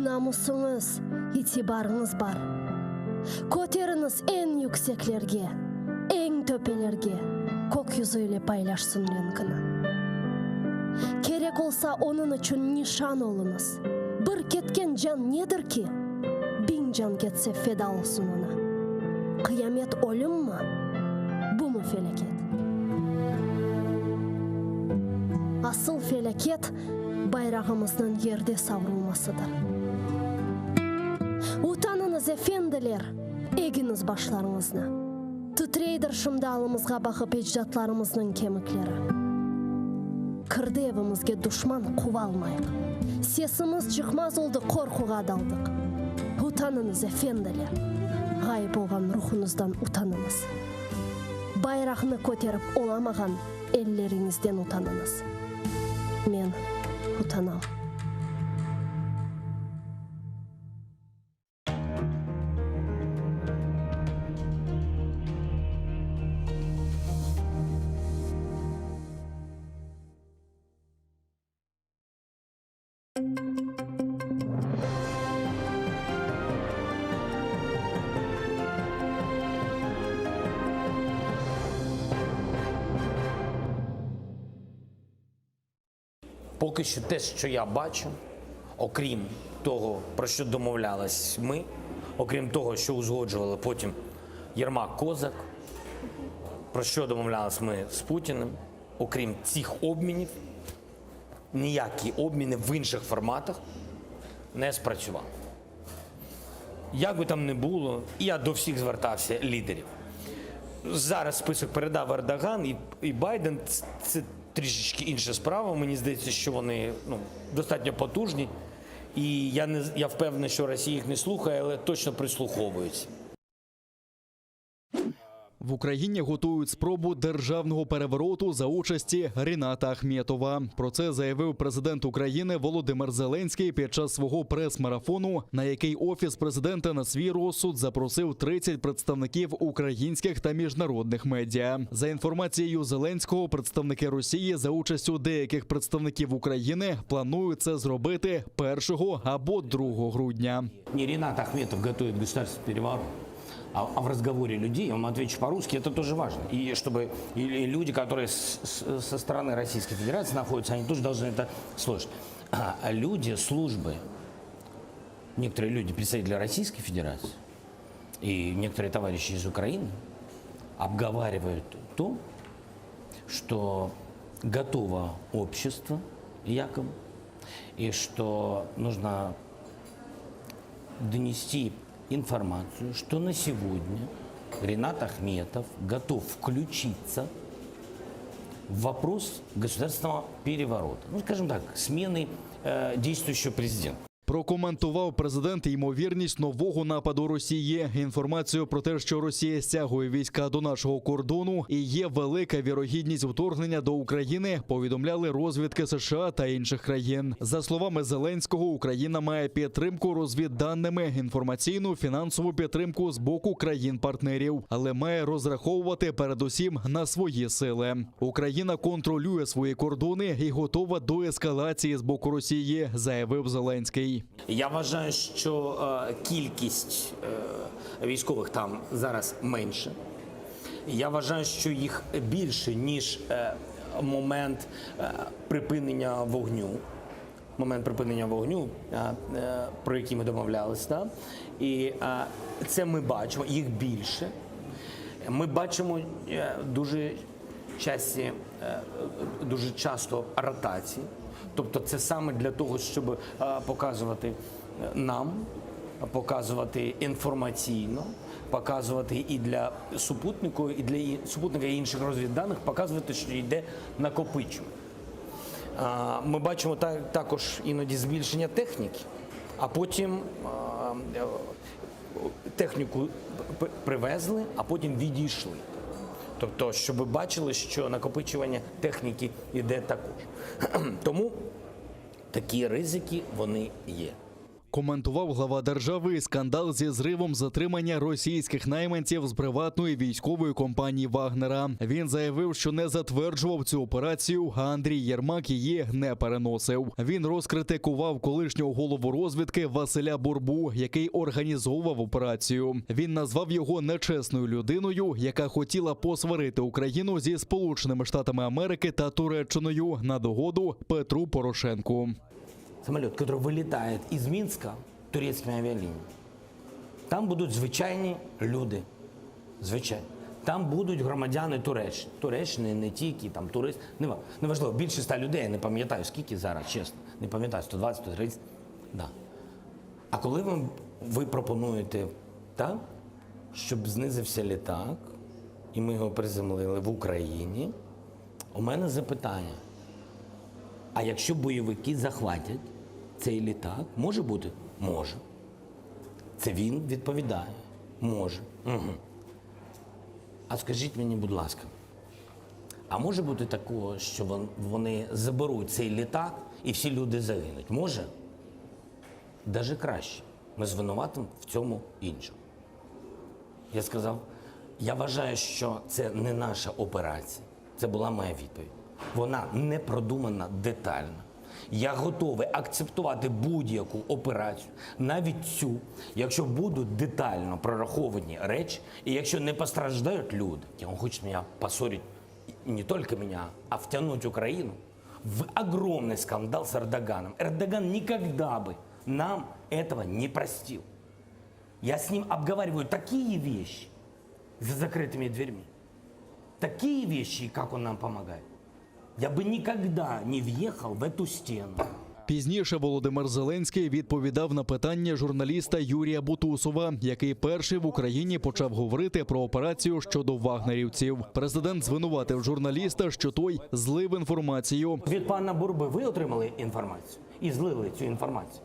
namusıñız, itibarıñız bar. Köteriñiz eñ yükseklerge, eñ töpelerge, kök yüzü ile paylaşsın renkini. Kerek olsa, onıñ içün nişan oluñız. Bir ketken can nedir ki? Biñ can ketse feda olsun oña. Qıyamet ölümmi? Bumı felâket? Asıl felâket, bayrağımıznıñ yerde savrulmasıdır. Utanıñız, efendiler, egiñiz başlarıñıznı. Titreydir şimdi alımızğa baqıp ecdatlarımıznıñ kemikleri. Kirdi evimizge duşman, quvalmayıq. Sesimiz çıqmaz oldı, qorquğa daldıq. Utanıñız, efendiler, ğayıp olğan ruhuñızdan utanıñız. Bayraqnı köterip olamağan elleriñizden utanıñız. Men utanam. Поки що те, що я бачу, окрім того, про що домовлялись ми, окрім того, що узгоджували потім Єрмак Козак, про що домовлялись ми з Путіним, окрім цих обмінів, ніякі обміни в інших форматах не спрацювали. Як би там не було, я до всіх звертався лідерів. Зараз список передав Ердоган і, і Байден. Це трішечки інша справа. Мені здається, що вони ну, достатньо потужні. І я не я впевнений, що Росія їх не слухає, але точно прислуховується. В Україні готують спробу державного перевороту за участі Ріната Ахметова. Про це заявив президент України Володимир Зеленський під час свого прес-марафону, на який офіс президента на свій розсуд запросив 30 представників українських та міжнародних медіа. За інформацією Зеленського, представники Росії за участю деяких представників України планують це зробити 1 або 2 грудня. Не Ренат Ахметов готує государственный переворот. А, а в разговоре людей, я вам отвечу по-русски, это тоже важно. И чтобы и люди, которые с, с, со стороны Российской Федерации находятся, они тоже должны это слышать. Люди, службы, некоторые люди, представители Российской Федерации и некоторые товарищи из Украины, обговаривают то, что готово общество якобы, и что нужно донести информацию, что на сегодня Ренат Ахметов готов включиться в вопрос государственного переворота. Ну, скажем так, смены э, действующего президента. Прокоментував президент ймовірність нового нападу Росії. Інформацію про те, що Росія стягує війська до нашого кордону і є велика вірогідність вторгнення до України, повідомляли розвідки США та інших країн. За словами Зеленського, Україна має підтримку розвідданими, інформаційну, фінансову підтримку з боку країн-партнерів, але має розраховувати передусім на свої сили. Україна контролює свої кордони і готова до ескалації з боку Росії, заявив Зеленський. Я вважаю, що е, кількість е, військових там зараз менше. Я вважаю, що їх більше, ніж е, момент е, припинення вогню. Момент припинення вогню, е, е, про який ми домовлялися, да? і е, це ми бачимо, їх більше. Ми бачимо е, дуже часті, е, дуже часто ротації. Тобто це саме для того, щоб е, показувати е, нам, показувати інформаційно, показувати і для супутнику, і для і- супутника і інших розвідданих, показувати, що йде накопичування. А, Ми бачимо та- також іноді збільшення техніки, а потім а, е, техніку п- привезли, а потім відійшли. Тобто, щоб ви бачили, що накопичування техніки йде також. Тому такі ризики вони є. Коментував глава держави і скандал зі зривом затримання російських найманців з приватної військової компанії Вагнера. Він заявив, що не затверджував цю операцію, а Андрій Єрмак її не переносив. Він розкритикував колишнього голову розвідки Василя Бурбу, який організовував операцію. Він назвав його нечесною людиною, яка хотіла посварити Україну зі Сполученими Штатами Америки та Туреччиною на догоду Петру Порошенку. Самоліт, який вилітає із Мінська турецькими авіалініями, там будуть звичайні люди. Звичайно. Там будуть громадяни Туреччини. Туреччини не тільки, там турист. Нема- Неважливо, більше 100 людей, я не пам'ятаю, скільки зараз, чесно. Не пам'ятаю, 120, 130. Да. А коли вам, ви пропонуєте, так, щоб знизився літак, і ми його приземлили в Україні, у мене запитання. А якщо бойовики захватять цей літак, може бути? Може. Це він відповідає. Може. Угу. А скажіть мені, будь ласка, а може бути такого, що вон- вони заберуть цей літак і всі люди загинуть? Може? Даже краще. Ми звинуватимо в цьому іншого. Я сказав, я вважаю, що це не наша операція. Це була моя відповідь. Вона не продумана детально. Я готовий акцептувати будь-яку операцію, навіть цю, якщо будуть детально прораховані речі, і якщо не постраждають люди. Он хочет меня поссорить не только меня, а втянуть Украину в огромный скандал с Эрдоганом. Эрдоган никогда бы нам этого не простил. Я с ним обговариваю такие вещи за закрытыми дверьми. Такие вещи, как он нам помогает. Я бы никогда не въехал в эту стену. Пізніше Володимир Зеленський відповідав на питання журналіста Юрія Бутусова, який перший в Україні почав говорити про операцію щодо вагнерівців. Президент звинуватив журналіста, що той злив інформацію. Від пана Бурби ви отримали інформацію і злили цю інформацію.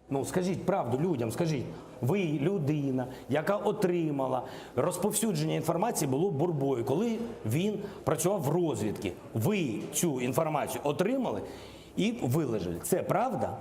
Ну, скажіть правду людям, скажіть, ви людина, яка отримала розповсюдження інформації було Бурбою, коли він працював в розвідці. Ви цю інформацію отримали і виложили. Це правда?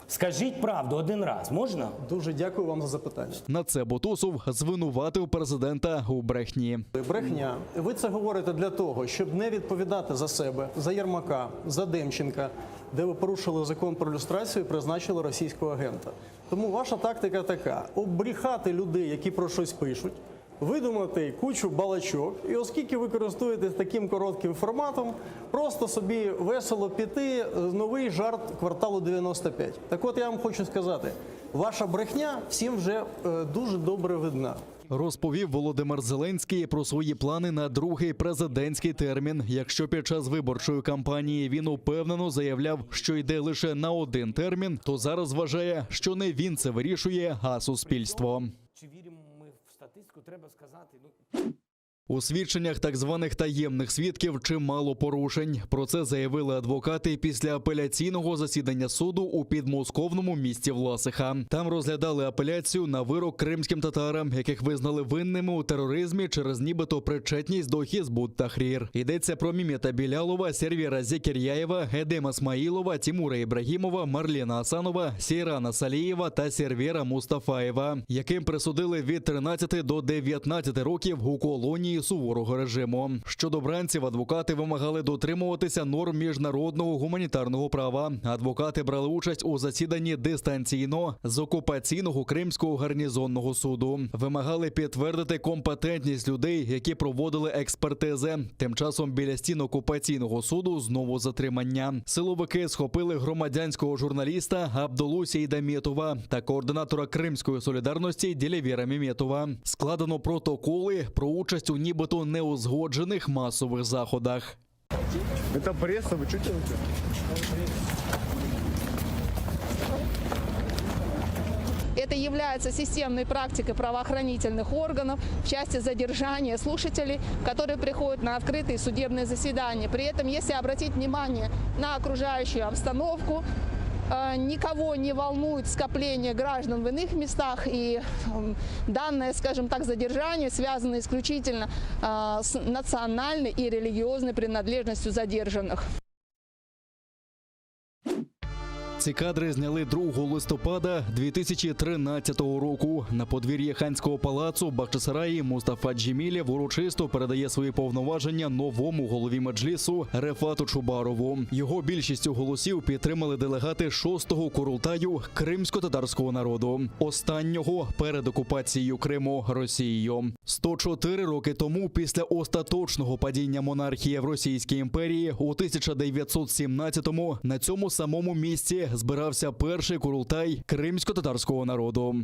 Скажіть правду один раз, можна? Дуже дякую вам за запитання. На це Бутусов звинуватив президента у брехні. Брехня. Ви це говорите для того, щоб не відповідати за себе, за Єрмака, за Демченка, де ви порушили закон про люстрацію і призначили російського агента. Тому ваша тактика така: обріхати людей, які про щось пишуть. Видумати кучу балачок, і оскільки ви користуєтесь таким коротким форматом, просто собі весело піти новий жарт кварталу 95. Так от я вам хочу сказати, ваша брехня всім вже е, дуже добре видна. Розповів Володимир Зеленський про свої плани на другий президентський термін. Якщо під час виборчої кампанії він упевнено заявляв, що йде лише на один термін, то зараз вважає, що не він це вирішує, а суспільство. Чи віримо ми в статистику, треба сказати. Ну У свідченнях так званих таємних свідків чимало порушень. Про це заявили адвокати після апеляційного засідання суду у підмосковному місті Власиха. Там розглядали апеляцію на вирок кримським татарам, яких визнали винними у тероризмі через нібито причетність до Хізбут Тахрір. Йдеться про Мімета Білялова, Сервіра Зекір'яєва, Едема Смаїлова, Тімура Ібрагімова, Марліна Асанова, Сейрана Салієва та Сервєра Мустафаєва, яким присудили від 13 до 19 років у колонії суворого режиму. Щодо бранців, адвокати вимагали дотримуватися норм міжнародного гуманітарного права. Адвокати брали участь у засіданні дистанційно з окупаційного кримського гарнізонного суду. Вимагали підтвердити компетентність людей, які проводили експертизи. Тим часом біля стін окупаційного суду знову затримання. Силовики схопили громадянського журналіста Абдулу Сейдамєтова та координатора Кримської солідарності Ділявіра Міметова. Складено протоколи про участь у нібито неузгоджених масових заходах. Это пресса, вы что делаете? Это является системной практикой правоохранительных органов в части задержания слушателей, которые приходят на открытые судебные заседания. При этом, если обратить внимание на окружающую обстановку, э, никого не волнует скопление граждан в иных местах, и м, данное, скажем так, задержание связано исключительно э, с национальной и религиозной принадлежностью задержанных. Ці кадри зняли 2 листопада 2013 року. На подвір'ї ханського палацу в Бахчисараї Мустафа Джемілєв урочисто передає свої повноваження новому голові меджлісу Рефату Чубарову. Його більшістю голосів підтримали делегати шостого курултаю кримсько-татарського народу, останнього перед окупацією Криму Росією. 104 роки тому, після остаточного падіння монархії в Російській імперії у 1917-му на цьому самому місці збирався перший курултай кримсько-татарського народу.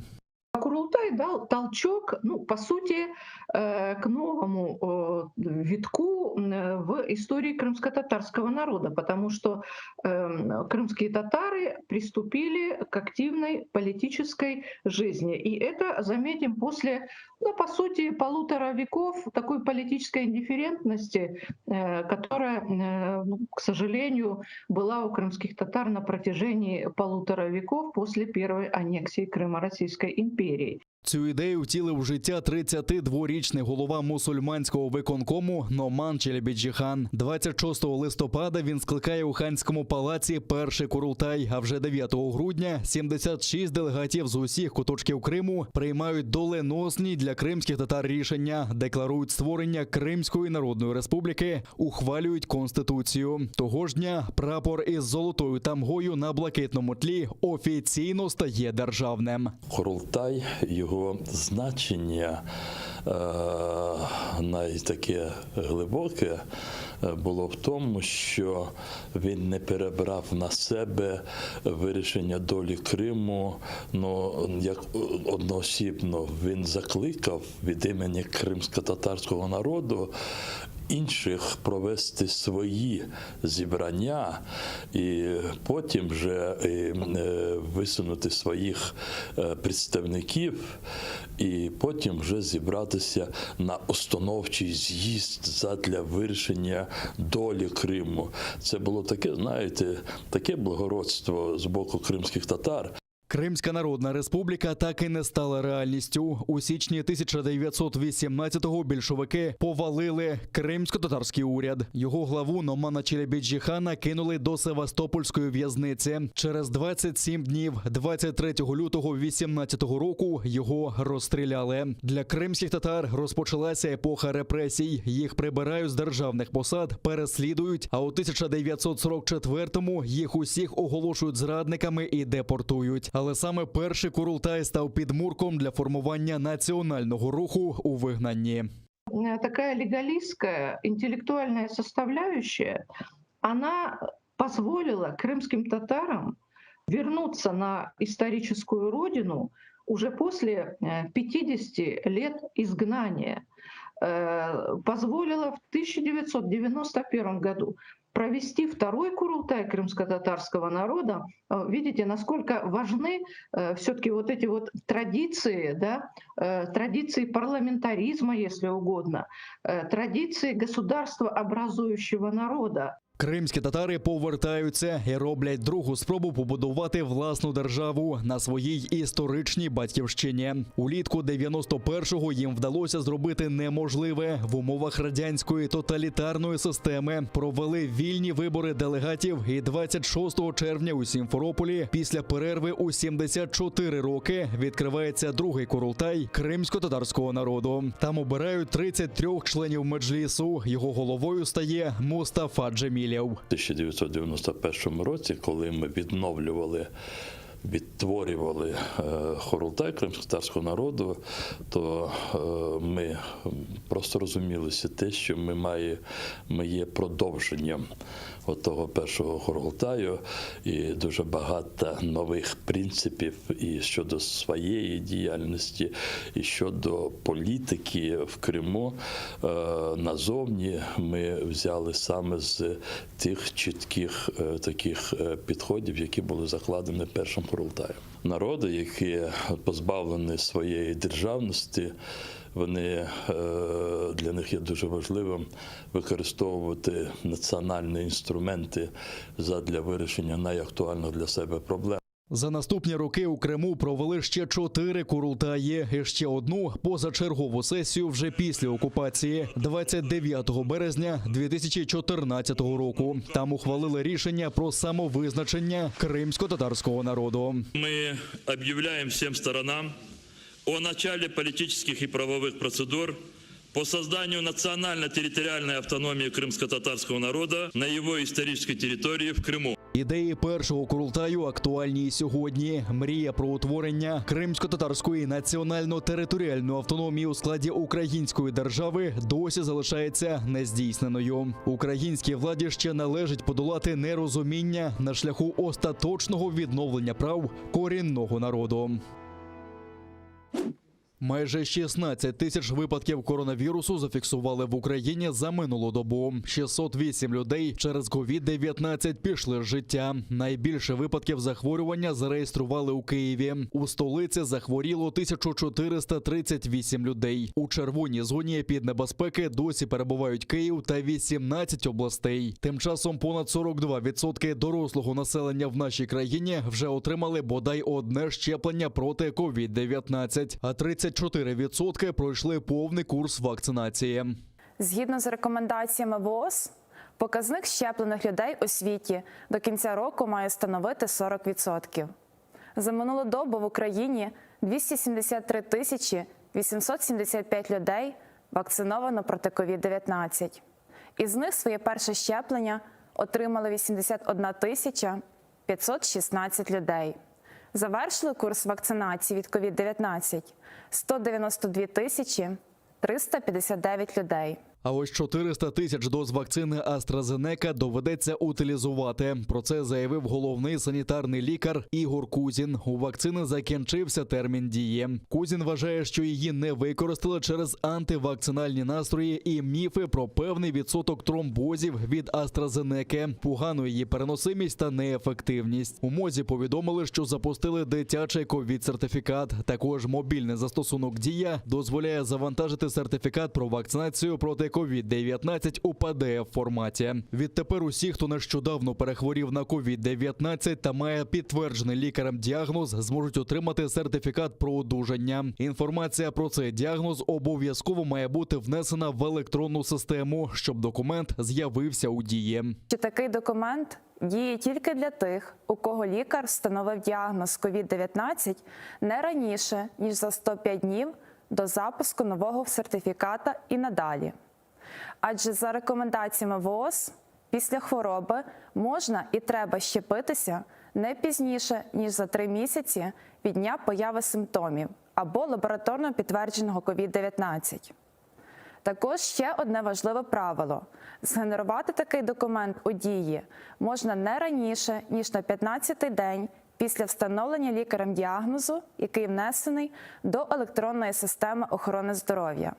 Курултай дал толчок, ну, по сути, э, к новому э, витку э, в истории крымско-татарского народа, потому что эм, крымские татары приступили к активной политической жизни. И это, заметим, после, ну, по сути, полутора веков такой политической индифферентности, э, которая, э, ну, к сожалению, была у крымских татар на протяжении полутора веков после первой аннексии Крыма Российской империей. Цю ідею втілив в життя 32-річний голова мусульманського виконкому Номан Челебіджіхан. 26 листопада він скликає у ханському палаці перший курултай. А вже 9 грудня 76 делегатів з усіх куточків Криму приймають доленосні для кримських татар рішення, декларують створення Кримської Народної Республіки, ухвалюють конституцію. Того ж дня прапор із золотою тамгою на блакитному тлі офіційно стає державним. Курултай, його значення е, найтаке глибоке е, було в тому, що він не перебрав на себе вирішення долі Криму, ну, як одноосібно він закликав від імені кримсько-татарського народу інших провести свої зібрання і потім вже е, е, висунути своїх е, представників, і потім вже зібратися на установчий з'їзд задля вирішення долі Криму. Це було таке, знаєте, таке благородство з боку кримських татар. Кримська Народна Республіка так і не стала реальністю. У січні 1918-го більшовики повалили кримсько-татарський уряд. Його главу Номана Челебіджіхана кинули до Севастопольської в'язниці. Через 27 днів, 23 лютого 18-го року, його розстріляли. Для кримських татар розпочалася епоха репресій. Їх прибирають з державних посад, переслідують. А у 1944-му їх усіх оголошують зрадниками і депортують. Але саме перший Курултай став підмурком для формування національного руху у вигнанні. Э, Такая легалистская интеллектуальная составляющая, она позволила крымским татарам вернуться на историческую родину уже после э, 50 лет изгнания. Э, Позволила в 1991 году провести второй курултай крымско-татарского народа. Э, Видите, насколько важны все-таки вот эти вот традиции, да, э, традиции парламентаризма, если угодно, э, традиции государства образующего народа. Кримські татари повертаються і роблять другу спробу побудувати власну державу на своїй історичній батьківщині. Улітку 91-го їм вдалося зробити неможливе в умовах радянської тоталітарної системи. Провели вільні вибори делегатів і 26 червня у Сімферополі після перерви у 74 роки відкривається другий курултай кримсько-татарського народу. Там обирають 33 членів меджлісу. Його головою стає Мустафа Джемілєв. У 1991 році, коли ми відновлювали, відтворювали е, Хорултай кримськотатарського народу, то е, ми просто розумілися те, що ми, має, ми є продовженням того першого Хорултаю, і дуже багато нових принципів і щодо своєї діяльності, і щодо політики в Криму е, назовні ми взяли саме з тих чітких е, таких е, підходів, які були закладені першим Курултаєм. Народи, які позбавлені своєї державності, вони е, для них є дуже важливим використовувати національні інструменти задля вирішення найактуальних для себе проблем. За наступні роки у Криму провели ще чотири курултаї і ще одну позачергову сесію вже після окупації 29 березня 2014 року. Там ухвалили рішення про самовизначення кримсько-татарського народу. Мы объявляем всем сторонам о начале политических и правовых процедур по созданию национально-территориальной автономии крымско-татарского народа на его исторической территории в Крыму. Ідеї першого курултаю актуальні і сьогодні. Мрія про утворення кримсько-татарської національно-територіальної автономії у складі української держави досі залишається нездійсненою. Українській владі ще належить подолати нерозуміння на шляху остаточного відновлення прав корінного народу. Майже 16 тисяч випадків коронавірусу зафіксували в Україні за минулу добу. 608 людей через COVID-19 пішли з життя. Найбільше випадків захворювання зареєстрували у Києві. У столиці захворіло 1438 людей. У червоній зоні епіднебезпеки досі перебувають Київ та 18 областей. Тим часом понад 42% дорослого населення в нашій країні вже отримали бодай одне щеплення проти COVID-19, а 34% пройшли повний курс вакцинації. Згідно з рекомендаціями ВООЗ, показник щеплених людей у світі до кінця року має становити 40%. За минулу добу в Україні 273 тисячі 875 людей вакциновано проти COVID-19. Із них своє перше щеплення отримали 81 тисяча 516 людей. Завершили курс вакцинації від COVID-19 192 тисячі 359 людей. А ось 400 тисяч доз вакцини AstraZeneca доведеться утилізувати. Про це заявив головний санітарний лікар Ігор Кузін. У вакцини закінчився термін дії. Кузін вважає, що її не використали через антивакцинальні настрої і міфи про певний відсоток тромбозів від AstraZeneca, погану її переносимість та неефективність. У МОЗі повідомили, що запустили дитячий ковід-сертифікат. Також мобільний застосунок Дія дозволяє завантажити сертифікат про вакцинацію проти COVID-19 у pdf форматі. Відтепер усі, хто нещодавно перехворів на COVID-19 та має підтверджений лікарем діагноз, зможуть отримати сертифікат про одужання. Інформація про цей діагноз обов'язково має бути внесена в електронну систему, щоб документ з'явився у дії. Що такий документ діє тільки для тих, у кого лікар встановив діагноз COVID-19 не раніше, ніж за 105 днів до запуску нового сертифіката і надалі. Адже за рекомендаціями ВООЗ, після хвороби можна і треба щепитися не. не пізніше ніж за три місяці від дня появи симптомів або лабораторно підтвердженого COVID-19. Також ще одне важливе правило: згенерувати такий документ у дії можна не раніше ніж на 15-й день після встановлення лікарем діагнозу, який внесений до електронної системи охорони здоров'я.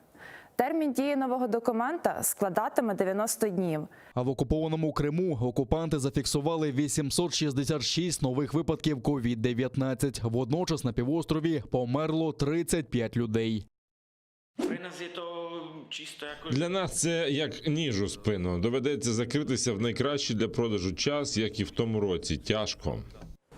Термін дії нового документа складатиме 90 днів. А в окупованому Криму окупанти зафіксували 866 нових випадків COVID-19. Водночас на півострові померло 35 людей. Для нас це як ніж у спину. Доведеться закритися в найкращий для продажу час, як і в тому році. Тяжко.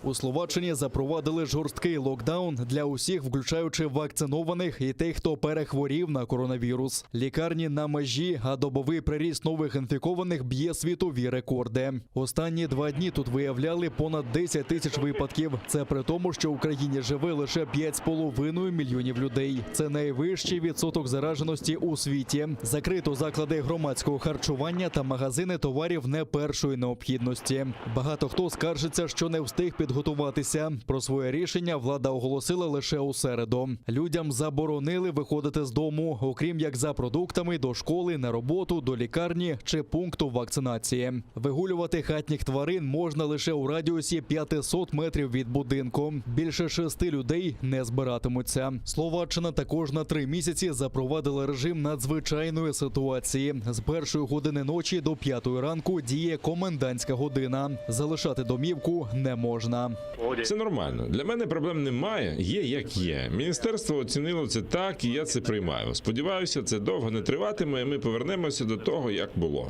У Словаччині запровадили жорсткий локдаун для усіх, включаючи вакцинованих і тих, хто перехворів на коронавірус. Лікарні на межі, а добовий приріст нових інфікованих б'є світові рекорди. Останні два дні тут виявляли понад 10 тисяч випадків. Це при тому, що в Україні живе лише 5,5 мільйонів людей. Це найвищий відсоток зараженості у світі. Закрито заклади громадського харчування та магазини товарів не першої необхідності. Багато хто скаржиться, що не встиг підготуватися. Про своє рішення влада оголосила лише у середу. Людям заборонили виходити з дому, окрім як за продуктами до школи, на роботу, до лікарні чи пункту вакцинації. Вигулювати хатніх тварин можна лише у радіусі 500 метрів від будинку. Більше шести людей не збиратимуться. Словаччина також на три місяці запровадила режим надзвичайної ситуації. З першої години ночі до п'ятої ранку діє комендантська година. Залишати домівку не можна. Це нормально. Для мене проблем немає. Є як є. Міністерство оцінило це так, і я це приймаю. Сподіваюся, це довго не триватиме, і ми повернемося до того, як було.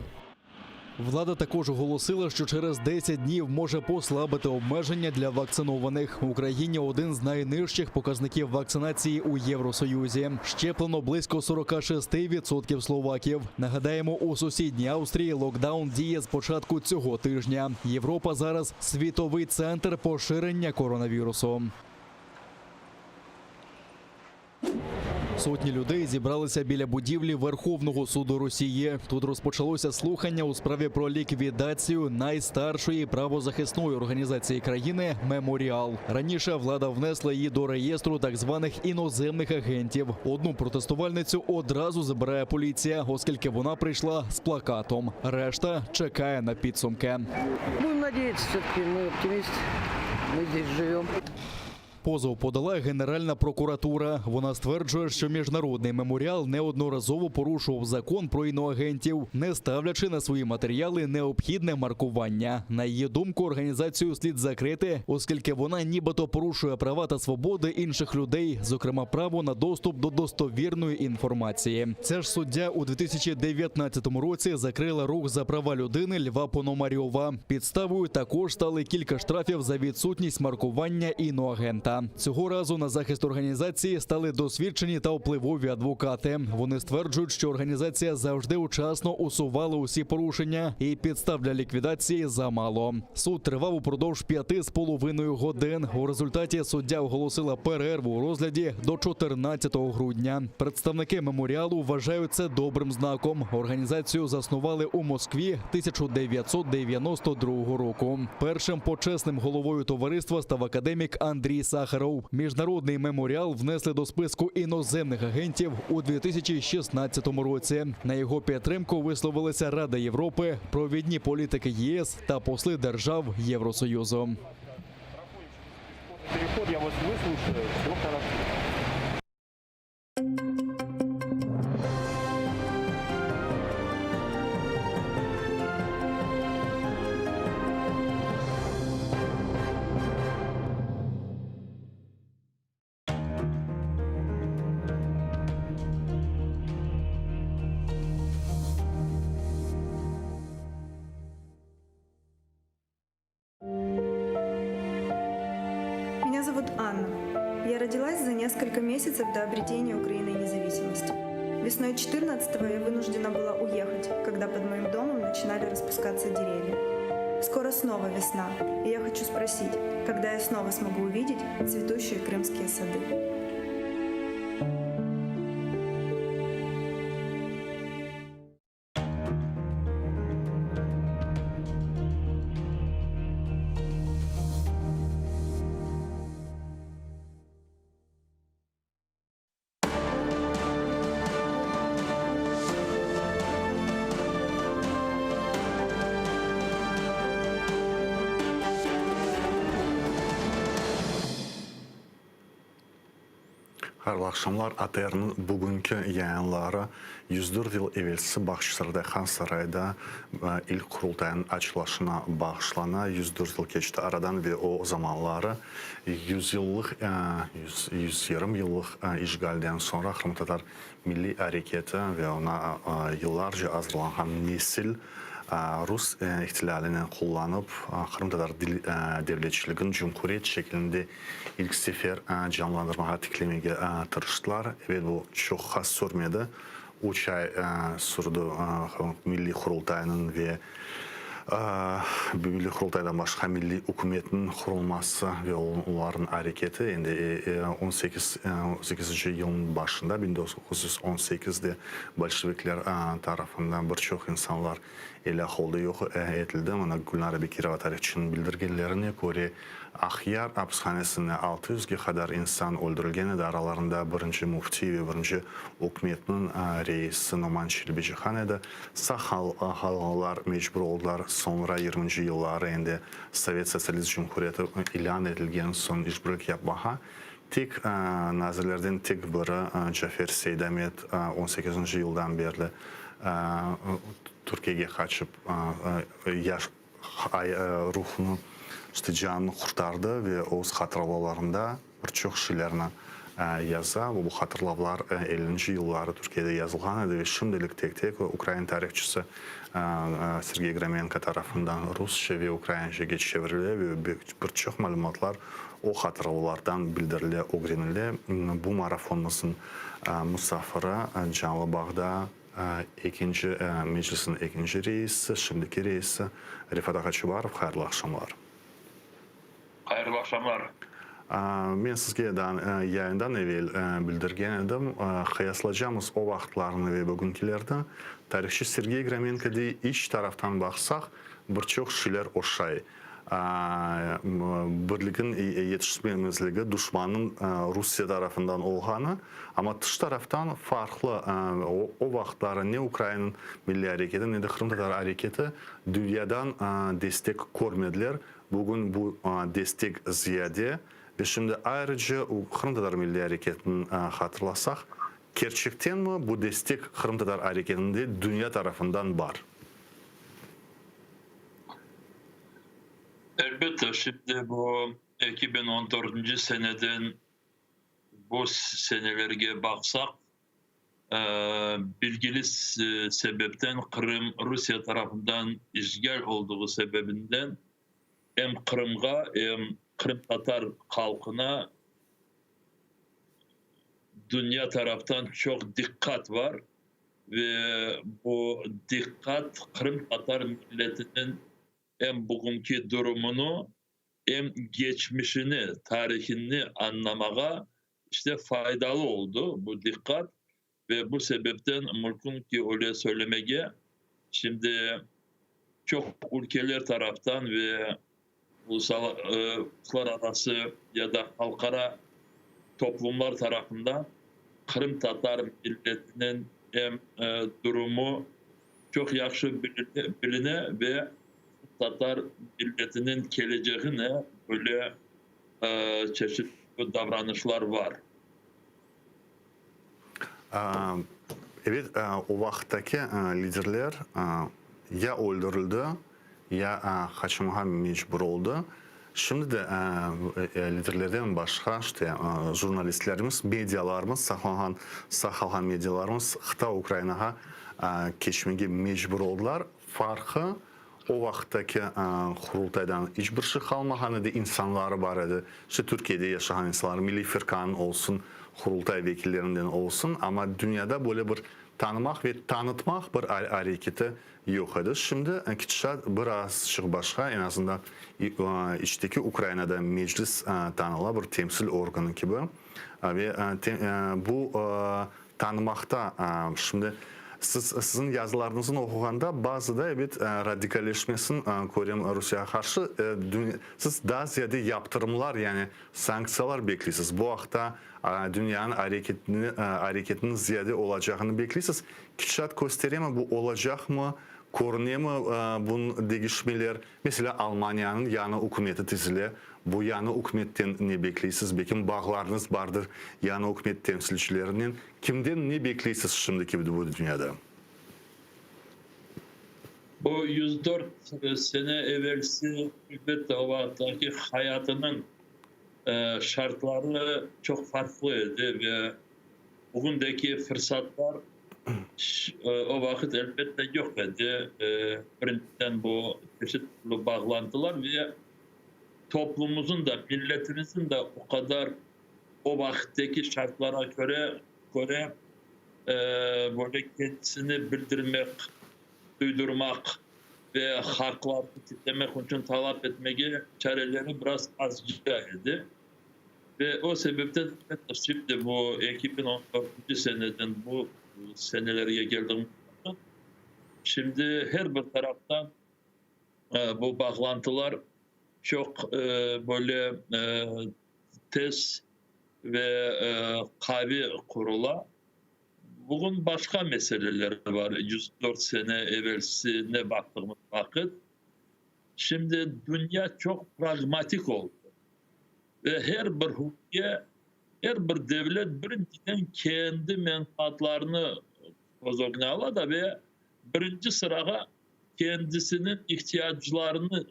Влада також оголосила, що через 10 днів може послабити обмеження для вакцинованих. В Україні один з найнижчих показників вакцинації у Євросоюзі. Щеплено близько 46% словаків. Нагадаємо, у сусідній Австрії локдаун діє з початку цього тижня. Європа зараз світовий центр поширення коронавірусу. Сотні людей зібралися біля будівлі Верховного суду Росії. Тут розпочалося слухання у справі про ліквідацію найстаршої правозахисної організації країни Меморіал. Раніше влада внесла її до реєстру так званих іноземних агентів. Одну протестувальницю одразу забирає поліція, оскільки вона прийшла з плакатом. Решта чекає на підсумки. Будем надеяться, все-таки мы оптимисты, мы здесь живем. Позов подала Генеральна прокуратура. Вона стверджує, що міжнародний меморіал неодноразово порушував закон про іноагентів, не ставлячи на свої матеріали необхідне маркування. На її думку, організацію слід закрити, оскільки вона нібито порушує права та свободи інших людей, зокрема право на доступ до достовірної інформації. Ця ж суддя у 2019 році закрила рух за права людини Льва Пономарьова. Підставою також стали кілька штрафів за відсутність маркування іноагента. Цього разу на захист організації стали досвідчені та впливові адвокати. Вони стверджують, що організація завжди учасно усувала усі порушення і підстав для ліквідації замало. Суд тривав упродовж п'яти з половиною годин. У результаті суддя оголосила перерву у розгляді до 14 грудня. Представники меморіалу вважають це добрим знаком. Організацію заснували у Москві 1992 року. Першим почесним головою товариства став академік Андрій Сахаров. Міжнародний меморіал внесли до списку іноземних агентів у 2016 році. На його підтримку висловилися Рада Європи, провідні політики ЄС та посли держав Євросоюзу. Переход я вас выслушаю, все хорошо. Меня зовут Анна. Я родилась за несколько месяцев до обретения Украиной независимости. Весной 14-го я вынуждена была уехать, когда под моим домом начинали распускаться деревья. Скоро снова весна, и я хочу спросить, когда я снова смогу увидеть цветущие крымские сады. Hayırlı aqşamlar! ATRniñ bugünki yayınları 104 yıl evelsi Bağçasarayda Han Sarayda ilk Qurultaynıñ açılışına bağışlana. 104 yıl keçti aradan ve o zamanları yüzyıllıq, 120 yıllıq işğalden soñra qırımtatar milliy areketi ve oña yıllarca azırlanğan nesil rus ihtilâlinen qullanıp qırımtatar devletçiligini cumhuriyet şekilinde İlk sefer canlandırmağa, tiklemege tırıştılar. Ebet, bu çoqqa sürmedi. Üç ay sürdi Milliy Qurultaynıñ ve Milliy Qurultaydan başqa Milliy ükümetniñ qurulması ve olarnıñ areketi. Endi on sekiz, on sekizinci yılnıñ başında, 1918-de bolşevikler tarafından bir çoq insanlar elâk oldı, yoq etildi. Mına Gülnara Bekirova tarihçınıñ bildirgenlerine köre, Aqyar apishanesinde altı yüzge qadar insan öldürilgen edi, aralarında birinci müfti ve birinci ükümetniñ reisi Noman Çelebicihan edi. Sağ qalğanlar mecbur oldılar, soñra yirminci yılları endi Sovet Sotsialist Cumhuriyeti ilân etilgen soñ işbirlik yapmağa. Tek nazirlerden tek biri Cafer Seydamet on sekizinci yıldan berli Türkiyege qaçıp yaş ruhunı, işte, canını qurtardı ve öz hatırlavlarında bir çoq şeylerni yaza. Bu hatırlavlar ellinci yılları Türkiyede yazılğan edi ve şimdilik tek-tek ukrain tarihçısı Sergey Gromenko tarafından rusça ve ukraincege çevirile ve bir çoq malümatlar o hatırlavlardan bildirile, ögrenile. Bu marafonımıznıñ musafiri canlı bağda Ekinci Meclisniñ ekinci reisi, şimdiki reisi Refat ağa Çubarov, hayırlı aqşamlar. Hayırlı aqşamlar. Men sizge daa yayından evel bildirgen edim, qıyaslacamız o vaqıtlarnı ve bugünkilerni. Tarihçı Sergey Gromenko dey, iç taraftan baqsaq, bir çoq şeyler oşay. Birligin yetişmemezligi duşmannıñ Rusiye tarafından olğanı, amma tış taraftan farqlı, o vaqıtları ne Ukrain milliy areketi, ne de qırımtatar areketi dünyadan destek körmediler. Bugün bu destek ziyade ve şimdi ayrıca qırımtatar milliy areketini hatırlasaq, kerçektenmi bu destek qırımtatar areketinde dünya tarafından bar? Elbette, şimdi bu 2014 seneden bu senelerge baqsaq, bilgili sebepten Qırım Rusiye tarafından işğal olduğı sebebinden em Qırımğa, em qırımtatar halqına dünya taraftan çoq diqqat bar. Ve bu diqqat qırımtatar milletiniñ em bugünki durumını, em geçmişini, tarihini añlamağa işte faydalı oldı bu diqqat. Ve bu sebepten mümkün ki, öyle söylemege, şimdi çoq ülkeler taraftan ve uluslararası ya da halqara toplumlar tarafından qırımtatar milletiniñ em durumu çoq yahşı biline ve qırımtatar milletiniñ kelecegine böyle çeşit davranışlar bar. Ebet, o vaqıttaki liderler ya öldürildi, Ya qaçmağa mecbur oldı. Şimdi de liderlerden başqa, işte, jurnalistlerimiz, medialarımız, saqlanğan, sağ qalğan medialarımız qıta Ukrainağa keçmege mecbur oldılar. Farqı, o vaqıttaki Qurultaydan iç bir şey qalmağan edi, insanları bar edi, işte, Türkiyede yaşağan insanlar, Milliy Firqanıñ olsun, Qurultay vekillerinden olsun, amma dünyada böyle bir tanımaq ve tanıtmaq bir areketi Yoq edi. Şimdi ketişat bir azçıq başqa, eñ azından içteki Ukrainada Meclis tanıla, bir temsil organı kibi. Ve bu tanımaqta şimdi siz, siziñ yazılarıñıznı oquğanda bazıda, ebet, radikalleşmesini körem Rusiyağa qarşı. Siz daa ziyade yaptırımlar, yani sanktsiyalar bekleysiz. Bu aqta dünyanıñ areketiniñ ziyade olacağını bekleysiz. Ketişat kösteremi, bu olacaqmı, körünemi bunıñ degişmeler? Meselâ, Almaniyanıñ yañı ükümeti tizile. Bu yañı ükümetten ne bekleysiz? Belkim bağlarıñız bardır yañı ükümet temsilcilerinen. Kimden ne bekleysiz şimdiki bu dünyada? Bu 104 sene evelsi, elbette, o vaqıttaki hayatınıñ şartları çoq farqlı edi ve bugündeki fırsatlar o vaqıt, elbette, yoq edi. Birinciden, bu çeşit türlü bağlantılar ve toplumumızın da, milletimizin de o qadar o vaqıttaki şartlara köre köre böyle kendisini bildirmek, duydurmaq ve haqlarını tiklemek içün talap etmege çareleri biraz azca edi. Ve o sebepten şimdi bu 2014 seneden bu senelerge keldiğimiz vaqıt, şimdi her bir taraftan bu bağlantılar çoq böyle tez ve qavi qurula. Bugün başqa meseleler bar, 104 sene evelsine baqtığımız vaqıt. Şimdi dünya çoq pragmatik oldı ve her bir ülke, her bir devlet birinciden kendi menfaatlarını köz ögüne ala da ve birinci sırağa kendisiniñ ihtiyaclarını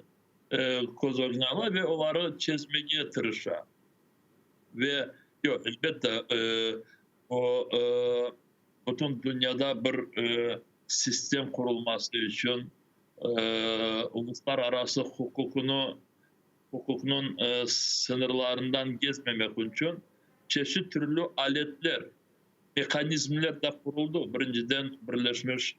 köz ögüne ala ve oları çezmege tırışa. Ve, yoq, elbette, o, bütün dünyada bir sistem qurulması içün uluslararası huquqını, huquqnıñ sıñırlarından gezmemek içün çeşit türlü aletler, mehanizmler de quruldı. Birinciden, Birleşmiş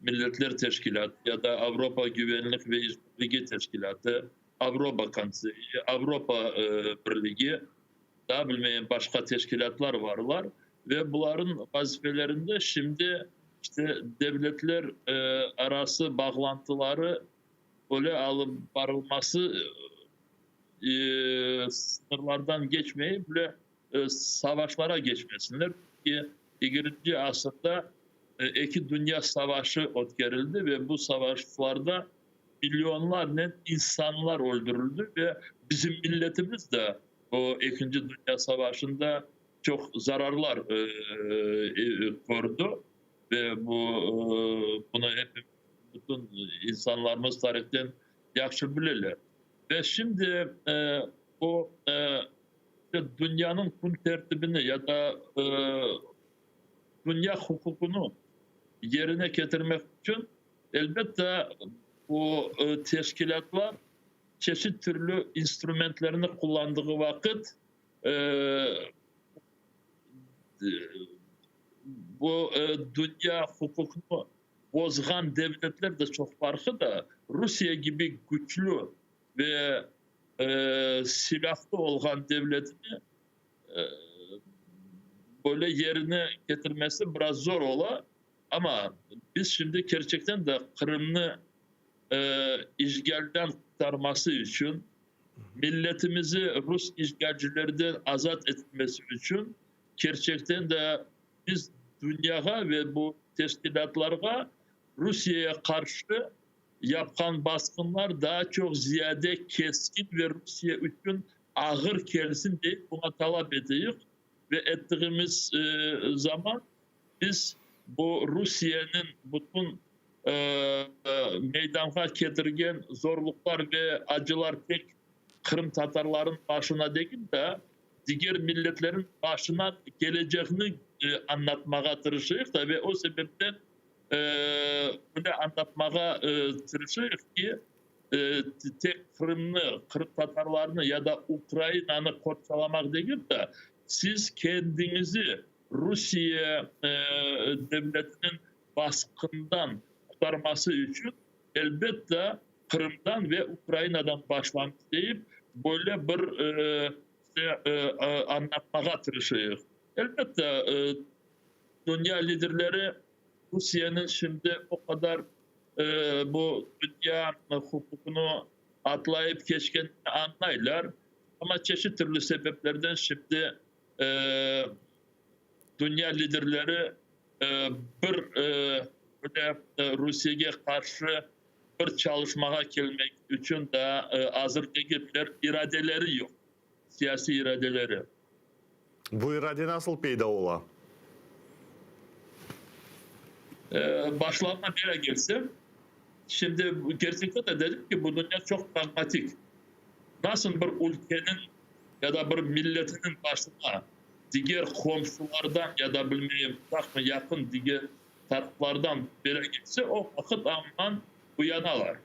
Milletler Teşkilâtı ya da Avropa Güvenlik ve İşbirligi Teşkilâtı, Avropa Konseyi, Avropa Birligi, daa bilmeyim başqa teşkilâtlar varlar ve bularnıñ vazifelerinde şimdi işte devletler arası bağlantıları öyle alıp barılması sıñırlardan geçmeyip bile savaşlara geçmesinler. Çünki yigirminci asırda eki dünya savaşı ötkerildi ve bu savaşlarda milyonlarnen insanlar öldürildi ve bizim milletimiz de o Ekinci Dünya Savaşında çoq zararlar kördi ve bu bunı hepimiz, bütün insanlarımız tarihten yahşı bileler. Ve şimdi o dünyanıñ kün tertibini ya da dünya huquqını yerine ketirmek içün, elbette, bu teşkilâtlar çeşit türlü instrumentlerni qullandığı vaqıt, bu dünya huquqını bozğan devletler de çoq farqı da, Rusiye kibi küçlü ve silâhlı olğan devletni böyle yerine ketirmesi biraz zor ola. Amma biz şimdi kerçekten de Qırımnı işğalden qurtarması içün, milletimizi rus işğalcilerden azat etmesi içün kerçekten de biz dünyağa ve bu teşkilâtlarğa Rusiyeye qarşı yapqan basqınlar daa çoq ziyade keskin ve Rusiye içün ağır kelsin deyip buña talap eteyik ve ettiğimiz zaman biz bu Rusiyeniñ bütün meydanğa ketirgen zorluqlar ve acılar tek qırımtatarlarnıñ başına degil de, diger milletlerniñ başına keleceğini añlatmağa tırışayıq da ve o sebepten öyle añlatmağa tırışayıq ki, tek Qırımnı, qırımtatarlarnı ya da Ukrainanı qorçalamaq degil de, siz kendiñizi Rusiye devletiniñ basqından qurtarması içün, elbette, Qırımdan ve Ukrainadan başlañız deyip, böyle bir añlatmağa tırışayıq. Elbette, dünya liderleri Rusiyeniñ şimdi o qadar bu dünya huquqını atlayıp keçkenini añlaylar, amma çeşit türlü sebeplerden şimdi dünya liderleri bir böyle Rusiyege qarşı. bir çalışmağa kelmek içün daa azır degiller, iradeleri yoq, siyasiy iradeleri. Bu irade nasıl peyda ola? Başlarına bela kelse, şimdi kerçekten de dedim ki, bu dünya çoq pragmatik. Nasıl bir ülkeniñ ya da bir milletiniñ başına diger qomşulardan ya da bilmeyim uzaqmı yaqın diger taraflardan bela kelse, o vaqıt aman uyanalar.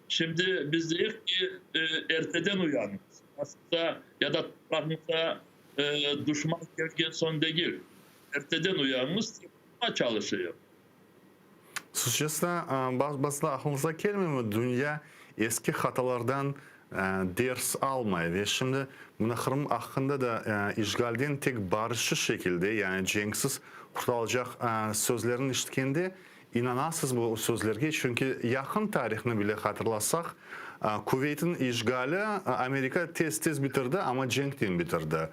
Şimdi biz deyik ki, erteden uyanıñız, başımıza ya da toprağımıza duşman kelgen soñ degil, erteden uyanıñız, buña çalışayıq. Suçesna, bazıda aqlıñızğa kelmeymi, dünya eski hatalardan ders almay ve şimdi mına Qırım aqqında da işğalden tek barışıq şekilde, yani cenksiz qurtulacaq sözlerini işitkende İnanasız bu sözlerge, çünki yaqın tarihnı bile hatırlasaq, Kuveytniñ işğali Amerika tez-tez bitirdi, amma cenknen bitirdi.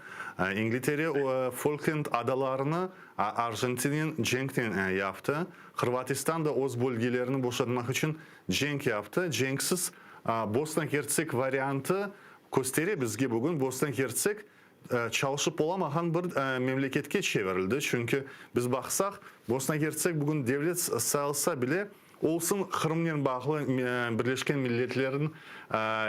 İngiltere Folklend adalarını Arjentinen cenknen yaptı. Hırvatistan da öz bölgelerini boşatmaq içün cenk yaptı. Cenksiz Bosna-Hertsek variantı köstere bizge bugün Bosna-Hertsek çalışıp olamağan bir memleketke çevirildi. Çünki biz baqsaq, Bosna-Hertsek bugün devlet sayılsa bile, olsun Qırımnen bağlı Birleşken Milletlerniñ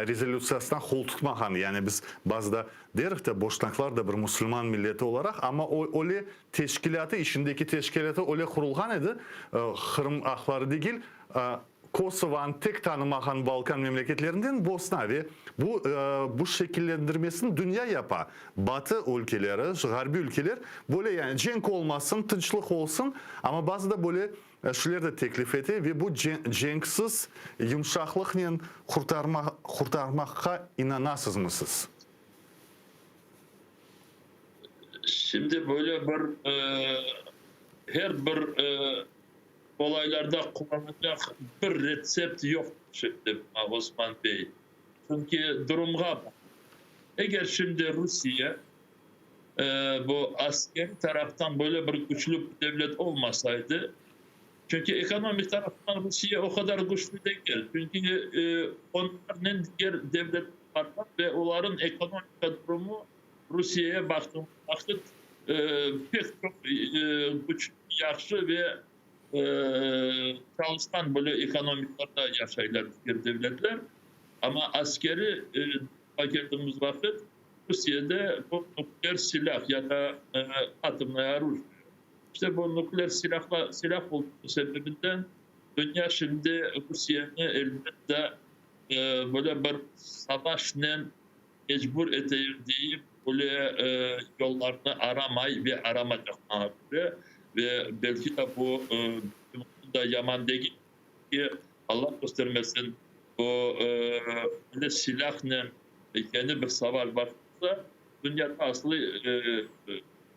rezolütsiyasına qol tutmağan. Yani biz bazıda derik de, boşnaklar da bir musulman milleti olaraq, amma o öyle teşkilâtı, içindeki teşkilâtı öyle qurulğan edi, Qırım aqları degil, Kosovanı tek tanımağan Balkan memleketlerinden Bosna ve bu bu şekillendirmesini dünya yapa. Batı ülkeleri, ğarbiy ülkeler böyle yani cenk olmasın, tınçlıq olsun, amma bazıda böyle şeyler de teklif ete ve bu cenksiz yumşaqlıqnen qurtarma qurtarmaqqa inanasızmı siz? Şimdi böyle bir her bir Olaylarda qullanacaq bir retsept yoq şimdi, Osman bey. Çünki durumğa bağlı. Eger şimdi Rusiye bu askeriy taraftan böyle bir küçlü bir devlet olmasaydı, çünki ekonomik taraftan Rusiye o qadar küçlü degil, çünki onlarnen diger devletler bar ve olarnıñ ekonomika durumu Rusiyege baqtığımız vaqıt pek çoq küçlü, yahşı ve çalışqan böyle ekonomikalarda yaşaylar diger devletler. Amma askeri keldiğimiz vaqıt Rusiyede bu nukleer silâh ya da atomnoye orujie. İşte bu nukleer silâhla silâh olduğu sebebinden dünya şimdi Rusiyeni elbette böyle bir savaşnen mecbur eteyik deyip, böyle yollarnı aramay ve aramacaq, maña köre. Ve belki de bu bizim içün de yaman degil, çünki, Alla köstermesin, bu böyle silâhnen yeni bir savaş başlasa, dünyada aslı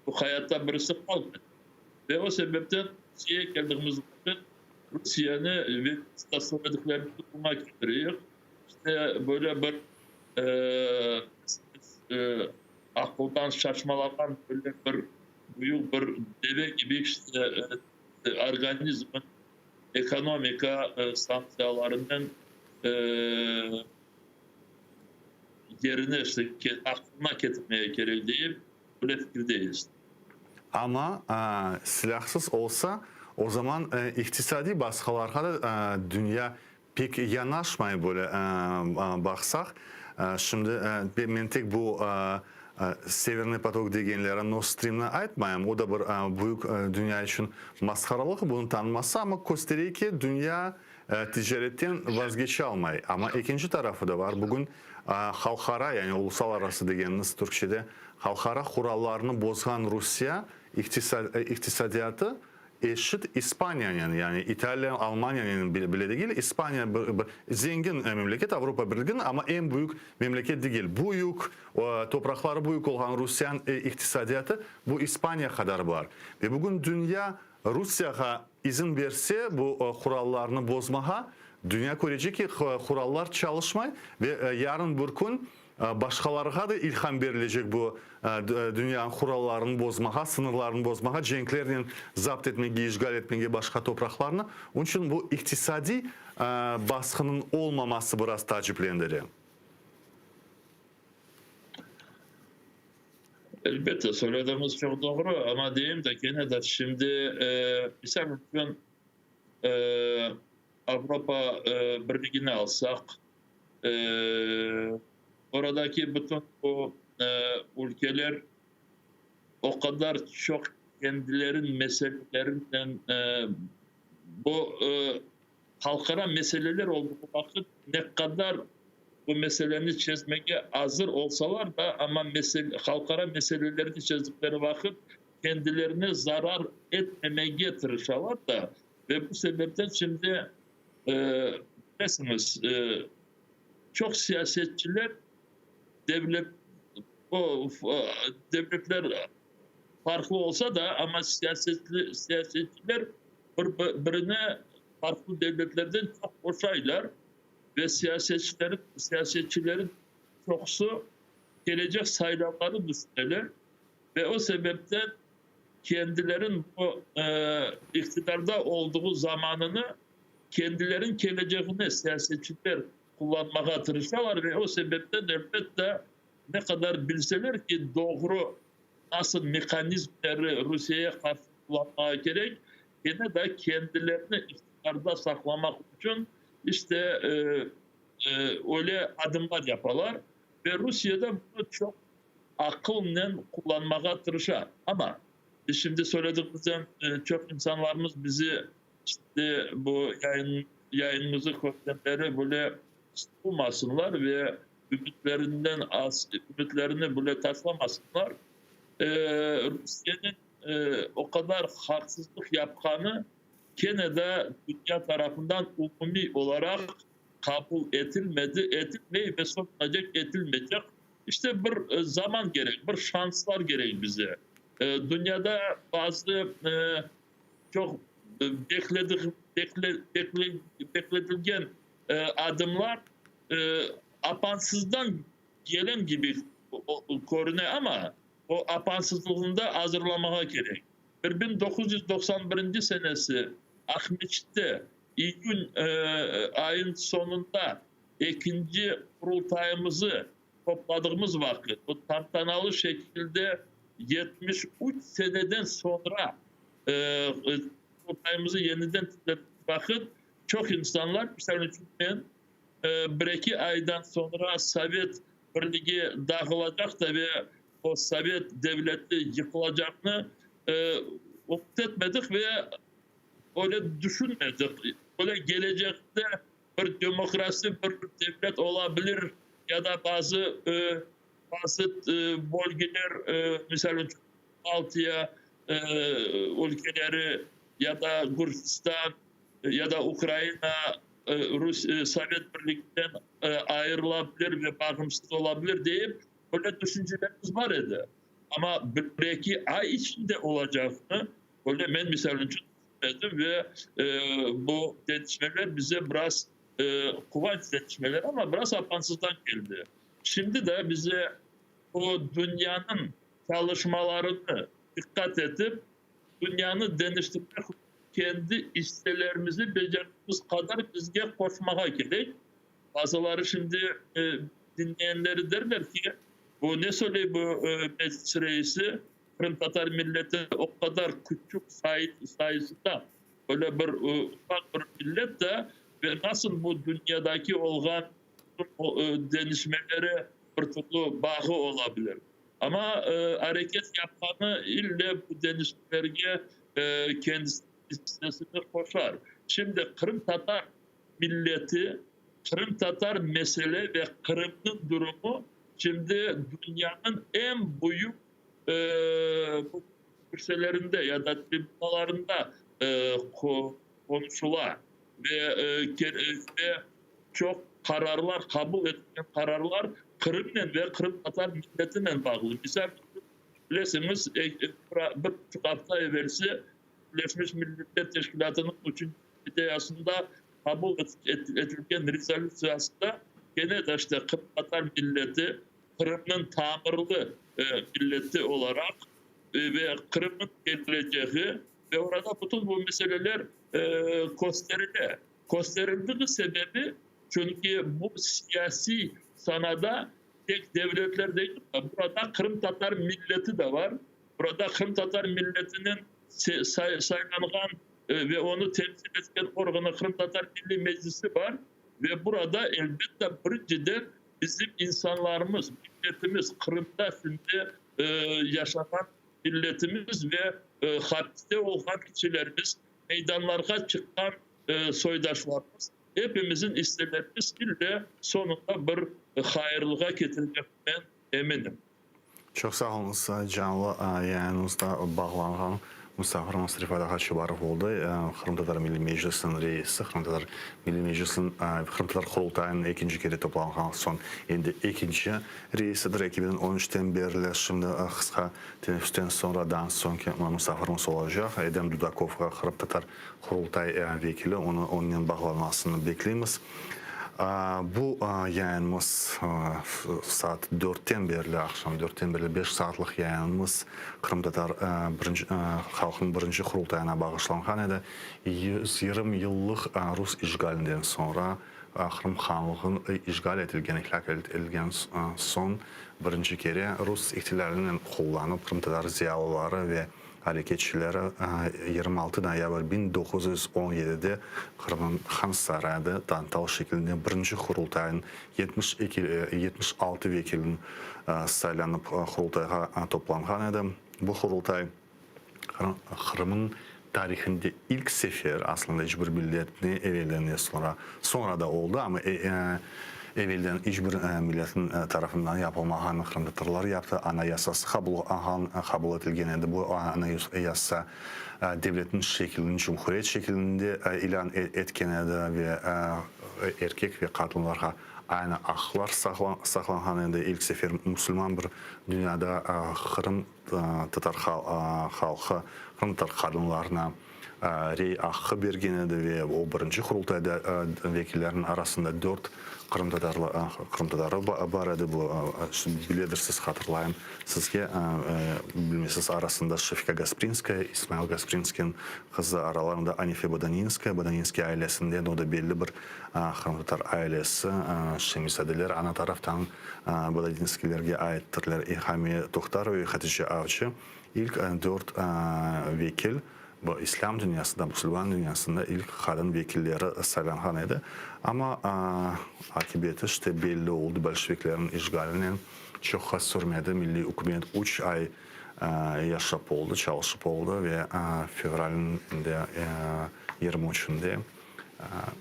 bu hayatta birisi qalmaycaq. Ve o sebepten Rusiyege keldigimiz vaqıt, Rusiyeni ve söylediklerimizi buña ketireyik. İşte böyle bir aqıldan şaşmalağan böyle bir büyük bir deve kibi işte organizmin ekonomika sanktsiyalarınen yerine işte aqlına ketirmege kerek deyip böyle fikirdeyiz. Amma silâhsız olsa, o zaman iqtisadiy basqılarğa da dünya Pek yanaşmay böyle baqsaq. Şimdi men tek bu Severnıy potok degenleri Nord Streamni aytmayım, o da bir büyük dünya içün masqaralıq, bunı tanıması, amma köstere ki, dünya ticaretten vazgeçalmay. Amma ekinci tarafı da bar, bugün halqara, yani ulusalararası degenimiz türkçede, halqara qurallarnı bozğan Rusiye iqtisadiyatı Eşit İspaniyanen, yani İtaliya, Almaniyanen bile degil, İspaniya bir zengin memleket, Avropa Birliginiñ, amma eñ büyük memleket degil. Büyük, topraqları büyük olğan Rusiyanıñ iqtisadiyatı bu İspaniya qadar bar. Ve bugün dünya Rusiyağa izin berse bu qurallarnı bozmağa, dünya körecek ki, qurallar çalışmay ve yarın bir kün. Başqalarğa da ilham berilecek bu dünyanıñ qurallarını bozmağa, sıñırlarını bozmağa, cenklernen zapt etmege, işğal etmege başqa topraqlarnı. Onıñ içün bu iqtisadiy basqınıñ olmaması biraz taaciplendire. Elbette, söylediğiniz çoq doğru, amma deyim de, kene de şimdi, misal içün, Avropa Birligini alsaq, oradaki bütün bu ülkeler o qadar çoq kendileriniñ meselelerinen bu halqara meseleler olduğu vaqıt ne qadar bu meseleni çezmege azır olsalar da, amma halqara meselelerni çezdikleri vaqıt kendilerine zarar etmemege tırışalar da, ve bu sebepten şimdi bilesiñiz, çoq siyasetçiler devlet, o devletler farqlı olsa da, amma siyasetçiler bir-birine farqlı devletlerden çoq oşaylar ve siyasetçilerin siyasetçilerin çoqusı kelecek saylavları düşüneler ve o sebepten kendilerin bu iqtidarda olduğu zamanını kendilerin keleceğine siyasetçiler qullanmağa tırışalar ve o sebepten elbette ne qadar bilseler ki doğru nasıl mehanizmleri Rusiyeye qarşı qullanmağa kerek, kene de kendilerini iqtidarda saqlamaq içün işte öyle adımlar yapalar ve Rusiye de bunı çoq aqılnen qullanmağa tırışa. Amma biz şimdi söylediğimizden çoq insanlarımız bizi şimdi bu yayın, yayınımızı körgenleri böyle sıqılmasınlar ve ümütlerinden az, ümütlerini bile taşlamasınlar. Rusiyeniñ o qadar haqsızlıq yapqanı kene de dünya tarafından umumiy olaraq qabul etilmedi, etilmey ve soñunacek etilmeycek. İşte bir zaman kerek, bir şanslar kerek bize. Dünyada bazı çoq bekletilgen adımlar apansızdan gelen kibi körüne, amma o apansızlığını da azırlamağa kerek. 1991 senesi Aqmescitte iyün ayınıñ soñunda ekinci Qurultayımızı topladığımız vaqıt, o tantanalı şekilde 73 seneden soñra Qurultayımızı yeniden tiklettiğimiz vaqıt, çoq insanlar, misal içün men, bir-eki aydan soñra Sovet Birligi dağılacaq da ve o Sovet devleti yıqılacaqnı ümüt etmedik ve öyle düşünmedik. Öyle gelecekte bir demokrasi bir devlet ola bilir ya da bazı bazı bölgeler, misal içün Baltiya ülkeleri ya da Gürcistan ya da Ukraina Rus Sovet Birliginden ayırıla bilir ve bağımsız ola bilir deyip böyle tüşüncelerimiz bar edi. Amma bir-eki ay içinde olacağını böyle men misal içün tüşünmedim ve bu deñişmeler bize biraz quvanç deñişmeler, amma biraz apansızdan keldi. Şimdi de bize o dünyanıñ çalışmalarını diqqat etip, dünyanı deñiştirmek kendi isselerimizi becerdigimiz qadar bizge qoşmağa kerek. Bazıları şimdi diñleyenleri derler ki, bu ne söyley bu Meclis reisi, qırımtatar milleti o qadar küçük sayısında öyle bir ufaq bir millet de ve nasıl bu dünyadaki olğan deñişmelere bir türlü bağı ola bilir. Amma areket yapqanı ille bu deñişmelerge kendisiniñ issesini qoşar. Şimdi qırımtatar milleti, qırımtatar mesele ve Qırımnıñ durumu şimdi dünyanıñ eñ büyük kürselerinde ya da tribunalarında qonuşula ve çoq qararlar, qabul etilgen qararlar Qırımnen ve qırımtatar milletinen bağlı. Misal içün, bilesiñiz, bir buçuq afta evelsi Birleşmiş Milletler Teşkilâtınıñ üçünci ideyasında qabul etilgen rezolütsiyasında kene de işte qırımtatar milleti. Qırımnıñ tamırlı milleti olaraq ve Qırımnıñ kelecegi ve orada bütün bu meseleler kösterile. Kösterildigi sebebi, çünki bu siyasiy sanada tek devletler degil, burada qırımtatar milleti de bar, burada qırımtatar milletiniñ saylanğan ve onı temsil etken organı Qırımtatar Milliy Meclisi bar ve burada, elbette, birinciden bizim insanlarımız, milletimiz, Qırımda şimdi yaşağan milletimiz ve hapiste olğan kişilerimiz, meydanlarğa çıqqan soydaşlarımız, epimizin isselerimiz ille soñunda bir hayırlığa ketirecek, men eminim. Çoq sağ oluñız, canlı yayınımızda bağlanğan musafirimiz Refat ağa Çubarov oldı, Qırımtatar Milliy Meclisiniñ reisi, Qırımtatar Milliy Meclisiniñ, Qırımtatar Qurultayınıñ ekinci kere toplanğan soñ endi ekinci reisidir, 2013-ten berli, şimdi qısqa teneffüsten soñra daa soñki musafirimiz olacaq, Edem Dudakov, Qırımtatar Qurultay vekili, onı onnen bağlanmasını bekleymiz. Bu yayınımız saat dörtten berli, aqşam dörtten berli beş saatlıq yayınımız qırımtatar birinci halqınıñ birinci Qurultayına bağışlanğan edi. 120 yıllıq rus işğalinden soñra Qırım hanlığın işğal etilgen, ihlâk etilgen soñ birinci kere rus ihtilâlinen qullanıp qırımtatar ziyalıları ve Areketçileri 26 noyabr 1917-de Qırımnıñ Han Sarayında tantal şekilinde birinci Qurultayınıñ 76 vekiliniñ saylanıp Qurultayğa toplanğan edi. Bu Qurultay Qırımnıñ tarihinde ilk sefer, aslında iç bir millet ne evelden, ne soñra, soñra da oldı, amma evelden iç bir milletniñ tarafından yapılmağanı qırımtatarlar yaptı. Anayasası qabul etilgen edi. Bu anayasa devletniñ şekilini cumhuriyet şekilinde ilân etken edi ve erkek ve qadınlarğa aynı aqlar saqlanğan edi. İlk sefer musulman bir dünyada Qırım tatar halqı qırımtatar qadınlarına rey aqqı bergen edi ve o birinci Qurultayda vekillerniñ arasında dört qırımtatarlı qırımtatarı bar edi, bu biledirsiz, hatırlayım sizge, bilmesiz, arasında Şefika Gasprinskaya, İsmail Gasprinskiyniñ qızı, aralarında Anife Bodaninskaya, Bodaninskiy ailesinden, o da belli bir qırımtatar ailesi, Şemizadeler ana taraftan Bodaninskiylerge aittirler, İlhamiye Tohtarova ve Hatice Avcı ilk dört vekil, bu islâm dünyasında, musulman dünyasında ilk qadın vekilleri saylanğan edi. Amma aqibeti işte belli oldı, bolşeviklerniñ işğalinen çoqqa sürmedi, milliy ükümet üç ay yaşap oldı, çalışıp oldı ve fevralniñ 23-nde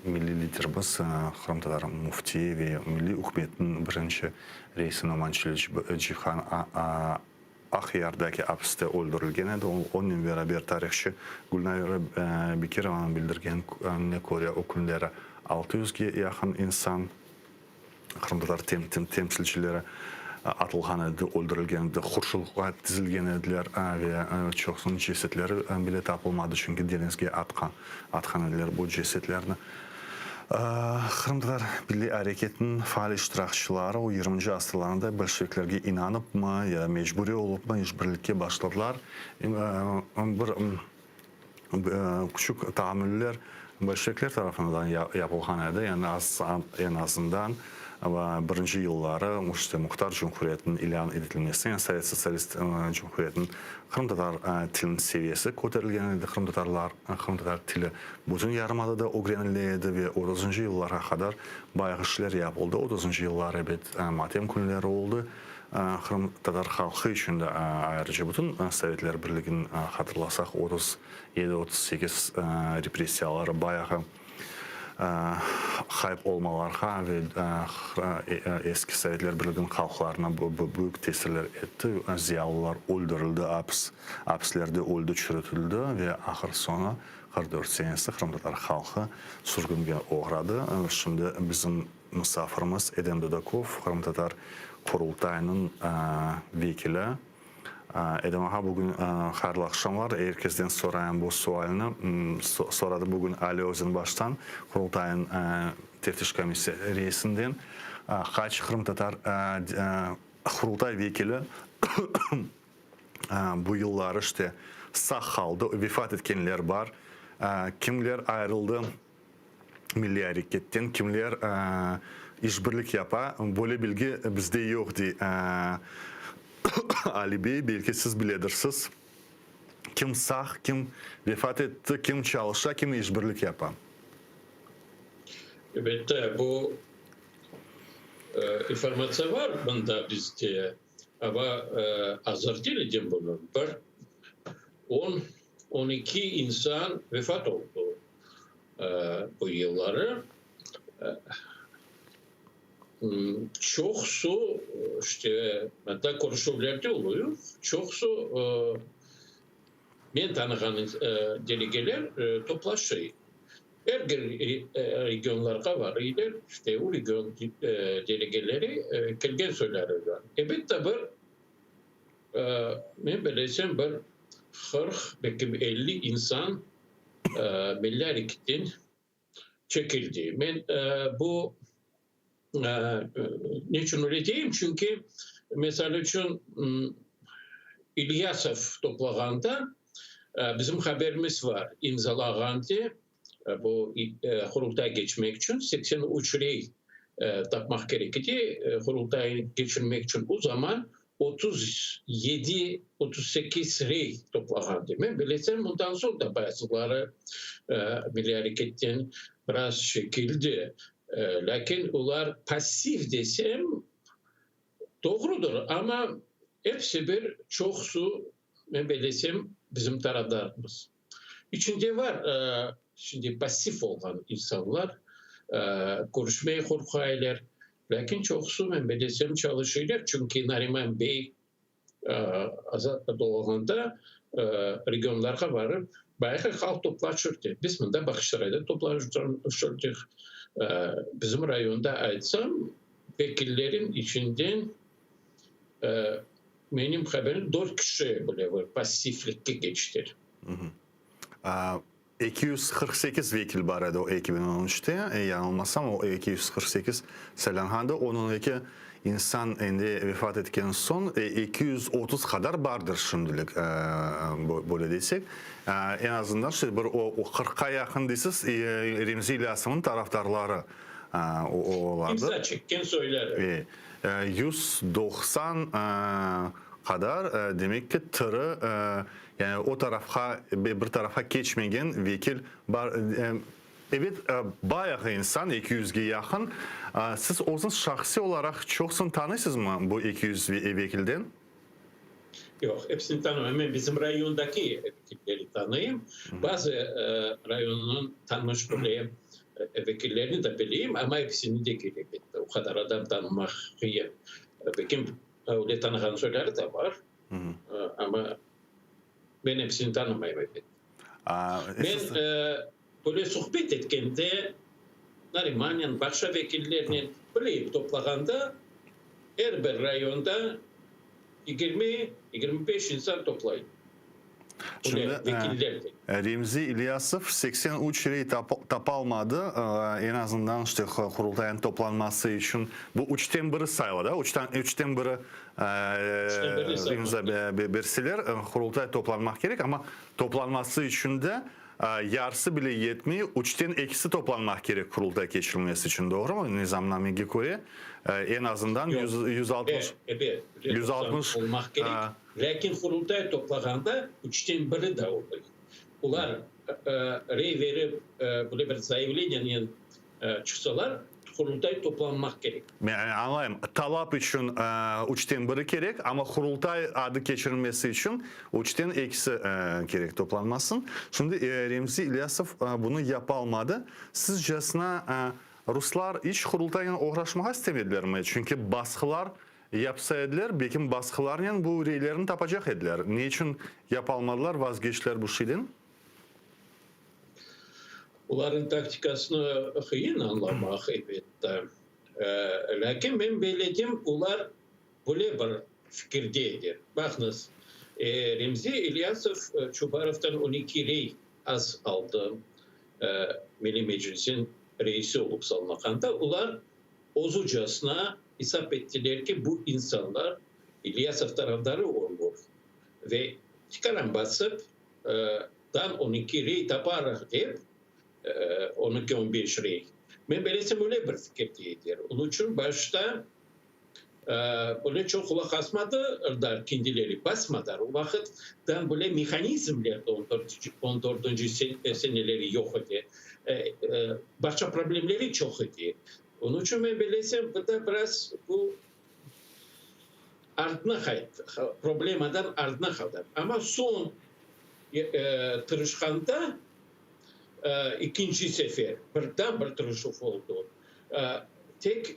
Milliy liderimiz, qırımtatar müftiyi ve Milliy ükümetniñ birinci reisi Noman Çelebicihan Aqyardaki apiste öldürilgen edi. Onen beraber tarihçı Gülnara Bekirovanıñ bildirgenine köre, o künleri altı yüzge yaqın insan, qırımtatar temsilcileri atılğan edi, öldürilgen edi, qurşunğa tizilgen ediler ve çoqusınıñ cesetleri bile tapılmadı, çünki deñizge atqan atqan ediler bu cesetlerni. Qırımtatar milliy areketiniñ faal iştirakçıları o yigirminci asırlarında bolşeviklerge inanıpmı ya da mecburiy olıpmı işbirlikke başladılar. Bir küçük taamüller bolşevikler tarafından yapılğan edi, yani eñ azından birinci yılları işte Muhtar Cumhuriyetiniñ ilân etilmesi, yani Sovet Sotsialist Cumhuriyetiniñ qırımtatar tiliniñ seviyesi köterilgen edi, qırımtatarlar, qırımtatar tili bütün yarımadada ögrenile edi ve otuzıncı yıllarğa qadar bayağı işler yapıldı. Otuzıncı yıllar, ebet, matem künleri oldı. Qırımtatar halqı içün de ayrıca bütün Sovetler Birligini hatırlasaq, 37, 38 repressiyaları bayağı ğayıp olmalarğa ve eski Sovetler Birliginiñ halqlarına büyük tesirler etti. Ziyalılar öldürildi, apis, apislerde öldü, çürütildi ve ahır soñu 44 senesi qırımtatar halqı sürgünge oğradı. Şimdi bizim Musafirimiz Edem Dudakov, Qırımtatar Qurultayınıñ vekili. Edem ağa, bugün hayırlı aqşamlar. Er kesden sorayım bu sualni. Soradı bugün Ali Özenbaştan, Qurultayınıñ teftiş komissiya reisinden. Qaç qırımtatar. Qurultay vekili bu yılları işte sağ qaldı, vefat etkenler bar, kimler ayırıldı milliy areketten, kimler işbirlik yapa, böyle bilgi bizde yoq, dey Ali bey, belki siz biledirsiz, kim sağ, kim vefat etti, kim çalışa, kim işbirlik yapa. Elbette, bu İnformatsiya var mında bizde, amma azır değil edim bunı. Bir on, 12 insan vefat oldu bu yılları. Çoqusı, işte, hatta körüşüvlerde oluyor, çoqusı men tanığan delegeler toplaşıy. Er bir regionlarğa varıylar, işte o region delegeleri kelgen soyları bar. Elbette bir, men bilesem, bir 40, belki 50 insan milliy areketten çekildi. Men bu ne içün öyle deyim? Çünki, misal içün, İlyasov toplağanda bizim haberimiz var, imzalağan de bu Qurultay keçmek içün 83 rey tapmaq kerek edi. Qurultay keçirmek içün o zaman 37, 38 rey toplağan de. Men bilesem, bundan soñ da bazıları milliy areketten biraz çekildi. Lâkin olar passiv desem, doğrudır, amma episi bir çoqusı, men bilesem, bizim tarafdarımız. İçinde var şimdi passiv olğan insanlar, körüşmege qorqaylar, lâkin çoqusı, men bilesem, çalışırlar, çünki Nariman bey azat olğanda regionlarğa barıp, bayağı halq toplaşırdı. Biz mında Bağçasarayda toplaşırdıq. Bizim rayonda aytsam, vekillerin içinden menim haberim dört kişi bile bir passivlikke keçtiler. 248 vekil bar edi o 2013-te, yañılmasam, o 248 saylanğandı. Onıñ eki insan endi vefat etken soñ 230 qadar bardır şimdilik, böyle desek. Eñ azından işte bir o qırqqa yaqın deysiz, Remzi İlyasovnıñ tarafdarları olardır. İmza çekken soyları. 190 qadar, demek ki, tiri, yani o tarafqa, bir tarafqa keçmegen vekil bar. Ebet, bayağı insan, 200-ge yaqın. Siz özüñiz şahsiy olaraq çoqsını tanıysızmı bu 200 vekilden? Yoq, episini tanımayım. Men bizim rayondaki vekilleri tanıyım. Bazı rayonnıñ tanış bile vekillerini de bileyim, amma episini degil, elbette. O qadar adam tanımaq qıyın. Belki öyle tanığan soyları da bar, amma men episini tanımayım, elbette. Men böyle suhbet etkende Narimannen, başqa vekillernen bileyim, toplağanda er bir rayonda 20, 25 insan toplay. Şimdi Remzi İlyasov 83 rey tapalmadı, eñ azından işte Qurultaynıñ toplanması içün bu üçten biri sayıla, da, üçten biri imza berseler, Qurultay toplanmaq kerek, amma toplanması içün de yarısı bile yetmey, üçten ekisi toplanmaq kerek Qurultay keçirilmesi içün, doğrumı, nizamnamege köre, eñ azından 160. Ebet, 160 olmaq kerek, lâkin Qurultay toplağanda üçten biri de olmay. Olar rey berip, böyle bir zayavleniyanen çıqsalar, Qurultay toplanmaq kerek. Men añlayım, talap içün üçten biri kerek, amma Qurultay adı keçirilmesi içün üçten ekisi kerek toplanmasın. Şimdi Remzi İlyasov bunı yapalmadı. Sizcesine, ruslar iç Qurultaynen oğraşmağa istemedilermi? Çünki basqılar yapsa ediler, belkim basqılarnen bu reylerni tapacaq ediler. Ne içün yapalmadılar, vazgeçtiler bu şeyden? Olarnıñ taktikasını qıyın añlamaq, elbette. Lâkin men belleyim, olar böyle bir fikirde edi. Baqıñız, Remzi İlyasov Çubarovdan 12 rey az aldı, Milliy Meclisniñ reisi olıp salınğanda. Olar ozucasına. İsap ettiler ki, bu insanlar İlyasov tarafdarı olur ve tikaran basıp, dan 12 rey taparıq dep, 12-15 rey. Men belesem, öyle bir fikirde ediler. Onıñ içün başta böyle çoq qulaq asmadılar, kendileri basmadılar. O vaqıttan böyle mehanizmler de on dördünci seneleri yoq edi. Başqa problemleri çoq edi. Onıñ içün men belesem, bunda biraz bu artına qayttı, problemadan artına qaldı. Amma soñ tırışqanda ekinci sefer birden bir tırışuv oldı. Tek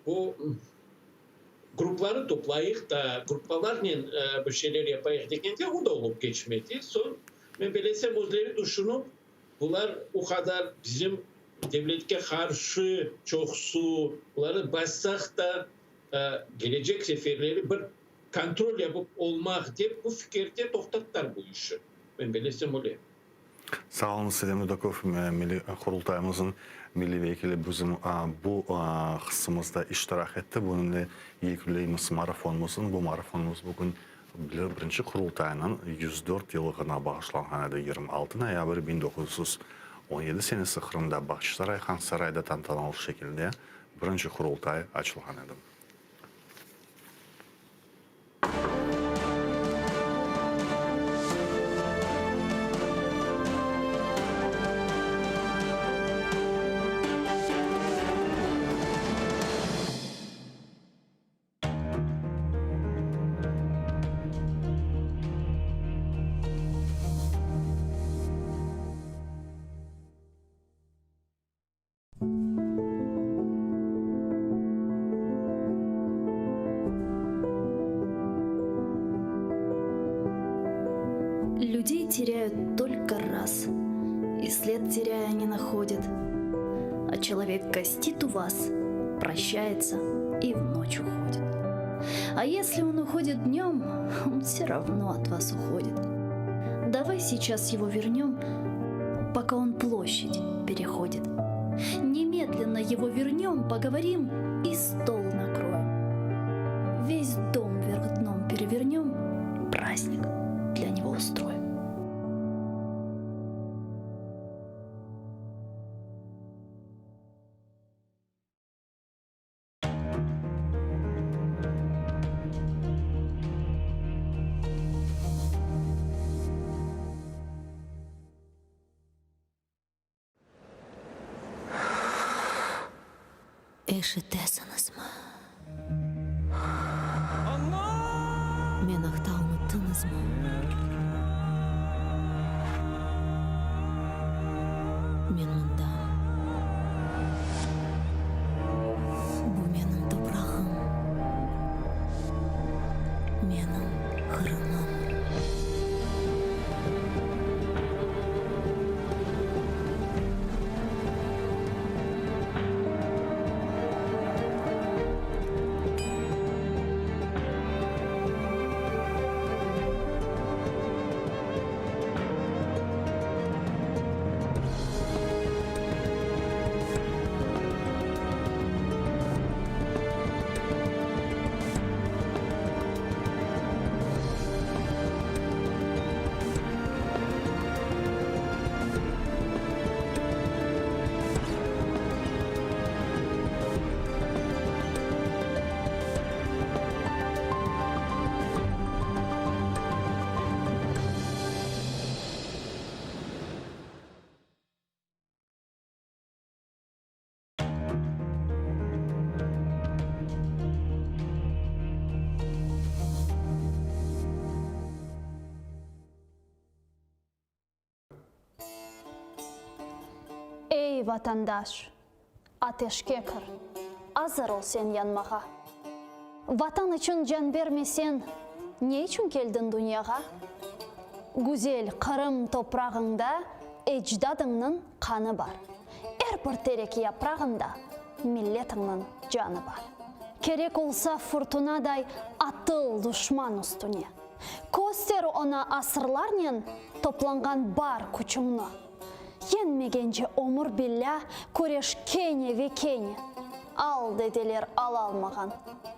bu grupları toplayıq da, gruppalarnen bir şeyler yapayıq degende, o da olıp keçmedi. Soñ, men belesem, özleri tüşünip, bular o qadar bizim devletke qarşı çoqusı, bularnı bassaq da, kelecek seferleri bir kontrol yapıp olmaq dep, bu fikirde toqtattılar bu işi. Men belesem, öyle. Sağ oluñız, Edem Dudakov, Milliy Qurultayımıznıñ milliy vekili bizim bu qısımızda iştirak etti. Bunıñle yekünleymiz marafonımıznı. Bu marafonımız bugün Birinci Qurultaynıñ 104 yıllığına bağışlanğan edi, 26 noyabr 1917 senesi Qırımda Bağçasaray Hansarayda tantanalı şekilde Birinci Qurultay açılğan edi. Людей теряют только раз, И след теряя не находят. А человек гостит у вас, прощается и в ночь уходит. А если он уходит днем, он все равно от вас уходит. Давай сейчас его вернем, пока он площадь переходит. Немедленно его вернем, поговорим и стол накроем. Весь дом вверх дном перевернем, праздник для него устроим. Eşitesiñizmi? Men aqta unuttıñızmı? Men mındam. Bu menim toprağım, menim Qırımım. Ey, vatandaş, ateşke kir, azır ol sen yanmağa. Vatan içün can bermesen, ne içün keldiñ dünyağa? Güzel Qırım toprağıñda ecdadıñnıñ qanı bar. Er bir terek yaprağında milletiñniñ canı bar. Kerek olsa furtunaday atıl duşman üstüne. Köster oña asırlarnen toplanğan bar küçüñni. Yeñmegence ömür billâ küreş kene ve kene. Al, dedeler alalmağan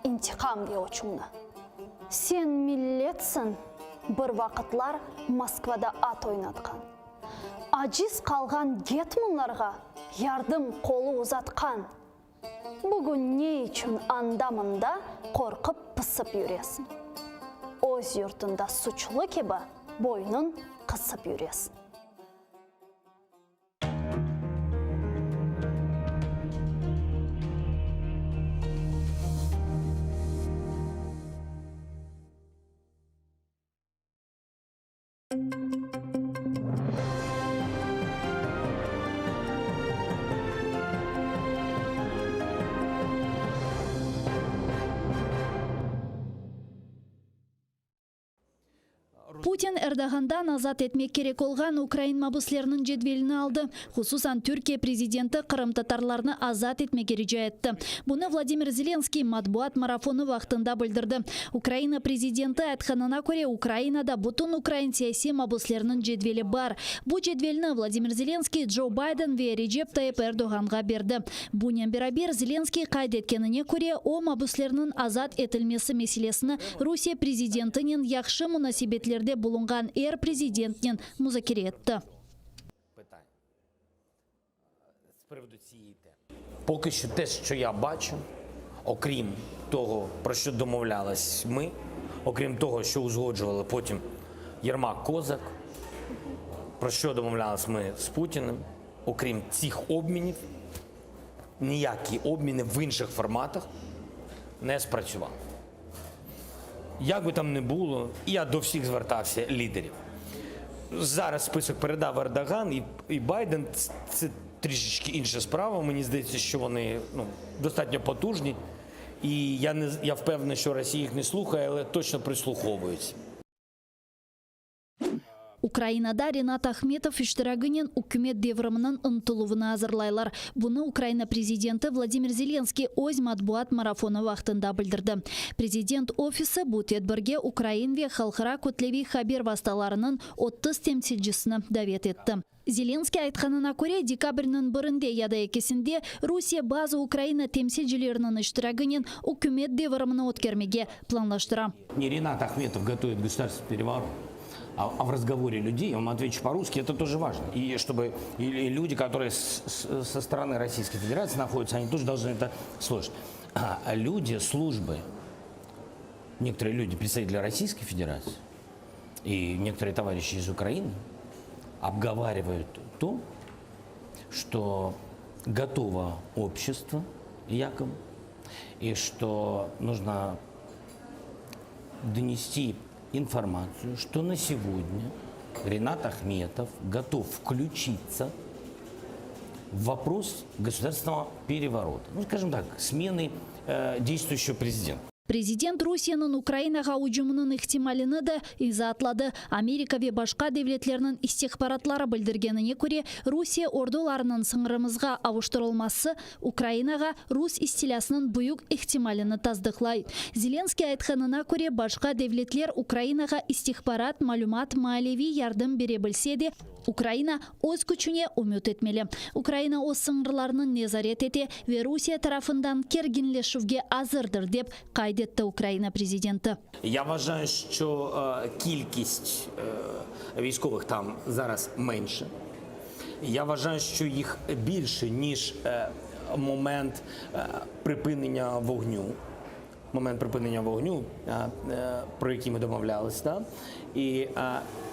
intiqam ve öçüñni. Sen milletsiñ, bir vaqıtlar Moskvada at oynatqan. Aciz qalğan getmanlarğa yardım qolu uzatqan. Bugün ne içün anda-mında qorqıp-pısıp yüresiñ? Öz yurtunda suçlı kibi boynun qısıp yüresiñ. Putin Erdoğandan azat etmek kerek olğan ukrain mabusleriniñ cedvelini aldı. Hususan, Türkiye prezidenti qırımtatarlarnı azat etmege rica etti. Bunı Vladimir Zelenskıy matbuat marafonı vaqtında bildirdi. Ukraina prezidenti aytqanına köre, Ukrainada bütün ukrain siyasiy mabusleriniñ cedveli bar. Bu cedvelni Vladimir Zelenskıy Joe Biden ve Recep Tayyip Erdoğanğa berdi. Bunen beraber, Zelenskıy qayd etkenine köre, o, mabüslerniñ azat etilmesi meselesini Rusiye prezidentinen yahşı munasebetlerde bulunğan er prezidentnen muzakere etti. Поки що те, що я бачу, окрім того, про що домовлялись ми, окрім того, що узгоджували потім Єрмак Козак, про що домовлялись ми з Путіним, окрім цих обмінів, ніякі обміни в інших форматах не спрацювали. Як би там не було, я до всіх звертався лідерів. Зараз список передав Ердоган і, і Байден. Це трішечки інша справа. Мені здається, що вони ну, достатньо потужні. І я не я впевнений, що Росія їх не слухає, але точно прислуховується. Ukrainada Rinat Ahmetov iştiraginen ükümet devriminiñ ıntıluvını azırlaylar. Bunı Ukraina prezidenti Vladimir Zelenskiy öz matbuat marafonı vaqtında bildirdi. Prezident ofisi bu tedbirge ukrain ve halqara kütleviy haber vastalarınıñ 30 temsilcisini davet etti. Zelenskiy aytqanına köre, dekabrniñ birinde ya da ekisinde Rusiye bazı Ukraina temsilcileriniñ iştiraginen ükümet devrimini ötkermege planlaştıra. Не Ринат Ахметов готовит государственный переворот, а, а в разговоре людей, я вам отвечу по-русски, это тоже важно. И чтобы и люди, которые с, с, со стороны Российской Федерации находятся, они тоже должны это слышать. А люди, службы, некоторые люди, представители Российской Федерации и некоторые товарищи из Украины, обговаривают то, что готово общество якобы, и что нужно донести информацию, что на сегодня Ринат Ахметов готов включиться в вопрос государственного переворота. Ну, скажем так, смены э, действующего президента. Prezident Rusiyeniñ Ukrainağa ücüminiñ ihtimalini de izaatladı. Amerika ve başqa devletlerniñ istihbaratları bildirgenine köre, Rusiye ordularınıñ sıñırımızğa avuştırılması Ukrainağa rus istilâsınıñ büyük ihtimalini tasdıqlay. Zelenskıy aytqanına köre, başqa devletler Ukrainağa istihbarat, malümat, maliyeviy yardım bere bilse de, Ukraina öz küçüne ümüt etmeli. Ukraina öz sıñırlarını nezaret ete ve Rusiye tarafından kerginleşüvge azırdır, dep qayd etti Ukraina prezidenti. Я вважаю, що кількість військових там зараз менше. Я вважаю, що їх більше, ніж момент припинення вогню. Момент припинення вогню, про який ми домовлялися, да? І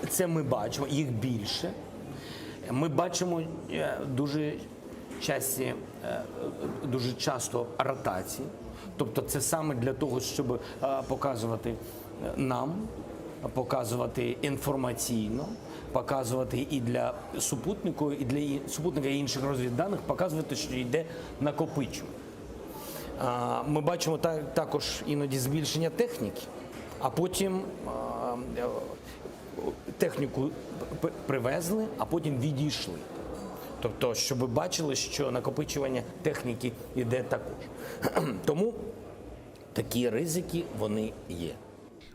це ми бачимо, їх більше. Ми бачимо дуже часті, дуже часто ротації. Тобто це саме для того, щоб показувати нам, показувати інформаційно, показувати і для супутнику, і для супутника і інших розвідданих, показувати, що йде накопичування. Ми бачимо також іноді збільшення техніки, а потім техніку привезли, а потім відійшли. Тобто, щоб ви бачили, що накопичування техніки йде також. Тому такі ризики вони є.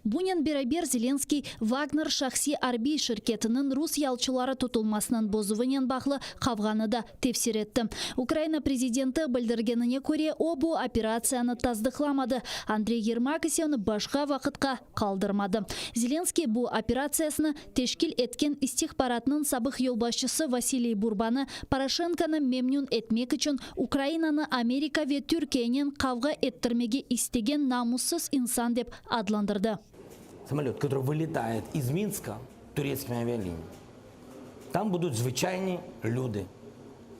Bunen beraber Zelenskıy, Vagner şahsiy arbiy şirketiniñ rus yalçıları tutulmasınıñ bozuvınen bağlı qavğanı da tefsir etti. Ukraina prezidenti bildirgenine köre, o bu operatsiyanı tasdıqlamadı, Andrey Yermak ise onı başqa vaqıtqa qaldırmadı. Zelenskıy bu operatsiyasını teşkil etken istihbaratnıñ sabıq yolbaşçısı Vasiliy Burbanı Poroşenkonı memnün etmek içün Ukrainanı Amerika ve Türkiyenen qavğa ettirmege istegen namussız insan dep adlandırdı. Samolöt, который вылетает из Минска турецкими авиалиниями, там будуть звичайні люди.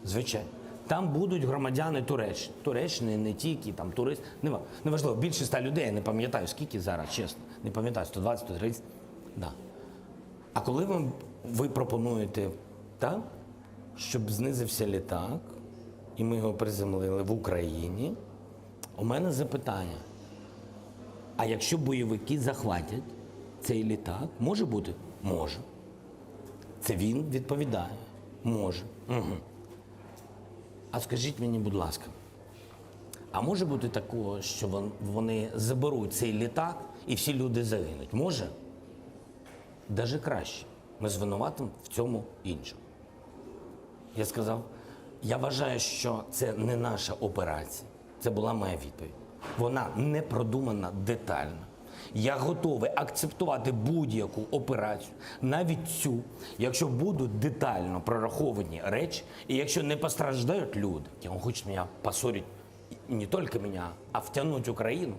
Звичайні. Там будуть громадяни Туреччини. Туреччини не тільки, там турист. Неважливо, більше 100 людей, я не пам'ятаю, скільки зараз, чесно. Не пам'ятаю, 120, 130. Да. А коли вам, ви пропонуєте, так, щоб знизився літак, і ми його приземлили в Україні, у мене запитання. А якщо бойовики захватять цей літак, може бути? Може. Це він відповідає. Може. Угу. А скажіть мені, будь ласка, а може бути такого, що вони заберуть цей літак і всі люди загинуть? Може? Даже краще. Ми звинуватимо в цьому інших. Я сказав, я вважаю, що це не наша операція. Це була моя відповідь. Вона не продумана детально. Я готовий акцептувати будь-яку операцію, навіть цю, якщо будуть детально прораховані речі, і якщо не постраждають люди. Он хочет меня поссорить не только меня, а втянуть Украину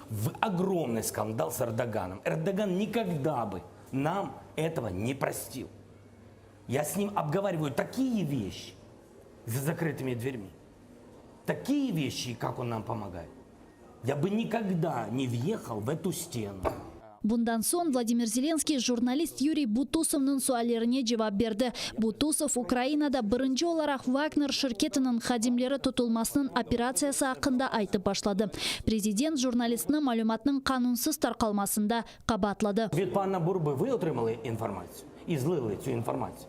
в огромный скандал с Эрдоганом. Эрдоган никогда бы нам этого не простил. Я с ним обговариваю такие вещи за закрытыми дверьми. Такие вещи, как он нам помогает. Я бы никогда не въехал в эту стену. Bundan soñ Vladimir Zelenskiy jurnalist Yuriy Butusovnıñ suallerine cevap berdi. Butusov Ukrainada birinci olaraq Vagner şirketiniñ hadimleri tutulmasınıñ operatsiyası aqqında aytıp başladı. Prezident jurnalistni malümatnıñ qanunsız tarqalmasında qabaatladı. Від пана Бурби ви отримали інформацію і злили цю інформацію?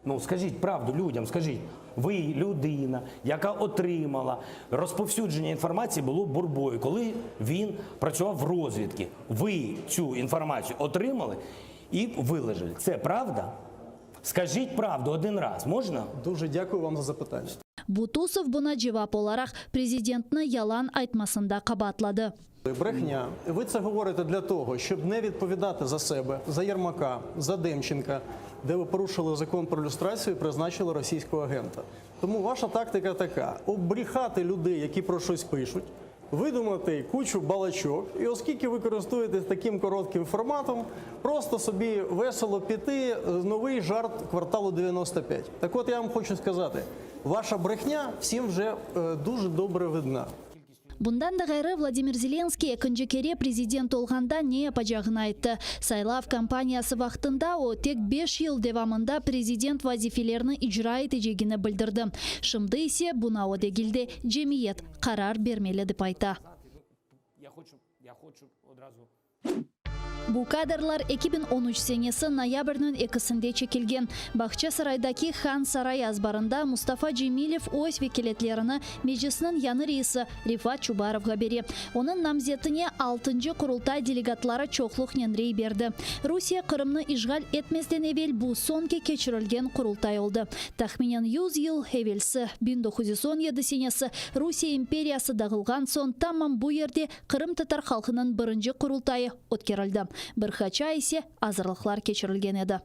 Ну, скажіть правду людям, скажіть, ви людина, яка отримала розповсюдження інформації було Бурбою, коли він працював в розвідці. Ви цю інформацію отримали і виложили. Це правда? Скажіть правду один раз, можна? Дуже дякую вам за запитання. Butusov buña cevap olaraq prezidentni yalan aytmasında qabaatladı. Брехня. Ви це говорите для того, щоб не відповідати за себе, за Єрмака, за Демченка, де ви порушили закон про люстрацію і призначили російського агента. Тому ваша тактика така: обріхати людей, які про щось пишуть, видумати кучу балачок, і оскільки ви користуєтесь таким коротким форматом, просто собі весело піти новий жарт кварталу 95. Так от я вам хочу сказати, ваша брехня всім вже е, дуже добре видна. Bundan da ğayrı, Vladimir Zelenskiy ekinci kere prezident olğanda ne yapacağını ayttı. Saylav kampaniyası vaqtında o, tek beş yıl devamında prezident vazifelerini icra etecegini bildirdi. Şimdi ise buña o degil de, cemiyet qarar bermeli, dep ayta. Я хочу, я хочу одразу. Bu kadrlar 2013 senesi noyabrniñ ekisinde çekilgen. Bağçasaraydaki Han sarayı azbarında Mustafa Cemilev öz vekâletlerini Meclisniñ yañı reisi Refat Çubarovğa bere. Onıñ namzetine altıncı Qurultay delegatları çoqluqnen rey berdi. Rusiye Qırımnı işğal etmezden evel bu soñki keçirilgen Qurultay oldı. Tahminen 100 yıl evelsi, 1917 senesi, Rusiye imperiyası dağılğan soñ tamam bu yerde qırımtatar halqınıñ birinci Qurultayı ötkerildi. Bir qaç ay ise azırlıqlar keçirilgen edi.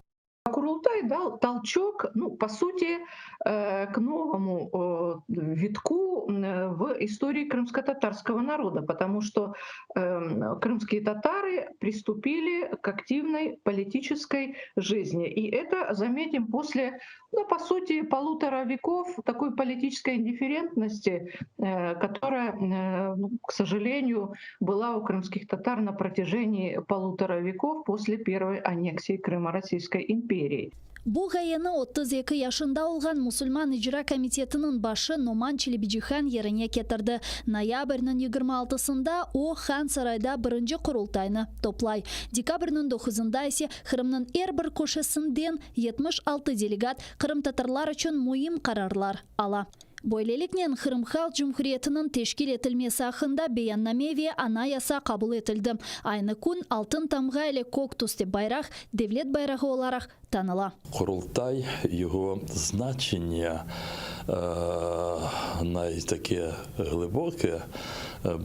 Курултай дал толчок, ну, по сути, э, к новому э, витку в истории крымско-татарского народа, потому что эм, крымские татары приступили к активной политической жизни. И это, заметим, после, ну, по сути, полутора веков такой политической индифферентности, э, которая, ну, к сожалению, была у крымских татар на протяжении полутора веков после первой аннексии Крыма Российской империей. Bu ğayeni 32 yaşında olğan Musulman icra komitetiniñ başı Noman Çelebicihan yerine ketirdi. Noyabrniñ 26-sında o Han sarayda birinci Qurultaynı toplay. Dekabrniñ 9-ında ise Qırımnıñ er bir köşesinden 76 delegat qırımtatarlar içün müim qararlar ala. Böyleliknen, Qırım Halq Cumhuriyetiniñ teşkil etilmesi aqqında beyanname ve Anayasa qabul etildi. Aynı kün altın tamğa ile kök tüste bayraq devlet bayrağı olaraq tanıla. Qurultay, yogo znaçeniye naytake ğlıboke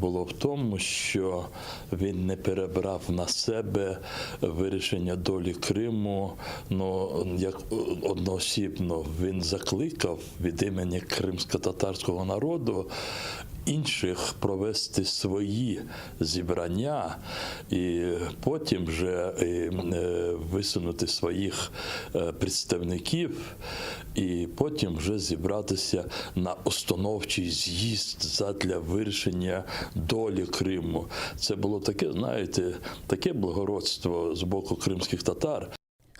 було в тому, що він не перебрав на себе вирішення долі Криму, ну, як одноосібно. Він закликав від імені кримськотатарського народу інших провести свої зібрання і потім вже висунути своїх представників, і потім вже зібратися на установчий з'їзд задля вирішення долі Криму. Це було таке, знаєте, таке благородство з боку кримських татар.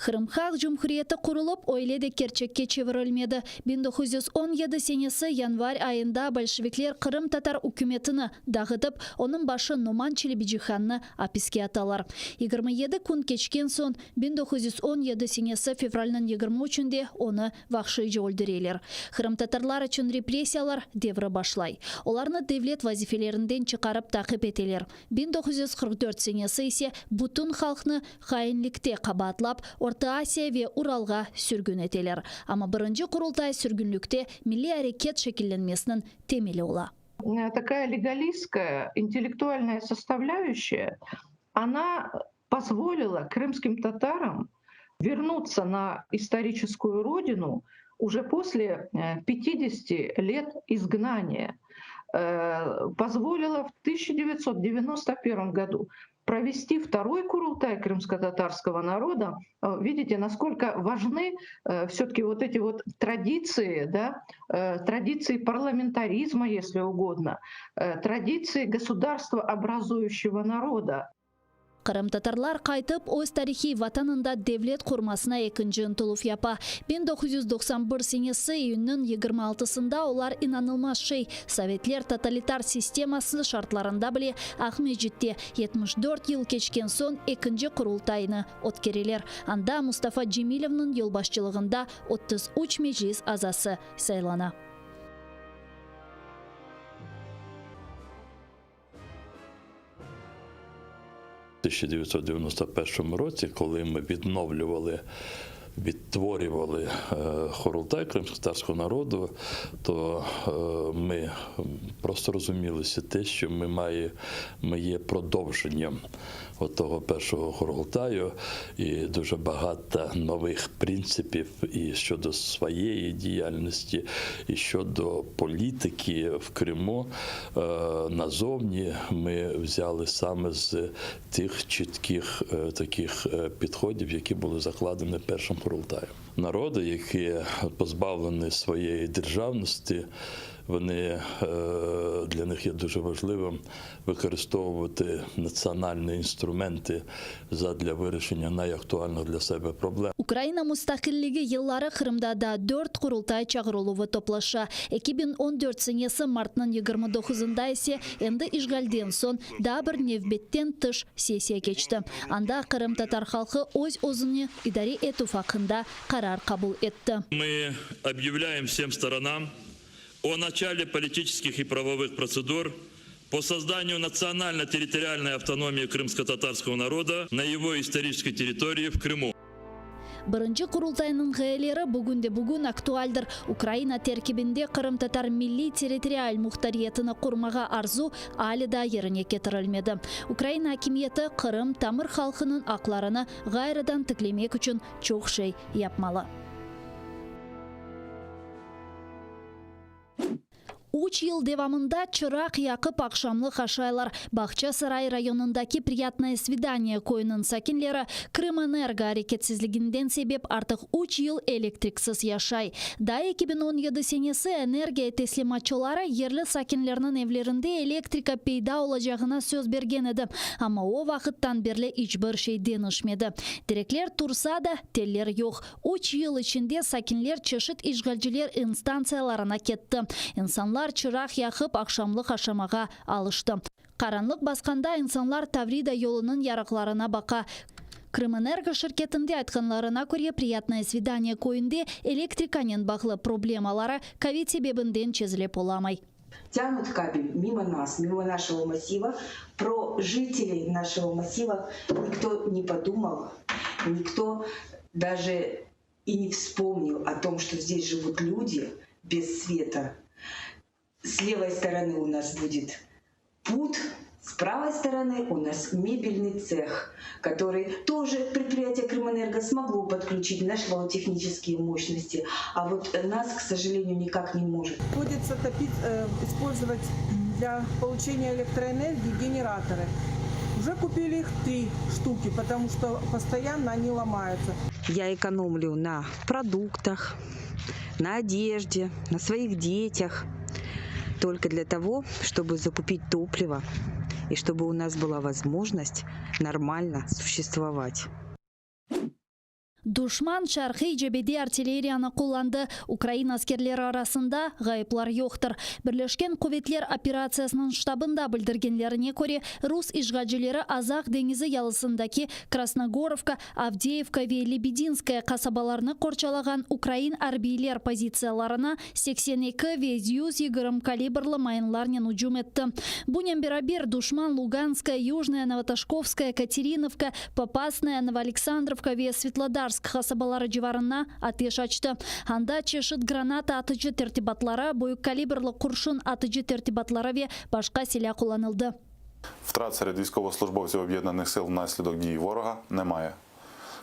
Qırım Halq Cumhuriyeti qurulıp, öyle de kerçekke çevirilmedi. 1917 senesi yanvar ayında bolşevikler qırımtatar ükümetini dağıtıp, onıñ başı Noman Çelebicihannı apiske atalar. 27 kün keçken soñ, 1917 senesi fevralniñ 23-ünde onı vahşiyce öldüreler. Qırımtatarlar içün repressiyalar devri başlay. Olarnı devlet vazifelerinden çıqarıp taqip eteler. 1944 senesi ise bütün halqnı hainlikte qabaatlap, Orta Asiya ve Uralğa sürgün eteler. Amma birinci Qurultay sürgünlikte milliy areket şekillenmesiniñ temeli ola. Такая легалистская, интеллектуальная составляющая, она позволила крымским татарам вернуться на историческую родину уже после 50 лет изгнания. Позволила в 1991 году провести второй курултай крымско-татарского народа. Видите, насколько важны все-таки вот эти вот традиции, да, традиции парламентаризма, если угодно, традиции государствообразующего народа. Qırımtatarlar qaytıp öz tarihiy vatanında devlet qurmasına ekinci ıntıluv yapa. 1991 senesi iyünniñ 26-sında olar inanılmaz şey, sovetler totalitar sisteması şartlarında bile Aqmescitte 74 yıl keçken soñ ekinci Qurultaynı ötkereler. Anda Mustafa Cemilevniñ yolbaşçılığında 33 meclis azası saylana. В 1991 році, коли ми відновлювали, відтворювали Курултай кримськотатарського народу, то ми просто розумілися те, що ми, має, ми є продовженням того першого Курултаю, і дуже багато нових принципів і щодо своєї діяльності, і щодо політики в Криму назовні ми взяли саме з тих чітких таких підходів, які були закладені першим Курултаєм. Народи, які позбавлені своєї державності, вони, для них є дуже важливим використовувати національні інструменти задля вирішення найактуальних для себе проблем. Ukraina mustaqilligi yılları Qırımda daa dört Qurultay çağırıluvı toplaşa. 2014 senesi martnıñ 29-ında ise endi işğalden soñ daa bir nevbetten tış sessiya keçti. Anda qırımtatar halqı öz-özüni idare etüv aqqında qarar qabul etti. Мы объявляем всем сторонам о начале политических и правовых процедур по созданию национально-территориальной автономии крымско-татарского народа на его исторической территории в Крыму. Birinci Qurultaynıñ ğayeleri bugün de bugün aktualdir. Ukraina terkibinde qırımtatar milliy territorial muhtariyetini qurmağa arzu ale daa yerine ketirilmedi. Ukraina akimiyeti Qırım tamır halqınıñ aqlarını ğayrıdan tiklemek içün çoq şey yapmalı. Üç yıl devamında çıraq yaqıp aqşamlıq aşaylar. Bağçasaray rayonındaki Priyatnoye Svidaniye köyüniñ sakinleri Krımenergo areketsizliginden sebep artıq üç yıl elektriksiz yaşay. Daa 2017 senesi energiya teslimatçıları yerli sakinlerniñ evlerinde elektrika peyda olacağına söz bergen edi, amma o vaqıttan berli iç bir şey deñişmedi. Terekler tursa da, teller yoq. Üç yıl içinde sakinler çeşit işğalciler instantsiyalarına ketti. İnsanlar çıraq yaqıp aqşamlıq aşamağa alıştı. Qaranlıq basqanda insanlar Tavrida yolunıñ yarıqlarına baqa. Krımenergo şirketinde aytqanlarına köre, Priyatnoye Svidaniye köyünde elektrikanen bağlı problemaları kovid sebebinden çezilip olamay. Тянут кабель мимо нас, мимо нашего массива. Про жителей нашего массива никто не подумал, никто даже и не вспомнил о том, что здесь живут люди без света. С левой стороны у нас будет пут, с правой стороны у нас мебельный цех, который тоже предприятие Крымэнерго смогло подключить, нашло технические мощности, а вот нас, к сожалению, никак не может. Приходится топить, э, использовать для получения электроэнергии генераторы. Уже купили их три штуки, потому что постоянно они ломаются. Я экономлю на продуктах, на одежде, на своих детях. Только для того, чтобы закупить топливо и чтобы у нас была возможность нормально существовать. Duşman şarqiy cebede artilleriyanı qullandı, ukrain askerleri arasında ğayıplar yoqtır. Birleşken quvetler operatsiyasınıñ ştabında bildirgenlerine köre, rus işğalcileri Azaq deñizi yalısındaki Krasnogorovka, Avdeyevka ve Lebedinskoye qasabalarını qorçalağan ukrain arbiyler pozitsiyalarına 82 ve 120 kalibrlı mayınlarnen ücüm etti. Bunen beraber, duşman Luganskaya, Yujnaya, Novotoşkovskaya, Katerinovka, Popasnaya, Novoaleksandrovka ve Svetlodarsk qasabaları civarına ateş açtı. Anda çeşit granata atıcı tertibatları, büyük kalibrlı qurşun atıcı tertibatları ve başqa silâ qullanıldı. Втрат серед військовослужбовців Об'єднаних сил внаслідок дій ворога немає.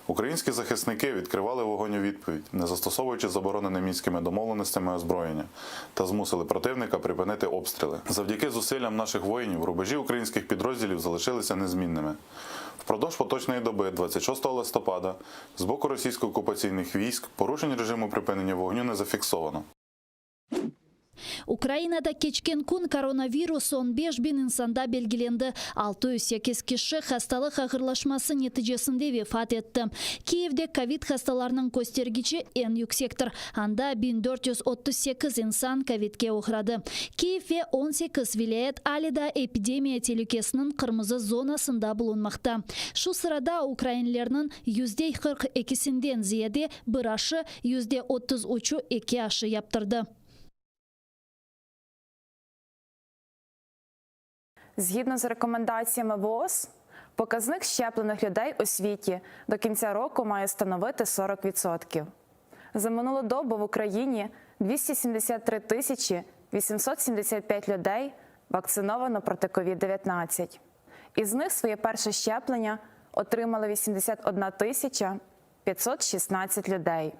Українські захисники відкривали вогонь у відповідь, не застосовуючи заборонене мінськими домовленостями озброєння, та змусили противника припинити обстріли. Завдяки зусиллям наших воїнів рубежі українських підрозділів залишилися незмінними. Впродовж поточної доби, 26 листопада, з боку російсько-окупаційних військ порушень режиму припинення вогню не зафіксовано. Ukrainada keçken kün koronavirus on beş biñ insanda belgilendi, 608 kişi hastalıq ağırlaşması neticesinde vefat etti. Kiyevde kovid hastalarınıñ köstergiçi eñ yüksektir, anda 1438 insan kovidke oğradı. Kiyev ve 18 vilâyet ale daa epidemiya telükesiniñ qırmızı zonasında bulunmaqta. Şu sırada ukrainlerniñ 42%-sinden ziyade bir aşı, 33%-ü eki aşı yaptırdı. Згідно з рекомендаціями ВООЗ, показник щеплених людей у світі до кінця року має становити 40%. За минулу добу в Україні 273 тисячі 875 людей вакциновано проти COVID-19. Із них своє перше щеплення отримали 81 тисяча 516 людей.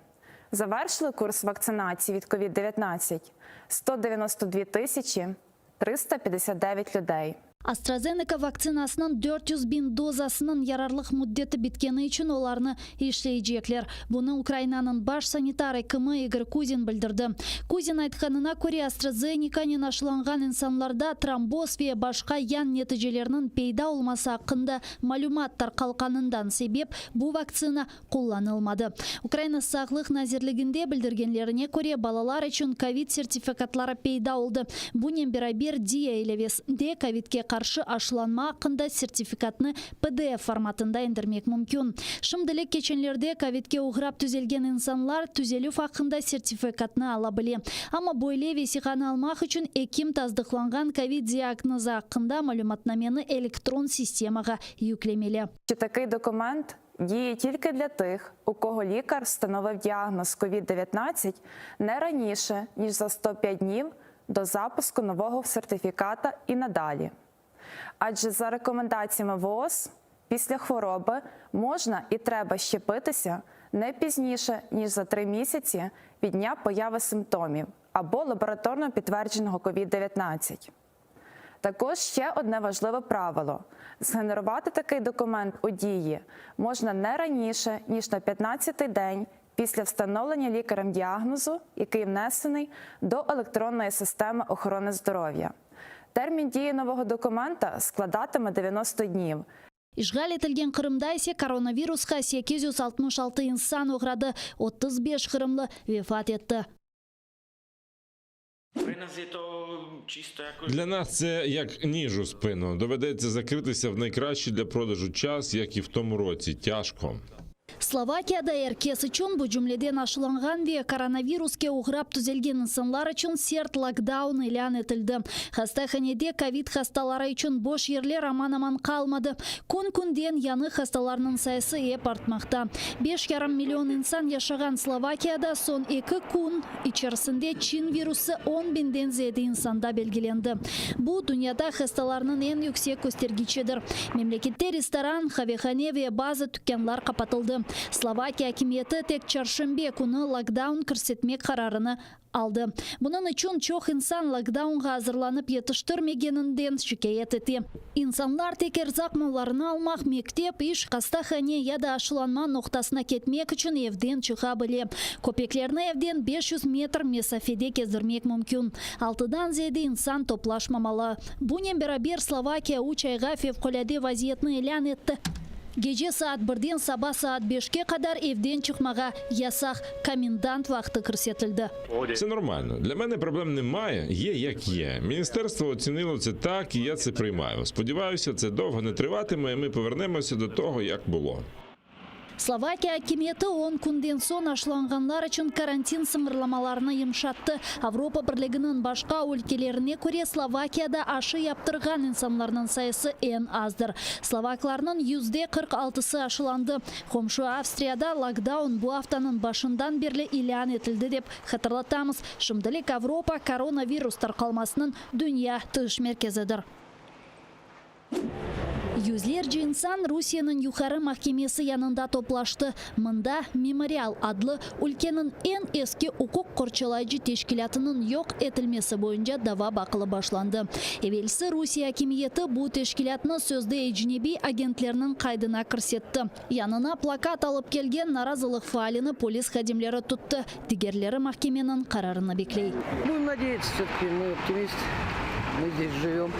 Завершили курс вакцинації від COVID-19 192 тисячі 359 людей. AstraZeneca vaktsinasınıñ 400 biñ dozasınıñ yararlıq müddeti bitkeni içün olarnı işleycekler. Bunı Ukrainanıñ baş sanitar ekimi İgor Kuzin bildirdi. Kuzin aytqanına köre, AstraZenecanen aşılanğan insanlarda tromboz ve başqa yan neticelerniñ peyda olması aqqında malümat tarqalğanından sebep bu vaktsina qullanılmadı. Ukraina Sağlıq nazirliginde bildirgenlerine köre, balalar içün kovid sertifikatları peyda oldı. Bunen beraber, Diia ilâvesinde kovidke qarşı aşılanma aqqında sertifikatnı PDF formatında endirmek mümkün. Şimdilik keçenlerde kovidke oğrap tüzelgen insanlar tüzelüv aqqında sertifikatnı ala bile. Amma böyle vesiqanı almaq içün ekim tasdıqlanğan kovid diagnozı aqqında malümatnameni elektron sistemağa yüklemeli. Що такий документ діє тільки для тих, у кого лікар встановив діагноз COVID-19 не раніше, ніж за 105 днів до запуску нового сертифіката і надалі. Адже за рекомендаціями ВООЗ, після хвороби можна і треба щепитися не пізніше, ніж за 3 місяці від дня появи симптомів або лабораторно підтвердженого COVID-19. Також ще одне важливе правило: згенерувати такий документ у Дії можна не раніше, ніж на 15-й день після встановлення лікарем діагнозу, який внесений до електронної системи охорони здоров'я. Термін дії нового документа складатиме 90 днів. İşğal etilgen Qırımda ise koronavirusqa 866 insan oğradı, 35 qırımlı vefat etti. Для нас це як ніж у спину. Доведеться закритися в найкращий для продажу час, як і в тому році. Тяжко. Slovakiyada er kes içün, bu cümleden aşılanğan ve koronaviruske oğrap tüzelgen insanlar içün sert lokdaun ilân etildi. Hastahanede kovid hastaları içün boş yerler aman-aman qalmadı. Kün-künden yañı hastalarnıñ sayısı ep artmaqta. Beş yarım million insan yaşağan Slovakiyada soñ eki kün içerisinde çin virusı on biñden ziyade insanda belgilendi. Bu, dünyada hastalarnıñ eñ yüksek köstergiçidir. Memlekette restoran, qavehane ve bazı tükânlar qapatıldı. Slovakiya akimiyeti tek çarşenbe künü lokdaun kirsetmek qararını aldı. Bunıñ içün çoq insan lokdaunğa azırlanıp yetiştirmegeninden şikâyet ete. İnsanlar tek erzaq mallarını almaq, mektep, iş, hastahane ya da aşılanma noqtasına ketmek içün evden çıqa bile. Köpeklerni evden 500 metr mesafede kezdirmek mümkün. Altıdan ziyade insan toplaşmamalı. Bunen beraber Slovakiya üç ayğa fevqulâde vaziyetni ilân etti. Gece saat birden saba saat beşke qadar evden çıqmağa yasaq, komendant vaqtı kirsetildi. Це нормально. Для мене проблем немає. Є як є. Міністерство оцінило це так, і я це приймаю. Сподіваюся, це довго не триватиме, і ми повернемося до того, як було. Slovakiya akimiyeti on künden soñ aşılanğanlar içün karantin sıñırlamalarını yımşattı. Avropa Birliginiñ başqa ülkelerine köre Slovakiyada aşı yaptırğan insanlarnıñ sayısı eñ azdır. Slovaklarnıñ yüzde 46-sı aşılandı. Qomşu Avstriyada lokdaun bu aftanıñ başından berli ilân etildi dep hatırlatamız. Şimdilik Avropa koronavirus tarqalmasınıñ dünya tış merkezidir. Yüzlerce insan Rusiyeniñ Yuqarı mahkemesi yanında toplaştı. Mında Memorial adlı ülkeniñ eñ eski uquq qorçalayıcı teşkilâtınıñ yoq etilmesi boyunca dava baqılıp başlandı. Evelsi Rusiye akimiyeti bu teşkilâtnı sözde ecnebiy agentlerniñ qaydına kirsetti. Yanına plakat alıp kelgen narazılıq faalini polis hadimleri tuttı, digerleri mahkemeniñ qararını bekley. Будем надеяться, все-таки мы оптимисты, мы здесь живем.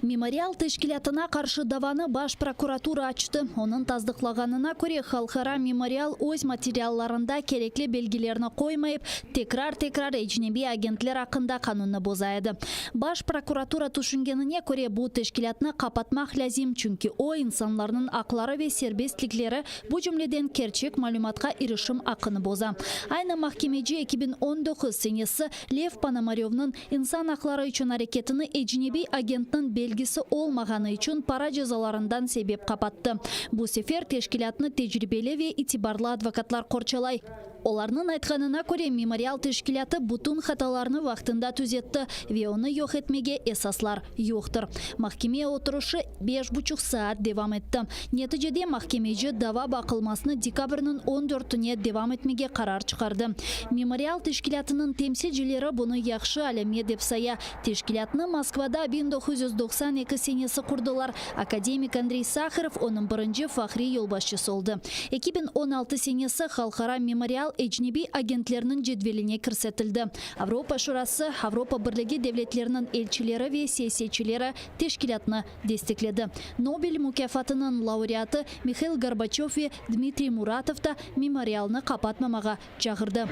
Memorial teşkilâtına qarşı davanı Baş prokuratura açtı. Onıñ tasdıqlağanına köre, Halqara Memorial öz materiallarında kerekli belgilerni qoymayıp, tekrar-tekrar ecnebiy agentler aqqında qanunnı boza edi. Baş prokuratura tüşüngenine köre, bu teşkilâtnı qapatmaq lâzim, çünki o, insanlarnıñ aqları ve serbestlikleri, bu cümleden kerçek malümatqa irişim aqqını boza. Aynı mahkemeci 2019 senesi Lev Ponomarövnıñ İnsan aqları içün areketini ecnebiy agentniñ belgisi olmağanı içün para cezalarından sebep qapattı. Bu sefer teşkilâtnı tecribeli ve itibarlı advokatlar qorçalay. Olarnıñ aytqanına köre, Memorial teşkilâtı bütün hatalarnı vaqtında tüzetti ve onı yoq etmege esaslar yoqtır. Mahkeme oturışı beş buçuq saat devam etti. Neticede mahkemeci dava baqılmasını dekabrniñ on dörtüne devam etmege qarar çıqardı. Memorial teşkilâtınıñ temsilcileri bunı yahşı alâmet dep saya. Teşkilâtnı Moskvada 1992 senesi qurdılar, akademik Andrey Saharov onıñ birinci fahriy yolbaşçısı oldı. 2016 senesi Halqara Memorial ecnebiy agentlerniñ cedveline kirsetildi. Avropa Şurası, Avropa Birligi devletleriniñ elçileri ve siyasetçileri teşkilâtnı destekledi. Nobel mukâfatınıñ laureatı Mihail Gorbaçöv ve Dmitriy Muratov da Memorialnı qapatmamağa çağırdı.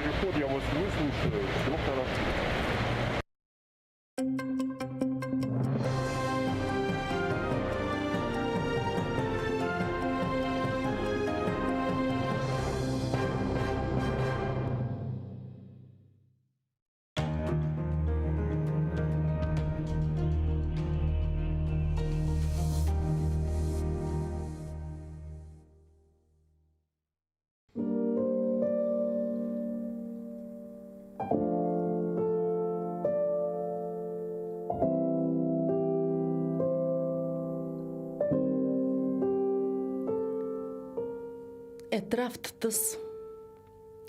Etraf tıtıs,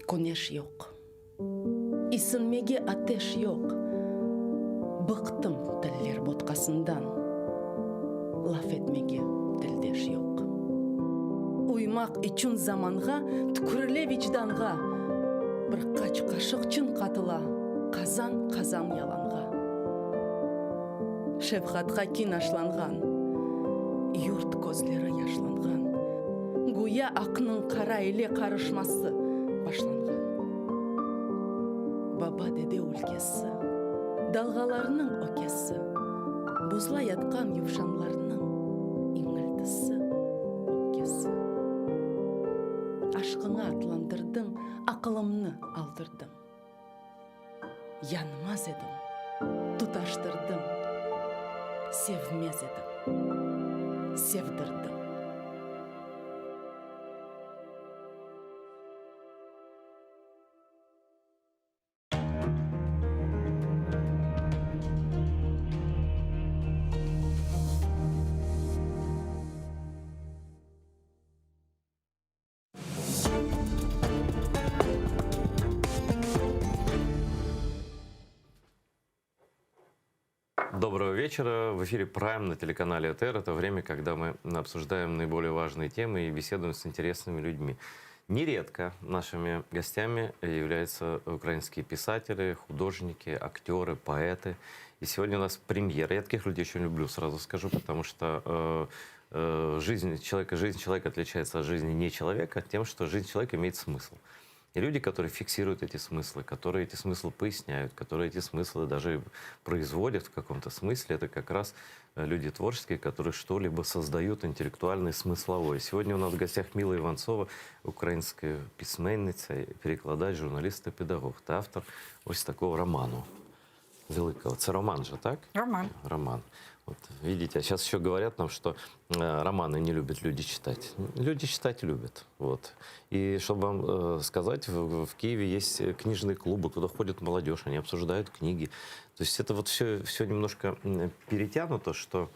küneş yoq. İsinmege ateş yoq. Bıqtım tiller botqasından, Laf etmege tildeş yoq. Uymaq içün zamanğa, Tükürile vicdanğa, Bir qaç qaşıq çın qatıla, Qazan-qazan yalanğa. Şefqatqa kin aşlanğan, Yurt közleri yaşlanğan, Güya aqnıñ qara ile qarışması başlanğan. Baba-dede ülkesi. Dalğalarnıñ ökesi, Buzla yatqan yuvşanlarnıñ İñiltisi, öpkesi. Aşqıña atlandırdıñ, Aqılımnı aldırdıñ. Yanmaz edim, tutaştırdıñ, Sevmez edim, sevdirdiñ. Доброго вечера. В эфире Prime на телеканале АТР. Это время, когда мы обсуждаем наиболее важные темы и беседуем с интересными людьми. Нередко нашими гостями являются украинские писатели, художники, актеры, поэты. И сегодня у нас премьера. Я таких людей очень люблю, сразу скажу, потому что э, э, жизнь человека, жизнь человека отличается от жизни не человека тем, что жизнь человека имеет смысл. И люди, которые фиксируют эти смыслы, которые эти смыслы поясняют, которые эти смыслы даже производят в каком-то смысле, это как раз э, люди творческие, которые что-либо создают интеллектуальное, смысловое. Сегодня у нас в гостях Мила Иванцова, українська письменниця, перекладач, журналіст і педагог та автор ось такого роману. Великого. Це роман же, так? Роман. Роман. Вот видите, а сейчас еще говорят нам, что э, романы не любят люди читать. Люди читать любят. Вот. И чтобы вам э, сказать, в, в Киеве есть э, книжные клубы, куда ходит молодежь, они обсуждают книги. То есть это вот все, все немножко м, перетянуто, что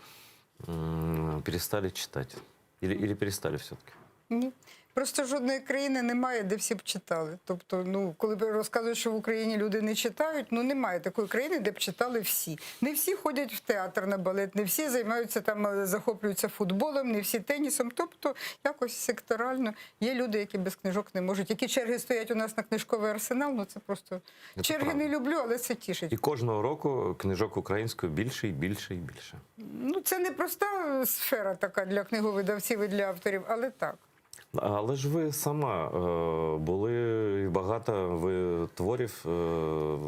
м, перестали читать. Или, или перестали все-таки? Ні. Просто жодної країни немає, де всі б читали. Тобто, ну, коли розказують, що в Україні люди не читають, ну немає такої країни, де б читали всі. Не всі ходять в театр на балет, не всі займаються там, е, захоплюються футболом, не всі тенісом. Тобто, якось секторально є люди, які без книжок не можуть. Які черги стоять у нас на книжковий арсенал, ну це просто Це черги правда. не люблю, але це тішить. І кожного року книжок українською більше і більше і більше. Ну, це не проста сфера така для книговидавців і для авторів, але так. Але ж ви сама е, були і багато ви творів е,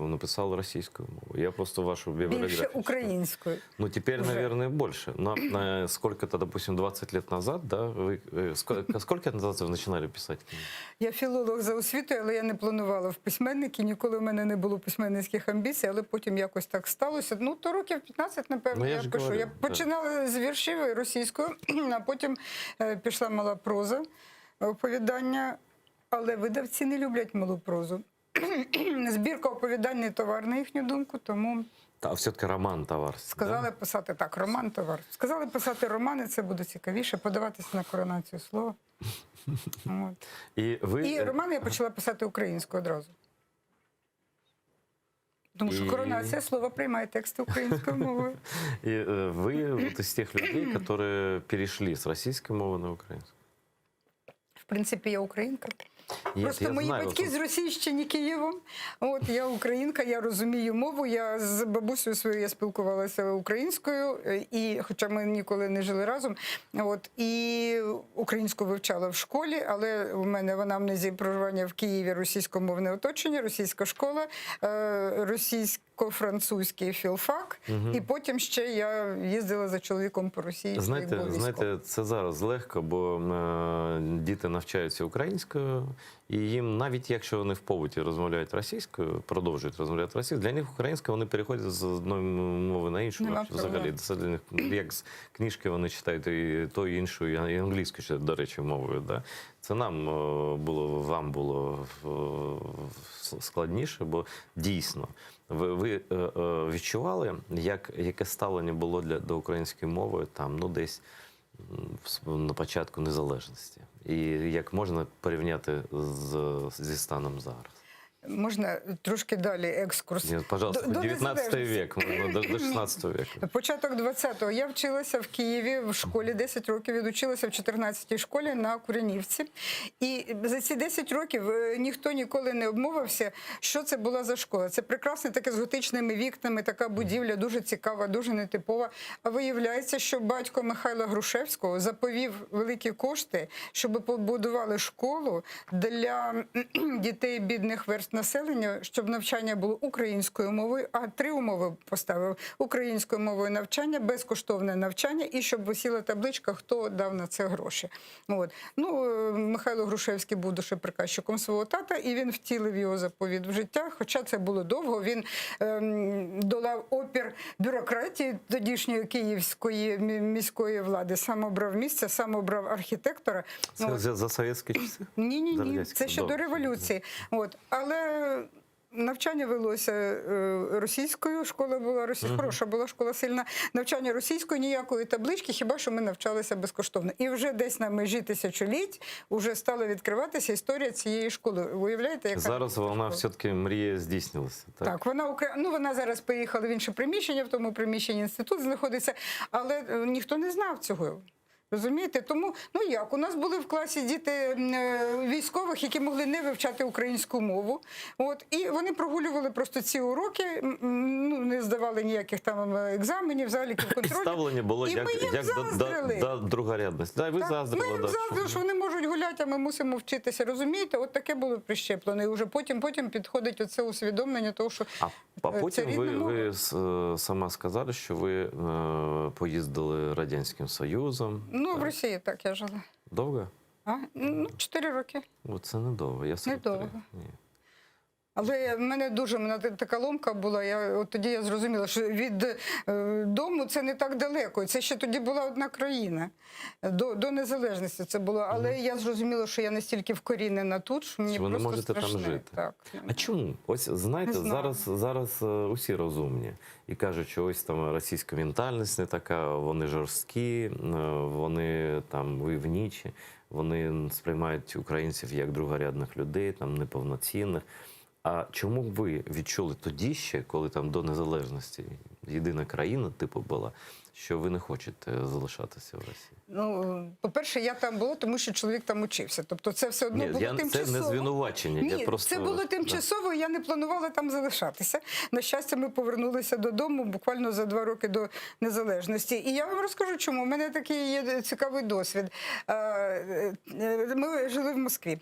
написали російською мовою. Я просто вашу бібліографію. Більше українською. Ну, теперь, Уже. наверное, больше. Но э, сколько-то, допустим, 20 лет назад, да, вы, э, сколько, сколько назад вы начинали писать книги? Я філолог за освітою, але я не планувала в письменники. Ніколи в мене не було письменницьких амбіцій, але потім якось так сталося. Ну, то років 15, напевно, Ну, я я, ж пишу. говорю, я да. починала з віршів російською, а потім е, пішла мала проза, оповідання. Але видавці не люблять малу прозу. Збірка оповідань не товар, на їхню думку, тому А все-таки роман товар. сказали писати так, роман товар. Сказали писати романи, це буде цікавіше, подаватися на коронацію слова. От. І ви... І роман я почала писати українською одразу. Тому що І- коронація слова приймає тексти українською мовою. И э, вы вот из тех людей, которые перешли с российской мовы на украинскую. В принципі, я українка. Нет, Просто я мої знаю, батьки вот- з Російщини Києвом. От я українка, я розумію мову. Я з бабусею своєю я спілкувалася українською, е, і хоча ми ніколи не жили разом. От і українську вивчала в школі, але у мене в анамнезі проживання в Києві російськомовне оточення, російська школа, е, російсько-французький філфак. Мгм. І потім ще я їздила за чоловіком по Росії. як Знаєте, був військовий. знаєте, це зараз легко, бо е, діти навчаються українською, і їм, навіть якщо вони в побуті розмовляють російською, продовжують розмовляти російською, для них українська вони переходять з одної мови на іншу. Нема взагалі. проблем. Це для них як з книжки вони читають і то, і іншу, і англійську, ще, до речі, мовою. Да? Це нам е, було, вам було е, складніше, бо дійсно ви, ви е, е, відчували, як, яке ставлення було для, до української мови там, ну, десь м, в- на початку незалежності? І як можна порівняти з, зі станом зараз? Можна трошки далі екскурс. Нет, пожалуйста, До- до 19 незалежності. век, можно до, до 16 века. Початок 20-го. Я вчилася в Києві в школі 10 років, відучилася в 14-й школі на Куренівці. І за ці 10 років е, ніхто ніколи не обмовився, що це була за школа. Це прекрасне таке з готичними вікнами, така будівля, дуже цікава, дуже нетипова. А виявляється, що батько Михайла Грушевського заповів великі кошти, щоб побудували школу для дітей бідних верств. населення, щоб навчання було українською мовою, а три умови поставив: українською мовою навчання, безкоштовне навчання, і щоб висіла табличка, хто дав на це гроші. От. Ну, е, Михайло Грушевський був душеприказчиком свого тата, і він втілив його заповіт в життя. Хоча це було довго. Він ем, долав опір бюрократії тодішньої київської мі- міської влади. Сам обрав місце, сам обрав архітектора. Це От. за, за совєтські часи? Ні, ні, За ні, радянські. це ще до Добре. революції. От. Але навчання велося е, російською, школа була російською, Мгм. хороша була школа сильна. Навчання російською, ніякої таблички, хіба що ми навчалися безкоштовно. І вже десь на межі тисячоліть вже стала відкриватися історія цієї школи. Уявляєте, яка Зараз вона все-таки мрія здійснилася. Так? так, вона окре- ну, вона зараз поїхала в інше приміщення, в тому приміщенні інститут знаходиться, але е, ніхто не знав цього. Розумієте? Тому, ну як, у нас були в класі діти м, е, військових, які могли не вивчати українську мову. От, і вони прогулювали просто ці уроки, м, м, ну, не здавали ніяких там е, екзаменів, заліків, І контролю. ставлення було І як, ми їм як до, до, заздрили. до другорядності. Да, і ви Так, заздрили. Ми їм да, заздрили, що вони можуть гуляти, а ми мусимо вчитися. Розумієте, от таке було прищеплено. І вже потім, потім підходить оце усвідомлення того, що А е, це потім рідна ви, мова. ви с- е, сама сказали, що ви е, поїздили Радянським Союзом. Ну, в Росії так я жила. Довго? А? Ну, 4 роки. О, це недовго. Я 43. Недовго. Ні. Але в мене дуже в мене така ломка була. Я от тоді я зрозуміла, що від е, дому це не так далеко. Це ще тоді була одна країна. До, до незалежності це було. Але я зрозуміла, що я настільки вкорінена тут, що мені Що ви не просто можете там страшне. жити. Так. А чому? Ось знаєте, Не знаю. зараз, зараз е, усі розумні і кажуть, що ось там російська ментальність не така, вони жорсткі, е, вони там войовничі, вони сприймають українців як другорядних людей, там неповноцінних. А чому ви відчули тоді ще, коли там до незалежності єдина країна, типу, була, що ви не хочете залишатися в Росії? Ну, по-перше, я там була, тому що чоловік там учився. Тобто це все одно Ні, було я, це тимчасово. не звинувачення. Ні, я просто, це було да. тимчасово, я не планувала там залишатися. На щастя, ми повернулися додому буквально за два роки до незалежності. І я вам розкажу, чому. У мене такий є цікавий досвід. Е, е, Ми жили в Москві.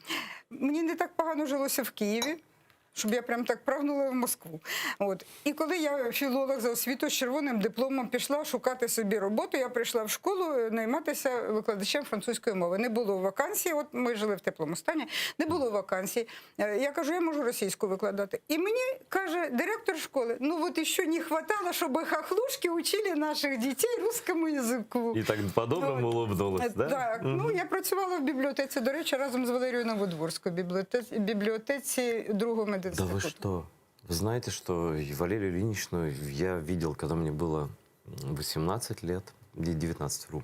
Мені не так погано жилося в Києві. Щоб я прям так прагнула в Москву. От. І коли я філолог за освіту з червоним дипломом пішла шукати собі роботу, я прийшла в школу е, найматися викладачем французької мови. Не було вакансії, от ми жили в теплому стані, не було вакансій. Е, Я кажу, я можу російську викладати. І мені каже директор школи: ну от ще не хватало, щоб хохлушки учили наших дітей русскому языку. І так по-доброму улыбнулась, да? Е, Так, ну Мгм. я працювала в бібліотеці, до речі, разом з Валерією Новодворською, бібліотеці, бібліотеці другого Да медінституту. вы что? Вы знаете, что Валерию Ильиничну я видел, когда мне было 18 лет, или 19, вру.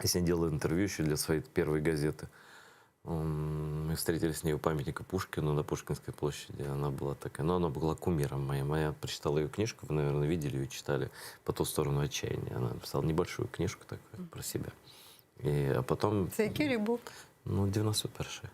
Я с ней делал интервью еще для своей первой газеты. М, Мы встретились с ней у памятника Пушкину на Пушкинской площади. Она была такая, но она была кумиром моим. А Я прочитал ее книжку, вы, наверное, видели ее, читали «По ту сторону отчаяния». Она написала небольшую книжку такую про себя. И, а потом, Це який рік був? ну, 91-й.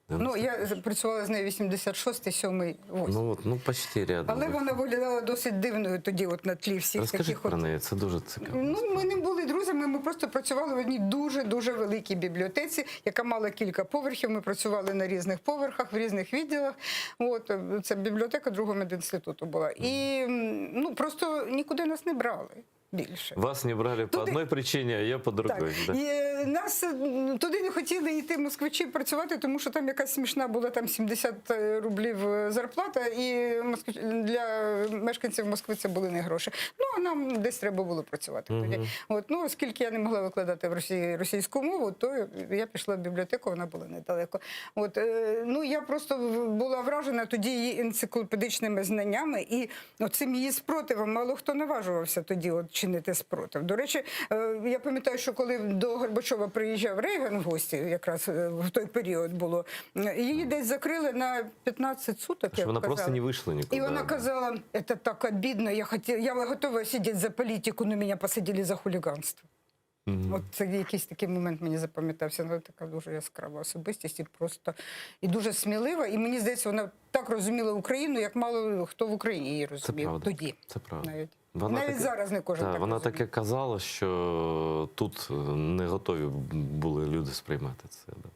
Ну, я працювала з нею 86-й, 7-й, 8-й. Ну, от, ну, почти рядом. Але вона виглядала досить дивною тоді, от на тлі всіх Розкажіть таких про от. неї, це дуже цікаво. Ну, ми не були друзями, ми просто працювали в одній дуже-дуже великій бібліотеці, яка мала кілька поверхів. Ми працювали на різних поверхах, в різних відділах. От, е, це бібліотека другого медінституту була. І м, ну, просто нікуди нас не брали більше. Вас не брали по одной причине, а я по другой. Так. да. І е, нас е, м, туди не хотіли йти москвичі працювати, тому що там якась смішна була там 70 рублів е, зарплата, і москвич... для мешканців Москви це були не гроші. Ну, а нам десь треба було працювати тоді. Мгм. От, ну, оскільки я не могла викладати в Росії російську мову, то я пішла в бібліотеку, вона була недалеко. От, е, ну, я просто в- була вражена тоді її енциклопедичними знаннями і цим її спротивом. Мало хто наважувався тоді от, чинити спротив. До речі, е, я пам'ятаю, що коли до Горбачова приїжджав Рейган в гості, якраз е, в той період було, е, її десь закрили на 15 суток. Що як вона просто казали. не вийшла нікуди. І вона казала, это так обидно, я, хотела, я готова сидеть за політику, но меня посадили за хуліганство. Мгм. От це якийсь такий момент мені запам'ятався. Вона така дуже яскрава особистість і просто і дуже смілива. І мені здається, вона так розуміла Україну, як мало хто в Україні її Це розумів правда. тоді. Це правда. Навіть, Вона навіть таке- зараз не кожен Та, так вона розуміє. таке казала, що тут е, не готові були люди сприймати це. Да.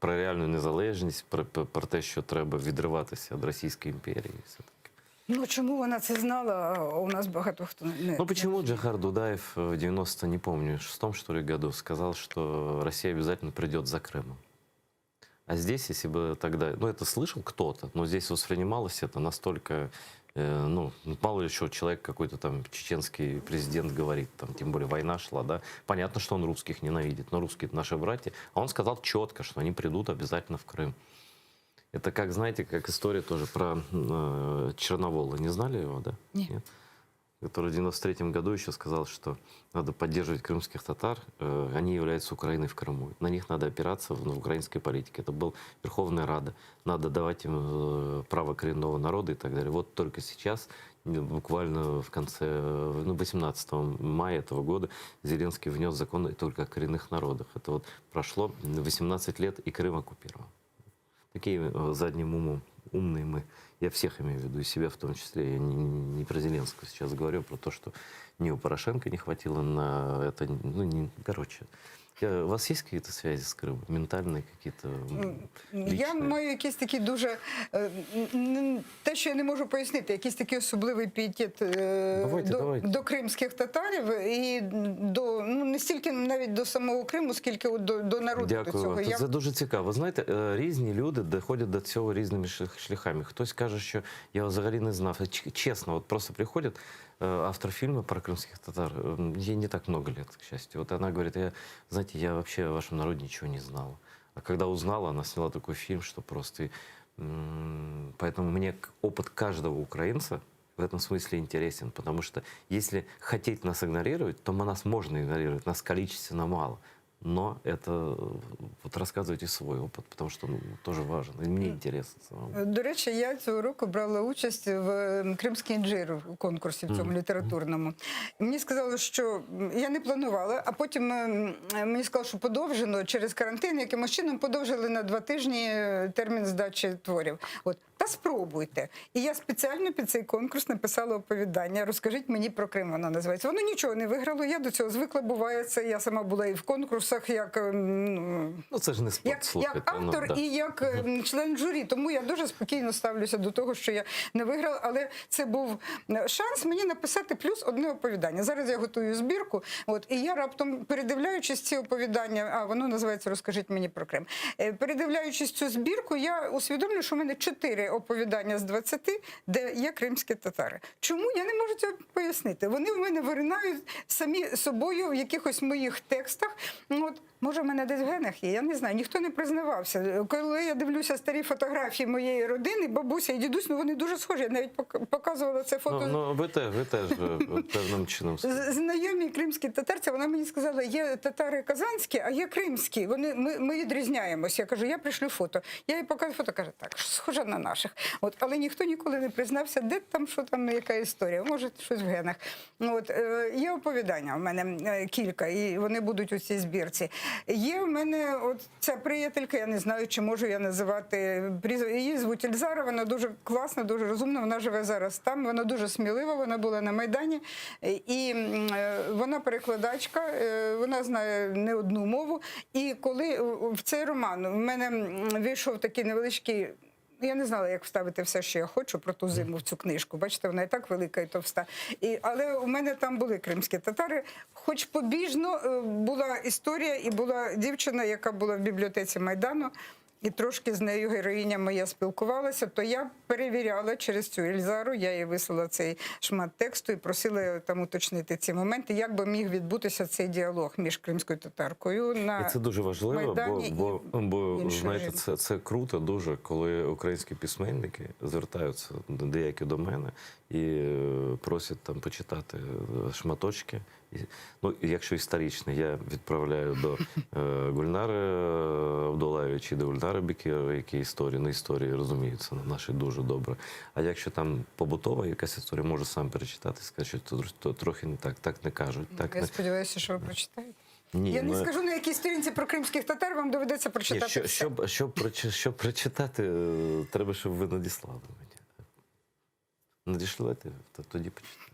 Про реальну незалежність, про, про, про те, що треба відриватися від Російської імперії. І все таке. Ну чому вона це знала? а У нас багато хто не Ну почему Джохар Дудаев в 90, не помню, шестом что ли году сказал, что Россия обязательно придет за Крымом? А здесь, если бы тогда, ну это слышал кто-то, но здесь воспринималось это настолько, э, ну, мало ли что человек какой-то там чеченский президент говорит, там, тем более война шла, да, понятно, что он русских ненавидит, но русские это наши братья, а он сказал четко, что они придут обязательно в Крым. Это как, знаете, как история тоже про э, Черновола. Не знали его, да? Нет. Нет? Который в 93 году еще сказал, что надо поддерживать крымских татар, э, они являются Украиной в Крыму. На них надо опираться в, в украинской политике. Это был Верховная Рада. Надо давать им э, право коренного народа и так далее. Вот только сейчас, буквально в конце, э, ну, 18 мая этого года, Зеленский внес закон только о коренных народах. Это вот прошло 18 лет, и Крым оккупирован. Такие э, задним умом умные мы. Я всех имею в виду, и себя в том числе. Я не, не про Зеленского сейчас говорю, а про то, что ни у Порошенко не хватило на это. Ну, не, короче. Я, у вас есть какие-то связи с Крымом? Ментальные какие-то? м, Я личные? маю якийсь такий дуже е, н- те, що я не можу пояснити, якийсь такий особливий пієтет е, Давайте, до, давайте. до кримських татарів і до ну не стільки навіть до самого Криму, скільки от до, до народу до Дякую. цього. вам. Я Це дуже цікаво. Знаєте, е, різні люди доходять до цього різними шлях- шляхами. Хтось каже, що я взагалі не знав. Ч- Чесно, от просто приходить э, автор фильма про крымских татар, м, ей не так много лет, к счастью. Вот она говорит, я, знаете, я вообще о вашем народе ничего не знала. А когда узнала, она сняла такой фильм, что просто... и, м, Поэтому мне к- опыт каждого украинца в этом смысле интересен, потому что если хотеть нас игнорировать, то мы нас можно игнорировать, нас количественно мало. Но это э, вот рассказывайте свой опыт, потому что он тоже важен, и мне интересно самому. До речі, я цього року брала участь в ем, Кримський інжир в конкурсі в цьому літературному. І Мені сказали, що м, я не планувала, а потім ем, мені сказали, що подовжено через карантин, якимось чином подовжили на два тижні е, термін здачі творів. От та спробуйте. І я спеціально під цей конкурс написала оповідання. Розкажіть мені про Крим. Воно називається. Воно нічого не виграло. Я до цього звикла. Буває це. Я сама була і в конкурсах, як ем, ну, Ну це ж не спорт, як, як слухайте. ну, автор да. і як е, член журі. Тому я дуже спокійно ставлюся до того, що я не виграла, але це був е, шанс мені написати плюс одне оповідання. Зараз я готую збірку, от і я раптом передивляючись ці оповідання, а воно називається Розкажіть мені про Крим. Е, Передивляючись цю збірку, я усвідомлюю, що в мене чотири оповідання з 20, де є кримські татари. Чому я не можу цього пояснити? Вони в мене виринають самі собою в якихось моїх текстах. Ну, От, може, в мене десь в генах є, я не знаю. Ніхто не признавався. Коли я дивлюся старі фотографії моєї родини, бабуся і дідусь, ну вони дуже схожі. Я навіть пок- показувала це фото. Ну, ну ви теж, ви теж е, певним чином. З- Знайомі кримські татарці, вона мені сказала, є татари казанські, а є кримські. Вони, ми, ми відрізняємось. Я кажу, я пришлю фото. Я їй показую фото, каже, так, схожа на наших. От, але ніхто ніколи не признався, де там, що там, яка історія. Може, щось в генах. Ну, От, е, є оповідання у мене е, кілька, і вони будуть у цій збірці. Є в мене от ця приятелька, я не знаю, чи можу я називати прізвище. Її звуть Ельзара, вона дуже класна, дуже розумна. Вона живе зараз там. Вона дуже смілива. Вона була на Майдані, і м, е, вона перекладачка, е, вона знає не одну мову. І коли в цей роман в мене м, вийшов такий невеличкий. Я не знала, як вставити все, що я хочу про ту зиму в цю книжку. Бачите, вона і так велика і товста. І, але у мене там були кримські татари. Хоч побіжно е, була історія, і була дівчина, яка була в бібліотеці Майдану, і трошки з нею героїня моя спілкувалася, то я перевіряла через цю Ельзару, я їй вислала цей шмат тексту і просила там уточнити ці моменти, як би міг відбутися цей діалог між кримською татаркою на І це дуже важливо, бо, Майдані бо, бо іншою знаєте, жінкою. це, це круто дуже, коли українські письменники звертаються деякі до мене і е, просять там почитати е, шматочки. І, ну, і якщо історичний, я відправляю до е, Гульнари Абдулаєвича і до Гульнари Бекірова, які історії, на історії розуміються на нашій дуже добре. А якщо там побутова якась історія, можу сам перечитати, сказати, що то, то трохи не так, так не кажуть. Так Я не... сподіваюся, що ви прочитаєте. Ні, я не ну, скажу на якій сторінці про кримських татар, вам доведеться Ні, прочитати. що, все. щоб, щоб, прочи- щоб прочитати, е, треба, щоб ви надіслали мені. Надішлете, то тоді почитаю.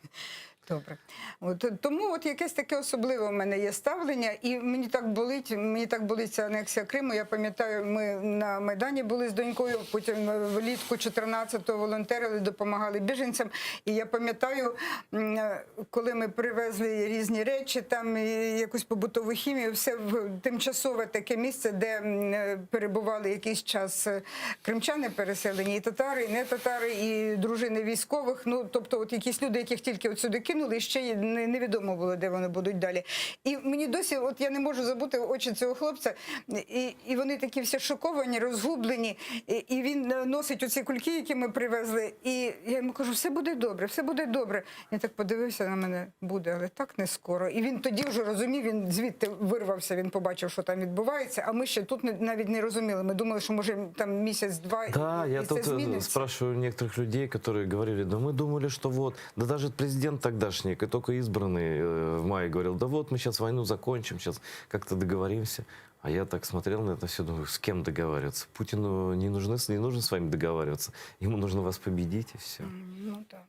Добре. От, тому от якесь таке особливе у мене є ставлення, і мені так болить, мені так болить ця анексія Криму. Я пам'ятаю, ми на Майдані були з донькою, потім влітку 14-го волонтерили, допомагали біженцям. І я пам'ятаю, м, е, коли ми привезли різні речі, там і якусь побутову хімію, все в тимчасове таке місце, де м, е, перебували якийсь час е, кримчани переселені, і татари, і не татари, і дружини військових. Ну тобто, от якісь люди, яких тільки от сюди кинули, і ще й не- невідомо було, де вони будуть далі. І мені досі, от я не можу забути очі цього хлопця, і, і вони такі всі шоковані, розгублені. І, і він е, носить оці кульки, які ми привезли. І я йому кажу, все буде добре, все буде добре. Він так подивився на мене, буде, але так не скоро. І він тоді вже розумів, він звідти вирвався, він побачив, що там відбувається. А ми ще тут не- навіть не розуміли. Ми думали, що може там місяць-два і, Да, я і це тут э, зміниться. спрашиваю некоторых людей, которые говорили, да мы думали, что вот, да даже президент тогдашний, только избранный э, в мае говорил, да вот мы сейчас войну закончим, сейчас как-то договоримся. А я так смотрел на это все, думаю, с кем договариваться? Путину не, нужны, не нужно с вами договариваться, ему нужно вас победить и все. Ну так.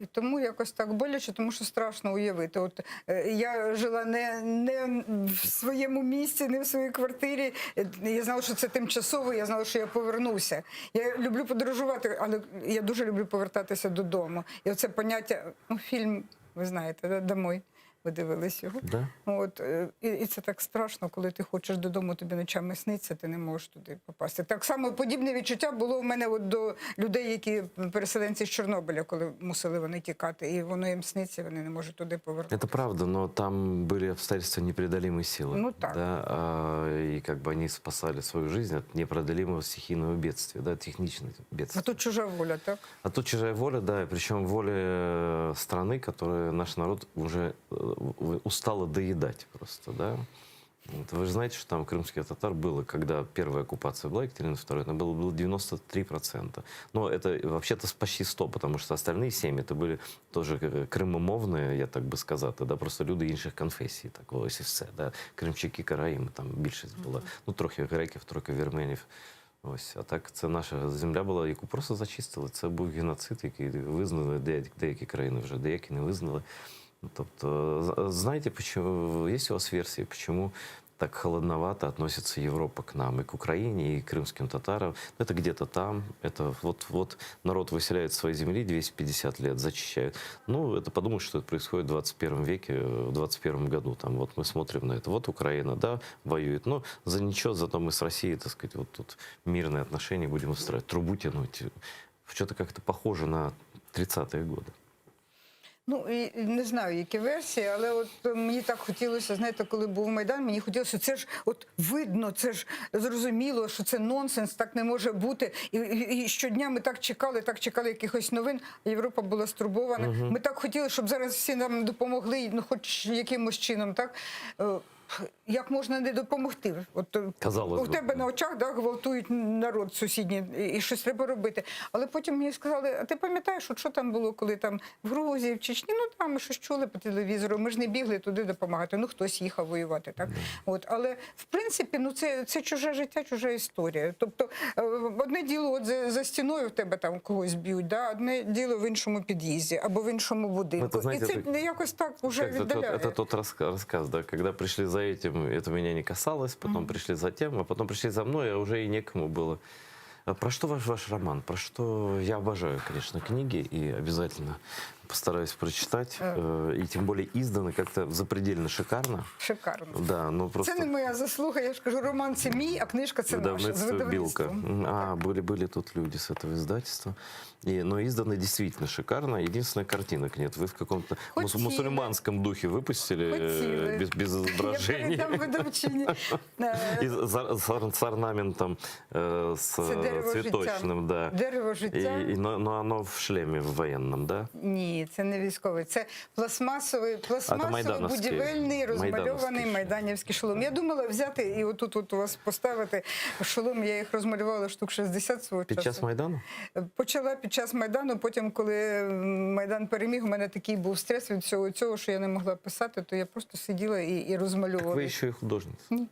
І тому якось так боляче, тому що страшно уявити. От е, я жила не, не в своєму місті, не в своїй квартирі. Е, Я знала, що це тимчасово, я знала, що я повернуся. Я люблю подорожувати, але я дуже люблю повертатися додому. І оце поняття, ну, фільм, ви знаєте, да, «Домой». Ви дивились його. Да? От, е, і, і це так страшно, коли ти хочеш додому, тобі ночами сниться, ти не можеш туди попасти. Так само подібне відчуття було у мене от до людей, які переселенці з Чорнобиля, коли мусили вони тікати, і воно їм сниться, вони не можуть туди повернутися. Это правда, но там были обстоятельства непреодолимой силы. Ну так. Да, а, и как бы они спасали свою жизнь от непреодолимого стихийного бедствия, да, техничного бедствия. А тут чужа воля, так? А тут чужая воля, да, и причем воля э, страны, которую наш народ уже э, в- устала доедать просто, да. Вот вы же знаете, что там крымских татар было, когда первая оккупация была, Екатерины II, там было, было 93%. Но это вообще-то почти 100, потому что остальные 7 это были тоже э, кримомовні, я так би сказати, да, просто люди інших конфесій, так ось і все. Да. Кримчаки, караїми там більшість була. Ну, трохи греків, трохи вірменів. Ось, а так це наша земля була, яку просто зачистили. Це був геноцид, який визнали деякі, деякі країни вже, деякі не визнали. Ну, Тобто, з- знаете, почему, есть у вас версии, почему так холодновато относится Европа к нам, и к Украине, и к крымским татарам? Ну, Это где-то там, это вот, вот народ выселяет свои земли 250 лет, зачищают. Ну, это подумать, что это происходит в 21 веке, э, в 21 году. Там вот мы смотрим на это. Вот Украина, да, воюет, но за ничего, зато мы с Россией, так сказать, вот тут мирные отношения будем устраивать, трубу тянуть. Что-то как-то похоже на 30-е годы. Ну і і не знаю, які версії, але от е, мені так хотілося, знаєте, коли був Майдан, мені хотілося, це ж от видно, це ж зрозуміло, що це нонсенс, так не може бути. І, і, і щодня ми так чекали, так чекали якихось новин. а Європа була стурбована. Мгм. Ми так хотіли, щоб зараз всі нам допомогли, ну хоч якимось чином, так. Е, Як можна не допомогти? От е, Казалось у би. тебе на очах да, гвалтують народ сусідній, і, і щось треба робити. Але потім мені сказали, а ти пам'ятаєш, от що там було, коли там в Грузії, в Чечні, ну там ми щось чули по телевізору, ми ж не бігли туди допомагати. Ну хтось їхав воювати, так? От, але в принципі, ну це, це чуже життя, чужа історія. Тобто, е, одне діло, от за, за стіною в тебе там когось б'ють, да? одне діло в іншому під'їзді або в іншому будинку. Ну, це, знаєте, і це це- якось так уже Как-то тот- віддаляє. это тот раска- рассказ, да, когда пришли за этим, это меня не касалось, потом пришли за тем, а потом пришли за мной, а уже и некому было. А Про что ваш, ваш роман? Про что я обожаю, конечно, книги и обязательно постараюсь прочитать. Э, И тем более изданы как-то запредельно шикарно. Шикарно. Да, ну просто Це не моя заслуга, я ж кажу, роман це мій, а книжка це наша. З Видавництво «Билка». видавництвом. М, А, были, были тут люди с этого издательства. И, но издано действительно шикарно. Единственное, картинок нет. Вы в каком-то мус- Хотіли. мусульманском духе выпустили э, Хотіли. без, без Я изображений. передам видавчині. Е, И за- с, с орнаментом э, с Це дерево цветочным, життя. да. Дерево життя. И, и- но, но оно в шлеме в военном, да? Ні, це не військовий. Це пластмасовий, пластмасовий майдановський. будівельний розмальований Майдановський майданівський шолом. Я думала взяти і отут от у вас поставити шолом. Я їх розмалювала штук 60 свого Під часу. час Майдану? Почала під час Майдану, потім, коли м, Майдан переміг, у мене такий був стрес від всього цього, що я не могла писати, то я просто сиділа і, і Так розмальовувала. вы еще и художница. Ні.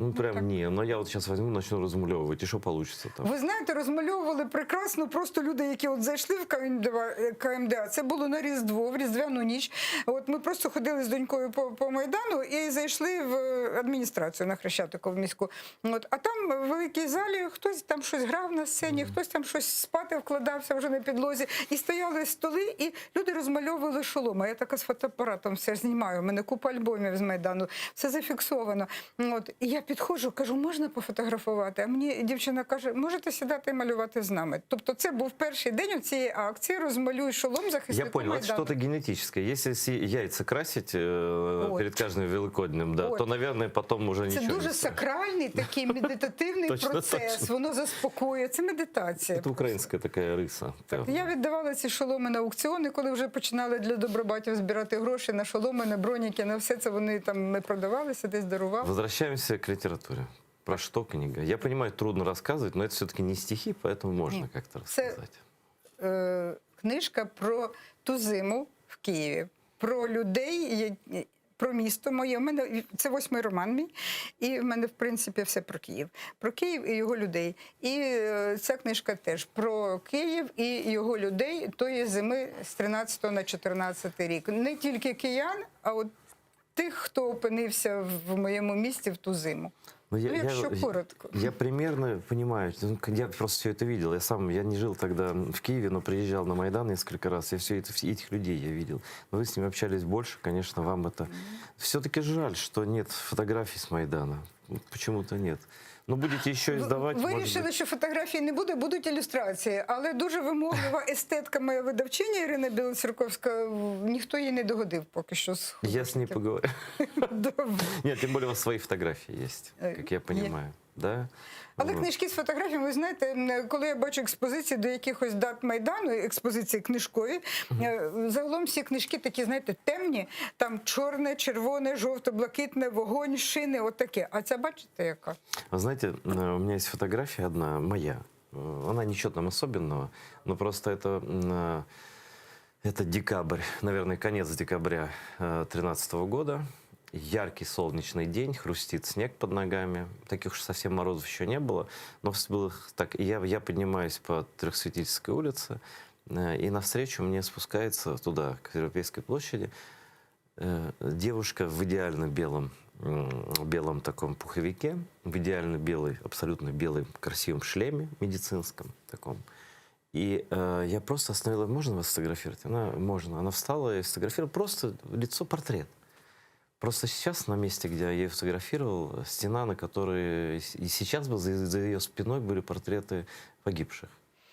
Ну, прям не. Но я вот сейчас возьму, начну размалевывать, и что получится там? Ви знаєте, розмальовували прекрасно просто люди, які от зайшли в КМДА, КМДА. Це було на Різдво, в Різдвяну ніч. От ми просто ходили з донькою по, по Майдану і зайшли в адміністрацію на Хрещатику в міську. От, а там в великій залі хтось там щось грав на сцені, хтось там щось спати вкладався вже на підлозі. І стояли столи, і люди розмальовували шоломи. Я така з фотоапаратом все знімаю. У мене купа альбомів з Майдану, все зафіксовано. От, і я підходжу, кажу, можна пофотографувати? А мені дівчина каже, можете сідати і малювати з нами. Тобто це був перший день цієї акції «Розмалюй шолом захиснику Я понял, это Майдану». что-то генетическое. Если си- яйца красить э, Вот. перед каждым Великоднем, да, Вот. то, наверное, потом уже Це ничего дуже не страшно. сакральний такий медитативний Точно, процес. точно. Воно заспокоює. Це медитація. Это украинская такая рыса. Я віддавала ці шоломи на аукціони, коли вже починали для добробатів збирати гроші на шоломи, на броніки, на все це вони там не продавалися, десь дарували. Возвращаемся к литературе. Про что книга? Я понимаю, трудно рассказывать, но это все-таки не стихи, поэтому можно Нет. как-то Це рассказать. е, книжка про ту зиму в Києві, про людей, я- про місто моє. У мене це восьмий роман мій, і в мене, в принципі, все про Київ. Про Київ і його людей. І е, ця книжка теж про Київ і його людей тої зими з 13 на 14 рік. Не тільки киян, а от тих, хто опинився в моєму місті в ту зиму. Ну, Ну, якщо коротко. Я примерно понимаю, ну, я просто все это видел. Я сам, я не жил тогда в Киеве, но приезжал на Майдан несколько раз. Я все это, все этих людей я видел. Но вы с ними общались больше, конечно, вам это... Все-таки жаль, что нет фотографий с Майдана. Почему-то нет. Но будете еще издавать, может Вирішили, быть. що фотографій не буде, будуть ілюстрації. Але дуже вимоглива естетка моя видавчиня Ірина Білоцерковська, ніхто їй не догодив поки що. з Я с ней поговорю. Добре. Нет, тем более у вас свои фотографии есть, Э, как я е. понимаю. Да? Але Вот. книжки з фотографіями, ви знаєте, м, коли я бачу експозиції до якихось дат Майдану, експозиції книжкові, е, загалом всі книжки такі, знаєте, темні, там чорне, червоне, жовто-блакитне, вогонь, шини, отаке. А ця бачите, яка? Вы знаете, э, у меня есть фотография одна, моя. Э, Она ничего там особенного, но просто это, м, э, это декабрь, наверное, конец декабря 2013 года. Яркий солнечный день, хрустит снег под ногами. Таких уж совсем морозов еще не было, но было так. И я, я поднимаюсь по Трехсветительской улице, э, и навстречу мне спускается туда, к Европейской площади, э, девушка в идеально белом, м, белом таком пуховике, в идеально белой, абсолютно белой красивом шлеме медицинском таком. И э, я просто остановила, можно вас сфотографировать? Она, можно. Она встала и сфотографировала просто лицо, портрет. Просто сейчас на месте, где я ее фотографировал, стена, на которой и сейчас бы за, за ее спиной были портреты погибших.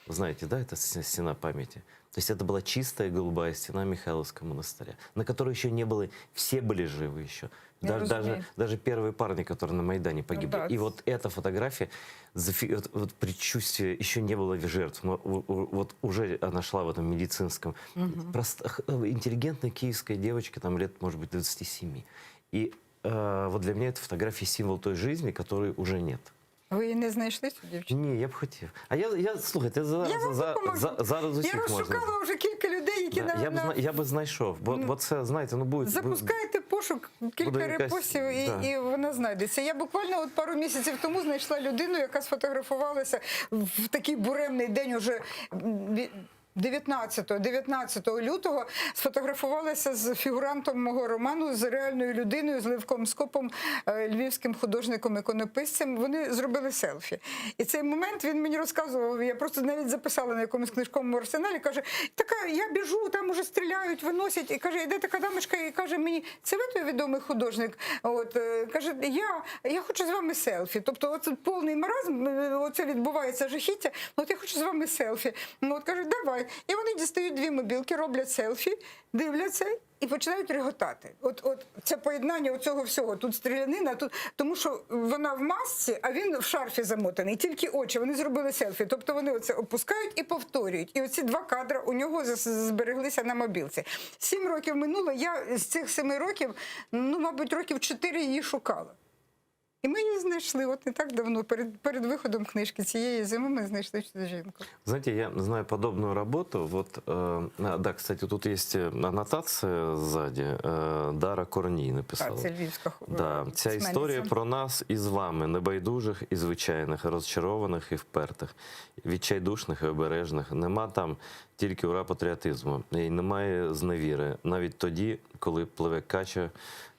Знаете, да, это стена памяти. То есть это была чистая голубая стена Михайловского монастыря, на которой еще не было, все были живы еще. Я Даже, даже, розумію. даже первые парни, которые на Майдане погибли. да. И вот эта фотография, зафи- вот, вот предчувствие, еще не было жертв, но у- у- вот уже она шла в этом медицинском. Мгм. Просто х- э, интеллигентная киевская девочка, там лет, может быть, 27. И э, вот для меня эта фотография символ той жизни, которой уже нет. Ви її не знайшли цю дівчину? Ні, я б хотів. А я, я слухайте, зараз, Я вам за, допоможу. за, зараз Я усіх можна. розшукала вже кілька людей, які Да, на, я, б, на... зна- я би знайшов, бо, бо це, знаєте, ну буде... Запускаєте пошук, кілька буде якась- репостів, і, да. і вона знайдеться. Я буквально от пару місяців тому знайшла людину, яка сфотографувалася в такий буремний день уже м, 19, 19 лютого сфотографувалася з фігурантом мого роману, з реальною людиною, з Левком Скопом, е, львівським художником-іконописцем. Вони зробили селфі. І цей момент він мені розказував, я просто навіть записала на якомусь книжковому арсеналі, каже, така, я біжу, там уже стріляють, виносять. І каже, йде така дамочка і каже мені, це ви той відомий художник? От, е, каже, я, я хочу з вами селфі. Тобто оце повний маразм, е, оце відбувається жахіття, ну, от я хочу з вами селфі. Ну, от каже, давай. І вони дістають дві мобілки, роблять селфі, дивляться і починають реготати. От, от це поєднання оцього всього. Тут стрілянина, тут тому що вона в масці, а він в шарфі замотаний. Тільки очі. Вони зробили селфі. Тобто вони оце опускають і повторюють. І оці два кадри у нього зас- збереглися на мобілці. Сім років минуло. Я з цих семи років, ну мабуть, років чотири її шукала. І ми її знайшли. От не так давно, перед, перед виходом книжки цієї зими, ми знайшли цю жінку. Знаете, я знаю подобную работу. Вот, э, а, да, кстати, тут есть э, аннотация сзади. Э, Дара Корній написала. Так, це львівська ху- Да, ця письменниця. історія про нас і з вами, небайдужих і звичайних, розчарованих і впертих, відчайдушних і обережних. Нема там тільки ура патріотизму. І немає зневіри, навіть тоді, коли пливе кача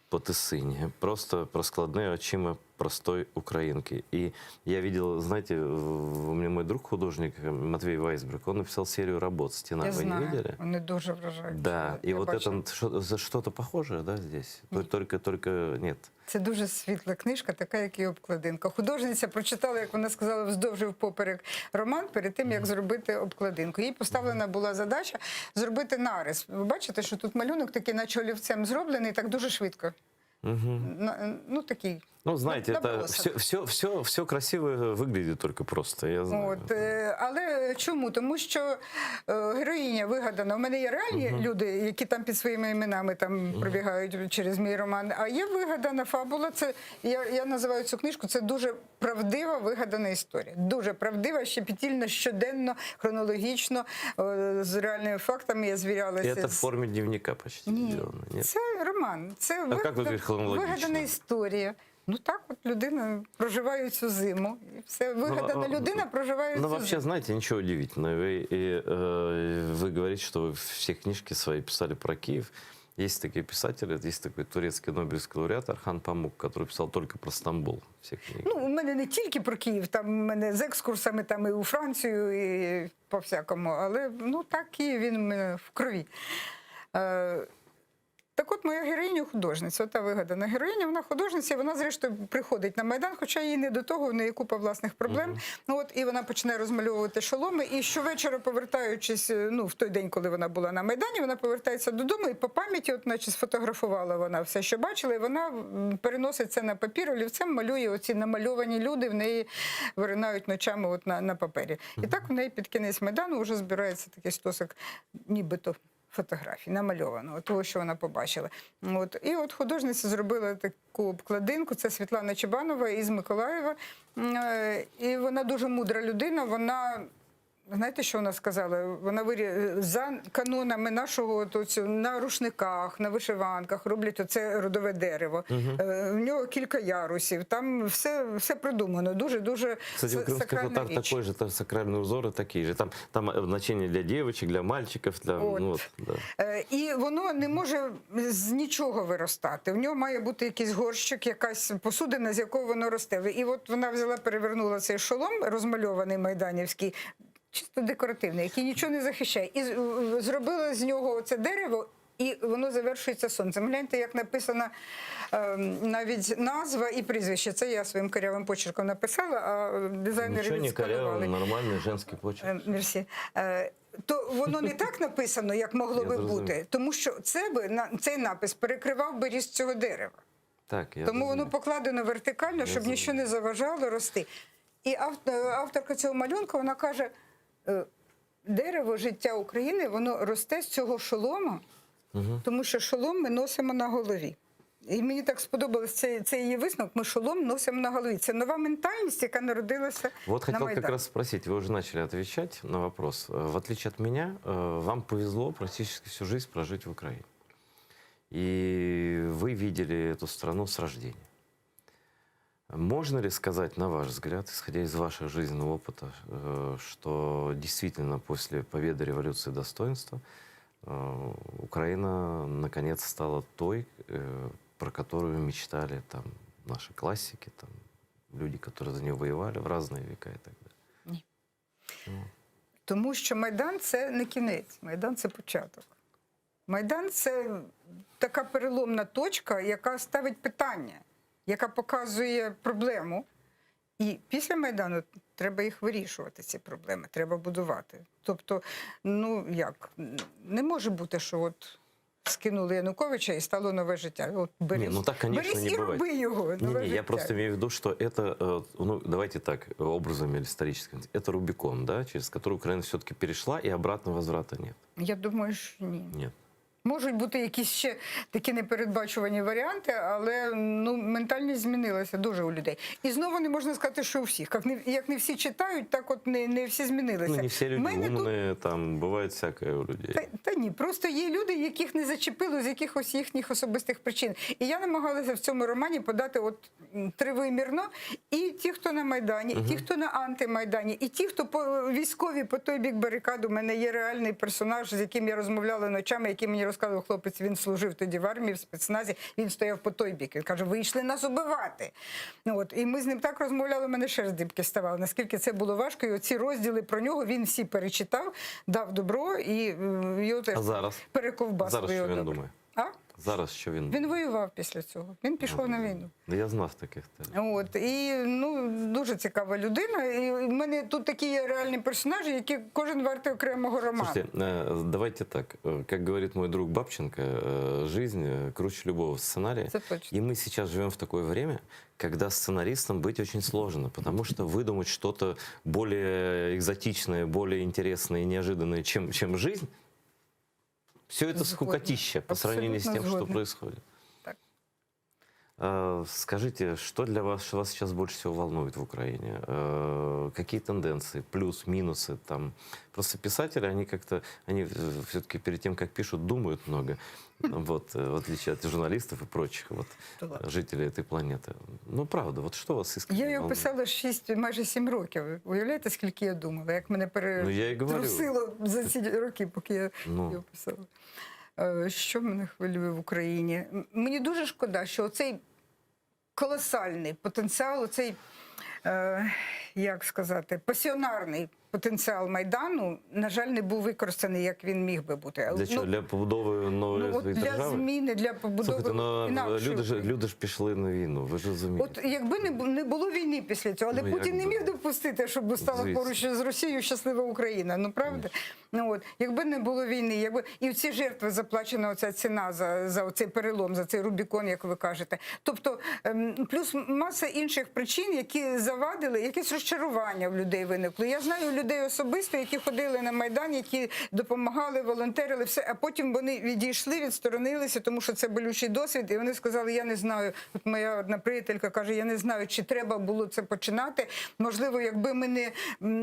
по Тисині. Просто про складне очима простой українки. И я видел, знаете, в- у меня мой друг художник Матвей Вайсберг, он написал серию работ «Стена». Я Вы не знаю, видели? вони дуже вражають. Да, и Я вот бачила. это что- за что-то похожее, да, здесь? Только, только нет. Це дуже світла книжка, така, як і обкладинка. Художниця прочитала, як вона сказала, вздовж і впоперек роман перед тим, як зробити обкладинку. Їй поставлена була задача зробити нарис. Ви бачите, що тут малюнок такий, наче олівцем зроблений, так дуже швидко. Мгм. На- Ну, такий. Ну, знаете, это набросок. все, все, все, все красиво выглядит только просто, я знаю. От, е, але чому? Тому що е, героїня вигадана. У мене є реальні люди, які там під своїми іменами там пробігають через мій роман. А є вигадана фабула. Це я, я називаю цю книжку. Це дуже правдива вигадана історія. Дуже правдива, щепетільно, щоденно, хронологічно, е, з реальними фактами я звірялася. Это в з- форме дневника почти Ні. сделано. Нет? Це роман, це А як ви говорите, хронологічно? вигадана історія. Ну так, от людина проживає цю зиму. І все вигадана Ну, а- людина проживає Ну, цю вообще, зиму. знаете, ничего удивительного. Вы, и, э, вы говорите, что вы все книжки свои писали про Киев. Есть такие писатели, есть такой турецкий нобелевский лауреат Орхан Памук, который писал только про Стамбул. Все книги. Ну, у мене не тільки про Київ, там у мене з екскурсами там і у Францію, і по всякому. Але ну так, Київ він у мене в крові. Е, так от моя героїня художниця, ота вигадана героїня, вона художниця, і вона, зрештою, приходить на Майдан, хоча їй не до того, в неї купа власних проблем. Ну, от, і вона починає розмальовувати шоломи. І щовечора, повертаючись, е, ну, в той день, коли вона була на Майдані, вона повертається додому і по пам'яті, от, наче сфотографувала вона все, що бачила, і вона м, переносить це на папір, олівцем малює оці намальовані люди, в неї виринають ночами от на, на папері. І так в неї під кінець Майдану вже збирається такий стосик, нібито фотографій, намальованого, того, що вона побачила. От. І от художниця зробила таку обкладинку, це Світлана Чебанова із Миколаєва. М, е, І вона дуже мудра людина, вона... Знаєте, що вона сказала? Вона вирі... за канонами нашого от, оцю, на рушниках, на вишиванках роблять оце родове дерево. Мгм. Е, В нього кілька ярусів, там все, все продумано. Дуже-дуже Кстати, у крымских сакральна татар річ. такой же, там сакральные узоры такие же. Там, там э, значение для девочек, для мальчиков, для... Вот. Ну, вот, да. Е, І воно не може з нічого виростати. В нього має бути якийсь горщик, якась посудина, з якого воно росте. І от вона взяла, перевернула цей шолом, розмальований майданівський, чисто декоративний, який нічого не захищає. І з- в- зробила з нього це дерево. І воно завершується сонцем. Гляньте, як написана ем, навіть назва і прізвище. Це я своїм корявим почерком написала, а дизайнери Ничего не відсканували. корявый, нормальный женский почерк. Е, Мерсі. Е, То воно не так написано, як могло Я би зрозумів. бути, тому що це би на цей напис перекривав би ріст цього дерева. Так, я Тому воно розумію. покладено вертикально, Я щоб зрозумів. нічого не заважало рости. І ав- е, авторка цього малюнку вона каже: е, дерево життя України воно росте з цього шолома, Мгм. тому що шолом ми носимо на голові. І мені так сподобалось цей, цей її висновок. Ми шолом носимо на голові. Це нова ментальність, яка народилася Вот на хотел как Майдані. раз спросить, вы уже начали отвечать на вопрос. Э, В отличие от меня, э, вам повезло практически всю жизнь прожить в Украине. И вы видели эту страну с рождения. Можно ли сказать, на ваш взгляд, исходя из вашего жизненного опыта, э, что действительно после победы революции достоинства э, Украина наконец стала той, э, про которую мечтали там наши классики, там люди, которые за нее воевали в разные века и так далее? Ні. Почему? Тому що Майдан це не кінець, Майдан це початок. Майдан це така переломна точка, яка ставить питання, яка показує проблему. І після Майдану треба їх вирішувати, ці проблеми, треба будувати. Тобто, ну як, не може бути, що от скинули Януковича і стало нове життя. От берись, Не, ну так, конечно, берись не і бывает. роби його. Не, нове не, я життя. просто имею в виду, что это, э, ну, давайте так, э, образами или историческими, это Рубикон, да, через который Украина все-таки перешла, и обратно возврата нет. Я думаю, що ні. Нет. Можуть бути якісь ще такі непередбачувані варіанти, але ну, ментальність змінилася дуже у людей. І знову не можна сказати, що у всіх. Як не, як не всі читають, так от не, не всі змінилися. Ну, не все люди Мене тут умные, там бывает всякое у людей. та, та ні, просто є люди, яких не зачепило з якихось їхніх особистих причин. І я намагалася в цьому романі подати от м, тривимірно і ті, хто на Майдані, і ті, хто на антимайдані, і ті, хто по військові по той бік барикад. У мене є реальний персонаж, з яким я розмовляла ночами, який мені розказував хлопець, він служив тоді в армії, в спецназі, він стояв по той бік. Він каже, вийшли нас убивати. Ну, от, і ми з ним так розмовляли, у мене шерсть дибки ставала. Наскільки це було важко, і оці розділи про нього він всі перечитав, дав добро і м, його теж А зараз? перековбасили. Зараз що його він добре. думає? А? Зараз що він Він воював після цього. Він пішов на війну. Да я знав таких. теж. От і ну дуже цікава людина. І в мене тут такі є реальні персонажі, які кожен вартий окремого роману. Слушайте, э, давайте так. Э, Как говорит мой друг Бабченко, э, жизнь э, круче любого сценария. Это точно. И мы сейчас живем в такое время, когда сценаристам быть очень сложно, потому что выдумать что-то более экзотичное, более интересное и неожиданное, чем, чем жизнь, все это Згодна. скукотища по сравнению с Абсолютно тем, что згодна. происходит. Так. Э, Скажите, что для вас, что вас сейчас больше всего волнует в Украине? Э, Какие тенденции, плюс, минусы там? Просто писатели, они как-то, они все-таки перед тем, как пишут, думают много. Вот, э, в отличие от журналистов и прочих вот, Да ладно. жителей этой планеты. Ну, правда, вот что вас искренне Я його волнует? писала 6, майже 7 років. Уявляєте, скільки я думала, як мене Ну, я і говорю. перетрусило за ці роки, поки я Ну. його писала. Е, Що мене хвилює в Україні? М- Мені дуже шкода, що оцей колосальний потенціал, оцей, е, як сказати, пасіонарний потенціал Майдану, на жаль, не був використаний, як він міг би бути. Для чого? Ну, Для побудови нової ну, от для держави? зміни, для побудови Слухайте, ну, інакшої люди ж, України. люди ж пішли на війну, ви ж розумієте. От якби не, бу- не було війни після цього, але Ну, Путін не якби. міг допустити, щоб стала Звісно. поруч з Росією щаслива Україна. Ну правда? Ну от якби не було війни, якби і ці жертви заплачена оця ціна за, за оцей перелом, за цей Рубікон, як ви кажете. Тобто, ем, плюс маса інших причин, які завадили, якесь розчарування в людей виникло. Я знаю людей особисто, які ходили на майдан, які допомагали, волонтерили, все, а потім вони відійшли, відсторонилися, тому що це болючий досвід, і вони сказали: я не знаю. От моя одна приятелька каже: я не знаю, чи треба було це починати. Можливо, якби ми не,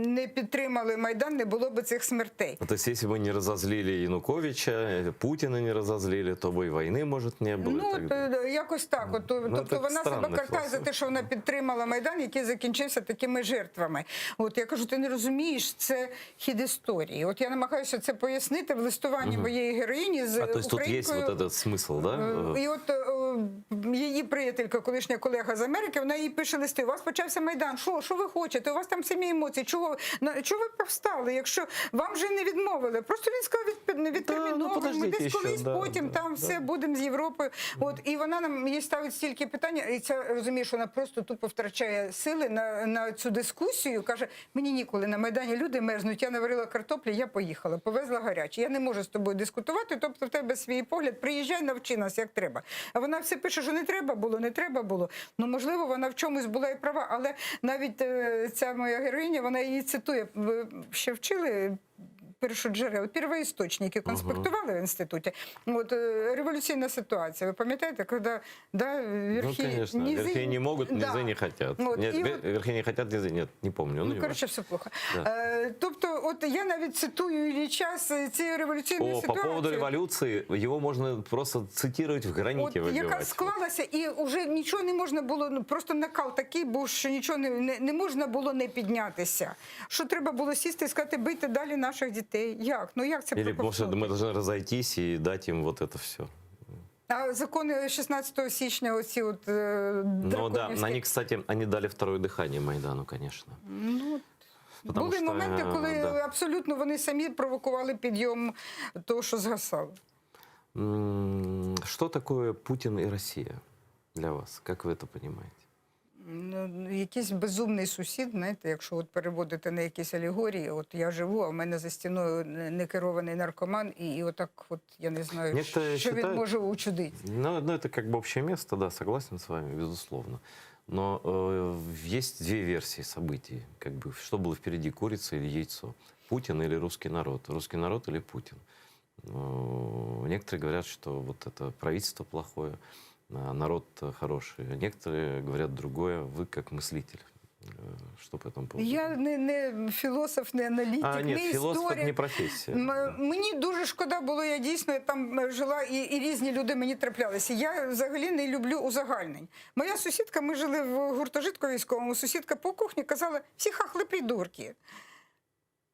не підтримали майдан, не було б цих смертей. Ну, то есть, если бы не разозлили Януковича, э, Путина не разозлили, то бы и войны, может, не было. и Ну, так от, далее. е, якось так. От, Ну, тобто це вона себе странна картає за філософія. те, що вона підтримала Майдан, який закінчився такими жертвами. От я кажу, ти не розумієш, це хід історії. От я намагаюся це пояснити в листуванні моєї героїні з А то есть тут есть українкою. вот этот смысл, да? Е, І от е, її приятелька, колишня колега з Америки, вона їй пише листи: у вас почався Майдан, що, що ви хочете? У вас там самі емоції. Чого, на, чого ви повстали, якщо вам вже не відмовили? Просто він сказав, від, не відтерміновуємо, ну, подождіть десь ще, колись да, потім да, там да. все будемо з Європою. От, і вона нам їй ставить стільки питань, і це розумієш, вона просто тупо втрачає сили на, на цю дискусію. Каже, мені ніколи на Майдані люди мерзнуть, я наварила картоплі, я поїхала, повезла гаряче. Я не можу з тобою дискутувати, тобто в тебе свій погляд, приїжджай, навчи нас, як треба. А вона все пише, що не треба було, не треба було. Ну, можливо, вона в чомусь була і права, але навіть е, ця моя героїня, вона її цитує. Ви ще вчили першоджерел, первоісточники конспектували в інституті. От е, революційна ситуація. Ви пам'ятаєте, коли да, верхи, Ну, конечно, низы- верхи не могут, Да. низы не хотят. Вот, Нет, и ве- вот- верхи не хотят, низы нет, не помню. Ну, не коротше, важно. все плохо. Да. Е, тобто, от я навіть цитую Ілліча з цієї революційної О, по ситуації. поводу революции, его можно просто цитировать в граните От, яка выбивать. склалася, і вже нічого не можна було, ну просто накал такий був, що нічого не, не, не можна було не піднятися. Що треба було сісти і сказати, бийте далі наших дітей. Як? Ну як це Или, может, проковтнути? мы должны разойтись и дать им вот это все. А закони 16 січня, оці от е, Ну да, драконівські. они, кстати, они дали второе дыхание Майдану, конечно. Ну, Потому були що, моменти, коли да. абсолютно вони самі провокували підйом того, що згасало. М, Что такое Путин и Россия для вас? Как вы это понимаете? Ну, якийсь безумний сусід, знаєте, якщо от переводити на якісь алегорії, от я живу, а в мене за стіною некерований наркоман, і, і отак, от я не знаю, Некоторые що він считают- може учудити. Ну, ну, это как бы общее место, да, согласен с вами, безусловно. Но э, есть две версии событий. Как бы, что было впереди, курица или яйцо? Путин или русский народ? Русский народ или Путин? Некоторые говорят, что вот это правительство плохое, народ хороший. Некоторые говорят другое. Вы как мыслитель. Что по этому поводу? Я не, не філософ, не аналітик, А, нет, не философ історик. это не профессия. М- Мені дуже шкода було, я дійсно там е, жила, і, і різні люди мені траплялися. Я взагалі не люблю узагальнень. Моя сусідка, ми жили в гуртожитку військовому, сусідка по кухні казала, всі хахли придурки.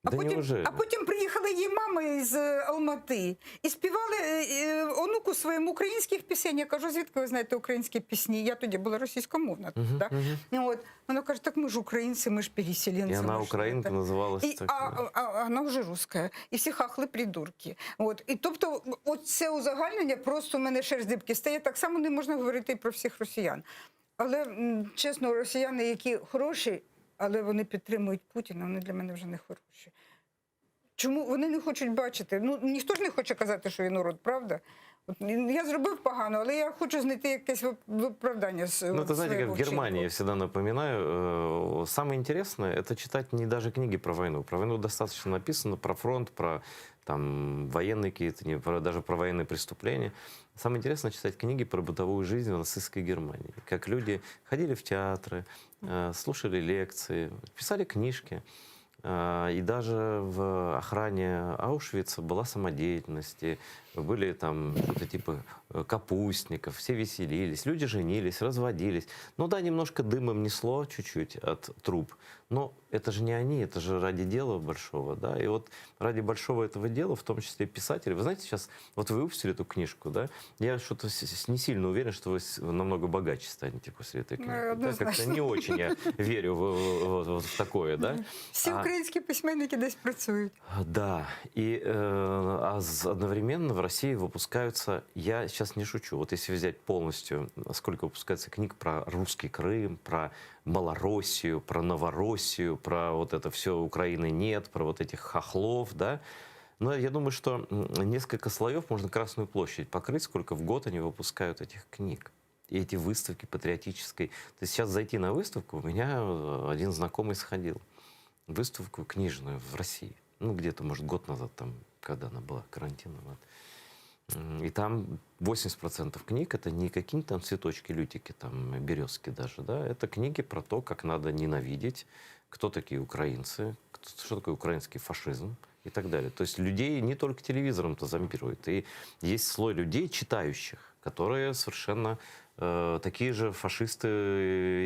А Да потім, неужели? а потім приїхала її мама із е, Алмати і співали е, е, онуку своєму українських пісень. Я кажу, звідки ви знаєте українські пісні? Я тоді була російськомовна. Мгм, да? мгм. От. Вона каже, так ми ж українці, ми ж переселенці. И она ми ж украинка це». называлась І, так. а, да. а, а вона вже русская. І всі хахли придурки. От. І тобто, от це узагальнення просто у мене шерсть дибки стає. Так само не можна говорити і про всіх росіян. Але, м, чесно, росіяни, які хороші, але вони підтримують Путіна, вони для мене вже не хороші. Чому вони не хочуть бачити? Ну, ніхто ж не хоче казати, що він урод, правда? От, я зробив погано, але я хочу знайти якесь вип- виправдання. з- Ну, это знаете, как своєму в Германии, я вчинку. всегда напоминаю, э, самое интересное – это читать не даже книги про войну. Про войну достаточно написано, про фронт, про там, военные какие-то, не, про, даже про военные преступления. Самое интересное читать книги про бытовую жизнь в нацистской Германии. Как люди ходили в театры, э, слушали лекции, писали книжки. Э, И даже в охране Аушвица была самодеятельность, и были там что-то типа э, капустников, все веселились, люди женились, разводились. Ну да, немножко дымом несло чуть-чуть от труб, но это же не они, это же ради дела большого, да. И вот ради большого этого дела, в том числе и писатели, вы знаете, сейчас, вот вы выпустили эту книжку, да, я что-то с- с- не сильно уверен, что вы с- намного богаче станете после этой Ну, книги. Да, как-то однозначно. не очень я верю в, в- в- в такое, да. Всі А- українські письменники десь працюють. да, и э, а с- одновременно в России выпускаются, я сейчас не шучу, вот если взять полностью, сколько выпускается книг про русский Крым, про Малороссию, про Новороссию, про вот это все Украины нет, про вот этих хохлов, да, но я думаю, что м, несколько слоев можно Красную площадь покрыть, сколько в год они выпускают этих книг. И эти выставки патриотической. То есть сейчас зайти на выставку, у меня э, один знакомый сходил выставку книжную в России. Ну, где-то, может, год назад, там, когда она была, карантин. Вот. М, И там 80% книг это не какие-то там цветочки, лютики, там, березки даже, да, это книги про то, как надо ненавидеть, кто такие украинцы, кто- что такое украинский фашизм и так далее. То есть людей не только телевизором-то зомбируют. И есть слой людей, читающих, которые совершенно э, такие же фашисты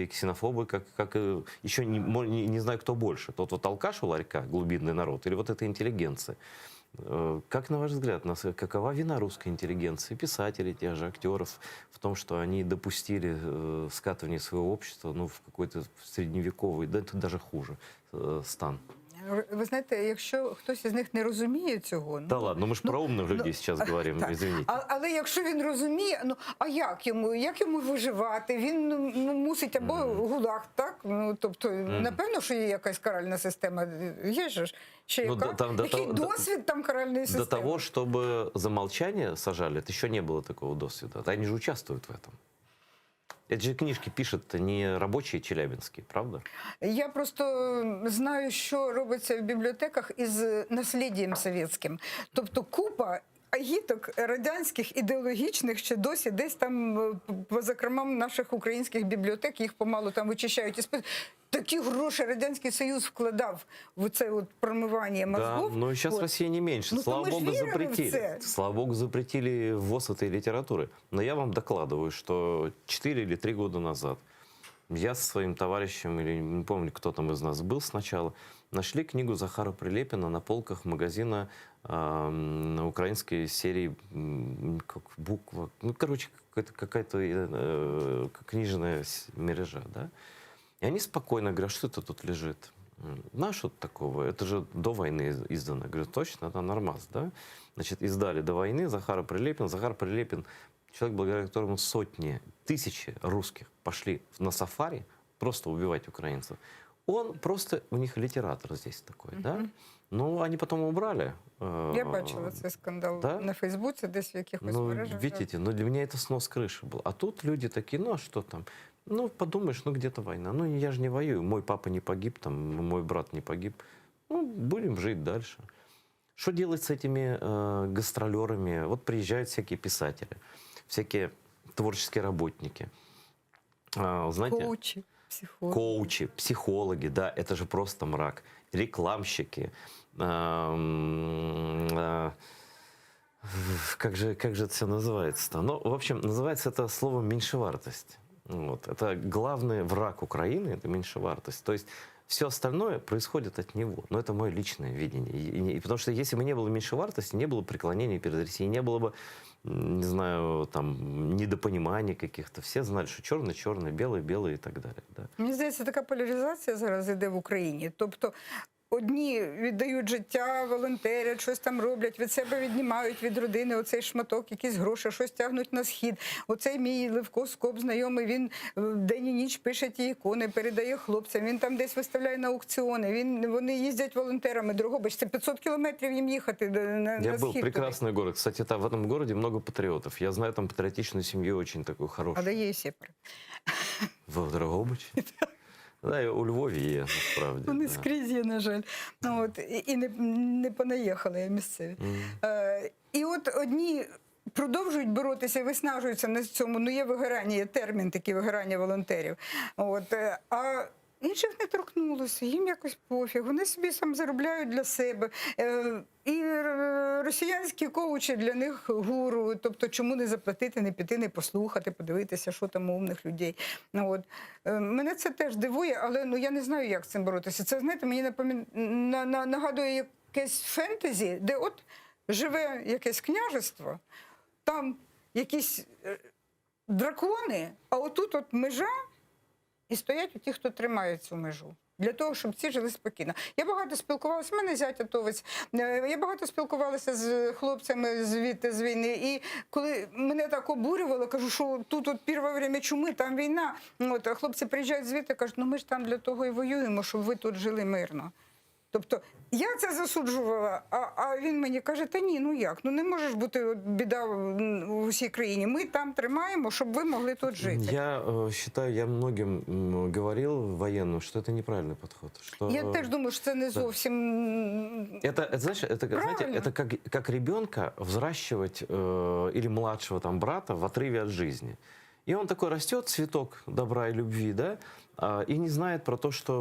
и ксенофобы, как, как и еще не, мо- не, не знаю, кто больше. Тот вот алкаш у ларька, глубинный народ, или вот эта интеллигенция. Э, Как, на ваш взгляд, нас, какова вина русской интеллигенции, писателей, тех же актеров, в том, что они допустили э, скатывание своего общества ну, в какой-то средневековый, да это даже хуже, э, стан? Ви знаєте, якщо хтось із них не розуміє цього, ну, Да ладно, мы же про умных людей сейчас говорим, так. извините. А, але якщо він розуміє, ну а як йому, як йому виживати? Він ну, мусить або гулаг, так? Ну тобто, напевно, що є якась каральна система. Є же ж ще Ну, яка? до- там до який того- до- досвід там каральної До системи? того, чтобы за молчание сажали, это еще не было такого досвіда. Они же участвуют в этом. Эти же книжки пишут не рабочие челябинские, правда? Я просто знаю, що робиться в бібліотеках із насліддям совєтським. Тобто купа агіток радянських ідеологічних ще досі десь там е, по закромам наших українських бібліотек їх помалу там вичищають. І спи- Такі гроші Радянський Союз вкладав в це от промивання мозгов. Да, но сейчас От. Россия не меньше. Ну, то Слава мы ж богу, верили в запретили. це. Слава богу, запретили ввоз этой литературы. Но я вам докладываю, что 4 или 3 года назад я со своим товарищем, или не помню, кто там из нас был сначала, нашли книгу Захара Прилепина на полках магазина эм, украинской серии м, как буква, ну, короче, какая-то, какая-то э, книжная с- мережа, да? И они спокойно говорят, что это тут лежит? М, На что такого? Это же до войны из- издано. Говорю, точно, это нормас, да? Значит, издали до войны Захара Прилепин. Захар Прилепин, человек, благодаря которому сотни, тысячи русских пошли на сафари просто убивать украинцев. Он просто, у них литератор здесь такой, да? Ну, они потом убрали. э, Я бачила цей скандал да? на Фейсбуці, десь в якихось Ну, мережах. да. видите, ну для меня это снос крыши был. А тут люди такие, ну а что там? Ну, подумаешь, ну где-то война. Ну, я же не воюю. Мой папа не погиб, там, мой брат не погиб. Ну, будем жить дальше. Что делать с этими э, гастролерами? Вот приезжают всякие писатели, всякие творческие работники. А, знаете, Коучі, психологи. Коучи, психологи, да, это же просто мрак. Рекламщики. Эм, э, Как же, как же это все называется-то? Ну, в общем, называется это словом меньшевартость. Вот. Это главный враг Украины, это меньшевартость. То есть все остальное происходит от него. Но это мое личное видение. И, и- и потому что если бы не было меньшевартости, не было преклонения перед Россией, не было бы, м, не знаю, там, недопониманий каких-то. Все знали, что черный, черный, белый, белый и так далее. Да. Мені здається, така поляризація зараз іде в Україні. Тобто одні віддають життя, волонтерять, щось там роблять, від себе віднімають від родини оцей шматок, якісь гроші, щось тягнуть на схід. Оцей мій Левко Скоп знайомий, він е, день і ніч пише ті ікони, передає хлопцям, він там десь виставляє на аукціони, він, вони їздять волонтерами. Дрогобич, це 500 кілометрів їм їхати до- на, Я на был схід. туди. прекрасный город. Кстати, там, в этом городе много патриотов. Я знаю там патриотичную семью очень такую хорошую. Але є і сепари. В Дрогобичі? Да, і у Львові є, насправді. Вони да. скрізь є, на жаль. Ну, от, і і не, не понаїхали місцеві. Е, і от одні продовжують боротися, і виснажуються на цьому. Ну, є вигорання, є термін такий вигорання волонтерів. От, е, а інших не торкнулося, їм якось пофіг. Вони собі сам заробляють для себе. Е, і е, росіянські коучі для них гуру. Тобто, чому не заплатити, не піти, не послухати, подивитися, що там у умних людей. Ну, от. Е, Мене це теж дивує, але ну, я не знаю, як з цим боротися. Це, знаєте, мені напомін... на, на, нагадує якесь фентезі, де от живе якесь княжество, там якісь е, дракони, а отут от межа, і стоять ті, хто тримає цю межу. Для того, щоб ці жили спокійно. Я багато спілкувалася, в мене зять атовець, е, я багато спілкувалася з хлопцями звідти з війни. І коли мене так обурювало, кажу, що тут от перше время чуми, там війна. От, а хлопці приїжджають звідти, кажуть, ну ми ж там для того і воюємо, щоб ви тут жили мирно. Тобто я це засуджувала, а, а він мені каже: та ні, ну як? Ну не може ж бути от біда в в усій країні. Ми там тримаємо, щоб ви могли тут жити. Я э, считаю, я многим м, говорил военным, что это неправильный подход. Что... Я теж думаю, що це не Да. зовсім Это, это, знаешь, это, как- знаете, Правильно. это как, как ребенка взращивать э, или младшего там брата в отрыве от жизни. И он такой растет, цветок добра и любви, да, а, и не знает про то, что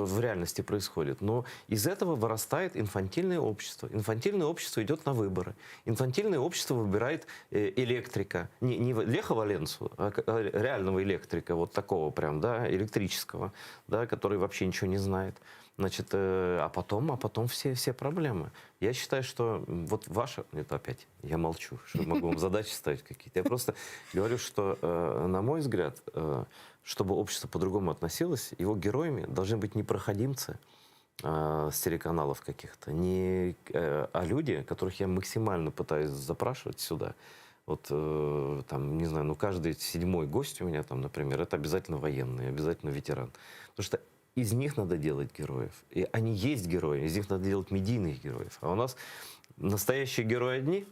в реальности происходит. Но из этого вырастает инфантильное общество. Инфантильное общество идет на выборы. Инфантильное общество выбирает э, электрика. Не, не Леха Валенсу, а к- а реального электрика, вот такого прям, да, электрического, да, который вообще ничего не знает. Значит, э, а потом, а потом все, все проблемы. Я считаю, что м, вот ваша... Нет, опять, я молчу, что могу вам задачи ставить какие-то. Я просто говорю, что, э, на мой взгляд, э, чтобы общество по-другому относилось, его героями должны быть не проходимцы э, с телеканалов каких-то, не, э, а люди, которых я максимально пытаюсь запрашивать сюда. Вот, э, там, не знаю, ну, каждый седьмой гость у меня там, например, это обязательно военный, обязательно ветеран. Потому что из них надо делать героев. И они есть герои, из них надо делать медийных героев. А у нас настоящие герои одни,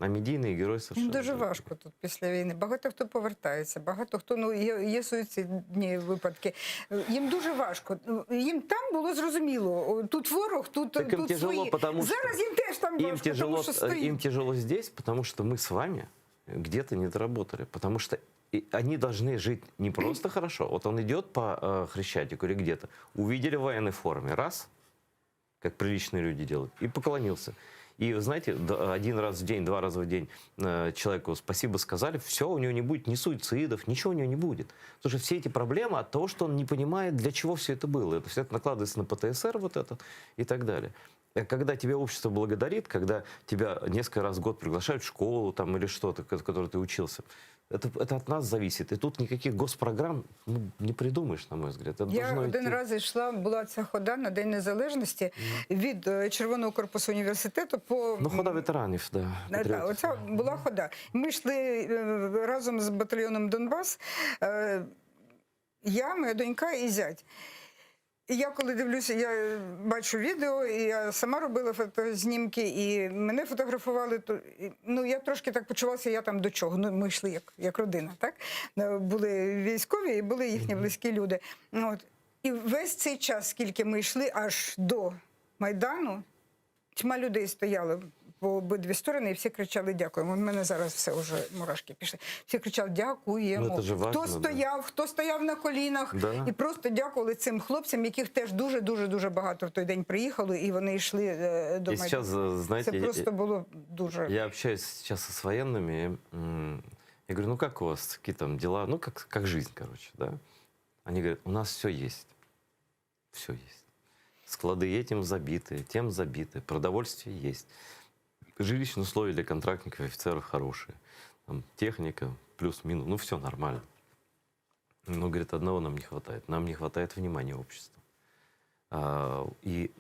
а медийные герои Ну, совершенно дуже другие. важко тут після війни. Багато хто повертається, багато хто ну є, є суїцидні випадки. Е, Їм дуже важко. Ну, Їм там було зрозуміло. о, Тут ворог, тут, Так им тут тяжело, свої. потому что Зараз їм теж там им важко, тяжело, тому що э, стоїть. им тяжело здесь, потому что мы с вами где-то не доработали. Потому что и они должны жить не просто хорошо. Вот он идет по э, Хрещатику или где-то, увидели в военной форме, раз, как приличные люди делают, и поклонился. И, вы знаете, д- один раз в день, два раза в день э, человеку спасибо сказали, все, у него не будет ни суицидов, ничего у него не будет. Потому что все эти проблемы от того, что он не понимает, для чего все это было. Это все это накладывается на ПТСР вот этот и так далее. Э, Когда тебя общество благодарит, когда тебя несколько раз в год приглашают в школу там, или что-то, в которой ты учился, это, это от нас зависит. И тут никаких госпрограмм ну, не придумаешь, на мой взгляд. Это Я должно один идти- раз йшла, була ця хода на День Незалежності від е, Червоного корпусу університету по Ну, хода ветеранів, да. Е, да, патріотів. оця була хода. Ми йшли е, разом з батальйоном Донбас. е, Я, моя донька і зять. І я коли дивлюся, я бачу відео, і я сама робила фотознімки, і мене фотографували. То, і, ну, я трошки так почувалася, я там до чого. Ну, ми йшли як, як родина, так? Е, Були військові і були їхні близькі люди. От. І весь цей час, скільки ми йшли, аж до Майдану. Майдану, тьма людей стояла по обидві сторони, і всі кричали дякуємо. У мене зараз все вже мурашки пішли. Всі кричали дякуємо. Ну, це ж важно, хто да. стояв, хто стояв на колінах, Да. і просто дякували цим хлопцям, яких теж дуже дуже дуже багато в той день приїхало, і вони йшли е, до І Майдану. сейчас, э, знаете, Це я- просто було дуже. Я общаюсь сейчас с военными. м, Я говорю, ну как у вас, какие там дела? Ну, как, как жизнь, короче, да? Они говорят, у нас все есть. Все есть. Склады этим забиты, тем забиты, продовольствие есть. Жилищные условия для контрактников и офицеров хорошие. Там техника плюс-минус, ну все нормально. Но, говорит, одного нам не хватает. Нам не хватает внимания общества. А, И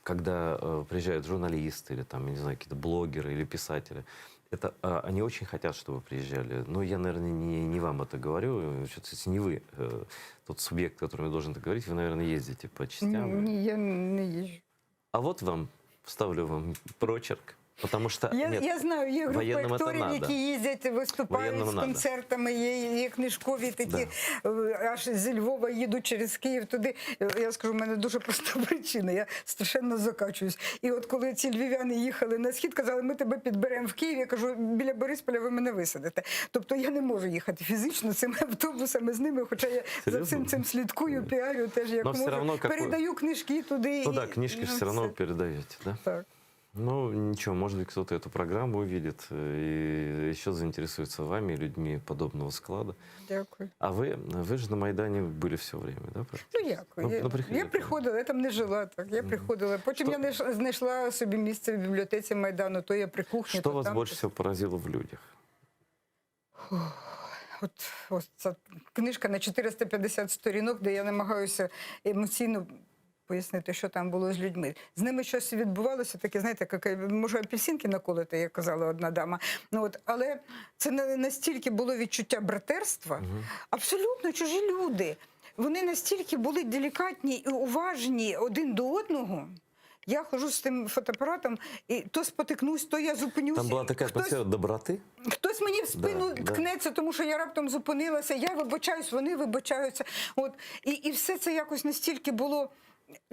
когда э, приезжают журналисты или там, я не знаю, какие-то блогеры или писатели, это а, они очень хотят, чтобы приезжали. Но я, наверное, не, не вам это говорю. Что-то не вы э, тот субъект, которому я должен это говорить. Вы, наверное, ездите по частям. Ні, я не їжджу. А вот вам вставлю вам прочерк, потому что Я, нет, я знаю, є група военным это акторів, надо. які їздять, виступають Военным з надо. концертами, є, є книжкові такі, е, аж зі Львова їдуть через Київ туди. Е, Я скажу, в мене дуже проста причина, я страшенно закачуюсь. І от коли ці львів'яни їхали на схід, казали, ми тебе підберемо в Київ, я кажу, біля Борисполя ви мене висадите. Тобто я не можу їхати фізично цими автобусами з ними, хоча я за Серйозно? всім цим слідкую, піарю теж як Но все можу. равно какой- Передаю книжки туди. Ну і- да, книжки ну, же все равно все. вы передаете, да? Так. Ну, ничего, может быть, кто-то эту программу увидит э, и еще заинтересуется вами, людьми подобного склада. Дякую. А вы, вы же на Майдане были все время, да? Ну як? Ну, я, ну, приходили. я приходила, я там не жила так. Я приходила. Потім я не ш- знайшла собі місце в бібліотеці Майдану, то я при кухні, Что то вас там. больше всего поразило в людях? От, от ця книжка на 450 сторінок, де я намагаюся емоційно пояснити, що там було з людьми. З ними щось відбувалося, таке, знаєте, як, може апельсинки наколоти, як казала одна дама. Ну, от, але це не настільки було відчуття братерства, абсолютно чужі люди. Вони настільки були делікатні і уважні один до одного. Я хожу з тим фотоапаратом, і то спотикнусь, то я зупинюсь. Там была такая Хтось- атмосфера доброты. Хтось мені в спину Да, да. ткнеться, тому що я раптом зупинилася, я вибачаюсь, вони вибачаються. От. І, і все це якось настільки було.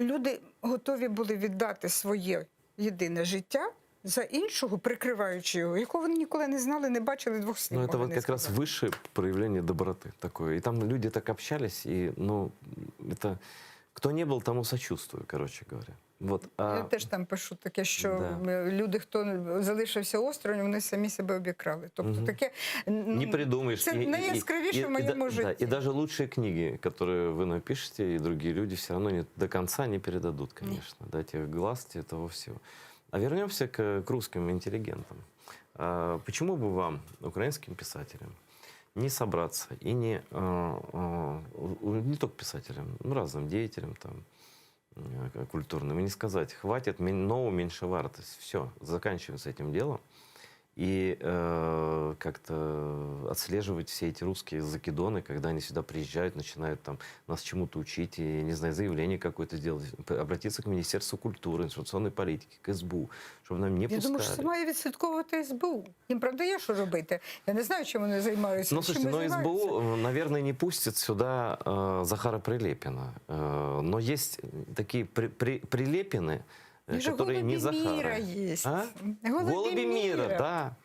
Люди готові були віддати своє єдине життя за іншого, прикриваючи його, якого вони ніколи не знали, не бачили двох слів. Ну, это могли вот не как раз сказати. высшее проявление доброты такое. И там люди так общались, и, ну, это... Кто не был, тому сочувствую, короче говоря. Вот, а... Я теж там пишу таке, що Да. е, люди, хто залишився осторонь, вони самі себе обікрали. Тобто Мгм. таке ну, не придумаешь. Це И- и- и- найяскравіше и- в и моєму да- да, житті. и даже лучшие книги, которые вы напишете, и другие люди все равно не, до конца не передадут, конечно, да, тех глаз, те- того всего. А вернемся к, к русским интеллигентам. А, почему бы вам, украинским писателям, не собраться и не, э, э, у- не только писателям, ну, разным деятелям там, э, культурным, и не сказать, хватит мен- новую меньшевартость, все, заканчиваем с этим делом, и э, как-то отслеживать все эти русские закидоны, когда они сюда приезжают, начинают там нас чему-то учить, и, не знаю, заявление какое-то сделать, п- обратиться к Министерству культуры, информационной политики, к СБУ, чтобы нам не Я пускали. думаю, що це має відслідковувати СБУ. Їм правда є що робити. Я не знаю, чим вони займаються. Ну, чим слушайте, вони но займаються. СБУ, э, наверное, не пустит сюда э, Захара Прилепина. Э, но есть такие при, при- Прилепины, э, Є же которые не голуби Захары. мира есть. А? Голуби Голуби мира, мира. да.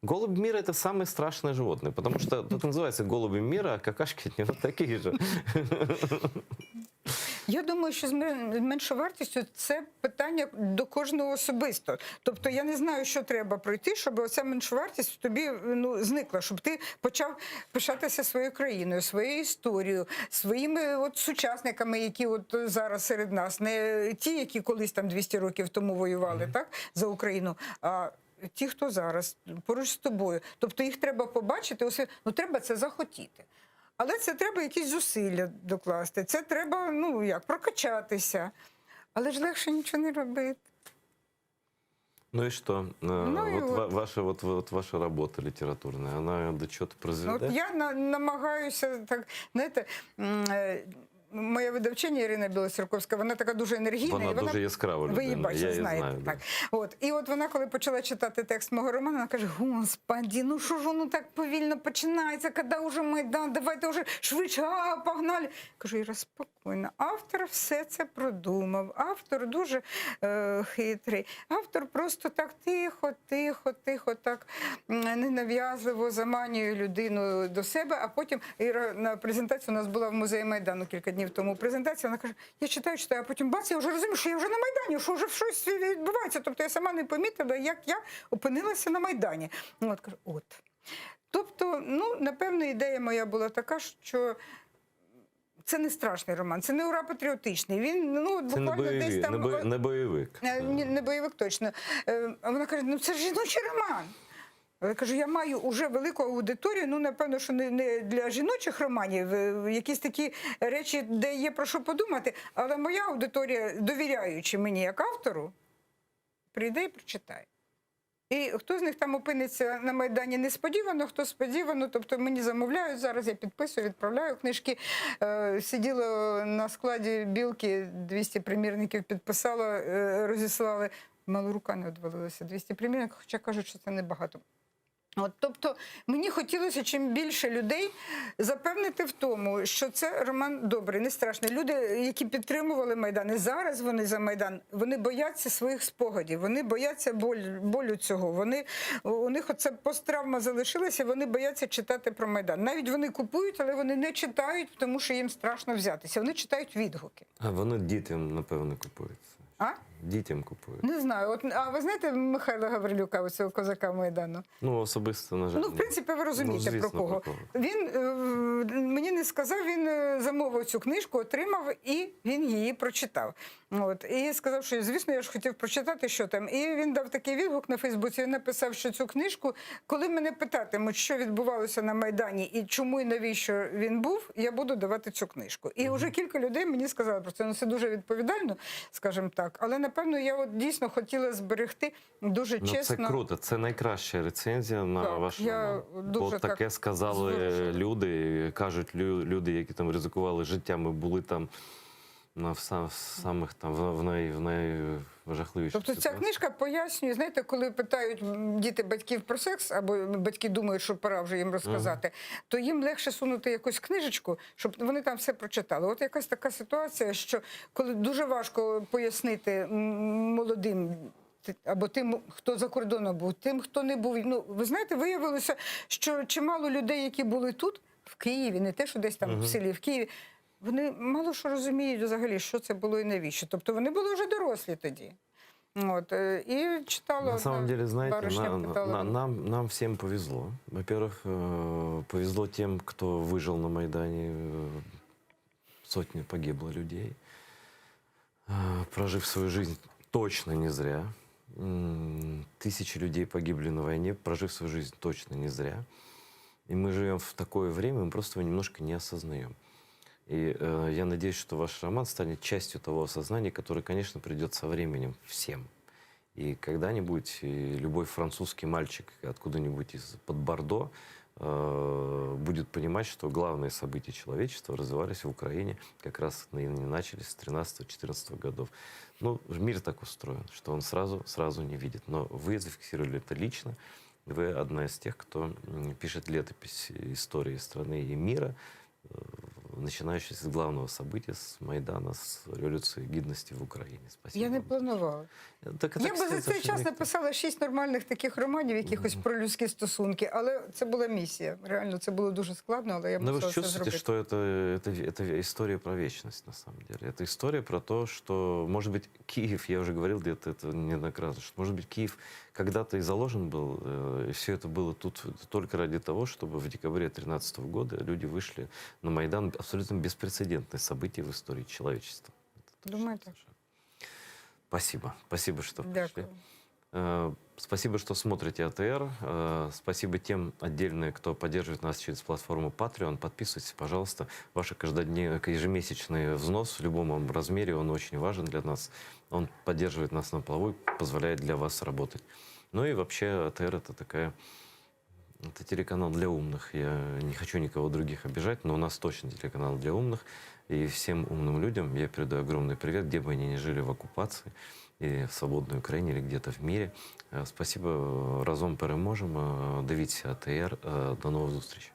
Голубь мира это самое страшное животное, потому что тут называется голуби мира, а какашки от него такие же. Я думаю, що з мен- меншовартістю це питання до кожного особисто. Тобто я не знаю, що треба пройти, щоб оця меншовартість в тобі ну, зникла, щоб ти почав пишатися своєю країною, своєю історією, своїми от сучасниками, які от зараз серед нас, не ті, які колись там 200 років тому воювали так, за Україну, а ті, хто зараз поруч з тобою. Тобто їх треба побачити, усвід- ну треба це захотіти. Але це треба якісь зусилля докласти, це треба, ну як, прокачатися. Але ж легше нічого не робити. Ну и что? Э, Ну и вот, вот. ва- ваша, вот, вот ваша работа литературная, она до чего-то Ну, От произведет? я на, намагаюся так, знаєте, м, е,. Моя видавчиня Ірина Білоцерковська, вона така дуже енергійна. Вона і вона дуже яскрава Ви її людина, бачили, я її знаєте. знаю, да. так. От. І от вона, коли почала читати текст мого роману, вона каже: Господи, ну що ж воно так повільно починається, коли вже Майдан, давайте вже швидше, а, погнали. Кажу, Іра, спокійно. Автор все це продумав, автор дуже е, хитрий. Автор просто так тихо, тихо, тихо, так м, ненав'язливо заманює людину до себе, а потім Іра на презентацію у нас була в музеї Майдану кілька днів тому. Презентація, вона каже: я читаю, читаю, а потім бац, я вже розумію, що я вже на Майдані, що вже щось відбувається. Тобто я сама не помітила, як я опинилася на Майдані. Ну, От кажу, от. Тобто, ну, напевно, ідея моя була така, що це не страшний роман, це не ура патріотичний. Він ну, от Це не буквально десь бойовик, там не, бой- не бойовик. Е, ні, не бойовик точно. Е, А вона каже: ну це ж жіночий роман. Я кажу, я маю уже велику аудиторію, ну напевно, що не, не для жіночих романів, е, якісь такі речі, де є про що подумати. Але моя аудиторія, довіряючи мені як автору, прийде і прочитає. І хто з них там опиниться на Майдані несподівано, хто сподівано, тобто мені замовляють зараз, я підписую, відправляю книжки. Е, Сиділа на складі білки, 200 примірників підписала, е, розіслали. Мало рука не одвалилася, 200 примірників, хоча кажуть, що це небагато. От, тобто мені хотілося чим більше людей запевнити в тому, що це роман добрий, не страшний. Люди, які підтримували Майдан, і зараз вони за Майдан, вони бояться своїх спогадів, вони бояться боль, болю цього. Вони, у них оце посттравма залишилася, вони бояться читати про Майдан. Навіть вони купують, але вони не читають, тому що їм страшно взятися. Вони читають відгуки. А вони дітям, напевно, купують. А? Дітям купують. Не знаю. От, а ви знаєте Михайла Гаврилюка, оцього козака Майдану? Ну, особисто, на жаль. Ну, в принципі, ви розумієте, Ну, звісно, про кого. Він е, мені не сказав, він е, замовив цю книжку, отримав і він її прочитав. От і сказав, що звісно, я ж хотів прочитати, що там. І він дав такий відгук на Фейсбуці. Він написав, що цю книжку, коли мене питатимуть, що відбувалося на Майдані і чому і навіщо він був, я буду давати цю книжку. І вже кілька людей мені сказали про це. Ну це дуже відповідально, скажімо так. Але напевно я от дійсно хотіла зберегти дуже Ну, чесно. це круто, це найкраща рецензія на Так, ваш я роман. дуже Бо таке так сказали люди, кажуть лю- люди, які там ризикували життям і були там на в сам- самих там в, в най, в найжахливіших Тобто ця ситуаціях. книжка пояснює, знаєте, коли питають м, діти батьків про секс, або батьки думають, що пора вже їм розказати, то їм легше сунути якусь книжечку, щоб вони там все прочитали. От якась така ситуація, що коли дуже важко пояснити м, молодим. ти- Або тим, хто за кордоном був, тим, хто не був. Ну, ви знаєте, виявилося, що чимало людей, які були тут, в Києві, не те, що десь там Мгм. в селі, в Києві, вони мало що розуміють взагалі, що це було і навіщо. Тобто вони були вже дорослі тоді. От, е, і читала На самом одна деле, знаете, барышня, на- питала. на- нам, нам всем повезло. Во-первых, э, повезло тем, кто выжил на Майдане. Э, Сотни погибло людей. Э, Прожив свою жизнь точно не зря. М, Тысячи людей погибли на войне, прожив свою жизнь точно не зря. И мы живем в такое время, мы просто его немножко не осознаем. И э, я надеюсь, что ваш роман станет частью того осознания, которое, конечно, придет со временем всем. И когда-нибудь и любой французский мальчик откуда-нибудь из-под Бордо э, будет понимать, что главные события человечества развивались в Украине как раз на- не начались с 13-14 годов. Ну, мир так устроен, что он сразу, сразу не видит. Но вы зафиксировали это лично. Вы одна из тех, кто м, пишет летопись истории страны и мира, э, начинающаяся с главного события, с Майдана, с революции гидности в Украине. Спасибо. Я не планувала. Так, Я би за цей час написала шість нормальних таких романів, якихось про людські стосунки, але це була місія. Реально, це було дуже складно, але я Но Ну, вы мусила же це чувствуете, зробити. что это, это, это история про вечность, на самом деле. Это история про то, что, может быть, Киев, я уже говорил где-то это неоднократно, что, может быть, Киев когда-то и заложен был, э, и все это было тут только ради того, чтобы в декабре 2013 года люди вышли на Майдан, абсолютно беспрецедентное событие в истории человечества. Думаю, так. Спасибо. Спасибо, что пришли. Дякую. Э, Спасибо, что смотрите АТР. Э, Спасибо тем отдельно, кто поддерживает нас через платформу Patreon. Подписывайтесь, пожалуйста. Ваш каждодневный, ежемесячный взнос в любом размере, он очень важен для нас. Он поддерживает нас на плаву и позволяет для вас работать. Ну и вообще АТР — это такая... Это телеканал для умных. Я не хочу никого других обижать, но у нас точно телеканал для умных. И всем умным людям я передаю огромный привет, где бы они ни жили в оккупации, или в свободной Украине, или где-то в мире. Э, Спасибо. Разом переможемо. Дивіться АТР. Е, До нових зустрічей.